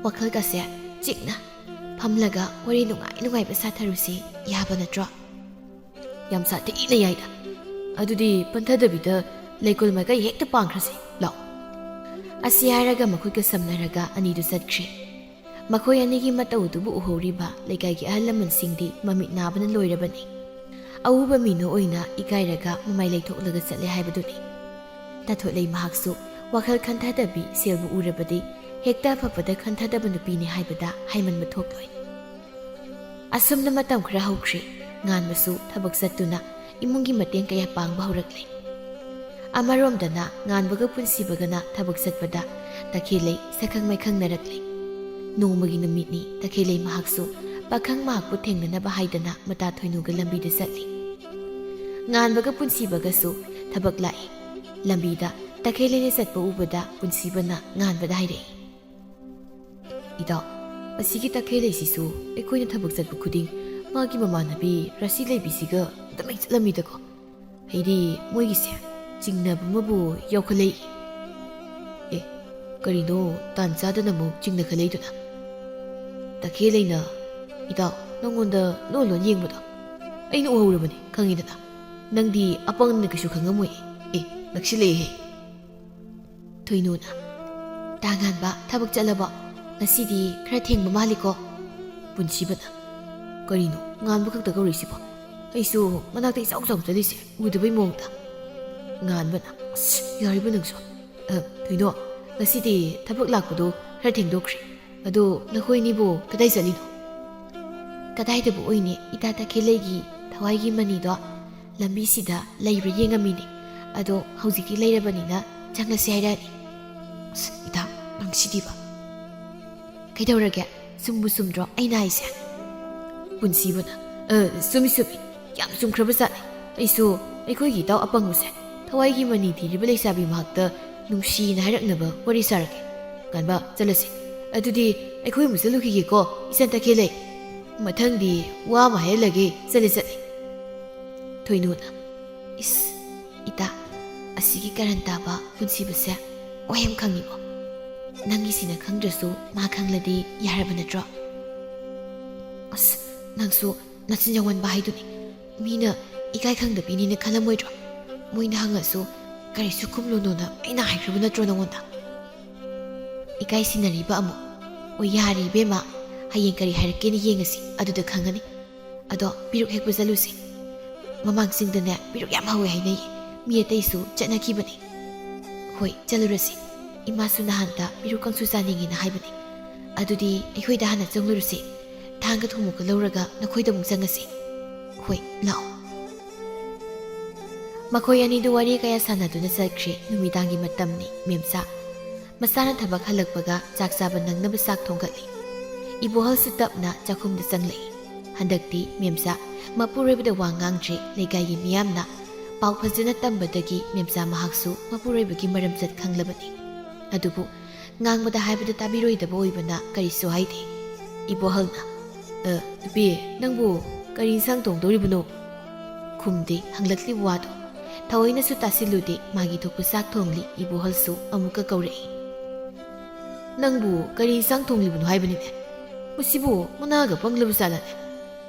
ꯋꯥꯈꯜꯒꯁꯦ ꯆꯤꯛꯅ ꯐꯝꯂꯒ ꯋꯥꯔꯤ ꯅꯨꯡꯉꯥꯏ ꯅꯨꯡꯉꯥꯏꯕ ꯁꯥꯊꯔꯨꯁꯤ, ꯌꯥꯕ ꯅꯠꯇ꯭ꯔꯣ?" "ꯌꯥꯝ ꯁꯥꯊꯤꯅ ꯌꯥꯏꯗ꯫ ꯑꯗꯨꯗꯤ ꯄꯟꯊꯗꯕꯤꯗ ꯂꯩꯀꯣꯜ ꯃꯥꯏꯀꯩ ꯍꯦꯛꯇ ꯄꯥꯡꯈ꯭ꯔꯁꯤ, ꯂꯥꯛꯑꯣ꯫" ꯑꯁꯤ ꯍꯥꯏꯔꯒ ꯃꯈꯨꯠꯀ ꯁꯝꯅꯔꯒ ꯑꯅꯤꯗꯨ ꯆꯠꯈ꯭ꯔꯦ꯫ ꯃꯈꯣꯏ ꯑꯅꯤꯒꯤ ꯃꯇꯧꯗꯨꯕꯨ ꯎꯍꯧꯔꯤꯕ ꯂꯩꯀꯥꯏꯒꯤ ꯑꯍꯜ ꯂꯃꯟꯁꯤꯡꯗꯤ ꯃꯃꯤꯠ ꯅꯥꯕꯅ ꯂꯣꯏꯔꯕꯅꯤ꯫ ꯑꯎꯕ ꯃꯤꯅꯣ ꯑꯣꯏꯅ ꯏꯀꯥꯏꯔꯒ ꯃꯃꯥꯏ ꯂꯩꯊꯣꯛꯂꯒ ꯆꯠꯂꯦ ꯍꯥꯏꯕꯗꯨꯅꯤ꯫ ꯇꯥꯊꯣꯠꯂꯩ ꯃꯍꯥꯛꯁꯨ ꯋꯥꯈꯜ ꯈꯟꯊꯗꯕꯤ ꯁꯦꯜꯕꯨ ꯎꯔꯕꯗꯤ ꯍꯦꯛꯇ ꯑꯐꯕꯗ ꯈꯟꯊꯗꯕ ꯅꯨꯄꯤꯅꯤ ꯍꯥꯏꯕꯗ ꯍꯥꯏꯃꯟꯕ ꯊꯣꯛꯂꯣꯏ꯫ ꯑꯁꯨꯝꯅ ꯃꯇꯝ ꯈꯔ ꯍꯧꯈ꯭ꯔꯦ꯫ ꯉꯥꯟꯕꯁꯨ ꯊꯕꯛ ꯆꯠꯇꯨꯅ ꯏꯃꯨꯡꯒꯤ ꯃꯇꯦꯡ ꯀꯌꯥ ꯄꯥꯡꯕ ꯍꯧꯔꯛꯂꯦ꯫ ꯑꯃꯔꯣꯝꯗꯅ ꯉꯥꯟꯕꯒ ꯄꯨꯟꯁꯤꯕꯒꯅ ꯊꯕꯛ ꯆꯠꯄꯗ ꯇꯈꯦꯜꯂꯩ ꯁꯛꯈꯪ ꯃꯥꯏꯈꯪꯅꯔꯛꯂꯦ꯫ ꯅꯣꯡꯃꯒꯤ ꯅꯨꯃꯤꯠꯅꯤ ꯇꯈꯦꯜꯂꯩ ꯃꯍꯥꯛꯁꯨ ꯄꯥꯈꯪ ꯃꯍꯥꯛꯄꯨ ꯊꯦꯡꯅꯅꯕ ꯍꯥꯏꯗꯅ ꯃꯇꯥ ꯊꯣꯏꯅꯨꯒ ꯂꯝꯕꯤꯗ ꯆꯠꯂꯤ꯫ ꯉꯥꯟꯕꯒ ꯄꯨꯟꯁꯤꯕꯒꯁꯨ ꯊꯕꯛ ꯂꯥꯛꯏ꯫ ꯂꯝꯕꯤꯗ ꯇꯈꯦꯜꯂꯩꯅ ꯆꯠꯄ ꯎꯕꯗ ꯄꯨꯟꯁꯤꯕꯅ ꯉꯥꯟꯕꯗ ꯍꯥꯏꯔꯛꯏ, "ꯏꯇꯥꯎ, ꯑꯁꯤꯒꯤ ꯇꯈꯦꯜꯂꯩꯁꯤꯁꯨ ꯑꯩꯈꯣꯏꯅ ꯊꯕꯛ ꯆꯠꯄ ꯈꯨꯗꯤꯡ ꯃꯥꯒꯤ ꯃꯃꯥꯟꯅꯕꯤ ꯔꯥꯁꯤ ꯂꯩꯕꯤꯁꯤꯒ ꯑꯗꯨꯝ ꯍꯦꯛ ꯆꯠꯂꯝꯃꯤꯗꯀꯣ꯫ ꯑꯩꯗꯤ ꯃꯣꯏꯒꯤꯁꯦ ꯆꯤꯡꯅꯕ ꯑꯃꯕꯨ ꯌꯥꯎꯈꯠꯂꯛꯏ꯫" "ꯑꯦ, ꯀꯔꯤꯅꯣ ꯇꯥꯟ ꯆꯥꯗꯅ ꯑꯃꯨꯛ ꯆꯤꯡꯅꯈꯠꯂꯛꯏꯗꯨꯅ?" "ꯇꯈꯦꯜꯂꯩꯅ, ꯏꯇꯥꯎ, ꯅꯪꯉꯣꯟꯗ ꯂꯣꯟ ꯂꯣꯟ ꯌꯦꯡꯕꯗꯣ ꯑꯩꯅ ꯎꯍꯧꯔꯕꯅꯤ, ꯈꯪꯉꯤꯗꯅ꯫ ꯅꯪꯗꯤ ꯑꯄꯪꯅ ꯀꯩꯁꯨ ꯈꯪꯉꯝꯃꯣꯏ꯫ ꯑꯦ, ꯅꯛꯁꯤꯜꯂꯛꯑꯦꯍꯦ꯫" ꯊꯣꯏꯅꯨꯅ, "ꯇꯥ ꯉꯥꯟꯕ, ꯊꯕꯛ ꯆꯠꯂꯕꯣ? ꯉꯁꯤꯗꯤ ꯈꯔ ꯊꯦꯡꯕ ꯃꯥꯜꯂꯤꯀꯣ?" ꯄꯨꯟꯁꯤꯕꯅ, "ꯀꯔꯤꯅꯣ, ꯉꯥꯟꯕ ꯈꯛꯇ ꯀꯧꯔꯤꯁꯤꯕꯣ? ꯑꯩꯁꯨ ꯃꯅꯥꯛꯇ ꯏꯆꯥꯎ ꯆꯥꯎ ꯆꯠꯂꯤꯁꯦ ꯎꯗꯕꯩ ꯃꯑꯣꯡꯗ꯫" ꯉꯥꯟꯕꯅ, "ꯑꯁ, ꯌꯥꯔꯤꯕ ꯅꯪꯁꯨ꯫ ꯑ, ꯊꯣꯏꯅꯣ, ꯉꯁꯤꯗꯤ ꯊꯕꯛ ꯂꯥꯛꯄꯗꯣ ꯈꯔ ꯊꯦꯡꯗꯣꯛꯈ꯭ꯔꯦ꯫ ꯑꯗꯣ ꯅꯈꯣꯏꯅꯤꯕꯨ ꯀꯗꯥꯏ ꯆꯠꯂꯤꯅꯣ?" "ꯀꯗꯥꯏꯗꯕꯨ ꯑꯣꯏꯅꯤ, ꯏꯇꯥ ꯇꯈꯦꯜꯂꯩꯒꯤ ꯊꯋꯥꯏꯒꯤ ꯃꯅꯤꯗꯣ ꯂꯝꯕꯤꯁꯤꯗ ꯂꯩꯕ꯭ꯔꯥ ꯌꯦꯡꯉꯝꯃꯤꯅꯦ꯫ ꯑꯗꯣ ꯍꯧꯖꯤꯛꯇꯤ ꯂꯩꯔꯕꯅꯤꯅ ꯆꯪꯉꯁꯤ ꯍꯥꯏꯔꯛꯑꯅꯤ꯫ ꯑꯁ, ꯏꯇꯥ, ꯅꯪ ꯁꯤꯗꯤꯕ꯫ ꯀꯩꯗꯧꯔꯒꯦ? ꯆꯨꯝꯕꯨ ꯆꯨꯝꯗ꯭ꯔꯣ ꯑꯩꯅ ꯍꯥꯏꯁꯦ? ꯄꯨꯟꯁꯤꯕꯅ, "ꯑ, ꯆꯨꯝꯃꯤ, ꯆꯨꯝꯃꯤ꯫ ꯌꯥꯝ ꯆꯨꯝꯈ꯭ꯔꯕ ꯖꯥꯠꯅꯤ꯫ ꯑꯩꯁꯨ ꯑꯩꯈꯣꯏꯒꯤ ꯏꯇꯥꯎ ꯑꯄꯪꯕꯁꯦ ꯊꯋꯥꯏꯒꯤ ꯃꯅꯤ ꯊꯤꯔꯤꯕ ꯂꯩꯁꯥꯕꯤ ꯃꯍꯥꯛꯇ ꯅꯨꯡꯁꯤꯅ ꯍꯥꯏꯔꯛꯅꯕ ꯋꯥꯔꯤ ꯁꯥꯔꯛꯀꯦ꯫ ꯀꯥꯟꯕ, ꯆꯠꯂꯁꯤ꯫ ꯑꯗꯨꯗꯤ ꯑꯩꯈꯣꯏ ꯑꯃꯨꯛ ꯆꯠꯂꯨꯈꯤꯒꯦꯀꯣ, ꯏꯆꯟ ꯇꯈꯦꯜꯂꯩ꯫ ꯃꯊꯪꯗꯤ ꯋꯥ ꯑꯃ ꯍꯥꯏꯍꯜꯂꯒꯦ, ꯆꯠꯂꯦ, ꯆꯠꯂꯦ꯫" ꯊꯣꯏꯅꯨꯅ, "ꯏꯁ, ꯏꯇꯥ, ꯑꯁꯤꯒꯤ ꯀꯔꯟ ꯇꯥꯕ ꯄꯨꯟꯁꯤꯕꯁꯦ ꯋꯥ ꯌꯥꯝ ꯈꯪꯉꯤꯕꯣ? ꯅꯪꯒꯤꯁꯤꯅ ꯈꯪꯗ꯭ꯔꯁꯨ ꯃꯥ ꯈꯪꯂꯗꯤ ꯌꯥꯔꯕ ꯅꯠꯇ꯭ꯔꯣ?" "ꯑꯁ, ꯅꯪꯁꯨ ꯅꯆꯤꯟ ꯌꯥꯎꯃꯟꯕ ꯍꯥꯏꯗꯨꯅꯤ꯫ ꯃꯤꯅ ꯏꯀꯥꯏ ꯈꯪꯗꯕꯤꯅꯤꯅ ꯈꯜꯂꯝꯃꯣꯏꯗ꯭ꯔꯣ? ꯃꯣꯏꯅ ꯍꯪꯉꯁꯨ ꯀꯔꯤꯁꯨ ꯈꯨꯝꯂꯨꯅꯣꯅ ꯑꯩꯅ ꯍꯥꯏꯈ꯭ꯔꯕ ꯅꯠꯇ꯭ꯔꯣ ꯅꯉꯣꯟꯗ?" "ꯏꯀꯥꯏ ꯁꯤꯟꯅꯔꯤꯕ ꯑꯃꯨꯛ꯫ ꯑꯣ, ꯌꯥꯔꯦ ꯏꯕꯦꯝꯃ, ꯍꯌꯦꯡ ꯀꯔꯤ ꯍꯥꯏꯔꯛꯀꯦꯅ ꯌꯦꯡꯉꯁꯤ, ꯑꯗꯨꯗ ꯈꯪꯉꯅꯤ꯫ ꯑꯗꯣ ꯄꯤꯔꯨꯛ ꯍꯦꯛꯄ ꯆꯠꯂꯨꯁꯤ꯫ ꯃꯃꯥꯡ ꯆꯤꯡꯗꯅꯦ ꯄꯤꯔꯨꯛ ꯌꯥꯝ ꯍꯧꯋꯦ ꯍꯥꯏꯅꯩꯌꯦ꯫ ꯃꯤ ꯑꯇꯩꯁꯨ ꯆꯠꯅꯈꯤꯕꯅꯤ꯫" "ꯍꯣꯏ, ꯆꯠꯂꯨꯔꯁꯤ꯫ ꯏꯃꯥꯁꯨ ꯅꯍꯥꯟꯇ ꯄꯤꯔꯨꯛ ꯀꯥꯡꯁꯨ ꯆꯥꯅꯤꯡꯉꯦꯅ ꯍꯥꯏꯕꯅꯤ꯫ ꯑꯗꯨꯗꯤ ꯑꯩꯈꯣꯏꯗ ꯍꯥꯟꯅ ꯆꯪꯂꯨꯔꯁꯤ꯫ ꯊꯥꯡꯒ ꯊꯨꯝꯃꯣꯛꯀ ꯂꯧꯔꯒ ꯅꯈꯣꯏꯗ ꯑꯃꯨꯛ ꯆꯪꯉꯁꯤ꯫" "ꯍꯣꯏ, ꯂꯥꯛꯑꯣ꯫" ꯃꯈꯣꯏ ꯑꯅꯤꯗꯨ ꯋꯥꯔꯤ ꯀꯌꯥ ꯁꯥꯟꯅꯗꯨꯅ ꯆꯠꯈ꯭ꯔꯦ꯫ ꯅꯨꯃꯤꯗꯥꯡꯒꯤ ꯃꯇꯝꯅꯤ꯫ ꯃꯦꯝꯆꯥ ꯃꯁꯥꯅ ꯊꯕꯛ ꯍꯜꯂꯛꯄꯒ ꯆꯥꯛ ꯆꯥꯕ ꯅꯪꯅꯕ ꯆꯥꯛ ꯊꯣꯡꯒꯠꯂꯤ꯫ ꯏꯕꯣꯍꯜꯁꯨ ꯇꯞꯅ ꯆꯥꯛꯈꯨꯝꯗ ꯆꯪꯂꯛꯏ꯫ ꯍꯟꯗꯛꯇꯤ ꯃꯦꯝꯆꯥ ꯃꯄꯨꯔꯣꯏꯕꯗ ꯋꯥ ꯉꯥꯡꯗ꯭ꯔꯦ꯫ ꯂꯩꯀꯥꯏꯒꯤ ꯃꯤꯌꯥꯝꯅ ꯄꯥꯎ ꯐꯖꯅ ꯇꯝꯕꯗꯒꯤ ꯃꯦꯝꯆꯥ ꯃꯍꯥꯛꯁꯨ ꯃꯄꯨꯔꯣꯏꯕꯒꯤ ꯃꯔꯝꯆꯠ ꯈꯪꯂꯕꯅꯤ꯫ ꯑꯗꯨꯕꯨ ꯉꯥꯡꯕꯗ ꯍꯥꯏꯕꯗ ꯇꯥꯕꯤꯔꯣꯏꯗꯕ ꯑꯣꯏꯕꯅ ꯀꯔꯤꯁꯨ ꯍꯥꯏꯗꯦ꯫ ꯏꯕꯣꯍꯜꯅ, "ꯑ, ꯅꯨꯄꯤ, ꯅꯪꯕꯨ ꯀꯔꯤ ꯏꯟꯁꯥꯡ ꯊꯣꯡꯗꯧꯔꯤꯕꯅꯣ?" ꯈꯨꯝꯗꯦ ꯍꯪꯂꯛꯂꯤꯕ ꯋꯥꯗꯨ꯫ ꯊꯑꯣꯏꯅꯁꯨ ꯇꯥꯁꯤꯜꯂꯨꯗꯦ꯫ ꯃꯥꯒꯤ ꯊꯣꯛꯄ ꯆꯥꯛ ꯊꯣꯡꯂꯤ꯫ ꯏꯕꯣꯍꯜꯁꯨ ꯑꯃꯨꯛꯀ ꯀꯧꯔꯛꯏ꯫ "ꯅꯪꯕꯨ ꯀꯔꯤ ꯏꯟꯁꯥꯡ ꯊꯣꯡꯂꯤꯕꯅꯣ ꯍꯥꯏꯕꯅꯤꯅꯦ? ꯃꯁꯤꯕꯨ ꯃꯅꯥꯒ ꯄꯪꯂꯕ ꯖꯥꯠꯂꯅꯦ?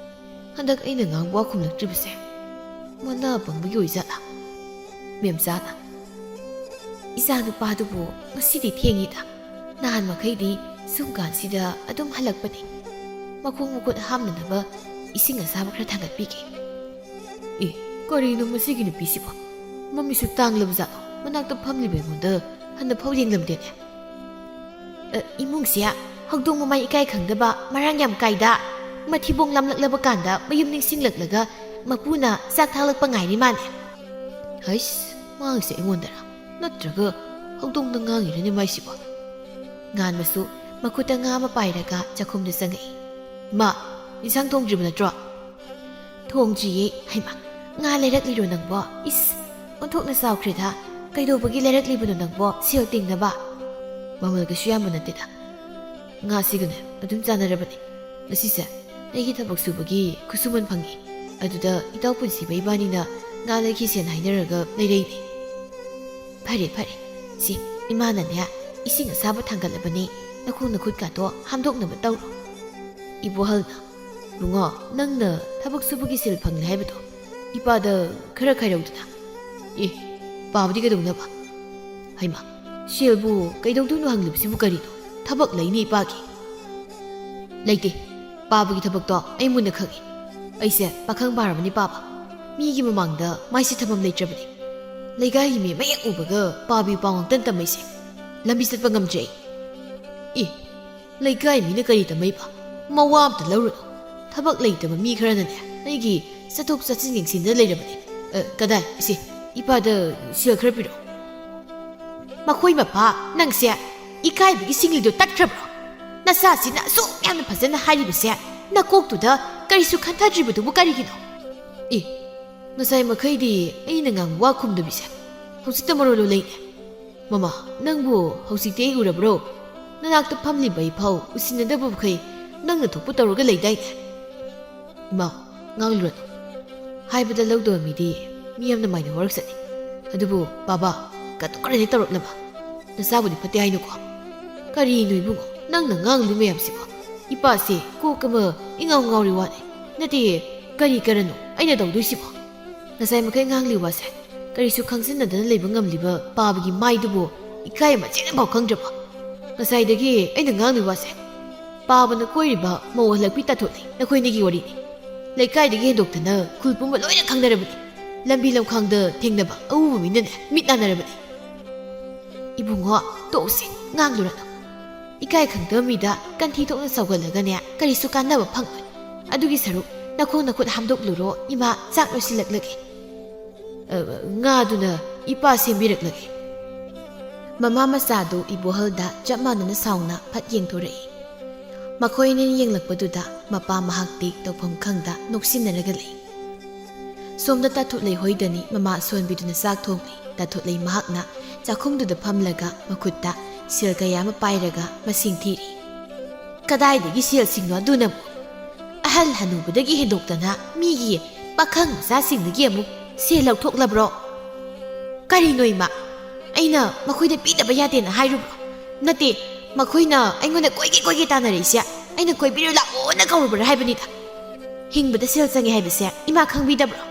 ꯍꯟꯗꯛ ꯑꯩꯅ ꯉꯥꯡꯕ ꯋꯥ ꯈꯨꯝꯂꯛꯇ꯭ꯔꯤꯕꯁꯦ ꯃꯅꯥ ꯄꯪꯕꯒꯤ ꯑꯣꯏꯖꯥꯠꯂꯥ?" ꯃꯦꯝꯆꯥꯅ, "ꯏꯆꯥ ꯅꯨꯄꯥꯗꯨꯕꯨ ꯉꯁꯤꯗꯤ ꯊꯦꯡꯉꯤꯗ꯫ ꯅꯍꯥꯟ ꯃꯈꯩꯗꯤ ꯁꯨꯝ ꯀꯥꯟꯁꯤꯗ ꯑꯗꯨꯝ ꯍꯜꯂꯛꯄꯅꯤ꯫ ꯃꯈꯣꯡ ꯃꯈꯨꯠ ꯍꯥꯝꯅꯅꯕ ꯏꯁꯤꯡ ꯑꯁꯥꯕ ꯈꯔ ꯊꯥꯡꯒꯠꯄꯤꯒꯦ꯫" ꯑꯦ, ꯀꯔꯤꯅꯣ ꯃꯁꯤꯒꯤ ꯅꯨꯄꯤꯁꯤꯕꯣ? ꯃꯃꯤꯠꯁꯨ ꯇꯥꯡꯂꯕ ꯖꯥꯠꯂꯣ? ꯃꯅꯥꯛꯇ ꯐꯝꯂꯤꯕ ꯑꯩꯉꯣꯟꯗ ꯍꯟꯅ ꯐꯥꯎ ꯌꯦꯡꯂꯝꯗꯦꯅꯦ꯫ "ꯑ, ꯏꯃꯨꯡꯁꯦ ꯍꯧꯗꯣꯡ ꯃꯃꯥꯏ ꯏꯀꯥꯏ ꯈꯪꯗꯕ ꯃꯔꯥꯡ ꯌꯥꯝ ꯀꯥꯏꯗ꯫ ꯃꯊꯤꯕꯣꯡ ꯂꯥꯝꯂꯛꯂꯕ ꯀꯥꯟꯗ ꯃꯌꯨꯝ ꯅꯤꯡꯁꯤꯡꯂꯛꯂꯒ ꯃꯄꯨꯅ ꯆꯥꯛ ꯊꯥꯛꯂꯛꯄ ꯉꯥꯏꯔꯤ ꯃꯥꯅꯦ꯫" ꯍꯩꯁ, ꯃꯥꯒꯤꯁꯦ ꯑꯩꯉꯣꯟꯗꯔ? ꯅꯠꯇ꯭ꯔꯒ ꯍꯧꯗꯣꯡꯗ ꯉꯥꯡꯉꯤꯔꯅꯦ ꯃꯥꯏꯁꯤꯕꯣ? ꯉꯥꯟꯕꯁꯨ ꯃꯈꯨꯠꯇ ꯉꯥ ꯑꯃ ꯄꯥꯏꯔꯒ ꯆꯥꯛꯈꯨꯝꯗ ꯆꯪꯉꯛꯏ꯫ "ꯏꯃꯥ, ꯏꯟꯁꯥꯡ ꯊꯣꯡꯗ꯭ꯔꯤꯕ ꯅꯠꯇ꯭ꯔꯣ?" "ꯊꯣꯡꯗ꯭ꯔꯤꯌꯦ꯫ ꯍꯩꯃꯥ, ꯉꯥ ꯂꯩꯔꯛꯂꯤꯔꯣ ꯅꯪꯕꯣ? ꯏꯁ, ꯑꯣꯟꯊꯣꯛꯅ ꯆꯥꯎꯈ꯭ꯔꯦꯗ꯫ ꯀꯩꯗꯧꯕꯒꯤ ꯂꯩꯔꯛꯂꯤꯕꯅꯣ ꯅꯪꯕꯣ? ꯁꯦꯜ ꯇꯤꯡꯅꯕ?" "ꯃꯃꯜ ꯀꯩꯁꯨ ꯌꯥꯝꯕ ꯅꯠꯇꯦꯗ꯫ ꯉꯥꯁꯤꯒꯅꯦ ꯑꯗꯨꯝ ꯆꯥꯟꯅꯔꯕꯅꯦ꯫ ꯉꯁꯤꯁꯦ ꯑꯩꯒꯤ ꯊꯕꯛ ꯁꯨꯕꯒꯤ ꯈꯨꯠꯁꯨꯃꯟ ꯐꯪꯉꯤ꯫ ꯑꯗꯨꯗ ꯏꯇꯥꯎ ꯄꯨꯟꯁꯤꯕ ꯏꯕꯥꯅꯤꯅ ꯉꯥ ꯂꯩꯈꯤꯁꯦꯅ ꯍꯥꯏꯅꯔꯒ ꯂꯩꯔꯛꯏꯅꯦ꯫" "ꯐꯔꯦ, ꯐꯔꯦ꯫ ꯁꯤ, ꯏꯃꯥꯅꯅꯦ ꯏꯁꯤꯡ ꯑꯁꯥꯕ ꯊꯥꯡꯒꯠꯂꯕꯅꯦ꯫ ꯅꯈꯣꯡ ꯅꯈꯨꯠꯀꯥꯗꯣ ꯍꯥꯝꯗꯣꯛꯅꯕ ꯇꯧꯔꯣ꯫" ꯏꯕꯣꯍꯜꯅ, "ꯏꯕꯨꯡꯉꯣ, ꯅꯪꯅ ꯊꯕꯛ ꯁꯨꯕꯒꯤ ꯁꯦꯜ ꯐꯪꯂꯦ ꯍꯥꯏꯕꯗꯣ ꯏꯄꯥꯗ ꯈꯔ ꯈꯥꯏꯔꯧꯗꯅ꯫" "ꯑꯦ, ꯄꯥꯕꯗꯤ ꯀꯩꯗꯧꯅꯕ?" "ꯍꯩꯃꯥ, ꯁꯦꯜꯕꯨ ꯀꯩꯗꯧꯗꯣꯏꯅꯣ ꯍꯪꯂꯤꯕꯁꯤꯕꯨ ꯀꯔꯤꯅꯣ? ꯊꯕꯛ ꯂꯩꯅꯤ ꯏꯄꯥꯒꯤ꯫" "ꯂꯩꯇꯦ꯫ ꯄꯥꯕꯒꯤ ꯊꯕꯛꯇꯣ ꯑꯩ ꯃꯨꯟꯅ ꯈꯪꯉꯤ꯫ ꯑꯩꯁꯦ ꯄꯥꯈꯪ ꯐꯥꯔꯕꯅꯤ ꯄꯥꯕ꯫ ꯃꯤꯒꯤ ꯃꯃꯥꯡꯗ ꯃꯥꯏꯁꯦ ꯊꯝꯐꯝ ꯂꯩꯇ꯭ꯔꯕꯅꯤ꯫ ꯂꯩꯀꯥꯏꯒꯤ ꯃꯤ ꯃꯌꯦꯛ ꯎꯕꯒ ꯄꯥꯕꯤ ꯄꯥꯎ ꯉꯥꯛꯇ ꯇꯝꯃꯩꯁꯦ꯫ ꯂꯝꯕꯤ ꯆꯠꯄ ꯉꯝꯗ꯭ꯔꯦ ꯑꯩ꯫" "ꯑꯦ, ꯂꯩꯀꯥꯏ ꯃꯤꯅ ꯀꯔꯤ ꯇꯝꯃꯩꯕ? ꯃꯋꯥ ꯑꯝꯇ ꯂꯧꯔꯨꯅꯨ꯫ ꯊꯕꯛ ꯂꯩꯇꯕ ꯃꯤ ꯈꯔꯅꯅꯦ ꯑꯩꯒꯤ ꯆꯠꯊꯣꯛ ꯆꯠꯁꯤꯟ ꯌꯦꯡꯁꯤꯟꯗ ꯂꯩꯔꯕꯅꯤ꯫ ꯑ, ꯀꯗꯥꯏ? ꯏꯁꯦ, ꯏꯄꯥꯗ ꯁꯦꯜ ꯈꯔ ꯄꯤꯔꯛꯑꯣ꯫" "ꯃꯈꯣꯏ ꯃꯄꯥ, ꯅꯪꯁꯦ ꯏꯀꯥꯏꯕꯒꯤ ꯁꯤꯡꯂꯤꯗꯣ ꯇꯠꯈ꯭ꯔꯕ꯭ꯔꯣ? ꯅꯆꯥꯁꯤꯅ ꯑꯁꯨꯛ ꯌꯥꯝꯅ ꯐꯖꯅ ꯍꯥꯏꯔꯤꯕꯁꯦ ꯅꯀꯣꯛꯇꯨꯗ ꯀꯔꯤꯁꯨ ꯈꯟꯊꯗ꯭ꯔꯤꯕꯗꯨꯕꯨ ꯀꯔꯤꯒꯤꯅꯣ?" "ꯑꯦ, ꯉꯁꯥꯏ ꯃꯈꯩꯗꯤ ꯑꯩꯅ ꯉꯥꯡꯕ ꯋꯥ ꯈꯨꯝꯗꯕꯤꯁꯦ ꯍꯧꯖꯤꯛꯇ ꯃꯔꯣꯜ ꯂꯣꯜꯂꯛꯏꯅꯦ꯫ ꯃꯃꯥ, ꯅꯪꯕꯨ ꯍꯧꯖꯤꯛꯇꯤ ꯑꯩ ꯎꯔꯕ꯭ꯔꯣ? ꯅꯅꯥꯛꯇ ꯐꯝꯂꯤꯕ ꯑꯩꯐꯥꯎ ꯎꯁꯤꯟꯅꯗꯕ ꯃꯈꯩ ꯅꯪꯅ ꯊꯣꯛꯄ ꯇꯧꯔꯒ ꯂꯩꯗꯥꯏꯅꯦ?" "ꯏꯃꯥ, ꯉꯥꯡꯂꯨꯔꯅꯨ꯫ ꯍꯥꯏꯕꯗ ꯂꯧꯗꯕ ꯃꯤꯗꯤ ꯃꯤ ꯌꯥꯝꯅ ꯃꯥꯏꯅ ꯋꯥꯔꯛꯆꯅꯤ꯫ ꯑꯗꯨꯕꯨ ꯕꯥꯕꯥ, ꯀꯇꯨ ꯀꯔꯟꯗꯤ ꯇꯧꯔꯛꯅꯕ꯫ ꯅꯆꯥꯕꯨꯗꯤ ꯐꯠꯇꯦ ꯍꯥꯏꯅꯨꯀꯣ꯫" "ꯀꯔꯤꯅꯣ ꯏꯕꯨꯡꯉꯣ, ꯅꯪꯅ ꯉꯥꯡꯂꯤ ꯃꯌꯥꯝꯁꯤꯕꯣ? ꯏꯄꯥꯁꯦ ꯀꯣꯛ ꯑꯃ ꯏꯉꯥꯎ ꯉꯥꯎꯔꯤ ꯋꯥꯅꯤ꯫ ꯅꯠꯇꯦ, ꯀꯔꯤ ꯀꯔꯟꯅꯣ ꯑꯩꯅ ꯇꯧꯗꯣꯏꯁꯤꯕꯣ? ꯉꯁꯥꯏ ꯃꯈꯩ ꯉꯥꯡꯂꯤ ꯋꯥꯁꯦ ꯀꯔꯤꯁꯨ ꯈꯪꯖꯤꯟꯅꯗꯅ ꯂꯩꯕ ꯉꯝꯂꯤꯕ ꯄꯥꯕꯒꯤ ꯃꯥꯏꯗꯨꯕꯨ ꯏꯀꯥꯏ ꯃꯆꯦꯠ ꯑꯃꯐꯥꯎ ꯈꯪꯗ꯭ꯔꯕꯣ? ꯉꯁꯥꯏꯗꯒꯤ ꯑꯩꯅ ꯉꯥꯡꯂꯤ ꯋꯥꯁꯦ ꯄꯥꯕꯅ ꯀꯣꯏꯔꯤꯕ ꯃꯧ ꯍꯜꯂꯛꯄꯤ ꯇꯥꯊꯣꯠꯅꯤ ꯅꯈꯣꯏꯅꯤꯒꯤ ꯋꯥꯔꯤꯅꯤ꯫ ꯂꯩꯀꯥꯏꯗꯒꯤ ꯍꯦꯟꯗꯣꯛꯇꯅ ꯈꯨꯜ ꯄꯨꯝꯕ ꯂꯣꯏꯅ ꯈꯪꯅꯔꯕꯅꯤ꯫ ꯂꯝꯕꯤ ꯂꯝꯈꯥꯡꯗ ꯊꯦꯡꯅꯕ ꯑꯎꯕ ꯃꯤꯅꯅꯦ ꯃꯤꯠ ꯅꯥꯟꯅꯔꯕꯅꯤ꯫" "ꯏꯕꯨꯡꯉꯣ, ꯇꯣꯛꯎꯁꯦ, ꯉꯥꯡꯂꯨꯔꯅꯨ꯫ ꯏꯀꯥꯏ ꯈꯪꯗꯕ ꯃꯤꯗ ꯀꯟꯊꯤ ꯊꯣꯛꯅ ꯁꯧꯒꯠꯂꯒꯅꯦ ꯀꯔꯤꯁꯨ ꯀꯥꯟꯅꯕ ꯐꯪꯉꯣꯏ꯫ ꯑꯗꯨꯒꯤ ꯁꯔꯨꯛ ꯅꯈꯣꯡ ꯅꯈꯨꯠ ꯍꯥꯝꯗꯣꯛꯂꯨꯔꯣ ꯏꯃꯥ, ꯆꯥꯛ ꯂꯣꯏꯁꯤꯜꯂꯛꯂꯒꯦ꯫" "ꯑ, ꯉꯥꯗꯨꯅ "ꯏꯄꯥ ꯁꯦꯝꯕꯤꯔꯛꯂꯒꯦ꯫" ꯃꯃꯥ ꯃꯆꯥꯗꯨ ꯏꯕꯣꯍꯜꯗ ꯆꯞ ꯃꯥꯟꯅꯅ ꯁꯥꯎꯅ ꯐꯠ ꯌꯦꯡꯊꯣꯔꯛꯏ꯫ ꯃꯈꯣꯏ ꯑꯅꯤꯅ ꯌꯦꯡꯂꯛꯄꯗꯨꯗ ꯃꯄꯥ ꯃꯍꯥꯛꯇꯤ ꯇꯧꯐꯝ ꯈꯪꯗ ꯅꯣꯛꯁꯤꯟꯅꯔꯒ ꯂꯩ꯫ ꯁꯣꯝꯗ ꯇꯥꯊꯨꯠꯂꯩ ꯍꯣꯏꯗꯅꯤ ꯃꯃꯥ ꯁꯣꯟꯕꯤꯗꯨꯅ ꯆꯥꯛ ꯊꯣꯡꯂꯤ꯫ ꯇꯥꯊꯨꯠꯂꯩ ꯃꯍꯥꯛꯅ ꯆꯥꯛꯈꯨꯝꯗꯨꯗ ꯐꯝꯂꯒ ꯃꯈꯨꯠꯇ ꯁꯦꯜ ꯀꯌꯥ ꯑꯃ ꯄꯥꯏꯔꯒ ꯃꯁꯤꯡ ꯊꯤꯔꯤ꯫ "ꯀꯗꯥꯏꯗꯒꯤ ꯁꯦꯜꯁꯤꯡꯅꯣ ꯑꯗꯨꯅꯕꯨ? ꯑꯍꯜ ꯍꯅꯨꯕꯗꯒꯤ ꯍꯦꯟꯗꯣꯛꯇꯅ ꯃꯤꯒꯤ ꯄꯥꯈꯪ ꯃꯆꯥꯁꯤꯡꯗꯒꯤ ꯑꯃꯨꯛ ꯁꯦꯜ ꯂꯧꯊꯣꯛꯂꯕ꯭ꯔꯣ? ꯀꯔꯤꯅꯣ ꯏꯃꯥ? ꯑꯩꯅ ꯃꯈꯣꯏꯗ ꯄꯤꯗꯕ ꯌꯥꯗꯦꯅ ꯍꯥꯏꯔꯨꯕ꯭ꯔꯣ? ꯅꯠꯇꯦ, ꯃꯈꯣꯏꯅ ꯑꯩꯉꯣꯟꯗ ꯀꯣꯏꯒꯦ ꯀꯣꯏꯒꯦ ꯇꯥꯟꯅꯔꯛꯏꯁꯦ ꯑꯩꯅ ꯀꯣꯏꯕꯤꯔꯨ ꯂꯥꯛꯑꯣꯅ ꯀꯧꯔꯨꯕ꯭ꯔꯥ ꯍꯥꯏꯕꯅꯤꯗ꯫ ꯍꯤꯡꯕꯗ ꯁꯦꯜ ꯆꯪꯉꯦ ꯍꯥꯏꯕꯁꯦ ꯏꯃꯥ ꯈꯪꯕꯤꯗꯕ꯭ꯔꯣ?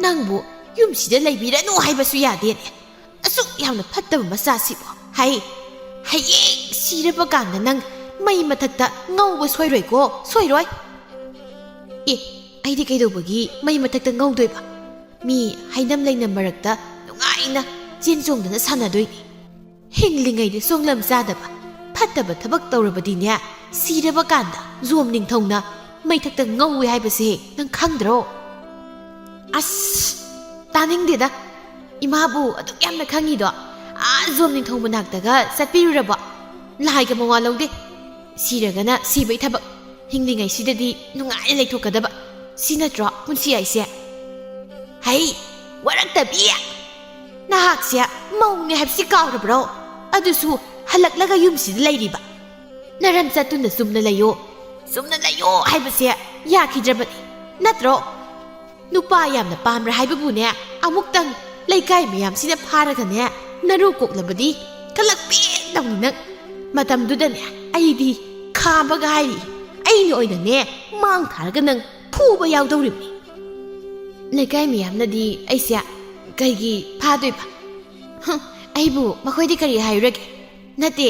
ꯅꯪꯕꯨ ꯌꯨꯝꯁꯤꯗ ꯂꯩꯕꯤꯔꯅꯨ ꯍꯥꯏꯕꯁꯨ ꯌꯥꯗꯦꯅꯦ꯫ ꯑꯁꯨꯛ ꯌꯥꯝꯅ ꯐꯠꯇꯕ ꯃꯆꯥꯁꯤꯕꯨ꯫ ꯍꯩ, ꯍꯌꯦꯡ ꯁꯤꯔꯕ ꯀꯥꯟꯗ ꯅꯪ ꯃꯩ ꯃꯊꯛꯇ ꯉꯧꯕ ꯁꯣꯏꯔꯣꯏꯀꯣ, ꯁꯣꯏꯔꯣꯏ꯫" "ꯑꯦ, ꯑꯩꯗꯤ ꯀꯩꯗꯧꯕꯒꯤ ꯃꯩ ꯃꯊꯛꯇ ꯉꯧꯗꯣꯏꯕ? ꯃꯤ ꯍꯩꯅꯝ ꯂꯩꯅꯝ ꯃꯔꯛꯇ ꯅꯨꯡꯉꯥꯏꯅ ꯆꯦꯟ ꯆꯣꯡꯗꯅ ꯁꯥꯟꯅꯗꯣꯏꯅꯤ꯫ ꯍꯤꯡꯂꯤꯉꯩꯗ ꯁꯣꯡꯂꯝ ꯆꯥꯗꯕ ꯐꯠꯇꯕ ꯊꯕꯛ ꯇꯧꯔꯕꯗꯤꯅꯦ, ꯁꯤꯔꯕ ꯀꯥꯟꯗ ꯖꯣꯝ ꯅꯤꯡꯊꯧꯅ ꯃꯩꯊꯛꯇ ꯉꯧꯏ ꯍꯥꯏꯕꯁꯦ ꯅꯪ ꯈꯪꯗ꯭ꯔꯣ?" "ꯑꯁ, ꯇꯥꯅꯤꯡꯗꯦꯗ꯫ ꯏꯃꯥꯕꯨ ꯑꯗꯨꯛ ꯌꯥꯝꯅ ꯈꯪꯉꯤꯗꯣ ꯑꯥ ꯖꯣꯝ ꯅꯤꯡꯊꯧ ꯃꯅꯥꯛꯇꯒ ꯆꯠꯄꯤꯔꯨꯔꯕꯣ? ꯂꯥꯏꯒ ꯃꯋꯥ ꯂꯧꯗꯦ꯫ ꯁꯤꯔꯒꯅ ꯁꯤꯕꯩ ꯊꯕꯛ, ꯍꯤꯡꯂꯤꯉꯩꯁꯤꯗꯗꯤ ꯅꯨꯡꯉꯥꯏꯅ ꯂꯩꯊꯣꯛꯀꯗꯕ꯫ ꯁꯤ ꯅꯠꯇ꯭ꯔꯣ ꯄꯨꯟꯁꯤ ꯍꯥꯏꯁꯦ?" "ꯍꯩ, ꯋꯥꯔꯛꯇꯕꯤ! ꯅꯍꯥꯛꯁꯦ ꯃꯧꯅꯦ ꯍꯥꯏꯕꯁꯤ ꯀꯥꯎꯔꯕ꯭ꯔꯣ? ꯑꯗꯨꯁꯨ ꯍꯜꯂꯛꯂꯒ ꯌꯨꯝꯁꯤꯗ ꯂꯩꯔꯤꯕ꯫ ꯅꯔꯝ ꯆꯠꯇꯨꯅ ꯆꯨꯝꯅ ꯂꯩꯌꯣ, ꯆꯨꯝꯅ ꯂꯩꯌꯣ ꯍꯥꯏꯕꯁꯦ ꯌꯥꯈꯤꯗ꯭ꯔꯕꯅꯤ, ꯅꯠꯇ꯭ꯔꯣ? ꯅꯨꯄꯥ ꯌꯥꯝꯅ ꯄꯥꯝꯕ꯭ꯔꯥ ꯍꯥꯏꯕꯕꯨꯅꯦ, ꯑꯃꯨꯛꯇꯪ ꯂꯩꯀꯥꯏ ꯃꯌꯥꯝꯁꯤꯅ ꯐꯥꯔꯒꯅꯦ, ꯅꯔꯨ ꯀꯣꯛꯂꯕꯗꯤ ꯀꯂꯛ ꯄꯦꯟꯗꯧꯅꯤ ꯅꯪ꯫ ꯃꯇꯝꯗꯨꯗꯅꯦ ꯑꯩꯗꯤ ꯈꯥꯕꯒ ꯍꯥꯏꯔꯤ, ꯑꯩꯅ ꯑꯣꯏꯅꯅꯦ ꯃꯥꯡ ꯊꯥꯔꯒ ꯅꯪ ꯐꯨꯕ ꯌꯥꯎꯗꯧꯔꯤꯕꯅꯤ꯫ ꯂꯩꯀꯥꯏ ꯃꯌꯥꯝꯅꯗꯤ ꯑꯩꯁꯦ ꯀꯩꯒꯤ ꯐꯥꯗꯣꯏꯕ? ꯍꯨꯝ, ꯑꯩꯕꯨ ꯃꯈꯣꯏꯗꯤ ꯀꯔꯤ ꯍꯥꯏꯔꯨꯔꯒꯦ? ꯅꯠꯇꯦ,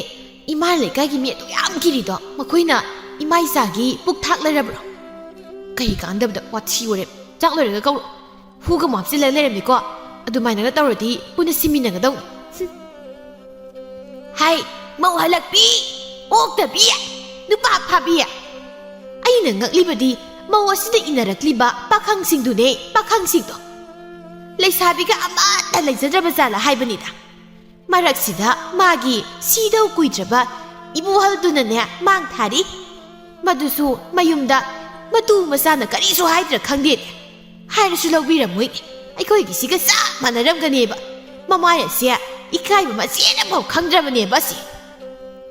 ꯏꯃꯥ ꯂꯩꯀꯥꯏꯒꯤ ꯃꯤ ꯑꯗꯨ ꯌꯥꯝ ꯀꯤꯔꯤꯗꯣ ꯃꯈꯣꯏꯅ ꯏꯃꯥ ꯏꯆꯥꯒꯤ ꯄꯨꯛ ꯊꯥꯛ ꯂꯩꯔꯕ꯭ꯔꯣ? ꯀꯔꯤ ꯀꯥꯟꯗꯕꯗ ꯋꯥꯊꯤ ꯋꯥꯔꯦꯝ꯫ ꯆꯥꯛ ꯂꯣꯏꯔꯒ ꯀꯧꯔꯣ꯫ ꯍꯨꯒ ꯑꯃꯨꯛ ꯍꯥꯞꯆꯤꯜꯂꯒ ꯂꯩꯔꯝꯃꯤꯀꯣ꯫ ꯑꯗꯨꯃꯥꯏꯅꯒ ꯇꯧꯔꯗꯤ ꯄꯨꯟꯅ ꯁꯤꯃꯤꯟꯅꯒꯗꯧꯅꯤ꯫ ꯍꯨꯝ꯫ ꯍꯥꯏ, ꯃꯧ ꯍꯜꯂꯛꯄꯤ, ꯑꯣꯛꯇꯕꯤ, ꯅꯨꯄꯥ ꯐꯥꯕꯤ꯫ ꯑꯩꯅ ꯉꯛꯂꯤꯕꯗꯤ ꯃꯧ ꯑꯁꯤꯗ ꯏꯟꯅꯔꯛꯂꯤꯕ ꯄꯥꯈꯪꯁꯤꯡꯗꯨꯅꯦ, ꯄꯥꯈꯪꯁꯤꯡꯗꯣ꯫ ꯂꯩꯁꯥꯕꯤꯒ ꯑꯃꯠꯇ ꯂꯩꯖꯗ꯭ꯔꯕ ꯖꯥꯠꯂ ꯍꯥꯏꯕꯅꯤꯗ꯫ ꯃꯔꯛꯁꯤꯗ ꯃꯥꯒꯤ ꯁꯤꯗꯧ ꯀꯨꯏꯗ꯭ꯔꯕ ꯏꯕꯨꯍꯜꯗꯨꯅꯅꯦ ꯃꯥꯡ ꯊꯥꯔꯤ꯫ ꯃꯗꯨꯁꯨ ꯃꯌꯨꯝꯗ ꯃꯇꯨ ꯃꯆꯥꯅ ꯀꯔꯤꯁꯨ ꯍꯥꯏꯗ꯭ꯔꯥ ꯈꯪꯗꯦꯅꯦ꯫ ꯍꯥꯏꯔꯁꯨ ꯂꯧꯕꯤꯔꯝꯃꯣꯏꯅꯦ꯫ ꯑꯩꯈꯣꯏꯒꯤꯁꯤꯒ ꯆꯞ ꯃꯥꯟꯅꯔꯝꯒꯅꯦꯕ꯫ ꯃꯃꯥꯏ ꯑꯁꯦ ꯏꯀꯥꯏꯕ ꯃꯆꯦꯠ ꯑꯃꯐꯥꯎ ꯈꯪꯗ꯭ꯔꯕꯅꯦꯕ ꯑꯁꯤ꯫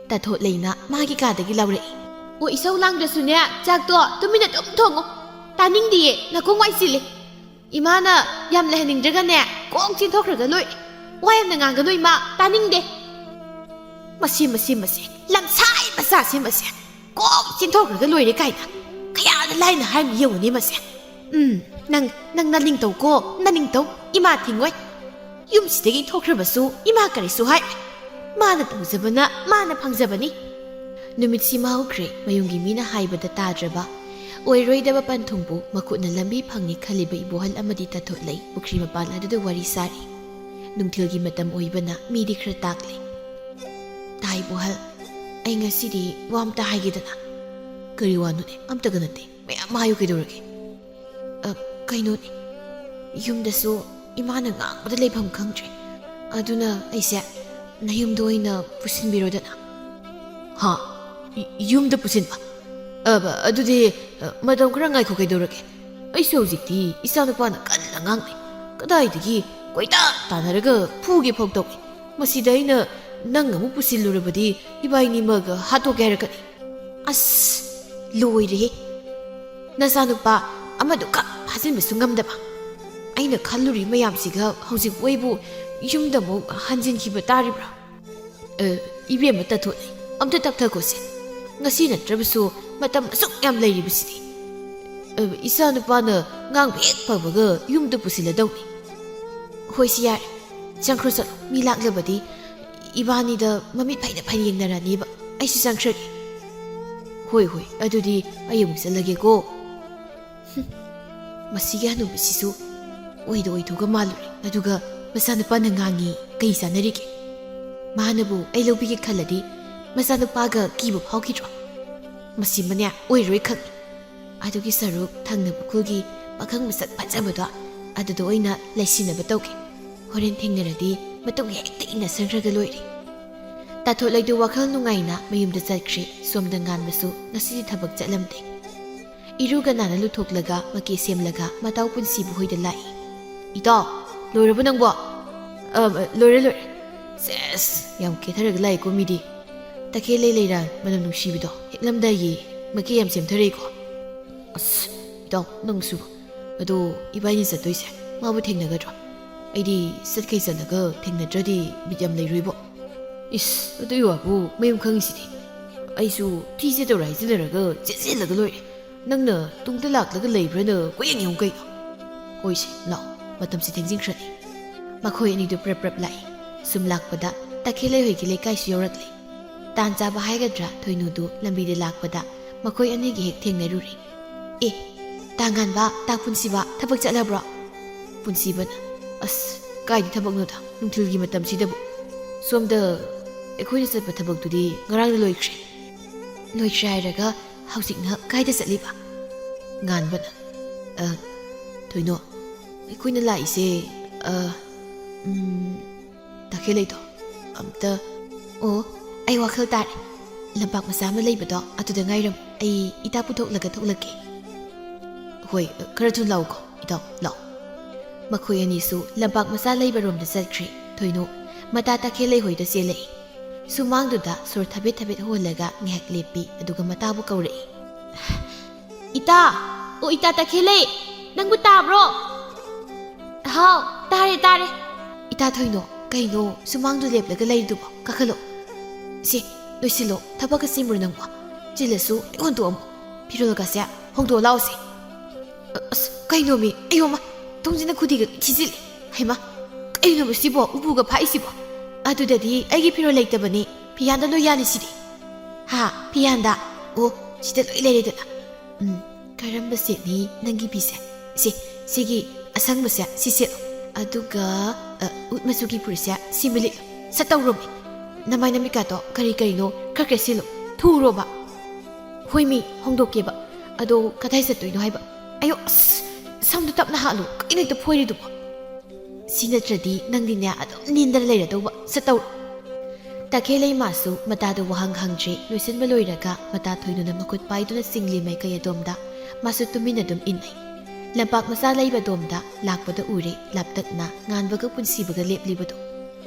ꯇꯥꯊꯣꯠꯂꯩꯅ ꯃꯥꯒꯤ ꯀꯥꯗꯒꯤ ꯂꯧꯔꯛꯏ꯫ ꯑꯣ, ꯏꯁꯧ ꯂꯥꯡꯗ꯭ꯔꯁꯨꯅꯦ, ꯆꯥꯛꯇꯣ ꯇꯨꯃꯤꯟꯅ ꯑꯗꯨꯝ ꯊꯣꯡꯉꯣ꯫ ꯇꯥꯅꯤꯡꯗꯤꯌꯦ, ꯅꯥꯀꯣꯡ ꯋꯥꯏ ꯆꯤꯜꯂꯦ꯫ ꯏꯃꯥꯅ ꯌꯥꯝ ꯂꯩꯍꯟꯅꯤꯡꯗ꯭ꯔꯒꯅꯦ, ꯀꯣꯛ ꯆꯦꯟꯊꯣꯛꯈ꯭ꯔꯒ ꯂꯣꯏꯔꯦ꯫ ꯋꯥ ꯌꯥꯝꯅ ꯉꯥꯡꯒꯅꯨ ꯏꯃꯥ, ꯇꯥꯅꯤꯡꯗꯦ꯫ ꯃꯁꯤ, ꯃꯁꯤ, ꯃꯁꯤ, ꯂꯝꯁꯥꯏ ꯃꯆꯥꯁꯤ ꯃꯁꯦ꯫ ꯀꯣꯛ ꯆꯦꯟꯊꯣꯛꯈ꯭ꯔꯒ ꯂꯣꯏꯔꯦ ꯀꯥꯏꯅ꯫ ꯀꯌꯥꯗ ꯂꯥꯏꯅ ꯍꯥꯏꯔꯝꯃꯤ ꯌꯦꯡꯉꯨꯅꯦ ꯃꯁꯦ꯫ ꯎꯝ, ꯅꯪ, ꯅꯪ ꯅꯅꯤꯡꯇꯧꯀꯣ, ꯅꯅꯤꯡꯇꯧ꯫ ꯏꯃꯥ ꯊꯤꯡꯉꯣꯏ꯫ ꯌꯨꯝꯁꯤꯗꯒꯤ ꯊꯣꯛꯈ꯭ꯔꯕꯁꯨ ꯏꯃꯥ ꯀꯔꯤꯁꯨ ꯍꯥꯏ꯫ ꯃꯥꯅ ꯇꯧꯖꯕꯅ ꯃꯥꯅ ꯐꯪꯖꯕꯅꯤ꯫ ꯅꯨꯃꯤꯠꯁꯤ ꯃꯍꯧꯈ꯭ꯔꯦ, ꯃꯌꯨꯝꯒꯤ ꯃꯤꯅ ꯍꯥꯏꯕꯗ ꯇꯥꯗ꯭ꯔꯕ, ꯑꯣꯏꯔꯣꯏꯗꯕ ꯄꯟꯊꯨꯡꯕꯨ ꯃꯈꯨꯠꯅ ꯂꯝꯕꯤ ꯐꯪꯉꯤ ꯈꯜꯂꯤꯕ ꯏꯕꯣꯍꯜ ꯑꯃꯗꯤ ꯇꯥꯊꯣꯠꯂꯩ ꯄꯨꯈ꯭ꯔꯤ ꯃꯄꯥꯟ ꯑꯗꯨꯗ ꯋꯥꯔꯤ ꯁꯥꯔꯤ꯫ ꯅꯨꯡꯊꯤꯜꯒꯤ ꯃꯇꯝ ꯑꯣꯏꯕꯅ ꯃꯤꯗꯤ ꯈꯔ ꯇꯥꯛꯂꯤ꯫ ꯇꯥ ꯏꯕꯣꯍꯜ, ꯑꯩ ꯉꯁꯤꯗꯤ ꯋꯥ ꯑꯝꯇ ꯍꯥꯏꯒꯦꯗꯅ꯫ ꯀꯔꯤ ꯋꯥꯅꯣꯅꯦ? ꯑꯝꯇꯒ ꯅꯠꯇꯦ, ꯃꯌꯥꯝ ꯍꯥꯏꯌꯨ ꯀꯩꯗꯧꯔꯒꯦ? ꯑ, ꯀꯩꯅꯣꯅꯦ, ꯌꯨꯝꯗꯁꯨ ꯏꯃꯥꯅ ꯉꯥꯡꯕꯗ ꯂꯩꯐꯝ ꯈꯪꯗ꯭ꯔꯦ꯫ ꯑꯗꯨꯅ ꯑꯩꯁꯦ ꯅꯌꯨꯝꯗ ꯑꯣꯏꯅ ꯄꯨꯁꯤꯟꯕꯤꯔꯣꯗꯅ꯫ ꯍꯥ? ꯌ-, ꯌꯨꯝꯗ ꯄꯨꯁꯤꯟꯕ? ꯑꯕ, ꯑꯗꯨꯗꯤ, ꯑ, ꯃꯇꯝ ꯈꯔ ꯉꯥꯏꯈꯣ ꯀꯩꯗꯧꯔꯒꯦ? ꯑꯩꯁꯨ ꯍꯧꯖꯤꯛꯇꯤ ꯏꯆꯥꯅꯨꯄꯥꯅ ꯀꯟꯅ ꯉꯥꯡꯂꯤ꯫ ꯀꯗꯥꯏꯗꯒꯤ ꯀꯣꯏꯇꯥꯟ ꯇꯥꯟꯅꯔꯒ ꯐꯨꯒꯦ ꯐꯥꯎ ꯇꯧꯏ꯫ ꯃꯁꯤꯗ ꯑꯩꯅ ꯅꯪ ꯑꯃꯨꯛ ꯄꯨꯁꯤꯜꯂꯨꯔꯕꯗꯤ ꯏꯕꯥꯏꯅꯤꯃꯛ ꯍꯥꯠꯇꯣꯛꯀꯦ ꯍꯥꯏꯔꯛꯀꯅꯤ꯫ ꯑꯁ, ꯂꯣꯏꯔꯦꯍꯦ꯫ ꯅꯆꯥꯅꯨꯄꯥ ꯑꯃꯗꯨ ꯀꯞ ꯐꯥꯖꯤꯟꯕꯁꯨ ꯉꯝꯗꯕ꯫ ꯑꯩꯅ ꯈꯜꯂꯨꯔꯤ ꯃꯌꯥꯝꯁꯤꯒ ꯍꯧꯖꯤꯛꯄꯨ ꯑꯩꯕꯨ ꯌꯨꯝꯗ ꯑꯃꯨꯛ ꯍꯟꯖꯤꯟꯈꯤꯕ ꯇꯥꯔꯤꯕ꯭ꯔꯥ? ꯑ, ꯏꯕꯦꯝꯃ ꯇꯥꯊꯣꯠꯂꯩ, ꯑꯝꯇ ꯇꯞꯊꯈꯣꯁꯦ꯫ ꯉꯁꯤ ꯅꯠꯇ꯭ꯔꯕꯁꯨ ꯃꯇꯝ ꯑꯁꯨꯛ ꯌꯥꯝ ꯂꯩꯔꯤꯕꯁꯤꯗꯤ꯫ ꯑ, ꯏꯆꯥꯅꯨꯄꯥꯅ ꯉꯥꯡꯕ ꯍꯦꯛ ꯐꯕꯒ ꯌꯨꯝꯗ ꯄꯨꯁꯤꯜꯂꯗꯧꯅꯤ꯫ ꯍꯣꯏꯁꯤ ꯌꯥꯔꯦ, ꯆꯪꯈ꯭ꯔꯣ ꯆꯠꯂꯣ, ꯃꯤ ꯂꯥꯛꯂꯕꯗꯤ ꯏꯕꯥꯅꯤꯗ ꯃꯃꯤꯠ ꯐꯩꯅ ꯐꯩꯅ ꯌꯦꯡꯅꯔꯅꯤꯕ꯫ ꯑꯩꯁꯨ ꯆꯪꯈ꯭ꯔꯒꯦ꯫ ꯍꯣꯏ, ꯍꯣꯏ, ꯑꯗꯨꯗꯤ ꯑꯩ ꯑꯃꯨꯛ ꯆꯠꯂꯒꯦꯀꯣ꯫ ꯍꯨꯝ, ꯃꯁꯤꯒꯤ ꯍꯅꯨꯕꯤꯁꯤꯁꯨ ꯑꯣꯏꯗ ꯑꯣꯏꯊꯣꯛꯑ ꯃꯥꯜꯂꯨꯔꯦ꯫ ꯑꯗꯨꯒ ꯃꯆꯥꯅꯨꯄꯥꯅ ꯉꯥꯡꯉꯤ ꯀꯩ ꯆꯥꯟꯅꯔꯤꯒꯦ? ꯃꯥꯅꯕꯨ ꯑꯩ ꯂꯧꯕꯤꯒꯦ ꯈꯜꯂꯗꯤ ꯃꯆꯥꯅꯨꯄꯥꯒ ꯀꯤꯕ ꯐꯥꯎꯈꯤꯗ꯭ꯔꯣ? ꯃꯁꯤꯃꯅꯦ ꯑꯣꯏꯔꯣꯏ ꯈꯪꯉꯤ꯫ ꯑꯗꯨꯒꯤ ꯁꯔꯨꯛ ꯊꯪꯅꯕ ꯈꯨꯜꯒꯤ ꯄꯥꯈꯪ ꯃꯁꯛ ꯐꯖꯕꯗꯣ ꯑꯗꯨꯗ ꯑꯣꯏꯅ ꯂꯩꯁꯤꯟꯅꯕ ꯇꯧꯒꯦ꯫ ꯍꯣꯔꯦꯟ ꯊꯦꯡꯅꯔꯗꯤ ꯃꯇꯨꯡ ꯍꯦꯛꯇ ꯏꯟꯅꯁꯟꯈ꯭ꯔꯒ ꯂꯣꯏꯔꯦ꯫ ꯇꯥꯊꯣꯠꯂꯩꯗꯨ ꯋꯥꯈꯜ ꯅꯨꯡꯉꯥꯏꯅ ꯃꯌꯨꯝꯗ ꯆꯠꯈ꯭ꯔꯦ꯫ ꯁꯣꯝꯗ ꯉꯥꯟꯕꯁꯨ ꯉꯁꯤꯗꯤ ꯊꯕꯛ ꯆꯠꯂꯝꯗꯦ꯫ ꯏꯔꯨꯒ ꯅꯥꯟꯅ ꯂꯨꯊꯣꯛꯂꯒ ꯃꯀꯦ ꯁꯦꯝꯂꯒ ꯃꯇꯥꯎ ꯄꯨꯟꯁꯤꯕꯨ ꯍꯣꯏꯗ ꯂꯥꯛꯏ꯫ "ꯏꯇꯥꯎ, ꯂꯣꯏꯔꯕꯣ ꯅꯪꯕꯣ?" "ꯑ, ꯂꯣꯏꯔꯦ, ꯂꯣꯏꯔꯦ꯫" "ꯁꯦꯁ, ꯌꯥꯝ ꯀꯦꯊꯔꯒ ꯂꯥꯛꯏꯀꯣ ꯃꯤꯗꯤ꯫ ꯇꯈꯦꯜꯂꯩ ꯂꯩꯔꯥꯡ ꯃꯅꯝ ꯅꯨꯡꯁꯤꯕꯤꯗꯣ ꯍꯦꯛꯂꯝꯗꯥꯏꯒꯤ ꯃꯀꯦ ꯌꯥꯝ ꯁꯦꯝꯊꯔꯛꯏꯀꯣ꯫ ꯑꯁ, ꯏꯇꯥꯎ, ꯅꯪꯁꯨ꯫ ꯑꯗꯣ ꯏꯕꯥꯅꯤ ꯆꯠꯇꯣꯏꯁꯦ ꯃꯥꯕꯨ ꯊꯦꯡꯅꯒꯗ꯭ꯔꯣ? ꯑꯩꯗꯤ ꯆꯠꯈꯩ ꯆꯠꯂꯒ ꯊꯦꯡꯅꯗ꯭ꯔꯗꯤ ꯕꯤꯠ ꯌꯥꯝ ꯂꯩꯔꯣꯏꯕꯣ꯫" "ꯏꯁ, ꯑꯗꯨꯒꯤ ꯋꯥꯕꯨ ꯃꯌꯨꯝ ꯈꯪꯉꯤꯁꯤꯗꯤ꯫ ꯑꯩꯁꯨ ꯊꯤ ꯆꯦꯠꯇꯧꯔ ꯍꯥꯏꯖꯤꯜꯂꯔꯒ ꯆꯦꯠꯁꯤꯜꯂꯒ ꯂꯣꯏꯔꯦ꯫ ꯅꯪꯅ ꯇꯨꯡꯗ ꯂꯥꯛꯂꯒ ꯂꯩꯕ꯭ꯔꯥꯅ ꯀꯣꯏꯌꯦꯡ ꯌꯦꯡꯉꯨ ꯀꯩꯅꯣ꯫" "ꯍꯣꯏꯁꯦ, ꯂꯥꯛꯑꯣ, ꯃꯇꯝꯁꯤ ꯊꯦꯡꯖꯤꯟꯈ꯭ꯔꯅꯤ꯫" ꯃꯈꯣꯏ ꯑꯅꯤꯗꯨ ꯄ꯭ꯔꯞ ꯄ꯭ꯔꯞ ꯂꯥꯛꯏ꯫ ꯁꯨꯝ ꯂꯥꯛꯄꯗ ꯇꯈꯦꯜꯂꯩ ꯍꯣꯏꯒꯤ ꯂꯩꯀꯥꯏꯁꯨ ꯌꯧꯔꯛꯂꯦ꯫ ꯇꯥꯟ ꯆꯥꯕ ꯍꯥꯏꯒꯗ꯭ꯔꯥ, ꯊꯣꯏꯅꯨꯗꯨ ꯂꯝꯕꯤꯗ ꯂꯥꯛꯄꯗ ꯃꯈꯣꯏ ꯑꯅꯤꯒꯤ ꯍꯦꯛ ꯊꯦꯡꯅꯔꯨꯔꯦ꯫ "ꯑꯦ, ꯇꯥ ꯉꯥꯟꯕ, ꯇꯥ ꯄꯨꯟꯁꯤꯕ, ꯊꯕꯛ ꯆꯠꯂꯕ꯭ꯔꯣ?" ꯄꯨꯟꯁꯤꯕꯅ, "ꯑꯁ, ꯀꯥꯏꯗ ꯊꯕꯛꯅꯣꯗ, ꯅꯨꯡꯊꯤꯜꯒꯤ ꯃꯇꯝꯁꯤꯗꯕꯨ꯫ ꯁꯣꯝꯗ ꯑꯩꯈꯣꯏꯅ ꯆꯠꯄ ꯊꯕꯛꯇꯨꯗꯤ ꯉꯔꯥꯡꯅ ꯂꯣꯏꯈ꯭ꯔꯦ꯫" "ꯂꯣꯏꯈ꯭ꯔꯦ ꯍꯥꯏꯔꯒ ꯍꯧꯖꯤꯛꯅ ꯀꯥꯏꯗ ꯆꯠꯂꯤꯕ?" ꯉꯥꯟꯕꯅ, "ꯑ, ꯊꯣꯏꯅꯣ, ꯑꯩꯈꯣꯏꯅ ꯂꯥꯛꯏꯁꯦ, ꯑ, ꯎꯝ, ꯇꯈꯦꯜꯂꯩꯗꯣ ꯑꯝꯇ꯫" "ꯑꯣ, ꯑꯩ ꯋꯥꯈꯜ ꯇꯥꯔꯦ꯫ ꯂꯝꯄꯥꯛ ꯃꯆꯥ ꯑꯃ ꯂꯩꯕꯗꯣ ꯑꯗꯨꯗ ꯉꯥꯏꯔꯝꯃꯨ, ꯑꯩ ꯏꯇꯥ ꯄꯨꯊꯣꯛꯂꯒ ꯊꯣꯛꯂꯛꯀꯦ꯫" "ꯍꯣꯏ, ꯈꯔ ꯊꯨꯅ ꯂꯥꯛꯎꯀꯣ, ꯏꯇꯥꯎ, ꯂꯥꯛꯑꯣ꯫" ꯃꯈꯣꯏ ꯑꯅꯤꯁꯨ ꯂꯝꯄꯥꯛ ꯃꯆꯥ ꯂꯩꯕꯔꯣꯝꯗ ꯆꯠꯈ꯭ꯔꯦ꯫ ꯊꯣꯏꯅꯨ ꯃꯇꯥ ꯇꯈꯦꯜꯂꯩ ꯍꯣꯏꯗ ꯆꯦꯜꯂꯛꯏ꯫ ꯁꯨꯃꯥꯡꯗꯨꯗ ꯁꯣꯔ ꯊꯕꯦꯠ ꯊꯕꯦꯠ ꯍꯣꯜꯂꯒ ꯉꯥꯏꯍꯥꯛ ꯂꯦꯞꯄꯤ, ꯑꯗꯨꯒ ꯃꯇꯥꯕꯨ ꯀꯧꯔꯛꯏ꯫ "ꯏꯇꯥ! ꯑꯣ ꯏꯇꯥ ꯇꯈꯦꯜꯂꯩ! ꯅꯪꯕꯨ ꯇꯥꯕ꯭ꯔꯣ?" "ꯍꯥꯎ, ꯇꯥꯔꯦ, ꯇꯥꯔꯦ꯫" "ꯏꯇꯥ ꯊꯣꯏꯅꯣ, ꯀꯩꯅꯣ ꯁꯨꯃꯥꯡꯗꯨ ꯂꯦꯞꯂꯒ ꯂꯩꯔꯤꯗꯨꯕꯣ? ꯀꯥꯈꯠꯂꯣ꯫ ꯁꯦ, ꯂꯣꯏꯁꯤꯜꯂꯣ, ꯊꯕꯛꯀ ꯆꯤꯟꯕ꯭ꯔꯣ ꯅꯪꯕꯣ? ꯆꯤꯜꯂꯁꯨ ꯍꯦꯛ ꯍꯨꯟꯗꯣꯛꯑꯝꯃꯣ꯫ ꯐꯤꯔꯣꯜꯒꯁꯦ ꯍꯣꯡꯗꯣꯛꯑ ꯂꯥꯛꯑꯣꯁꯦ꯫" "ꯑ, ꯑꯁ, ꯀꯩꯅꯣꯃꯤ? ꯑꯌꯣꯃ, ꯊꯣꯡꯖꯤꯟꯅ ꯈꯨꯗꯤꯒ ꯂꯣꯏ ꯊꯤꯖꯤꯜꯂꯦ꯫ ꯍꯩꯃꯥ, ꯀꯩꯅꯣꯕ ꯁꯤꯕꯣ, ꯎꯄꯨꯒ ꯐꯥꯛꯏꯁꯤꯕꯣ? ꯑꯗꯨꯗꯗꯤ ꯑꯩꯒꯤ ꯐꯤꯔꯣꯜ ꯂꯩꯇꯕꯅꯤ, ꯐꯤꯌꯥꯟꯗ ꯂꯣꯏ ꯌꯥꯜꯂꯤꯁꯤꯗꯤ꯫" "ꯍꯥ, ꯐꯤꯌꯥꯟꯗ? ꯑꯣ, ꯁꯤꯗ ꯂꯣꯏ ꯂꯩꯔꯦꯗꯅ꯫ ꯎꯝ, ꯀꯔꯝꯕ ꯁꯦꯠꯅꯤ ꯅꯪꯒꯤ ꯐꯤꯁꯦ? ꯁꯤ, ꯁꯤꯒꯤ ꯑꯁꯪꯕꯁꯦ, ꯁꯤ ꯁꯦꯠꯂꯣ꯫ ꯑꯗꯨꯒ, ꯑ, ꯎꯠ ꯃꯆꯨꯒꯤ ꯐꯨꯔꯤꯠꯁꯦ, ꯁꯤꯃ ꯂꯤꯠꯂꯣ꯫ ꯁꯠ ꯇꯧꯔꯣꯃꯤ꯫ ꯅꯃꯥꯏ ꯅꯃꯤꯠꯀꯥꯗꯣ ꯀꯔꯤ ꯀꯔꯤꯅꯣ ꯈꯔ ꯈꯔ ꯁꯤꯜꯂꯣ꯫ ꯊꯨꯔꯣꯕ꯫" "ꯍꯣꯏꯃꯤ, ꯍꯣꯡꯗꯣꯛꯀꯦꯕ꯫ ꯑꯗꯣ ꯀꯗꯥꯏ ꯆꯠꯇꯣꯏꯅꯣ ꯍꯥꯏꯕ?" "ꯑꯌꯣ, ꯑꯁ, ꯁꯝꯗꯨ ꯇꯞꯅ ꯍꯥꯠꯂꯨ, ꯀꯩꯅꯣ ꯍꯦꯛꯇ ꯐꯣꯏꯔꯤꯗꯨꯕꯣ? ꯁꯤ ꯅꯠꯇ꯭ꯔꯗꯤ ꯅꯪꯗꯤꯅꯦ ꯑꯗꯨꯝ ꯅꯦꯟꯗꯅ ꯂꯩꯔꯗꯧꯕ꯫ ꯁꯠ ꯇꯧꯔꯣ꯫ ꯇꯈꯦꯜꯂꯩ ꯃꯥꯁꯨ ꯃꯇꯥꯗꯨ ꯋꯥꯍꯪ ꯍꯪꯗ꯭ꯔꯦ꯫ ꯂꯣꯏꯁꯤꯟꯕ ꯂꯣꯏꯔꯒ ꯃꯇꯥ ꯊꯣꯏꯅꯨꯅ ꯃꯈꯨꯠ ꯄꯥꯏꯗꯨꯅ ꯆꯤꯡꯂꯤ ꯃꯥꯏꯀꯩ ꯑꯗꯣꯝꯗ ꯃꯥꯁꯨ ꯇꯨꯃꯤꯟꯅ ꯑꯗꯨꯝ ꯏꯟꯅꯩ꯫ ꯂꯝꯄꯥꯛ ꯃꯆꯥ ꯂꯩꯕ ꯑꯗꯣꯝꯗ ꯂꯥꯛꯄꯗ ꯎꯔꯦ, ꯂꯥꯞꯇꯛꯅ ꯉꯥꯟꯕꯒ ꯄꯨꯟꯁꯤꯕꯒ ꯂꯦꯞꯂꯤꯕꯗꯨ꯫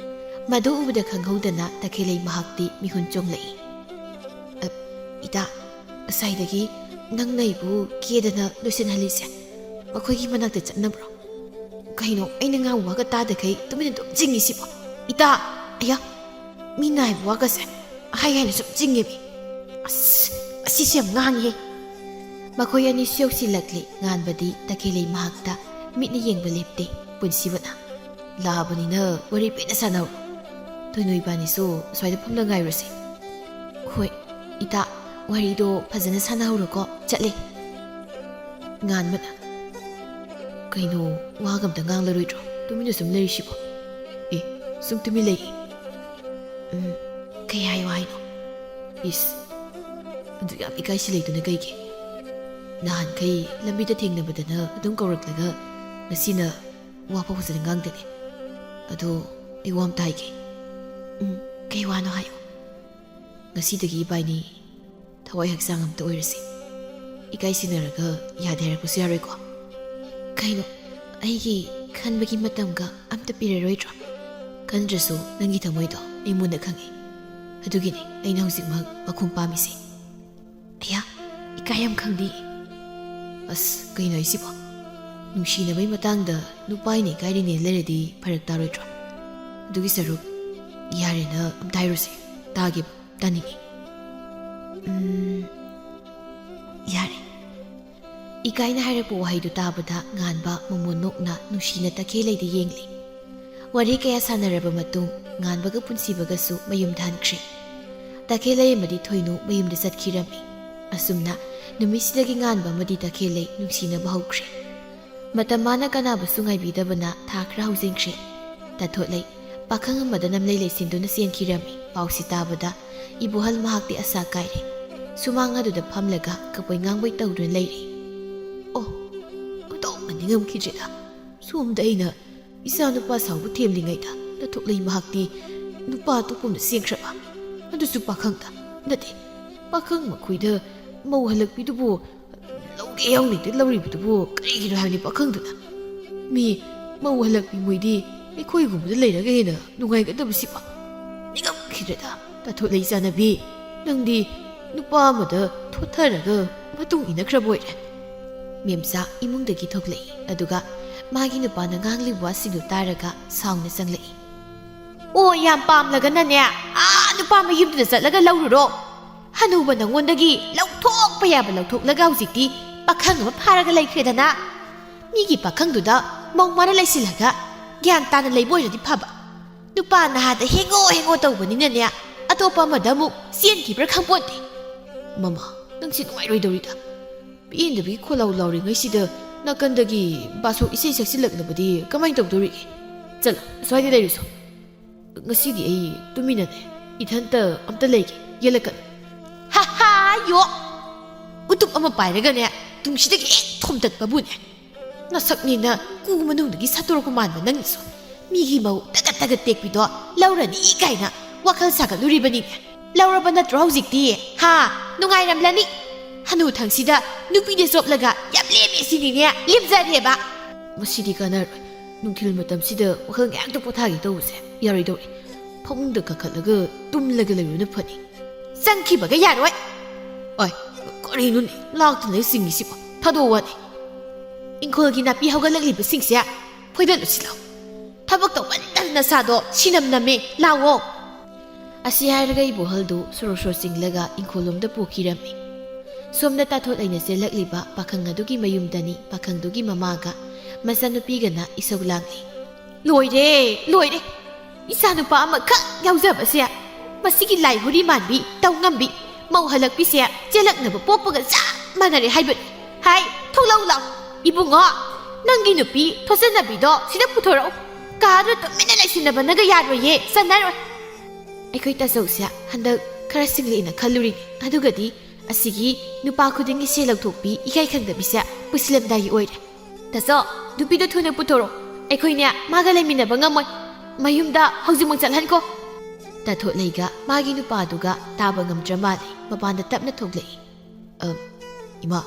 ꯃꯗꯨ ꯎꯕꯗ ꯈꯪꯍꯧꯗꯅ ꯇꯈꯦꯜꯂꯩ ꯃꯍꯥꯛꯇꯤ ꯃꯤꯍꯨꯟ ꯆꯣꯡꯂꯛꯏ꯫ "ꯑ, ꯏꯇꯥ, ꯉꯁꯥꯏꯗꯒꯤ ꯅꯪꯅ ꯑꯩꯕꯨ ꯀꯦꯗꯅ ꯂꯣꯏꯁꯤꯟꯍꯜꯂꯤꯁꯦ ꯃꯈꯣꯏꯒꯤ ꯃꯅꯥꯛꯇ ꯆꯠꯅꯕ꯭ꯔꯣ? ꯀꯩꯅꯣ ꯑꯩꯅ ꯉꯥꯡꯕ ꯋꯥꯒ ꯇꯥꯗꯈꯩ ꯇꯨꯃꯤꯟꯅ ꯑꯗꯨꯝ ꯆꯤꯡꯉꯤꯁꯤꯕꯣ? ꯏꯇꯥ!" "ꯑꯌꯥ, ꯃꯤꯅ ꯍꯥꯏꯕ ꯋꯥꯒꯁꯦ ꯍꯥꯏ ꯍꯥꯏꯅ ꯁꯨꯝ ꯆꯤꯡꯉꯦꯃꯤ꯫ ꯑꯁ, ꯑꯁꯤꯁꯦ ꯌꯥꯝ ꯉꯥꯡꯉꯤꯍꯦ!" ꯃꯈꯣꯏ ꯑꯅꯤ ꯁꯤꯌꯧꯁꯤꯜꯂꯛꯂꯦ꯫ ꯉꯥꯟꯕꯗꯤ ꯇꯈꯦꯜꯂꯩ ꯃꯍꯥꯛꯇ ꯃꯤꯠꯅ ꯌꯦꯡꯕ ꯂꯦꯞꯇꯦ꯫ ꯄꯨꯟꯁꯤꯕꯅ, "ꯂꯥꯛꯑꯕꯅꯤꯅ ꯋꯥꯔꯤ ꯄꯦꯟꯅ ꯁꯥꯟꯅꯧ꯫ ꯊꯣꯏꯅꯨ ꯏꯕꯥꯅꯤꯁꯨ ꯑꯁ꯭ꯋꯥꯏꯗ ꯐꯝꯗ ꯉꯥꯏꯔꯨꯁꯦ꯫" "ꯍꯣꯏ, ꯏꯇꯥ, ꯋꯥꯔꯤꯗꯣ ꯐꯖꯅ ꯁꯥꯟꯅꯍꯧꯔꯣꯀꯣ꯫ ꯆꯠꯂꯦ꯫" ꯉꯥꯟꯕꯅ, "ꯀꯩꯅꯣ, ꯋꯥꯒ ꯑꯝꯇ ꯉꯥꯡꯂꯔꯣꯏꯗ꯭ꯔꯣ? ꯇꯨꯃꯤꯟꯅ ꯁꯨꯝ ꯂꯩꯔꯤꯁꯤꯕꯣ?" "ꯑꯦ, ꯁꯨꯝ ꯇꯨꯃꯤꯟ ꯂꯩꯌꯦ꯫" "ꯎꯝ, ꯀꯩ ꯍꯥꯏꯌꯣ ꯍꯥꯏꯅꯣ?" "ꯏꯁ, ꯑꯗꯨ ꯌꯥꯝ ꯏꯀꯥꯏꯁꯤꯜꯂꯛꯏꯗꯨꯅ ꯀꯩꯒꯤ? ꯅꯍꯥꯟꯈꯩ ꯂꯝꯕꯤꯗ ꯊꯦꯡꯅꯕꯗꯅ ꯑꯗꯨꯝ ꯀꯧꯔꯛꯂꯒ ꯉꯁꯤꯅ ꯋꯥ ꯐꯥꯎ ꯐꯖꯅ ꯉꯥꯡꯗꯦꯅꯦ꯫ ꯑꯗꯣ ꯑꯩ ꯋꯥ ꯑꯝꯇ ꯍꯥꯏꯒꯦ꯫" "ꯎꯝ, ꯀꯩ ꯋꯥꯅꯣ ꯍꯥꯏꯌꯣ꯫" "ꯉꯁꯤꯗꯒꯤ ꯏꯕꯥꯏꯅꯤ ꯊꯋꯥꯏ ꯍꯛꯆꯥꯡ ꯑꯝꯇ ꯑꯣꯏꯔꯁꯤ꯫ ꯏꯀꯥꯏ ꯁꯤꯟꯅꯔꯒ ꯌꯥꯗꯦ ꯍꯥꯏꯔꯛꯄꯁꯨ ꯌꯥꯔꯣꯏꯀꯣ?" "ꯀꯩꯅꯣ, ꯑꯩꯒꯤ ꯈꯟꯕꯒꯤ ꯃꯇꯝꯒ ꯑꯝꯇ ꯄꯤꯔꯔꯣꯏꯗ꯭ꯔꯣ? ꯈꯟꯗ꯭ꯔꯁꯨ ꯅꯪꯒꯤ ꯊꯃꯣꯏꯗꯣ ꯑꯩ ꯃꯨꯟꯅ ꯈꯪꯉꯤ꯫ ꯑꯗꯨꯒꯤꯅꯤ ꯑꯩꯅ ꯍꯧꯖꯤꯛꯃꯛ ꯄꯥꯈꯨꯝ ꯄꯥꯝꯃꯤꯁꯦ꯫" "ꯑꯌꯥ, ꯏꯀꯥꯏ ꯌꯥꯝ ꯈꯪꯗꯦ꯫" "ꯑꯁ, ꯀꯩꯅꯣ ꯍꯥꯏꯁꯤꯕꯣ? ꯅꯨꯡꯁꯤꯅꯕꯩ ꯃꯇꯥꯡꯗ ꯅꯨꯄꯥ ꯑꯩꯅ ꯏꯀꯥꯏꯔꯤꯅꯦ ꯂꯩꯔꯗꯤ ꯐꯔꯛ ꯇꯥꯔꯣꯏꯗ꯭ꯔꯣ? ꯑꯗꯨꯒꯤ ꯁꯔꯨꯛ ꯌꯥꯔꯦꯅ ꯑꯝꯇ ꯍꯥꯏꯔꯨꯁꯦ꯫ ꯇꯥꯒꯦꯕ, ꯇꯥꯅꯤꯡꯉꯤ꯫" "ꯎꯝ, ꯌꯥꯔꯦ꯫" ꯏꯀꯥꯏꯅ ꯍꯥꯏꯔꯛꯄ ꯋꯥꯍꯩꯗꯨ ꯇꯥꯕꯗ ꯉꯥꯟꯕ ꯃꯃꯣꯟ ꯅꯣꯛꯅ ꯅꯨꯡꯁꯤꯅ ꯇꯈꯦꯜꯂꯩꯗ ꯌꯦꯡꯂꯤ꯫ ꯋꯥꯔꯤ ꯀꯌꯥ ꯁꯥꯟꯅꯔꯕ ꯃꯇꯨꯡ ꯉꯥꯟꯕꯒ ꯄꯨꯟꯁꯤꯕꯒꯁꯨ ꯃꯌꯨꯝꯗ ꯍꯟꯈ꯭ꯔꯦ꯫ ꯇꯈꯦꯜꯂꯩ ꯑꯃꯗꯤ ꯊꯣꯏꯅꯨ ꯃꯌꯨꯝꯗ ꯆꯠꯈꯤꯔꯝꯃꯤ꯫ ꯑꯁꯨꯝꯅ ꯅꯨꯃꯤꯠꯁꯤꯗꯒꯤ ꯉꯥꯟꯕ ꯑꯃꯗꯤ ꯇꯈꯦꯜꯂꯩ ꯅꯨꯡꯁꯤꯅꯕ ꯍꯧꯈ꯭ꯔꯦ꯫ ꯃꯇꯝ ꯃꯥꯅ ꯀꯅꯥꯕꯨꯁꯨ ꯉꯥꯏꯕꯤꯗꯕꯅ ꯊꯥ ꯈꯔ ꯍꯧꯖꯤꯟꯈ꯭ꯔꯦ꯫ ꯇꯥꯊꯣꯠꯂꯩ ꯄꯥꯈꯪ ꯑꯃꯗ ꯅꯝꯂꯩ ꯂꯩꯁꯤꯟꯗꯨꯅ ꯆꯦꯟꯈꯤꯔꯝꯃꯤ꯫ ꯄꯥꯎꯁꯤ ꯇꯥꯕꯗ ꯏꯕꯣꯍꯜ ꯃꯍꯥꯛꯇꯤ ꯑꯁꯥ ꯀꯥꯏꯔꯦ꯫ ꯁꯨꯃꯥꯡ ꯑꯗꯨꯗ ꯐꯝꯂꯒ ꯀꯞꯄꯣꯏ ꯉꯥꯡꯕꯣꯏ ꯇꯧꯗꯨꯅ ꯂꯩꯔꯦ꯫ "ꯑꯣ, ꯑꯣꯟꯊꯣꯛꯅ ꯉꯝꯈꯤꯗ꯭ꯔꯦꯗ꯫ ꯁꯣꯝꯗ ꯑꯩꯅ ꯏꯆꯥ ꯅꯨꯄꯥ ꯁꯥꯎꯕ ꯊꯦꯝꯂꯤꯉꯩꯗ ꯇꯥꯊꯣꯛꯂꯩ ꯃꯍꯥꯛꯇꯤ ꯅꯨꯄꯥ ꯑꯇꯣꯞꯄ ꯑꯃꯗ ꯆꯦꯟꯈ꯭ꯔꯕ꯫ ꯑꯗꯨꯁꯨ ꯄꯥꯈꯪꯗ ꯅꯠꯇꯦ, ꯄꯥꯈꯪ ꯃꯈꯣꯏꯗ ꯃꯧ ꯍꯜꯂꯛꯄꯤꯗꯨꯕꯨ ꯂꯧꯒꯦ ꯌꯥꯎꯅꯤꯡꯗ ꯂꯧꯔꯤꯕꯗꯨꯕꯨ ꯀꯔꯤꯒꯤꯅꯣ ꯍꯥꯏꯕꯅꯤ ꯄꯥꯈꯪꯗꯨꯅ꯫ ꯃꯤ ꯃꯧ ꯍꯜꯂꯛꯄꯤ ꯃꯣꯏꯗꯤ ꯑꯩꯈꯣꯏꯒꯨꯝꯕꯗ ꯂꯩꯔꯒ ꯍꯦꯟꯅ ꯅꯨꯡꯉꯥꯏꯒꯗꯕꯁꯤꯕꯣ꯫ ꯅꯤꯡꯉꯝꯈꯤꯗ꯭ꯔꯦꯗ꯫ ꯇꯥꯊꯣꯠꯂꯩ ꯆꯥꯟꯅꯕꯤ, ꯅꯪꯗꯤ ꯅꯨꯄꯥ ꯑꯃꯗ ꯊꯣꯠꯊꯔꯒ ꯃꯇꯨꯡ ꯏꯟꯅꯈ꯭ꯔꯕ ꯑꯣꯏꯔꯦ꯫ ꯃꯦꯝꯆꯥ ꯏꯃꯨꯡꯗꯒꯤ ꯊꯣꯛꯂꯛꯏ, ꯑꯗꯨꯒ ꯃꯥꯒꯤ ꯅꯨꯄꯥꯅ ꯉꯥꯡꯂꯤꯕ ꯋꯥꯁꯤꯡꯗꯨ ꯇꯥꯔꯒ ꯁꯥꯎꯅ ꯆꯪꯂꯛꯏ꯫ ꯑꯣ, ꯌꯥꯝ ꯄꯥꯝꯂꯒꯅꯅꯦ, ꯑꯥ ꯅꯨꯄꯥ ꯃꯌꯨꯝꯗꯨꯗ ꯆꯠꯂꯒ ꯂꯧꯔꯨꯔꯣ꯫ ꯍꯅꯨꯕ ꯅꯪꯉꯣꯟꯗꯒꯤ ꯂꯧꯊꯣꯛꯄ ꯌꯥꯕ ꯂꯧꯊꯣꯛꯂꯒ ꯍꯧꯖꯤꯛꯇꯤ ꯄꯥꯈꯪ ꯑꯃ ꯐꯥꯔꯒ ꯂꯩꯈ꯭ꯔꯦꯗꯅ꯫ ꯃꯤꯒꯤ ꯄꯥꯈꯪꯗꯨꯗ ꯃꯧ ꯃꯥꯅ ꯂꯩꯁꯤꯜꯂꯒ ꯒ꯭ꯌꯥꯟ ꯇꯥꯅ ꯂꯩꯕ ꯑꯣꯏꯔꯗꯤ ꯐꯕ꯫ ꯅꯨꯄꯥ ꯅꯍꯥꯗ ꯍꯦꯡꯉꯣ ꯍꯦꯡꯉꯣ ꯇꯧꯕꯅꯤꯅꯅꯦ, ꯑꯇꯣꯞꯄ ꯑꯃꯗ ꯑꯃꯨꯛ ꯆꯦꯟꯈꯤꯕ꯭ꯔꯥ ꯈꯪꯄꯣꯟꯇꯦ꯫ ꯃꯃꯥ, ꯅꯪꯁꯤ ꯅꯨꯡꯉꯥꯏꯔꯣꯏꯗꯧꯔꯤꯗ꯫ ꯄꯦꯟꯗꯕꯒꯤ ꯈꯣꯜꯂꯥꯎ ꯂꯥꯎꯔꯤꯉꯩꯁꯤꯗ ꯅꯥꯀꯟꯗꯒꯤ ꯕꯥꯁꯣꯛ ꯏꯁꯩ ꯁꯛꯆꯤꯜꯂꯛꯂꯕꯗꯤ ꯀꯃꯥꯏꯅ ꯇꯧꯗꯧꯔꯤꯒꯦ? ꯆꯠꯂꯣ, ꯁ꯭ꯋꯥꯏꯗ ꯂꯩꯔꯨꯁꯣ꯫ ꯉꯁꯤꯗꯤ ꯑꯩ ꯇꯨꯃꯤꯟꯅꯅꯦ, ꯏꯊꯟꯇ ꯑꯝꯇ ꯂꯩꯒꯦ, ꯌꯦꯜꯂꯛꯀꯅꯨ꯫ ꯍꯥ ꯍꯥ, ꯌꯣ! ꯎꯇꯨꯞ ꯑꯃ ꯄꯥꯏꯔꯒꯅꯦ, ꯇꯨꯡꯁꯤꯗꯒꯤ ꯍꯦꯛ ꯊꯣꯝꯇꯠꯄꯕꯨꯅꯦ꯫ ꯅꯁꯛꯅꯦꯅ ꯀꯨ ꯃꯅꯨꯡꯗꯒꯤ ꯁꯠꯇꯣꯔꯛꯄ ꯃꯥꯟꯕ ꯅꯪꯒꯤꯁꯨ꯫ ꯃꯤꯒꯤ ꯃꯧ ꯇꯒꯠ ꯇꯒꯠ ꯇꯦꯛꯄꯤꯗꯣ ꯂꯧꯔꯅꯤ ꯀꯥꯏꯅ ꯋꯥꯈꯜ ꯁꯥꯒꯠꯂꯨꯔꯤꯕꯅꯤꯅꯦ꯫ ꯂꯧꯔꯕ ꯅꯠꯇ꯭ꯔꯣ ꯍꯧꯖꯤꯛꯇꯤ? ꯍꯥ? ꯅꯨꯡꯉꯥꯏꯔꯝꯂꯅꯤ꯫ ꯍꯅꯨꯊꯪꯁꯤꯗ ꯅꯨꯄꯤꯗ ꯆꯣꯞꯂꯒ ꯌꯥꯝ ꯂꯦꯝꯃꯦ ꯁꯤꯅꯤꯅꯦ, ꯂꯦꯝꯖꯔꯦꯕ꯫ ꯃꯁꯤꯗꯤ ꯀꯥꯟꯅꯔꯣꯏ꯫ ꯅꯨꯡꯊꯤꯜ ꯃꯇꯝꯁꯤꯗ ꯋꯥꯈꯜ ꯉꯥꯏꯍꯥꯛꯇ ꯄꯣꯊꯥꯒꯦ ꯇꯧꯕꯁꯦ ꯌꯥꯔꯣꯏꯗꯧꯔꯤ꯫ ꯐꯃꯨꯡꯗ ꯀꯥꯈꯠꯂꯒ ꯇꯨꯝꯂꯒ ꯂꯩꯕꯅ ꯐꯅꯤ꯫ ꯆꯪꯈꯤꯕꯒ ꯌꯥꯔꯣꯏ꯫ ꯑꯣꯏ, ꯀꯔꯤꯅꯣꯅꯦ ꯂꯥꯛꯇꯅ ꯆꯤꯡꯉꯤꯁꯤꯕꯣ? ꯊꯥꯗꯣꯛꯑꯣꯅꯦ꯫ ꯏꯪꯈꯣꯜꯒꯤ ꯅꯥꯄꯤ ꯍꯧꯒꯠꯂꯛꯂꯤꯕꯁꯤꯡꯁꯦ ꯐꯣꯏꯗꯠꯂꯨꯁꯤ ꯂꯥꯎ꯫ ꯊꯕꯛ ꯇꯧꯃꯟꯗꯅ ꯅꯁꯥꯗꯣ ꯁꯤꯅꯝ ꯅꯝꯃꯦ, ꯂꯥꯛꯑꯣ꯫ ꯑꯁꯤ ꯍꯥꯏꯔꯒ ꯏꯕꯣꯍꯜꯗꯨ ꯁꯣꯔꯣ ꯁꯣꯔꯣ ꯆꯤꯡꯂꯒ ꯏꯪꯈꯣꯜꯂꯣꯝꯗ ꯄꯨꯈꯤꯔꯝꯃꯤ꯫ ꯁꯣꯝꯗ ꯇꯥꯊꯣꯠ ꯂꯩꯅ ꯆꯦꯜꯂꯛꯂꯤꯕ ꯄꯥꯈꯪ ꯑꯗꯨꯒꯤ ꯃꯌꯨꯝꯗꯅꯤ ꯄꯥꯈꯪꯗꯨꯒꯤ ꯃꯃꯥꯒ ꯃꯆꯥꯅꯨꯄꯤꯒꯅ ꯏꯁꯧ ꯂꯥꯡꯂꯤ꯫ ꯂꯣꯏꯔꯦ, ꯂꯣꯏꯔꯦ꯫ ꯏꯆꯥꯅꯨꯄꯥ ꯑꯃꯈꯛ ꯌꯥꯎꯖꯕꯁꯦ ꯃꯁꯤꯒꯤ ꯂꯥꯏꯍꯨꯔꯤ ꯃꯥꯟꯕꯤ, ꯇꯧ ꯉꯝꯕꯤ, ꯃꯧ ꯍꯜꯂꯛꯄꯤꯁꯦ ꯆꯦꯜꯂꯛꯅꯕ ꯄꯣꯛꯄꯒ ꯆꯞ ꯃꯥꯟꯅꯔꯦ ꯍꯥꯏꯕꯅꯤ꯫ ꯍꯥꯏ, ꯊꯣꯛꯂꯛꯎ ꯂꯥꯎ꯫ ꯏꯕꯨꯡꯉꯣ, ꯅꯪꯒꯤ ꯅꯨꯄꯤ ꯊꯣꯠꯆꯟꯅꯕꯤꯗꯣ ꯁꯤꯗ ꯄꯨꯊꯣꯔꯛꯎ꯫ ꯀꯥꯗ ꯇꯨꯃꯤꯟꯅ ꯂꯩꯁꯤꯟꯅꯕꯅꯒ ꯌꯥꯔꯣꯏꯌꯦ, ꯆꯟꯅꯔꯣꯏ꯫ ꯑꯩꯈꯣꯏ ꯇꯥꯆꯧꯁꯦ ꯍꯟꯗꯛ ꯈꯔ ꯁꯤꯡꯂꯛꯑꯦꯅ ꯈꯜꯂꯨꯔꯤꯅꯤ, ꯑꯗꯨꯒꯗꯤ ꯑꯁꯤꯒꯤ ꯅꯨꯄꯥ ꯈꯨꯗꯤꯡꯒꯤ ꯁꯦꯜ ꯂꯧꯊꯣꯛꯄꯤ ꯏꯀꯥꯏ ꯈꯪꯗꯕꯤꯁꯦ ꯄꯨꯁꯤꯜꯂꯝꯗꯥꯏꯒꯤ ꯑꯣꯏꯔꯦ꯫ "ꯇꯥꯆꯧ, ꯅꯨꯄꯤꯗꯣ ꯊꯨꯅ ꯄꯨꯊꯣꯔꯛꯑꯣ꯫ ꯑꯩꯈꯣꯏꯅꯦ ꯃꯥꯒ ꯂꯩꯃꯤꯟꯅꯕ ꯉꯝꯃꯣꯏ꯫ ꯃꯌꯨꯝꯗ ꯍꯧꯖꯤꯛꯃꯛ ꯆꯠꯍꯟꯈꯣ꯫" ꯇꯥꯊꯣꯠꯂꯩꯒ ꯃꯥꯒꯤ ꯅꯨꯄꯥꯗꯨꯒ ꯇꯥꯕ ꯉꯝꯗ꯭ꯔ ꯃꯥꯜꯂꯦ꯫ ꯃꯄꯥꯟꯗ ꯇꯞꯅ ꯊꯣꯛꯂꯛꯏ꯫ "ꯑ, ꯏꯃꯥ꯫"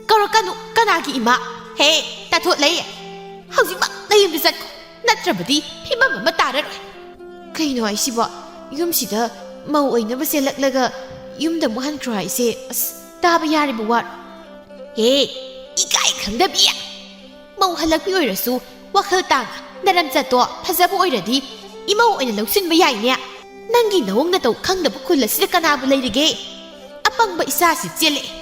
"ꯀꯧꯔꯛꯀꯅꯨ꯫ ꯀꯅꯥꯒꯤ ꯏꯃꯥ? ꯍꯦ, ꯇꯥꯊꯣꯠꯂꯩ, ꯍꯧꯖꯤꯛꯃꯛ ꯅꯌꯨꯝꯗ ꯆꯠꯈꯣ꯫ ꯅꯠꯇ꯭ꯔꯕꯗꯤ ꯐꯤꯕꯝ ꯑꯃ ꯇꯥꯔꯔꯣꯏ꯫" "ꯀꯩꯅꯣ ꯍꯥꯏꯁꯤꯕꯣ? ꯌꯨꯝꯁꯤꯗ ꯃꯧ ꯑꯣꯏꯅꯕ ꯆꯦꯜꯂꯛꯂꯒ ꯌꯨꯝꯗ ꯑꯃꯨꯛ ꯍꯟꯈ꯭ꯔꯣ ꯍꯥꯏꯁꯦ? ꯑꯁ, ꯇꯥꯕ ꯌꯥꯔꯤꯕ ꯋꯥꯔꯣ?" "ꯍꯦ, ꯏꯀꯥꯏ ꯈꯪꯗꯕꯤ! ꯃꯧ ꯍꯜꯂꯛꯄꯤ ꯑꯣꯏꯔꯁꯨ ꯋꯥꯈꯜ ꯇꯥꯅ ꯅꯔꯝꯆꯠꯇꯣ ꯐꯖꯕ ꯑꯣꯏꯔꯗꯤ ꯏꯃꯧ ꯑꯣꯏꯅ ꯂꯧꯁꯤꯟꯕ ꯌꯥꯏꯅꯦ꯫ ꯅꯪꯒꯤ ꯅꯑꯣꯡ ꯅꯇꯧ ꯈꯪꯗꯕ ꯈꯨꯜ ꯑꯁꯤꯗ ꯀꯅꯥꯕꯨ ꯂꯩꯔꯤꯒꯦ? ꯑꯄꯪꯕ ꯏꯆꯥꯁꯤ ꯆꯦꯜꯂꯛꯑꯦ꯫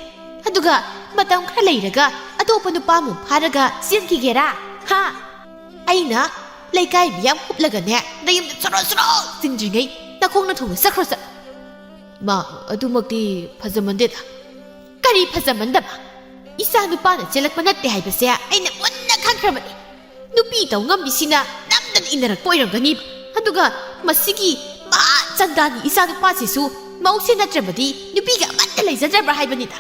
ꯑꯗꯨꯒ ꯃꯇꯝ ꯈꯔ ꯂꯩꯔꯒ ꯑꯇꯣꯞꯄ ꯅꯨꯄꯥ ꯑꯃꯨꯛ ꯐꯥꯔꯒ ꯆꯦꯟꯈꯤꯒꯦꯔꯥ? ꯍꯥ? ꯑꯩꯅ ꯂꯩꯀꯥꯏ ꯃꯤꯌꯥꯝ ꯍꯨꯞꯂꯒꯅꯦ ꯅꯌꯨꯝꯗ ꯆꯣꯔꯣ ꯆꯣꯔꯣ ꯆꯤꯡꯗ꯭ꯔꯤꯉꯩ ꯅꯈꯣꯡꯅ ꯊꯨꯡꯅ ꯆꯠꯈ꯭ꯔꯣ ꯆꯠꯂꯣ꯫" "ꯏꯃꯥ, ꯑꯗꯨꯃꯛꯇꯤ ꯐꯖꯃꯟꯗꯦꯗ꯫" "ꯀꯔꯤ ꯐꯖꯃꯟꯗꯕ? ꯏꯆꯥ ꯅꯨꯄꯥꯅ ꯆꯦꯜꯂꯛꯄ ꯅꯠꯇꯦ ꯍꯥꯏꯕꯁꯦ ꯑꯩꯅ ꯃꯨꯟꯅ ꯈꯪꯈ꯭ꯔꯕꯅꯤ꯫ ꯅꯨꯄꯤ ꯇꯧ ꯉꯝꯕꯤꯁꯤꯅ ꯅꯝꯗꯅ ꯏꯟꯅꯔꯛꯄ ꯑꯣꯏꯔꯝꯒꯅꯤꯕ꯫ ꯑꯗꯨꯒ ꯃꯁꯤꯒꯤ ꯃꯍꯥ ꯆꯟꯗꯥꯅꯤ ꯏꯆꯥ ꯅꯨꯄꯥꯁꯤꯁꯨ ꯃꯧꯁꯦ ꯅꯠꯇ꯭ꯔꯕꯗꯤ ꯅꯨꯄꯤꯒ ꯑꯃꯠꯇ ꯂꯩꯖꯗ꯭ꯔꯕ꯭ꯔꯥ ꯍꯥꯏꯕꯅꯤꯗ꯫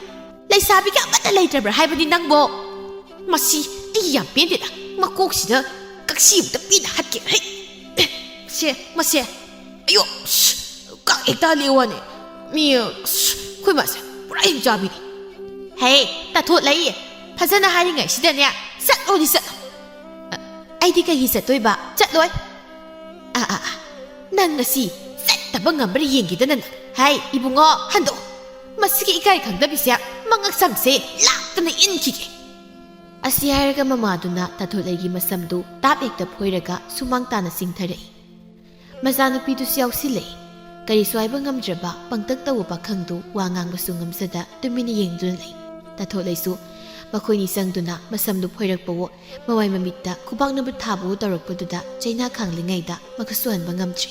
ꯂꯩꯁꯥꯕꯤꯒ ꯑꯃꯠꯇ ꯂꯩꯇ꯭ꯔꯕ꯭ꯔꯥ ꯍꯥꯏꯕꯅꯤ ꯅꯪꯕꯣ꯫ ꯃꯁꯤ ꯑꯩ ꯌꯥꯝ ꯄꯦꯟꯗꯦꯗ꯫ ꯃꯀꯣꯛꯁꯤꯗ ꯀꯛꯁꯤ ꯑꯃꯇ ꯄꯤꯅ ꯍꯠꯀꯦ꯫ ꯍꯩ! ꯑꯦ, ꯁꯦ, ꯃꯁꯦ꯫ ꯑꯌꯣ! ꯁ, ꯀꯥꯡ ꯍꯦꯛ ꯇꯥꯜꯂꯤ ꯋꯥꯅꯦ꯫ ꯃꯤ, ꯁ, ꯑꯩꯈꯣꯏ ꯃꯥꯁꯦ ꯄꯨꯔꯥ ꯍꯤꯡꯆꯥꯕꯤꯅꯤ꯫ ꯍꯦ, ꯇꯥꯊꯣꯠ ꯂꯩ꯫ ꯐꯖꯅ ꯍꯥꯏꯔꯤꯉꯩꯁꯤꯗꯅꯦ, ꯆꯠꯂꯣꯗꯤ ꯆꯠꯂꯣ꯫ ꯑ, ꯑꯩꯗꯤ ꯀꯩꯒꯤ ꯆꯠꯇꯣꯏꯕ? ꯆꯠꯂꯣꯏ꯫ ꯑꯥ, ꯑꯥ, ꯑꯥ꯫ ꯅꯪ ꯉꯁꯤ ꯆꯠꯇꯕ ꯉꯝꯕ꯭ꯔꯥ ꯌꯦꯡꯒꯦꯗꯅ ꯅꯪ꯫ ꯍꯥꯏ, ꯏꯕꯨꯡꯉꯣ, ꯍꯟꯗꯣꯛꯑꯣ꯫ ꯃꯁꯤꯒꯤ ꯏꯀꯥꯏ ꯈꯪꯗꯕꯤꯁꯦ ꯃꯉꯛꯁꯝꯁꯦ ꯂꯥꯛꯇꯅ ꯏꯟꯈꯤꯒꯦ꯫ ꯑꯁꯤ ꯍꯥꯏꯔꯒ ꯃꯃꯥꯗꯨꯅ ꯇꯥꯊꯣꯠꯂꯩꯒꯤ ꯃꯁꯝꯗꯨ ꯇꯥꯞ ꯍꯦꯛꯇ ꯐꯣꯏꯔꯒ ꯁꯨꯃꯥꯡ ꯇꯥꯅ ꯆꯤꯡꯊꯔꯛꯏ꯫ ꯃꯆꯥꯅꯨꯄꯤꯗꯨꯁꯨ ꯌꯥꯎꯁꯤꯜꯂꯛꯏ꯫ ꯀꯔꯤꯁꯨ ꯍꯥꯏꯕ ꯉꯝꯗ꯭ꯔꯕ ꯄꯪꯇꯛ ꯇꯧꯕ ꯄꯥꯈꯪꯗꯨ ꯋꯥ ꯉꯥꯡꯕꯁꯨ ꯉꯝꯖꯗ ꯇꯨꯃꯤꯟꯅ ꯌꯦꯡꯗꯨꯅ ꯂꯩ꯫ ꯇꯥꯊꯣꯠꯂꯩꯁꯨ ꯃꯈꯣꯏꯅꯤ ꯆꯪꯗꯨꯅ ꯃꯁꯝꯗꯨ ꯐꯣꯏꯔꯛꯄꯋꯣ, ꯃꯃꯥꯏ ꯃꯃꯤꯠꯇ ꯈꯨꯕꯥꯛꯅꯕ ꯊꯥꯕꯋꯣ ꯇꯧꯔꯛꯄꯗꯨꯗ ꯆꯩꯅꯥ ꯈꯥꯡꯂꯤꯉꯩꯗ ꯃꯈꯨꯠꯁꯨ ꯍꯟꯕ ꯉꯝꯗ꯭ꯔꯦ꯫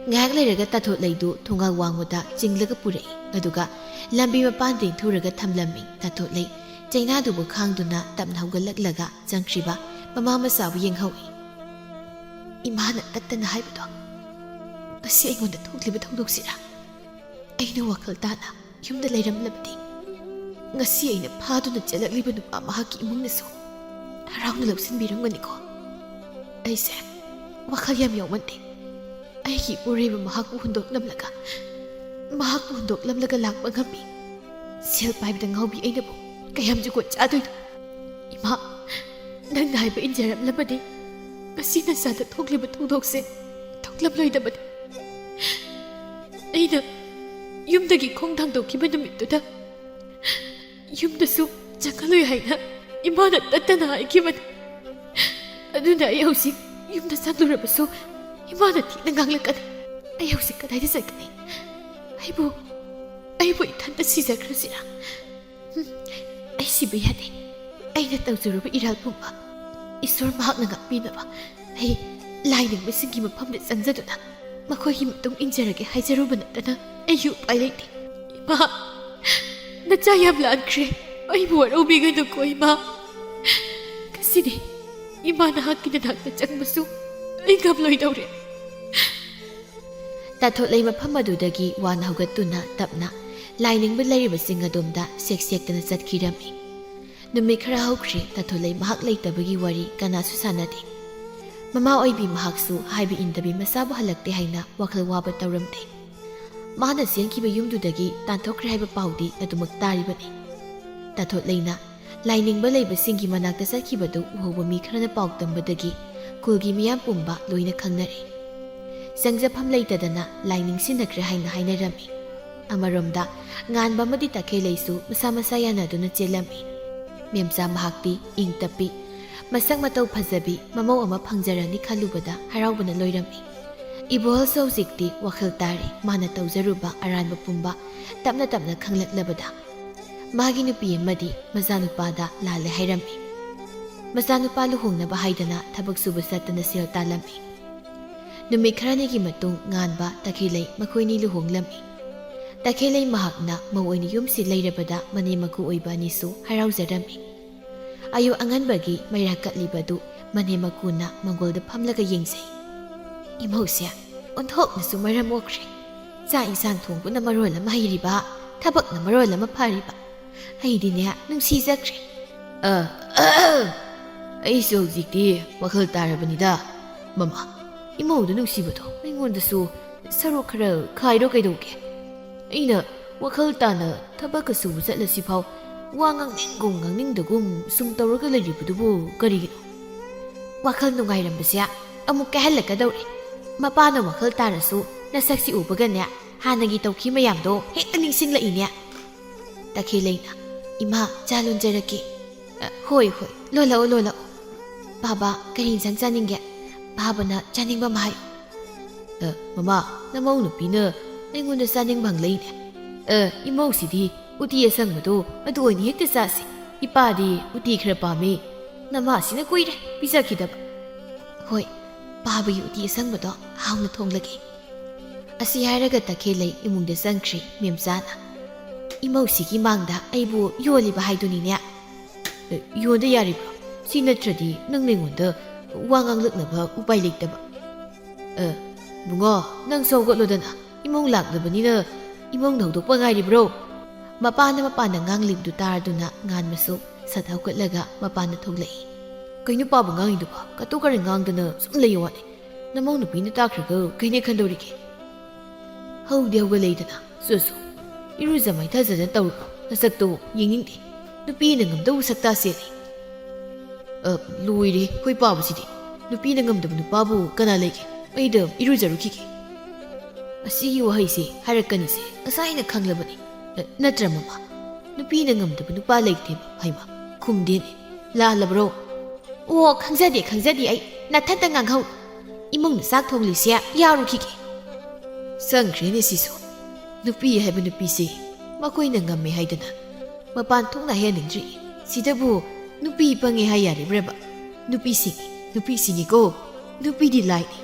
ꯉꯥꯏꯍꯥꯛ ꯂꯩꯔꯒ ꯇꯥꯊꯣꯠꯂꯩꯗꯨ ꯊꯣꯡꯒꯥꯜ ꯋꯥꯡꯃꯗ ꯆꯤꯡꯂꯒ ꯄꯨꯔꯛꯏ꯫ ꯑꯗꯨꯒ ꯂꯝꯕꯤ ꯃꯄꯥꯟꯗ ꯏꯟꯊꯨꯔꯒ ꯊꯝꯂꯝꯃꯤ꯫ ꯇꯥꯊꯣꯠꯂꯩ ꯆꯩꯅꯥꯗꯨꯕꯨ ꯈꯥꯡꯗꯨꯅ ꯇꯞꯅ ꯍꯧꯒꯠꯂꯛꯂꯒ ꯆꯪꯈ꯭ꯔꯤꯕ ꯃꯃꯥ ꯃꯆꯥꯕꯨ ꯌꯦꯡꯍꯧꯏ꯫ "ꯏꯃꯥꯅ ꯇꯠꯇꯅ ꯍꯥꯏꯕꯗꯣ, ꯉꯁꯤ ꯑꯩꯉꯣꯟꯗ ꯊꯣꯛꯂꯤꯕ ꯊꯧꯗꯣꯛꯁꯤꯔꯥ? ꯑꯩꯅ ꯋꯥꯈꯜ ꯇꯥꯅ ꯌꯨꯝꯗ ꯂꯩꯔꯝꯂꯕꯗꯤ ꯉꯁꯤ ꯑꯩꯅ ꯐꯥꯗꯨꯅ ꯆꯦꯜꯂꯛꯂꯤꯕ ꯅꯨꯄꯥ ꯃꯍꯥꯛꯀꯤ ꯏꯃꯨꯡꯅꯁꯨ ꯍꯔꯥꯎꯅ ꯂꯧꯁꯤꯟꯕꯤꯔꯝꯒꯅꯤꯀꯣ꯫ ꯑꯩꯁꯦ ꯋꯥꯈꯜ ꯌꯥꯝ ꯌꯥꯎꯃꯟꯗꯦ꯫ ꯑꯩꯒꯤ ꯏꯄꯨꯔꯣꯏꯕ ꯃꯍꯥꯛꯄꯨ ꯍꯨꯟꯗꯣꯛꯂꯝꯂꯒ, ꯃꯍꯥꯛꯄꯨ ꯍꯨꯟꯗꯣꯛꯂꯝꯂꯒ ꯂꯥꯛꯄ ꯉꯝꯃꯤ꯫ ꯁꯦꯜ ꯄꯥꯏꯕꯗ ꯉꯥꯎꯕꯤ ꯑꯩꯅꯕꯨ ꯀꯌꯥꯝ ꯖꯨꯒꯣꯠ ꯆꯥꯗꯣꯏꯅꯣ? ꯏꯃꯥ, ꯅꯪꯅ ꯍꯥꯏꯕ ꯏꯟꯖꯔꯝꯂꯕꯗꯤ ꯉꯁꯤ ꯅꯆꯥꯗ ꯊꯣꯛꯂꯤꯕ ꯊꯧꯗꯣꯛꯁꯦ ꯊꯣꯛꯂꯝꯂꯣꯏꯗꯕꯅꯤ꯫ ꯑꯩꯅ ꯌꯨꯝꯗꯒꯤ ꯈꯣꯡ ꯊꯥꯡꯗꯣꯛꯈꯤꯕ ꯅꯨꯃꯤꯠꯇꯨꯗ ꯌꯨꯝꯗꯁꯨ ꯆꯪꯍꯜꯂꯣꯏ ꯍꯥꯏꯅ ꯏꯃꯥꯅ ꯇꯠꯇꯅ ꯍꯥꯏꯈꯤꯕꯅꯤ꯫ ꯑꯗꯨꯅ ꯑꯩ ꯍꯧꯖꯤꯛ ꯌꯨꯝꯗ ꯆꯪꯂꯨꯔꯕꯁꯨ ꯏꯃꯥꯅ ꯊꯤꯅ ꯉꯥꯡꯂꯛꯀꯅꯤ꯫ ꯑꯩ ꯍꯧꯖꯤꯛ ꯀꯗꯥꯏꯗ ꯆꯠꯀꯅꯤ? ꯑꯩꯕꯨ, ꯑꯩꯕꯨ ꯏꯊꯟꯇ ꯁꯤꯖꯈ꯭ꯔꯁꯤꯔꯥ? ꯍꯨꯝ, ꯑꯩ ꯁꯤꯕ ꯌꯥꯗꯦ꯫ ꯑꯩꯅ ꯇꯧꯖꯔꯨꯕ ꯏꯔꯥꯜ ꯄꯨꯝꯕ ꯏꯁꯣꯔ ꯃꯍꯥꯛꯅ ꯉꯥꯛꯄꯤꯅꯕ ꯑꯩ ꯂꯥꯏꯅꯤꯡꯕꯁꯤꯡꯒꯤ ꯃꯐꯝꯗ ꯆꯪꯖꯗꯨꯅ ꯃꯈꯣꯏꯒꯤ ꯃꯇꯨꯡ ꯏꯟꯖꯔꯒꯦ ꯍꯥꯏꯖꯔꯨꯕ ꯅꯠꯇꯅ ꯑꯩꯒꯤ ꯎꯄꯥꯏ ꯂꯩꯇꯦ꯫ ꯏꯃꯥ, ꯅꯆꯥ ꯌꯥꯝ ꯂꯥꯟꯈ꯭ꯔꯦ꯫ ꯑꯩꯕꯨ ꯋꯥꯔꯧꯕꯤꯒꯅꯨꯀꯣ ꯏꯃꯥ꯫ ꯉꯁꯤꯗꯤ ꯏꯃꯥ ꯅꯍꯥꯛꯀꯤ ꯅꯅꯥꯛꯇ ꯆꯪꯕꯁꯨ ꯑꯩ ꯉꯝꯂꯣꯏꯗꯧꯔꯦ꯫ ꯇꯥꯊꯣꯠꯂꯩ ꯃꯐꯝ ꯑꯗꯨꯗꯒꯤ ꯋꯥꯅ ꯍꯧꯒꯠꯇꯨꯅ ꯇꯞꯅ ꯂꯥꯏꯅꯤꯡꯕ ꯂꯩꯔꯤꯕꯁꯤꯡ ꯑꯗꯣꯝꯗ ꯁꯦꯛ ꯁꯦꯛꯇꯅ ꯆꯠꯈꯤꯔꯝꯃꯤ꯫ ꯅꯨꯃꯤꯠ ꯈꯔ ꯍꯧꯈ꯭ꯔꯦ, ꯇꯥꯊꯣꯠꯂꯩ ꯃꯍꯥꯛ ꯂꯩꯇꯕꯒꯤ ꯋꯥꯔꯤ ꯀꯅꯥꯁꯨ ꯁꯥꯟꯅꯗꯦ꯫ ꯃꯃꯥ ꯑꯣꯏꯕꯤ ꯃꯍꯥꯛꯁꯨ ꯍꯥꯏꯕ ꯏꯟꯗꯕꯤ ꯃꯆꯥꯕꯨ ꯍꯜꯂꯛꯇꯦ ꯍꯥꯏꯅ ꯋꯥꯈꯜ ꯋꯥꯕ ꯇꯧꯔꯝꯗꯦ꯫ ꯃꯥꯅ ꯆꯦꯟꯈꯤꯕ ꯌꯨꯝꯗꯨꯗꯒꯤ ꯇꯥꯟꯊꯣꯛꯈ꯭ꯔꯦ ꯍꯥꯏꯕ ꯄꯥꯎꯗꯤ ꯑꯗꯨꯃꯛ ꯇꯥꯔꯤꯕꯅꯤ꯫ ꯇꯥꯊꯣꯠꯂꯩꯅ ꯂꯥꯏꯅꯤꯡꯕ ꯂꯩꯕꯁꯤꯡꯒꯤ ꯃꯅꯥꯛꯇ ꯆꯠꯈꯤꯕꯗꯨ ꯎꯍꯧꯕ ꯃꯤ ꯈꯔꯅ ꯄꯥꯎ ꯇꯝꯕꯗꯒꯤ ꯈꯨꯜꯒꯤ ꯃꯤꯌꯥꯝ ꯄꯨꯝꯕ ꯂꯣꯏꯅ ꯈꯪꯅꯔꯦ꯫ ꯆꯪꯖꯐꯝ ꯂꯩꯇꯗꯅ ꯂꯥꯏꯅꯤꯡ ꯁꯤꯟꯅꯈ꯭ꯔꯦ ꯍꯥꯏꯅ ꯍꯥꯏꯅꯔꯝꯃꯤ꯫ ꯑꯃꯔꯣꯝꯗ ꯉꯥꯟꯕ ꯑꯃꯗꯤ ꯇꯈꯦꯜꯂꯩꯁꯨ ꯃꯁꯥ ꯃꯁꯥ ꯌꯥꯅꯗꯨꯅ ꯆꯦꯜꯂꯝꯃꯤ꯫ ꯃꯦꯝꯆꯥ ꯃꯍꯥꯛꯇꯤ ꯏꯪ ꯇꯞꯄꯤ, ꯃꯁꯛ ꯃꯇꯧ ꯐꯖꯕꯤ, ꯃꯃꯧ ꯑꯃ ꯐꯪꯖꯔꯅꯤ ꯈꯜꯂꯨꯕꯗ ꯍꯔꯥꯎꯕꯅ ꯂꯣꯏꯔꯝꯃꯤ꯫ ꯏꯕꯣꯍꯜꯁꯨ ꯍꯧꯖꯤꯛꯇꯤ ꯋꯥꯈꯜ ꯇꯥꯔꯦ, ꯃꯥꯅ ꯇꯧꯖꯔꯨꯕ ꯑꯔꯥꯟꯕ ꯄꯨꯝꯕ ꯇꯞꯅ ꯇꯞꯅ ꯈꯪꯂꯛꯂꯕꯗ꯫ ꯃꯥꯒꯤ ꯅꯨꯄꯤ ꯑꯃꯗꯤ ꯃꯆꯥꯅꯨꯄꯥꯗ ꯂꯥꯜꯂꯦ ꯍꯥꯏꯔꯝꯃꯤ꯫ ꯃꯆꯥꯅꯨꯄꯥ ꯂꯨꯍꯣꯡꯅꯕ ꯍꯥꯏꯗꯅ ꯊꯕꯛ ꯁꯨꯕ ꯆꯠꯇꯅ ꯁꯦꯜ ꯇꯥꯜꯂꯝꯃꯤ꯫ ꯅꯨꯃꯤꯠ ꯈꯔꯅꯤꯒꯤ ꯃꯇꯨꯡ ꯉꯥꯟꯕ ꯇꯈꯦꯜꯂꯩ ꯃꯈꯣꯏꯅꯤ ꯂꯨꯍꯣꯡꯂꯝꯃꯤ꯫ ꯇꯈꯦꯜꯂꯩ ꯃꯍꯥꯛꯅ ꯃꯧ ꯑꯣꯏꯅ ꯌꯨꯝꯁꯤ ꯂꯩꯔꯕꯗ ꯃꯅꯦꯝ ꯃꯀꯨ ꯑꯣꯏꯕ ꯑꯅꯤꯁꯨ ꯍꯔꯥꯎꯖꯔꯝꯃꯤ꯫ ꯑꯌꯨꯛ ꯑꯉꯟꯕꯒꯤ ꯃꯩꯔꯥ ꯀꯠꯂꯤꯕꯗꯨ ꯃꯅꯦꯝ ꯃꯀꯨꯅ ꯃꯪꯒꯣꯜꯗ ꯐꯝꯂꯒ ꯌꯦꯡꯖꯩ꯫ "ꯏꯃꯧꯁꯦ ꯑꯣꯟꯊꯣꯛꯅꯁꯨ ꯃꯔꯝ ꯑꯣꯛꯈ꯭ꯔꯦ꯫ ꯆꯥꯛ ꯏꯟꯁꯥꯡ ꯊꯣꯡꯕꯅ ꯃꯔꯣꯜ ꯑꯃ ꯍꯩꯔꯤꯕ, ꯊꯕꯛꯅ ꯃꯔꯣꯜ ꯑꯃ ꯐꯔꯤꯕ꯫ ꯑꯩꯗꯤꯅꯦ ꯅꯨꯡꯁꯤꯖꯈ꯭ꯔꯦ꯫ ꯑ, ꯑ, ꯑꯩꯁꯨ ꯍꯧꯖꯤꯛꯇꯤ ꯋꯥꯈꯜ ꯇꯥꯔꯕꯅꯤꯗ꯫ ꯃꯃꯥ, ꯏꯃꯧꯗ ꯅꯨꯡꯁꯤꯕꯗꯣ ꯑꯩꯉꯣꯟꯗꯁꯨ ꯁꯔꯨꯛ ꯈꯔ ꯈꯥꯏꯔꯣ ꯀꯩꯗꯧꯒꯦ? ꯑꯩꯅ ꯋꯥꯈꯜ ꯇꯥꯅ ꯊꯕꯛꯀ ꯁꯨꯕ ꯆꯠꯂꯁꯤꯐꯥꯎ ꯋꯥ ꯉꯥꯡꯅꯤꯡꯒꯨꯝ ꯉꯥꯡꯅꯤꯡꯗꯒꯨꯝ ꯁꯨꯝ ꯇꯧꯔꯒ ꯂꯩꯔꯤꯕꯗꯨꯕꯨ ꯀꯔꯤꯒꯤꯅꯣ? ꯋꯥꯈꯜ ꯅꯨꯡꯉꯥꯏꯔꯝꯕꯁꯦ ꯑꯃꯨꯛ ꯀꯥꯏꯍꯜꯂꯛꯀꯗꯧꯔꯦ꯫ ꯃꯄꯥꯅ ꯋꯥꯈꯜ ꯇꯥꯔꯁꯨ ꯅꯁꯛꯁꯤ ꯎꯕꯒꯅꯦ, ꯍꯥꯟꯅꯒꯤ ꯇꯧꯈꯤ ꯃꯌꯥꯝꯗꯣ ꯍꯦꯛꯇ ꯅꯤꯡꯁꯤꯡꯂꯛꯏꯅꯦ꯫ ꯇꯈꯦꯜꯂꯩꯅ, "ꯏꯃꯥ, ꯆꯥ ꯂꯣꯟꯖꯔꯛꯀꯦ꯫" "ꯑ, ꯍꯣꯏ, ꯍꯣꯏ, ꯂꯣꯜꯂꯛꯑꯣ, ꯂꯣꯜꯂꯛꯑꯣ꯫ ꯄꯥꯕ, ꯀꯔꯤ ꯏꯟꯁꯥꯡ ꯆꯥꯅꯤꯡꯒꯦ? ꯄꯥꯕꯅ ꯆꯥꯅꯤꯡꯕ ꯑꯃ ꯍꯥꯏꯌꯨ꯫" "ꯑ, ꯃꯃꯥ, ꯅꯃꯧ ꯅꯨꯄꯤꯅ ꯑꯩꯉꯣꯟꯗ ꯆꯥꯅꯤꯡꯕ ꯍꯪꯂꯛꯏꯅꯦ꯫ ꯑ, ꯏꯃꯧꯁꯤꯗꯤ ꯎꯇꯤ ꯑꯁꯪꯕꯗꯣ ꯑꯗꯨ ꯑꯣꯏꯅ ꯍꯦꯛꯇ ꯆꯥꯁꯤ꯫ ꯏꯄꯥꯗꯤ ꯎꯇꯤ ꯈꯔ ꯄꯥꯝꯃꯤ꯫ ꯅꯃꯥꯁꯤꯅ ꯀꯨꯏꯔꯦ ꯄꯤꯖꯈꯤꯗꯕ꯫" "ꯍꯣꯏ, ꯄꯥꯕꯒꯤ ꯎꯇꯤ ꯑꯁꯪꯕꯗꯣ ꯍꯥꯎꯅ ꯊꯣꯡꯂꯒꯦ꯫" ꯑꯁꯤ ꯍꯥꯏꯔꯒ ꯇꯈꯦꯜꯂꯩ ꯏꯃꯨꯡꯗ ꯆꯪꯈ꯭ꯔꯤ ꯃꯦꯝꯆꯥꯅ꯫ "ꯏꯃꯧꯁꯤꯒꯤ ꯃꯥꯡꯗ ꯑꯩꯕꯨ ꯌꯣꯜꯂꯤꯕ ꯍꯥꯏꯗꯨꯅꯤꯅꯦ꯫" "ꯑꯦ, ꯌꯣꯟꯗ ꯌꯥꯔꯤꯕ꯭ꯔꯣ? ꯁꯤ ꯅꯠꯇ꯭ꯔꯗꯤ ꯅꯪꯅ ꯑꯩꯉꯣꯟꯗ ꯋꯥ ꯉꯥꯡꯂꯛꯅꯕ ꯎꯄꯥꯏ ꯂꯩꯇꯕ꯫" "ꯑꯦ, ꯕꯨꯡꯉꯣ, ꯅꯪꯁꯨ ꯍꯧꯒꯠꯂꯣꯗꯅ꯫ ꯏꯃꯧ ꯂꯥꯛꯂꯕꯅꯤꯅ ꯏꯃꯧꯅ ꯍꯧꯗꯣꯛꯄ ꯉꯥꯏꯔꯤꯕ꯭ꯔꯣ?" ꯃꯄꯥꯅ ꯃꯄꯥꯟꯗ ꯉꯥꯡꯂꯤꯕꯗꯨ ꯇꯥꯔꯗꯨꯅ ꯉꯥꯟꯕꯁꯨ ꯁꯠ ꯍꯧꯒꯠꯂꯒ ꯃꯄꯥꯟꯗ ꯊꯣꯛꯂꯛꯏ꯫ "ꯀꯩꯅꯣ ꯄꯥꯕ ꯉꯥꯡꯉꯤꯗꯨꯕꯣ? ꯀꯇꯨ ꯀꯔꯟ ꯉꯥꯡꯗꯅ ꯁꯨꯝ ꯂꯩꯌꯣ ꯋꯥꯅꯤ꯫ ꯅꯃꯧ ꯅꯨꯄꯤꯅ ꯇꯥꯈ꯭ꯔꯒ ꯀꯩꯅꯦ ꯈꯟꯗꯧꯔꯤꯒꯦ?" "ꯍꯧꯗꯤ ꯍꯧꯒꯠꯂꯛꯏꯗꯅ, ꯆꯨꯁꯨ꯫ ꯏꯔꯨꯖ ꯃꯥꯏꯊꯖꯗꯅ ꯇꯧꯔꯨꯔꯣ꯫ ꯅꯁꯛꯇꯣ ꯌꯦꯡꯅꯤꯡꯗꯦ꯫ ꯅꯨꯄꯤꯅ ꯉꯝꯗꯧꯕ ꯁꯛꯇꯥꯁꯦ ꯂꯩ꯫" "ꯑ, ꯂꯣꯏꯔꯦ, ꯑꯩꯈꯣꯏ ꯄꯥꯕꯁꯤꯗꯤ꯫ ꯅꯨꯄꯤꯅ ꯉꯝꯗꯕ ꯅꯨꯄꯥꯕꯨ ꯀꯅꯥ ꯂꯩꯒꯦ? ꯑꯩꯗ ꯏꯔꯨꯖꯔꯨꯈꯤꯒꯦ꯫" ꯑꯁꯤꯒꯤ ꯋꯥꯍꯩꯁꯦ ꯍꯥꯏꯔꯛꯀꯅꯤꯁꯦ ꯉꯁꯥꯏꯅ ꯈꯪꯂꯕꯅꯤ꯫ ꯑ, ꯅꯠꯇ꯭ꯔ ꯃꯃꯥ? ꯅꯨꯄꯤꯅ ꯉꯝꯗꯕ ꯅꯨꯄꯥ ꯂꯩꯇꯦꯕ, ꯍꯩꯃꯥ, ꯈꯨꯝꯗꯦꯅꯦ꯫ ꯂꯥꯜꯂꯕ꯭ꯔꯣ? "ꯑꯣ, ꯈꯪꯖꯗꯦ, ꯈꯪꯖꯗꯦ ꯑꯩ꯫ ꯅꯊꯟꯇ ꯉꯥꯡꯍꯧ꯫ ꯏꯃꯨꯡꯗ ꯆꯥꯛ ꯊꯣꯡꯂꯤꯁꯦ ꯌꯥꯔꯨꯈꯤꯒꯦ꯫" ꯆꯪꯈ꯭ꯔꯦꯅꯦ ꯁꯤꯁꯨ꯫ ꯅꯨꯄꯤ ꯍꯥꯏꯕ ꯅꯨꯄꯤꯁꯦ ꯃꯈꯣꯏꯅ ꯉꯝꯃꯦ ꯍꯥꯏꯗꯅ ꯃꯄꯥꯟ ꯊꯣꯛꯅ ꯍꯥꯏꯍꯟꯅꯤꯡꯗ꯭ꯔꯤ꯫ ꯁꯤꯗꯕꯨ ꯅꯨꯄꯤ ꯄꯪꯉꯦ ꯍꯥꯏ ꯌꯥꯔꯤꯕ꯭ꯔꯕ? ꯅꯨꯄꯤꯁꯤꯡ, ꯅꯨꯄꯤꯁꯤꯡꯅꯤꯀꯣ꯫ ꯅꯨꯄꯤꯗꯤ ꯂꯥꯏꯅꯤ꯫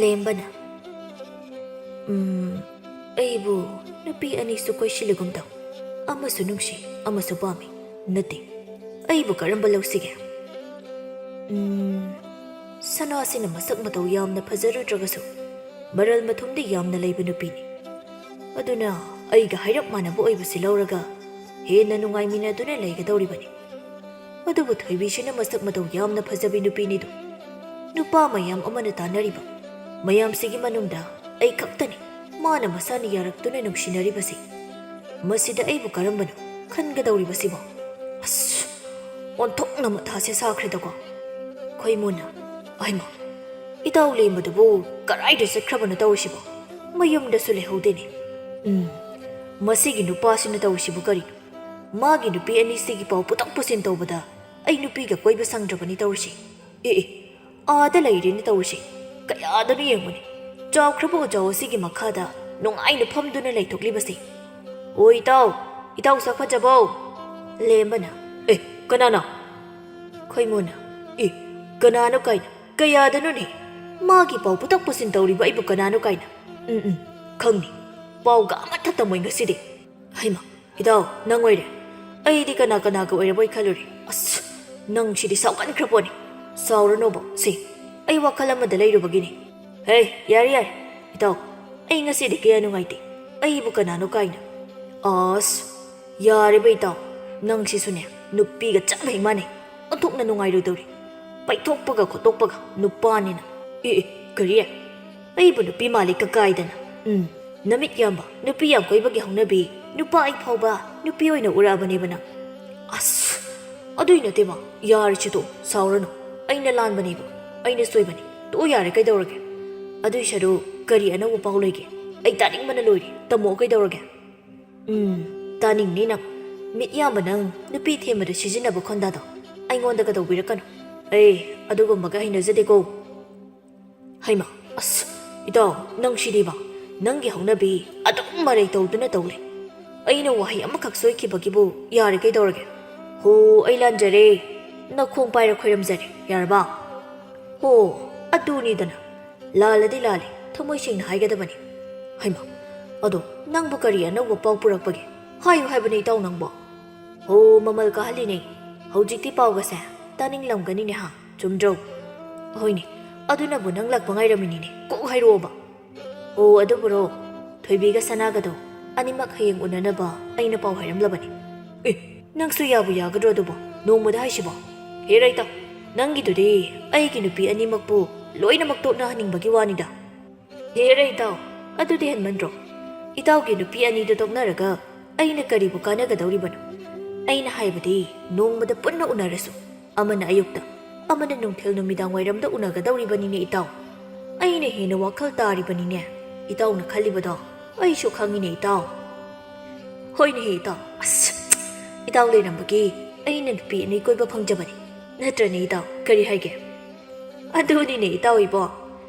ꯂꯦꯝꯕꯅ, "ꯎꯝ, ꯑꯩꯕꯨ ꯅꯨꯄꯤ ꯑꯅꯤꯁꯨ ꯀꯣꯏꯁꯤꯜꯂꯒꯨꯝ ꯇꯧ꯫ ꯑꯃꯁꯨ ꯅꯨꯡꯁꯤ, ꯑꯃꯁꯨ ꯄꯥꯝꯃꯤ꯫ ꯅꯠꯇꯦ, ꯑꯩꯕꯨ ꯀꯔꯝꯕ ꯂꯧꯁꯤꯒꯦ? ꯎꯝ, ꯁꯅꯥꯁꯤꯅ ꯃꯁꯛ ꯃꯇꯧ ꯌꯥꯝꯅ ꯐꯖꯔꯨꯗ꯭ꯔꯒꯁꯨ ꯃꯔꯜ ꯃꯊꯨꯝꯗꯤ ꯌꯥꯝꯅ ꯂꯩꯕ ꯅꯨꯄꯤꯅꯤ꯫ ꯑꯗꯨꯅ ꯑꯩꯒ ꯍꯥꯏꯔꯞ ꯃꯥꯟꯅꯕ ꯑꯣꯏꯕꯁꯤ ꯂꯧꯔꯒ ꯍꯦꯟꯅ ꯅꯨꯡꯉꯥꯏꯃꯤꯟꯅꯗꯨꯅ ꯂꯩꯒꯗꯧꯔꯤꯕꯅꯤ꯫ ꯑꯗꯨꯕꯨ ꯊꯣꯏꯕꯤꯁꯤꯅ ꯃꯁꯛ ꯃꯇꯧ ꯌꯥꯝꯅ ꯐꯖꯕꯤ ꯅꯨꯄꯤꯅꯤꯗꯣ꯫ ꯅꯨꯄꯥ ꯃꯌꯥꯝ ꯑꯃꯅ ꯇꯥꯟꯅꯔꯤꯕ ꯃꯌꯥꯝꯁꯤꯒꯤ ꯃꯅꯨꯡꯗ ꯑꯩ ꯈꯛꯇꯅꯤ ꯃꯥꯅ ꯃꯁꯥꯅ ꯌꯥꯔꯛꯇꯨꯅ ꯅꯨꯡꯁꯤꯅꯔꯤꯕꯁꯤ꯫ ꯃꯁꯤꯗ ꯑꯩꯕꯨ ꯀꯔꯝꯕꯅꯣ ꯈꯟꯒꯗꯧꯔꯤꯕꯁꯤꯕꯣ? ꯑꯁ, ꯑꯣꯟꯊꯣꯛꯅ ꯃꯊꯥꯁꯦ ꯁꯥꯈ꯭ꯔꯦꯗꯀꯣ꯫ ꯈꯣꯏꯃꯨꯅ, "ꯑꯩꯃ, ꯏꯇꯥꯎ ꯂꯦꯝꯕꯗꯨꯕꯨ ꯀꯔꯥꯏꯗ ꯆꯠꯈ꯭ꯔꯕꯅꯣ ꯇꯧꯔꯤꯁꯤꯕꯣ? ꯃꯌꯨꯝꯗꯁꯨ ꯂꯩꯍꯧꯗꯦꯅꯦ꯫ ꯎꯝ, ꯃꯁꯤꯒꯤ ꯅꯨꯄꯥꯁꯤꯅ ꯇꯧꯔꯤꯁꯤꯕꯨ ꯀꯔꯤꯅꯣ? ꯃꯥꯒꯤ ꯅꯨꯄꯤ ꯑꯅꯤꯁꯤꯒꯤ ꯄꯥꯎ ꯄꯨꯇꯛ ꯄꯨꯁꯤꯟ ꯇꯧꯕꯗ ꯑꯩ ꯅꯨꯄꯤꯒ ꯀꯣꯏꯕ ꯁꯪꯗ꯭ꯔꯕꯅꯤ ꯇꯧꯔꯤꯁꯤ꯫ ꯑꯦ, ꯑꯦ, ꯑꯥꯗ ꯂꯩꯔꯦꯅꯦ ꯇꯧꯔꯤꯁꯤ꯫ ꯀꯌꯥꯗꯅꯣ ꯌꯦꯡꯉꯨꯅꯦ, ꯆꯥꯎꯈ꯭ꯔꯕ ꯎꯖꯥꯎ ꯑꯁꯤꯒꯤ ꯃꯈꯥꯗ ꯅꯨꯡꯉꯥꯏꯅ ꯐꯝꯗꯨꯅ ꯂꯩꯊꯣꯛꯂꯤꯕꯁꯤ꯫ ꯑꯣ ꯏꯇꯥꯎ, ꯏꯇꯥꯎ ꯁꯛ ꯐꯖꯕꯧ!" ꯂꯦꯝꯕꯅ, "ꯑꯦ, ꯀꯅꯥꯅꯣ?" ꯈꯣꯏꯃꯨꯅ, "ꯑꯦ, ꯀꯅꯥꯅꯣ ꯀꯥꯏꯅ? ꯀꯌꯥꯗꯅꯣꯅꯦ? ꯃꯥꯒꯤ ꯄꯥꯎ ꯄꯨꯇꯛ ꯄꯨꯁꯤꯟ ꯇꯧꯔꯤꯕ ꯑꯩꯕꯨ ꯀꯅꯥꯅꯣ ꯀꯥꯏꯅ? ꯎꯝ, ꯎꯝ, ꯈꯪꯅꯤ꯫ ꯄꯥꯎꯒ ꯑꯃꯠꯇ ꯇꯝꯃꯣꯏ ꯉꯁꯤꯗꯤ꯫ ꯍꯩꯃ, ꯏꯇꯥꯎ, ꯅꯪ ꯑꯣꯏꯔꯦ꯫ ꯑꯩꯗꯤ ꯀꯅꯥ ꯀꯅꯥꯒ ꯑꯣꯏꯔꯕꯣꯏ ꯈꯜꯂꯨꯔꯦ꯫ ꯑꯁ, ꯅꯪ ꯁꯤꯗꯤ ꯁꯥꯎꯒꯟꯈ꯭ꯔ ꯄꯣꯠꯅꯤ꯫ ꯁꯥꯎꯔꯅꯣꯕ, ꯁꯦ, ꯑꯩ ꯋꯥꯈꯜ ꯑꯃꯗ ꯂꯩꯔꯨꯕꯒꯤꯅꯤ꯫ ꯍꯦ, ꯌꯥꯔꯦ, ꯌꯥꯔꯦ, ꯏꯇꯥꯎ, ꯑꯩ ꯉꯁꯤꯗꯤ ꯀꯌꯥ ꯅꯨꯡꯉꯥꯏꯇꯦ꯫ ꯑꯩꯕꯨ ꯀꯅꯥꯅꯣ ꯀꯥꯏꯅ꯫ ꯑꯁ, ꯌꯥꯔꯦꯕ ꯏꯇꯥꯎ, ꯅꯪꯁꯤꯁꯨꯅꯦ, ꯅꯨꯄꯤꯒ ꯆꯞ ꯍꯦꯛ ꯃꯥꯟꯅꯩ꯫ ꯑꯣꯟꯊꯣꯛꯅ ꯅꯨꯡꯉꯥꯏꯔꯣꯏꯗꯧꯔꯤ꯫ ꯄꯩꯊꯣꯛꯄꯒ ꯈꯣꯠꯇꯣꯛꯄꯒ ꯅꯨꯄꯥꯅꯤꯅ꯫ ꯑꯦ, ꯑꯦ, ꯀꯔꯤ? ꯑꯩꯕꯨ ꯅꯨꯄꯤ ꯃꯥꯜꯂꯤ ꯀꯀꯥꯏꯗꯅ꯫ ꯎꯝ, ꯅꯃꯤꯠ ꯌꯥꯝꯕ, ꯅꯨꯄꯤ ꯌꯥꯝ ꯀꯣꯏꯕꯒꯤ ꯍꯧꯅꯕꯤ, ꯅꯨꯄꯥ ꯑꯩ ꯐꯥꯎꯕ ꯅꯨꯄꯤ ꯑꯣꯏꯅ ꯎꯔꯛꯑꯕꯅꯦꯕ ꯅꯪ꯫ ꯑꯁ, ꯑꯗꯨꯏ ꯅꯠꯇꯦꯕ, ꯌꯥꯔꯦꯁꯦ ꯇꯣꯛꯑꯣ, ꯁꯥꯎꯔꯅꯨ꯫ ꯑꯩꯅ ꯂꯥꯟꯕꯅꯦꯕ, ꯑꯩꯅ ꯁꯣꯏꯕꯅꯦ꯫ ꯇꯣꯛꯑꯣ ꯌꯥꯔꯦ, ꯀꯩꯗꯧꯔꯒꯦ? ꯑꯗꯨꯏ ꯁꯔꯨꯛ ꯀꯔꯤ ꯑꯅꯧꯕ ꯄꯥꯎ ꯂꯩꯒꯦ? ꯑꯩ ꯇꯥꯅꯤꯡꯕꯅ ꯂꯣꯏꯔꯦ, ꯇꯝꯃꯛꯑꯣ ꯀꯩꯗꯧꯔꯒꯦ? ꯎꯝ, ꯇꯥꯅꯤꯡꯅꯤ ꯅꯪ꯫ ꯃꯤꯠ ꯌꯥꯝꯕ ꯅꯪ ꯅꯨꯄꯤ ꯊꯦꯝꯕꯗ ꯁꯤꯖꯤꯟꯅꯕ ꯈꯣꯟꯗꯥꯗꯣ ꯑꯩꯉꯣꯟꯗꯒ ꯇꯧꯕꯤꯔꯛꯀꯅꯨ꯫ ꯑꯩ ꯑꯗꯨꯒꯨꯝꯕꯒ ꯍꯩꯅꯖꯗꯦꯀꯣ꯫ ꯍꯩꯃꯥ, ꯑꯁ, ꯏꯇꯥꯎ, ꯅꯪ ꯁꯤꯗꯤꯕ, ꯅꯪꯒꯤ ꯍꯧꯅꯕꯤ ꯑꯗꯨꯝ ꯃꯔꯩ ꯇꯧꯗꯨꯅ ꯇꯧ ꯂꯩ꯫ ꯑꯩꯅ ꯋꯥꯍꯩ ꯑꯃꯈꯛ ꯁꯣꯏꯈꯤꯕꯒꯤꯕꯨ ꯌꯥꯔꯦ ꯀꯩꯗꯧꯔꯒꯦ? ꯍꯣ, ꯑꯩ ꯂꯥꯟꯖꯔꯦ꯫ ꯅꯈꯣꯡ ꯄꯥꯏꯔ ꯈꯣꯏꯔꯝꯖꯔꯦ, ꯌꯥꯔꯕ? ꯍꯣ, ꯑꯗꯨꯅꯤꯗꯅ꯫ ꯂꯥꯜꯂꯗꯤ ꯂꯥꯜꯂꯦ, ꯊꯃꯣꯏ ꯁꯦꯡꯅ ꯍꯥꯏꯒꯗꯕꯅꯤ꯫ ꯍꯩꯃꯥ, ꯑꯗꯣ ꯅꯪꯕꯨ ꯀꯔꯤ ꯑꯅꯧꯕ ꯄꯥꯎ ꯄꯨꯔꯛꯄꯒꯦ? ꯍꯥꯏꯌꯨ ꯍꯥꯏꯕꯅꯦ ꯏꯇꯥꯎ ꯅꯪꯕꯣ꯫ ꯍꯣ, ꯃꯃꯜ ꯀꯥꯍꯜꯂꯤꯅꯦ꯫ ꯍꯧꯖꯤꯛꯇꯤ ꯄꯥꯎꯒꯁꯦ ꯇꯥꯅꯤꯡꯂꯝꯒꯅꯤꯅꯦ ꯍꯥ, ꯆꯨꯝꯗ꯭ꯔꯣ? ꯍꯣꯏꯅꯦ, ꯑꯗꯨꯅꯕꯨ ꯅꯪ ꯂꯥꯛꯄ ꯉꯥꯏꯔꯝꯃꯤꯅꯤꯅꯦ, ꯀꯣꯛ ꯍꯥꯏꯔꯛꯑꯣꯕ꯫ ꯑꯣ, ꯑꯗꯨꯕꯨꯔꯣ, ꯊꯣꯏꯕꯤꯒ ꯁꯅꯥꯒꯗꯣ ꯑꯅꯤꯃꯛ ꯍꯌꯦꯡ ꯎꯅꯅꯕ ꯑꯩꯅ ꯄꯥꯎ ꯍꯥꯏꯔꯝꯂꯕꯅꯤ꯫ ꯑꯦ, ꯅꯪꯁꯨ ꯌꯥꯕꯨ ꯌꯥꯒꯗ꯭ꯔꯣ ꯑꯗꯨꯕꯣ? ꯅꯣꯡꯃꯗ ꯍꯥꯏꯁꯤꯕꯣ? ꯍꯦꯔꯥ ꯏꯇꯥꯎ, ꯅꯪꯒꯤꯗꯨꯗꯤ ꯑꯩꯒꯤ ꯅꯨꯄꯤ ꯑꯅꯤꯃꯛꯄꯨ ꯂꯣꯏꯅꯃꯛ ꯇꯣꯛꯅꯍꯟꯅꯤꯡꯕꯒꯤ ꯋꯥꯅꯤꯗ꯫ ꯍꯦꯔꯥ ꯏꯇꯥꯎ, ꯑꯗꯨꯗꯤ ꯍꯦꯟꯃꯟꯗ꯭ꯔꯣ? ꯏꯇꯥꯎꯒꯤ ꯅꯨꯄꯤ ꯑꯅꯤꯗꯨ ꯇꯣꯛꯅꯔꯒ ꯑꯩꯅ ꯀꯔꯤꯕꯨ ꯀꯥꯟꯅꯒꯗꯧꯔꯤꯕꯅꯣ? ꯑꯩꯅ ꯍꯥꯏꯕꯗꯤ, ꯅꯣꯡꯃꯗ ꯄꯨꯟꯅ ꯎꯅꯔꯁꯨ, ꯑꯃꯅ ꯑꯌꯨꯛꯇ, ꯑꯃꯅ ꯅꯨꯡꯊꯤꯜ ꯅꯨꯃꯤꯗꯥꯡ ꯋꯥꯏꯔꯝꯗ ꯎꯅꯒꯗꯧꯔꯤꯕꯅꯤꯅꯦ ꯏꯇꯥꯎ꯫ ꯑꯩꯅ ꯍꯦꯟꯅ ꯋꯥꯈꯜ ꯇꯥꯔꯤꯕꯅꯤꯅꯦ꯫ ꯏꯇꯥꯎꯅ ꯈꯜꯂꯤꯕꯗꯣ ꯑꯩꯁꯨ ꯈꯪꯉꯤꯅꯦ ꯏꯇꯥꯎ꯫ ꯍꯣꯏꯅꯦꯍꯦ ꯏꯇꯥꯎ, ꯑꯁ, ꯏꯇꯥꯎ ꯂꯩꯔꯝꯕꯒꯤ ꯑꯩꯅ ꯅꯨꯄꯤ ꯑꯅꯤ ꯀꯣꯏꯕ ꯐꯪꯖꯕꯅꯤ꯫ ꯅꯠꯇ꯭ꯔꯅꯦ ꯏꯇꯥꯎ, ꯀꯔꯤ ꯍꯥꯏꯒꯦ? ꯑꯗꯨꯅꯤꯅꯦ ꯏꯇꯥꯎ ꯏꯕꯣ,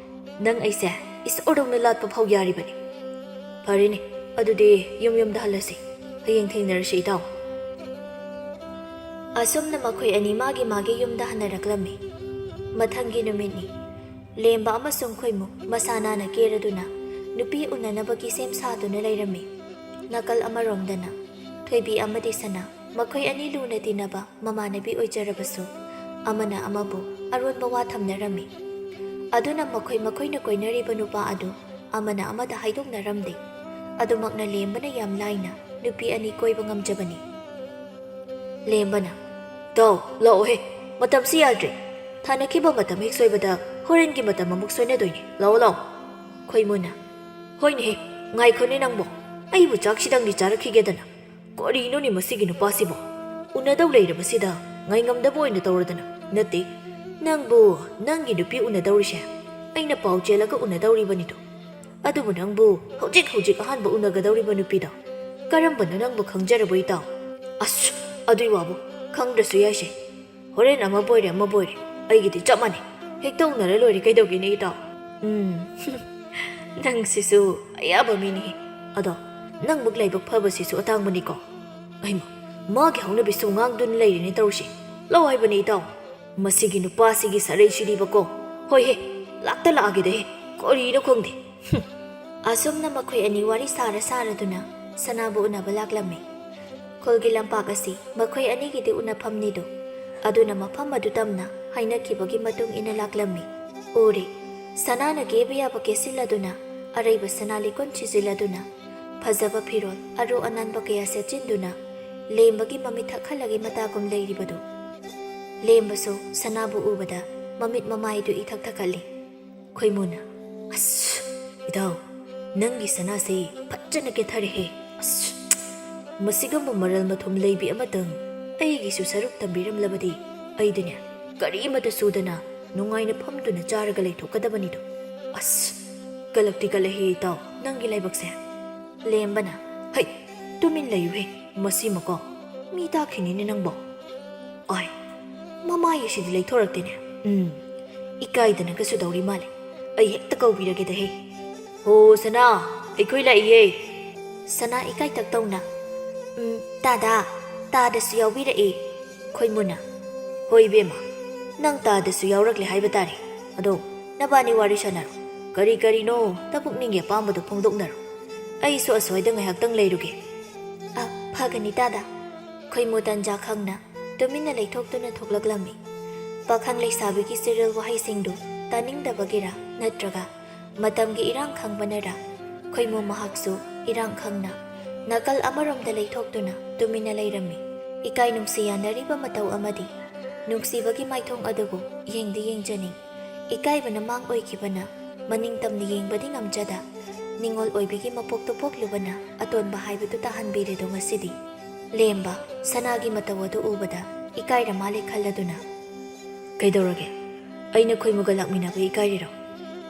ꯅꯪ ꯑꯩꯁꯦ ꯏꯁꯣꯔꯗꯧꯅ ꯂꯥꯠꯄ ꯐꯥꯎ ꯌꯥꯔꯤꯕꯅꯤ꯫ ꯐꯔꯦꯅꯦ, ꯑꯗꯨꯗꯤ ꯌꯨꯝ ꯌꯨꯝꯗ ꯍꯜꯂꯁꯤ꯫ ꯍꯌꯦꯡ ꯊꯦꯡꯅꯔꯁꯤ ꯏꯇꯥꯎ꯫ ꯑꯁꯨꯝꯅ ꯃꯈꯣꯏ ꯑꯅꯤ ꯃꯥꯒꯤ ꯃꯥꯒꯤ ꯌꯨꯝꯗ ꯍꯟꯅꯔꯛꯂꯝꯃꯤ꯫ ꯃꯊꯪꯒꯤ ꯅꯨꯃꯤꯠꯅꯤ꯫ ꯂꯦꯝꯕ ꯑꯃꯁꯨꯡ ꯈꯣꯏꯃꯨ ꯃꯁꯥ ꯅꯥꯟꯅ ꯀꯦꯔꯗꯨꯅ ꯅꯨꯄꯤ ꯎꯅꯅꯕꯒꯤ ꯁꯦꯝ ꯁꯥꯗꯨꯅ ꯂꯩꯔꯝꯃꯤ꯫ ꯅꯥꯀꯜ ꯑꯃꯔꯣꯝꯗꯅ ꯊꯣꯏꯕꯤ ꯑꯃꯗꯤ ꯁꯅꯥ, ꯃꯈꯣꯏ ꯑꯅꯤ ꯂꯨꯅ ꯇꯤꯟꯅꯕ ꯃꯃꯥꯟꯅꯕꯤ ꯑꯣꯏꯖꯔꯕꯁꯨ, ꯑꯃꯅ ꯑꯃꯕꯨ ꯑꯔꯣꯟꯕ ꯋꯥ ꯊꯝꯅꯔꯝꯃꯤ꯫ ꯑꯗꯨꯅ ꯃꯈꯣꯏ ꯃꯈꯣꯏꯅ ꯀꯣꯏꯅꯔꯤꯕ ꯅꯨꯄꯥ ꯑꯗꯨ ꯑꯃꯅ ꯑꯃꯗ ꯍꯥꯏꯗꯣꯛꯅꯔꯝꯗꯦ꯫ ꯑꯗꯨꯃꯛꯅ ꯂꯦꯝꯕꯅ ꯌꯥꯝ ꯂꯥꯏꯅ ꯅꯨꯄꯤ ꯑꯅꯤ ꯀꯣꯏꯕ ꯉꯝꯖꯕꯅꯤ꯫ ꯂꯦꯝꯕꯅ, "ꯇꯧ, ꯂꯥꯛꯑꯣꯍꯦ, ꯃꯇꯝꯁꯤ ꯌꯥꯗ꯭ꯔꯦ꯫ ꯊꯥꯅꯈꯤꯕ ꯃꯇꯝ ꯍꯦꯛ ꯁꯣꯏꯕꯗ ꯍꯣꯔꯦꯟꯒꯤ ꯃꯇꯝ ꯑꯃꯨꯛ ꯁꯣꯏꯅꯗꯣꯏꯅꯦ꯫ ꯂꯥꯛꯑꯣ, ꯂꯥꯛꯑꯣ꯫" ꯈꯣꯏꯃꯨꯅ, "ꯍꯣꯏꯅꯦꯍꯦ, ꯉꯥꯏꯈꯣꯅꯦ ꯅꯪꯕꯣ, ꯑꯩꯕꯨ ꯆꯥꯛꯁꯤꯗꯪꯗꯤ ꯆꯥꯔꯛꯈꯤꯒꯦꯗꯅ꯫ ꯀꯔꯤꯅꯣꯅꯦ ꯃꯁꯤꯒꯤ ꯅꯨꯄꯥꯁꯤꯕꯣ? ꯎꯅꯗꯧ ꯂꯩꯔꯕꯁꯤꯗ ꯉꯥꯏꯉꯝꯗꯕ ꯑꯣꯏꯅ ꯇꯧꯔꯗꯅ꯫ ꯅꯠꯇꯦ, ꯅꯪꯕꯨ ꯅꯪꯒꯤ ꯅꯨꯄꯤ ꯎꯅꯗꯧꯔꯤꯁꯦ ꯑꯩꯅ ꯄꯥꯎ ꯆꯦꯜꯂꯒ ꯎꯅꯗꯧꯔꯤꯕꯅꯤꯗꯣ꯫ ꯑꯗꯨꯕꯨ ꯅꯪꯕꯨ ꯍꯧꯖꯤꯛ ꯍꯧꯖꯤꯛ ꯑꯍꯥꯟꯕ ꯎꯅꯒꯗꯧꯔꯤꯕ ꯅꯨꯄꯤꯗꯣ ꯀꯔꯝꯕꯅꯣ ꯅꯪꯕꯨ ꯈꯪꯖꯔꯕꯣ ꯏꯇꯥꯎ?" "ꯑꯁ, ꯑꯗꯨꯏ ꯋꯥꯕꯨ ꯈꯪꯗ꯭ꯔꯁꯨ ꯌꯥꯏꯁꯦ꯫ ꯍꯣꯔꯦꯟ ꯑꯃꯕꯨ ꯑꯣꯏꯔꯦ ꯑꯃꯕꯨ ꯑꯣꯏꯔꯦ, ꯑꯩꯒꯤꯗꯤ ꯆꯞ ꯃꯥꯟꯅꯩ꯫ ꯍꯦꯛꯇ ꯎꯅꯔ ꯂꯣꯏꯔꯦ ꯀꯩꯗꯧꯒꯦꯅꯦ ꯏꯇꯥꯎ?" ꯎꯝ, ꯅꯪꯁꯤꯁꯨ ꯑꯌꯥꯕ ꯃꯤꯅꯤꯍꯦ꯫ ꯑꯗꯣ ꯅꯪꯃꯨꯛ ꯂꯥꯏꯕꯛ ꯐꯕꯁꯤꯁꯨ ꯑꯇꯥꯡꯕꯅꯤꯀꯣ꯫ ꯑꯩꯃ, ꯃꯥꯒꯤ ꯍꯧꯅꯕꯤꯁꯨ ꯉꯥꯡꯗꯨꯅ ꯂꯩꯔꯦꯅꯦ ꯇꯧꯔꯤꯁꯦ꯫ ꯂꯧ ꯍꯥꯏꯕꯅꯦ ꯏꯇꯥꯎ꯫ ꯃꯁꯤꯒꯤ ꯅꯨꯄꯥꯁꯤꯒꯤ ꯁꯥꯔꯩꯁꯤꯗꯤꯕꯀꯣ꯫ ꯍꯣꯏꯍꯦ, ꯂꯥꯛꯇ ꯂꯥꯛꯑꯒꯦꯗꯍꯦ꯫ ꯀꯔꯤꯅꯣ ꯈꯪꯗꯦ꯫ ꯍꯨꯝ꯫ ꯑꯁꯨꯝꯅ ꯃꯈꯣꯏ ꯑꯅꯤ ꯋꯥꯔꯤ ꯁꯥꯔ ꯁꯥꯔꯗꯨꯅ ꯁꯅꯥꯕꯨ ꯎꯅꯕ ꯂꯥꯛꯂꯝꯃꯤ꯫ ꯈꯨꯜꯒꯤ ꯂꯝꯄꯥꯛ ꯑꯁꯤ ꯃꯈꯣꯏ ꯑꯅꯤꯒꯤꯗꯤ ꯎꯅꯐꯝꯅꯤꯗꯣ꯫ ꯑꯗꯨꯅ ꯃꯐꯝ ꯑꯗꯨ ꯇꯝꯅ ꯍꯥꯏꯅꯈꯤꯕꯒꯤ ꯃꯇꯨꯡ ꯏꯟꯅ ꯂꯥꯛꯂꯝꯃꯤ꯫ ꯎꯔꯦ, ꯁꯅꯥꯅ ꯀꯦꯕ ꯌꯥꯕ ꯀꯦꯁꯤꯜꯂꯗꯨꯅ, ꯑꯔꯩꯕ ꯁꯅꯥ ꯂꯤꯛꯀꯣꯟ ꯁꯤꯖꯤꯜꯂꯗꯨꯅ, ꯐꯖꯕ ꯐꯤꯔꯣꯜ ꯑꯔꯨ ꯑꯅꯥꯟꯕ ꯀꯌꯥ ꯁꯦꯠꯆꯤꯟꯗꯨꯅ, ꯂꯦꯝꯕꯒꯤ ꯃꯃꯤꯠ ꯊꯛꯍꯜꯂꯒꯦ ꯃꯇꯥꯒꯨꯝ ꯂꯩꯔꯤꯕꯗꯨ꯫ ꯂꯦꯝꯕꯁꯨ ꯁꯅꯥꯕꯨ ꯎꯕꯗ ꯃꯃꯤꯠ ꯃꯃꯥꯏꯗꯨ ꯏꯊꯛ ꯊꯛꯀꯠꯂꯤ꯫ ꯈꯣꯏꯃꯨꯅ, "ꯑꯁ, ꯏꯇꯥꯎ, ꯅꯪꯒꯤ ꯁꯅꯥꯁꯦ ꯐꯖꯅ ꯀꯦꯊꯔꯦꯍꯦ꯫ ꯑꯁ, ꯃꯁꯤꯒꯨꯝꯕ ꯃꯔꯜ ꯃꯊꯨꯝ ꯂꯩꯕꯤ ꯑꯃꯇꯪ ꯑꯩꯒꯤꯁꯨ ꯁꯔꯨꯛ ꯇꯝꯕꯤꯔꯝꯂꯕꯗꯤ ꯑꯩꯗꯤꯅꯦ ꯀꯔꯤꯃꯇ ꯁꯨꯗꯅ ꯅꯨꯡꯉꯥꯏꯅ ꯐꯝꯗꯨꯅ ꯆꯥꯔꯒ ꯂꯩꯊꯣꯛꯀꯗꯕꯅꯤꯗꯣ꯫ ꯑꯁ, ꯀꯂꯛꯇꯤ ꯀꯂꯛꯍꯦ ꯏꯇꯥꯎ, ꯅꯪꯒꯤ ꯂꯥꯏꯕꯛꯁꯦ꯫" ꯂꯦꯝꯕꯅ, "ꯍꯩ, ꯇꯨꯃꯤꯟ ꯂꯩꯌꯨꯍꯦ, ꯃꯁꯤꯃꯀꯣ꯫ ꯃꯤ ꯇꯥꯈꯤꯅꯤꯅꯦ ꯅꯪꯕꯣ꯫ ꯑꯥꯏ, ꯃꯃꯥꯏ ꯑꯁꯤꯗꯤ ꯂꯩꯊꯣꯔꯛꯇꯦꯅꯦ꯫ ꯎꯝ, ꯏꯀꯥꯏꯗꯅꯒꯁꯨ ꯇꯧꯔꯤ ꯃꯥꯜꯂꯦ꯫ ꯑꯩ ꯍꯦꯛꯇ ꯀꯧꯕꯤꯔꯒꯦꯗꯍꯦ꯫ ꯍꯣ ꯁꯅꯥ, ꯑꯩꯈꯣꯏ ꯂꯥꯛꯏꯌꯦ꯫" ꯁꯅꯥ ꯏꯀꯥꯏ ꯇꯛꯇꯧꯅ, "ꯎꯝ, ꯇꯥꯗ, ꯇꯥꯗꯁꯨ ꯌꯥꯎꯕꯤꯔꯛꯑꯦ꯫" ꯈꯣꯏꯃꯨꯅ, "ꯍꯣꯏ ꯏꯕꯦꯝꯃ, ꯅꯪ ꯇꯥꯗꯁꯨ ꯌꯥꯎꯔꯛꯂꯦ ꯍꯥꯏꯕ ꯇꯥꯔꯦ꯫ ꯑꯗꯣ ꯅꯕꯥꯅꯤ ꯋꯥꯔꯤ ꯁꯥꯟꯅꯔꯣ, ꯀꯔꯤ ꯀꯔꯤꯅꯣ ꯅꯄꯨꯛꯅꯤꯡꯒꯤ ꯑꯄꯥꯝꯕꯗꯣ ꯐꯣꯡꯗꯣꯛꯅꯔꯣ꯫ ꯑꯩꯁꯨ ꯑꯁ꯭ꯋꯥꯏꯗ ꯉꯥꯏꯍꯥꯛꯇꯪ ꯂꯩꯔꯨꯒꯦ꯫" "ꯑ, ꯐꯒꯅꯤ ꯇꯥꯗ꯫" ꯈꯣꯏꯃꯨ ꯇꯟꯖꯥ ꯈꯪꯅ ꯇꯨꯃꯤꯟꯅ ꯂꯩꯊꯣꯛꯇꯨꯅ ꯊꯣꯛꯂꯛꯂꯝꯃꯤ꯫ ꯄꯥꯈꯪ ꯂꯩꯁꯥꯕꯤꯒꯤ ꯆꯤꯔꯤꯜ ꯋꯥꯍꯩꯁꯤꯡꯗꯨ ꯇꯥꯅꯤꯡꯗꯕꯒꯤꯔ ꯅꯠꯇ꯭ꯔꯒ ꯃꯇꯝꯒꯤ ꯏꯔꯥꯡ ꯈꯪꯕꯅꯔ ꯈꯣꯏꯃꯨ ꯃꯍꯥꯛꯁꯨ ꯏꯔꯥꯡ ꯈꯪꯅ ꯅꯥꯀꯜ ꯑꯃꯔꯣꯝꯗ ꯂꯩꯊꯣꯛꯇꯨꯅ ꯇꯨꯃꯤꯟꯅ ꯂꯩꯔꯝꯃꯤ꯫ ꯏꯀꯥꯏ ꯅꯨꯡꯁꯤ ꯌꯥꯅꯔꯤꯕ ꯃꯇꯧ ꯑꯃꯗꯤ ꯅꯨꯡꯁꯤꯕꯒꯤ ꯃꯥꯏꯊꯣꯡ ꯑꯗꯨꯕꯨ ꯌꯦꯡꯗꯤ ꯌꯦꯡꯖꯅꯤꯡ꯫ ꯏꯀꯥꯏꯕꯅ ꯃꯥꯡ ꯑꯣꯏꯈꯤꯕꯅ ꯃꯅꯤꯡ ꯇꯝꯅ ꯌꯦꯡꯕꯗꯤ ꯉꯝꯖꯗ, ꯅꯤꯡꯉꯣꯜ ꯑꯣꯏꯕꯤꯒꯤ ꯃꯄꯣꯛꯇ ꯄꯣꯛꯂꯨꯕꯅ ꯑꯇꯣꯟꯕ ꯍꯥꯏꯕꯗꯨ ꯇꯥꯍꯟꯕꯤꯔꯦꯗꯣ ꯉꯁꯤꯗꯤ꯫ ꯂꯦꯝꯕ ꯁꯅꯥꯒꯤ ꯃꯇꯧ ꯑꯗꯨ ꯎꯕꯗ ꯏꯀꯥꯏꯔ ꯃꯥꯜꯂꯦ ꯈꯜꯂꯗꯨꯅ, "ꯀꯩꯗꯧꯔꯒꯦ? ꯑꯩꯅ ꯈꯣꯏꯃꯨꯒ ꯂꯥꯛꯃꯤꯟꯅꯕ ꯏꯀꯥꯏꯔꯤꯔꯣ?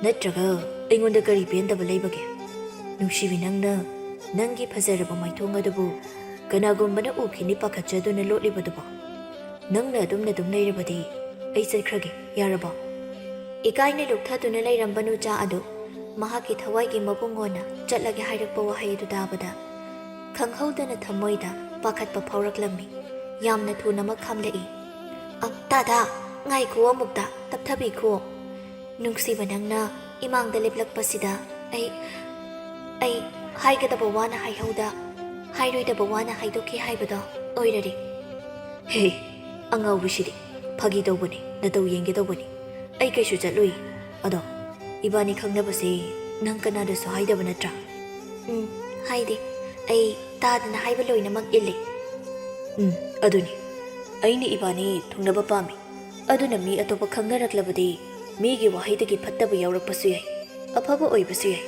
ꯅꯠꯇ꯭ꯔꯒ ꯑꯩꯉꯣꯟꯗ ꯀꯔꯤ ꯄꯦꯟꯗꯕ ꯂꯩꯕꯒꯦ? ꯅꯨꯡꯁꯤꯕꯤ, ꯅꯪꯅ ꯅꯪꯒꯤ ꯐꯖꯔꯕ ꯃꯥꯏꯊꯣꯡ ꯑꯗꯨꯕꯨ ꯀꯅꯥꯒꯨꯝꯕꯅ ꯎꯈꯤꯅꯤ ꯄꯥꯈꯠꯆꯗꯨꯅ ꯂꯣꯠꯂꯤꯕꯗꯨꯕꯣ? ꯅꯪꯅ ꯑꯗꯨꯝꯅ ꯑꯗꯨꯝ ꯂꯩꯔꯕꯗꯤ ꯑꯩ ꯆꯠꯈ꯭ꯔꯒꯦ, ꯌꯥꯔꯕꯣ?" ꯏꯀꯥꯏꯅ ꯂꯨꯞꯊꯗꯨꯅ ꯂꯩꯔꯝꯕ ꯅꯨꯆꯥ ꯑꯗꯨ ꯃꯍꯥꯛꯀꯤ ꯊꯋꯥꯏꯒꯤ ꯃꯕꯨꯡꯉꯣꯅ ꯆꯠꯂꯒꯦ ꯍꯥꯏꯔꯛꯄ ꯋꯥꯍꯩ ꯑꯗꯨ ꯇꯥꯕꯗ ꯈꯪꯍꯧꯗꯅ ꯊꯃꯣꯏꯗ ꯄꯥꯈꯠꯄ ꯐꯥꯎꯔꯛꯂꯝꯃꯤ꯫ ꯌꯥꯝꯅ ꯊꯨꯅꯃꯛ ꯈꯥꯝꯂꯛꯏ꯫ "ꯑ, ꯇꯥꯗ, ꯉꯥꯏꯈꯨꯋꯣ, ꯑꯃꯨꯛꯇ ꯇꯞꯊꯕꯤꯈꯨꯋꯣ꯫ ꯅꯨꯡꯁꯤꯕ, ꯅꯪꯅ ꯏꯃꯥꯡꯗ ꯂꯦꯞꯂꯛꯄꯁꯤꯗ ꯑꯩ, ꯑꯩ ꯍꯥꯏꯒꯗꯕ ꯋꯥꯅ ꯍꯥꯏꯍꯧꯗ, ꯍꯥꯏꯔꯣꯏꯗꯕ ꯋꯥꯅ ꯍꯥꯏꯗꯣꯛꯈꯤ ꯍꯥꯏꯕꯗꯣ ꯑꯣꯏꯔꯔꯦ꯫" "ꯍꯦ, ꯑꯉꯥꯎꯕꯤꯁꯤꯗꯤ, ꯐꯥꯒꯤ ꯇꯧꯕꯅꯤ, ꯅꯇꯧ ꯌꯦꯡꯒꯦ ꯇꯧꯕꯅꯤ꯫ ꯑꯩ ꯀꯩꯁꯨ ꯆꯠꯂꯨꯏ꯫ ꯑꯗꯣ ꯏꯕꯥꯅꯤ ꯈꯪꯅꯕꯁꯦ ꯅꯪ ꯀꯅꯥꯗꯁꯨ ꯍꯥꯏꯗꯕ ꯅꯠꯇ꯭ꯔꯥ?" "ꯎꯝ, ꯍꯥꯏꯗꯦ꯫ ꯑꯩ ꯇꯥꯗꯅ ꯍꯥꯏꯕ ꯂꯣꯏꯅꯃꯛ ꯏꯜꯂꯤ꯫" ꯎꯝ, ꯑꯗꯨꯅꯤ꯫ ꯑꯩꯅ ꯏꯕꯥꯅꯤ ꯊꯨꯡꯅꯕ ꯄꯥꯝꯃꯤ꯫ ꯑꯗꯨꯅ ꯃꯤ ꯑꯇꯣꯞꯄ ꯈꯪꯅꯔꯛꯂꯕꯗꯤ ꯃꯤꯒꯤ ꯋꯥꯍꯩꯗꯒꯤ ꯐꯠꯇꯕ ꯌꯥꯎꯔꯛꯄꯁꯨ ꯌꯥꯏ, ꯑꯐꯕ ꯑꯣꯏꯕꯁꯨ ꯌꯥꯏ꯫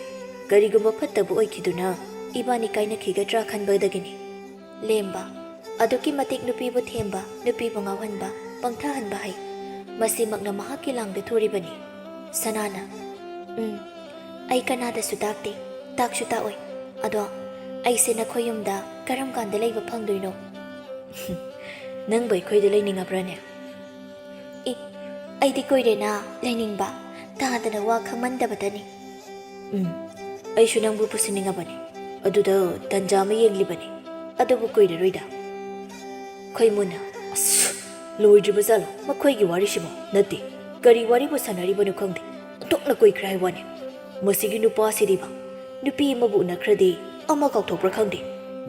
ꯀꯔꯤꯒꯨꯝꯕ ꯐꯠꯇꯕ ꯑꯣꯏꯈꯤꯗꯨꯅ ꯏꯕꯥꯅꯤ ꯀꯥꯏꯅꯈꯤꯒꯗ꯭ꯔꯥ ꯈꯟꯕꯗꯒꯤꯅꯤ꯫ ꯂꯦꯝꯕ, ꯑꯗꯨꯛꯀꯤ ꯃꯇꯤꯛ ꯅꯨꯄꯤꯕꯨ ꯊꯦꯝꯕ, ꯅꯨꯄꯤꯕꯨ ꯉꯥꯎꯍꯟꯕ, ꯄꯪꯊꯍꯟꯕ ꯍꯩ꯫ ꯃꯁꯤꯃꯛꯅ ꯃꯍꯥꯛꯀꯤ ꯂꯥꯡꯗ ꯊꯨꯔꯤꯕꯅꯤ꯫ ꯁꯅꯥꯅ, ꯎꯝ, ꯑꯩ ꯀꯅꯥꯗꯁꯨ ꯇꯥꯛꯇꯦ, ꯇꯥꯛꯁꯨ ꯇꯥꯛꯑꯣꯏ꯫ ꯑꯗꯣ ꯑꯩꯁꯦ ꯅꯈꯣꯏ ꯌꯨꯝꯗ ꯀꯔꯝ ꯀꯥꯟꯗ ꯂꯩꯕ ꯐꯪꯗꯣꯏꯅꯣ? ꯅꯪꯕꯨ ꯑꯩꯈꯣꯏꯗ ꯂꯩꯅꯤꯡꯉꯕ꯭ꯔꯥꯅꯦ? ꯏ, ꯑꯩꯗꯤ ꯀꯨꯏꯔꯦꯅ ꯂꯩꯅꯤꯡꯕ, ꯇꯥꯗꯅ ꯋꯥ ꯈꯪꯃꯟꯗꯕꯗꯅꯤ꯫ ꯎꯝ, ꯑꯩꯁꯨ ꯅꯪꯕꯨ ꯄꯨꯁꯤꯟꯅꯤꯡꯉꯕꯅꯤ꯫ ꯑꯗꯨꯗ ꯇꯟꯖꯥ ꯑꯃ ꯌꯦꯡꯂꯤꯕꯅꯤ꯫ ꯑꯗꯨꯕꯨ ꯀꯨꯏꯔꯔꯣꯏꯗ꯫ ꯈꯣꯏꯃꯨꯅ, ꯑꯁ, ꯂꯣꯏꯗ꯭ꯔꯤꯕ ꯖꯥꯠꯂꯣ ꯃꯈꯣꯏꯒꯤ ꯋꯥꯔꯤꯁꯤꯕꯣ? ꯅꯠꯇꯦ, ꯀꯔꯤ ꯋꯥꯔꯤꯕꯨ ꯁꯥꯟꯅꯔꯤꯕꯅꯣ ꯈꯪꯗꯦ꯫ ꯑꯣꯟꯊꯣꯛꯅ ꯀꯨꯏꯈ꯭ꯔꯦ ꯍꯥꯏ ꯋꯥꯅꯤ꯫ ꯃꯁꯤꯒꯤ ꯅꯨꯄꯥꯁꯤꯗꯤꯕ, ꯅꯨꯄꯤ ꯑꯃꯕꯨ ꯎꯅꯈ꯭ꯔꯗꯤ ꯑꯃ ꯀꯥꯎꯊꯣꯛꯄ꯭ꯔꯥ ꯈꯪꯗꯦ꯫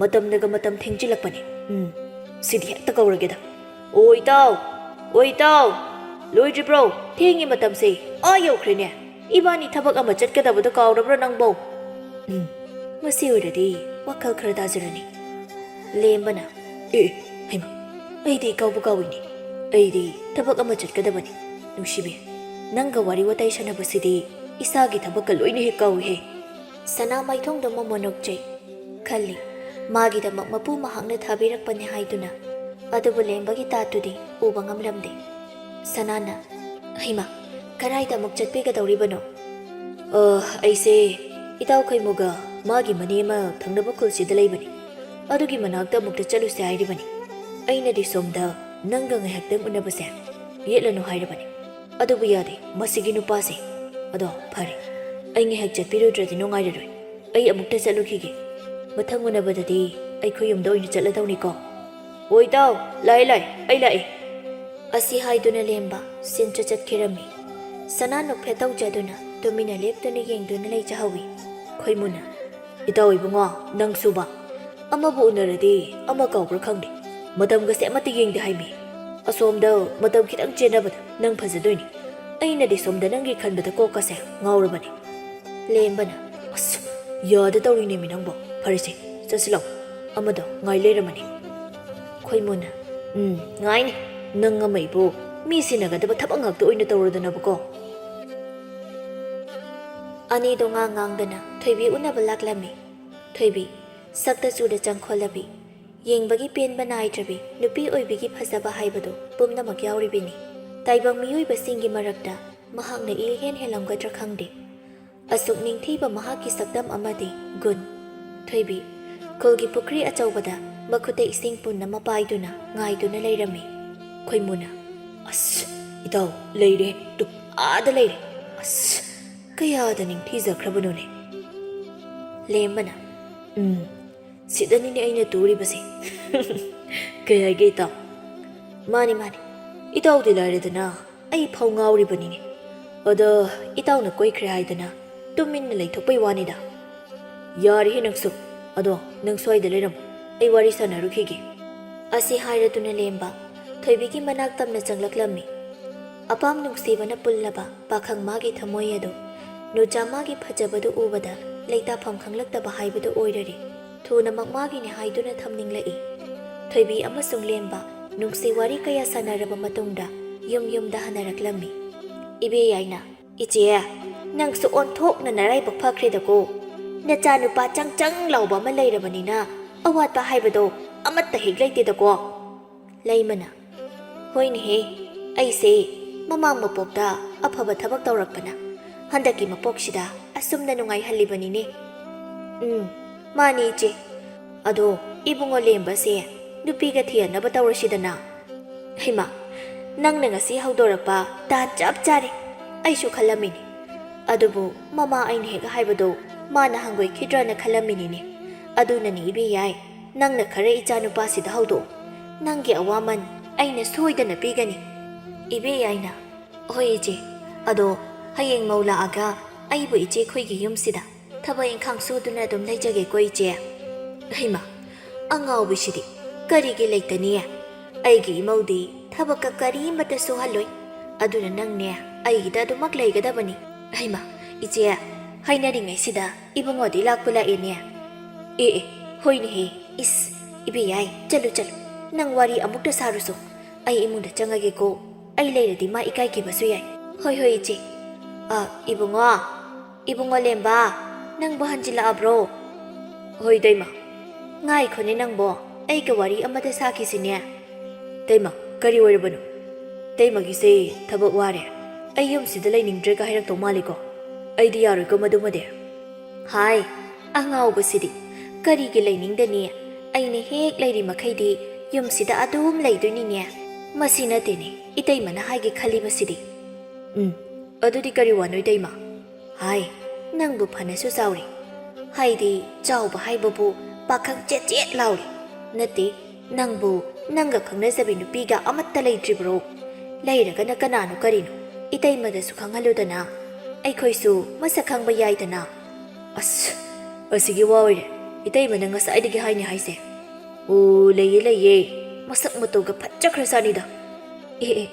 ꯃꯇꯝꯅꯒ ꯃꯇꯝ ꯊꯦꯡꯖꯤꯜꯂꯛꯄꯅꯦ꯫ ꯎꯝ, ꯁꯤꯗꯤ ꯍꯦꯛꯇ ꯀꯧꯔꯒꯦꯗ꯫ ꯑꯣ ꯏꯇꯥꯎ, ꯑꯣ ꯏꯇꯥꯎ, ꯂꯣꯏꯗ꯭ꯔꯤꯕ꯭ꯔꯣ? ꯊꯦꯡꯉꯤ ꯃꯇꯝꯁꯦ, ꯑꯥ ꯌꯧꯈ꯭ꯔꯦꯅꯦ꯫ ꯏꯕꯥꯅꯤ ꯊꯕꯛ ꯑꯃ ꯆꯠꯀꯗꯕꯗꯣ ꯀꯥꯎꯔꯕ꯭ꯔꯥ ꯅꯪꯕꯣ? ꯎꯝ, ꯃꯁꯤ ꯑꯣꯏꯔꯗꯤ ꯋꯥꯈꯜ ꯈꯔ ꯇꯥꯖꯔꯅꯤ꯫ ꯂꯦꯝꯕꯅ, ꯑꯦ, ꯍꯩꯃꯥ, ꯑꯩꯗꯤ ꯀꯥꯎꯕ ꯀꯥꯎꯏꯅꯦ꯫ ꯑꯩꯗꯤ ꯊꯕꯛ ꯑꯃ ꯆꯠꯀꯗꯕꯅꯤ꯫ ꯅꯨꯡꯁꯤꯕꯤ, ꯅꯪꯒ ꯋꯥꯔꯤ ꯋꯥꯇꯥꯏ ꯁꯥꯟꯅꯕꯁꯤꯗꯤ ꯏꯁꯥꯒꯤ ꯊꯕꯛꯀ ꯂꯣꯏꯅ ꯍꯦꯛ ꯀꯥꯎꯏꯍꯦ꯫ ꯁꯅꯥ ꯃꯥꯏꯊꯣꯡꯗ ꯃꯣꯃꯣꯟ ꯅꯣꯛꯆꯩ꯫ ꯈꯜꯂꯤ, ꯃꯥꯒꯤꯗꯃꯛ ꯃꯄꯨ ꯃꯍꯥꯛꯅ ꯊꯥꯕꯤꯔꯛꯄꯅꯤ ꯍꯥꯏꯗꯨꯅ꯫ ꯑꯗꯨꯕꯨ ꯂꯦꯝꯕꯒꯤ ꯇꯥꯠꯇꯨꯗꯤ ꯎꯕ ꯉꯝꯂꯝꯗꯦ꯫ ꯁꯅꯥꯅ, ꯍꯩꯃꯥ, ꯀꯗꯥꯏꯗ ꯑꯃꯨꯛ ꯆꯠꯄꯤꯒꯗꯧꯔꯤꯕꯅꯣ? ꯑ, ꯑꯩꯁꯦ ꯏꯇꯥꯎ ꯈꯣꯏꯃꯨꯒ ꯃꯥꯒꯤ ꯃꯅꯦ ꯑꯃ ꯊꯪꯅꯕ ꯈꯨꯜꯁꯤꯗ ꯂꯩꯕꯅꯤ꯫ ꯑꯗꯨꯒꯤ ꯃꯅꯥꯛꯇ ꯑꯃꯨꯛꯇ ꯆꯠꯂꯨꯁꯦ ꯍꯥꯏꯔꯤꯕꯅꯤ꯫ ꯑꯩꯅꯗꯤ ꯁꯣꯝꯗ ꯅꯪꯒ ꯉꯥꯏꯍꯥꯛꯇꯪ ꯎꯅꯕꯁꯦ ꯌꯦꯠꯂꯅꯨ ꯍꯥꯏꯔꯕꯅꯤ꯫ ꯑꯗꯨꯕꯨ ꯌꯥꯗꯦ, ꯃꯁꯤꯒꯤ ꯅꯨꯄꯥꯁꯦ꯫ ꯑꯗꯣ ꯐꯔꯦ, ꯑꯩ ꯉꯥꯏꯍꯥꯛ ꯆꯠꯄꯤꯔꯨꯗ꯭ꯔꯗꯤ ꯅꯨꯡꯉꯥꯏꯔꯔꯣꯏ꯫ ꯑꯩ ꯑꯃꯨꯛꯇ ꯆꯠꯂꯨꯈꯤꯒꯦ꯫ ꯃꯊꯪ ꯎꯅꯕꯗꯗꯤ ꯑꯩꯈꯣꯏ ꯌꯨꯝꯗ ꯑꯣꯏꯅ ꯆꯠꯂꯗꯧꯅꯤꯀꯣ꯫ ꯑꯣ ꯏꯇꯥꯎ, ꯂꯥꯛꯑꯦ ꯂꯥꯛꯑꯦ, ꯑꯩ ꯂꯥꯛꯑꯦ꯫ ꯑꯁꯤ ꯍꯥꯏꯗꯨꯅ ꯂꯦꯝꯕ ꯁꯤꯟꯆ ꯆꯠꯈꯤꯔꯝꯃꯤ꯫ ꯁꯅꯥ ꯅꯣꯛꯐꯦꯠ ꯇꯧꯖꯗꯨꯅ ꯇꯨꯃꯤꯟꯅ ꯂꯦꯞꯇꯨꯅ ꯌꯦꯡꯗꯨꯅ ꯂꯩꯖꯍꯧꯏ꯫ ꯈꯣꯏꯃꯨꯅ, ꯏꯇꯥꯎ ꯏꯕꯨꯡꯉꯣ, ꯅꯪꯁꯨꯕ? ꯑꯃꯕꯨ ꯎꯅꯔꯗꯤ ꯑꯃ ꯀꯥꯎꯕ꯭ꯔꯥ ꯈꯪꯗꯦ꯫ ꯃꯇꯝꯒꯁꯦ ꯑꯃꯠꯇ ꯌꯦꯡꯗꯦ ꯍꯥꯏꯃꯤ꯫ ꯑꯁꯣꯝꯗ ꯃꯇꯝ ꯈꯤꯇꯪ ꯆꯦꯟꯅꯕꯗ ꯅꯪ ꯐꯖꯗꯣꯏꯅꯤ꯫ ꯑꯩꯅꯗꯤ ꯁꯣꯝꯗ ꯅꯪꯒꯤ ꯈꯟꯕꯗ ꯀꯣꯛꯀꯁꯦ ꯉꯥꯎꯔꯕꯅꯤ꯫ ꯂꯦꯝꯕꯅ, ꯑꯁ, ꯌꯥꯗ ꯇꯧꯔꯤꯅꯦꯃꯤ ꯅꯪꯕꯣ꯫ ꯐꯔꯦꯁꯦ, ꯆꯠꯁꯤꯜꯂꯛꯑꯣ꯫ ꯑꯃꯗꯣ ꯉꯥꯏ ꯂꯩꯔꯝꯃꯅꯤ꯫ ꯈꯣꯏꯃꯨꯅ, "ꯎꯝ, ꯉꯥꯏꯅꯦ꯫ ꯅꯪ ꯑꯃ ꯏꯕꯨ ꯃꯤ ꯁꯤꯟꯅꯒꯗꯕ ꯊꯕꯛ ꯉꯥꯛꯇ ꯑꯣꯏꯅ ꯇꯧꯔꯗꯅꯕꯀꯣ?" ꯑꯅꯤꯗꯣ ꯉꯥꯡ ꯉꯥꯡꯗꯅ ꯊꯣꯏꯕꯤ ꯎꯅꯕ ꯂꯥꯛꯂꯝꯃꯤ꯫ ꯊꯣꯏꯕꯤ, ꯁꯛꯇ ꯆꯨꯗ ꯆꯪꯈꯣꯜꯂꯕꯤ, ꯌꯦꯡꯕꯒꯤ ꯄꯦꯟꯕ ꯅꯥꯏꯗ꯭ꯔꯕꯤ ꯅꯨꯄꯤ ꯑꯣꯏꯕꯤꯒꯤ ꯐꯖꯕ ꯍꯥꯏꯕꯗꯨ ꯄꯨꯝꯅꯃꯛ ꯌꯥꯎꯔꯤꯕꯤꯅꯤ꯫ ꯇꯥꯏꯕꯪ ꯃꯤꯑꯣꯏꯕꯁꯤꯡꯒꯤ ꯃꯔꯛꯇ ꯃꯍꯥꯛꯅ ꯏꯍꯦꯟ ꯍꯦꯜꯂꯝꯒꯗ꯭ꯔꯥ ꯈꯪꯗꯦ꯫ ꯑꯁꯨꯛ ꯅꯤꯡꯊꯤꯕ ꯃꯍꯥꯛꯀꯤ ꯁꯛꯇꯝ ꯑꯃꯗꯤ ꯒꯨꯟ꯫ ꯊꯣꯏꯕꯤ, ꯈꯨꯜꯒꯤ ꯄꯨꯈ꯭ꯔꯤ ꯑꯆꯧꯕꯗ ꯃꯈꯨꯠꯇ ꯏꯁꯤꯡ ꯄꯨꯟ ꯑꯃ ꯄꯥꯏꯗꯨꯅ ꯉꯥꯏꯗꯨꯅ ꯂꯩꯔꯝꯃꯤ꯫ ꯈꯣꯏꯃꯨꯅ, "ꯑꯁ, ꯏꯇꯥꯎ, ꯂꯩꯔꯦ, ꯇꯨ, ꯑꯥꯗ ꯂꯩꯔꯦ꯫ ꯑꯁ, ꯀꯌꯥꯗ ꯅꯤꯡꯊꯤꯖꯈ꯭ꯔꯕꯅꯣꯅꯦ!" ꯂꯦꯝꯕꯅ, "ꯎꯝ, ꯁꯤꯗꯅꯤꯅꯦ ꯑꯩꯅ ꯇꯨꯔꯤꯕꯁꯦ꯫" "ꯀꯩ ꯍꯥꯏꯒꯦ ꯏꯇꯥꯎ?" "ꯃꯥꯅꯤ, ꯃꯥꯅꯤ, ꯏꯇꯥꯎꯗꯤ ꯂꯥꯏꯔꯗꯅ ꯑꯩ ꯐꯥꯎ ꯉꯥꯎꯔꯤꯕꯅꯤꯅꯦ꯫ ꯑꯗꯣ ꯏꯇꯥꯎꯅ ꯀꯣꯏꯈ꯭ꯔꯦ ꯍꯥꯏꯗꯅ ꯇꯨꯃꯤꯟꯅ ꯂꯩꯊꯣꯛꯄꯩ ꯋꯥꯅꯤꯗ꯫ ꯌꯥꯔꯦꯍꯦ ꯅꯪꯁꯨ꯫ ꯑꯗꯣ ꯅꯪ ꯁ꯭ꯋꯥꯏꯗ ꯂꯩꯔꯝꯃꯣ, ꯑꯩ ꯋꯥꯔꯤ ꯁꯥꯟꯅꯔꯨꯈꯤꯒꯦ꯫" ꯑꯁꯤ ꯍꯥꯏꯔꯗꯨꯅ ꯂꯦꯝꯕ ꯊꯣꯏꯕꯤꯒꯤ ꯃꯅꯥꯛ ꯇꯝꯅ ꯆꯪꯂꯛꯂꯝꯃꯤ꯫ ꯑꯄꯥꯝ ꯅꯨꯡꯁꯤꯕꯅ ꯄꯨꯜꯂꯕ ꯄꯥꯈꯪ ꯃꯥꯒꯤ ꯊꯃꯣꯏ ꯑꯗꯨ ꯅꯨꯆꯥ ꯃꯥꯒꯤ ꯐꯖꯕꯗꯨ ꯎꯕꯗ ꯂꯩꯇꯥꯐꯝ ꯈꯪꯂꯛꯇꯕ ꯍꯥꯏꯕꯗꯨ ꯑꯣꯏꯔꯔꯦ꯫ ꯊꯨꯅꯃꯛ ꯃꯥꯒꯤꯅꯤ ꯍꯥꯏꯗꯨꯅ ꯊꯝꯅꯤꯡꯂꯛꯏ꯫ ꯊꯣꯏꯕꯤ ꯑꯃꯁꯨꯡ ꯂꯦꯝꯕ ꯅꯨꯡꯁꯤ ꯋꯥꯔꯤ ꯀꯌꯥ ꯁꯥꯟꯅꯔꯕ ꯃꯇꯨꯡꯗ ꯌꯨꯝ ꯌꯨꯝꯗ ꯍꯟꯅꯔꯛꯂꯝꯃꯤ꯫ ꯏꯕꯦꯌꯥꯏꯅ, "ꯏꯆꯦ, ꯅꯪꯁꯨ ꯑꯣꯟꯊꯣꯛꯅ ꯅꯔꯥꯏꯕꯛ ꯐꯈ꯭ꯔꯦꯗꯀꯣ꯫ ꯅꯆꯥꯅꯨꯄꯥ ꯆꯪ ꯆꯪ ꯂꯥꯎꯕ ꯑꯃ ꯂꯩꯔꯕꯅꯤꯅ ꯑꯋꯥꯠꯄ ꯍꯥꯏꯕꯗꯣ ꯑꯃꯠꯇ ꯍꯦꯛ ꯂꯩꯇꯦꯗꯀꯣ꯫" ꯂꯩꯃꯅ, "ꯍꯣꯏꯅꯦꯍꯦ, ꯑꯩꯁꯦ ꯃꯃꯥꯡ ꯃꯄꯣꯛꯇ ꯑꯐꯕ ꯊꯕꯛ ꯇꯧꯔꯛꯄꯅ ꯍꯟꯗꯛꯀꯤ ꯃꯄꯣꯛꯁꯤꯗ ꯑꯁꯨꯝꯅ ꯅꯨꯡꯉꯥꯏꯍꯜꯂꯤꯕꯅꯤꯅꯦ꯫" "ꯎꯝ, ꯃꯥꯅꯤ ꯏꯆꯦ꯫ ꯑꯗꯣ ꯏꯕꯨꯡꯉꯣ ꯂꯦꯝꯕꯁꯦ ꯅꯨꯄꯤꯒ ꯊꯤꯍꯟꯅꯕ ꯇꯧꯔꯁꯤꯗꯅ꯫" "ꯍꯩꯃꯥ, ꯅꯪꯅ ꯉꯁꯤ ꯍꯧꯗꯣꯔꯛꯄ ꯇꯥ ꯆꯞ ꯆꯥꯔꯦ꯫ ꯑꯩꯁꯨ ꯈꯜꯂꯝꯃꯤꯅꯤ꯫ ꯑꯗꯨꯕꯨ ꯃꯃꯥ ꯑꯩꯅ ꯍꯦꯛ ꯍꯥꯏꯕꯗꯣ ꯃꯥꯅ ꯍꯪꯒꯣꯏꯈꯤꯗ꯭ꯔꯅ ꯈꯜꯂꯝꯃꯤꯅꯤꯅꯦ꯫ ꯑꯗꯨꯅꯅꯤ ꯏꯕꯦꯌꯥꯏ, ꯅꯪꯅ ꯈꯔ ꯏꯆꯥ ꯅꯨꯄꯥꯁꯤꯗ ꯍꯧꯗꯣꯛꯑꯣ꯫ ꯅꯪꯒꯤ ꯑꯋꯥꯃꯟ ꯑꯩꯅ ꯁꯣꯏꯗꯅ ꯄꯤꯒꯅꯤ꯫" ꯏꯕꯦꯌꯥꯏꯅ, "ꯍꯣꯏ ꯏꯆꯦ, ꯑꯗꯣ ꯍꯌꯦꯡ ꯃꯧ ꯂꯥꯛꯑꯒ ꯑꯩꯕꯨ ꯏꯆꯦ ꯈꯣꯏꯒꯤ ꯌꯨꯝꯁꯤꯗ ꯊꯕꯛ ꯏꯪꯈꯥꯡ ꯁꯨꯗꯨꯅ ꯑꯗꯨꯝ ꯂꯩꯖꯒꯦꯀꯣ ꯏꯆꯦ꯫" "ꯍꯩꯃꯥ, ꯑꯉꯥꯎꯕꯤꯁꯤꯗꯤ ꯀꯔꯤꯒꯤ ꯂꯩꯇꯅꯤ? ꯑꯩꯒꯤ ꯏꯃꯧꯗꯤ ꯊꯕꯛꯀ ꯀꯔꯤꯃꯠꯇ ꯁꯨꯍꯜꯂꯣꯏ꯫ ꯑꯗꯨꯅ ꯅꯪꯅꯦ ꯑꯩꯒꯤꯗ ꯑꯗꯨꯃꯛ ꯂꯩꯒꯗꯕꯅꯤ꯫" "ꯍꯩꯃꯥ, ꯏꯆꯦ, ꯍꯥꯏꯅꯔꯤꯉꯩꯁꯤꯗ ꯏꯕꯨꯡꯉꯣꯗꯤ ꯂꯥꯛꯄꯨ ꯂꯥꯛꯑꯦꯅꯦ꯫" "ꯑꯦ ꯑꯦ, ꯍꯣꯏꯅꯦꯍꯦ, ꯏꯁ, ꯏꯕꯦꯌꯥꯏ, ꯆꯠꯂꯨ ꯆꯠꯂꯨ꯫ ꯅꯪ ꯋꯥꯔꯤ ꯑꯃꯨꯛꯇ ꯁꯥꯔꯨꯁꯣ꯫ ꯑꯩ ꯏꯃꯨꯡꯗ ꯆꯪꯉꯒꯦꯀꯣ꯫ ꯑꯩ ꯂꯩꯔꯗꯤ ꯃꯥ ꯏꯀꯥꯏꯈꯤꯕꯁꯨ ꯌꯥꯏ꯫ ꯍꯣꯏ, ꯍꯣꯏ, ꯏꯆꯦ꯫ ꯑ, ꯏꯕꯨꯡꯉꯣ, ꯏꯕꯨꯡꯉꯣ ꯂꯦꯝꯕ, ꯅꯪꯕꯨ ꯍꯟꯖꯤꯜꯂꯛꯑꯕ꯭ꯔꯣ? ꯍꯣꯏ, ꯏꯇꯩꯃ꯫ ꯉꯥꯏꯈꯣꯅꯦ ꯅꯪꯕꯣ, ꯑꯩꯒ ꯋꯥꯔꯤ ꯑꯃꯇ ꯁꯥꯈꯤꯁꯤꯅꯦ꯫ ꯏꯇꯩꯃ, ꯀꯔꯤ ꯑꯣꯏꯔꯕꯅꯣ? ꯏꯇꯩꯃꯒꯤꯁꯦ ꯊꯕꯛ ꯋꯥꯔꯦ, ꯑꯩ ꯌꯨꯝꯁꯤꯗ ꯂꯩꯅꯤꯡꯗ꯭ꯔꯦꯒ ꯍꯥꯏꯔꯛꯇꯧ ꯃꯥꯜꯂꯤꯀꯣ꯫ ꯑꯩꯗꯤ ꯌꯥꯔꯣꯏꯀꯣ ꯃꯗꯨꯃꯗꯤ꯫ ꯍꯥꯏ, ꯑꯉꯥꯎꯕꯁꯤꯗꯤ꯫ ꯀꯔꯤꯒꯤ ꯂꯩꯅꯤꯡꯗꯅꯤ? ꯑꯩꯅ ꯍꯦꯛ ꯂꯩꯔꯤ ꯃꯈꯩꯗꯤ ꯌꯨꯝꯁꯤꯗ ꯑꯗꯨꯝ ꯂꯩꯗꯣꯏꯅꯤꯅꯦ꯫ ꯃꯁꯤ ꯅꯠꯇꯦꯅꯦ ꯏꯇꯩꯃꯅ ꯍꯥꯏꯒꯦ ꯈꯜꯂꯤꯕꯁꯤꯗꯤ꯫ ꯎꯝ, ꯑꯗꯨꯗꯤ ꯀꯔꯤ ꯋꯥꯅꯣ ꯏꯇꯩꯃ? ꯍꯥꯏ, ꯅꯪꯕꯨ ꯐꯅꯁꯨ ꯆꯥꯎꯔꯦ꯫ ꯍꯥꯏꯗꯤ, ꯆꯥꯎꯕ ꯍꯥꯏꯕꯕꯨ ꯄꯥꯈꯪ ꯆꯦꯠ ꯆꯦꯠ ꯂꯥꯎꯔꯦ꯫ ꯅꯠꯇꯦ, ꯅꯪꯕꯨ ꯅꯪꯒ ꯈꯪꯅꯖꯕꯤ ꯅꯨꯄꯤꯒ ꯑꯃꯠꯇ ꯂꯩꯇ꯭ꯔꯤꯕ꯭ꯔꯣ? ꯂꯩꯔꯒꯅ ꯀꯅꯥꯅꯣ ꯀꯔꯤꯅꯣ? ꯏꯇꯩꯃꯗꯁꯨ ꯈꯪꯍꯜꯂꯨꯗꯅ꯫ ꯑꯩꯈꯣꯏꯁꯨ ꯃꯁꯛ ꯈꯪꯕ ꯌꯥꯏꯗꯅ꯫ ꯑꯁ, ꯑꯁꯤꯒꯤ ꯋꯥ ꯑꯣꯏꯔꯦ꯫ ꯏꯇꯩꯃꯅ ꯉꯁꯥꯏꯗꯒꯤ ꯍꯥꯏꯅꯤ ꯍꯥꯏꯁꯦ꯫ ꯑꯣ, ꯂꯩꯌꯦ, ꯂꯩꯌꯦ꯫ ꯃꯁꯛ ꯃꯇꯧꯒ ꯐꯖꯈ꯭ꯔꯖꯥꯠꯅꯤꯗ꯫ ꯑꯦ, ꯑꯦ,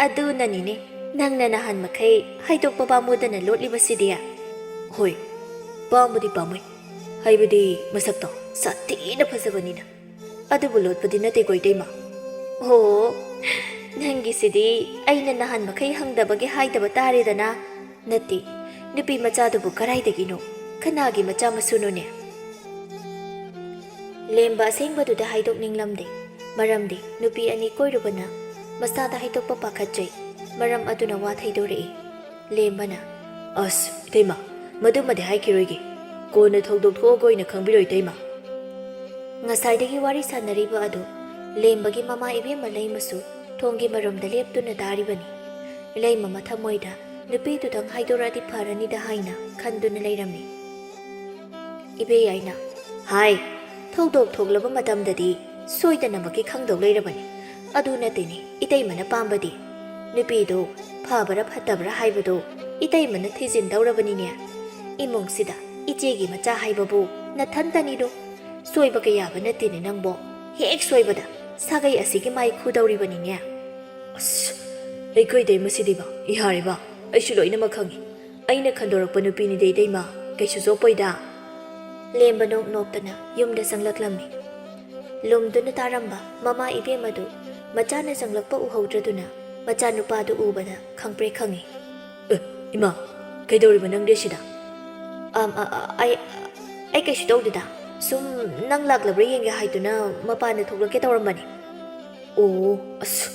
ꯑꯗꯨꯅꯅꯤꯅꯦ ꯅꯪꯅ ꯅꯍꯥꯟ ꯃꯈꯩ ꯍꯥꯏꯗꯣꯛꯄ ꯄꯥꯝꯃꯨꯗꯅ ꯂꯣꯠꯂꯤꯕꯁꯤꯗꯤ꯫ ꯍꯣꯏ, ꯄꯥꯝꯕꯨꯗꯤ ꯄꯥꯝꯃꯨꯏ꯫ ꯍꯥꯏꯕꯗꯤ ꯃꯁꯛꯇꯣ ꯁꯥꯊꯤꯅ ꯐꯖꯕꯅꯤꯅ꯫ ꯑꯗꯨꯕꯨ ꯂꯣꯠꯄꯗꯤ ꯅꯠꯇꯦꯀꯣ ꯏꯇꯩꯃ꯫ ꯑꯣ, ꯅꯪꯒꯤꯁꯤꯗꯤ ꯑꯩꯅ ꯅꯍꯥꯟ ꯃꯈꯩ ꯍꯪꯗꯕꯒꯤ ꯍꯥꯏꯗꯕ ꯇꯥꯔꯦꯗꯅ꯫ ꯅꯠꯇꯦ, ꯅꯨꯄꯤ ꯃꯆꯥꯗꯨꯕꯨ ꯀꯔꯥꯏꯗꯒꯤꯅꯣ? ꯀꯅꯥꯒꯤ ꯃꯆꯥ ꯃꯁꯨꯅꯣꯅꯦ? ꯂꯦꯝꯕ ꯑꯁꯦꯡꯕꯗꯨꯗ ꯍꯥꯏꯗꯣꯛꯅꯤꯡꯂꯝꯗꯦ꯫ ꯃꯔꯝꯗꯤ ꯅꯨꯄꯤ ꯑꯅꯤ ꯀꯣꯏꯔꯨꯕꯅ ꯃꯁꯥꯗ ꯍꯥꯏꯗꯣꯛꯄ ꯄꯥꯈꯠꯆꯩ꯫ ꯃꯔꯝ ꯑꯗꯨꯅ ꯋꯥ ꯊꯩꯗꯣꯔꯛꯏ꯫ ꯂꯦꯝꯕꯅ, "ꯑꯁ, ꯏꯇꯩꯃ, ꯃꯗꯨꯃꯗꯤ ꯍꯥꯏꯈꯤꯔꯣꯏꯒꯦ꯫ ꯀꯣꯟꯅ ꯊꯧꯗꯣꯛ ꯊꯣꯛꯑꯒ ꯑꯣꯏꯅ ꯈꯪꯕꯤꯔꯣ, ꯏꯇꯩꯃ꯫" ꯉꯁꯥꯏꯗꯒꯤ ꯋꯥꯔꯤ ꯁꯥꯟꯅꯔꯤꯕ ꯑꯗꯨ ꯂꯦꯝꯕꯒꯤ ꯃꯃꯥ ꯏꯕꯦꯝꯃ ꯂꯩꯃꯁꯨ ꯊꯣꯡꯒꯤ ꯃꯔꯨꯝꯗ ꯂꯦꯞꯇꯨꯅ ꯇꯥꯔꯤꯕꯅꯤ꯫ ꯂꯩꯃ ꯃꯊꯃꯣꯏꯗ ꯅꯨꯄꯤꯗꯨꯗꯪ ꯍꯥꯏꯗꯣꯔꯛꯑꯗꯤ ꯐꯔꯅꯤꯗ ꯍꯥꯏꯅ ꯈꯟꯗꯨꯅ ꯂꯩꯔꯝꯃꯤ꯫ ꯏꯕꯦꯌꯥꯏꯅ, "ꯍꯥꯏ, ꯊꯧꯗꯣꯛ ꯊꯣꯛꯂꯕ ꯃꯇꯝꯗꯗꯤ ꯁꯣꯏꯗꯅꯃꯛꯀꯤ ꯈꯪꯗꯧ ꯂꯩꯔꯕꯅꯤ꯫ ꯑꯗꯨ ꯅꯠꯇꯦꯅꯦ, ꯏꯇꯩꯃꯅ ꯄꯥꯝꯕꯗꯤ꯫ ꯅꯨꯄꯤꯗꯣ ꯐꯕ꯭ꯔꯥ ꯐꯠꯇꯕ꯭ꯔꯥ ꯍꯥꯏꯕꯗꯣ ꯏꯇꯩꯃꯅ ꯊꯤꯖꯤꯟꯗꯧꯔꯕꯅꯤꯅꯦ꯫ ꯏꯃꯨꯡꯁꯤꯗ ꯏꯆꯦꯒꯤ ꯃꯆꯥ ꯍꯥꯏꯕꯕꯨ ꯅꯊꯟꯇꯅꯤꯗꯣ꯫ ꯁꯣꯏꯕ ꯀꯌꯥꯕ ꯅꯠꯇꯦꯅꯦ ꯅꯪꯕꯣ꯫ ꯍꯦꯛ ꯁꯣꯏꯕꯗ ꯁꯥꯒꯩ ꯑꯁꯤꯒꯤ ꯃꯥꯏ ꯈꯨꯗꯧꯔꯤꯕꯅꯤꯅꯦ꯫" "ꯑꯁ, ꯑꯩꯈꯣꯏ ꯏꯇꯩꯃꯁꯤꯗꯤꯕ, ꯌꯥꯔꯦꯕ, ꯑꯩꯁꯨ ꯂꯣꯏꯅꯃꯛ ꯈꯪꯉꯤ꯫ ꯑꯩꯅ ꯈꯟꯗꯣꯔꯛꯄ ꯅꯨꯄꯤꯅꯤꯗ ꯏꯇꯩꯃ, ꯀꯩꯁꯨ ꯆꯣꯞꯄꯣꯏꯗ꯫" ꯂꯦꯝꯕ ꯅꯣꯛ ꯅꯣꯛꯇꯅ ꯌꯨꯝꯗ ꯆꯪꯂꯛꯂꯝꯃꯤ꯫ ꯂꯨꯝꯗꯨꯅ ꯇꯥꯔꯝꯕ ꯃꯃꯥ ꯏꯕꯦꯝ ꯑꯗꯨ ꯃꯆꯥꯅ ꯆꯪꯂꯛꯄ ꯎꯍꯧꯗ꯭ꯔꯗꯨꯅ ꯃꯆꯥꯅꯨꯄꯥꯗꯨ ꯎꯕꯗ ꯈꯪꯄ꯭ꯔꯦꯛ ꯈꯪꯉꯤ꯫ "ꯑꯦ, ꯏꯃꯥ, ꯀꯩꯗꯧꯔꯤꯕ ꯅꯪꯗꯤ ꯁꯤꯗ?" "ꯑꯝ, ꯑ, ꯑ, ꯑꯩ, ꯑꯩ ꯀꯩꯁꯨ ꯇꯧꯗꯦꯗ꯫ ꯁꯨꯝ ꯅꯪ ꯂꯥꯛꯂꯕ꯭ꯔꯥ ꯌꯦꯡꯒꯦ ꯍꯥꯏꯗꯨꯅ ꯃꯄꯥꯟꯗ ꯊꯣꯛꯂꯛꯀꯦ ꯇꯧꯔꯝꯕꯅꯤ꯫" "ꯑꯣ, ꯑꯁ,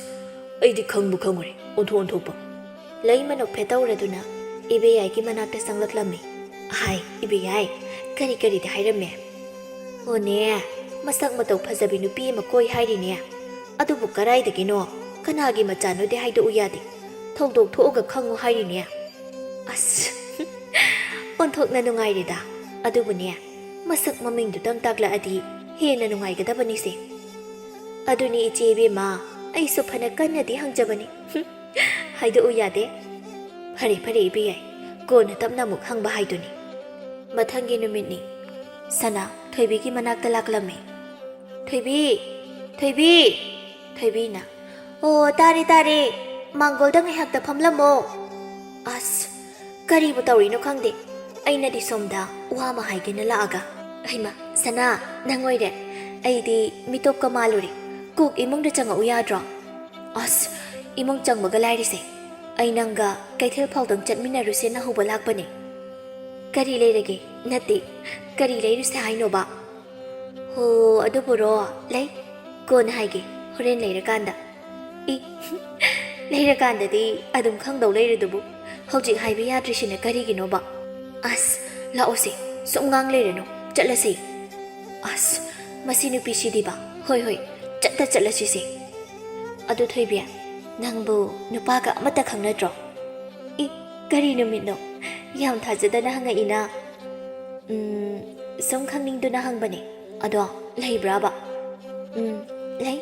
ꯑꯩꯗꯤ ꯈꯪꯕꯨ ꯈꯪꯉꯨꯔꯦ, ꯑꯣꯟꯊꯣꯛ ꯑꯣꯟꯊꯣꯛꯄ꯫" ꯂꯩꯃ ꯅꯣꯛꯐꯦꯠ ꯇꯧꯔꯗꯨꯅ ꯏꯕꯦꯌꯥꯏꯒꯤ ꯃꯅꯥꯛꯇ ꯆꯪꯂꯛꯂꯝꯃꯤ꯫ "ꯍꯥꯏ, ꯏꯕꯦꯌꯥꯏ, ꯀꯔꯤ ꯀꯔꯤꯗꯤ ꯍꯥꯏꯔꯝꯃꯦ?" "ꯑꯣꯅꯦ, ꯃꯁꯛ ꯃꯇꯧ ꯐꯖꯕꯤ ꯅꯨꯄꯤ ꯑꯃ ꯀꯣꯏ ꯍꯥꯏꯔꯤꯅꯦ꯫ ꯑꯗꯨꯕꯨ ꯀꯔꯥꯏꯗꯒꯤꯅꯣ, ꯀꯅꯥꯒꯤ ꯃꯆꯥꯅꯣꯗꯤ ꯍꯥꯏꯗꯣꯛꯎ ꯌꯥꯗꯦ꯫ ꯊꯧꯗꯣꯛ ꯊꯣꯛꯑꯒ ꯈꯪꯉꯨ ꯍꯥꯏꯔꯤꯅꯦ꯫" "ꯑꯁ, ꯑꯣꯟꯊꯣꯛꯅ ꯅꯨꯡꯉꯥꯏꯔꯦꯗ꯫ ꯑꯗꯨꯕꯨꯅꯦ, ꯃꯁꯛ ꯃꯃꯤꯡꯗꯨꯇꯪ ꯇꯥꯛꯂꯛꯑꯗꯤ ꯍꯦꯟꯅ ꯅꯨꯡꯉꯥꯏꯒꯗꯕꯅꯤꯁꯦ꯫" "ꯑꯗꯨꯅꯤ ꯏꯆꯦ ꯏꯕꯦꯝꯃ, ꯑꯩꯁꯨ ꯐꯅ ꯀꯟꯅꯗꯤ ꯍꯪꯖꯕꯅꯤ꯫" "ꯍꯥꯏꯗꯣꯛꯎ ꯌꯥꯗꯦ꯫" "ꯐꯔꯦ, ꯐꯔꯦ, ꯏꯕꯦꯌꯥꯏ, ꯀꯣꯟꯅ ꯇꯞꯅ ꯑꯃꯨꯛ ꯍꯪꯕ ꯍꯥꯏꯗꯨꯅꯤ꯫" ꯃꯊꯪꯒꯤ ꯅꯨꯃꯤꯠꯅꯤ꯫ ꯁꯅꯥ ꯊꯣꯏꯕꯤꯒꯤ ꯃꯅꯥꯛꯇ ꯂꯥꯛꯂꯝꯃꯤ꯫ "ꯊꯣꯏꯕꯤ! ꯊꯣꯏꯕꯤ!" ꯊꯣꯏꯕꯤꯅ, "ꯑꯣ, ꯇꯥꯔꯦ, ꯇꯥꯔꯦ꯫ ꯃꯥꯡꯒꯣꯜꯗ ꯉꯥꯏꯍꯥꯛꯇ ꯐꯝꯂꯝꯃꯣ꯫" ꯑꯁ, ꯀꯔꯤꯕꯨ ꯇꯧꯔꯤꯅꯣ ꯈꯪꯗꯦ꯫ ꯑꯩꯅꯗꯤ ꯁꯣꯝꯗ ꯋꯥ ꯑꯃ ꯍꯥꯏꯒꯦꯅ ꯂꯥꯛꯑꯒ꯫ "ꯍꯩꯃꯥ, ꯁꯅꯥ, ꯅꯪ ꯑꯣꯏꯔꯦ꯫ ꯑꯩꯗꯤ ꯃꯤꯇꯣꯞꯀ ꯃꯥꯜꯂꯨꯔꯦ꯫ ꯀꯣꯛ ꯏꯃꯨꯡꯗ ꯆꯪꯉꯛꯎ ꯌꯥꯗ꯭ꯔꯣ?" "ꯑꯁ, ꯏꯃꯨꯡ ꯆꯪꯕꯒ ꯂꯥꯏꯔꯤꯁꯦ꯫ ꯑꯩ ꯅꯪꯒ ꯀꯩꯊꯦꯜ ꯐꯥꯎꯗꯪ ꯆꯠꯃꯤꯟꯅꯔꯨꯁꯦꯅ ꯍꯧꯕ ꯂꯥꯛꯄꯅꯦ꯫" "ꯀꯔꯤ ꯂꯩꯔꯒꯦ? ꯅꯠꯇꯦ, ꯀꯔꯤ ꯂꯩꯔꯨꯁꯦ ꯍꯥꯏꯅꯣꯕ?" "ꯍꯣ, ꯑꯗꯨꯕꯨꯔꯣ? ꯂꯩ, ꯀꯣꯟꯅ ꯍꯥꯏꯒꯦ, ꯍꯣꯔꯦꯟ ꯂꯩꯔꯀꯥꯟꯗ꯫" "ꯏ, ꯂꯩꯔꯀꯥꯟꯗꯗꯤ ꯑꯗꯨꯝ ꯈꯪꯗꯧ ꯂꯩꯔꯗꯨꯕꯨ, ꯍꯧꯖꯤꯛ ꯍꯥꯏꯕ ꯌꯥꯗ꯭ꯔꯤꯁꯤꯅ ꯀꯔꯤꯒꯤꯅꯣꯕ?" "ꯑꯁ, ꯂꯥꯛꯑꯣꯁꯦ, ꯁꯨꯝ ꯉꯥꯡ ꯂꯩꯔꯅꯨ, ꯆꯠꯂꯁꯦ꯫" "ꯑꯁ, ꯃꯁꯤ ꯅꯨꯄꯤꯁꯤꯗꯤꯕ, ꯍꯣꯏ, ꯍꯣꯏ, ꯆꯠꯇ ꯆꯠꯂꯁꯤꯁꯦ꯫" "ꯑꯗꯨ ꯊꯣꯏꯕꯤ, ꯅꯪꯕꯨ ꯅꯨꯄꯥꯒ ꯑꯃꯠꯇ ꯈꯪꯅꯗ꯭ꯔꯣ?" "ꯏ, ꯀꯔꯤ ꯅꯨꯃꯤꯠꯅꯣ? ꯌꯥꯝ ꯊꯥꯖꯗꯅ ꯍꯪꯉꯛꯏꯅ꯫" "ꯎꯝ, ꯁꯨꯝ ꯈꯪꯅꯤꯡꯗꯨꯅ ꯍꯪꯕꯅꯦ꯫ ꯑꯗꯣ ꯂꯩꯕ꯭ꯔꯥꯕ?" "ꯎꯝ, ꯂꯩ꯫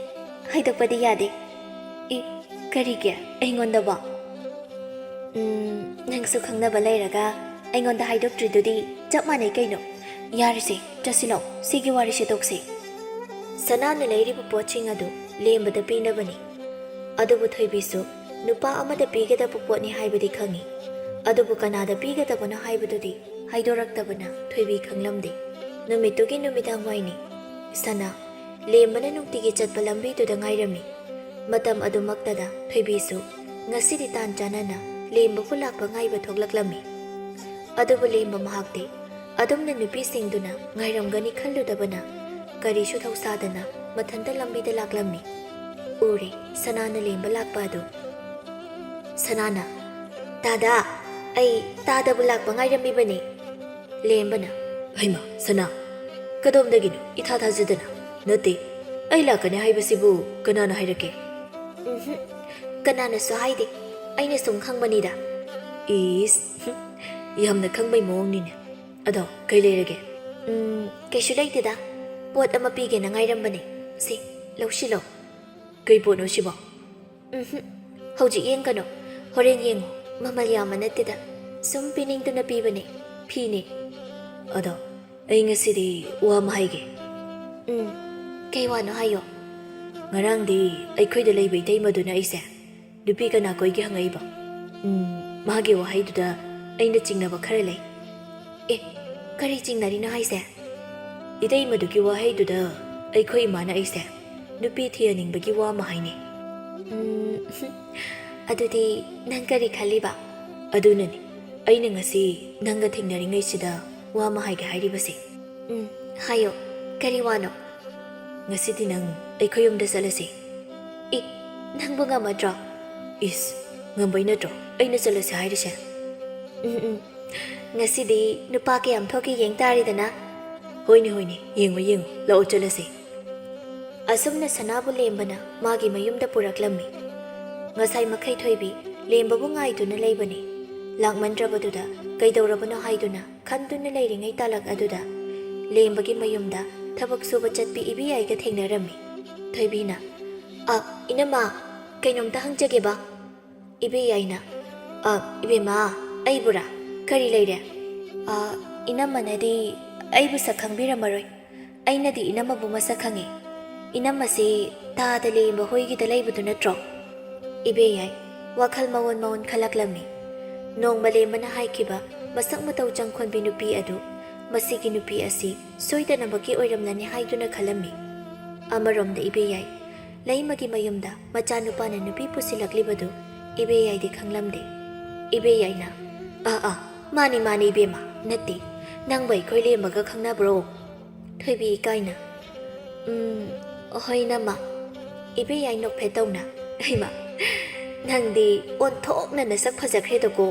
ꯍꯥꯏꯗꯣꯛꯄꯗꯤ ꯌꯥꯗꯦ꯫" "ꯏ, ꯀꯔꯤꯒꯤ? ꯑꯩꯉꯣꯟꯗꯕꯣ?" "ꯎꯝ, ꯅꯪꯁꯨ ꯈꯪꯅꯕ ꯂꯩꯔꯒ ꯑꯩꯉꯣꯟꯗ ꯍꯥꯏꯗꯣꯛꯇ꯭ꯔꯤꯗꯨꯗꯤ ꯆꯞ ꯃꯥꯟꯅꯩ ꯀꯩꯅꯣ꯫ ꯌꯥꯔꯦꯁꯦ, ꯆꯠꯁꯤꯜꯂꯣ, ꯁꯤꯒꯤ ꯋꯥꯔꯤꯁꯦ ꯇꯣꯛꯁꯦ꯫" ꯁꯅꯥꯅ ꯂꯩꯔꯤꯕ ꯄꯣꯠꯁꯤꯡ ꯑꯗꯨ ꯂꯦꯝꯕꯗ ꯄꯤꯅꯕꯅꯤ꯫ ꯑꯗꯨꯕꯨ ꯊꯣꯏꯕꯤꯁꯨ ꯅꯨꯄꯥ ꯑꯃꯗ ꯄꯤꯒꯗꯕ ꯄꯣꯠꯅꯤ ꯍꯥꯏꯕꯗꯤ ꯈꯪꯏ꯫ ꯑꯗꯨꯕꯨ ꯀꯅꯥꯗ ꯄꯤꯒꯗꯕꯅꯣ ꯍꯥꯏꯕꯗꯨꯗꯤ ꯍꯥꯏꯗꯣꯔꯛꯇꯕꯅ ꯊꯣꯏꯕꯤ ꯈꯪꯂꯝꯗꯦ꯫ ꯅꯨꯃꯤꯠꯇꯨꯒꯤ ꯅꯨꯃꯤꯗꯥꯡ ꯋꯥꯏꯅꯤ꯫ ꯁꯅꯥ ꯂꯦꯝꯕꯅ ꯅꯨꯡꯇꯤꯒꯤ ꯆꯠꯄ ꯂꯝꯕꯤꯗꯨꯗ ꯉꯥꯏꯔꯝꯃꯤ꯫ ꯃꯇꯝ ꯑꯗꯨꯃꯛꯇꯗ ꯊꯣꯏꯕꯤꯁꯨ ꯉꯁꯤꯗꯤ ꯇꯥꯟ ꯆꯥꯅꯅ ꯂꯦꯝꯕꯕꯨ ꯂꯥꯛꯄ ꯉꯥꯏꯕ ꯊꯣꯛꯂꯛꯂꯝꯃꯤ꯫ ꯑꯗꯨꯕꯨ ꯂꯦꯝꯕ ꯃꯍꯥꯛꯇꯤ ꯑꯗꯨꯝꯅ ꯅꯨꯄꯤꯁꯤꯡꯗꯨꯅ ꯉꯥꯏꯔꯝꯒꯅꯤ ꯈꯜꯂꯨꯗꯕꯅ ꯀꯔꯤꯁꯨ ꯊꯧꯁꯥꯗꯅ ꯃꯊꯟꯇ ꯂꯝꯕꯤꯗ ꯂꯥꯛꯂꯝꯃꯤ꯫ ꯎꯔꯦ ꯁꯅꯥꯅ ꯂꯦꯝꯕ ꯂꯥꯛꯄ ꯑꯗꯨ꯫ ꯁꯅꯥꯅ, "ꯇꯥꯗꯥ, ꯑꯩ ꯇꯥꯗꯕꯨ ꯂꯥꯛꯄ ꯉꯥꯏꯔꯝꯃꯤꯕꯅꯤ꯫" ꯂꯦꯝꯕꯅ, "ꯍꯩꯃꯥ, ꯁꯅꯥ, ꯀꯗꯣꯝꯗꯒꯤꯅꯣ ꯏꯊꯥ ꯊꯥꯖꯗꯅ? ꯅꯠꯇꯦ, ꯑꯩ ꯂꯥꯛꯀꯅꯤ ꯍꯥꯏꯕꯁꯤꯕꯨ ꯀꯅꯥꯅ ꯍꯥꯏꯔꯛꯀꯦ?" "ꯎꯝꯍꯨꯝ, ꯀꯅꯥꯅꯁꯨ ꯍꯥꯏꯗꯦ, ꯑꯩꯅ ꯁꯨꯝ ꯈꯪꯕꯅꯤꯗ꯫" "ꯏꯁ, ꯍꯨꯝ, ꯌꯥꯝꯅ ꯈꯪꯕꯩ ꯃꯑꯣꯡꯅꯤꯅꯦ꯫ ꯑꯗꯣ ꯀꯩ ꯂꯩꯔꯒꯦ?" "ꯎꯝ, ꯀꯩꯁꯨ ꯂꯩꯇꯦꯗ, ꯄꯣꯠ ꯑꯃ ꯄꯤꯒꯦꯅ ꯉꯥꯏꯔꯝꯕꯅꯦ꯫ ꯁꯤ, ꯂꯧꯁꯤꯜꯂꯣ꯫" "ꯀꯩ ꯄꯣꯠꯅꯣ ꯁꯤꯕꯣ?" "ꯎꯝꯍꯨꯝ, ꯍꯧꯖꯤꯛ ꯌꯦꯡꯒꯅꯨ, ꯍꯣꯔꯦꯟ ꯌꯦꯡꯉꯨ꯫ ꯃꯃꯜ ꯌꯥꯝꯕ ꯅꯠꯇꯦꯗ, ꯁꯨꯝ ꯄꯤꯅꯤꯡꯗꯨꯅ ꯄꯤꯕꯅꯦ, ꯐꯤꯅꯦ꯫" "ꯑꯗꯣ ꯑꯩ ꯉꯁꯤꯗꯤ ꯋꯥ ꯑꯃ ꯍꯥꯏꯒꯦ꯫" "ꯎꯝ, ꯀꯩ ꯋꯥꯅꯣ ꯍꯥꯏꯌꯣ꯫" "ꯉꯔꯥꯡꯗꯤ ꯑꯩꯈꯣꯏꯗ ꯂꯩꯕ ꯏꯇꯩꯃꯗꯨꯅ ꯑꯩꯁꯦ ꯅꯨꯄꯤ ꯀꯅꯥ ꯀꯣꯏꯒꯦ ꯍꯪꯉꯛꯏꯕ꯫ ꯎꯝ, ꯃꯥꯒꯤ ꯋꯥꯍꯩꯗꯨꯗ ꯑꯩꯅ ꯆꯤꯡꯅꯕ ꯈꯔ ꯂꯩ꯫" "ꯑꯦ, ꯀꯔꯤ ꯆꯤꯡꯅꯔꯤꯅꯣ ꯍꯥꯏꯁꯦ?" "ꯏꯇꯩꯃꯗꯨꯒꯤ ꯋꯥꯍꯩꯗꯨꯗ ꯑꯩꯈꯣꯏ ꯏꯃꯥꯅ ꯑꯩꯁꯦ ꯅꯨꯄꯤ ꯊꯤꯍꯟꯅꯤꯡꯕꯒꯤ ꯋꯥ ꯑꯃ ꯍꯥꯏꯅꯩ꯫" "ꯎꯝ, ꯑꯗꯨꯗꯤ ꯅꯪ ꯀꯔꯤ ꯈꯜꯂꯤꯕ?" "ꯑꯗꯨꯅꯅꯤ ꯑꯩꯅ ꯉꯁꯤ ꯅꯪꯒ ꯊꯦꯡꯅꯔꯤꯉꯩꯁꯤꯗ ꯋꯥ ꯑꯃ ꯍꯥꯏꯒꯦ ꯍꯥꯏꯔꯤꯕꯁꯦ꯫" "ꯎꯝ, ꯍꯥꯏꯌꯣ, ꯀꯔꯤ ꯋꯥꯅꯣ?" "ꯉꯁꯤꯗꯤ ꯅꯪ ꯑꯩꯈꯣꯏ ꯌꯨꯝꯗ ꯆꯠꯂꯁꯤ꯫" "ꯏ, ꯅꯪꯕꯨ ꯉꯝꯃꯗ꯭ꯔꯣ?" "ꯏꯁ, ꯉꯝꯕꯩ ꯅꯠꯇ꯭ꯔꯣ ꯑꯩꯅ ꯆꯠꯂꯁꯤ ꯍꯥꯏꯔꯤꯁꯦ?" "ꯎꯝ, ꯎꯝ, ꯉꯁꯤꯗꯤ ꯅꯨꯄꯥ ꯀꯌꯥꯝ ꯊꯣꯛꯀꯦ ꯌꯦꯡ ꯇꯥꯔꯦꯗꯅ꯫" "ꯍꯣꯏꯅꯦ, ꯍꯣꯏꯅꯦ, ꯌꯦꯡꯉꯣ, ꯌꯦꯡꯉꯣ, ꯂꯥꯛꯑꯣ ꯆꯠꯂꯁꯤ꯫" ꯑꯁꯨꯝꯅ ꯁꯅꯥꯕꯨ ꯂꯦꯝꯕꯅ ꯃꯥꯒꯤ ꯃꯌꯨꯝꯗ ꯄꯨꯔꯛꯂꯝꯃꯤ꯫ ꯉꯁꯥꯏ ꯃꯈꯩ ꯊꯣꯏꯕꯤ ꯂꯦꯝꯕꯕꯨ ꯉꯥꯏꯗꯨꯅ ꯂꯩꯕꯅꯤ꯫ ꯂꯥꯛꯃꯟꯗ꯭ꯔꯕꯗꯨꯗ ꯀꯩꯗꯧꯔꯕꯅꯣ ꯍꯥꯏꯗꯨꯅ ꯈꯟꯗꯨꯅ ꯂꯩꯔꯤꯉꯩ ꯇꯥꯂꯛ ꯑꯗꯨꯗ ꯂꯦꯝꯕꯒꯤ ꯃꯌꯨꯝꯗ ꯊꯕꯛ ꯁꯨꯕ ꯆꯠꯄꯤ ꯏꯕꯦꯌꯥꯏꯒ ꯊꯦꯡꯅꯔꯝꯃꯤ꯫ ꯊꯣꯏꯕꯤꯅ, "ꯑ, ꯏꯅꯝꯃ, ꯀꯩꯅꯣꯝꯇ ꯍꯪꯖꯒꯦꯕ꯫" ꯏꯕꯦꯌꯥꯏꯅ, "ꯑ, ꯏꯕꯦꯝꯃ, ꯑꯩꯕꯨꯔꯥ? ꯀꯔꯤ ꯂꯩꯔꯦ?" "ꯑ, ꯏꯅꯝꯃꯅꯗꯤ ꯑꯩꯕꯨ ꯁꯛ ꯈꯪꯕꯤꯔꯝꯃꯔꯣꯏ꯫ ꯑꯩꯅꯗꯤ ꯏꯅꯝꯃꯕꯨ ꯃꯁꯛ ꯈꯪꯉꯤ꯫ ꯏꯅꯝꯃꯁꯤ ꯇꯥꯗ ꯂꯦꯝꯕ ꯍꯣꯏꯒꯤꯗ ꯂꯩꯕꯗꯨ ꯅꯠꯇ꯭ꯔꯣ?" ꯏꯕꯦꯌꯥꯏ ꯋꯥꯈꯜ ꯃꯑꯣꯟ ꯃꯑꯣꯟ ꯈꯜꯂꯛꯂꯝꯃꯤ꯫ ꯅꯣꯡꯃ ꯂꯦꯝꯕꯅ ꯍꯥꯏꯈꯤꯕ ꯃꯁꯛ ꯃꯇꯧ ꯆꯪꯈꯣꯟꯕꯤ ꯅꯨꯄꯤ ꯑꯗꯨ, ꯃꯁꯤꯒꯤ ꯅꯨꯄꯤ ꯑꯁꯤ ꯁꯣꯏꯗꯅꯃꯛꯀꯤ ꯑꯣꯏꯔꯝꯂꯅꯤ ꯍꯥꯏꯗꯨꯅ ꯈꯜꯂꯝꯃꯤ꯫ ꯑꯃꯔꯣꯝꯗ ꯏꯕꯦꯌꯥꯏ, ꯂꯩꯃꯒꯤ ꯃꯌꯨꯝꯗ ꯃꯆꯥꯅꯨꯄꯥꯅ ꯅꯨꯄꯤ ꯄꯨꯁꯤꯜꯂꯛꯂꯤꯕꯗꯨ ꯏꯕꯦꯌꯥꯏꯗꯤ ꯈꯪꯂꯝꯗꯦ꯫ ꯏꯕꯦꯌꯥꯏꯅ, "ꯑꯥ ꯑꯥ, ꯃꯥꯅꯤ ꯃꯥꯅꯤ ꯏꯕꯦꯝꯃ, ꯅꯠꯇꯦ, ꯅꯪꯕꯨ ꯑꯩꯈꯣꯏ ꯂꯦꯝꯕꯒ ꯈꯪꯅꯕ꯭ꯔꯣ?" ꯊꯣꯏꯕꯤ ꯏꯀꯥꯏꯅ, "ꯎꯝ, ꯍꯣꯏ ꯏꯅꯝꯃ꯫" ꯏꯕꯦꯌꯥꯏ ꯅꯣꯛꯐꯦꯠ ꯇꯧꯅ, "ꯍꯩꯃꯥ, ꯅꯪꯗꯤ ꯑꯣꯟꯊꯣꯛꯅ ꯅꯁꯛ ꯐꯖꯈ꯭ꯔꯦꯗꯀꯣ꯫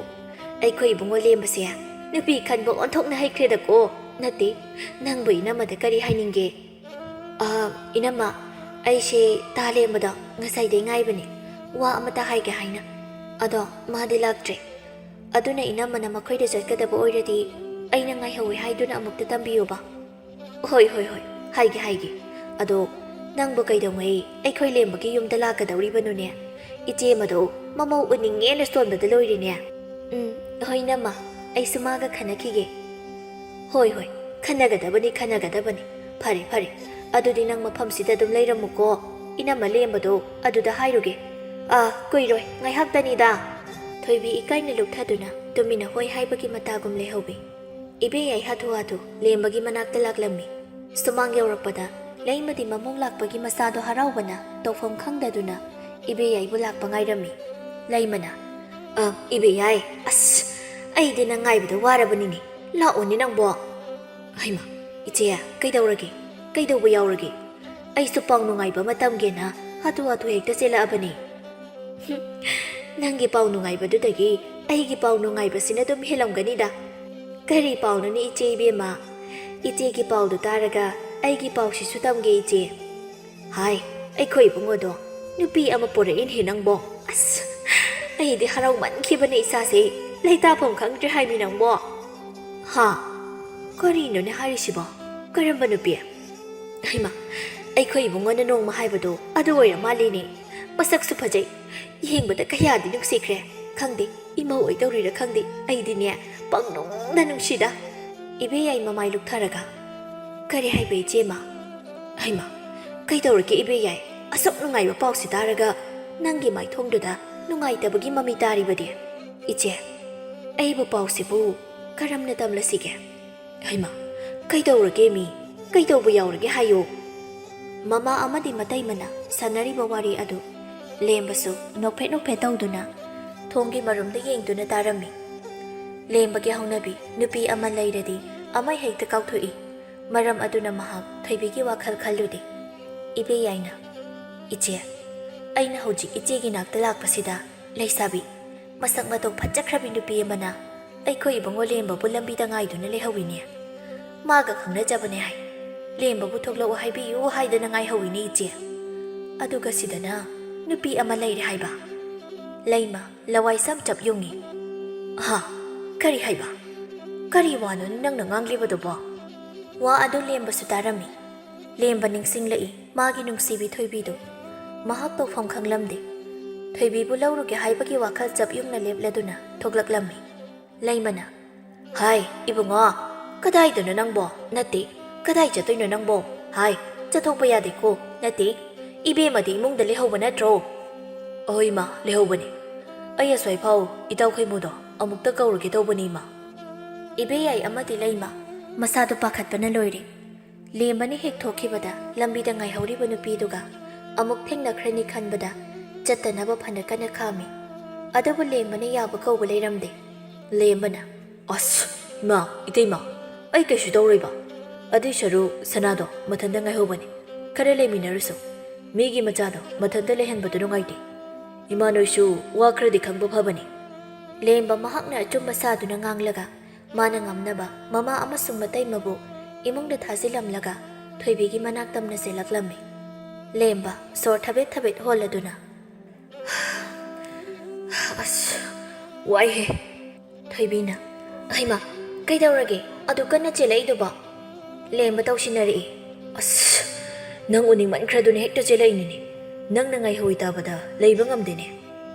ꯑꯩꯈꯣꯏ ꯏꯕꯨꯡꯉꯣ ꯂꯦꯝꯕꯁꯦ ꯅꯨꯄꯤ ꯈꯟꯕ ꯑꯣꯟꯊꯣꯛꯅ ꯍꯩꯈ꯭ꯔꯦꯗꯀꯣ꯫ ꯅꯠꯇꯦ, ꯅꯪꯕꯨ ꯏꯅꯝꯃꯗ ꯀꯔꯤ ꯍꯥꯏꯅꯤꯡꯒꯦ?" "ꯑ, ꯏꯅꯝꯃ, ꯑꯩꯁꯦ ꯇꯥ ꯂꯦꯝꯕꯗꯣ ꯉꯁꯥꯏꯗꯩ ꯉꯥꯏꯕꯅꯦ, ꯋꯥ ꯑꯃꯇ ꯍꯥꯏꯒꯦ ꯍꯥꯏꯅ꯫ ꯑꯗꯣ ꯃꯥꯗꯤ ꯂꯥꯛꯇ꯭ꯔꯦ꯫ ꯑꯗꯨꯅ ꯏꯅꯝꯃꯅ ꯃꯈꯣꯏꯗ ꯆꯠꯀꯗꯕ ꯑꯣꯏꯔꯗꯤ ꯑꯩꯅ ꯉꯥꯏꯍꯧꯋꯦ ꯍꯥꯏꯗꯨꯅ ꯑꯃꯨꯛꯇ ꯇꯝꯕꯤꯌꯨꯕ꯫" "ꯍꯣꯏ, ꯍꯣꯏ, ꯍꯣꯏ, ꯍꯥꯏꯒꯦ, ꯍꯥꯏꯒꯦ꯫ ꯑꯗꯣ ꯅꯪꯕꯨ ꯀꯩꯗꯧꯉꯩ ꯑꯩꯈꯣꯏ ꯂꯦꯝꯕꯒꯤ ꯌꯨꯝꯗ ꯂꯥꯛꯀꯗꯧꯔꯤꯕꯅꯣꯅꯦ? ꯏꯆꯦ ꯑꯃꯗꯣ ꯃꯃꯧ ꯎꯅꯤꯡꯉꯦꯅ ꯁꯣꯟꯕꯗ ꯂꯣꯏꯔꯦꯅꯦ꯫" "ꯎꯝ, ꯍꯣꯏ ꯏꯅꯝꯃ, ꯑꯩꯁꯨ ꯃꯥꯒ ꯈꯟꯅꯈꯤꯒꯦ꯫" "ꯍꯣꯏ, ꯍꯣꯏ, ꯈꯟꯅꯒꯗꯕꯅꯤ, ꯈꯟꯅꯒꯗꯕꯅꯤ꯫ ꯐꯔꯦ, ꯐꯔꯦ, ꯑꯗꯨꯗꯤ ꯅꯪ ꯃꯐꯝꯁꯤꯗ ꯑꯗꯨꯝ ꯂꯩꯔꯝꯃꯨꯀꯣ꯫ ꯏꯅꯝꯃ ꯂꯦꯝꯕꯗꯣ ꯑꯗꯨꯗ ꯍꯥꯏꯔꯨꯒꯦ꯫" "ꯑꯥ, ꯀꯨꯏꯔꯣꯏ, ꯉꯥꯏꯍꯥꯛꯇꯅꯤꯗ꯫" ꯊꯣꯏꯕꯤ ꯏꯀꯥꯏꯅ ꯂꯨꯞꯊꯗꯨꯅ ꯇꯨꯃꯤꯟꯅ ꯍꯣꯏ ꯍꯥꯏꯕꯒꯤ ꯃꯇꯥꯒꯨꯝ ꯂꯩꯍꯧꯋꯤ꯫ ꯏꯕꯦꯌꯥꯏ ꯍꯥꯊꯨ ꯍꯥꯊꯨ ꯂꯦꯝꯕꯒꯤ ꯃꯅꯥꯛꯇ ꯂꯥꯛꯂꯝꯃꯤ꯫ ꯁꯨꯃꯥꯡ ꯌꯧꯔꯛꯄꯗ ꯂꯩꯃꯗꯤ ꯃꯃꯧ ꯂꯥꯛꯄꯒꯤ ꯃꯁꯥꯗꯣ ꯍꯔꯥꯎꯕꯅ ꯇꯧꯐꯝ ꯈꯪꯗꯗꯨꯅ ꯏꯕꯦꯌꯥꯏꯕꯨ ꯂꯥꯛꯄ ꯉꯥꯏꯔꯝꯃꯤ꯫ ꯂꯩꯃꯅ, "ꯑ, ꯏꯕꯦꯌꯥꯏ, ꯑꯁ, ꯑꯩꯗꯤ ꯅꯪ ꯉꯥꯏꯕꯗ ꯋꯥꯔꯕꯅꯤꯅꯦ꯫ ꯂꯥꯛꯑꯣꯅꯦ ꯅꯪꯕꯣ꯫" "ꯍꯩꯃꯥ, ꯏꯆꯦ, ꯀꯩꯗꯧꯔꯒꯦ? ꯀꯩꯗꯧꯕ ꯌꯥꯎꯔꯒꯦ? ꯑꯩꯁꯨ ꯄꯥꯎ ꯅꯨꯡꯉꯥꯏꯕ ꯑꯃ ꯇꯝꯒꯦꯅ ꯍꯥꯊꯨ ꯍꯥꯊꯨ ꯍꯦꯛꯇ ꯆꯦꯜꯂꯛꯑꯕꯅꯤ꯫" "ꯍꯨꯝ, ꯅꯪꯒꯤ ꯄꯥꯎ ꯅꯨꯡꯉꯥꯏꯕꯗꯨꯗꯒꯤ ꯑꯩꯒꯤ ꯄꯥꯎ ꯅꯨꯡꯉꯥꯏꯕꯁꯤꯅ ꯑꯗꯨꯝ ꯍꯦꯜꯂꯝꯒꯅꯤꯗ꯫ ꯀꯔꯤ ꯄꯥꯎꯅꯣꯅꯦ ꯏꯆꯦ ꯏꯕꯦꯝꯃ? ꯏꯆꯦꯒꯤ ꯄꯥꯎꯗꯨ ꯇꯥꯔꯒ ꯑꯩꯒꯤ ꯄꯥꯎꯁꯤꯁꯨ ꯇꯝꯒꯦ ꯏꯆꯦ꯫" "ꯍꯥꯏ, ꯑꯩꯈꯣꯏ ꯏꯕꯨꯡꯉꯣꯗꯣ ꯅꯨꯄꯤ ꯑꯃ ꯄꯨꯔꯛꯏꯅꯦ ꯅꯪꯕꯣ꯫ ꯑꯁ, ꯑꯩꯗꯤ ꯍꯔꯥꯎꯃꯟꯈꯤꯕꯅ ꯏꯁꯥꯁꯦ ꯂꯩꯇꯥꯐꯝ ꯈꯪꯗ꯭ꯔꯦ ꯍꯥꯏꯃꯤ ꯅꯪꯕꯣ꯫" "ꯍꯥ? ꯀꯔꯤꯅꯣꯅꯦ ꯍꯥꯏꯔꯤꯁꯤꯕꯣ? ꯀꯔꯝꯕ ꯅꯨꯄꯤ?" "ꯍꯩꯃꯥ, ꯑꯩꯈꯣꯏ ꯏꯕꯨꯡꯉꯣꯅ ꯅꯣꯡꯃ ꯍꯥꯏꯕꯗꯣ ꯑꯗꯨ ꯑꯣꯏꯔ ꯃꯥꯜꯂꯦꯅꯦ꯫ ꯃꯁꯛꯁꯨ ꯐꯖꯩ, ꯌꯦꯡꯕꯗ ꯀꯌꯥꯗꯤ ꯅꯨꯡꯁꯤꯈ꯭ꯔꯦ꯫ ꯈꯪꯗꯦ, ꯏꯃꯧ ꯑꯣꯏꯗꯧꯔꯤꯔ ꯈꯪꯗꯦ, ꯑꯩꯗꯤꯅꯦ ꯄꯪꯅꯨꯡꯗ ꯅꯨꯡꯁꯤꯗ꯫" ꯏꯕꯦꯌꯥꯏ ꯃꯃꯥꯏ ꯂꯨꯞꯊꯔꯒ, "ꯀꯔꯤ ꯍꯥꯏꯕ ꯏꯆꯦꯃ?" "ꯍꯩꯃꯥ, ꯀꯩꯗꯧꯔꯒꯦ ꯏꯕꯦꯌꯥꯏ? ꯑꯁꯨꯛ ꯅꯨꯡꯉꯥꯏꯕ ꯄꯥꯎꯁꯤ ꯇꯥꯔꯒ ꯅꯪꯒꯤ ꯃꯥꯏꯊꯣꯡꯗꯨꯗ ꯅꯨꯡꯉꯥꯏꯇꯕꯒꯤ ꯃꯃꯤ ꯇꯥꯔꯤꯕꯗꯤ?" "ꯏꯆꯦ, ꯑꯩꯕꯨ ꯄꯥꯎꯁꯤꯕꯨ ꯀꯔꯝꯅ ꯇꯝꯂꯁꯤꯒꯦ?" "ꯍꯩꯃꯥ, ꯀꯩꯗꯧꯔꯒꯦ ꯃꯤ? ꯀꯩꯗꯧꯕ ꯌꯥꯎꯔꯒꯦ ꯍꯥꯏꯌꯣ?" ꯃꯃꯥ ꯑꯃꯗꯤ ꯃꯇꯩꯃꯅ ꯁꯥꯟꯅꯔꯤꯕ ꯋꯥꯔꯤ ꯑꯗꯨ ꯂꯦꯝꯕꯁꯨ ꯅꯣꯛꯐꯦꯠ ꯅꯣꯛꯐꯦꯠ ꯇꯧꯗꯨꯅ ꯊꯣꯡꯒꯤ ꯃꯔꯨꯝꯗ ꯌꯦꯡꯗꯨꯅ ꯇꯥꯔꯝꯃꯤ꯫ ꯂꯦꯝꯕꯒꯤ ꯍꯧꯅꯕꯤ ꯅꯨꯄꯤ ꯑꯃ ꯂꯩꯔꯗꯤ ꯑꯃ ꯍꯦꯛꯇ ꯀꯥꯎꯊꯣꯛꯏ꯫ ꯃꯔꯝ ꯑꯗꯨꯅ ꯃꯍꯥꯛ ꯊꯣꯏꯕꯤꯒꯤ ꯋꯥꯈꯜ ꯈꯜꯂꯨꯗꯦ꯫ ꯏꯕꯦꯌꯥꯏꯅ, "ꯏꯆꯦ, ꯑꯩꯅ ꯍꯧꯖꯤꯛ ꯏꯆꯦꯒꯤ ꯅꯥꯛꯇ ꯂꯥꯛꯄꯁꯤꯗ ꯂꯩꯁꯥꯕꯤ ꯃꯁꯛ ꯃꯇꯧ ꯐꯖꯈ꯭ꯔꯕꯤ ꯅꯨꯄꯤ ꯑꯃꯅ ꯑꯩꯈꯣꯏ ꯏꯕꯨꯡꯉꯣ ꯂꯦꯝꯕꯕꯨ ꯂꯝꯕꯤꯗ ꯉꯥꯏꯗꯨꯅ ꯂꯩꯍꯧꯋꯤꯅꯦ꯫ ꯃꯥꯒ ꯈꯪꯅꯖꯕꯅꯦ ꯍꯥꯏ꯫ ꯂꯦꯝꯕꯕꯨ ꯊꯣꯛꯂꯛꯎ ꯍꯥꯏꯕꯤꯌꯨ ꯍꯥꯏꯗꯅ ꯉꯥꯏꯍꯧꯋꯤꯅꯦ ꯏꯆꯦ꯫ ꯑꯗꯨꯒ ꯁꯤꯗꯅ ꯅꯨꯄꯤ ꯑꯃ ꯂꯩꯔꯦ ꯍꯥꯏꯕ?" ꯂꯩꯃ ꯂꯋꯥꯏ ꯁꯝ ꯆꯞ ꯌꯨꯡꯉꯤ꯫ "ꯍꯥ? ꯀꯔꯤ ꯍꯥꯏꯕ? ꯀꯔꯤ ꯋꯥꯅꯣꯅꯦ ꯅꯪꯅ ꯉꯥꯡꯂꯤꯕꯗꯨꯕꯣ?" ꯋꯥ ꯑꯗꯨ ꯂꯦꯝꯕꯁꯨ ꯇꯥꯔꯝꯃꯤ꯫ ꯂꯦꯝꯕ ꯅꯤꯡꯁꯤꯡꯂꯛꯏ ꯃꯥꯒꯤ ꯅꯨꯡꯁꯤꯕꯤ ꯊꯣꯏꯕꯤꯗꯨ꯫ ꯃꯍꯥꯛ ꯇꯧꯐꯝ ꯈꯪꯂꯝꯗꯦ꯫ ꯊꯣꯏꯕꯤꯕꯨ ꯂꯧꯔꯨꯒꯦ ꯍꯥꯏꯕꯒꯤ ꯋꯥꯈꯜ ꯆꯞ ꯌꯨꯡꯅ ꯂꯦꯞꯂꯗꯨꯅ ꯊꯣꯛꯂꯛꯂꯝꯃꯤ꯫ ꯂꯩꯃꯅ, "ꯍꯥꯏ, ꯏꯕꯨꯡꯉꯣ, ꯀꯗꯥꯏꯗꯅꯣ ꯅꯪꯕꯣ? ꯅꯠꯇꯦ, ꯀꯗꯥꯏ ꯆꯠꯇꯣꯏꯅꯣ ꯅꯪꯕꯣ? ꯍꯥꯏ, ꯆꯠꯊꯣꯛꯄ ꯌꯥꯗꯦꯀꯣ꯫ ꯅꯠꯇꯦ, ꯏꯕꯦꯝꯃꯗꯤ ꯏꯃꯨꯡꯗ ꯂꯩꯍꯧꯕ ꯅꯠꯇ꯭ꯔꯣ?" "ꯑꯍꯣꯏ, ꯏꯃꯥ, ꯂꯩꯍꯧꯕꯅꯦ꯫ ꯑꯩ ꯑꯁ꯭ꯋꯥꯏꯐꯥꯎ ꯏꯇꯥꯎ ꯈꯣꯏꯃꯨꯗꯣ ꯑꯃꯨꯛꯇ ꯀꯧꯔꯨꯒꯦ ꯇꯧꯕꯅꯤ, ꯏꯃꯥ꯫" ꯏꯕꯦꯌꯥꯏ ꯑꯃꯗꯤ ꯂꯩꯃ ꯃꯁꯥꯗꯨ ꯄꯥꯈꯠꯄꯅ ꯂꯣꯏꯔꯦ꯫ ꯂꯦꯝꯕꯅ ꯍꯦꯛ ꯊꯣꯛꯈꯤꯕꯗ ꯂꯝꯕꯤꯗ ꯉꯥꯏꯍꯧꯔꯤꯕ ꯅꯨꯄꯤꯗꯨꯒ ꯑꯃꯨꯛ ꯊꯦꯡꯅꯈ꯭ꯔꯅꯤ ꯈꯟꯕꯗ ꯆꯠꯇꯅꯕ ꯐꯅ ꯀꯟꯅ ꯈꯥꯝꯃꯤ꯫ ꯑꯗꯨꯕꯨ ꯂꯦꯝꯕꯅ ꯌꯥꯕ ꯀꯧꯕ ꯂꯩꯔꯝꯗꯦ꯫ ꯂꯦꯝꯕꯅ, "ꯑꯁ, ꯏꯃꯥ, ꯏꯇꯩꯃ, ꯑꯩ ꯀꯩꯁꯨ ꯇꯧꯔꯣꯏꯕ꯫ ꯑꯗꯨꯏ ꯁꯔꯨꯛ ꯁꯅꯥꯗꯣ ꯃꯊꯟꯇ ꯉꯥꯏꯍꯧꯕꯅꯦ꯫ ꯈꯔ ꯂꯩꯃꯤꯟꯅꯔꯨꯁꯨ꯫ ꯃꯤꯒꯤ ꯃꯆꯥꯗꯣ ꯃꯊꯟꯇ ꯂꯩꯍꯟꯕꯗꯣ ꯅꯨꯡꯉꯥꯏꯇꯦ꯫ ꯏꯃꯥ ꯅꯣꯏꯁꯨ ꯋꯥ ꯈꯔꯗꯤ ꯈꯪꯕ ꯐꯕꯅꯦ꯫" ꯂꯦꯝꯕ ꯃꯍꯥꯛꯅ ꯑꯆꯨꯝꯕ ꯁꯥꯗꯨꯅ ꯉꯥꯡꯂꯒ ꯃꯥꯅ ꯉꯝꯅꯕ ꯃꯃꯥ ꯑꯃꯁꯨꯡ ꯃꯇꯩꯃꯕꯨ ꯏꯃꯨꯡꯗ ꯊꯥꯖꯤꯜꯂꯝꯂꯒ ꯊꯣꯏꯕꯤꯒꯤ ꯃꯅꯥꯛ ꯇꯝꯅ ꯆꯦꯜꯂꯛꯂꯝꯃꯤ꯫ ꯂꯦꯝꯕ ꯁꯣꯔ ꯊꯕꯦꯠ ꯊꯕꯦꯠ ꯍꯣꯜꯂꯗꯨꯅ, "ꯑꯁ, ꯋꯥꯏꯍꯦ꯫" ꯊꯣꯏꯕꯤꯅ, "ꯍꯩꯃꯥ, ꯀꯩꯗꯧꯔꯒꯦ ꯑꯗꯨ ꯀꯟꯅ ꯆꯦꯜꯂꯛꯏꯗꯨꯕꯣ?" ꯂꯦꯝꯕ ꯇꯧꯁꯤꯟꯅꯔꯛꯏ꯫ "ꯑꯁ, ꯅꯪ ꯎꯅꯤꯡꯃꯟꯈ꯭ꯔꯗꯨꯅ ꯍꯦꯛꯇ ꯆꯦꯜꯂꯛꯏꯅꯤꯅꯦ꯫ ꯅꯪꯅ ꯉꯥꯏꯍꯧꯏ ꯇꯥꯕꯗ ꯂꯩꯕ ꯉꯝꯗꯦꯅꯦ꯫"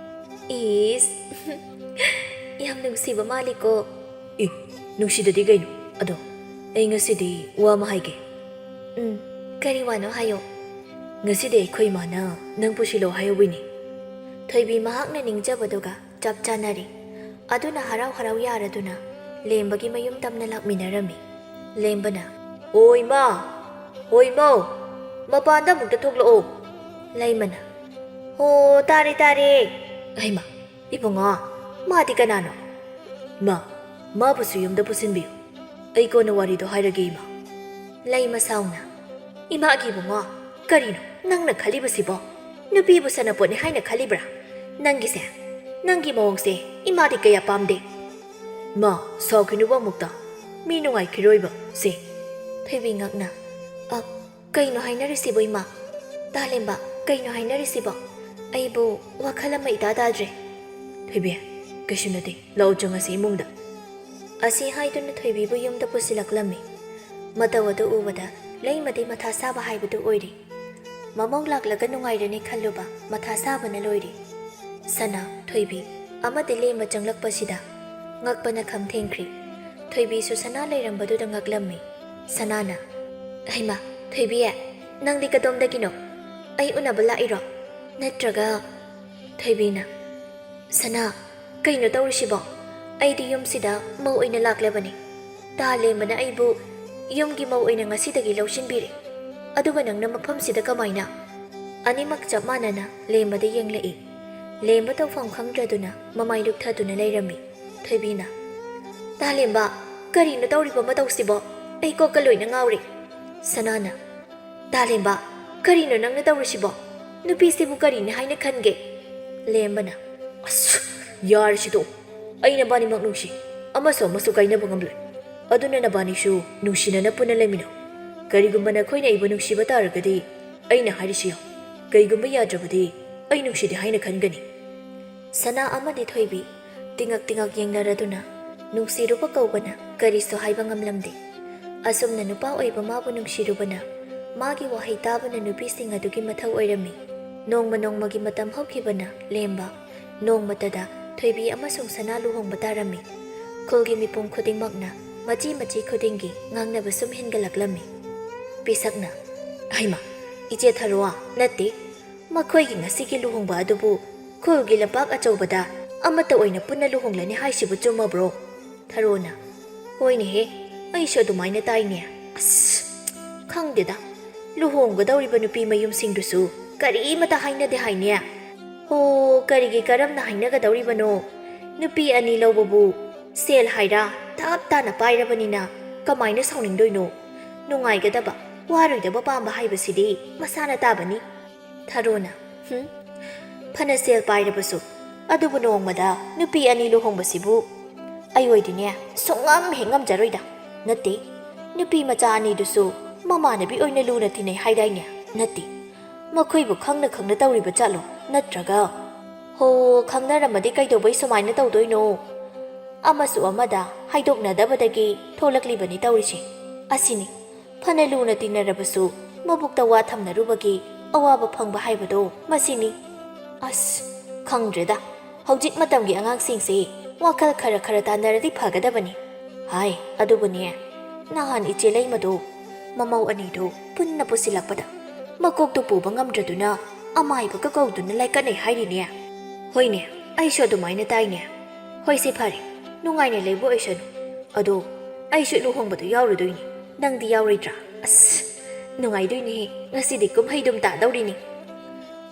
"ꯏꯁ, ꯌꯥꯝ ꯅꯨꯡꯁꯤꯕ ꯃꯥꯜꯂꯤꯀꯣ꯫" "ꯑꯦ, ꯅꯨꯡꯁꯤꯗꯗꯤ ꯀꯩꯅꯣ꯫ ꯑꯗꯣ ꯑꯩ ꯉꯁꯤꯗꯤ ꯋꯥ ꯑꯃ ꯍꯥꯏꯒꯦ꯫" "ꯎꯝ, ꯀꯔꯤ ꯋꯥꯅꯣ ꯍꯥꯏꯌꯣ꯫" "ꯉꯁꯤꯗꯤ ꯑꯩꯈꯣꯏ ꯏꯃꯥꯅ ꯅꯪ ꯄꯨꯁꯤꯜꯂꯣ ꯍꯥꯏꯍꯧꯕꯤꯅꯤ꯫" ꯊꯣꯏꯕꯤ ꯃꯍꯥꯛꯅ ꯅꯤꯡꯖꯕꯗꯨꯒ ꯆꯞ ꯆꯥꯅꯔꯦ꯫ ꯑꯗꯨꯅ ꯍꯔꯥꯎ ꯍꯔꯥꯎ ꯌꯥꯔꯗꯨꯅ ꯂꯦꯝꯕꯒꯤ ꯃꯌꯨꯝ ꯇꯝꯅ ꯂꯥꯛꯃꯤꯟꯅꯔꯝꯃꯤ꯫ ꯂꯦꯝꯕꯅ, "ꯑꯣ ꯏꯃꯥ! ꯑꯣ ꯏꯃꯧ!" ꯃꯄꯥꯟꯗ ꯑꯃꯨꯛꯇ ꯊꯣꯛꯂꯛꯑꯣ꯫ ꯂꯩꯃꯅ, "ꯍꯣ, ꯇꯥꯔꯦ, ꯇꯥꯔꯦ꯫" "ꯍꯩꯃꯥ, ꯏꯕꯨꯡꯉꯣ, ꯃꯥꯗꯤ ꯀꯅꯥꯅꯣ?" "ꯃꯥ, ꯃꯥꯕꯨꯁꯨ ꯌꯨꯝꯗ ꯄꯨꯁꯤꯟꯕꯤꯌꯨ꯫ ꯑꯩ ꯀꯣꯟꯅ ꯋꯥꯔꯤꯗꯣ ꯍꯥꯏꯔꯒꯦ, ꯏꯃꯥ꯫" ꯂꯩꯃ ꯁꯥꯎꯅ, "ꯏꯃꯥꯒꯤ ꯏꯕꯨꯡꯉꯣ, ꯀꯔꯤꯅꯣ ꯅꯪꯅ ꯈꯜꯂꯤꯕꯁꯤꯕꯣ? ꯅꯨꯄꯤꯕꯨ ꯁꯥꯟꯅꯄꯣꯠꯅꯤ ꯍꯥꯏꯅ ꯈꯜꯂꯤꯕ꯭ꯔꯥ? ꯅꯪꯒꯤꯁꯦ, ꯅꯪꯒꯤ ꯃꯑꯣꯡꯁꯦ ꯏꯃꯥꯗꯤ ꯀꯌꯥ ꯄꯥꯝꯗꯦ꯫" "ꯃꯥ, ꯁꯥꯎꯈꯤꯅꯨꯕ ꯑꯃꯨꯛꯇ, ꯃꯤ ꯅꯨꯡꯉꯥꯏꯈꯤꯔꯣꯏꯕ ꯁꯦ꯫" ꯊꯣꯏꯕꯤ ꯉꯛꯅ, "ꯑ, ꯀꯩꯅꯣ ꯍꯥꯏꯅꯔꯤꯁꯤꯕꯣ ꯏꯃꯥ? ꯇꯥꯂꯦꯝꯕ, ꯀꯩꯅꯣ ꯍꯥꯏꯅꯔꯤꯁꯤꯕꯣ? ꯑꯩꯕꯨ ꯋꯥꯈꯜ ꯑꯃ ꯏꯇꯥ ꯇꯥꯗ꯭ꯔꯦ꯫" "ꯊꯣꯏꯕꯤ, ꯀꯩꯁꯨ ꯅꯠꯇꯦ, ꯂꯥꯛꯑꯣ ꯆꯪꯉꯁꯤ ꯏꯃꯨꯡꯗ꯫" ꯑꯁꯤ ꯍꯥꯏꯗꯨꯅ ꯊꯣꯏꯕꯤꯕꯨ ꯌꯨꯝꯗ ꯄꯨꯁꯤꯜꯂꯛꯂꯝꯃꯤ꯫ ꯃꯇꯧ ꯑꯗꯨ ꯎꯕꯗ ꯂꯩꯃꯗꯤ ꯃꯊꯥ ꯁꯥꯕ ꯍꯥꯏꯕꯗꯨ ꯑꯣꯏꯔꯦ꯫ ꯃꯃꯧ ꯂꯥꯛꯂꯒ ꯅꯨꯡꯉꯥꯏꯔꯅꯤ ꯈꯜꯂꯨꯕ ꯃꯊꯥ ꯁꯥꯕꯅ ꯂꯣꯏꯔꯦ꯫ ꯁꯅꯥ, ꯊꯣꯏꯕꯤ ꯑꯃꯗꯤ ꯂꯦꯝꯕ ꯆꯪꯂꯛꯄꯁꯤꯗ ꯉꯛꯄꯅ ꯈꯝ ꯊꯦꯡꯈ꯭ꯔꯦ꯫ ꯊꯣꯏꯕꯤꯁꯨ ꯁꯅꯥ ꯂꯩꯔꯝꯕꯗꯨꯗ ꯉꯛꯂꯝꯃꯤ꯫ ꯁꯅꯥꯅ, "ꯍꯩꯃꯥ, ꯊꯣꯏꯕꯤ, ꯅꯪꯗꯤ ꯀꯗꯣꯝꯗꯒꯤꯅꯣ? ꯑꯩ ꯎꯅꯕ ꯂꯥꯛꯏꯔꯣ? ꯅꯠꯇ꯭ꯔꯒ?" ꯊꯣꯏꯕꯤꯅ, "ꯁꯅꯥ, ꯀꯩꯅꯣ ꯇꯧꯔꯤꯁꯤꯕꯣ? ꯑꯩꯗꯤ ꯌꯨꯝꯁꯤꯗ ꯃꯧ ꯑꯣꯏꯅ ꯂꯥꯛꯂꯕꯅꯤ꯫ ꯇꯥ ꯂꯦꯝꯕꯅ ꯑꯩꯕꯨ ꯌꯨꯝꯒꯤ ꯃꯧ ꯑꯣꯏꯅ ꯉꯁꯤꯗꯒꯤ ꯂꯧꯁꯤꯟꯕꯤꯔꯦ꯫ ꯑꯗꯨꯒ ꯅꯪꯅ ꯃꯐꯝꯁꯤꯗ ꯀꯃꯥꯏꯅ?" ꯑꯅꯤꯃꯛ ꯆꯞ ꯃꯥꯟꯅꯅ ꯂꯦꯝꯕꯗ ꯌꯦꯡꯂꯛꯏ꯫ ꯂꯦꯝꯕ ꯇꯧꯐꯝ ꯈꯪꯗ꯭ꯔꯗꯨꯅ ꯃꯃꯥꯏ ꯂꯨꯞꯊꯗꯨꯅ ꯂꯩꯔꯝꯃꯤ꯫ ꯊꯣꯏꯕꯤꯅ, "ꯇꯥꯂꯦꯝꯕ, ꯀꯔꯤꯅꯣ ꯇꯧꯔꯤꯕ ꯃꯇꯧꯁꯤꯕꯣ? ꯑꯩ ꯀꯣꯛꯀ ꯂꯣꯏꯅ ꯉꯥꯎꯔꯦ꯫" ꯁꯅꯥꯅ, "ꯇꯥꯂꯦꯝꯕ, ꯀꯔꯤꯅꯣ ꯅꯪꯅ ꯇꯧꯔꯤꯁꯤꯕꯣ? ꯅꯨꯄꯤꯁꯤꯕꯨ ꯀꯔꯤꯅꯤ ꯍꯥꯏꯅ ꯈꯟꯒꯦ?" ꯂꯦꯝꯕꯅ, "ꯑꯁ, ꯌꯥꯔꯦꯁꯤꯗꯣ꯫ ꯑꯩ ꯅꯕꯥꯅꯤꯃꯛ ꯅꯨꯡꯁꯤ꯫ ꯑꯃꯁꯨ ꯑꯃꯁꯨ ꯀꯥꯏꯅꯕ ꯉꯝꯂꯣꯏ꯫ ꯑꯗꯨꯅ ꯅꯕꯥꯅꯤꯁꯨ ꯅꯨꯡꯁꯤꯅꯅ ꯄꯨꯟꯅ ꯂꯩꯃꯤꯟꯅꯧ꯫ ꯀꯔꯤꯒꯨꯝꯕ ꯅꯈꯣꯏꯅ ꯑꯩꯕꯨ ꯅꯨꯡꯁꯤꯕ ꯇꯥꯔꯒꯗꯤ ꯑꯩꯅ ꯍꯥꯏꯔꯤꯁꯤ ꯌꯥꯎ꯫ ꯀꯩꯒꯨꯝꯕ ꯌꯥꯗ꯭ꯔꯕꯗꯤ ꯑꯩ ꯅꯨꯡꯁꯤꯗꯦ ꯍꯥꯏꯅ ꯈꯟꯒꯅꯤ꯫" ꯁꯅꯥ ꯑꯃꯗꯤ ꯊꯣꯏꯕꯤ ꯇꯤꯉꯛ ꯇꯤꯉꯛ ꯌꯦꯡꯅꯔꯗꯨꯅ ꯅꯨꯡꯁꯤꯔꯨꯕ ꯀꯧꯕꯅ ꯀꯔꯤꯁꯨ ꯍꯥꯏꯕ ꯉꯝꯂꯝꯗꯦ꯫ ꯑꯁꯨꯝꯅ ꯅꯨꯄꯥ ꯑꯣꯏꯕ ꯃꯥꯕꯨ ꯅꯨꯡꯁꯤꯔꯨꯕꯅ, ꯃꯥꯒꯤ ꯋꯥꯍꯩ ꯇꯥꯕꯅ ꯅꯨꯄꯤꯁꯤꯡ ꯑꯗꯨꯒꯤ ꯃꯊꯧ ꯑꯣꯏꯔꯝꯃꯤ꯫ ꯅꯣꯡꯃ ꯅꯣꯡꯃꯒꯤ ꯃꯇꯝ ꯍꯧꯈꯤꯕꯅ ꯂꯦꯝꯕ, ꯅꯣꯡꯃꯇꯗ ꯊꯣꯏꯕꯤ ꯑꯃꯁꯨꯡ ꯁꯅꯥ ꯂꯨꯍꯣꯡꯕ ꯇꯥꯔꯝꯃꯤ꯫ ꯈꯨꯜꯒꯤ ꯃꯤꯄꯨꯝ ꯈꯨꯗꯤꯡꯃꯛꯅ ꯃꯆꯤ ꯃꯆꯤ ꯈꯨꯗꯤꯡꯒꯤ ꯉꯥꯡꯅꯕ ꯁꯨꯝ ꯍꯦꯟꯒꯠꯂꯛꯂꯝꯃꯤ꯫ ꯄꯤꯁꯛꯅ, "ꯍꯩꯃꯥ, ꯏꯆꯦ ꯊꯔꯣ, ꯅꯠꯇꯦ, ꯃꯈꯣꯏꯒꯤ ꯉꯁꯤꯒꯤ ꯂꯨꯍꯣꯡꯕ ꯑꯗꯨꯕꯨ ꯈꯨꯜꯒꯤ ꯂꯝꯄꯥꯛ ꯑꯆꯧꯕꯗ ꯑꯃꯠꯇ ꯑꯣꯏꯅ ꯄꯨꯟꯅ ꯂꯨꯍꯣꯡꯂꯅꯤ ꯍꯥꯏꯁꯤꯕꯨ ꯆꯨꯝꯃꯕ꯭ꯔꯣ?" ꯊꯔꯣꯅ, "ꯍꯣꯏꯅꯦꯍꯦ, ꯑꯩꯁꯨ ꯑꯗꯨꯃꯥꯏꯅ ꯇꯥꯏꯅꯦ꯫ ꯑꯁ, ꯈꯪꯗꯦꯗ, ꯂꯨꯍꯣꯡꯒꯗꯧꯔꯤꯕ ꯅꯨꯄꯤ ꯃꯌꯨꯝꯁꯤꯡꯗꯨꯁꯨ ꯀꯔꯤꯃꯇ ꯍꯥꯏꯅꯗꯦ ꯍꯥꯏꯅꯦ꯫ ꯍꯣ, ꯀꯔꯤꯒꯤ ꯀꯔꯝꯅ ꯍꯥꯏꯅꯒꯗꯧꯔꯤꯕꯅꯣ? ꯅꯨꯄꯤ ꯑꯅꯤ ꯂꯧꯕꯕꯨ ꯁꯦꯜ ꯍꯥꯏꯔ ꯊꯞ ꯇꯥꯅ ꯄꯥꯏꯔꯕꯅꯤꯅ ꯀꯃꯥꯏꯅ ꯁꯥꯎꯅꯤꯡꯗꯣꯏꯅꯣ? ꯅꯨꯡꯉꯥꯏꯒꯗꯕ, ꯋꯥꯔꯣꯏꯗꯕ ꯄꯥꯝꯕ ꯍꯥꯏꯕꯁꯤꯗꯤ ꯃꯁꯥꯅ ꯇꯥꯕꯅꯤ꯫ ꯊꯔꯣꯅ, "ꯍꯨꯝ, ꯐꯅ ꯁꯦꯜ ꯄꯥꯏꯔꯕꯁꯨ, ꯑꯗꯨꯕꯨ ꯅꯣꯡꯃꯗ ꯅꯨꯄꯤ ꯑꯅꯤ ꯂꯨꯍꯣꯡꯕꯁꯤꯕꯨ ꯑꯩ ꯑꯣꯏꯗꯤꯅꯦ ꯁꯨꯡꯉꯝ ꯍꯦꯛ ꯉꯝꯖꯔꯣꯏꯗ꯫ ꯅꯠꯇꯦ, ꯅꯨꯄꯤ ꯃꯆꯥ ꯑꯅꯤꯗꯨꯁꯨ ꯃꯃꯥꯟꯅꯕꯤ ꯑꯣꯏꯅ ꯂꯨꯅ ꯇꯤꯟꯅꯩ ꯍꯥꯏꯗꯥꯏꯅꯦ? ꯅꯠꯇꯦ, ꯃꯈꯣꯏꯕꯨ ꯈꯪꯅ ꯈꯪꯅ ꯇꯧꯔꯤꯕ ꯖꯥꯠꯂꯣ? ꯅꯠꯇ꯭ꯔꯒ, ꯍꯣ, ꯈꯪꯅꯔꯝꯃꯗꯤ ꯀꯩꯗꯧꯕꯩ ꯁꯨꯃꯥꯏꯅ ꯇꯧꯗꯣꯏꯅꯣ? ꯑꯃꯁꯨ ꯑꯃꯗ ꯍꯥꯏꯗꯣꯛꯅꯗꯕꯗꯒꯤ ꯊꯣꯛꯂꯛꯂꯤꯕꯅꯤ ꯇꯧꯔꯤꯁꯦ꯫ ꯑꯁꯤꯅꯤ, ꯐꯅ ꯂꯨꯅ ꯇꯤꯟꯅꯔꯕꯁꯨ ꯃꯕꯨꯛꯇ ꯋꯥ ꯊꯝꯅꯔꯨꯕꯒꯤ ꯑꯋꯥꯕ ꯐꯪꯕ ꯍꯥꯏꯕꯗꯣ ꯃꯁꯤꯅꯤ꯫ ꯑꯁ, ꯈꯪꯗ꯭ꯔꯦꯗ, ꯍꯧꯖꯤꯛ ꯃꯇꯝꯒꯤ ꯑꯉꯥꯡꯁꯤꯡꯁꯦ ꯋꯥꯈꯜ ꯈꯔ ꯈꯔ ꯇꯥꯟꯅꯔꯗꯤ ꯐꯒꯗꯕꯅꯤ꯫ ꯍꯥꯏ, ꯑꯗꯨꯕꯨꯅꯦ, ꯅꯍꯥꯟ ꯏꯆꯦ ꯂꯩꯃꯗꯣ ꯃꯃꯧ ꯑꯅꯤꯗꯨ ꯄꯨꯟꯅ ꯄꯨꯁꯤꯜꯂꯛꯄꯗ ꯃꯀꯣꯛꯇꯨ ꯄꯨꯕ ꯉꯝꯗ꯭ꯔꯗꯨꯅ ꯑꯃꯥꯏꯕꯒ ꯀꯧꯗꯨꯅ ꯂꯥꯏꯀꯠꯅꯩ ꯍꯥꯏꯔꯤꯅꯦ꯫ ꯍꯣꯏꯅꯦ, ꯑꯩꯁꯨ ꯑꯗꯨꯃꯥꯏꯅ ꯇꯥꯏꯅꯦ꯫ ꯍꯣꯏꯁꯦ, ꯐꯔꯦ, ꯅꯨꯡꯉꯥꯏꯅ ꯂꯩꯕ ꯑꯣꯏꯁꯅꯨ꯫ ꯑꯗꯣ ꯑꯩꯁꯨ ꯂꯨꯍꯣꯡꯕꯗ ꯌꯥꯎꯔꯨꯗꯣꯏꯅꯤ꯫ ꯅꯪꯗꯤ ꯌꯥꯎꯔꯣꯏꯗ꯭ꯔꯥ? ꯑꯁ, ꯅꯨꯡꯉꯥꯏꯗꯣꯏꯅꯦꯍꯦ, ꯉꯁꯤꯗꯤ ꯀꯨꯝꯍꯩꯗꯨꯝ ꯇꯥꯗꯧꯔꯤꯅꯤ꯫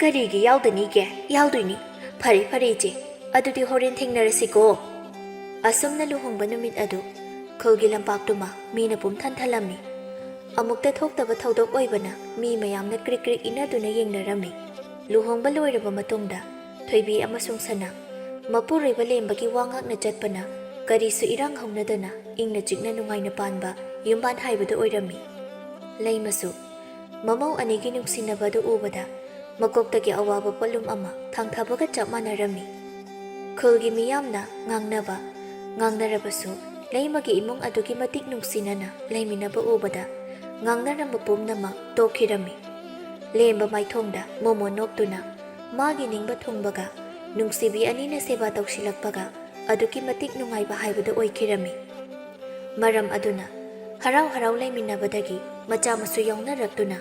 ꯀꯔꯤꯒꯤ ꯌꯥꯎꯗꯅꯤꯒꯦ? ꯌꯥꯎꯗꯣꯏꯅꯤ꯫ ꯐꯔꯦ, ꯐꯔꯦ, ꯏꯆꯦ, ꯑꯗꯨꯗꯤ ꯍꯣꯔꯦꯟ ꯊꯦꯡꯅꯔꯁꯤꯀꯣ꯫ ꯑꯁꯨꯝꯅ ꯂꯨꯍꯣꯡꯕ ꯅꯨꯃꯤꯠ ꯑꯗꯨ ꯈꯨꯜꯒꯤ ꯂꯝꯄꯥꯛꯇꯨꯃ ꯃꯤꯅ ꯄꯨꯝꯊꯟ ꯊꯜꯂꯝꯃꯤ꯫ ꯑꯃꯨꯛꯇ ꯊꯣꯛꯇꯕ ꯊꯧꯗꯣꯛ ꯑꯣꯏꯕꯅ ꯃꯤ ꯃꯌꯥꯝꯅ ꯀ꯭ꯔꯤꯛ ꯀ꯭ꯔꯤꯛ ꯏꯟꯅꯗꯨꯅ ꯌꯦꯡꯅꯔꯝꯃꯤ꯫ ꯂꯨꯍꯣꯡꯕ ꯂꯣꯏꯔꯕ ꯃꯇꯨꯡꯗ ꯊꯣꯏꯕꯤ ꯑꯃꯁꯨꯡ ꯁꯅꯥ ꯃꯄꯨꯔꯣꯏꯕ ꯂꯦꯝꯕꯒꯤ ꯋꯥ ꯉꯥꯛꯅ ꯆꯠꯄꯅ ꯀꯔꯤꯁꯨ ꯏꯔꯥꯡ ꯍꯧꯅꯗꯅ ꯏꯪꯅ ꯆꯤꯛꯅ ꯅꯨꯡꯉꯥꯏꯅ ꯄꯥꯟꯕ ꯌꯨꯝꯕꯥꯟ ꯍꯥꯏꯕꯗꯨ ꯑꯣꯏꯔꯝꯃꯤ꯫ ꯂꯩꯃꯁꯨ ꯃꯃꯧ ꯑꯅꯤꯒꯤ ꯅꯨꯡꯁꯤꯅꯕ ꯑꯗꯨ ꯎꯕꯗ ꯃꯀꯣꯛꯇꯒꯤ ꯑꯋꯥꯕ ꯄꯣꯠꯂꯨꯝ ꯑꯃ ꯊꯥꯡꯊꯕꯒ ꯆꯞ ꯃꯥꯟꯅꯔꯝꯃꯤ꯫ ꯈꯨꯜꯒꯤ ꯃꯤꯌꯥꯝꯅ ꯉꯥꯡꯅꯕ ꯉꯥꯡꯅꯔꯕꯁꯨ, ꯂꯩꯃꯒꯤ ꯏꯃꯨꯡ ꯑꯗꯨꯒꯤ ꯃꯇꯤꯛ ꯅꯨꯡꯁꯤꯅꯅ ꯂꯩꯃꯤꯟꯅꯕ ꯎꯕꯗ ꯉꯥꯡꯅꯔꯝꯕ ꯄꯨꯝꯅꯃꯛ ꯇꯣꯛꯈꯤꯔꯝꯃꯤ꯫ ꯂꯦꯝꯕ ꯃꯥꯏꯊꯣꯡꯗ ꯃꯣꯃꯣꯟ ꯅꯣꯛꯇꯨꯅ ꯃꯥꯒꯤ ꯅꯤꯡꯕ ꯊꯨꯡꯕꯒ ꯅꯨꯡꯁꯤꯕꯤ ꯑꯅꯤꯅ ꯁꯦꯕꯥ ꯇꯧꯁꯤꯜꯂꯛꯄꯒ ꯑꯗꯨꯛꯀꯤ ꯃꯇꯤꯛ ꯅꯨꯡꯉꯥꯏꯕ ꯍꯥꯏꯕꯗꯨ ꯑꯣꯏꯈꯤꯔꯝꯃꯤ꯫ ꯃꯔꯝ ꯑꯗꯨꯅ ꯍꯔꯥꯎ ꯍꯔꯥꯎ ꯂꯩꯃꯤꯟꯅꯕꯗꯒꯤ ꯃꯆꯥ ꯃꯁꯨ ꯌꯥꯎꯅꯔꯛꯇꯨꯅ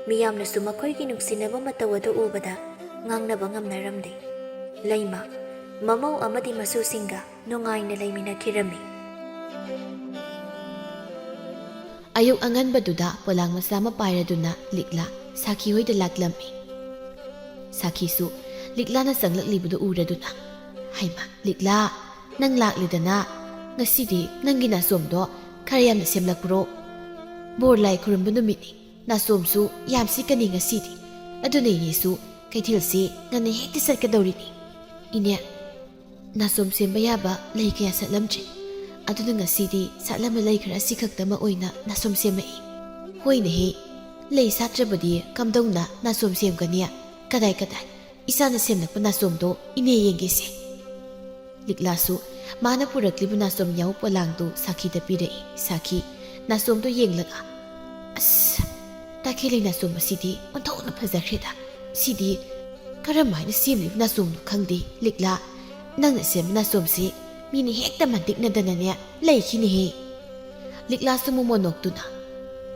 ꯃꯤꯌꯥꯝꯅꯁꯨ ꯃꯈꯣꯏꯒꯤ ꯅꯨꯡꯁꯤꯅꯕ ꯃꯇꯧ ꯑꯗꯨ ꯎꯕꯗ ꯉꯥꯡꯅꯕ ꯉꯝꯅꯔꯝꯗꯦ꯫ ꯂꯩꯃ ꯃꯃꯧ ꯑꯃꯗꯤ ꯃꯁꯨꯁꯤꯡꯒ ꯅꯨꯡꯉꯥꯏꯅ ꯂꯩꯃꯤꯟꯅꯈꯤꯔꯝꯃꯤ꯫ ꯑꯌꯨꯛ ꯑꯉꯟꯕꯗꯨꯗ ꯄꯣꯂꯥꯡ ꯃꯆꯥ ꯑꯃ ꯄꯥꯏꯔꯗꯨꯅ ꯂꯤꯛꯂꯥ ꯁꯥꯈꯤ ꯍꯣꯏꯗ ꯂꯥꯛꯂꯝꯃꯤ꯫ ꯁꯥꯈꯤꯁꯨ ꯂꯤꯛꯂꯥꯅ ꯆꯪꯂꯛꯂꯤꯕꯗꯨ ꯎꯔꯗꯨꯅ, "ꯍꯩꯃꯥ, ꯂꯤꯛꯂꯥ, ꯅꯪ ꯂꯥꯛꯂꯤꯗꯅ? ꯉꯁꯤꯗꯤ ꯅꯪꯒꯤ ꯅꯥꯆꯣꯝꯗꯣ ꯈꯔ ꯌꯥꯝꯅ ꯁꯦꯝꯂꯛꯄ꯭ꯔꯣ? ꯕꯣꯔ ꯂꯥꯏ ꯈꯨꯔꯨꯝꯕ ꯅꯨꯃꯤꯠꯅꯤ, ꯅꯥꯆꯣꯝꯁꯨ ꯌꯥꯝ ꯁꯤꯠꯀꯅꯤ ꯉꯁꯤꯗꯤ꯫ ꯑꯗꯨꯅ ꯏꯅꯦꯁꯨ ꯀꯩꯊꯦꯜꯁꯤ ꯉꯟꯅ ꯍꯦꯛꯇ ꯆꯠꯀꯗꯧꯔꯤꯅꯤ꯫ ꯏꯅꯦ, ꯅꯥꯆꯣꯝ ꯁꯦꯝꯕ ꯌꯥꯕ ꯂꯩ ꯀꯌꯥ ꯁꯥꯠꯂꯝꯗ꯭ꯔꯤ꯫ ꯑꯗꯨꯅ ꯉꯁꯤꯗꯤ ꯁꯥꯠꯂꯝꯕ ꯂꯩ ꯈꯔ ꯑꯁꯤ ꯈꯛꯇꯃꯛ ꯑꯣꯏꯅ ꯅꯥꯆꯣꯝ ꯁꯦꯝꯃꯛꯏ꯫" "ꯍꯣꯏꯅꯦꯍꯦ, ꯂꯩ ꯁꯥꯠꯇ꯭ꯔꯕꯗꯤ ꯀꯝꯗꯧꯅ ꯅꯥꯆꯣꯝ ꯁꯦꯝꯒꯅꯤ? ꯀꯗꯥꯏ ꯀꯗꯥꯏ, ꯏꯆꯥꯅ ꯁꯦꯝꯂꯛꯄ ꯅꯥꯆꯣꯝꯗꯣ ꯏꯅꯦ ꯌꯦꯡꯒꯦꯁꯦ꯫" ꯂꯤꯛꯂꯥꯁꯨ ꯃꯥꯅ ꯄꯨꯔꯛꯂꯤꯕ ꯅꯥꯆꯣꯝ ꯌꯥꯎ ꯄꯣꯂꯥꯡꯗꯨ ꯁꯥꯈꯤꯗ ꯄꯤꯔꯛꯏ꯫ ꯁꯥꯈꯤ ꯅꯥꯆꯣꯝꯗꯣ ꯌꯦꯡꯂꯒ, "ꯑꯁ, ꯇꯈꯦꯜꯂꯩ ꯅꯥꯆꯣꯝ ꯑꯁꯤꯗꯤ ꯑꯣꯟꯊꯣꯛꯅ ꯐꯖꯈ꯭ꯔꯦꯗ꯫ ꯁꯤꯗꯤ ꯀꯔꯝ ꯍꯥꯏꯅ ꯁꯦꯝꯂꯤꯕ ꯅꯥꯆꯣꯝꯅꯣ ꯈꯪꯗꯦ꯫ ꯂꯤꯛꯂꯥ, ꯅꯪꯅ ꯁꯦꯝꯕ ꯅꯥꯆꯣꯝꯁꯤ ꯃꯤꯅ ꯍꯦꯛꯇ ꯃꯟꯇꯤꯛꯅꯗꯅꯅꯦ ꯂꯩꯈꯤꯅꯦꯍꯦ꯫" ꯂꯤꯛꯂꯥꯁꯨ ꯃꯃꯣꯟ ꯅꯣꯛꯇꯨꯅ,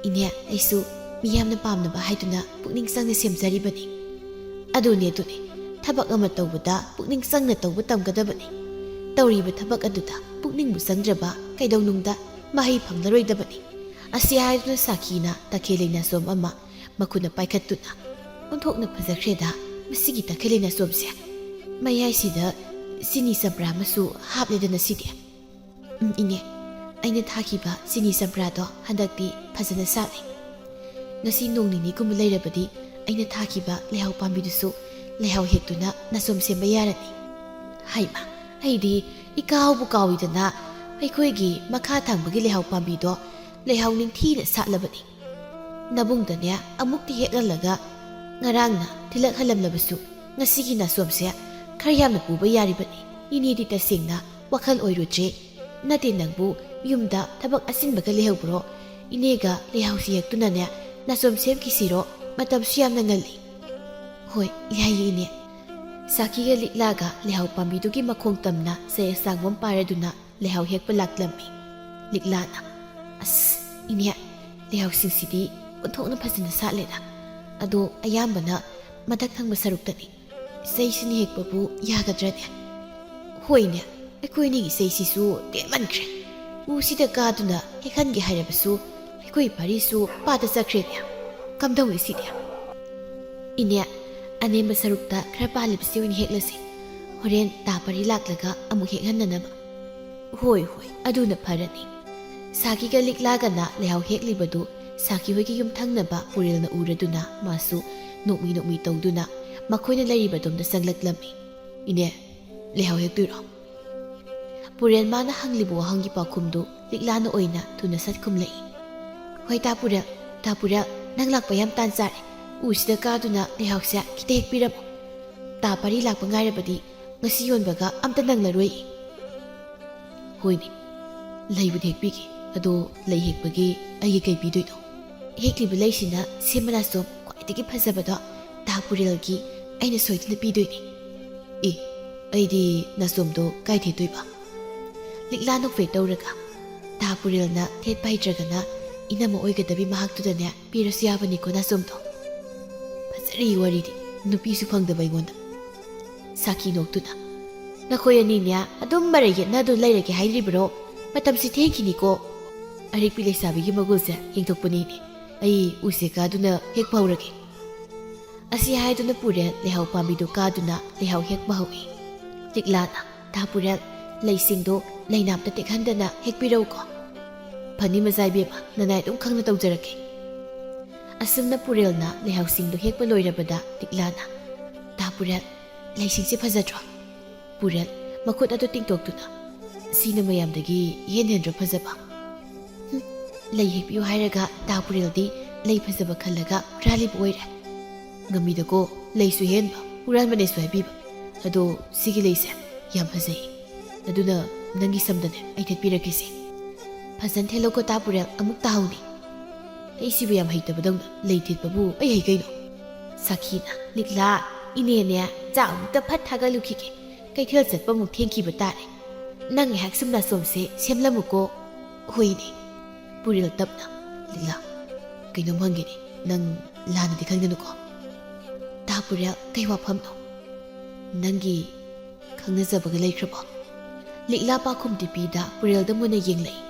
"ꯏꯅꯦ, ꯑꯩꯁꯨ ꯃꯤꯌꯥꯝꯅ ꯄꯥꯝꯅꯕ ꯍꯥꯏꯗꯨꯅ ꯄꯨꯛꯅꯤꯡ ꯆꯪꯅ ꯁꯦꯝꯖꯔꯤꯕꯅꯤ꯫" "ꯑꯗꯨꯅꯦ, ꯑꯗꯨꯅꯦ, ꯊꯕꯛ ꯑꯃ ꯇꯧꯕꯗ ꯄꯨꯛꯅꯤꯡ ꯆꯪꯅ ꯇꯧꯕ ꯇꯝꯒꯗꯕꯅꯤ꯫ ꯇꯧꯔꯤꯕ ꯊꯕꯛ ꯑꯗꯨꯗ ꯄꯨꯛꯅꯤꯡꯕꯨ ꯆꯪꯗ꯭ꯔꯕ ꯀꯩꯗꯧꯅꯨꯡꯗ ꯃꯍꯩ ꯐꯪꯂꯔꯣꯏꯗꯕꯅꯤ꯫" ꯑꯁꯤ ꯍꯥꯏꯗꯨꯅ ꯁꯥꯈꯤꯅ ꯇꯈꯦꯜꯂꯩ ꯅꯥꯆꯣꯝ ꯑꯃ ꯃꯈꯨꯠꯅ ꯄꯥꯏꯈꯠꯇꯨꯅ, "ꯑꯣꯟꯊꯣꯛꯅ ꯐꯖꯈ꯭ꯔꯦꯗ ꯃꯁꯤꯒꯤ ꯇꯈꯦꯜꯂꯩ ꯅꯥꯆꯣꯝꯁꯦ꯫ ꯃꯌꯥꯏꯁꯤꯗ ꯆꯤꯅꯤ ꯆꯝꯄ꯭ꯔꯥ ꯑꯃꯁꯨ ꯍꯥꯞꯂꯦꯗꯅ ꯁꯤꯗꯤ꯫" "ꯎꯝ, ꯏꯅꯦ, ꯑꯩꯅ ꯊꯥꯈꯤꯕ ꯆꯤꯅꯤ ꯆꯝꯄ꯭ꯔꯥꯗꯣ ꯍꯟꯗꯛꯇꯤ ꯐꯖꯅ ꯁꯥꯠꯂꯦ꯫ ꯉꯁꯤ ꯅꯣꯡ ꯅꯤꯅꯤꯒꯨꯝꯕ ꯂꯩꯔꯕꯗꯤ ꯑꯩꯅ ꯊꯥꯈꯤꯕ ꯂꯩꯍꯥꯎ ꯄꯥꯝꯕꯤꯗꯨꯁꯨ ꯂꯩꯍꯥꯎ ꯍꯦꯛꯇꯨꯅ ꯅꯥꯆꯣꯝ ꯁꯦꯝꯕ ꯌꯥꯔꯅꯤ꯫" "ꯍꯩꯃꯥ, ꯑꯩꯗꯤ ꯏꯀꯥꯎꯕꯨ ꯀꯥꯎꯏꯗꯅ, ꯑꯩꯈꯣꯏꯒꯤ ꯃꯈꯥ ꯊꯪꯕꯒꯤ ꯂꯩꯍꯥꯎ ꯄꯥꯝꯕꯤꯗꯣ ꯂꯩꯍꯥꯎ ꯅꯤꯡꯊꯤꯅ ꯁꯥꯠꯂꯕꯅꯤ꯫ ꯅꯕꯨꯡꯗꯅꯦ ꯑꯃꯨꯛꯇꯤ ꯍꯦꯛꯍꯜꯂꯒ ꯉꯔꯥꯡꯅ ꯊꯤꯜꯂꯛꯍꯜꯂꯝꯂꯕꯁꯨ ꯉꯁꯤꯒꯤ ꯅꯥꯆꯣꯝꯁꯦ ꯈꯔ ꯌꯥꯝꯅ ꯄꯨꯕ ꯌꯥꯔꯤꯕꯅꯤ꯫ ꯏꯅꯦꯗꯤ ꯇꯁꯦꯡꯅ ꯋꯥꯈꯜ ꯑꯣꯏꯔꯨꯗ꯭ꯔꯦ꯫ ꯅꯠꯇꯦ, ꯅꯪꯕꯨ ꯌꯨꯝꯗ ꯊꯕꯛ ꯑꯁꯤꯟꯕꯒ ꯂꯩꯍꯧꯕ꯭ꯔꯣ? ꯏꯅꯦꯒ ꯂꯩꯍꯥꯎꯁꯤ ꯍꯦꯛꯇꯨꯅꯅꯦ ꯅꯥꯆꯣꯝ ꯁꯦꯝꯈꯤꯁꯤꯔꯣ? ꯃꯇꯝꯁꯨ ꯌꯥꯝꯅ ꯉꯜꯂꯤ꯫" "ꯍꯣꯏ, ꯌꯥꯏꯌꯦ, ꯏꯅꯦ꯫" ꯁꯥꯈꯤꯒ ꯂꯤꯛꯂꯥꯒ ꯂꯩꯍꯥꯎ ꯄꯥꯝꯕꯤꯗꯨꯒꯤ ꯃꯈꯣꯡ ꯇꯝꯅ ꯆꯩ ꯑꯁꯥꯡꯕ ꯑꯃ ꯄꯥꯏꯔꯗꯨꯅ ꯂꯩꯍꯥꯎ ꯍꯦꯛꯄ ꯂꯥꯛꯂꯝꯃꯤ꯫ ꯂꯤꯛꯂꯥꯅ, "ꯑꯁ, ꯏꯅꯦ, ꯂꯩꯍꯥꯎꯁꯤꯡꯁꯤꯗꯤ ꯑꯣꯟꯊꯣꯛꯅ ꯐꯖꯅ ꯁꯥꯠꯂꯦꯗ꯫ ꯑꯗꯣ ꯑꯌꯥꯝꯕꯅ ꯃꯊꯛ ꯊꯪꯕ ꯁꯔꯨꯛꯇꯅꯤ꯫ ꯆꯩꯁꯤꯅ ꯍꯦꯛꯄꯕꯨ ꯌꯥꯒꯗ꯭ꯔꯅꯦ?" "ꯍꯣꯏꯅꯦ, ꯑꯩꯈꯣꯏ ꯑꯅꯤꯒꯤ ꯆꯩꯁꯤꯁꯨ ꯇꯦꯟꯃꯟꯈ꯭ꯔꯦ꯫ ꯎꯁꯤꯗ ꯀꯥꯗꯨꯅ ꯍꯦꯛꯍꯟꯒꯦ ꯍꯥꯏꯔꯕꯁꯨ ꯑꯩꯈꯣꯏ ꯄꯥꯔꯤꯁꯨ ꯄꯥꯗ ꯆꯠꯈ꯭ꯔꯦꯅꯦ꯫ ꯀꯝꯗꯧꯅꯤ ꯁꯤꯗꯤ? ꯏꯅꯦ, ꯑꯅꯦꯝꯕ ꯁꯔꯨꯛꯇ ꯈꯔ ꯄꯥꯜꯂꯤꯕꯁꯤ ꯑꯣꯏꯅ ꯍꯦꯛꯂꯁꯤ꯫ ꯍꯣꯔꯦꯟ ꯇꯥ ꯄꯥꯔꯤ ꯂꯥꯛꯂꯒ ꯑꯃꯨꯛ ꯍꯦꯛꯍꯟꯅꯅꯕ꯫ ꯍꯣꯏ, ꯍꯣꯏ, ꯑꯗꯨꯅ ꯐꯔꯅꯤ꯫ ꯁꯥꯈꯤꯒ ꯂꯤꯛꯂꯥꯒꯅ ꯂꯩꯍꯥꯎ ꯍꯦꯛꯂꯤꯕꯗꯨ ꯁꯥꯈꯤ ꯍꯣꯏꯒꯤ ꯌꯨꯝꯊꯪꯅꯕ ꯄꯨꯔꯦꯜꯅ ꯎꯔꯗꯨꯅ ꯃꯥꯁꯨ ꯅꯣꯛꯃꯤ ꯅꯣꯛꯃꯤ ꯇꯧꯗꯨꯅ ꯃꯈꯣꯏꯅ ꯂꯩꯔꯤꯕꯗꯣꯝꯗ ꯆꯪꯂꯛꯂꯝꯃꯤ꯫ "ꯏꯅꯦ, ꯂꯩꯍꯥꯎ ꯍꯦꯛꯇꯣꯏꯔꯣ?" ꯄꯨꯔꯦꯜ ꯃꯥꯅ ꯍꯪꯂꯤꯕ ꯋꯥꯍꯪꯒꯤ ꯄꯥꯎꯈꯨꯝꯗꯨ ꯂꯤꯛꯂꯥꯅ ꯑꯣꯏꯅ ꯊꯨꯅ ꯁꯠ ꯈꯨꯝꯂꯛꯏ꯫ "ꯍꯣꯏ, ꯇꯥ ꯄꯨꯔꯦꯜ, ꯇꯥ ꯄꯨꯔꯦꯜ, ꯅꯪ ꯂꯥꯛꯄ ꯌꯥꯝ ꯇꯥꯟ ꯆꯥꯔꯦ꯫ ꯎꯁꯤꯗ ꯀꯥꯗꯨꯅ ꯂꯩꯍꯥꯎꯁꯦ ꯈꯤꯇ ꯍꯦꯛꯄꯤꯔꯝꯃꯣ꯫ ꯇꯥ ꯄꯥꯔꯤ ꯂꯥꯛꯄ ꯉꯥꯏꯔꯕꯗꯤ ꯉꯁꯤ ꯌꯣꯟꯕꯒ ꯑꯝꯇ ꯅꯪꯂꯔꯣꯏ꯫" "ꯍꯣꯏꯅꯦ, ꯂꯩꯕꯨꯗꯤ ꯍꯦꯛꯄꯤꯒꯦ꯫ ꯑꯗꯣ ꯂꯩ ꯍꯦꯛꯄꯒꯤ ꯑꯩꯒꯤ ꯀꯩ ꯄꯤꯗꯣꯏꯅꯣ?" "ꯍꯦꯛꯂꯤꯕ ꯂꯩꯁꯤꯅ ꯁꯦꯝꯕ ꯅꯥꯆꯣꯝ ꯈ꯭ꯋꯥꯏꯗꯒꯤ ꯐꯖꯕꯗꯣ ꯇꯥ ꯄꯨꯔꯦꯜꯒꯤ ꯑꯩꯅ ꯁꯣꯏꯗꯅ ꯄꯤꯗꯣꯏꯅꯦ꯫" "ꯑꯦ, ꯑꯩꯗꯤ ꯅꯥꯆꯣꯝꯗꯣ ꯀꯥꯏ ꯊꯦꯠꯇꯣꯏꯕ?" ꯂꯤꯛꯂꯥ ꯅꯣꯛꯐꯦꯠ ꯇꯧꯔꯒ, "ꯇꯥ ꯄꯨꯔꯦꯜꯅ ꯊꯦꯠꯄ ꯍꯩꯇ꯭ꯔꯒꯅ ꯏꯅꯝꯃ ꯑꯣꯏꯒꯗꯕꯤ ꯃꯍꯥꯛꯇꯨꯗꯅꯦ ꯄꯤꯔꯁꯨ ꯌꯥꯕꯅꯤꯀꯣ ꯅꯥꯆꯣꯝꯗꯣ꯫" "ꯐꯖꯔꯤ ꯋꯥꯔꯤꯗꯤ, ꯅꯨꯄꯤꯁꯨ ꯐꯪꯗꯕ ꯑꯩꯉꯣꯟꯗ꯫" ꯁꯥꯈꯤ ꯅꯣꯛꯇꯨꯅ, "ꯅꯈꯣꯏ ꯑꯅꯤꯅꯦ ꯑꯗꯨꯝ ꯃꯔꯩ ꯌꯦꯠꯅꯗꯨꯅ ꯂꯩꯔꯒꯦ ꯍꯥꯏꯔꯤꯕ꯭ꯔꯣ? ꯃꯇꯝꯁꯤ ꯊꯦꯡꯈꯤꯅꯤꯀꯣ꯫ ꯑꯔꯤꯛꯄꯤ ꯂꯩꯁꯥꯕꯤꯒꯤ ꯃꯒꯨꯜꯁꯦ ꯌꯦꯡꯊꯣꯛꯄꯅꯤꯅꯦ꯫ ꯑꯩ ꯎꯁꯦ ꯀꯥꯗꯨꯅ ꯍꯦꯛꯄ ꯍꯧꯔꯒꯦ꯫" ꯑꯁꯤ ꯍꯥꯏꯗꯨꯅ ꯄꯨꯔꯦꯜ ꯂꯩꯍꯥꯎ ꯄꯥꯝꯕꯤꯗꯨ ꯀꯥꯗꯨꯅ ꯂꯩꯍꯥꯎ ꯍꯦꯛꯄ ꯍꯧꯏ꯫ ꯂꯤꯛꯂꯥꯅ, "ꯇꯥ ꯄꯨꯔꯦꯜ, ꯂꯩꯁꯤꯡꯗꯣ ꯂꯩꯅꯥꯝꯇ ꯇꯦꯛꯍꯟꯗꯅ ꯍꯦꯛꯄꯤꯔꯧꯀꯣ꯫" "ꯐꯅꯤ ꯃꯆꯥ ꯏꯕꯦꯝꯃ, ꯅꯅꯥꯏ ꯑꯗꯨꯝ ꯈꯪꯅ ꯇꯧꯖꯔꯛꯀꯦ꯫" ꯑꯁꯨꯝꯅ ꯄꯨꯔꯦꯜꯅ ꯂꯩꯍꯥꯎꯁꯤꯡꯗꯨ ꯍꯦꯛꯄ ꯂꯣꯏꯔꯕꯗ ꯂꯤꯛꯂꯥꯅ, "ꯇꯥ ꯄꯨꯔꯦꯜ, ꯂꯩꯁꯤꯡꯁꯦ ꯐꯖꯗ꯭ꯔꯣ?" ꯄꯨꯔꯦꯜ, ꯃꯈꯨꯠ ꯑꯗꯨ ꯇꯤꯡꯊꯣꯛꯇꯨꯅ, "ꯁꯤꯅ ꯃꯌꯥꯝꯗꯒꯤ ꯏꯍꯦꯟ ꯍꯦꯟꯗ꯭ꯔꯣ ꯐꯖꯕ?" "ꯍꯨꯝ, ꯂꯩ ꯍꯦꯛꯄꯤꯌꯨ ꯍꯥꯏꯔꯒ ꯇꯥ ꯄꯨꯔꯦꯜꯗꯤ ꯂꯩ ꯐꯖꯕ ꯈꯜꯂꯒ ꯍꯨꯔꯥꯜꯂꯤꯕ ꯑꯣꯏꯔꯦ꯫" "ꯉꯝꯃꯤꯗꯀꯣ, ꯂꯩꯁꯨ ꯍꯦꯟꯕ, ꯍꯨꯔꯥꯟꯕꯅꯦꯁꯨ ꯍꯥꯏꯕꯤꯕ꯫ ꯑꯗꯣ ꯁꯤꯒꯤ ꯂꯩꯁꯦ ꯌꯥꯝ ꯐꯖꯩ꯫ ꯑꯗꯨꯅ ꯅꯪꯒꯤ ꯁꯝꯗꯅꯦ ꯑꯩ ꯊꯦꯠꯄꯤꯔꯛꯀꯦꯁꯦ꯫" "ꯐꯖꯅ ꯊꯦꯠꯂꯣꯀꯣ ꯇꯥ ꯄꯨꯔꯦꯜ, ꯑꯃꯨꯛ ꯇꯥꯍꯧꯅꯤ꯫" "ꯑꯩ ꯁꯤꯕꯨ ꯌꯥꯝ ꯍꯩꯇꯕꯗꯧꯅ, ꯂꯩ ꯊꯦꯠꯄꯕꯨ ꯑꯩ ꯍꯩ ꯀꯩꯅꯣ?" ꯁꯥꯈꯤꯅ, "ꯂꯤꯛꯂꯥ, ꯏꯅꯦꯅꯦ ꯆꯥꯛ ꯑꯃꯨꯛꯇ ꯐꯠ ꯊꯥꯒꯠꯂꯨꯈꯤꯒꯦ꯫ ꯀꯩꯊꯦꯜ ꯆꯠꯄ ꯑꯃꯨꯛ ꯊꯦꯡꯈꯤꯕ ꯇꯥꯔꯦ꯫ ꯅꯪ ꯉꯥꯏꯍꯥꯛ ꯁꯨꯝ ꯅꯥꯆꯣꯝꯁꯦ ꯁꯦꯝꯂꯝꯃꯨꯀꯣ꯫" "ꯍꯣꯏꯅꯦ꯫" ꯄꯨꯔꯦꯜ ꯇꯞꯅ, "ꯂꯤꯛꯂꯥ, ꯀꯩꯅꯣꯝ ꯍꯪꯒꯦꯅꯦ, ꯅꯪ ꯂꯥꯟꯅꯗꯤ ꯈꯟꯒꯅꯨꯀꯣ?" "ꯇꯥ ꯄꯨꯔꯦꯜ, ꯀꯩ ꯋꯥꯐꯝꯅꯣ?" "ꯅꯪꯒꯤ ꯈꯪꯅꯖꯕꯒ ꯂꯩꯈ꯭ꯔꯕꯣ?" ꯂꯤꯛꯂꯥ ꯄꯥꯈꯨꯝ ꯇꯤꯄꯤꯗ ꯄꯨꯔꯦꯜꯗ ꯃꯨꯟꯅ ꯌꯦꯡꯂꯛꯏ꯫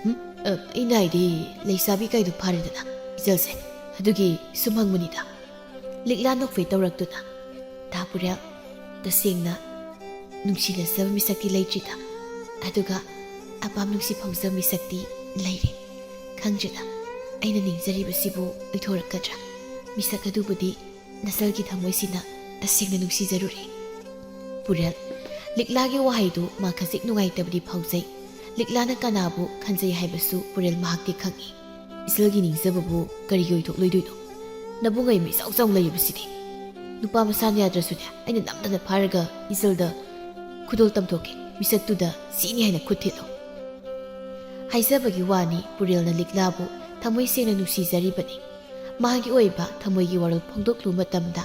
"ꯍꯨꯝ? ꯑ, ꯑꯩꯅ ꯍꯥꯏꯗꯤ, ꯂꯩꯁꯥꯕꯤ ꯀꯥꯏꯗꯣ ꯐꯥꯔꯦꯗꯅ ꯏꯆꯜꯁꯦ, ꯑꯗꯨꯒꯤ ꯁꯨꯝ ꯍꯪꯕꯅꯤꯗ꯫ ꯂꯤꯛꯂꯥ ꯅꯣꯛꯐꯦ ꯇꯧꯔꯛꯇꯨꯅ, "ꯇꯥ ꯄꯨꯔꯦꯜ, ꯇꯁꯦꯡꯅ ꯅꯨꯡꯁꯤꯅꯖꯕ ꯃꯤꯁꯛꯇꯤ ꯂꯩꯇ꯭ꯔꯤꯗ, ꯑꯗꯨꯒ ꯑꯄꯥꯝ ꯅꯨꯡꯁꯤ ꯐꯣꯡꯖꯕ ꯃꯤꯁꯛꯇꯤ ꯂꯩꯔꯦ꯫ ꯈꯪꯗ꯭ꯔꯤꯗ, ꯑꯩꯅ ꯅꯤꯡꯖꯔꯤꯕꯁꯤꯕꯨ ꯑꯣꯏꯊꯣꯔꯛꯀꯗ꯭ꯔꯥ? ꯃꯤꯁꯛ ꯑꯗꯨꯕꯨꯗꯤ ꯅꯆꯜꯒꯤ ꯊꯃꯣꯏꯁꯤꯅ ꯇꯁꯦꯡꯅ ꯅꯨꯡꯁꯤꯖꯔꯨꯔꯦ꯫" ꯄꯨꯔꯦꯜ, ꯂꯤꯛꯂꯥꯒꯤ ꯋꯥꯍꯩꯗꯨ ꯃꯥ ꯈꯖꯤꯛ ꯅꯨꯡꯉꯥꯏꯇꯕꯗꯤ ꯐꯥꯎꯖꯩ꯫ ꯂꯤꯛꯂꯥꯅ ꯀꯅꯥꯕꯨ ꯈꯟꯖꯩ ꯍꯥꯏꯕꯁꯨ ꯄꯨꯔꯦꯜ ꯃꯍꯥꯛꯇꯤ ꯈꯪꯏ꯫ ꯏꯆꯜꯒꯤ ꯅꯤꯡꯖꯕꯕꯨ ꯀꯔꯤꯒꯤ ꯑꯣꯏꯊꯣꯛꯂꯣꯏꯗꯣꯏꯅꯣ? ꯅꯕꯨꯡ ꯑꯩ ꯃꯤꯆꯥꯎ ꯆꯥꯎ ꯂꯩꯔꯤꯕꯁꯤꯗꯤ꯫ ꯅꯨꯄꯥ ꯃꯁꯥꯅ ꯌꯥꯗ꯭ꯔꯁꯨꯅꯦ, ꯑꯩꯅ ꯅꯝꯗꯅ ꯐꯥꯔꯒ ꯏꯆꯜꯗ ꯈꯨꯗꯣꯜ ꯇꯝꯊꯣꯛꯀꯦ꯫ ꯃꯤꯁꯛꯇꯨꯗ ꯁꯤꯅꯤ ꯍꯥꯏꯅ ꯈꯨꯠ ꯊꯤꯜꯂꯣ꯫ ꯍꯥꯏꯖꯕꯒꯤ ꯋꯥꯅꯤ, ꯄꯨꯔꯦꯜꯅ ꯂꯤꯛꯂꯥꯕꯨ ꯊꯃꯣꯏ ꯁꯦꯡꯅ ꯅꯨꯡꯁꯤꯖꯔꯤꯕꯅꯤ꯫ ꯃꯥꯒꯤ ꯑꯣꯏꯕ ꯊꯃꯣꯏꯒꯤ ꯋꯥꯔꯣꯜ ꯐꯣꯡꯗꯣꯛꯂꯨ ꯃꯇꯝꯗ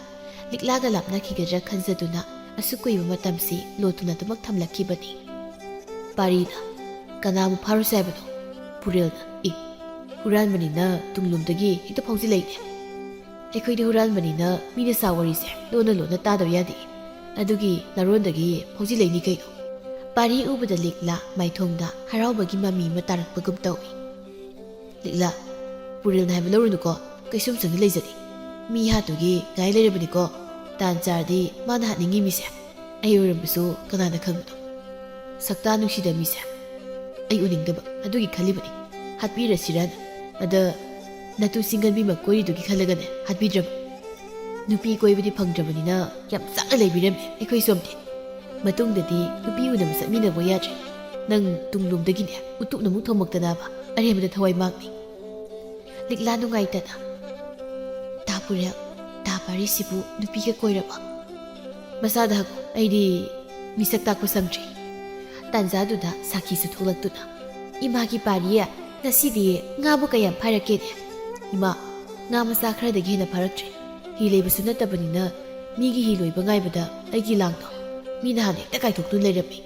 ꯂꯤꯛꯂꯥꯒ ꯂꯥꯞꯅꯈꯤꯒꯗ꯭ꯔꯥ ꯈꯟꯖꯗꯨꯅ ꯑꯁꯨꯛ ꯀꯨꯏꯕ ꯃꯇꯝꯁꯤ ꯂꯣꯠꯇꯨꯅ ꯑꯗꯨꯃꯛ ꯊꯝꯂꯛꯈꯤꯕꯅꯤ꯫ ꯄꯥꯔꯤꯅ, "ꯀꯅꯥꯕꯨ ꯐꯥꯔꯨꯁꯦ ꯍꯥꯏꯕꯅꯣ?" ꯄꯨꯔꯦꯜꯅ, "ꯑꯦ, ꯍꯨꯔꯥꯟꯕꯅꯤꯅ ꯇꯨꯡꯂꯣꯝꯗꯒꯤ ꯍꯦꯛꯇ ꯐꯥꯎꯖꯤꯜꯂꯛꯏꯅꯦ꯫ ꯑꯩꯈꯣꯏꯗꯤ ꯍꯨꯔꯥꯟꯕꯅꯤꯅ ꯃꯤꯅ ꯁꯥ ꯋꯥꯔꯤꯁꯦ ꯂꯣꯟꯅ ꯂꯣꯟꯅ ꯇꯥꯗꯕ ꯌꯥꯗꯦ꯫ ꯑꯗꯨꯒꯤ ꯅꯔꯣꯟꯗꯒꯤ ꯐꯥꯎꯖꯤꯜꯂꯛꯏꯅꯤ ꯀꯩꯅꯣ꯫" ꯄꯥꯔꯤ ꯎꯕꯗ ꯂꯤꯛꯂꯥ ꯃꯥꯏꯊꯣꯡꯗ ꯍꯔꯥꯎꯕꯒꯤ ꯃꯃꯤ ꯑꯃ ꯇꯥꯔꯛꯄꯒꯨꯝ ꯇꯧꯏ꯫ "ꯂꯤꯛꯂꯥ, ꯄꯨꯔꯦꯜꯅ ꯍꯥꯏꯕ ꯂꯧꯔꯨꯅꯨꯀꯣ, ꯀꯩꯁꯨꯝ ꯁꯪꯗ ꯂꯩꯖꯗꯦ꯫ ꯃꯤ ꯍꯥꯠꯇꯨꯒꯤ ꯉꯥꯏ ꯂꯩꯔꯕꯅꯤꯀꯣ꯫ ꯇꯥꯟ ꯆꯥꯔꯗꯤ ꯃꯥꯅ ꯍꯥꯠꯅꯤꯡꯉꯤ ꯃꯤꯁꯦ ꯑꯩ ꯑꯣꯏꯔꯝꯕꯁꯨ ꯀꯅꯥꯅ ꯈꯪꯕꯅꯣ? ꯁꯛꯇꯥ ꯅꯨꯡꯁꯤꯗ ꯃꯤꯁꯦ ꯑꯩ ꯎꯅꯤꯡꯗꯕ ꯑꯗꯨꯒꯤ ꯈꯜꯂꯤꯕꯅꯤ꯫ ꯍꯥꯠꯄꯤꯔꯁꯤꯔꯅ꯫ ꯑꯗ ꯅꯇꯨ ꯁꯤꯡꯒꯟꯕꯤ ꯑꯃ ꯀꯣꯏꯔꯤꯗꯨꯒꯤ ꯈꯜꯂꯒꯅꯦ ꯍꯥꯠꯄꯤꯗ꯭ꯔꯕ꯫ ꯅꯨꯄꯤ ꯀꯣꯏꯕꯗꯤ ꯐꯪꯗ꯭ꯔꯕꯅꯤꯅ ꯌꯥꯝ ꯆꯥꯛꯅ ꯂꯩꯕꯤꯔꯝꯃꯦ ꯑꯩꯈꯣꯏ ꯁꯣꯝꯗꯤ꯫ ꯃꯇꯨꯡꯗꯗꯤ ꯅꯨꯄꯤ ꯎꯅꯕ ꯆꯠꯃꯤꯟꯅꯕ ꯌꯥꯗ꯭ꯔꯦ꯫ ꯅꯪ ꯇꯨꯡꯂꯣꯝꯗꯒꯤꯅꯦ ꯎꯇꯨꯞꯅ ꯑꯃꯨꯛ ꯊꯣꯝꯃꯛꯇꯅꯕ꯫ ꯑꯔꯦꯝꯕꯗ ꯊꯋꯥꯏ ꯃꯥꯡꯅꯤ꯫" ꯂꯤꯛꯂꯥ ꯅꯨꯡꯉꯥꯏꯇꯅ, "ꯇꯥ ꯄꯨꯔꯦꯜ, ꯇꯥ ꯄꯥꯔꯤꯁꯤꯕꯨ ꯅꯨꯄꯤꯒ ꯀꯣꯏꯔꯕ? ꯃꯁꯥꯗ ꯍꯪꯉꯨ, ꯑꯩꯗꯤ ꯃꯤꯁꯛ ꯇꯥꯛꯄ ꯁꯪꯗ꯭ꯔꯤ꯫" ꯇꯥꯟꯖꯥꯗꯨꯗ ꯁꯥꯈꯤꯁꯨ ꯊꯣꯛꯂꯛꯇꯨꯅ, "ꯏꯃꯥꯒꯤ ꯄꯥꯔꯤ, ꯉꯁꯤꯗꯤ ꯉꯥꯕꯨ ꯀꯌꯥꯝ ꯐꯥꯔꯛꯀꯦꯅꯦ? ꯏꯃꯥ, ꯉꯥ ꯃꯆꯥ ꯈꯔꯗꯒꯤ ꯍꯦꯟꯅ ꯐꯥꯔꯛꯇ꯭ꯔꯦ꯫ ꯍꯤ ꯂꯩꯕꯁꯨ ꯅꯠꯇꯕꯅꯤꯅ ꯃꯤꯒꯤ ꯍꯤ ꯂꯣꯏꯕ ꯉꯥꯏꯕꯗ ꯑꯩꯒꯤ ꯂꯥꯡꯗꯣ ꯃꯤ ꯅꯍꯥꯟ ꯍꯦꯛꯇ ꯀꯥꯏꯊꯣꯛꯇꯨꯅ ꯂꯩꯔꯝꯃꯤ꯫"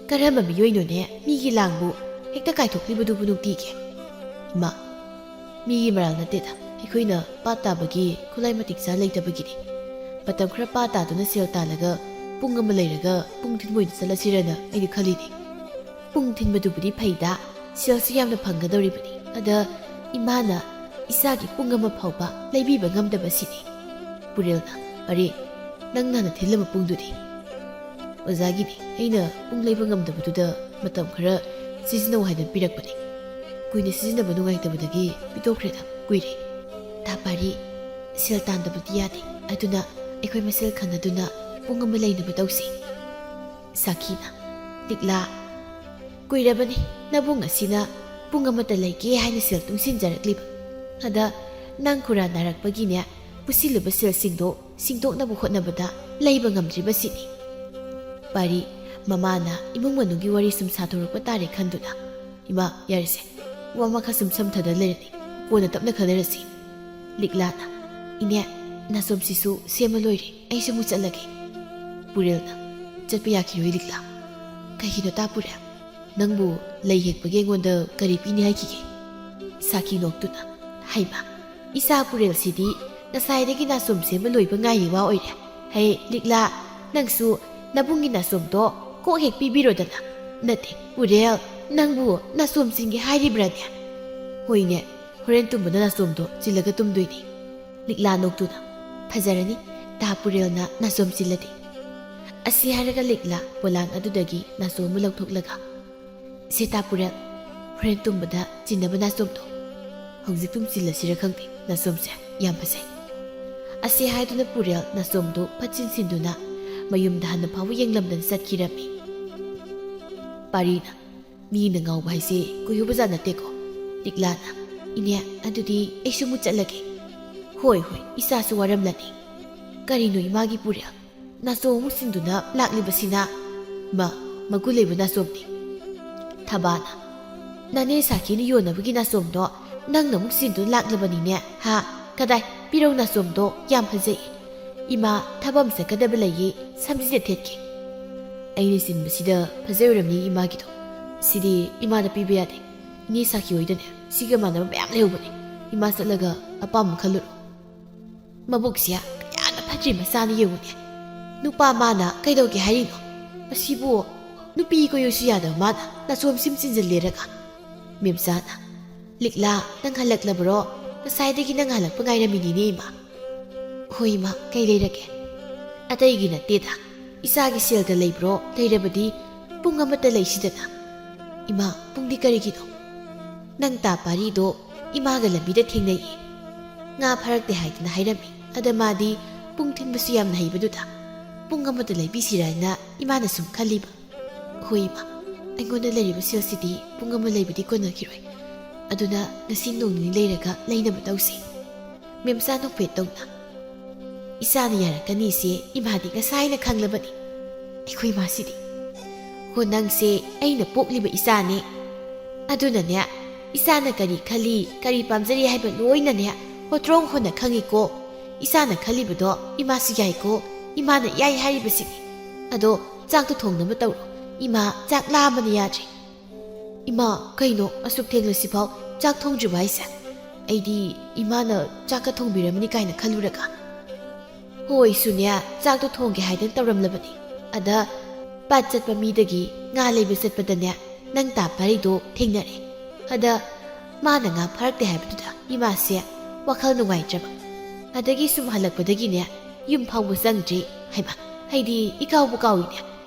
"ꯀꯔꯝꯕ ꯃꯤꯑꯣꯏꯅꯣꯅꯦ ꯃꯤꯒꯤ ꯂꯥꯡꯕꯨ ꯍꯦꯛꯇ ꯀꯥꯏꯊꯣꯛꯂꯤꯕꯗꯨꯕꯨ ꯅꯨꯡꯇꯤꯒꯤ?" "ꯏꯃꯥ, ꯃꯤꯒꯤ ꯃꯔꯥꯜ ꯅꯠꯇꯦꯗ, ꯑꯩꯈꯣꯏꯅ ꯄꯥꯠ ꯇꯥꯕꯒꯤ ꯈꯨꯠꯂꯥꯏ ꯃꯇꯤꯛ ꯆꯥ ꯂꯩꯇꯕꯒꯤꯅꯤ꯫ ꯃꯇꯝ ꯈꯔ ꯄꯥꯠ ꯇꯥꯗꯨꯅ ꯁꯦꯜ ꯇꯥꯜꯂꯒ ꯄꯨꯡ ꯑꯃ ꯂꯩꯔꯒ ꯄꯨꯡ ꯊꯤꯟꯕ ꯑꯣꯏꯅ ꯆꯠꯂꯁꯤꯔꯅ ꯑꯩꯗꯤ ꯈꯜꯂꯤꯅꯤ꯫" "ꯄꯨꯡ ꯊꯤꯟꯕꯗꯨꯕꯨꯗꯤ ꯐꯩꯗ, ꯁꯦꯜꯁꯨ ꯌꯥꯝꯅ ꯐꯪꯒꯗꯧꯔꯤꯕꯅꯤ꯫ ꯑꯗ ꯏꯃꯥꯅ ꯏꯆꯥꯒꯤ ꯄꯨꯡ ꯑꯃ ꯐꯥꯎꯕ ꯂꯩꯕꯤꯕ ꯉꯝꯗꯕꯁꯤꯅꯤ꯫ ꯄꯨꯔꯦꯜꯅ, "ꯑꯔꯦ, ꯅꯪ ꯅꯍꯥꯟꯅ ꯊꯤꯜꯂꯝꯕ ꯄꯨꯡꯗꯨꯗꯤ?" "ꯑꯣꯖꯥꯒꯤꯅꯤ, ꯑꯩꯅ ꯄꯨꯡ ꯂꯩꯕ ꯉꯝꯗꯕꯗꯨꯗ ꯃꯇꯝ ꯈꯔ ꯁꯤꯖꯤꯟꯅꯧ ꯍꯥꯏꯗꯅ ꯄꯤꯔꯛꯄꯅꯤ꯫ ꯀꯨꯏꯅ ꯁꯤꯖꯤꯟꯅꯕ ꯅꯨꯡꯉꯥꯏꯇꯕꯗꯒꯤ ꯄꯤꯊꯣꯛꯈ꯭ꯔꯦꯗ, ꯀꯨꯏꯔꯦ꯫ ꯇꯥ ꯄꯥꯔꯤ, ꯁꯦꯜ ꯇꯥꯟꯗꯕꯗꯤ ꯌꯥꯗꯦ, ꯑꯗꯨꯅ ꯑꯩꯈꯣꯏ ꯃꯁꯦꯜ ꯈꯟꯅꯗꯨꯅ ꯄꯨꯡ ꯑꯃ ꯂꯩꯅꯕ ꯇꯧꯁꯤ꯫" ꯁꯥꯈꯤꯅ, "ꯂꯤꯛꯂꯥ, ꯀꯨꯏꯔꯕꯅꯤ ꯅꯕꯨꯡ ꯑꯁꯤꯅ ꯄꯨꯡ ꯑꯃꯇ ꯂꯩꯒꯦ ꯍꯥꯏꯅ ꯁꯦꯜ ꯇꯨꯡꯁꯤꯟꯖꯔꯛꯂꯤꯕ꯫ ꯑꯗ ꯅꯪ ꯈꯨꯔꯥ ꯅꯥꯔꯛꯄꯒꯤꯅꯦ, ꯄꯨꯁꯤꯜꯂꯨꯕ ꯁꯦꯜꯁꯤꯡꯗꯣ ꯁꯤꯡꯗꯣꯛꯅꯕ ꯍꯣꯠꯅꯕꯗ ꯂꯩꯕ ꯉꯝꯗ꯭ꯔꯤꯕꯁꯤꯅꯤ꯫" ꯄꯥꯔꯤ, ꯃꯃꯥꯅ ꯏꯃꯨꯡ ꯃꯅꯨꯡꯒꯤ ꯋꯥꯔꯤ ꯁꯨꯝ ꯁꯥꯗꯣꯔꯛꯄ ꯇꯥꯔꯦ ꯈꯟꯗꯨꯅ, "ꯏꯃꯥ, ꯌꯥꯔꯦꯁꯦ, ꯋꯥ ꯃꯈꯥ ꯁꯨꯝ ꯁꯝꯊꯗ ꯂꯩꯔꯗꯤ ꯀꯣꯟꯅ ꯇꯞꯅ ꯈꯟꯅꯔꯁꯤ꯫" ꯂꯤꯛꯂꯥꯅ, "ꯏꯅꯦ, ꯅꯥꯆꯣꯝꯁꯤꯁꯨ ꯁꯦꯝꯃ ꯂꯣꯏꯔꯦ, ꯑꯩꯁꯨ ꯑꯃꯨꯛ ꯆꯠꯂꯒꯦ꯫" ꯄꯨꯔꯦꯜꯅ, "ꯆꯠꯄ ꯌꯥꯈꯤꯔꯣꯏ ꯂꯤꯛꯂꯥ꯫" "ꯀꯩꯒꯤꯅꯣ ꯇꯥ ꯄꯨꯔꯦꯜ? ꯅꯪꯕꯨ ꯂꯩ ꯍꯦꯛꯄꯒꯤ ꯑꯩꯉꯣꯟꯗ ꯀꯔꯤ ꯄꯤꯅꯤ ꯍꯥꯏꯈꯤꯒꯦ?" ꯁꯥꯈꯤ ꯅꯣꯛꯇꯨꯅ, "ꯍꯩꯃꯥ, ꯏꯆꯥ ꯄꯨꯔꯦꯜꯁꯤꯗꯤ ꯉꯁꯥꯏꯗꯒꯤ ꯅꯥꯆꯣꯝ ꯁꯦꯝꯕ ꯂꯣꯏꯕ ꯉꯥꯏꯔꯤ ꯋꯥ ꯑꯣꯏꯔꯦ꯫ ꯍꯦ ꯂꯤꯛꯂꯥ, ꯅꯪꯁꯨ ꯅꯕꯨꯡꯒꯤ ꯅꯥꯆꯣꯝꯗꯣ ꯀꯣꯛ ꯍꯦꯛ ꯄꯤꯕꯤꯔꯣꯗꯅ꯫ ꯅꯠꯇꯦ, ꯄꯨꯔꯦꯜ, ꯅꯪꯕꯨ ꯅꯥꯆꯣꯝ ꯆꯤꯟꯒꯦ ꯍꯥꯏꯔꯤꯕ꯭ꯔꯥꯅꯦ? ꯍꯣꯏꯅꯦ, ꯍꯣꯔꯦꯟ ꯇꯨꯝꯕꯗ ꯅꯥꯆꯣꯝꯗꯣ ꯆꯤꯜꯂꯒ ꯇꯨꯝꯗꯣꯏꯅꯤ꯫" ꯂꯤꯛꯂꯥ ꯅꯣꯛꯇꯨꯅ, "ꯐꯖꯔꯅꯤ, ꯇꯥ ꯄꯨꯔꯦꯜꯅ ꯅꯥꯆꯣꯝ ꯆꯤꯜꯂꯗꯤ꯫" ꯑꯁꯤ ꯍꯥꯏꯔꯒ ꯂꯤꯛꯂꯥ ꯄꯣꯂꯥꯡ ꯑꯗꯨꯗꯒꯤ ꯅꯥꯆꯣꯝ ꯑꯃ ꯂꯧꯊꯣꯛꯂꯒ, "ꯁꯦ ꯇꯥ ꯄꯨꯔꯦꯜ, ꯍꯣꯔꯦꯟ ꯇꯨꯝꯕꯗ ꯆꯤꯟꯅꯕ ꯅꯥꯆꯣꯝꯗꯣ꯫ ꯍꯧꯖꯤꯛ ꯇꯨꯝ ꯆꯤꯜꯂꯁꯤꯔ ꯈꯪꯗꯦ, ꯅꯥꯆꯣꯝꯁꯦ ꯌꯥꯝ ꯐꯖꯩ꯫" ꯑꯁꯤ ꯍꯥꯏꯗꯨꯅ ꯄꯨꯔꯦꯜ ꯅꯥꯆꯣꯝꯗꯨ ꯐꯠ ꯆꯤꯟꯁꯤꯟꯗꯨꯅ ꯃꯌꯨꯝꯗ ꯍꯟꯅ ꯐꯥꯎꯕ ꯌꯦꯡꯂꯝꯗꯅ ꯆꯠꯈꯤꯔꯝꯃꯤ꯫ ꯄꯥꯔꯤꯅ, "ꯃꯤꯅ ꯉꯥꯎꯕ ꯍꯥꯏꯁꯦ ꯀꯨꯏꯍꯧꯕꯖꯥꯠ ꯅꯠꯇꯦꯀꯣ꯫" ꯂꯤꯛꯂꯥꯅ, "ꯏꯅꯦ, ꯑꯗꯨꯗꯤ ꯑꯩꯁꯨ ꯑꯃꯨꯛ ꯆꯠꯂꯒꯦ꯫" "ꯍꯣꯏ, ꯍꯣꯏ, ꯏꯆꯥꯁꯨ ꯋꯥꯔꯝꯂꯅꯤ꯫ ꯀꯔꯤꯅꯣ ꯏꯃꯥꯒꯤ ꯄꯨꯔꯦꯜ? ꯅꯥꯆꯣꯝ ꯑꯃꯨꯛ ꯁꯤꯟꯗꯨꯅ ꯂꯥꯛꯂꯤꯕꯁꯤꯅ? ꯃ, ꯃꯒꯨꯟ ꯂꯩꯕ ꯅꯥꯆꯣꯝꯅꯤ꯫" ꯊꯕꯥꯅ, "ꯅꯅꯦ ꯁꯥꯈꯤꯅ ꯌꯣꯟꯅꯕꯒꯤ ꯅꯥꯆꯣꯝꯗꯣ ꯅꯪꯅ ꯑꯃꯨꯛ ꯁꯤꯟꯗꯨꯅ ꯂꯥꯛꯂꯕꯅꯤꯅꯦ, ꯍꯥ? ꯀꯗꯥꯏ, ꯄꯤꯔꯧ ꯅꯥꯆꯣꯝꯗꯣ, ꯌꯥꯝ ꯐꯖꯩ꯫ ꯏꯃꯥ ꯊꯕꯛ ꯑꯃ ꯆꯠꯀꯗꯕ ꯂꯩꯌꯦ, ꯁꯝꯖꯤꯟꯅ ꯊꯦꯠꯀꯦ꯫" "ꯑꯩꯅ ꯆꯤꯟꯕꯁꯤꯗ ꯐꯖꯔꯝꯅꯤ ꯏꯃꯥꯒꯤꯗꯣ꯫ ꯁꯤꯗꯤ ꯏꯃꯥꯗ ꯄꯤꯕ ꯌꯥꯗꯦ꯫ ꯏꯅꯦ ꯁꯥꯈꯤ ꯍꯣꯏꯗꯅꯦ ꯁꯤꯒ ꯃꯥꯟꯅꯕ ꯃꯌꯥꯝ ꯂꯩꯍꯧꯕꯅꯦ꯫ ꯏꯃꯥ ꯆꯠꯂꯒ ꯑꯄꯥꯝꯕ ꯈꯜꯂꯨꯔꯣ꯫" "ꯃꯕꯨꯛꯁꯦ ꯀꯌꯥꯅ ꯐꯠꯇ꯭ꯔꯤ ꯃꯆꯥꯅ ꯌꯦꯡꯉꯨꯅꯦ꯫ ꯅꯨꯄꯥ ꯃꯥꯅ ꯀꯩꯗꯧꯒꯦ ꯍꯥꯏꯔꯤꯅꯣ? ꯃꯁꯤꯕꯨ ꯅꯨꯄꯤ ꯀꯣꯏꯌꯨꯁꯨ ꯌꯥꯗꯕ ꯃꯥꯅ ꯅꯥꯆꯣꯝ ꯁꯤꯝ ꯆꯤꯟꯖꯜꯂꯦꯔꯒ꯫ ꯃꯦꯝꯆꯥꯅ, "ꯂꯤꯛꯂꯥ, ꯅꯪ ꯍꯜꯂꯛꯂꯕ꯭ꯔꯣ? ꯉꯁꯥꯏꯗꯒꯤ ꯅꯪ ꯍꯜꯂꯛꯄ ꯉꯥꯏꯔꯝꯃꯤꯅꯤꯅꯦ, ꯏꯃꯥ꯫" "ꯍꯣꯏ, ꯏꯃꯥ, ꯀꯩ ꯂꯩꯔꯒꯦ?" "ꯑꯇꯩꯒꯤ ꯅꯠꯇꯦꯗ, ꯏꯆꯥꯒꯤ ꯁꯦꯜꯒ ꯂꯩꯕ꯭ꯔꯣ? ꯂꯩꯔꯕꯗꯤ ꯄꯨꯡ ꯑꯃꯇ ꯂꯩꯁꯤꯗꯅ꯫" "ꯏꯃꯥ, ꯄꯨꯡꯗꯤ ꯀꯔꯤꯒꯤꯅꯣ?" "ꯅꯪ ꯇꯥ ꯄꯥꯔꯤꯗꯣ ꯏꯃꯥꯒ ꯂꯝꯕꯤꯗ ꯊꯦꯡꯅꯩꯌꯦ꯫ ꯉꯥ ꯐꯥꯔꯛꯇꯦ ꯍꯥꯏꯗꯅ ꯍꯥꯏꯔꯝꯃꯤ꯫ ꯑꯗ ꯃꯥꯗꯤ ꯄꯨꯡ ꯊꯤꯟꯕꯁꯨ ꯌꯥꯝꯅ ꯍꯩꯕꯗꯨꯗ ꯄꯨꯡ ꯑꯃꯇ ꯂꯩꯕꯤꯁꯤꯔꯥ ꯍꯥꯏꯅ ꯏꯃꯥꯅ ꯁꯨꯝ ꯈꯜꯂꯤꯕ꯫" "ꯍꯣꯏ, ꯏꯃꯥ, ꯑꯩꯉꯣꯟꯗ ꯂꯩꯔꯤꯕ ꯁꯦꯜꯁꯤꯗꯤ ꯄꯨꯡ ꯑꯃ ꯂꯩꯕꯗꯤ ꯀꯣꯟꯅꯈꯤꯔꯣꯏ꯫ ꯑꯗꯨꯅ ꯉꯁꯤ ꯅꯣꯡ ꯅꯤꯅꯤ ꯂꯩꯔꯒ ꯂꯩꯅꯕ ꯇꯧꯁꯤ꯫" ꯃꯦꯝꯆꯥ ꯅꯣꯛꯐꯦꯠ ꯇꯧꯅ, "ꯏꯆꯥꯅ ꯌꯥꯔꯛꯀꯅꯤꯁꯦ ꯏꯃꯥꯗꯤ ꯉꯁꯥꯏꯅ ꯈꯪꯂꯕꯅꯤ꯫" "ꯑꯩꯈꯣꯏ ꯃꯥꯁꯤꯗꯤ꯫" "ꯍꯣ, ꯅꯪꯁꯦ ꯑꯩꯅ ꯄꯣꯛꯂꯤꯕ ꯏꯆꯥꯅꯦ꯫ ꯑꯗꯨꯅꯅꯦ, ꯏꯆꯥꯅ ꯀꯔꯤ ꯈꯜꯂꯤ, ꯀꯔꯤ ꯄꯥꯝꯖꯔꯤ ꯍꯥꯏꯕ ꯂꯣꯏꯅꯅꯦ ꯍꯣꯇ꯭ꯔꯣꯡ ꯍꯣꯟꯅ ꯈꯪꯉꯤꯀꯣ꯫ ꯏꯆꯥꯅ ꯈꯜꯂꯤꯕꯗꯣ ꯏꯃꯥꯁꯨ ꯌꯥꯏꯀꯣ, ꯏꯃꯥꯅ ꯌꯥꯏ ꯍꯥꯏꯔꯤꯕꯁꯤꯅꯤ꯫ ꯑꯗꯣ ꯆꯥꯛꯇꯣ ꯊꯣꯡꯅꯕ ꯇꯧꯔꯣ, ꯏꯃꯥ ꯆꯥꯛ ꯂꯥꯝꯕꯅ ꯌꯥꯗ꯭ꯔꯦ꯫" "ꯏꯃꯥ, ꯀꯩꯅꯣ ꯑꯁꯨꯛ ꯊꯦꯡꯂꯁꯤꯐꯥꯎ ꯆꯥꯛ ꯊꯣꯡꯗ꯭ꯔꯤꯕ ꯍꯥꯏꯁꯦ? ꯑꯩꯗꯤ ꯏꯃꯥꯅ ꯆꯥꯛꯀ ꯊꯣꯡꯕꯤꯔꯝꯃꯅꯤ ꯀꯥꯏꯅ ꯈꯜꯂꯨꯔꯒ꯫" "ꯍꯣꯏ, ꯁꯨꯅ꯭ꯌꯥ, ꯆꯥꯛꯇꯣ ꯊꯣꯡꯒꯦ ꯍꯥꯏꯗꯅ ꯇꯧꯔꯝꯂꯕꯅꯤ꯫ ꯑꯗ ꯄꯥꯠ ꯆꯠꯄ ꯃꯤꯗꯒꯤ ꯉꯥ ꯂꯩꯕ ꯆꯠꯄꯗꯅꯦ, ꯅꯪ ꯇꯥ ꯄꯥꯔꯤꯗꯣ ꯊꯦꯡꯅꯔꯦ꯫ ꯑꯗ ꯃꯥꯅ ꯉꯥ ꯐꯥꯔꯛꯇꯦ ꯍꯥꯏꯕꯗꯨꯗ ꯏꯃꯥꯁꯦ ꯋꯥꯈꯜ ꯅꯨꯡꯉꯥꯏꯇ꯭ꯔꯕ꯫ ꯑꯗꯒꯤ ꯁꯨꯝ ꯍꯜꯂꯛꯄꯗꯒꯤꯅꯦ, ꯌꯨꯝ ꯐꯥꯎꯕ ꯆꯪꯗ꯭ꯔꯤ꯫ ꯍꯩꯃꯥ, ꯑꯩꯗꯤ ꯏꯀꯥꯎꯕꯨ ꯀꯥꯎꯏꯅꯦ꯫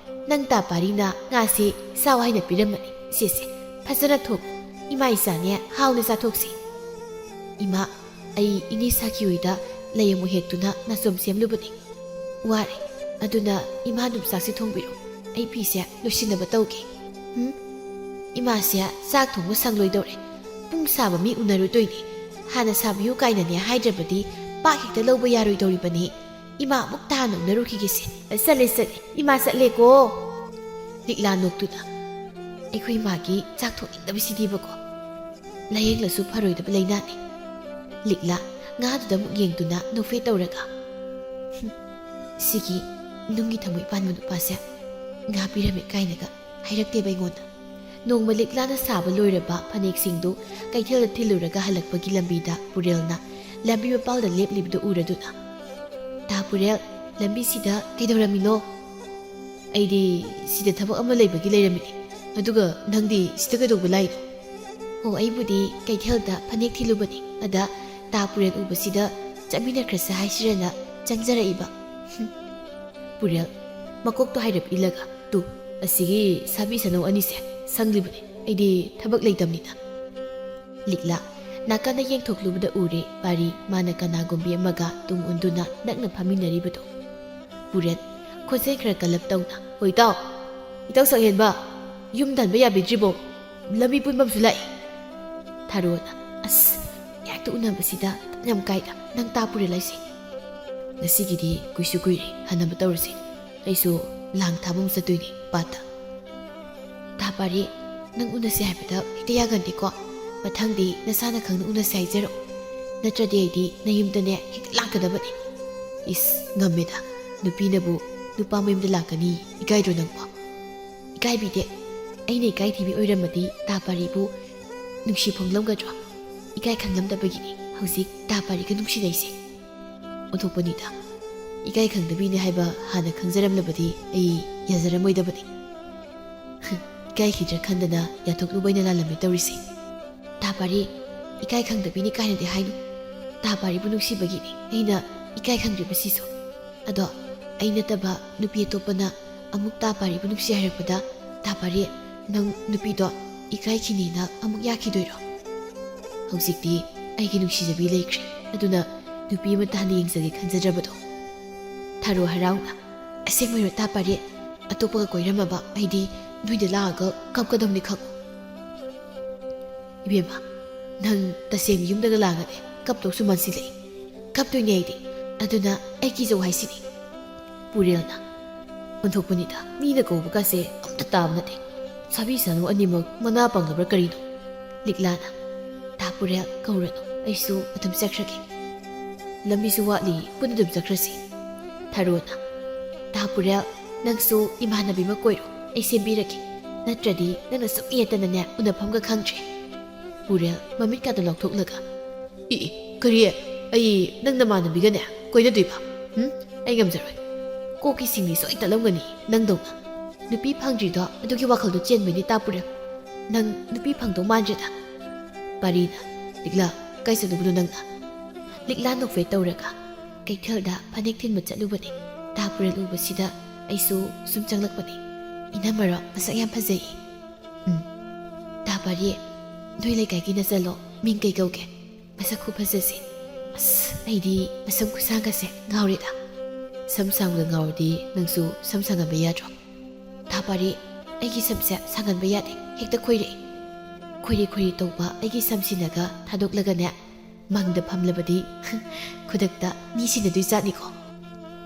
ꯅꯪ ꯇꯥ ꯄꯥꯔꯤꯅ ꯉꯥꯁꯦ ꯆꯥꯎ ꯍꯥꯏꯅ ꯄꯤꯔꯝꯕꯅꯤ꯫ ꯁꯦ, ꯁꯦ, ꯐꯖꯅ ꯊꯣꯡ꯫ ꯏꯃꯥ ꯏꯆꯥꯅꯦ ꯍꯥꯎꯅ ꯆꯥꯊꯣꯛꯁꯤ꯫" "ꯏꯃꯥ, ꯑꯩ ꯏꯅꯦ ꯁꯥꯈꯤ ꯍꯣꯏꯗ ꯂꯩ ꯑꯃꯨꯛ ꯍꯦꯛꯇꯨꯅ ꯅꯥꯆꯣꯝ ꯁꯦꯝꯂꯨꯕꯅꯤ꯫ ꯋꯥꯔꯦ꯫ ꯑꯗꯨꯅ ꯏꯃꯥ ꯑꯗꯨꯝ ꯆꯥꯛꯁꯤ ꯊꯣꯡꯕꯤꯔꯣ꯫ ꯑꯩ ꯐꯤꯁꯦ ꯂꯣꯏꯁꯤꯟꯅꯕ ꯇꯧꯒꯦ꯫" "ꯎꯝ? ꯏꯃꯥꯁꯦ ꯆꯥꯛ ꯊꯣꯡꯕ ꯁꯪꯂꯣꯏꯗꯧꯔꯦ꯫ ꯄꯨꯡ ꯁꯥꯕ ꯃꯤ ꯎꯅꯔꯨꯗꯣꯏꯅꯤ꯫ ꯍꯥꯟꯅ ꯁꯥꯕꯤꯌꯨ ꯀꯥꯏꯅꯅꯦ ꯍꯥꯏꯗ꯭ꯔꯕꯗꯤ ꯄꯥꯛ ꯍꯦꯛꯇ ꯂꯧꯕ ꯌꯥꯔꯣꯏꯗꯧꯔꯤꯕꯅꯤ꯫ ꯏꯃꯥ ꯑꯃꯨꯛ ꯇꯥꯅ ꯎꯅꯔꯨꯈꯤꯒꯦꯁꯦ꯫" "ꯆꯠꯂꯦ, ꯆꯠꯂꯦ꯫ ꯏꯃꯥ ꯆꯠꯂꯦꯀꯣ꯫" ꯂꯤꯛꯂꯥ ꯅꯣꯛꯇꯨꯅ, "ꯑꯩꯈꯣꯏ ꯏꯃꯥꯒꯤ ꯆꯥꯛ ꯊꯣꯡꯅꯤꯡꯗꯕꯁꯤꯗꯤꯕꯀꯣ꯫ ꯂꯥꯌꯦꯡꯂꯁꯨ ꯐꯔꯣꯏꯗꯕ ꯂꯥꯏꯅꯥꯅꯤ꯫" ꯂꯤꯛꯂꯥ ꯉꯥꯗꯨꯗ ꯑꯃꯨꯛ ꯌꯦꯡꯗꯨꯅ ꯅꯣꯛꯐꯦꯠ ꯇꯧꯔꯒ, "ꯍꯨꯝ, ꯁꯤꯒꯤ ꯅꯨꯡꯒꯤ ꯊꯃꯣꯏ ꯄꯥꯟꯕ ꯅꯨꯄꯥꯁꯦ ꯉꯥ ꯄꯤꯔꯝꯃꯦ ꯀꯥꯏꯅꯒ ꯍꯥꯏꯔꯛꯇꯦꯕ ꯑꯩꯉꯣꯟꯗ꯫" ꯅꯣꯡꯃ ꯂꯤꯛꯂꯥꯅ ꯁꯥꯕ ꯂꯣꯏꯔꯕ ꯐꯅꯦꯛꯁꯤꯡꯗꯨ ꯀꯩꯊꯦꯜꯗ ꯊꯤꯜꯂꯨꯔꯒ ꯍꯜꯂꯛꯄꯒꯤ ꯂꯝꯕꯤꯗ ꯄꯨꯔꯦꯜꯅ ꯂꯝꯕꯤ ꯃꯄꯥꯜꯗ ꯂꯦꯞꯂꯤꯕꯗꯨ ꯎꯔꯗꯨꯅ, "ꯇꯥ ꯄꯨꯔꯦꯜ, ꯂꯝꯕꯤꯁꯤꯗ ꯀꯩꯗꯧꯔꯝꯃꯤꯅꯣ?" "ꯑꯩꯗꯤ ꯁꯤꯗ ꯊꯕꯛ ꯑꯃ ꯂꯩꯕꯒꯤ ꯂꯩꯔꯝꯃꯤꯅꯤ꯫ ꯑꯗꯨꯒ ꯅꯪꯗꯤ ꯁꯤꯗ ꯀꯩꯗꯧꯕ ꯂꯥꯛꯏꯅꯣ?" ꯑꯣ, ꯑꯩꯕꯨꯗꯤ ꯀꯩꯊꯦꯜꯗ ꯐꯅꯦꯛ ꯊꯤꯜꯂꯨꯕꯅꯤ꯫ ꯑꯗ ꯇꯥ ꯄꯨꯔꯦꯜ ꯎꯕꯁꯤꯗ ꯆꯠꯃꯤꯟꯅꯈ꯭ꯔꯁꯦ ꯍꯥꯏꯁꯤꯔꯅ ꯆꯪꯖꯔꯛꯏꯕ꯫ ꯍꯨꯝ꯫ ꯄꯨꯔꯦꯜ ꯃꯀꯣꯛꯇꯣ ꯍꯥꯏꯔꯞ ꯏꯜꯂꯒ, "ꯇꯨ, ꯑꯁꯤꯒꯤ ꯁꯥꯕꯤ ꯁꯅꯧ ꯑꯅꯤꯁꯦ ꯁꯪꯂꯤꯕꯅꯤ꯫ ꯑꯩꯗꯤ ꯊꯕꯛ ꯂꯩꯇꯕꯅꯤꯅ꯫" ꯂꯤꯛꯂꯥ ꯅꯥꯀꯟꯗ ꯌꯦꯡꯊꯣꯛꯂꯨꯕꯗ ꯎꯔꯦ ꯄꯥꯔꯤ ꯃꯥꯅ ꯀꯅꯥꯒꯨꯝꯕꯤ ꯑꯃꯒ ꯇꯨꯡ ꯎꯟꯗꯨꯅ ꯅꯛꯅ ꯐꯝꯃꯤꯟꯅꯔꯤꯕꯗꯣ꯫ ꯄꯨꯔꯦꯜ ꯈꯣꯟꯖꯦꯜ ꯈꯔ ꯀꯜꯂꯞ ꯇꯧꯅ, "ꯍꯣ ꯏꯇꯥꯎ, ꯏꯇꯥꯎ ꯁꯛꯍꯦꯟꯕ, ꯌꯨꯝꯗ ꯍꯟꯕ ꯌꯥꯕꯤꯗ꯭ꯔꯤꯕꯣ? ꯂꯝꯕꯤ ꯄꯨꯟꯐꯝꯁꯨ ꯂꯥꯛꯏ꯫" ꯊꯥꯔꯣꯅ, "ꯑꯁ, ꯉꯥꯏꯍꯥꯛꯇ ꯎꯅꯕꯁꯤꯗ ꯌꯥꯝ ꯀꯥꯏꯗ, ꯅꯪ ꯇꯥ ꯄꯨꯔꯦꯜ ꯍꯥꯏꯁꯦ꯫ ꯉꯁꯤꯒꯤꯗꯤ ꯀꯨꯏꯁꯨ ꯀꯨꯏꯔꯦ, ꯍꯟꯅꯕ ꯇꯧꯔꯁꯤ꯫ ꯑꯩꯁꯨ ꯂꯥꯡ ꯊꯥꯕ ꯑꯃ ꯆꯠꯇꯣꯏꯅꯦ ꯄꯥꯠꯇ꯫" "ꯇꯥ ꯄꯥꯔꯤ, ꯅꯪ ꯎꯅꯁꯦ ꯍꯥꯏꯕꯗ ꯍꯦꯛꯇ ꯌꯥꯒꯟꯗꯦꯀꯣ꯫ ꯃꯊꯪꯗꯤ ꯅꯁꯥꯅ ꯈꯪꯅ ꯎꯅꯁꯦ ꯍꯥꯏꯖꯔꯛꯑꯣ꯫ ꯅꯠꯇ꯭ꯔꯗꯤ ꯑꯩꯗꯤ ꯅꯌꯨꯝꯗꯅꯦ ꯍꯦꯛꯇ ꯂꯥꯛꯀꯗꯕꯅꯤ꯫" "ꯏꯁ, ꯉꯝꯃꯦꯗ꯫ ꯅꯨꯄꯤꯅꯕꯨ ꯅꯨꯄꯥ ꯃꯌꯨꯝꯗ ꯂꯥꯛꯀꯅꯤ ꯏꯀꯥꯏꯗ꯭ꯔꯣ ꯅꯪꯕꯣ?" "ꯏꯀꯥꯏꯕꯤꯗꯦ꯫ ꯑꯩꯅ ꯏꯀꯥꯏ ꯊꯤꯕꯤ ꯑꯣꯏꯔꯝꯃꯗꯤ ꯇꯥ ꯄꯥꯔꯤꯕꯨ ꯅꯨꯡꯁꯤ ꯐꯣꯡꯂꯝꯒꯗ꯭ꯔꯣ? ꯏꯀꯥꯏ ꯈꯪꯂꯝꯗꯕꯒꯤꯅꯤ ꯍꯧꯖꯤꯛ ꯇꯥ ꯄꯥꯔꯤꯒ ꯅꯨꯡꯁꯤꯅꯩꯁꯦ꯫" ꯑꯣꯟꯊꯣꯛꯄꯅꯤꯗ꯫ ꯏꯀꯥꯏ ꯈꯪꯗꯕꯤꯅꯤ ꯍꯥꯏꯕ ꯍꯥꯟꯅ ꯈꯪꯖꯔꯝꯂꯕꯗꯤ ꯑꯩ ꯌꯥꯖꯔꯝꯃꯣꯏꯗꯕꯅꯤ꯫ ꯏꯀꯥꯏꯈꯤꯗ꯭ꯔꯥ ꯈꯟꯗꯅ ꯌꯥꯊꯣꯛꯂꯨꯕ ꯑꯩꯅ ꯂꯥꯜꯂꯝꯃꯦ ꯇꯧꯔꯤꯁꯦ꯫ "ꯇꯥ ꯄꯥꯔꯤ, ꯏꯀꯥꯏ ꯈꯪꯗꯕꯤꯅꯤ ꯀꯥꯏꯅꯗꯤ ꯍꯥꯏꯅꯨ꯫ ꯇꯥ ꯄꯥꯔꯤꯕꯨ ꯅꯨꯡꯁꯤꯕꯒꯤꯅꯤ ꯑꯩꯅ ꯏꯀꯥꯏ ꯈꯪꯗ꯭ꯔꯤꯕꯁꯤꯁꯨ꯫ ꯑꯗꯣ ꯑꯩ ꯅꯠꯇꯕ ꯅꯨꯄꯤ ꯑꯇꯣꯞꯄꯅ ꯑꯃꯨꯛ ꯇꯥ ꯄꯥꯔꯤꯕꯨ ꯅꯨꯡꯁꯤ ꯍꯥꯏꯔꯛꯄꯗ, ꯇꯥ ꯄꯥꯔꯤ, ꯅꯪ ꯅꯨꯄꯤꯗꯣ ꯏꯀꯥꯏꯈꯤꯅꯦꯅ ꯑꯃꯨꯛ ꯌꯥꯈꯤꯗꯣꯏꯔꯣ? ꯍꯧꯖꯤꯛꯇꯤ ꯑꯩꯒꯤ ꯅꯨꯡꯁꯤꯖꯕꯤ ꯂꯩꯈ꯭ꯔꯦ, ꯑꯗꯨꯅ ꯅꯨꯄꯤ ꯑꯃꯠꯇ ꯍꯥꯟꯅ ꯌꯦꯡꯖꯒꯦ ꯈꯟꯖꯗ꯭ꯔꯕꯗꯣ꯫" ꯊꯥꯔꯣ ꯍꯔꯥꯎꯅ, "ꯑꯁꯦꯡꯕꯩꯔꯣ ꯇꯥ ꯄꯥꯔꯤ? ꯑꯇꯣꯞꯄꯒ ꯀꯣꯏꯔꯝꯃꯕ ꯑꯩꯗꯤ ꯅꯣꯏꯗ ꯂꯥꯛꯑꯒ ꯀꯞꯀꯗꯕꯅꯤ ꯈꯪꯉꯨ꯫" "ꯏꯕꯦꯝꯃ, ꯅꯪ ꯇꯁꯦꯡꯅ ꯌꯨꯝꯗꯒ ꯂꯥꯛꯑꯒꯅꯦ ꯀꯞꯇꯧꯁꯨ ꯃꯥꯟꯁꯤꯜꯂꯛꯏ꯫ ꯀꯞꯇꯣꯏꯅꯦ ꯑꯩꯗꯤ꯫ ꯑꯗꯨꯅ ꯑꯩ ꯀꯤꯖꯧ ꯍꯥꯏꯁꯤꯅꯤ꯫" ꯄꯨꯔꯦꯜꯅ, "ꯑꯣꯟꯊꯣꯛꯄꯅꯤꯗ, ꯃꯤꯅ ꯀꯧꯕꯒꯁꯦ ꯑꯝꯇ ꯇꯥꯕ ꯅꯠꯇꯦ꯫ ꯁꯥꯕꯤ ꯁꯥꯅꯨ ꯑꯅꯤꯃꯛ ꯃꯅꯥ ꯄꯪꯂꯕ꯭ꯔꯥ ꯀꯔꯤꯅꯣ?" ꯂꯤꯛꯂꯥꯅ, "ꯇꯥ ꯄꯨꯔꯦꯜ, ꯀꯧꯔꯅꯨ, ꯑꯩꯁꯨ ꯑꯗꯨꯝ ꯆꯠꯈ꯭ꯔꯒꯦ꯫ ꯂꯝꯕꯤꯁꯨ ꯋꯥꯠꯂꯤ, ꯄꯨꯟꯅ ꯑꯗꯨꯝ ꯆꯠꯈ꯭ꯔꯁꯤ꯫" ꯊꯥꯔꯣꯅ, "ꯇꯥ ꯄꯨꯔꯦꯜ, ꯅꯪꯁꯨ ꯏꯃꯥꯟꯅꯕꯤ ꯑꯃ ꯀꯣꯏꯔꯣ, ꯑꯩ ꯁꯦꯝꯕꯤꯔꯒꯦ꯫ ꯅꯠꯇ꯭ꯔꯗꯤ ꯅꯪꯅ ꯁꯨꯝ ꯌꯦꯠꯇꯅꯅꯦ ꯎꯅꯐꯝꯒ ꯈꯪꯗ꯭ꯔꯦ꯫" ꯄꯨꯔꯦꯜ ꯃꯃꯤꯠꯀꯥꯗꯣ ꯂꯥꯎꯊꯣꯛꯂꯒ, "ꯏ, ꯏ, ꯀꯔꯤ? ꯑꯩ ꯅꯪ ꯅꯃꯥꯟꯅꯕꯤꯒꯅꯦ ꯀꯣꯏꯅꯗꯣꯏꯕ? ꯎꯝ? ꯑꯩ ꯉꯝꯖꯔꯣꯏ꯫ ꯀꯣꯛꯀꯤ ꯁꯤꯡꯂꯤ ꯁꯣꯏ ꯇꯠꯂꯝꯒꯅꯤ ꯅꯪꯗꯧꯅ꯫ ꯅꯨꯄꯤ ꯐꯪꯗ꯭ꯔꯤꯗꯣ ꯑꯗꯨꯒꯤ ꯋꯥꯈꯜꯗꯣ ꯆꯦꯟꯕꯩꯅꯤ ꯇꯥ ꯄꯨꯔꯦꯜ꯫ ꯅꯪ ꯅꯨꯄꯤ ꯐꯪꯗꯧ ꯃꯥꯟꯗ꯭ꯔꯦꯗ꯫ ꯄꯥꯔꯤꯅ, "ꯂꯤꯛꯂꯥ, ꯀꯥꯏ ꯆꯠꯂꯨꯕꯅꯣ ꯅꯪꯅ?" ꯂꯤꯛꯂꯥ ꯅꯣꯛꯐꯦꯠ ꯇꯧꯔꯒ, "ꯀꯩꯊꯦꯜꯗ ꯐꯅꯦꯛ ꯊꯤꯟꯕ ꯆꯠꯂꯨꯕꯅꯤ꯫ ꯇꯥ ꯄꯨꯔꯦꯜ ꯎꯕꯁꯤꯗ ꯑꯩꯁꯨ ꯁꯨꯝ ꯆꯪꯂꯛꯄꯅꯤ꯫ ꯏꯅꯝꯃꯔꯣ ꯃꯁꯛ ꯌꯥꯝ ꯐꯖꯩ꯫" "ꯎꯝ꯫ ꯇꯥ ꯄꯥꯔꯤ, ꯅꯣꯏ ꯂꯩꯀꯥꯏꯒꯤ ꯅꯆꯜꯂꯣ? ꯃꯤꯡ ꯀꯩ ꯀꯧꯒꯦ? ꯃꯁꯛ ꯈꯨꯐꯖꯁꯦ꯫ ꯑꯁ, ꯑꯩꯗꯤ ꯃꯁꯝ ꯈꯨꯁꯥꯡꯒꯁꯦ ꯉꯥꯎꯔꯦꯗ꯫" "ꯁꯝ ꯁꯥꯡꯕꯗ ꯉꯥꯎꯔꯗꯤ ꯅꯪꯁꯨ ꯁꯝ ꯁꯥꯡꯍꯟꯕ ꯌꯥꯗ꯭ꯔꯣ?" "ꯇꯥ ꯄꯥꯔꯤ, ꯑꯩꯒꯤ ꯁꯝꯁꯦ ꯁꯥꯡꯍꯟꯕ ꯌꯥꯗꯦ, ꯍꯦꯛꯇ ꯈꯣꯏꯔꯛꯏ꯫ ꯈꯣꯏꯔꯤ ꯈꯣꯏꯔꯤ ꯇꯧꯕ ꯑꯩꯒꯤ ꯁꯝꯁꯤꯅꯒ ꯊꯥꯗꯣꯛꯂꯒꯅꯦ, ꯃꯪꯗ ꯐꯝꯂꯕꯗꯤ ꯈꯨꯗꯛꯇ ꯃꯤ ꯁꯤꯟꯅꯗꯣꯏ ꯖꯥꯠꯅꯤꯀꯣ꯫"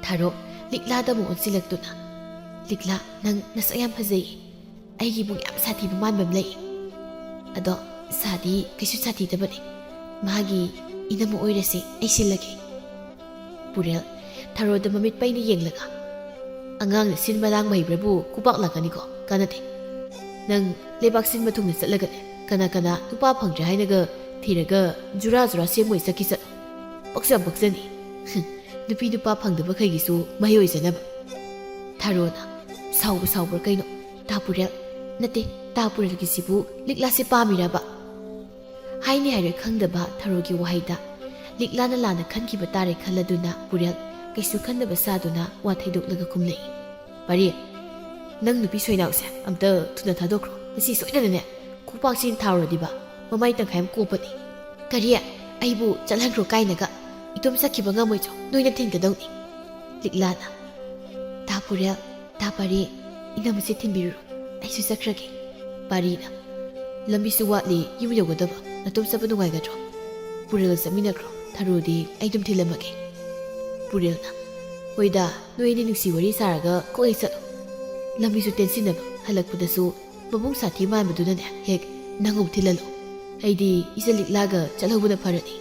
ꯊꯥꯔꯣ ꯂꯤꯛꯂꯥꯗ ꯑꯃꯨꯛ ꯑꯣꯟꯁꯤꯜꯂꯛꯇꯨꯅ, "ꯂꯤꯛꯂꯥ, ꯅꯪ ꯅꯁꯛ ꯌꯥꯝ ꯐꯖꯩ꯫ ꯑꯩꯒꯤ ꯏꯕꯨꯡ ꯌꯥꯝ ꯁꯥꯊꯤꯕ ꯃꯥꯟꯕ ꯑꯃ ꯂꯩ꯫ ꯑꯗꯣ ꯁꯥꯗꯤ ꯀꯩꯁꯨ ꯁꯥꯊꯤꯗꯕꯅꯦ꯫ ꯃꯥꯒꯤ ꯏꯅꯝꯃ ꯑꯣꯏꯔꯁꯦ, ꯑꯩ ꯁꯤꯜꯂꯒꯦ꯫" ꯄꯨꯔꯦꯜ ꯊꯔꯣꯗ ꯃꯃꯤꯠ ꯄꯩꯅ ꯌꯦꯡꯂꯒ, "ꯑꯉꯥꯡꯅ ꯁꯤꯟꯕ ꯂꯥꯡꯕ ꯍꯩꯕ꯭ꯔꯕꯨ ꯈꯨꯄꯥꯛ ꯂꯥꯛꯀꯅꯤꯀꯣ, ꯀꯥꯟꯅꯗꯦ꯫ ꯅꯪ ꯂꯩꯕꯥꯛ ꯁꯤꯟꯕ ꯊꯨꯡꯅ ꯆꯠꯂꯒꯅꯦ, ꯀꯅꯥ ꯀꯅꯥ ꯅꯨꯄꯥ ꯐꯪꯗ꯭ꯔꯦ ꯍꯥꯏꯅꯒ ꯊꯤꯔꯒ ꯖꯨꯔꯥ ꯖꯨꯔꯥ ꯁꯦꯝꯃꯣꯏ ꯆꯠꯈꯤ ꯆꯠꯂꯣ꯫ ꯄꯛꯁꯨ ꯌꯥꯝ ꯄꯛꯆꯅꯤ꯫ ꯅꯨꯄꯤ ꯅꯨꯄꯥ ꯐꯪꯗꯕꯈꯩꯒꯤꯁꯨ ꯃꯍꯩ ꯑꯣꯏꯖꯅꯕ꯫" ꯊꯔꯣꯅ, "ꯁꯥꯎꯕ ꯁꯥꯎꯕ꯭ꯔꯥ ꯀꯩꯅꯣ? ꯇꯥ ꯄꯨꯔꯦꯜ, ꯅꯠꯇꯦ, ꯇꯥ ꯄꯨꯔꯦꯜꯒꯤꯁꯤꯕꯨ ꯂꯤꯛꯂꯥꯁꯦ ꯄꯥꯝꯃꯤꯔꯕ?" ꯍꯥꯏꯅꯤ ꯍꯥꯏꯔꯣꯏ ꯈꯪꯗꯕ ꯊꯔꯣꯒꯤ ꯋꯥꯍꯩꯗ ꯂꯤꯛꯂꯥꯅ ꯂꯥꯟꯅ ꯈꯟꯈꯤꯕ ꯇꯥꯔꯦ ꯈꯜꯂꯗꯨꯅ ꯄꯨꯔꯦꯜ ꯀꯩꯁꯨ ꯈꯟꯗꯕ ꯁꯥꯗꯨꯅ ꯋꯥ ꯊꯩꯗꯣꯛꯂꯒ ꯈꯨꯝꯂꯛꯏ꯫ "ꯄꯥꯔꯤ, ꯅꯪ ꯅꯨꯄꯤ ꯁꯣꯏꯅꯥꯎꯁꯦ ꯑꯝꯇ ꯊꯨꯅ ꯊꯥꯗꯣꯛꯈ꯭ꯔꯣ꯫ ꯃꯁꯤ ꯁꯣꯏꯗꯅꯅꯦ ꯈꯨꯄꯥꯛꯁꯤꯅ ꯊꯥꯔꯨꯔꯗꯤꯕ ꯃꯃꯥꯏ ꯇꯪꯈꯥꯏ ꯑꯃ ꯀꯣꯞꯄꯅꯤ꯫" "ꯀꯔꯤ? ꯑꯩꯕꯨ ꯆꯠꯍꯟꯈ꯭ꯔꯣ ꯀꯥꯏꯅꯒ? ꯏꯇꯣꯝ ꯆꯠꯈꯤꯕ ꯉꯝꯃꯣꯏꯗ꯭ꯔꯣ? ꯅꯣꯏꯅ ꯊꯤꯟꯒꯗꯧꯅꯤ꯫" ꯂꯤꯛꯂꯥꯅ, "ꯇꯥ ꯄꯨꯔꯦꯜ, ꯇꯥ ꯄꯥꯔꯤ, ꯏꯅꯝꯃꯁꯦ ꯊꯤꯟꯕꯤꯔꯨꯔꯣ꯫ ꯑꯩꯁꯨ ꯆꯠꯈ꯭ꯔꯒꯦ꯫" ꯄꯥꯔꯤꯅ, "ꯂꯝꯕꯤꯁꯨ ꯋꯥꯠꯂꯤ, ꯌꯨꯝ ꯌꯧꯒꯗꯕ꯫ ꯅꯇꯣꯝ ꯆꯠꯄ ꯅꯨꯡꯉꯥꯏꯒꯗ꯭ꯔꯣ? ꯄꯨꯔꯦꯜꯒ ꯆꯠꯃꯤꯟꯅꯈ꯭ꯔꯣ꯫ ꯊꯔꯣꯗꯤ ꯑꯩ ꯑꯗꯨꯝ ꯊꯤꯜꯂꯝꯃꯒꯦ꯫" ꯄꯨꯔꯦꯜꯅ, "ꯍꯣꯏꯗ, ꯅꯣꯏ ꯑꯅꯤ ꯅꯨꯡꯁꯤ ꯋꯥꯔꯤ ꯁꯥꯔꯒ ꯀꯣꯛ ꯍꯦꯛ ꯆꯠꯂꯣ꯫ ꯂꯝꯕꯤꯁꯨ ꯇꯦꯟꯁꯤꯟꯅꯕ, ꯍꯜꯂꯛꯄꯗꯁꯨ ꯃꯕꯨꯡ ꯁꯥꯊꯤ ꯃꯥꯟꯕꯗꯨꯅꯅꯦ ꯍꯦꯛ ꯅꯪ ꯑꯃꯨꯛ ꯊꯤꯜꯍꯜꯂꯣ꯫ ꯑꯩꯗꯤ ꯏꯆꯟ ꯂꯤꯛꯂꯥꯒ ꯆꯠꯍꯧꯕꯅ ꯐꯔꯅꯤ꯫"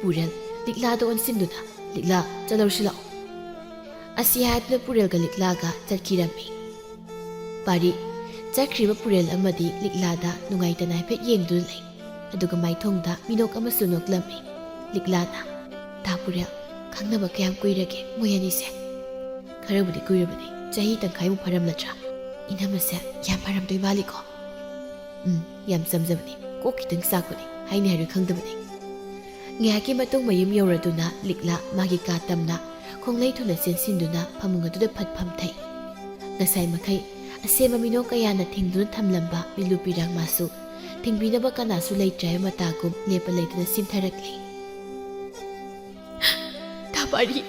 ꯄꯨꯔꯦꯜ ꯂꯤꯛꯂꯥꯗ ꯑꯣꯟꯁꯤꯟꯗꯨꯅ, "ꯂꯤꯛꯂꯥ, ꯆꯠꯍꯧꯔꯁꯤ ꯂꯥꯛꯑꯣ꯫" ꯑꯁꯤ ꯍꯥꯏꯗꯨꯅ ꯄꯨꯔꯦꯜꯒ ꯂꯤꯛꯂꯥꯒ ꯆꯠꯈꯤꯔꯝꯃꯤ꯫ ꯄꯥꯔꯤ, ꯆꯠꯈ꯭ꯔꯤꯕ ꯄꯨꯔꯦꯜ ꯑꯃꯗꯤ ꯂꯤꯛꯂꯥꯗ ꯅꯨꯡꯉꯥꯏꯇꯅ ꯍꯥꯏꯐꯦꯠ ꯌꯦꯡꯗꯨꯅ ꯂꯩ꯫ ꯑꯗꯨꯒ ꯃꯥꯏꯊꯣꯡꯗ ꯃꯤꯅꯣꯛ ꯑꯃꯁꯨ ꯅꯣꯛꯂꯝꯃꯤ꯫ ꯂꯤꯛꯂꯥꯅ, "ꯇꯥ ꯄꯨꯔꯦꯜ, ꯈꯪꯅꯕ ꯀꯌꯥꯝ ꯀꯨꯏꯔꯒꯦ ꯃꯣꯏ ꯑꯅꯤꯁꯦ?" "ꯈꯔꯕꯨꯗꯤ ꯀꯨꯏꯔꯕꯅꯤ, ꯆꯍꯤ ꯇꯪꯈꯥꯏꯃꯨꯛ ꯐꯥꯔꯝꯂꯗ꯭ꯔꯥ? ꯏꯅꯝꯃꯁꯦ ꯌꯥꯝ ꯐꯔꯝꯗꯣꯏ ꯃꯥꯜꯂꯤꯀꯣ?" "ꯎꯝ, ꯌꯥꯝ ꯆꯝꯖꯕꯅꯤ꯫ ꯀꯣꯛ ꯈꯤꯇꯪ ꯆꯥꯛꯄꯅꯦ, ꯍꯥꯏꯅꯤ ꯍꯥꯏꯔꯣꯏ ꯈꯪꯗꯕꯅꯦ꯫ ꯉꯥꯏꯍꯥꯛꯀꯤ ꯃꯇꯨꯡ ꯃꯌꯨꯝ ꯌꯧꯔꯗꯨꯅ ꯂꯤꯛꯂꯥ ꯃꯥꯒꯤ ꯀꯥ ꯇꯝꯅ ꯈꯣꯡꯂꯩ ꯊꯨꯅ ꯆꯦꯟꯁꯤꯟꯗꯨꯅ ꯐꯃꯨꯡ ꯑꯗꯨꯗ ꯐꯠ ꯐꯝꯊꯩ꯫ ꯉꯁꯥꯏ ꯃꯈꯩ ꯑꯁꯦꯝꯕ ꯃꯤꯅꯣꯛ ꯀꯌꯥꯅ ꯊꯤꯡꯗꯨꯅ ꯊꯝꯂꯝꯕ ꯃꯤꯠꯂꯨ ꯄꯤꯔꯥꯡ ꯃꯥꯁꯨ ꯊꯤꯡꯕꯤꯅꯕ ꯀꯅꯥꯁꯨ ꯂꯩꯇ꯭ꯔꯦ ꯍꯥꯏꯕ ꯃꯇꯥꯒꯨꯝ ꯂꯦꯞꯄ ꯂꯩꯇꯅ ꯁꯤꯝꯊꯔꯛꯂꯤ꯫ ꯇꯥ ꯄꯥꯔꯤ,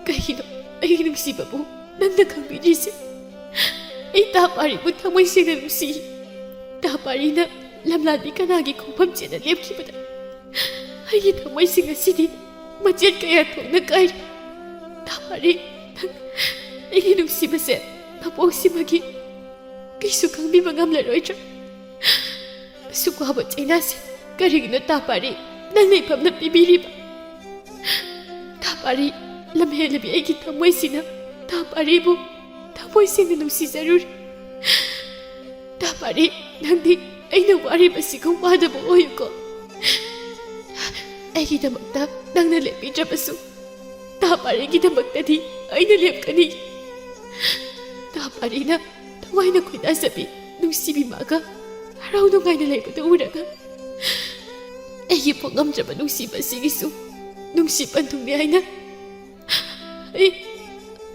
ꯀꯩꯒꯤꯅꯣ ꯑꯩꯒꯤ ꯅꯨꯡꯁꯤꯕꯕꯨ ꯅꯪꯅ ꯈꯪꯕꯤꯗ꯭ꯔꯤꯁꯦ? ꯑꯩ ꯇꯥ ꯄꯥꯔꯤꯕꯨ ꯊꯃꯣꯏ ꯁꯦꯡꯅ ꯅꯨꯡꯁꯤ꯫ ꯇꯥ ꯄꯥꯔꯤꯅ ꯂꯝꯂꯥꯟꯕꯤ ꯀꯅꯥꯒꯤ ꯈꯣꯡꯐꯝ ꯆꯦꯠꯅ ꯂꯦꯞꯈꯤꯕꯗ ꯑꯩꯒꯤ ꯊꯃꯣꯏꯁꯤꯡ ꯑꯁꯤꯗꯤ ꯃꯆꯦꯠ ꯀꯌꯥ ꯊꯣꯛꯅ ꯀꯥꯏꯔꯤ꯫ ꯇꯥ ꯄꯥꯔꯤ, ꯅꯪ ꯑꯩꯒꯤ ꯅꯨꯡꯁꯤꯕꯁꯦ ꯃꯄꯣꯛꯁꯤꯃꯒꯤ ꯀꯩꯁꯨ ꯈꯪꯕꯤꯕ ꯉꯝꯂꯔꯣꯏꯗ꯭ꯔꯥ? ꯑꯁꯨꯛ ꯋꯥꯕ ꯆꯩꯅꯥꯁꯦ ꯀꯔꯤꯒꯤꯅꯣ ꯇꯥ ꯄꯥꯔꯤ ꯅꯪ ꯂꯩꯐꯝꯅ ꯄꯤꯕꯤꯔꯤꯕ? ꯇꯥ ꯄꯥꯔꯤ, ꯂꯝꯍꯦꯜꯂꯕꯤ ꯑꯩꯒꯤ ꯊꯃꯣꯏꯁꯤꯅ ꯇꯥ ꯄꯥꯔꯤꯕꯨ ꯊꯃꯣꯏ ꯁꯦꯡꯅ ꯅꯨꯡꯁꯤꯖꯔꯨꯔꯤ꯫ ꯇꯥ ꯄꯥꯔꯤ, ꯅꯪꯗꯤ ꯑꯩꯅ ꯋꯥꯔꯤꯕꯁꯤꯒ ꯋꯥꯗꯕ ꯑꯣꯏꯌꯨꯀꯣ꯫ ꯑꯩꯒꯤꯗꯃꯛꯇ ꯅꯪꯅ ꯂꯦꯞꯄꯤꯗ꯭ꯔꯕꯁꯨ ꯇꯥ ꯄꯥꯔꯤꯒꯤꯗꯃꯛꯇꯗꯤ ꯑꯩꯅ ꯂꯦꯞꯀꯅꯤ꯫ ꯇꯥ ꯄꯥꯔꯤꯅ ꯊꯋꯥꯏꯅ ꯈꯣꯏꯗꯥꯖꯕꯤ ꯅꯨꯡꯁꯤꯕꯤ ꯃꯥꯒ ꯍꯔꯥꯎ ꯅꯨꯡꯉꯥꯏꯅ ꯂꯩꯕꯗꯨ ꯎꯔꯒ ꯑꯩꯒꯤ ꯄꯣꯛꯉꯝꯗ꯭ꯔꯕ ꯅꯨꯡꯁꯤꯕ ꯑꯁꯤꯒꯤꯁꯨ ꯅꯨꯡꯁꯤ ꯄꯟꯊꯨꯡꯅꯤ ꯍꯥꯏꯅ ꯑꯩ,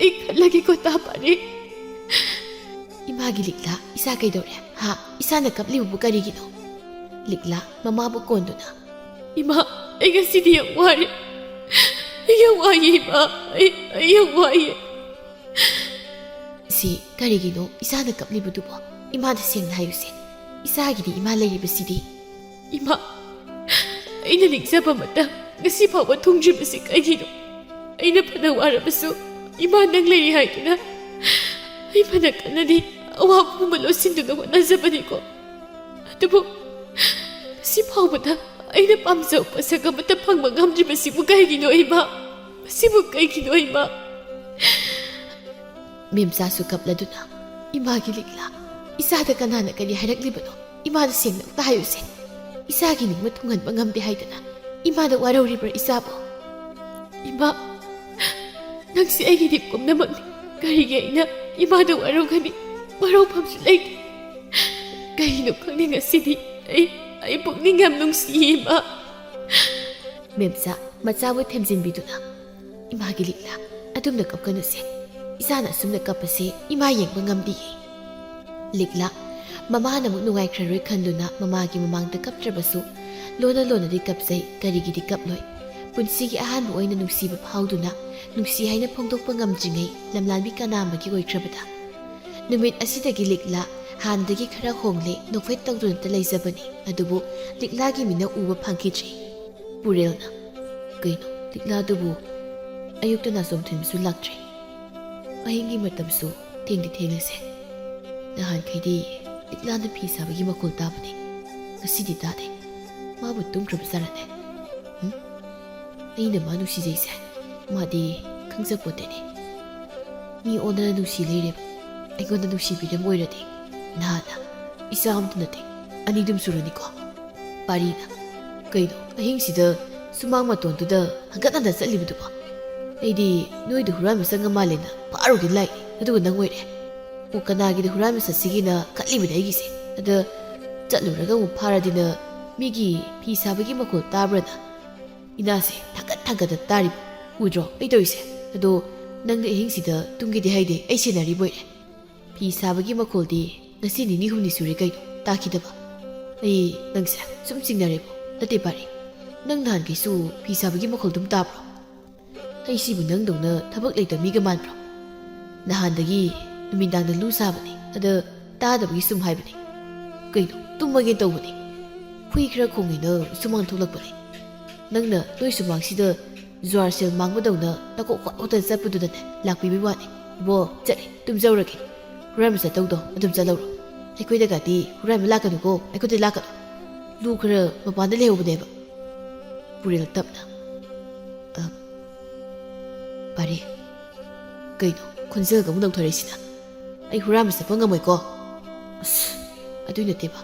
ꯑꯩ ꯈꯜꯂꯒꯦꯀꯣ ꯇꯥ ꯄꯥꯔꯤ꯫ ꯏꯃꯥꯒꯤ ꯂꯤꯛꯂꯥ, ꯏꯆꯥ ꯀꯩꯗꯧꯔꯦ? ꯍꯥ? ꯏꯆꯥꯅ ꯀꯞꯂꯤꯕꯕꯨ ꯀꯔꯤꯒꯤꯅꯣ? ꯂꯤꯛꯂꯥ, ꯃꯃꯥꯕꯨ ꯀꯣꯟꯗꯨꯅ꯫ ꯏꯃꯥ, ꯑꯩ ꯉꯁꯤꯗꯤ ꯌꯥꯝ ꯋꯥꯔꯦ꯫ ꯑꯩ ꯌꯥꯝ ꯋꯥꯏꯌꯦ ꯏꯃꯥ꯫ ꯑꯩ, ꯑꯩ ꯌꯥꯝ ꯋꯥꯏꯌꯦ꯫ ꯁꯤ ꯀꯔꯤꯒꯤꯅꯣ ꯏꯆꯥꯅ ꯀꯞꯂꯤꯕꯗꯨꯕꯣ? ꯏꯃꯥꯗ ꯁꯦꯡꯅ ꯍꯥꯏꯌꯨꯁꯦ꯫ ꯏꯆꯥꯒꯤꯗꯤ ꯏꯃꯥ ꯂꯩꯔꯤꯕꯁꯤꯗꯤ꯫ ꯏꯃꯥ, ꯑꯩꯅ ꯅꯤꯡꯖꯕ ꯑꯃꯇ ꯉꯁꯤ ꯐꯥꯎꯕ ꯊꯨꯡꯗ꯭ꯔꯤꯕꯁꯤ ꯀꯩꯒꯤꯅꯣ? ꯑꯩꯅ ꯐꯅ ꯋꯥꯔꯕꯁꯨ ꯏꯃꯥ ꯅꯪ ꯂꯩꯔꯤ ꯍꯥꯏꯗꯨꯅ ꯑꯩ ꯐꯅ ꯀꯟꯅꯗꯤ ꯑꯋꯥꯕ ꯄꯨꯝꯕ ꯂꯣꯠꯁꯤꯟꯗꯨꯅ ꯍꯣꯠꯅꯖꯕꯅꯤꯀꯣ꯫ ꯑꯗꯨꯕꯨ ꯉꯁꯤ ꯐꯥꯎꯕꯗ ꯑꯩꯅ ꯄꯥꯝꯖꯕ ꯄꯣꯠꯁꯛ ꯑꯃꯠꯇ ꯐꯪꯕ ꯉꯝꯗ꯭ꯔꯤꯕꯁꯤꯕꯨ ꯀꯩꯒꯤꯅꯣ ꯏꯃꯥ? ꯃꯁꯤꯕꯨ ꯀꯩꯒꯤꯅꯣ ꯏꯃꯥ? ꯃꯦꯝꯆꯥꯁꯨ ꯀꯞꯂꯗꯨꯅ, "ꯏꯃꯥꯒꯤ ꯂꯤꯛꯂꯥ, ꯏꯆꯥꯗ ꯀꯅꯥꯅ ꯀꯔꯤ ꯍꯥꯏꯔꯛꯂꯤꯕꯅꯣ? ꯏꯃꯥꯗ ꯁꯦꯡꯅ ꯑꯝꯇ ꯍꯥꯏꯌꯨꯁꯦ꯫ ꯏꯆꯥꯒꯤ ꯅꯤꯡꯕ ꯊꯨꯡꯍꯟꯕ ꯉꯝꯗꯦ ꯍꯥꯏꯗꯅ ꯏꯃꯥꯗ ꯋꯥꯔꯧꯔꯤꯕ꯭ꯔꯥ ꯏꯆꯥꯕꯨ?" "ꯏꯃꯥ, ꯅꯪꯁꯤ ꯑꯩꯒꯤꯗꯤ ꯄꯨꯝꯅꯃꯛꯅꯤ꯫ ꯀꯔꯤꯒꯤ ꯑꯩꯅ ꯏꯃꯥꯗ ꯋꯥꯔꯧꯒꯅꯤ? ꯋꯥꯔꯧꯐꯝꯁꯨ ꯂꯩꯇꯦ꯫ ꯀꯔꯤꯅꯣ ꯈꯪꯗꯦ, ꯉꯁꯤꯗꯤ ꯑꯩ, ꯑꯩ ꯄꯨꯛꯅꯤꯡ ꯌꯥꯝ ꯅꯨꯡꯁꯤꯌꯦ, ꯏꯃꯥ꯫ ꯃꯦꯝꯆꯥ ꯃꯆꯥꯕꯨ ꯊꯦꯝꯖꯤꯟꯕꯤꯗꯨꯅ, "ꯏꯃꯥꯒꯤ ꯂꯤꯛꯂꯥ, ꯑꯗꯨꯝꯅ ꯀꯞꯀꯅꯨꯁꯦ꯫ ꯏꯆꯥꯅ ꯑꯁꯨꯝꯅ ꯀꯞꯄꯁꯦ ꯏꯃꯥ ꯌꯦꯡꯕ ꯉꯝꯗꯤꯌꯦ꯫" ꯂꯤꯛꯂꯥ ꯃꯃꯥꯅ ꯑꯃꯨꯛ ꯅꯨꯡꯉꯥꯏꯈ꯭ꯔꯔꯣꯏ ꯈꯟꯗꯨꯅ ꯃꯃꯥꯒꯤ ꯃꯃꯥꯡꯗ ꯀꯞꯇ꯭ꯔꯕꯁꯨ ꯂꯣꯟꯅ ꯂꯣꯟꯅꯗꯤ ꯀꯞꯆꯩ, ꯀꯔꯤꯒꯤꯗꯤ ꯀꯞꯂꯣꯏ? ꯄꯨꯟꯁꯤꯒꯤ ꯑꯍꯥꯟꯕ ꯑꯣꯏꯅ ꯅꯨꯡꯁꯤꯕ ꯐꯥꯎꯗꯨꯅ ꯅꯨꯡꯁꯤ ꯍꯥꯏꯅ ꯐꯣꯡꯗꯣꯛꯄ ꯉꯝꯗ꯭ꯔꯤꯉꯩ ꯂꯝꯂꯥꯟꯕꯤ ꯀꯅꯥ ꯑꯃꯒꯤ ꯑꯣꯏꯈ꯭ꯔꯕꯗ? ꯅꯨꯃꯤꯠ ꯑꯁꯤꯗꯒꯤ ꯂꯤꯛꯂꯥ ꯍꯥꯟꯅꯗꯒꯤ ꯈꯔ ꯍꯣꯡꯂꯦ, ꯅꯣꯛꯐꯦꯠ ꯇꯧꯗꯨꯅꯇ ꯂꯩꯖꯕꯅꯤ꯫ ꯑꯗꯨꯕꯨ ꯂꯤꯛꯂꯥꯒꯤ ꯃꯤꯅ ꯎꯕ ꯐꯪꯈꯤꯗ꯭ꯔꯦ꯫ ꯄꯨꯔꯦꯜꯅ, "ꯀꯩꯅꯣ, ꯂꯤꯛꯂꯥꯗꯨꯕꯨ ꯑꯌꯨꯛꯇ ꯅꯥꯆꯣꯝ ꯊꯤꯟꯕꯁꯨ ꯂꯥꯛꯇ꯭ꯔꯦ, ꯑꯍꯤꯡꯒꯤ ꯃꯇꯝꯁꯨ ꯊꯦꯡꯗꯤ ꯊꯦꯡꯂꯁꯦ꯫ ꯅꯍꯥꯟꯈꯩꯗꯤ ꯂꯤꯛꯂꯥꯅ ꯐꯤ ꯁꯥꯕꯒꯤ ꯃꯈꯣꯜ ꯇꯥꯕꯅꯤ, ꯉꯁꯤꯗꯤ ꯇꯥꯗꯦ꯫ ꯃꯥꯕꯨ ꯇꯨꯝꯈ꯭ꯔꯕ ꯖꯥꯠꯂꯅꯦ? ꯎꯝ? ꯑꯩꯅ ꯃꯥ ꯅꯨꯡꯁꯤꯖꯩꯁꯦ ꯃꯥꯗꯤ ꯈꯪꯖꯄꯣꯠꯇꯦꯅꯦ꯫ ꯃꯤ ꯑꯣꯟꯅꯅ ꯅꯨꯡꯁꯤ ꯂꯩꯔꯦꯕ꯫ ꯑꯩꯉꯣꯟꯗ ꯅꯨꯡꯁꯤꯕꯤꯔꯝ ꯑꯣꯏꯔꯗꯤ ꯅꯍꯥꯟꯅ ꯏꯆꯥ ꯑꯃꯇ ꯅꯠꯇꯦ, ꯑꯅꯤꯗꯨꯝ ꯁꯨꯔꯅꯤꯀꯣ꯫" ꯄꯥꯔꯤꯅ, "ꯀꯩꯅꯣ, ꯑꯍꯤꯡꯁꯤꯗ ꯁꯨꯃꯥꯡ ꯃꯇꯣꯟꯗꯨꯗ ꯍꯪꯒꯠ ꯍꯟꯗ ꯆꯠꯂꯤꯕꯗꯨꯕꯣ? ꯑꯩꯗꯤ ꯅꯣꯏꯗ ꯍꯨꯔꯥꯟꯕ ꯆꯪꯉ ꯃꯥꯜꯂꯦꯅ ꯐꯥꯔꯨꯒꯦ ꯂꯥꯛꯏ, ꯑꯗꯨꯒ ꯅꯪ ꯑꯣꯏꯔꯦ꯫ ꯑꯣ, ꯀꯅꯥꯒꯤꯗ ꯍꯨꯔꯥꯟꯕ ꯆꯠꯁꯤꯒꯦꯅ ꯈꯜꯂꯤꯕꯅꯦ ꯑꯩꯒꯤꯁꯦ꯫ ꯑꯗ ꯆꯠꯂꯨꯔꯒ ꯑꯃꯨꯛ ꯐꯥꯔꯗꯤꯅ ꯃꯤꯒꯤ ꯐꯤ ꯁꯥꯕꯒꯤ ꯃꯈꯣꯜ ꯇꯥꯕ꯭ꯔꯅ ꯏꯅꯥꯁꯦ ꯊꯥꯡꯒꯠ ꯊꯥꯡꯒꯠꯇ ꯇꯥꯔꯤꯕ ꯎꯗ꯭ꯔꯣ ꯑꯩ ꯇꯧꯔꯤꯁꯦ? ꯑꯗꯣ ꯅꯪꯗꯤ ꯑꯍꯤꯡꯁꯤꯗ ꯇꯨꯝꯒꯦꯗꯤ ꯍꯥꯏꯗꯦ, ꯑꯩ ꯁꯦꯟꯅꯔꯤꯕ ꯑꯣꯏꯔꯦ꯫ ꯐꯤ ꯁꯥꯕꯒꯤ ꯃꯈꯣꯜꯗꯤ ꯉꯁꯤ ꯅꯤꯅꯤ ꯍꯨꯝꯅꯤ ꯁꯨꯔꯦ ꯀꯩꯅꯣ ꯇꯥꯈꯤꯗꯕ꯫ ꯑꯩ ꯅꯪꯁꯦ ꯁꯨꯝ ꯆꯤꯡꯅꯔꯦꯕꯣ꯫ ꯅꯠꯇꯦ ꯄꯥꯔꯤ, ꯅꯪ ꯅꯍꯥꯟꯈꯩꯁꯨ ꯐꯤ ꯁꯥꯕꯒꯤ ꯃꯈꯣꯜ ꯑꯗꯨꯝ ꯇꯥꯕ꯭ꯔꯣ? ꯑꯩꯁꯤꯕꯨ ꯅꯪꯗꯧꯅ ꯊꯕꯛ ꯂꯩꯇꯕ ꯃꯤꯒ ꯃꯥꯟꯕ꯭ꯔꯣ? ꯅꯍꯥꯟꯗꯒꯤ ꯅꯨꯃꯤꯗꯥꯡꯗ ꯂꯨ ꯁꯥꯕꯅꯤ, ꯑꯗ ꯇꯥꯗꯕꯒꯤ ꯁꯨꯝ ꯍꯥꯏꯕꯅꯤ꯫ ꯀꯩꯅꯣ, ꯇꯨꯝꯃꯒꯦ ꯇꯧꯕꯅꯤ, ꯍꯨꯏ ꯈꯔ ꯈꯣꯡꯉꯦꯅ ꯁꯨꯃꯥꯡ ꯊꯣꯛꯂꯛꯄꯅꯤ꯫ ꯅꯪꯅ ꯅꯣꯏ ꯁꯨꯃꯥꯡꯁꯤꯗ ꯖꯨꯋꯥꯔ ꯁꯦꯜ ꯃꯥꯡꯕꯗꯧꯅ ꯅꯀꯣꯛ ꯍꯣꯠ ꯍꯣꯠꯇꯅ ꯆꯠꯄꯗꯨꯗꯅꯦ ꯂꯥꯛꯄꯤꯕꯩ ꯋꯥꯅꯤ꯫ ꯏꯕꯣ, ꯆꯠꯂꯦ, ꯇꯨꯝꯖꯧꯔꯒꯦ꯫ ꯍꯨꯔꯥꯟꯕ ꯆꯠꯇꯧꯗꯣ ꯑꯗꯨꯝ ꯆꯠꯍꯧꯔꯣ꯫ ꯑꯩꯈꯣꯏꯗꯒꯗꯤ ꯍꯨꯔꯥꯟꯕ ꯂꯥꯛꯀꯅꯨꯀꯣ, ꯑꯩꯈꯣꯏꯗ ꯂꯥꯛꯀꯅꯨ꯫ ꯂꯨ ꯈꯔ ꯃꯄꯥꯟꯗ ꯂꯩꯍꯧꯕꯅꯦꯕ꯫ ꯄꯨꯔꯦꯜ ꯇꯞꯅ, "ꯑ, ꯄꯥꯔꯤ, ꯀꯩꯅꯣ ꯈꯣꯟꯖꯦꯜꯒ ꯑꯃꯨꯛ ꯅꯧꯊꯔꯛꯏꯁꯤꯅ? ꯑꯩ ꯍꯨꯔꯥꯟꯕ ꯆꯠꯄ ꯉꯝꯃꯣꯏꯀꯣ꯫" "ꯑꯁ, ꯑꯗꯨꯏ ꯅꯠꯇꯦꯕ,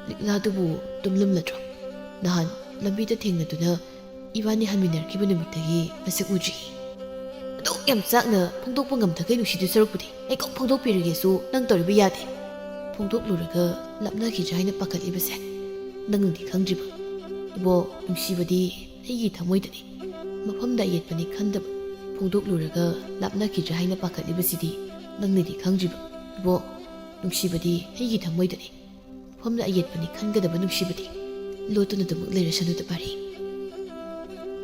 ꯂꯤꯛꯂꯥꯗꯨꯕꯨ ꯇꯨꯝꯂꯝꯂꯗ꯭ꯔꯣ? ꯅꯍꯥꯟ ꯂꯝꯕꯤꯗ ꯊꯦꯡꯅꯗꯨꯅ ꯏꯕꯥꯅꯤ ꯍꯟꯃꯤꯟꯅꯔꯛꯈꯤꯕ ꯅꯨꯃꯤꯠꯇꯒꯤ ꯃꯁꯛ ꯎꯗ꯭ꯔꯤ꯫ ꯑꯗꯨꯛ ꯌꯥꯝ ꯆꯥꯛꯅ ꯐꯣꯡꯗꯣꯛꯄ ꯉꯝꯗꯈꯩ ꯅꯨꯡꯁꯤꯗꯨ ꯁꯔꯨꯛꯄꯨꯗꯤ ꯑꯩ ꯀꯣꯛ ꯐꯣꯡꯗꯣꯛꯄꯤꯔꯒꯦꯁꯨ ꯅꯪ ꯇꯧꯔꯤꯕ ꯌꯥꯗꯦ꯫ ꯐꯣꯡꯗꯣꯛꯂꯨꯔꯒ ꯂꯥꯞꯅꯈꯤꯗ꯭ꯔꯥ ꯍꯥꯏꯅ ꯄꯥꯈꯠꯂꯤꯕꯁꯦ ꯅꯪꯅꯗꯤ ꯈꯪꯗ꯭ꯔꯤꯕ꯫ ꯏꯕꯣ, ꯅꯨꯡꯁꯤꯕꯗꯤ ꯑꯩꯒꯤ ꯊꯃꯣꯏꯗꯅꯤ꯫ ꯃꯐꯝꯗ ꯑꯌꯦꯠꯄꯅꯤ ꯈꯟꯗꯕ, ꯐꯣꯡꯗꯣꯛꯂꯨꯔꯒ ꯂꯥꯞꯅꯈꯤꯗ꯭ꯔꯥ ꯍꯥꯏꯅ ꯄꯥꯈꯠꯂꯤꯕꯁꯤꯗꯤ ꯅꯪꯅꯗꯤ ꯈꯪꯗ꯭ꯔꯤꯕ꯫ ꯏꯕꯣ, ꯅꯨꯡꯁꯤꯕꯗꯤ ꯑꯩꯒꯤ ꯊꯃꯣꯏꯗꯅꯤ꯫ ꯃꯐꯝꯗ ꯑꯌꯦꯠꯄꯅꯤ ꯈꯟꯒꯗꯕ ꯅꯨꯡꯁꯤꯕꯗꯤ ꯂꯣꯠꯇꯨꯅ ꯑꯗꯨꯃꯛ ꯂꯩꯔꯁꯅꯨꯗ ꯄꯥꯔꯤ꯫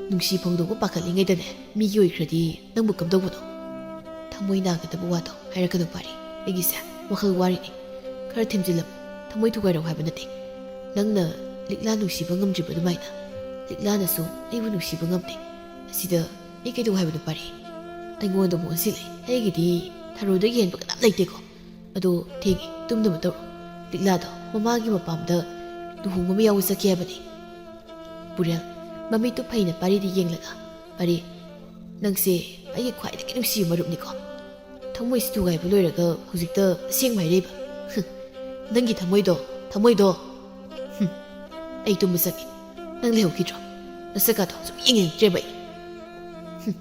ꯅꯨꯡꯁꯤ ꯐꯣꯡꯗꯣꯛꯄ ꯄꯥꯈꯠꯂꯤꯉꯩꯗꯅꯦ, ꯃꯤꯒꯤ ꯑꯣꯏꯈ꯭ꯔꯗꯤ ꯅꯪꯕꯨ ꯀꯝꯗꯧꯕꯅꯣ? ꯊꯃꯣꯏ ꯅꯥꯒꯗꯕ ꯋꯥꯗꯣ ꯍꯥꯏꯔꯛꯀꯅꯨ ꯄꯥꯔꯤ꯫ ꯑꯩꯒꯤꯁꯦ ꯋꯥꯈꯜ ꯋꯥꯔꯤꯅꯤ꯫ ꯈꯔ ꯊꯦꯝꯖꯤꯜꯂꯝꯃꯨ꯫ ꯊꯃꯣꯏ ꯊꯨꯒꯥꯏꯔꯛꯎ ꯍꯥꯏꯕ ꯅꯠꯇꯦ꯫ ꯅꯪꯅ ꯂꯤꯛꯂꯥ ꯅꯨꯡꯁꯤꯕ ꯉꯝꯗ꯭ꯔꯤꯕ ꯑꯗꯨꯃꯥꯏꯅ ꯂꯤꯛꯂꯥꯅꯁꯨ ꯑꯩꯕꯨ ꯅꯨꯡꯁꯤꯕ ꯉꯝꯗꯦ꯫ ꯑꯁꯤꯗ ꯑꯩ ꯀꯩꯗꯧ ꯍꯥꯏꯕꯅꯣ ꯄꯥꯔꯤ? ꯑꯩꯉꯣꯟꯗ ꯑꯃꯨꯛ ꯑꯣꯟꯁꯤꯜꯂꯦ꯫ ꯑꯩꯒꯤꯗꯤ ꯊꯔꯣꯗꯒꯤ ꯍꯦꯟꯕ ꯀꯅꯥꯝ ꯂꯩꯇꯦꯀꯣ꯫ ꯑꯗꯣ ꯊꯦꯡꯉꯦ, ꯇꯨꯝꯅꯕ ꯇꯧꯔꯣ꯫ ꯂꯤꯛꯂꯥꯗꯣ ꯃꯃꯥꯒꯤ ꯃꯄꯥꯝꯗ ꯂꯨꯍꯣꯡꯕ ꯑꯃ ꯌꯥꯎꯕ ꯆꯠꯀꯦ ꯍꯥꯏꯕꯅꯤ꯫ ꯄꯨꯔꯦꯜ ꯃꯃꯤꯠꯇꯨ ꯐꯩꯅ ꯄꯥꯔꯤꯗ ꯌꯦꯡꯂꯒ, "ꯄꯥꯔꯤ, ꯅꯪꯁꯦ ꯑꯩꯒꯤ ꯈ꯭ꯋꯥꯏꯗꯒꯤ ꯅꯨꯡꯁꯤꯕ ꯃꯔꯨꯞꯅꯤꯀꯣ꯫ ꯊꯃꯣꯏꯁꯤ ꯊꯨꯒꯥꯏꯕ ꯂꯣꯏꯔꯒ ꯍꯧꯖꯤꯛꯇ ꯑꯁꯦꯡꯕ ꯍꯥꯏꯔꯛꯏꯕ꯫ ꯍꯨꯝ, ꯅꯪꯒꯤ ꯊꯃꯣꯏꯗꯣ, ꯊꯃꯣꯏꯗꯣ꯫ ꯍꯨꯝ, ꯑꯩ ꯇꯨꯝꯕ ꯆꯪꯉꯦ꯫ ꯅꯪ ꯂꯩꯍꯧꯈꯤꯗ꯭ꯔꯣ? ꯅꯁꯛꯀꯥꯗꯣ ꯁꯨꯝ ꯌꯦꯡꯅꯤꯡꯗ꯭ꯔꯦꯕ ꯑꯩ꯫ ꯍꯨꯝ,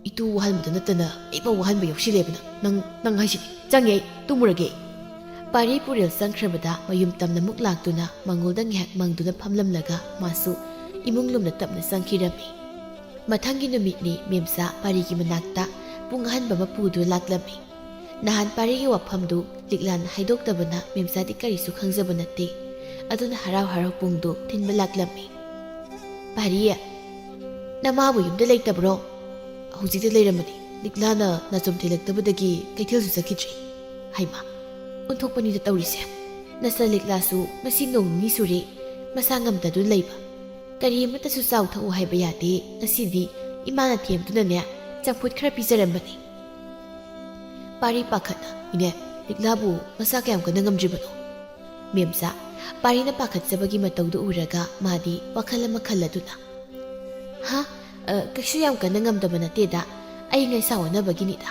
ꯏꯇꯨ ꯋꯥꯍꯟꯕꯗ ꯅꯠꯇꯅ ꯑꯩꯐꯥꯎ ꯋꯥꯍꯟꯕ ꯌꯥꯎꯁꯤꯜꯂꯦꯕ ꯅꯪ, ꯅꯪ, ꯅꯪ ꯍꯥꯏꯁꯤꯗꯤ꯫ ꯆꯪꯉꯦ ꯑꯩ, ꯇꯨꯝꯃꯨꯔꯒꯦ ꯑꯩ꯫" ꯄꯥꯔꯤ ꯄꯨꯔꯦꯜ ꯆꯪꯈ꯭ꯔꯕꯗ ꯃꯌꯨꯝ ꯇꯝꯅ ꯑꯃꯨꯛ ꯂꯥꯛꯇꯨꯅ ꯃꯉꯣꯟꯗ ꯉꯥꯏꯍꯥꯛ ꯃꯪꯗꯨꯅ ꯐꯝꯂꯝꯂꯒ ꯃꯥꯁꯨ ꯏꯃꯨꯡ ꯂꯣꯝꯗ ꯇꯞꯅ ꯆꯪꯈꯤꯔꯝꯃꯤ꯫ ꯃꯊꯪꯒꯤ ꯅꯨꯃꯤꯠꯅꯤ ꯃꯦꯝꯆꯥ ꯄꯥꯔꯤꯒꯤ ꯃꯅꯥꯛꯇ ꯄꯨꯡ ꯑꯍꯟꯕ ꯑꯃ ꯄꯨꯗꯨꯅ ꯂꯥꯛꯂꯝꯃꯤ꯫ ꯅꯍꯥꯟ ꯄꯥꯔꯤꯒꯤ ꯋꯥꯐꯝꯗꯨ ꯂꯤꯛꯂꯥꯅ ꯍꯥꯏꯗꯣꯛꯇꯕꯅ ꯃꯦꯝꯆꯥꯗꯤ ꯀꯔꯤꯁꯨ ꯈꯪꯖꯕ ꯅꯠꯇꯦ꯫ ꯑꯗꯨꯅ ꯍꯔꯥꯎ ꯍꯔꯥꯎ ꯄꯨꯡꯗꯨ ꯊꯤꯟꯕ ꯂꯥꯛꯂꯝꯃꯤ꯫ "ꯄꯥꯔꯤ, ꯅꯃꯥꯕꯨ ꯌꯨꯝꯗ ꯂꯩꯇꯕ꯭ꯔꯣ?" "ꯍꯧꯖꯤꯛꯇ ꯂꯩꯔꯝꯕꯅꯤ꯫ ꯂꯤꯛꯂꯥꯅ ꯅꯥꯆꯣꯝ ꯊꯤꯜꯂꯛꯇꯕꯗꯒꯤ ꯀꯩꯊꯦꯜꯁꯨ ꯆꯠꯈꯤꯗ꯭ꯔꯤ꯫" "ꯍꯩꯃꯥ, ꯑꯣꯟꯊꯣꯛꯄꯅꯤꯗ ꯇꯧꯔꯤꯁꯦ꯫ ꯅꯆꯟ ꯂꯤꯛꯂꯥꯁꯨ ꯉꯁꯤ ꯅꯣꯡ ꯅꯤꯅꯤ ꯁꯨꯔꯦ ꯃꯁꯥ ꯉꯝꯗꯗꯨꯅ ꯂꯩꯕ꯫ ꯀꯔꯤ ꯑꯃꯠꯇꯁꯨ ꯆꯥꯎ ꯊꯛꯎ ꯍꯥꯏꯕ ꯌꯥꯗꯦ꯫ ꯉꯁꯤꯗꯤ ꯏꯃꯥꯅ ꯊꯦꯝꯗꯨꯅꯅꯦ ꯆꯝꯐꯨꯠ ꯈꯔ ꯄꯤꯖꯔꯝꯕꯅꯤ꯫" ꯄꯥꯔꯤ ꯄꯥꯈꯠꯅ, "ꯏꯅꯦ, ꯂꯤꯛꯂꯥꯕꯨ ꯃꯁꯥ ꯀꯌꯥꯝ ꯀꯟꯅ ꯉꯝꯗ꯭ꯔꯤꯕꯅꯣ?" ꯃꯦꯝꯆꯥ, ꯄꯥꯔꯤꯅ ꯄꯥꯈꯠꯆꯕꯒꯤ ꯃꯇꯧꯗꯨ ꯎꯔꯒ ꯃꯥꯗꯤ ꯋꯥꯈꯜ ꯑꯃ ꯈꯜꯂꯗꯨꯅ, "ꯍꯥ? ꯑ, ꯀꯩꯁꯨ ꯌꯥꯝ ꯀꯟꯅ ꯉꯝꯗꯕ ꯅꯠꯇꯦꯗ, ꯑꯏꯪ ꯑꯁꯥ ꯑꯣꯟꯅꯕꯒꯤꯅꯤꯗ꯫"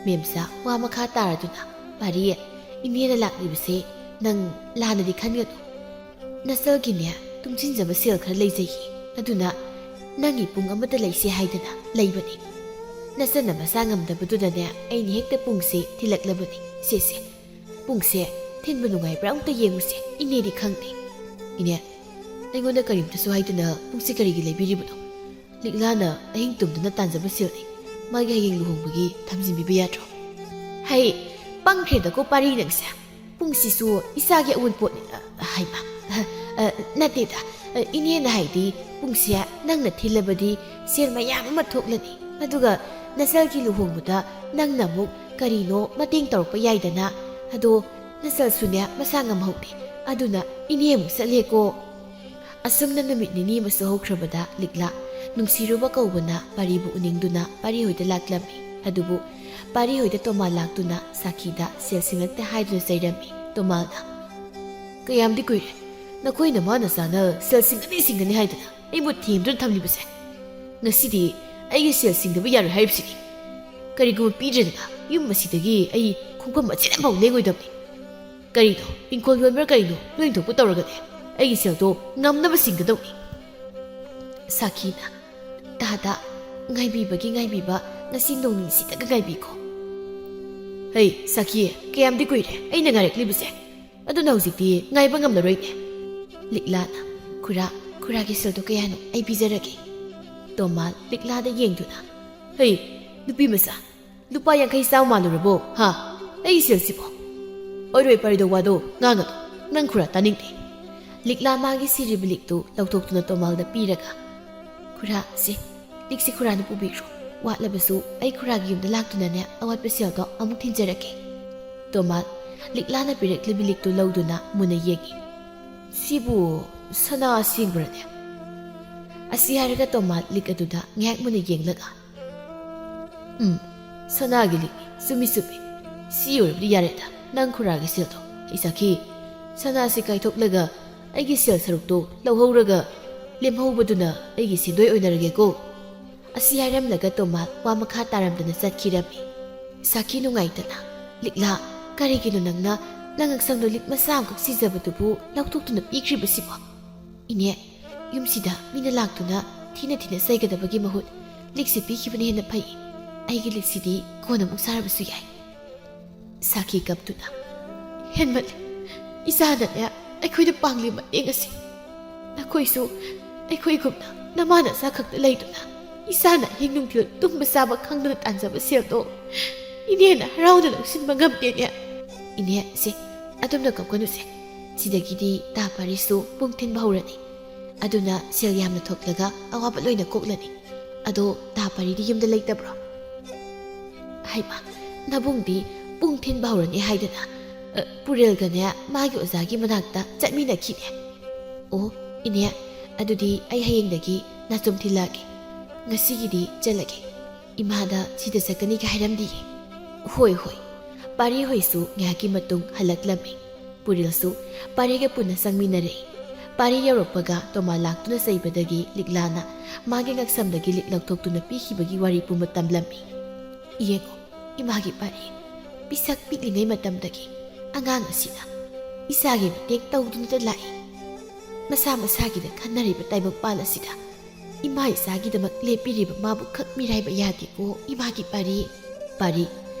ꯃꯦꯝꯆꯥ ꯋꯥ ꯃꯈꯥ ꯇꯥꯔꯗꯨꯅ, "ꯄꯥꯔꯤ, ꯏꯅꯦꯅ ꯂꯥꯛꯂꯤꯕꯁꯦ ꯅꯪ ꯂꯥꯟꯅꯗꯤ ꯈꯟꯒꯅꯨ꯫ ꯅꯆꯜꯒꯤꯅꯦ ꯇꯨꯡꯁꯤꯟꯖꯕ ꯁꯦꯜ ꯈꯔ ꯂꯩꯖꯩꯌꯦ, ꯑꯗꯨꯅ ꯅꯪꯒꯤ ꯄꯨꯡ ꯑꯃꯗ ꯂꯩꯁꯦ ꯍꯥꯏꯗꯅ ꯂꯩꯕꯅꯤ꯫ ꯅꯆꯟꯅ ꯃꯁꯥ ꯉꯝꯗꯕꯗꯨꯗꯅꯦ ꯑꯩꯅ ꯍꯦꯛꯇ ꯄꯨꯡꯁꯦ ꯊꯤꯜꯂꯛꯂꯕꯅꯤ꯫ ꯁꯦ, ꯁꯦ, ꯄꯨꯡꯁꯦ ꯊꯤꯟꯕ ꯅꯨꯡꯉꯥꯏꯕ꯭ꯔꯥ ꯑꯝꯇ ꯌꯦꯡꯉꯨꯁꯦ, ꯏꯅꯦꯗꯤ ꯈꯪꯗꯦ꯫" "ꯏꯅꯦ, ꯑꯩꯉꯣꯟꯗ ꯀꯔꯤꯝꯇꯁꯨ ꯍꯥꯏꯗꯅ ꯄꯨꯡꯁꯦ ꯀꯔꯤꯒꯤ ꯂꯩꯕꯤꯔꯤꯕꯅꯣ? ꯂꯤꯛꯂꯥꯅ ꯑꯍꯤꯡ ꯇꯨꯝꯗꯨꯅ ꯇꯥꯟꯖꯕ ꯁꯦꯜꯅꯤ꯫ ꯃꯥꯒꯤ ꯍꯌꯦꯡ ꯂꯨꯍꯣꯡꯕꯒꯤ ꯊꯝꯖꯤꯟꯕꯤꯕ ꯌꯥꯗ꯭ꯔꯣ?" "ꯍꯩ, ꯄꯪꯈ꯭ꯔꯦꯗꯀꯣ ꯄꯥꯔꯤ ꯅꯪꯁꯦ꯫ ꯄꯨꯡꯁꯤꯁꯨ ꯏꯆꯥꯒꯤ ꯑꯑꯣꯟꯄꯣꯠꯅꯤ꯫ ꯑ, ꯍꯩꯃ, ꯑ, ꯑ, ꯅꯠꯇꯦꯗ꯫ ꯑ, ꯏꯅꯦꯅ ꯍꯥꯏꯗꯤ ꯄꯨꯡꯁꯦ ꯅꯪꯅ ꯊꯤꯜꯂꯕꯗꯤ ꯁꯦꯜ ꯃꯌꯥꯝ ꯑꯃ ꯊꯣꯛꯂꯅꯤ꯫ ꯑꯗꯨꯒ ꯅꯆꯜꯒꯤ ꯂꯨꯍꯣꯡꯕꯗ ꯅꯪꯅ ꯑꯃꯨꯛ ꯀꯔꯤꯅꯣ ꯃꯇꯦꯡ ꯇꯧꯔꯛꯄ ꯌꯥꯏꯗꯅ꯫ ꯑꯗꯣ ꯅꯆꯜꯁꯨꯅꯦ ꯃꯁꯥ ꯉꯝꯍꯧꯗꯦ꯫ ꯑꯗꯨꯅ ꯏꯅꯦ ꯑꯃꯨꯛ ꯆꯠꯂꯦꯀꯣ꯫" ꯑꯁꯨꯝꯅ ꯅꯨꯃꯤꯠ ꯅꯤꯅꯤ ꯑꯃꯁꯨ ꯍꯧꯈ꯭ꯔꯕꯗ ꯂꯤꯛꯂꯥ ꯅꯨꯡꯁꯤꯔꯨꯕ ꯀꯧꯕꯅ ꯄꯥꯔꯤꯕꯨ ꯎꯅꯤꯡꯗꯨꯅ ꯄꯥꯔꯤ ꯍꯣꯏꯗ ꯂꯥꯛꯂꯝꯃꯤ꯫ ꯑꯗꯨꯕꯨ ꯄꯥꯔꯤ ꯍꯣꯏꯗ ꯇꯣꯃꯥ ꯂꯥꯛꯇꯨꯅ ꯁꯥꯈꯤꯗ ꯁꯦꯜ ꯁꯤꯡꯂꯛꯇꯦ ꯍꯥꯏꯗꯨꯅ ꯆꯩꯔꯝꯃꯤ꯫ ꯇꯣꯃꯥꯜꯅ, "ꯀꯌꯥꯝꯗꯤ ꯀꯨꯏꯔꯦ ꯅꯈꯣꯏ ꯅꯃꯥ ꯅꯆꯥꯅ ꯁꯦꯜ ꯁꯤꯡꯒꯅꯤ ꯁꯤꯡꯒꯅꯤ ꯍꯥꯏꯗꯅ ꯑꯩꯕꯨ ꯊꯦꯝꯗꯨꯅ ꯊꯝꯂꯤꯕꯁꯦ꯫ ꯉꯁꯤꯗꯤ ꯑꯩꯒꯤ ꯁꯦꯜ ꯁꯤꯡꯗꯕ ꯌꯥꯔꯣꯏ ꯍꯥꯏꯔꯤꯕꯁꯤꯅꯤ꯫ ꯀꯔꯤꯒꯨꯝꯕ ꯄꯤꯗ꯭ꯔꯗꯅ ꯌꯨꯝ ꯑꯁꯤꯗꯒꯤ ꯑꯩ ꯈꯣꯡꯐꯝ ꯃꯆꯦꯠ ꯑꯃꯐꯥꯎ ꯂꯦꯡꯉꯣꯏꯗꯕꯅꯤ꯫ ꯀꯔꯤꯅꯣ, ꯏꯪꯈꯣꯜ ꯌꯣꯟꯕ꯭ꯔꯥ ꯀꯔꯤꯅꯣ, ꯅꯣꯏ ꯊꯣꯛꯄ ꯇꯧꯔꯒꯅꯦ ꯑꯩꯒꯤ ꯁꯦꯜꯗꯣ ꯉꯝꯅꯕ ꯁꯤꯡꯒꯗꯧꯅꯤ꯫" ꯁꯥꯈꯤꯅ, "ꯇꯥꯗ, ꯉꯥꯏꯕꯤꯕꯒꯤ ꯉꯥꯏꯕꯤꯕ, ꯉꯁꯤ ꯅꯣꯡ ꯅꯤꯅꯤꯁꯤꯗꯒ ꯉꯥꯏꯕꯤꯈꯣ꯫" "ꯍꯩ, ꯁꯥꯈꯤ, ꯀꯌꯥꯝꯗꯤ ꯀꯨꯏꯔꯦ ꯑꯩꯅ ꯉꯥꯏꯔꯛꯂꯤꯕꯁꯦ꯫ ꯑꯗꯨꯅ ꯍꯧꯖꯤꯛꯇꯤ ꯉꯥꯏꯕ ꯉꯝꯂꯔꯣꯏꯅꯦ꯫" ꯂꯤꯛꯂꯥꯅ, "ꯈꯨꯔꯥ, ꯈꯨꯔꯥꯒꯤ ꯁꯦꯜꯗꯣ ꯀꯌꯥꯅꯣ ꯑꯩ ꯄꯤꯖꯔꯒꯦ꯫" ꯇꯣꯃꯥꯜ ꯂꯤꯛꯂꯥꯗ ꯌꯦꯡꯗꯨꯅ, "ꯍꯩ, ꯅꯨꯄꯤ ꯃꯆꯥ, ꯂꯨꯄꯥ ꯌꯥꯡꯈꯩ ꯆꯥꯝꯃ ꯃꯥꯜꯂꯨꯔꯕꯣ, ꯍꯥ? ꯑꯩꯒꯤ ꯁꯦꯜꯁꯤꯕꯣ?" "ꯑꯣꯏꯔꯣꯏ ꯄꯥꯔꯤꯗ ꯋꯥꯗꯣ ꯉꯥꯡꯒꯅꯨ, ꯅꯪ ꯈꯨꯔꯥ ꯇꯥꯅꯤꯡꯗꯦ꯫" ꯂꯤꯛꯂꯥ ꯃꯥꯒꯤ ꯁꯤꯔꯤꯕ ꯂꯤꯛꯇꯨ ꯂꯧꯊꯣꯛꯇꯨꯅ ꯇꯣꯃꯥꯜꯗ ꯄꯤꯔꯒ, "ꯈꯨꯔꯥ, ꯁꯤ, ꯂꯤꯛꯁꯤ ꯈꯨꯔꯥꯅ ꯄꯨꯕꯤꯈ꯭ꯔꯣ꯫ ꯋꯥꯠꯂꯕꯁꯨ ꯑꯩ ꯈꯨꯔꯥꯒꯤ ꯌꯨꯝꯗ ꯂꯥꯛꯇꯨꯅꯅꯦ ꯑꯋꯥꯠꯄ ꯁꯦꯜꯗꯣ ꯑꯃꯨꯛ ꯊꯤꯟꯖꯔꯛꯀꯦ꯫" ꯇꯣꯃꯥꯜ ꯂꯤꯛꯂꯥꯅ ꯄꯤꯔꯛꯂꯤꯕ ꯂꯤꯛꯇꯨ ꯂꯧꯗꯨꯅ ꯃꯨꯟꯅ ꯌꯦꯡꯉꯤ꯫ "ꯁꯤꯕꯨ ꯁꯅꯥ ꯑꯁꯦꯡꯕꯔꯅꯦ?" ꯑꯁꯤ ꯍꯥꯏꯔꯒ ꯇꯣꯃꯥꯜ ꯂꯤꯛ ꯑꯗꯨꯗ ꯉꯥꯏꯍꯥꯛ ꯃꯨꯟꯅ ꯌꯦꯡꯂꯒ, "ꯎꯝ, ꯁꯅꯥꯒꯤ ꯂꯤꯛꯅꯤ꯫ ꯆꯨꯝꯃꯤ, ꯆꯨꯝꯃꯤ꯫ ꯁꯤ ꯑꯣꯏꯔꯕꯗꯤ ꯌꯥꯔꯦꯗ, ꯅꯪ ꯈꯨꯔꯥꯒꯤ ꯁꯦꯜꯗꯣ꯫ ꯏꯁꯥꯈꯤ, ꯁꯅꯥꯁꯤ ꯀꯥꯏꯊꯣꯛꯂꯒ ꯑꯩꯒꯤ ꯁꯦꯜ ꯁꯔꯨꯛꯇꯣ ꯂꯧꯍꯧꯔꯒ ꯂꯦꯝꯍꯧꯕꯗꯨꯅ ꯑꯩꯒꯤ ꯁꯦꯟꯗꯣꯏ ꯑꯣꯏꯅꯔꯒꯦꯀꯣ꯫" ꯑꯁꯤ ꯍꯥꯏꯔꯝꯂꯒ ꯇꯣꯃꯥꯜ ꯋꯥ ꯃꯈꯥ ꯇꯥꯔꯝꯗꯅ ꯆꯠꯈꯤꯔꯝꯃꯤ꯫ ꯁꯥꯈꯤ ꯅꯨꯡꯉꯥꯏꯇꯅ, "ꯂꯤꯛꯂꯥ, ꯀꯔꯤꯒꯤꯅꯣ ꯅꯪꯅ ꯅꯪ ꯍꯛꯆꯥꯡꯗ ꯂꯤꯛ ꯃꯆꯥ ꯑꯃꯈꯛ ꯁꯤꯖꯕꯗꯨꯕꯨ ꯂꯧꯊꯣꯛꯇꯨꯅ ꯄꯤꯈ꯭ꯔꯤꯕꯁꯤꯕꯣ? ꯏꯅꯦ, ꯌꯨꯝꯁꯤꯗ ꯃꯤꯅ ꯂꯥꯛꯇꯨꯅ ꯊꯤꯅ ꯊꯤꯅ ꯆꯩꯒꯗꯕꯒꯤ ꯃꯍꯨꯠ ꯂꯤꯛꯁꯤ ꯄꯤꯈꯤꯕꯅ ꯍꯦꯟꯅ ꯐꯩ꯫ ꯑꯩꯒꯤ ꯂꯤꯛꯁꯤꯗꯤ ꯀꯣꯟꯅ ꯑꯃꯨꯛ ꯁꯥꯔꯕꯁꯨ ꯌꯥꯏ꯫" ꯁꯥꯈꯤ ꯀꯞꯇꯨꯅ, "ꯍꯦꯟꯃꯜꯂꯦ꯫ ꯏꯆꯥꯅꯅꯦ ꯑꯩꯈꯣꯏꯗ ꯄꯥꯡꯂꯤ ꯃꯇꯦꯡ ꯑꯁꯤ꯫ ꯅꯈꯣꯏꯁꯨ ꯑꯩꯈꯣꯏꯒꯨꯝꯅ ꯅꯃꯥ ꯅꯆꯥ ꯈꯛꯇ ꯂꯩꯗꯨꯅ ꯏꯁꯥꯅ ꯑꯍꯤꯡ ꯅꯨꯡꯊꯤꯜ ꯇꯨꯝꯕ ꯆꯥꯕ ꯈꯪꯗꯅ ꯇꯥꯟꯖꯕ ꯁꯦꯜꯗꯣ ꯏꯅꯦꯅ ꯍꯔꯥꯎꯅ ꯂꯧꯁꯤꯟꯕ ꯉꯝꯗꯦꯅꯦ꯫ ꯏꯅꯦ, ꯁꯦ, ꯑꯗꯨꯝꯅ ꯀꯞꯀꯅꯨꯁꯦ꯫ ꯁꯤꯗꯒꯤꯗꯤ ꯇꯥ ꯄꯥꯔꯤꯁꯨ ꯄꯨꯡ ꯊꯤꯟꯕ ꯍꯧꯔꯅꯤ꯫ ꯑꯗꯨꯅ ꯁꯦꯜ ꯌꯥꯝꯅ ꯊꯣꯛꯂꯒ ꯑꯋꯥꯕ ꯂꯣꯏꯅ ꯀꯣꯛꯂꯅꯤ꯫ ꯑꯗꯣ ꯇꯥ ꯄꯥꯔꯤꯗꯤ ꯌꯨꯝꯗ ꯂꯩꯇꯕ꯭ꯔꯣ? ꯍꯩꯃꯥ, ꯅꯕꯨꯡꯗꯤ ꯄꯨꯡ ꯊꯤꯟꯕ ꯍꯧꯔꯅꯤ ꯍꯥꯏꯗꯅ, ꯑ, ꯄꯨꯔꯦꯜꯒꯅꯦ ꯃꯥꯒꯤ ꯑꯣꯖꯥꯒꯤ ꯃꯅꯥꯛꯇ ꯆꯠꯃꯤꯟꯅꯈꯤꯅꯦ꯫ ꯑꯣ, ꯏꯅꯦ, ꯑꯗꯨꯗꯤ ꯑꯩ ꯍꯌꯦꯡꯗꯒꯤ ꯅꯥꯆꯨꯝ ꯊꯤꯜꯂꯛꯑꯒꯦ꯫ ꯉꯁꯤꯒꯤꯗꯤ ꯆꯠꯂꯒꯦ꯫ ꯏꯃꯥꯗ ꯁꯤꯗ ꯆꯠꯀꯅꯤꯒ ꯍꯥꯏꯔꯝꯗꯤꯌꯦ꯫ ꯍꯣꯏ, ꯍꯣꯏ꯫ ꯄꯥꯔꯤ ꯍꯣꯏꯁꯨ ꯉꯥꯏꯍꯥꯛꯀꯤ ꯃꯇꯨꯡ ꯍꯜꯂꯛꯂꯝꯃꯤ꯫ ꯄꯨꯔꯦꯜꯁꯨ ꯄꯥꯔꯤꯒ ꯄꯨꯟꯅ ꯆꯪꯃꯤꯟꯅꯔꯛꯏ꯫ ꯄꯥꯔꯤ ꯌꯧꯔꯛꯄꯒ ꯇꯣꯃꯥ ꯂꯥꯛꯇꯨꯅ ꯆꯩꯕꯗꯒꯤ ꯂꯤꯛꯂꯥꯅ ꯃꯥꯒꯤ ꯉꯛꯁꯝꯗꯒꯤ ꯂꯤꯛ ꯂꯧꯊꯣꯛꯇꯨꯅ ꯄꯤꯈꯤꯕꯒꯤ ꯋꯥꯔꯤ ꯄꯨꯝꯕ ꯇꯝꯂꯝꯃꯤ꯫ ꯌꯦꯡꯉꯨ, ꯏꯃꯥꯒꯤ ꯄꯥꯔꯤ, ꯄꯤꯁꯛ ꯄꯤꯛꯂꯤꯉꯩ ꯃꯇꯝꯗꯒꯤ ꯑꯉꯥꯡ ꯑꯁꯤꯅ ꯏꯆꯥꯒꯤ ꯃꯇꯦꯡ ꯇꯧꯗꯨꯅꯇ ꯂꯥꯛꯏ꯫ ꯃꯁꯥ ꯃꯁꯥꯒꯤꯗ ꯈꯟꯅꯔꯤꯕ ꯇꯥꯏꯕꯪꯄꯥꯜ ꯑꯁꯤꯗ ꯏꯃꯥ ꯏꯆꯥꯒꯤꯗꯃꯛ ꯂꯦꯞꯄꯤꯔꯤꯕ ꯃꯥꯕꯨ ꯈꯛ ꯃꯤꯔꯥꯏꯕ ꯌꯥꯗꯦꯀꯣ, ꯏꯃꯥꯒꯤ ꯄꯥꯔꯤ꯫ ꯄꯥꯔꯤ,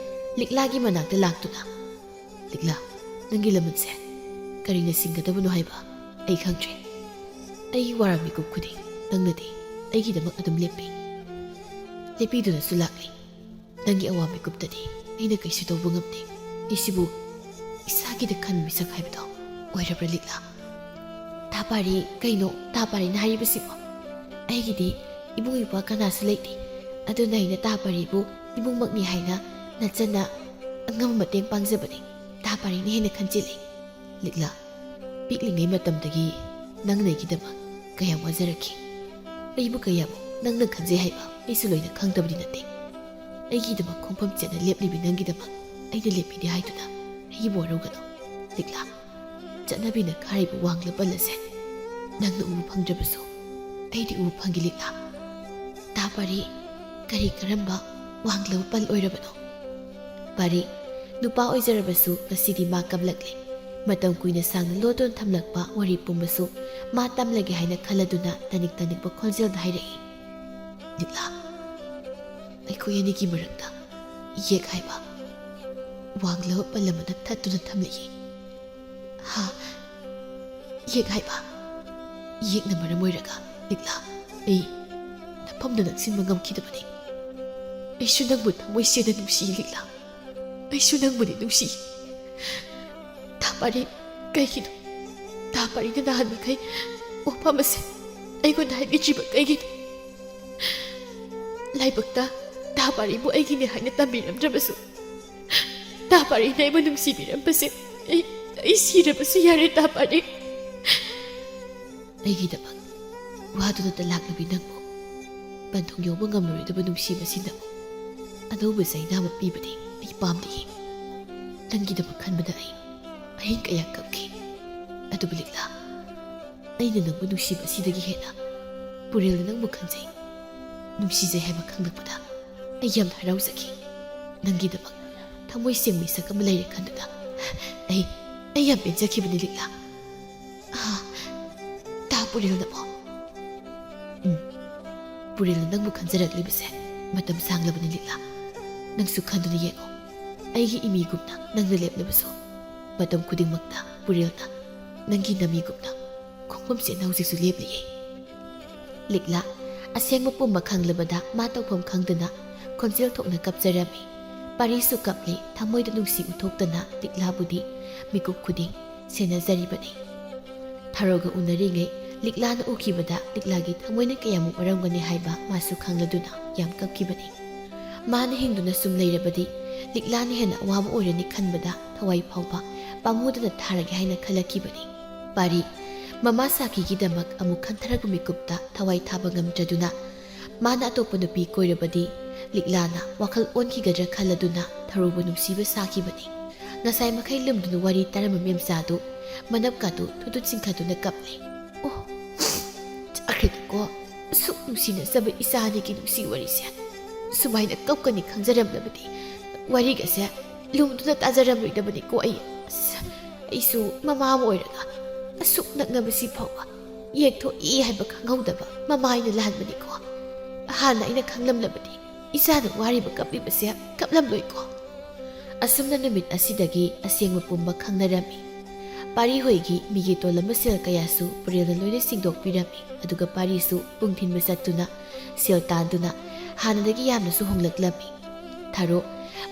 ꯂꯤꯛꯂꯥꯒꯤ ꯃꯅꯥꯛꯇ ꯂꯥꯛꯇꯨꯅ, "ꯂꯤꯛꯂꯥ, ꯅꯪꯒꯤ ꯂꯃꯟꯁꯦ ꯀꯔꯤꯅ ꯁꯤꯡꯒꯗꯕꯅꯣ ꯍꯥꯏꯕ ꯑꯩ ꯈꯪꯗ꯭ꯔꯦ꯫ ꯑꯩ ꯋꯥꯔꯝ ꯃꯤꯀꯨꯞ ꯈꯨꯗꯤꯡ ꯅꯪꯅꯗꯤ ꯑꯩꯒꯤꯗꯃꯛ ꯑꯗꯨꯝ ꯂꯦꯞꯄꯤ꯫ ꯂꯦꯞꯄꯤꯗꯨꯅꯁꯨ ꯂꯥꯛꯂꯤ꯫ ꯅꯪꯒꯤ ꯑꯋꯥ ꯃꯤꯀꯨꯞꯇꯗꯤ ꯑꯩꯅ ꯀꯩꯁꯨ ꯇꯧꯕ ꯉꯝꯗꯦ꯫ ꯑꯩꯁꯤꯕꯨ ꯏꯁꯥꯒꯤꯗ ꯈꯟꯕ ꯃꯤꯁꯛ ꯍꯥꯏꯕꯗꯣ ꯑꯣꯏꯔꯕ꯭ꯔꯥ, ꯂꯤꯛꯂꯥ?" "ꯇꯥ ꯄꯥꯔꯤ, ꯀꯩꯅꯣ ꯇꯥ ꯄꯥꯔꯤꯅ ꯍꯥꯏꯔꯤꯕꯁꯤꯕꯣ? ꯑꯩꯒꯤꯗꯤ ꯏꯕꯨꯡ ꯏꯄ꯭ꯋꯥ ꯀꯅꯥꯁꯨ ꯂꯩꯇꯦ꯫ ꯑꯗꯨꯅ ꯑꯩꯅ ꯇꯥ ꯄꯥꯔꯤꯕꯨ ꯏꯕꯨꯡꯃꯛꯅꯤ ꯍꯥꯏꯅ ꯅꯆꯟꯅ ꯑꯉꯝꯕ ꯃꯇꯦꯡ ꯄꯥꯡꯖꯕꯅꯤ꯫ ꯇꯥ ꯄꯥꯔꯤꯅ ꯍꯦꯟꯅ ꯈꯟꯖꯤꯜꯂꯤ꯫" "ꯂꯤꯛꯂꯥ, ꯄꯤꯛꯂꯤꯉꯩ ꯃꯇꯝꯗꯒꯤ ꯅꯪꯅ ꯑꯩꯒꯤꯗꯃꯛ ꯀꯌꯥꯝ ꯋꯥꯖꯔꯛꯈꯤ꯫ ꯑꯩꯕꯨ ꯀꯌꯥꯃꯨꯛ ꯅꯪꯅ ꯈꯟꯖꯩ ꯍꯥꯏꯕ ꯑꯩꯁꯨ ꯂꯣꯏꯅ ꯈꯪꯗꯕꯗꯤ ꯅꯠꯇꯦ꯫ ꯑꯩꯒꯤꯗꯃꯛ ꯈꯣꯡꯐꯝ ꯆꯦꯠꯅ ꯂꯦꯞꯂꯤꯕꯤ ꯅꯪꯒꯤꯗꯃꯛ ꯑꯩꯅ ꯂꯦꯞꯄꯤꯗꯦ ꯍꯥꯏꯗꯨꯅ ꯑꯩꯕꯨ ꯋꯥꯔꯧꯒꯅꯨ, ꯂꯤꯛꯂꯥ꯫ ꯆꯠꯅꯕꯤꯅ ꯈꯥꯔꯤꯕ ꯋꯥꯡꯂ ꯄꯜ ꯑꯁꯦ ꯅꯪꯅ ꯎꯕ ꯐꯪꯗ꯭ꯔꯕꯁꯨ ꯑꯩꯗꯤ ꯎꯕ ꯐꯪꯒꯦ, ꯂꯤꯛꯂꯥ꯫ ꯇꯥ ꯄꯥꯔꯤ, ꯀꯔꯤ ꯀꯔꯝꯕ ꯋꯥꯡꯂꯕ ꯄꯜ ꯑꯣꯏꯔꯕꯅꯣ?" ꯄꯥꯔꯤ, ꯅꯨꯄꯥ ꯑꯣꯏꯖꯔꯕꯁꯨ ꯉꯁꯤꯗꯤ ꯃꯥ ꯀꯞꯂꯛꯂꯦ꯫ ꯃꯇꯝ ꯀꯨꯏꯅ ꯁꯥꯡꯅ ꯂꯣꯠꯇꯨꯅ ꯊꯝꯂꯛꯄ ꯋꯥꯔꯤ ꯄꯨꯝꯕꯁꯨ ꯃꯥ ꯇꯝꯂꯒꯦ ꯍꯥꯏꯅ ꯈꯜꯂꯗꯨꯅ ꯇꯅꯤꯛ ꯇꯅꯤꯛꯄ ꯈꯣꯟꯖꯦꯜꯗ ꯍꯥꯏꯔꯛꯏ, "ꯂꯤꯛꯂꯥ, ꯑꯩꯈꯣꯏ ꯑꯅꯤꯒꯤ ꯃꯔꯛꯇ ꯏꯌꯦꯛ ꯍꯥꯏꯕ ꯋꯥꯡꯂꯕ ꯄꯜ ꯑꯃꯅ ꯊꯠꯇꯨꯅ ꯊꯝꯂꯛꯏ꯫ ꯍꯥ, ꯌꯦꯛ ꯍꯥꯏꯕ, ꯌꯦꯛꯅ ꯃꯔꯝ ꯑꯣꯏꯔꯒ ꯂꯤꯛꯂꯥ, ꯑꯩ ꯅꯐꯝꯗ ꯅꯛꯁꯤꯟꯕ ꯉꯝꯈꯤꯗꯕꯅꯤ꯫ ꯑꯩꯁꯨ ꯅꯪꯕꯨ ꯊꯃꯣꯏ ꯁꯦꯡꯅ ꯅꯨꯡꯁꯤ, ꯂꯤꯛꯂꯥ꯫ ꯑꯩꯁꯨ ꯅꯪꯕꯨꯗꯤ ꯅꯨꯡꯁꯤ꯫ ꯇꯥ ꯄꯥꯔꯤ, ꯀꯩꯒꯤꯅꯣ? ꯇꯥ ꯄꯥꯔꯤꯅ ꯅꯍꯥꯟ ꯃꯈꯩ ꯋꯥꯐꯝ ꯑꯁꯦ ꯑꯩꯉꯣꯟꯗ ꯍꯥꯏꯕꯤꯗ꯭ꯔꯤꯕ ꯀꯩꯒꯤꯅꯣ? ꯂꯥꯏꯕꯛꯇ ꯇꯥ ꯄꯥꯔꯤꯕꯨ ꯑꯩꯒꯤꯅꯦ ꯍꯥꯏꯅ ꯇꯝꯕꯤꯔꯝꯗ꯭ꯔꯕꯁꯨ, ꯇꯥ ꯄꯥꯔꯤꯅ ꯑꯩꯕꯨ ꯅꯨꯡꯁꯤꯕꯤꯔꯝꯕꯁꯦ ꯑꯩ, ꯑꯩ ꯁꯤꯔꯕꯁꯨ ꯌꯥꯔꯦ, ꯇꯥ ꯄꯥꯔꯤ꯫ ꯑꯩꯒꯤꯗꯃꯛ ꯋꯥꯗꯨꯅꯇ ꯂꯥꯛꯂꯕꯤ ꯅꯪꯕꯨ ꯄꯟꯊꯨꯡ ꯌꯧꯕ ꯉꯝꯂꯔꯣꯏꯗꯕ ꯅꯨꯡꯁꯤꯕꯁꯤꯅ ꯑꯅꯧꯕ ꯆꯩꯅꯥ ꯑꯃ ꯄꯤꯕꯗꯤ ꯑꯩ ꯄꯥꯝꯗꯤꯌꯦ꯫ ꯅꯪꯒꯤꯗꯃꯛ ꯈꯟꯕꯗ ꯑꯩ ꯑꯍꯤꯡ ꯀꯌꯥ ꯀꯞꯈꯤ꯫ ꯑꯗꯨꯕꯨ ꯂꯤꯛꯂꯥ, ꯑꯩꯅ ꯅꯪꯕꯨ ꯅꯨꯡꯁꯤꯕꯁꯤꯗꯒꯤ ꯍꯦꯟꯅ ꯄꯨꯔꯦꯜꯅ ꯅꯪꯕꯨ ꯈꯟꯖꯩ꯫ ꯅꯨꯡꯁꯤꯖꯩ ꯍꯥꯏꯕ ꯈꯪꯂꯛꯄꯗ ꯑꯩ ꯌꯥꯝꯅ ꯍꯔꯥꯎꯖꯈꯤ꯫ ꯅꯪꯒꯤꯗꯃꯛ ꯊꯃꯣꯏ ꯁꯦꯡꯕ ꯃꯤꯁꯛ ꯑꯃ ꯂꯩꯔꯦ ꯈꯟꯗꯨꯅ ꯑꯩ, ꯑꯩ ꯌꯥꯝ ꯄꯦꯟꯖꯈꯤꯕꯅꯤ, ꯂꯤꯛꯂꯥ꯫ ꯑꯥ, ꯇꯥ ꯄꯨꯔꯦꯜꯅꯕꯣ? ꯎꯝ, ꯄꯨꯔꯦꯜꯅ ꯅꯪꯕꯨ ꯈꯟꯖꯔꯛꯂꯤꯕꯁꯦ ꯃꯇꯝ ꯁꯥꯡꯂꯕꯅꯤ, ꯂꯤꯛꯂꯥ꯫ ꯅꯪꯁꯨ ꯈꯟꯗꯨꯅ ꯌꯦꯡꯉꯣ꯫ ꯑꯩꯒꯤ ꯏꯃꯤꯒꯨꯝꯅ ꯅꯪꯅ ꯂꯦꯞꯂꯕꯁꯨ, ꯃꯇꯝ ꯈꯨꯗꯤꯡꯃꯛꯇ ꯄꯨꯔꯦꯜꯅ ꯅꯪꯒꯤ ꯅꯃꯤꯒꯨꯝꯅ ꯈꯣꯡꯐꯝ ꯆꯦꯠꯅ ꯍꯧꯖꯤꯛꯁꯨ ꯂꯦꯞꯂꯤꯌꯦ꯫ ꯂꯤꯛꯂꯥ ꯑꯁꯦꯡꯕ ꯄꯨꯝꯕ ꯈꯪꯂꯕꯗ ꯃꯥ ꯇꯧꯐꯝ ꯈꯪꯗꯅ ꯈꯣꯟꯖꯦꯜ ꯊꯣꯛꯅ ꯀꯞꯆꯔꯝꯃꯤ꯫ ꯄꯥꯔꯤꯁꯨ ꯀꯞꯂꯤ, ꯊꯃꯣꯏꯗ ꯅꯨꯡꯁꯤ ꯎꯠꯊꯣꯛꯇꯅ ꯂꯤꯛꯂꯥꯕꯨꯗꯤ ꯃꯤꯀꯨꯞ ꯈꯨꯗꯤꯡ ꯁꯦꯟꯅꯖꯔꯤꯕꯅꯤ꯫ ꯊꯔꯣꯒ ꯎꯅꯔꯤꯉꯩ ꯂꯤꯛꯂꯥꯅ ꯎꯈꯤꯕꯗ ꯂꯤꯛꯂꯥꯒꯤ ꯊꯃꯣꯏꯅ ꯀꯌꯥꯃꯨꯛ ꯋꯥꯔꯝꯒꯅꯤ ꯍꯥꯏꯕ ꯃꯥꯁꯨ ꯈꯪꯂꯗꯨꯅ ꯌꯥꯝ ꯀꯞꯈꯤꯕꯅꯤ꯫ ꯃꯥꯅ ꯍꯤꯡꯗꯨꯅ ꯁꯨꯝ ꯂꯩꯔꯕꯗꯤ ꯂꯤꯛꯂꯥꯅ ꯍꯦꯟꯅ ꯑꯋꯥꯕ ꯑꯣꯏꯔꯅꯤ ꯈꯟꯕꯗ ꯊꯋꯥꯏ ꯐꯥꯎꯕ ꯄꯥꯝꯃꯨꯗꯅ ꯊꯥꯔꯒꯦ ꯍꯥꯏꯅ ꯈꯜꯂꯛꯈꯤꯕꯅꯤ꯫ ꯄꯥꯔꯤ ꯃꯃꯥ ꯁꯥꯈꯤꯒꯤꯗꯃꯛ ꯑꯃꯨꯛ ꯈꯟꯊꯔꯛꯄ ꯃꯤꯀꯨꯞꯇ ꯊꯋꯥꯏ ꯊꯥꯕ ꯉꯝꯗ꯭ꯔꯗꯨꯅ ꯃꯥꯅ ꯑꯇꯣꯞꯄ ꯅꯨꯄꯤ ꯀꯣꯏꯔꯕꯗꯤ ꯂꯤꯛꯂꯥꯅ ꯋꯥꯈꯜ ꯑꯣꯟꯈꯤꯒꯗ꯭ꯔꯥ ꯈꯜꯂꯗꯨꯅ ꯊꯔꯣꯕꯨ ꯅꯨꯡꯁꯤꯕ ꯁꯥꯈꯤꯕꯅꯤ꯫ ꯉꯁꯥꯏ ꯃꯈꯩ ꯂꯨꯝꯗꯨꯅ ꯋꯥꯔꯤ ꯇꯥꯔꯝꯕ ꯃꯦꯝꯆꯥꯗꯨ ꯃꯅꯞꯀꯥꯗꯨ ꯊꯨꯗꯨꯠ ꯆꯤꯡꯈꯠꯇꯨꯅ ꯀꯞꯂꯤ꯫ ꯑꯣ, ꯆꯥꯈ꯭ꯔꯦꯗꯀꯣ, ꯑꯁꯨꯛ ꯅꯨꯡꯁꯤꯅꯖꯕ ꯏꯆꯥ ꯑꯅꯤꯒꯤ ꯅꯨꯡꯁꯤ ꯋꯥꯔꯤꯁꯦ꯫ ꯁꯨꯃꯥꯏꯅ ꯀꯞꯀꯅꯤ ꯈꯪꯖꯔꯝꯂꯕꯗꯤ ꯋꯥꯔꯤꯒꯁꯦ ꯂꯨꯝꯗꯨꯅ ꯇꯥꯖꯔꯝꯂꯣꯏꯗꯕꯅꯤꯀꯣ ꯑꯩ꯫ ꯑꯁ, ꯑꯩꯁꯨ ꯃꯃꯥ ꯑꯃ ꯑꯣꯏꯔꯒ ꯑꯁꯨꯛ ꯅꯛꯅꯕꯁꯤ ꯐꯥꯎꯕ ꯌꯦꯛꯊꯣꯛꯏ ꯍꯥꯏꯕ ꯈꯪꯍꯧꯗꯕ ꯃꯃꯥ ꯑꯩꯅ ꯂꯥꯟꯕꯅꯤꯀꯣ꯫ ꯍꯥꯟꯅ ꯑꯩꯅ ꯈꯪꯂꯝꯂꯕꯗꯤ ꯏꯆꯥꯅ ꯋꯥꯔꯤꯕ ꯀꯞꯂꯤꯕꯁꯦ ꯀꯞꯂꯝꯂꯣꯏꯀꯣ꯫ ꯑꯁꯨꯝꯅ ꯅꯨꯃꯤꯠ ꯑꯁꯤꯗꯒꯤ ꯑꯁꯦꯡꯕ ꯄꯨꯝꯕ ꯈꯪꯅꯔꯝꯃꯤ꯫ ꯄꯥꯔꯤ ꯍꯣꯏꯒꯤ ꯃꯤꯒꯤ ꯇꯣꯜꯂꯝꯕ ꯁꯦꯜ ꯀꯌꯥꯁꯨ ꯄꯨꯔꯦꯜꯅ ꯂꯣꯏꯅ ꯁꯤꯡꯗꯣꯛꯄꯤꯔꯝꯃꯤ꯫ ꯑꯗꯨꯒ ꯄꯥꯔꯤꯁꯨ ꯄꯨꯡ ꯊꯤꯟꯕ ꯆꯠꯇꯨꯅ ꯁꯦꯜ ꯇꯥꯟꯗꯨꯅ ꯍꯥꯟꯅꯗꯒꯤ ꯌꯥꯝꯅꯁꯨ ꯍꯣꯡꯂꯛꯂꯝꯃꯤ꯫ ꯊꯥꯔꯣ,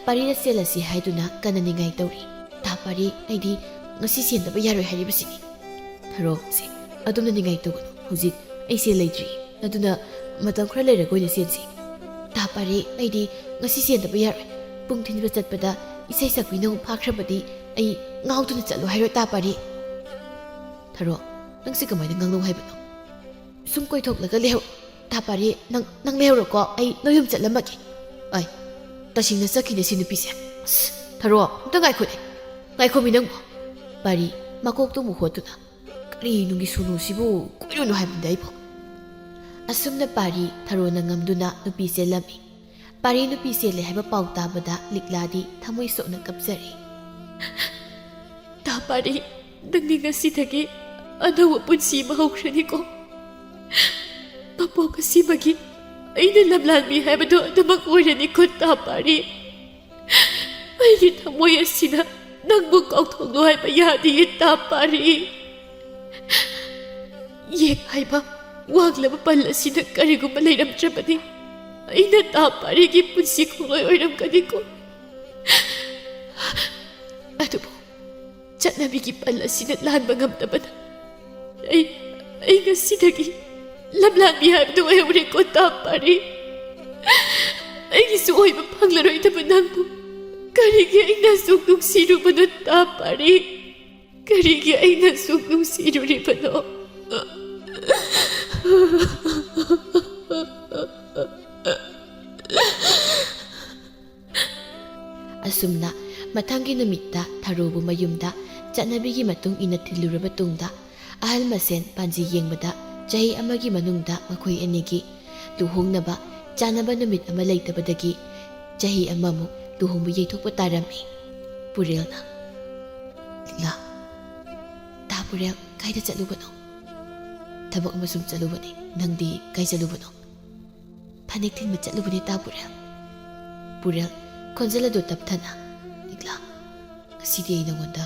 ꯄꯥꯔꯤꯅ ꯆꯦꯜꯂꯁꯤ ꯍꯥꯏꯗꯨꯅ ꯀꯟꯅ ꯅꯤꯡꯉꯥꯏ ꯇꯧꯔꯤ꯫ "ꯇꯥ ꯄꯥꯔꯤ, ꯑꯩꯗꯤ ꯉꯁꯤ ꯆꯦꯟꯗꯕ ꯌꯥꯔꯣꯏ ꯍꯥꯏꯔꯤꯕꯁꯤꯅꯤ꯫" ꯊꯥꯔꯣ, "ꯁꯦ, ꯑꯗꯨꯝꯅ ꯅꯤꯡꯉꯥꯏ ꯇꯧꯒꯅꯨ꯫ ꯍꯧꯖꯤꯛ ꯑꯩ ꯁꯦꯜ ꯂꯩꯇ꯭ꯔꯤ꯫ ꯑꯗꯨꯅ ꯃꯇꯝ ꯈꯔ ꯂꯩꯔꯒ ꯑꯣꯏꯅ ꯆꯦꯟꯁꯤ꯫" "ꯇꯥ ꯄꯥꯔꯤ, ꯑꯩꯗꯤ ꯉꯁꯤ ꯆꯦꯟꯗꯕ ꯌꯥꯔꯣꯏ꯫ ꯄꯨꯡ ꯊꯤꯟꯕ ꯆꯠꯄꯗ ꯏꯁꯩ ꯁꯛꯄꯤꯅ ꯑꯃꯨꯛ ꯐꯥꯈ꯭ꯔꯕꯗꯤ ꯑꯩ ꯉꯥꯎꯗꯨꯅ ꯆꯠꯂꯣ ꯍꯥꯏꯔꯣ, ꯇꯥ ꯄꯥꯔꯤ?" "ꯊꯥꯔꯣ, ꯅꯪꯁꯦ ꯀꯃꯥꯏꯅ ꯉꯥꯡꯅꯧ ꯍꯥꯏꯕꯅꯣ? ꯁꯨꯝ ꯀꯣꯏꯊꯣꯛꯂꯒ ꯂꯩꯍꯧ꯫ ꯇꯥ ꯄꯥꯔꯤ, ꯅꯪ, ꯅꯪ ꯂꯩꯍꯧꯔꯣꯀꯣ, ꯑꯩ ꯅꯣꯏ ꯌꯨꯝ ꯆꯠꯂꯝꯃꯒꯦ꯫" "ꯑꯩ, ꯇꯁꯦꯡꯅ ꯆꯠꯈꯤꯅꯦ ꯁꯤ ꯅꯨꯄꯤꯁꯦ꯫ ꯑꯁ, ꯊꯥꯔꯣ, ꯑꯝꯇ ꯉꯥꯏꯈꯣꯅꯦ꯫ ꯉꯥꯏꯈꯣꯃꯤ ꯅꯪꯕꯨ꯫" ꯄꯥꯔꯤ ꯃꯀꯣꯛꯇꯨ ꯑꯃꯨꯛ ꯍꯣꯠꯇꯨꯅ, "ꯀꯔꯤ ꯅꯨꯡꯒꯤ ꯁꯨꯅꯨꯁꯤꯕꯨ ꯀꯣꯏꯔꯨꯅꯨ ꯍꯥꯏꯕꯅꯤꯗ ꯑꯩꯕꯨ꯫" ꯑꯁꯨꯝꯅ ꯄꯥꯔꯤ ꯊꯥꯔꯣꯅ ꯉꯝꯗꯨꯅ ꯅꯨꯄꯤ ꯆꯦꯜꯂꯝꯃꯤ꯫ ꯄꯥꯔꯤ ꯅꯨꯄꯤ ꯆꯦꯜꯂꯦ ꯍꯥꯏꯕ ꯄꯥꯎ ꯇꯥꯕꯗ ꯂꯤꯛꯂꯥꯗꯤ ꯊꯃꯣꯏ ꯁꯣꯛꯅ ꯀꯞꯆꯔꯤ꯫ "ꯇꯥ ꯄꯥꯔꯤ, ꯅꯪꯗꯤ ꯉꯁꯤꯗꯒꯤ ꯑꯅꯧꯕ ꯄꯨꯟꯁꯤ ꯑꯃ ꯍꯧꯈ꯭ꯔꯅꯤꯀꯣ꯫ ꯃꯄꯣꯛ ꯑꯁꯤꯃꯒꯤ ꯑꯩꯅ ꯂꯝꯂꯥꯟꯕꯤ ꯍꯥꯏꯕꯗꯨ ꯑꯗꯨꯃꯛ ꯑꯣꯏꯔꯅꯤꯀꯣ, ꯇꯥ ꯄꯥꯔꯤ꯫ ꯑꯩꯒꯤ ꯊꯃꯣꯏ ꯑꯁꯤꯅ ꯅꯪꯕꯨ ꯀꯥꯎꯊꯣꯛꯂꯣ ꯍꯥꯏꯕ ꯌꯥꯗꯤꯌꯦ, ꯇꯥ ꯄꯥꯔꯤ꯫ ꯌꯦꯛ ꯍꯥꯏꯕ ꯋꯥꯡꯂꯕ ꯄꯜ ꯑꯁꯤꯗ ꯀꯔꯤꯒꯨꯝꯕ ꯂꯩꯔꯝꯗ꯭ꯔꯕꯗꯤ ꯑꯩꯅ ꯇꯥ ꯄꯥꯔꯤꯒꯤ ꯄꯨꯟꯁꯤ ꯈꯣꯡꯂꯣꯏ ꯑꯣꯏꯔꯝꯒꯅꯤꯀꯣ꯫ ꯑꯗꯨꯕꯨ ꯆꯠꯅꯕꯤꯒꯤ ꯄꯜ ꯑꯁꯤꯅ ꯂꯥꯟꯕ ꯉꯝꯗꯕꯅ ꯑꯩ, ꯑꯩ ꯉꯁꯤꯗꯒꯤ ꯂꯝꯂꯥꯟꯕꯤ ꯍꯥꯏꯕꯗꯨ ꯑꯣꯏꯍꯧꯔꯦꯀꯣ, ꯇꯥ ꯄꯥꯔꯤ꯫ ꯑꯩꯒꯤꯁꯨ ꯑꯣꯏꯕ ꯐꯪꯂꯔꯣꯏꯗꯕ ꯅꯪꯕꯨ ꯀꯔꯤꯒꯤ ꯑꯩꯅ ꯑꯁꯨꯛ ꯅꯨꯡꯁꯤꯔꯨꯕꯅꯣ, ꯇꯥ ꯄꯥꯔꯤ? ꯀꯔꯤꯒꯤ ꯑꯩꯅ ꯑꯁꯨꯛ ꯅꯨꯡꯁꯤꯔꯨꯔꯤꯕꯅꯣ?" ꯑꯁꯨꯝꯅ ꯃꯊꯪꯒꯤ ꯅꯨꯃꯤꯠꯇ ꯊꯔꯣꯕꯨ ꯃꯌꯨꯝꯗ ꯆꯠꯅꯕꯤꯒꯤ ꯃꯇꯨꯡ ꯏꯟꯅ ꯊꯤꯜꯂꯨꯔꯕ ꯇꯨꯡꯗ, ꯑꯍꯜ ꯃꯁꯦꯟ ꯄꯥꯟꯖꯤ ꯌꯦꯡꯕꯗ ꯆꯍꯤ ꯑꯃꯒꯤ ꯃꯅꯨꯡꯗ ꯃꯈꯣꯏ ꯑꯅꯤꯒꯤ ꯂꯨꯍꯣꯡꯅꯕ ꯆꯥꯅꯕ ꯅꯨꯃꯤꯠ ꯑꯃ ꯂꯩꯇꯕꯗꯒꯤ ꯆꯍꯤ ꯑꯃꯃꯨꯛ ꯂꯨꯍꯣꯡꯕ ꯌꯩꯊꯣꯛꯄ ꯇꯥꯔꯝꯃꯤ꯫ ꯄꯨꯔꯦꯜꯅ, "ꯂꯤꯂꯥ, ꯇꯥ ꯄꯨꯔꯦꯜ ꯀꯥꯏꯗ ꯆꯠꯂꯨꯕꯅꯣ?" "ꯊꯕꯛ ꯑꯃ ꯁꯨꯝ ꯆꯠꯂꯨꯕꯅꯤ꯫ ꯅꯪꯗꯤ ꯀꯥꯏ ꯆꯠꯂꯨꯕꯅꯣ?" "ꯐꯅꯦꯛ ꯊꯤꯟꯕ ꯆꯠꯂꯨꯕꯅꯤ, ꯇꯥ ꯄꯨꯔꯦꯜ꯫" ꯄꯨꯔꯦꯜ, ꯈꯣꯟꯖꯦꯜ ꯑꯗꯨ ꯇꯞꯊꯅ, "ꯂꯤꯛꯂꯥ, ꯉꯁꯤꯗꯤ ꯑꯩ ꯅꯉꯣꯟꯗ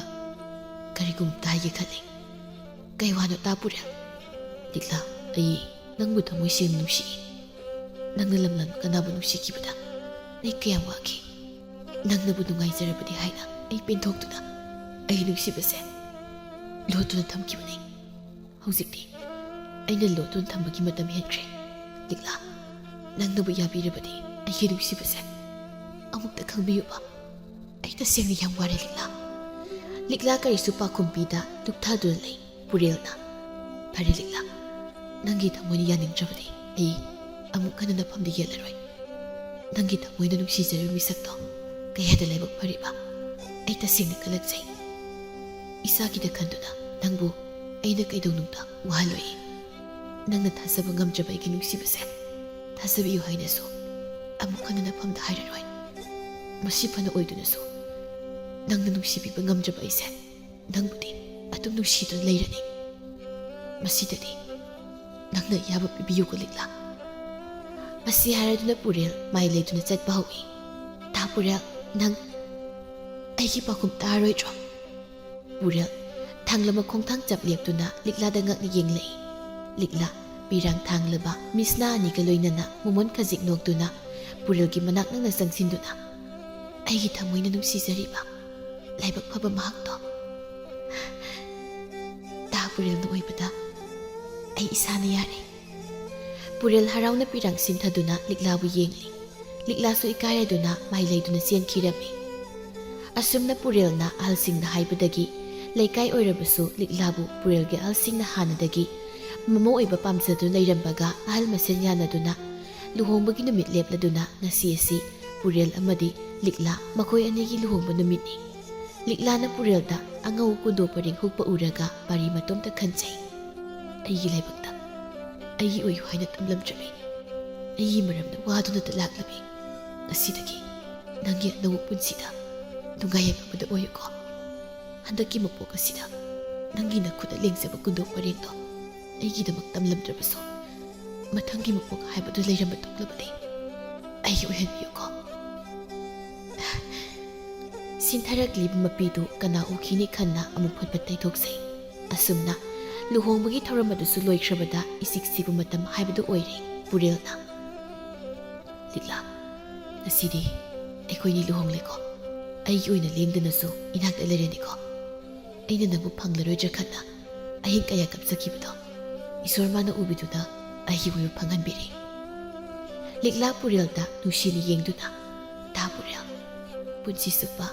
ꯀꯔꯤꯒꯨꯝꯕ ꯍꯥꯏꯒꯦ ꯈꯜꯂꯤ꯫ "ꯀꯩ ꯋꯥꯅꯣ ꯇꯥ ꯄꯨꯔꯦꯜ?" "ꯂꯤꯛꯂꯥ, ꯑꯩ ꯅꯪꯕꯨ ꯊꯃꯣꯏ ꯁꯦꯡꯅ ꯅꯨꯡꯁꯤ꯫ ꯅꯪꯅ ꯂꯝꯂꯝ ꯀꯅꯥꯕꯨ ꯅꯨꯡꯁꯤꯈꯤꯕꯗ ꯑꯩ ꯀꯌꯥꯝ ꯋꯥꯈꯤ꯫ ꯅꯪꯅꯕꯨ ꯅꯨꯡꯉꯥꯏꯖꯔꯕꯗꯤ ꯍꯥꯏꯅ ꯑꯩ ꯄꯦꯟꯊꯣꯛꯇꯨꯅ ꯑꯩ ꯅꯨꯡꯁꯤꯕꯁꯦ ꯂꯣꯠꯇꯨꯅ ꯊꯝꯈꯤꯕꯅꯤ꯫ ꯍꯧꯖꯤꯛꯇꯤ ꯑꯩꯅ ꯂꯣꯠꯇꯨꯅ ꯊꯝꯕꯒꯤ ꯃꯇꯝ ꯍꯦꯟꯈ꯭ꯔꯦ꯫ ꯂꯤꯛꯂꯥ, ꯅꯪꯅꯕꯨ ꯌꯥꯕꯤꯔꯕꯗꯤ ꯑꯩꯒꯤ ꯅꯨꯡꯁꯤꯕꯁꯦ ꯑꯃꯨꯛꯇ ꯈꯪꯕꯤꯌꯨꯕ꯫ ꯑꯩ ꯇꯁꯦꯡꯅ ꯌꯥꯝ ꯋꯥꯔꯦ ꯂꯤꯛꯂꯥ꯫" ꯂꯤꯛꯂꯥ ꯀꯔꯤꯁꯨ ꯄꯥꯎꯈꯨꯝ ꯄꯤꯗ ꯇꯨꯞꯊꯗꯨꯅ ꯂꯩ꯫ ꯄꯨꯔꯦꯜꯅ, "ꯐꯔꯦ ꯂꯤꯛꯂꯥ, ꯅꯪꯒꯤ ꯊꯃꯣꯏꯅ ꯌꯥꯅꯤꯡꯗ꯭ꯔꯕꯗꯤ ꯑꯩ ꯑꯃꯨꯛ ꯍꯟꯅ ꯅꯐꯝꯗ ꯌꯦꯠꯂꯔꯣꯏ꯫ ꯅꯪꯒꯤ ꯊꯃꯣꯏꯅ ꯅꯨꯡꯁꯤꯖꯔꯤꯕ ꯃꯤꯁꯛꯇꯣ ꯀꯌꯥꯗ ꯂꯥꯏꯕꯛ ꯐꯔꯤꯕ꯫ ꯑꯩ ꯇꯁꯦꯡꯅ ꯀꯜꯂꯛꯆꯩ꯫ ꯏꯁꯥꯒꯤꯗ ꯈꯟꯗꯨꯅ ꯅꯪꯕꯨ ꯑꯩꯅ ꯀꯩꯗꯧꯅꯨꯡꯗ ꯋꯥꯍꯜꯂꯣꯏ꯫ ꯅꯪꯅ ꯊꯥꯖꯕ ꯉꯝꯗ꯭ꯔꯕ ꯑꯩꯒꯤ ꯅꯨꯡꯁꯤꯕꯁꯦ ꯊꯥꯖꯕꯤꯌꯨ ꯍꯥꯏꯅꯁꯨ ꯑꯃꯨꯛ ꯍꯟꯅ ꯅꯐꯝꯗ ꯍꯥꯏꯔꯔꯣꯏ꯫ ꯃꯁꯤ ꯐꯅ ꯑꯣꯏꯗꯨꯅꯁꯨ ꯅꯪꯅ ꯅꯨꯡꯁꯤꯕꯤꯕ ꯉꯝꯗ꯭ꯔꯕ ꯑꯩꯁꯦ ꯅꯪꯕꯨꯗꯤ ꯑꯗꯨꯝ ꯅꯨꯡꯁꯤꯗꯨꯅ ꯂꯩꯔꯅꯤ꯫ ꯃꯁꯤꯗꯗꯤ ꯅꯪꯅ ꯑꯌꯥꯕ ꯄꯤꯕꯤꯌꯨꯀꯣ ꯂꯤꯛꯂꯥ꯫" ꯃꯁꯤ ꯍꯥꯏꯔꯗꯨꯅ ꯄꯨꯔꯦꯜ ꯃꯥꯏ ꯂꯩꯗꯨꯅ ꯆꯠꯄ ꯍꯧꯏ꯫ "ꯇꯥ ꯄꯨꯔꯦꯜ, ꯅꯪ ꯑꯩꯒꯤ ꯄꯥꯎꯈꯨꯝ ꯇꯥꯔꯣꯏꯗ꯭ꯔꯣ?" ꯄꯨꯔꯦꯜ ꯊꯥꯡꯂ ꯃꯈꯣꯡꯊꯥꯡ ꯆꯞ ꯂꯦꯞꯇꯨꯅ ꯂꯤꯛꯂꯥꯗ ꯉꯛꯅ ꯌꯦꯡꯂꯛꯏ꯫ ꯂꯤꯛꯂꯥ ꯄꯤꯔꯥꯡ ꯊꯥꯡꯂꯕ ꯃꯤꯠꯁꯅꯥ ꯑꯅꯤꯒ ꯂꯣꯏꯅꯅ ꯃꯃꯣꯟ ꯈꯖꯤꯛ ꯅꯣꯛꯇꯨꯅ ꯄꯨꯔꯦꯜꯒꯤ ꯃꯅꯥꯛ ꯅꯛꯅ ꯆꯪꯁꯤꯟꯗꯨꯅ, "ꯑꯩꯒꯤ ꯊꯃꯣꯏꯅ ꯅꯨꯡꯁꯤꯖꯔꯤꯕ ꯂꯥꯏꯕꯛ ꯐꯕ ꯃꯍꯥꯛꯇꯣ ꯇꯥ ꯄꯨꯔꯦꯜꯅ ꯑꯣꯏꯕꯗ ꯑꯩ ꯏꯁꯥꯅ ꯌꯥꯔꯦ꯫" ꯄꯨꯔꯦꯜ ꯍꯔꯥꯎꯅ ꯄꯤꯔꯥꯡ ꯁꯤꯟꯊꯗꯨꯅ ꯂꯤꯛꯂꯥꯕꯨ ꯌꯦꯡꯂꯤ꯫ ꯂꯤꯛꯂꯥꯁꯨ ꯏꯀꯥꯏꯔꯗꯨꯅ ꯃꯥꯏ ꯂꯩꯗꯨꯅ ꯆꯦꯟꯈꯤꯔꯝꯃꯤ꯫ ꯑꯁꯨꯝꯅ ꯄꯨꯔꯦꯜꯅ ꯑꯍꯜꯁꯤꯡꯅ ꯍꯥꯏꯕꯗꯒꯤ ꯂꯩꯀꯥꯏ ꯑꯣꯏꯔꯕꯁꯨ ꯂꯤꯛꯂꯥꯕꯨ ꯄꯨꯔꯦꯜꯒꯤ ꯑꯍꯜꯁꯤꯡꯅ ꯍꯥꯟꯅꯗꯒꯤ ꯃꯃꯧ ꯑꯣꯏꯕ ꯄꯥꯝꯖꯗꯨꯅ ꯂꯩꯔꯝꯕꯒ ꯑꯍꯜ ꯃꯁꯦꯟ ꯌꯥꯅꯗꯨꯅ ꯂꯨꯍꯣꯡꯕꯒꯤ ꯅꯨꯃꯤꯠ ꯂꯦꯞꯂꯗꯨꯅ ꯉꯁꯤ ꯑꯁꯤ ꯄꯨꯔꯦꯜ ꯑꯃꯗꯤ ꯂꯤꯛꯂꯥ ꯃꯈꯣꯏ ꯑꯅꯤꯒꯤ ꯂꯨꯍꯣꯡꯕ ꯅꯨꯃꯤꯠꯅꯤ꯫ ꯂꯤꯛꯂꯥꯅ ꯄꯨꯔꯦꯜꯗ ꯑꯉꯧ ꯀꯨꯟꯗꯣ ꯄꯔꯦꯡ ꯍꯨꯛꯄ ꯎꯔꯒ ꯄꯥꯔꯤ ꯃꯇꯣꯝꯇ ꯈꯟꯖꯩ꯫ "ꯑꯩꯒꯤ ꯂꯥꯏꯕꯛꯇ ꯑꯩꯒꯤ ꯑꯣꯏꯌꯨ ꯍꯥꯏꯅ ꯇꯝꯂꯝꯗ꯭ꯔꯕꯤ, ꯑꯩꯒꯤ ꯃꯔꯝꯗ ꯋꯥꯗꯨꯅꯇ ꯂꯥꯛꯂꯕꯤ, ꯉꯁꯤꯗꯒꯤ ꯅꯪꯒꯤ ꯑꯅꯧꯕ ꯄꯨꯟꯁꯤꯗ ꯅꯨꯡꯉꯥꯏ ꯌꯥꯏꯐꯕꯗ ꯑꯣꯏꯌꯨꯀꯣ꯫ ꯍꯟꯗꯛꯀꯤ ꯃꯄꯣꯛ ꯑꯁꯤꯗ ꯅꯪꯒꯤ ꯅꯈꯨꯠꯅ ꯂꯦꯡꯖꯕ ꯀꯨꯟꯗꯣ ꯄꯔꯦꯡꯗꯣ ꯑꯩꯒꯤꯗꯃꯛ ꯇꯝꯂꯝꯗ꯭ꯔꯕꯁꯨ, ꯃꯊꯪꯒꯤ ꯃꯄꯣꯛ ꯍꯥꯏꯕꯗꯨ ꯂꯩꯔꯝꯕ ꯊꯣꯛꯂꯕꯗꯤ ꯑꯩꯒꯤ ꯑꯣꯏꯍꯟꯕꯤꯌꯨꯀꯣ꯫" ꯁꯤꯟꯊꯔꯛꯂꯤꯕ ꯃꯄꯤꯗꯨ ꯀꯅꯥ ꯎꯈꯤꯅꯤ ꯈꯟꯅ ꯑꯃꯨꯛ ꯐꯠ ꯐꯠ ꯇꯩꯊꯣꯛꯆꯩ꯫ ꯑꯁꯨꯝꯅ ꯂꯨꯍꯣꯡꯕꯒꯤ ꯊꯧꯔꯝ ꯑꯗꯨꯁꯨ ꯂꯣꯏꯈ꯭ꯔꯕꯗ ꯏꯆꯤꯛ ꯆꯤꯛꯄ ꯃꯇꯝ ꯍꯥꯏꯕꯗꯨ ꯑꯣꯏꯔꯦ ꯄꯨꯔꯦꯜꯅ꯫ "ꯂꯤꯛꯂꯥ, ꯉꯁꯤꯗꯤ ꯑꯩꯈꯣꯏꯅꯤ ꯂꯨꯍꯣꯡꯂꯦꯀꯣ꯫ ꯑꯩꯒꯤ ꯑꯣꯏꯅ ꯂꯦꯡꯗꯅꯁꯨ ꯏꯅꯥꯛꯇ ꯂꯩꯔꯅꯤꯀꯣ꯫ ꯑꯩꯅ ꯅꯪꯕꯨ ꯐꯪꯂꯔꯣꯏꯗ꯭ꯔꯥ ꯈꯟꯅ ꯑꯍꯤꯡ ꯀꯌꯥ ꯀꯞꯆꯈꯤꯕꯗꯣ ꯏꯁꯣꯔ ꯃꯥꯅ ꯎꯕꯤꯗꯨꯅ ꯑꯩꯒꯤ ꯑꯣꯏꯕ ꯐꯪꯍꯟꯕꯤꯔꯦ꯫" ꯂꯤꯛꯂꯥ ꯄꯨꯔꯦꯜꯗ ꯅꯨꯡꯁꯤꯅ ꯌꯦꯡꯗꯨꯅ, "ꯇꯥ ꯄꯨꯔꯦꯜ, ꯄꯨꯟꯁꯤ ꯆꯨꯞꯄ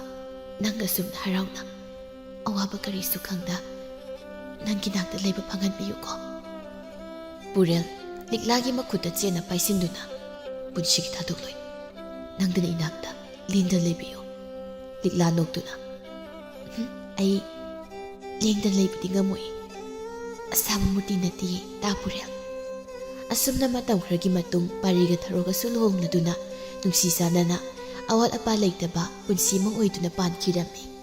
ꯅꯪ ꯑꯁꯨꯝꯅ ꯍꯔꯥꯎꯅ, ꯑꯋꯥꯕ ꯀꯔꯤꯁꯨ ꯈꯪꯗ ꯅꯪꯒꯤ ꯅꯥꯛꯇ ꯂꯩꯕ ꯐꯪꯍꯟꯕꯤꯌꯨꯀꯣ꯫" ꯄꯨꯔꯦꯜ ꯂꯤꯛꯂꯥꯒꯤ ꯃꯈꯨꯠꯇ ꯆꯦꯠꯅ ꯄꯥꯏꯁꯤꯟꯗꯨꯅ, "ꯄꯨꯟꯁꯤꯒꯤ ꯊꯥꯗꯣꯛꯂꯣꯏ꯫ ꯅꯪꯗꯅ ꯏꯅꯥꯛꯇ ꯂꯦꯡꯗꯅ ꯂꯩꯕꯤꯌꯨ꯫" ꯂꯤꯛꯂꯥ ꯅꯣꯛꯇꯨꯅ, "ꯍꯨꯝ, ꯑꯩ ꯂꯦꯡꯗꯅ ꯂꯩꯕꯗꯤ ꯉꯝꯃꯣꯏ꯫ ꯑꯁꯥꯕ ꯃꯨꯔꯇꯤ ꯅꯠꯇꯤꯌꯦ, ꯇꯥ ꯄꯨꯔꯦꯜ꯫" ꯑꯁꯨꯝꯅ ꯃꯇꯝ ꯈꯔꯒꯤ ꯃꯇꯨꯡ ꯄꯥꯔꯤꯒ ꯊꯔꯣꯒꯁꯨ ꯂꯨꯍꯣꯡꯂꯗꯨꯅ ꯅꯨꯡꯁꯤ ꯆꯥꯟꯅꯅ ꯑꯋꯥꯠ ꯑꯄꯥ ꯂꯩꯇꯕ ꯄꯨꯟꯁꯤ ꯑꯃ ꯑꯣꯏꯗꯨꯅ ꯄꯥꯟꯈꯤꯔꯝꯃꯤ꯫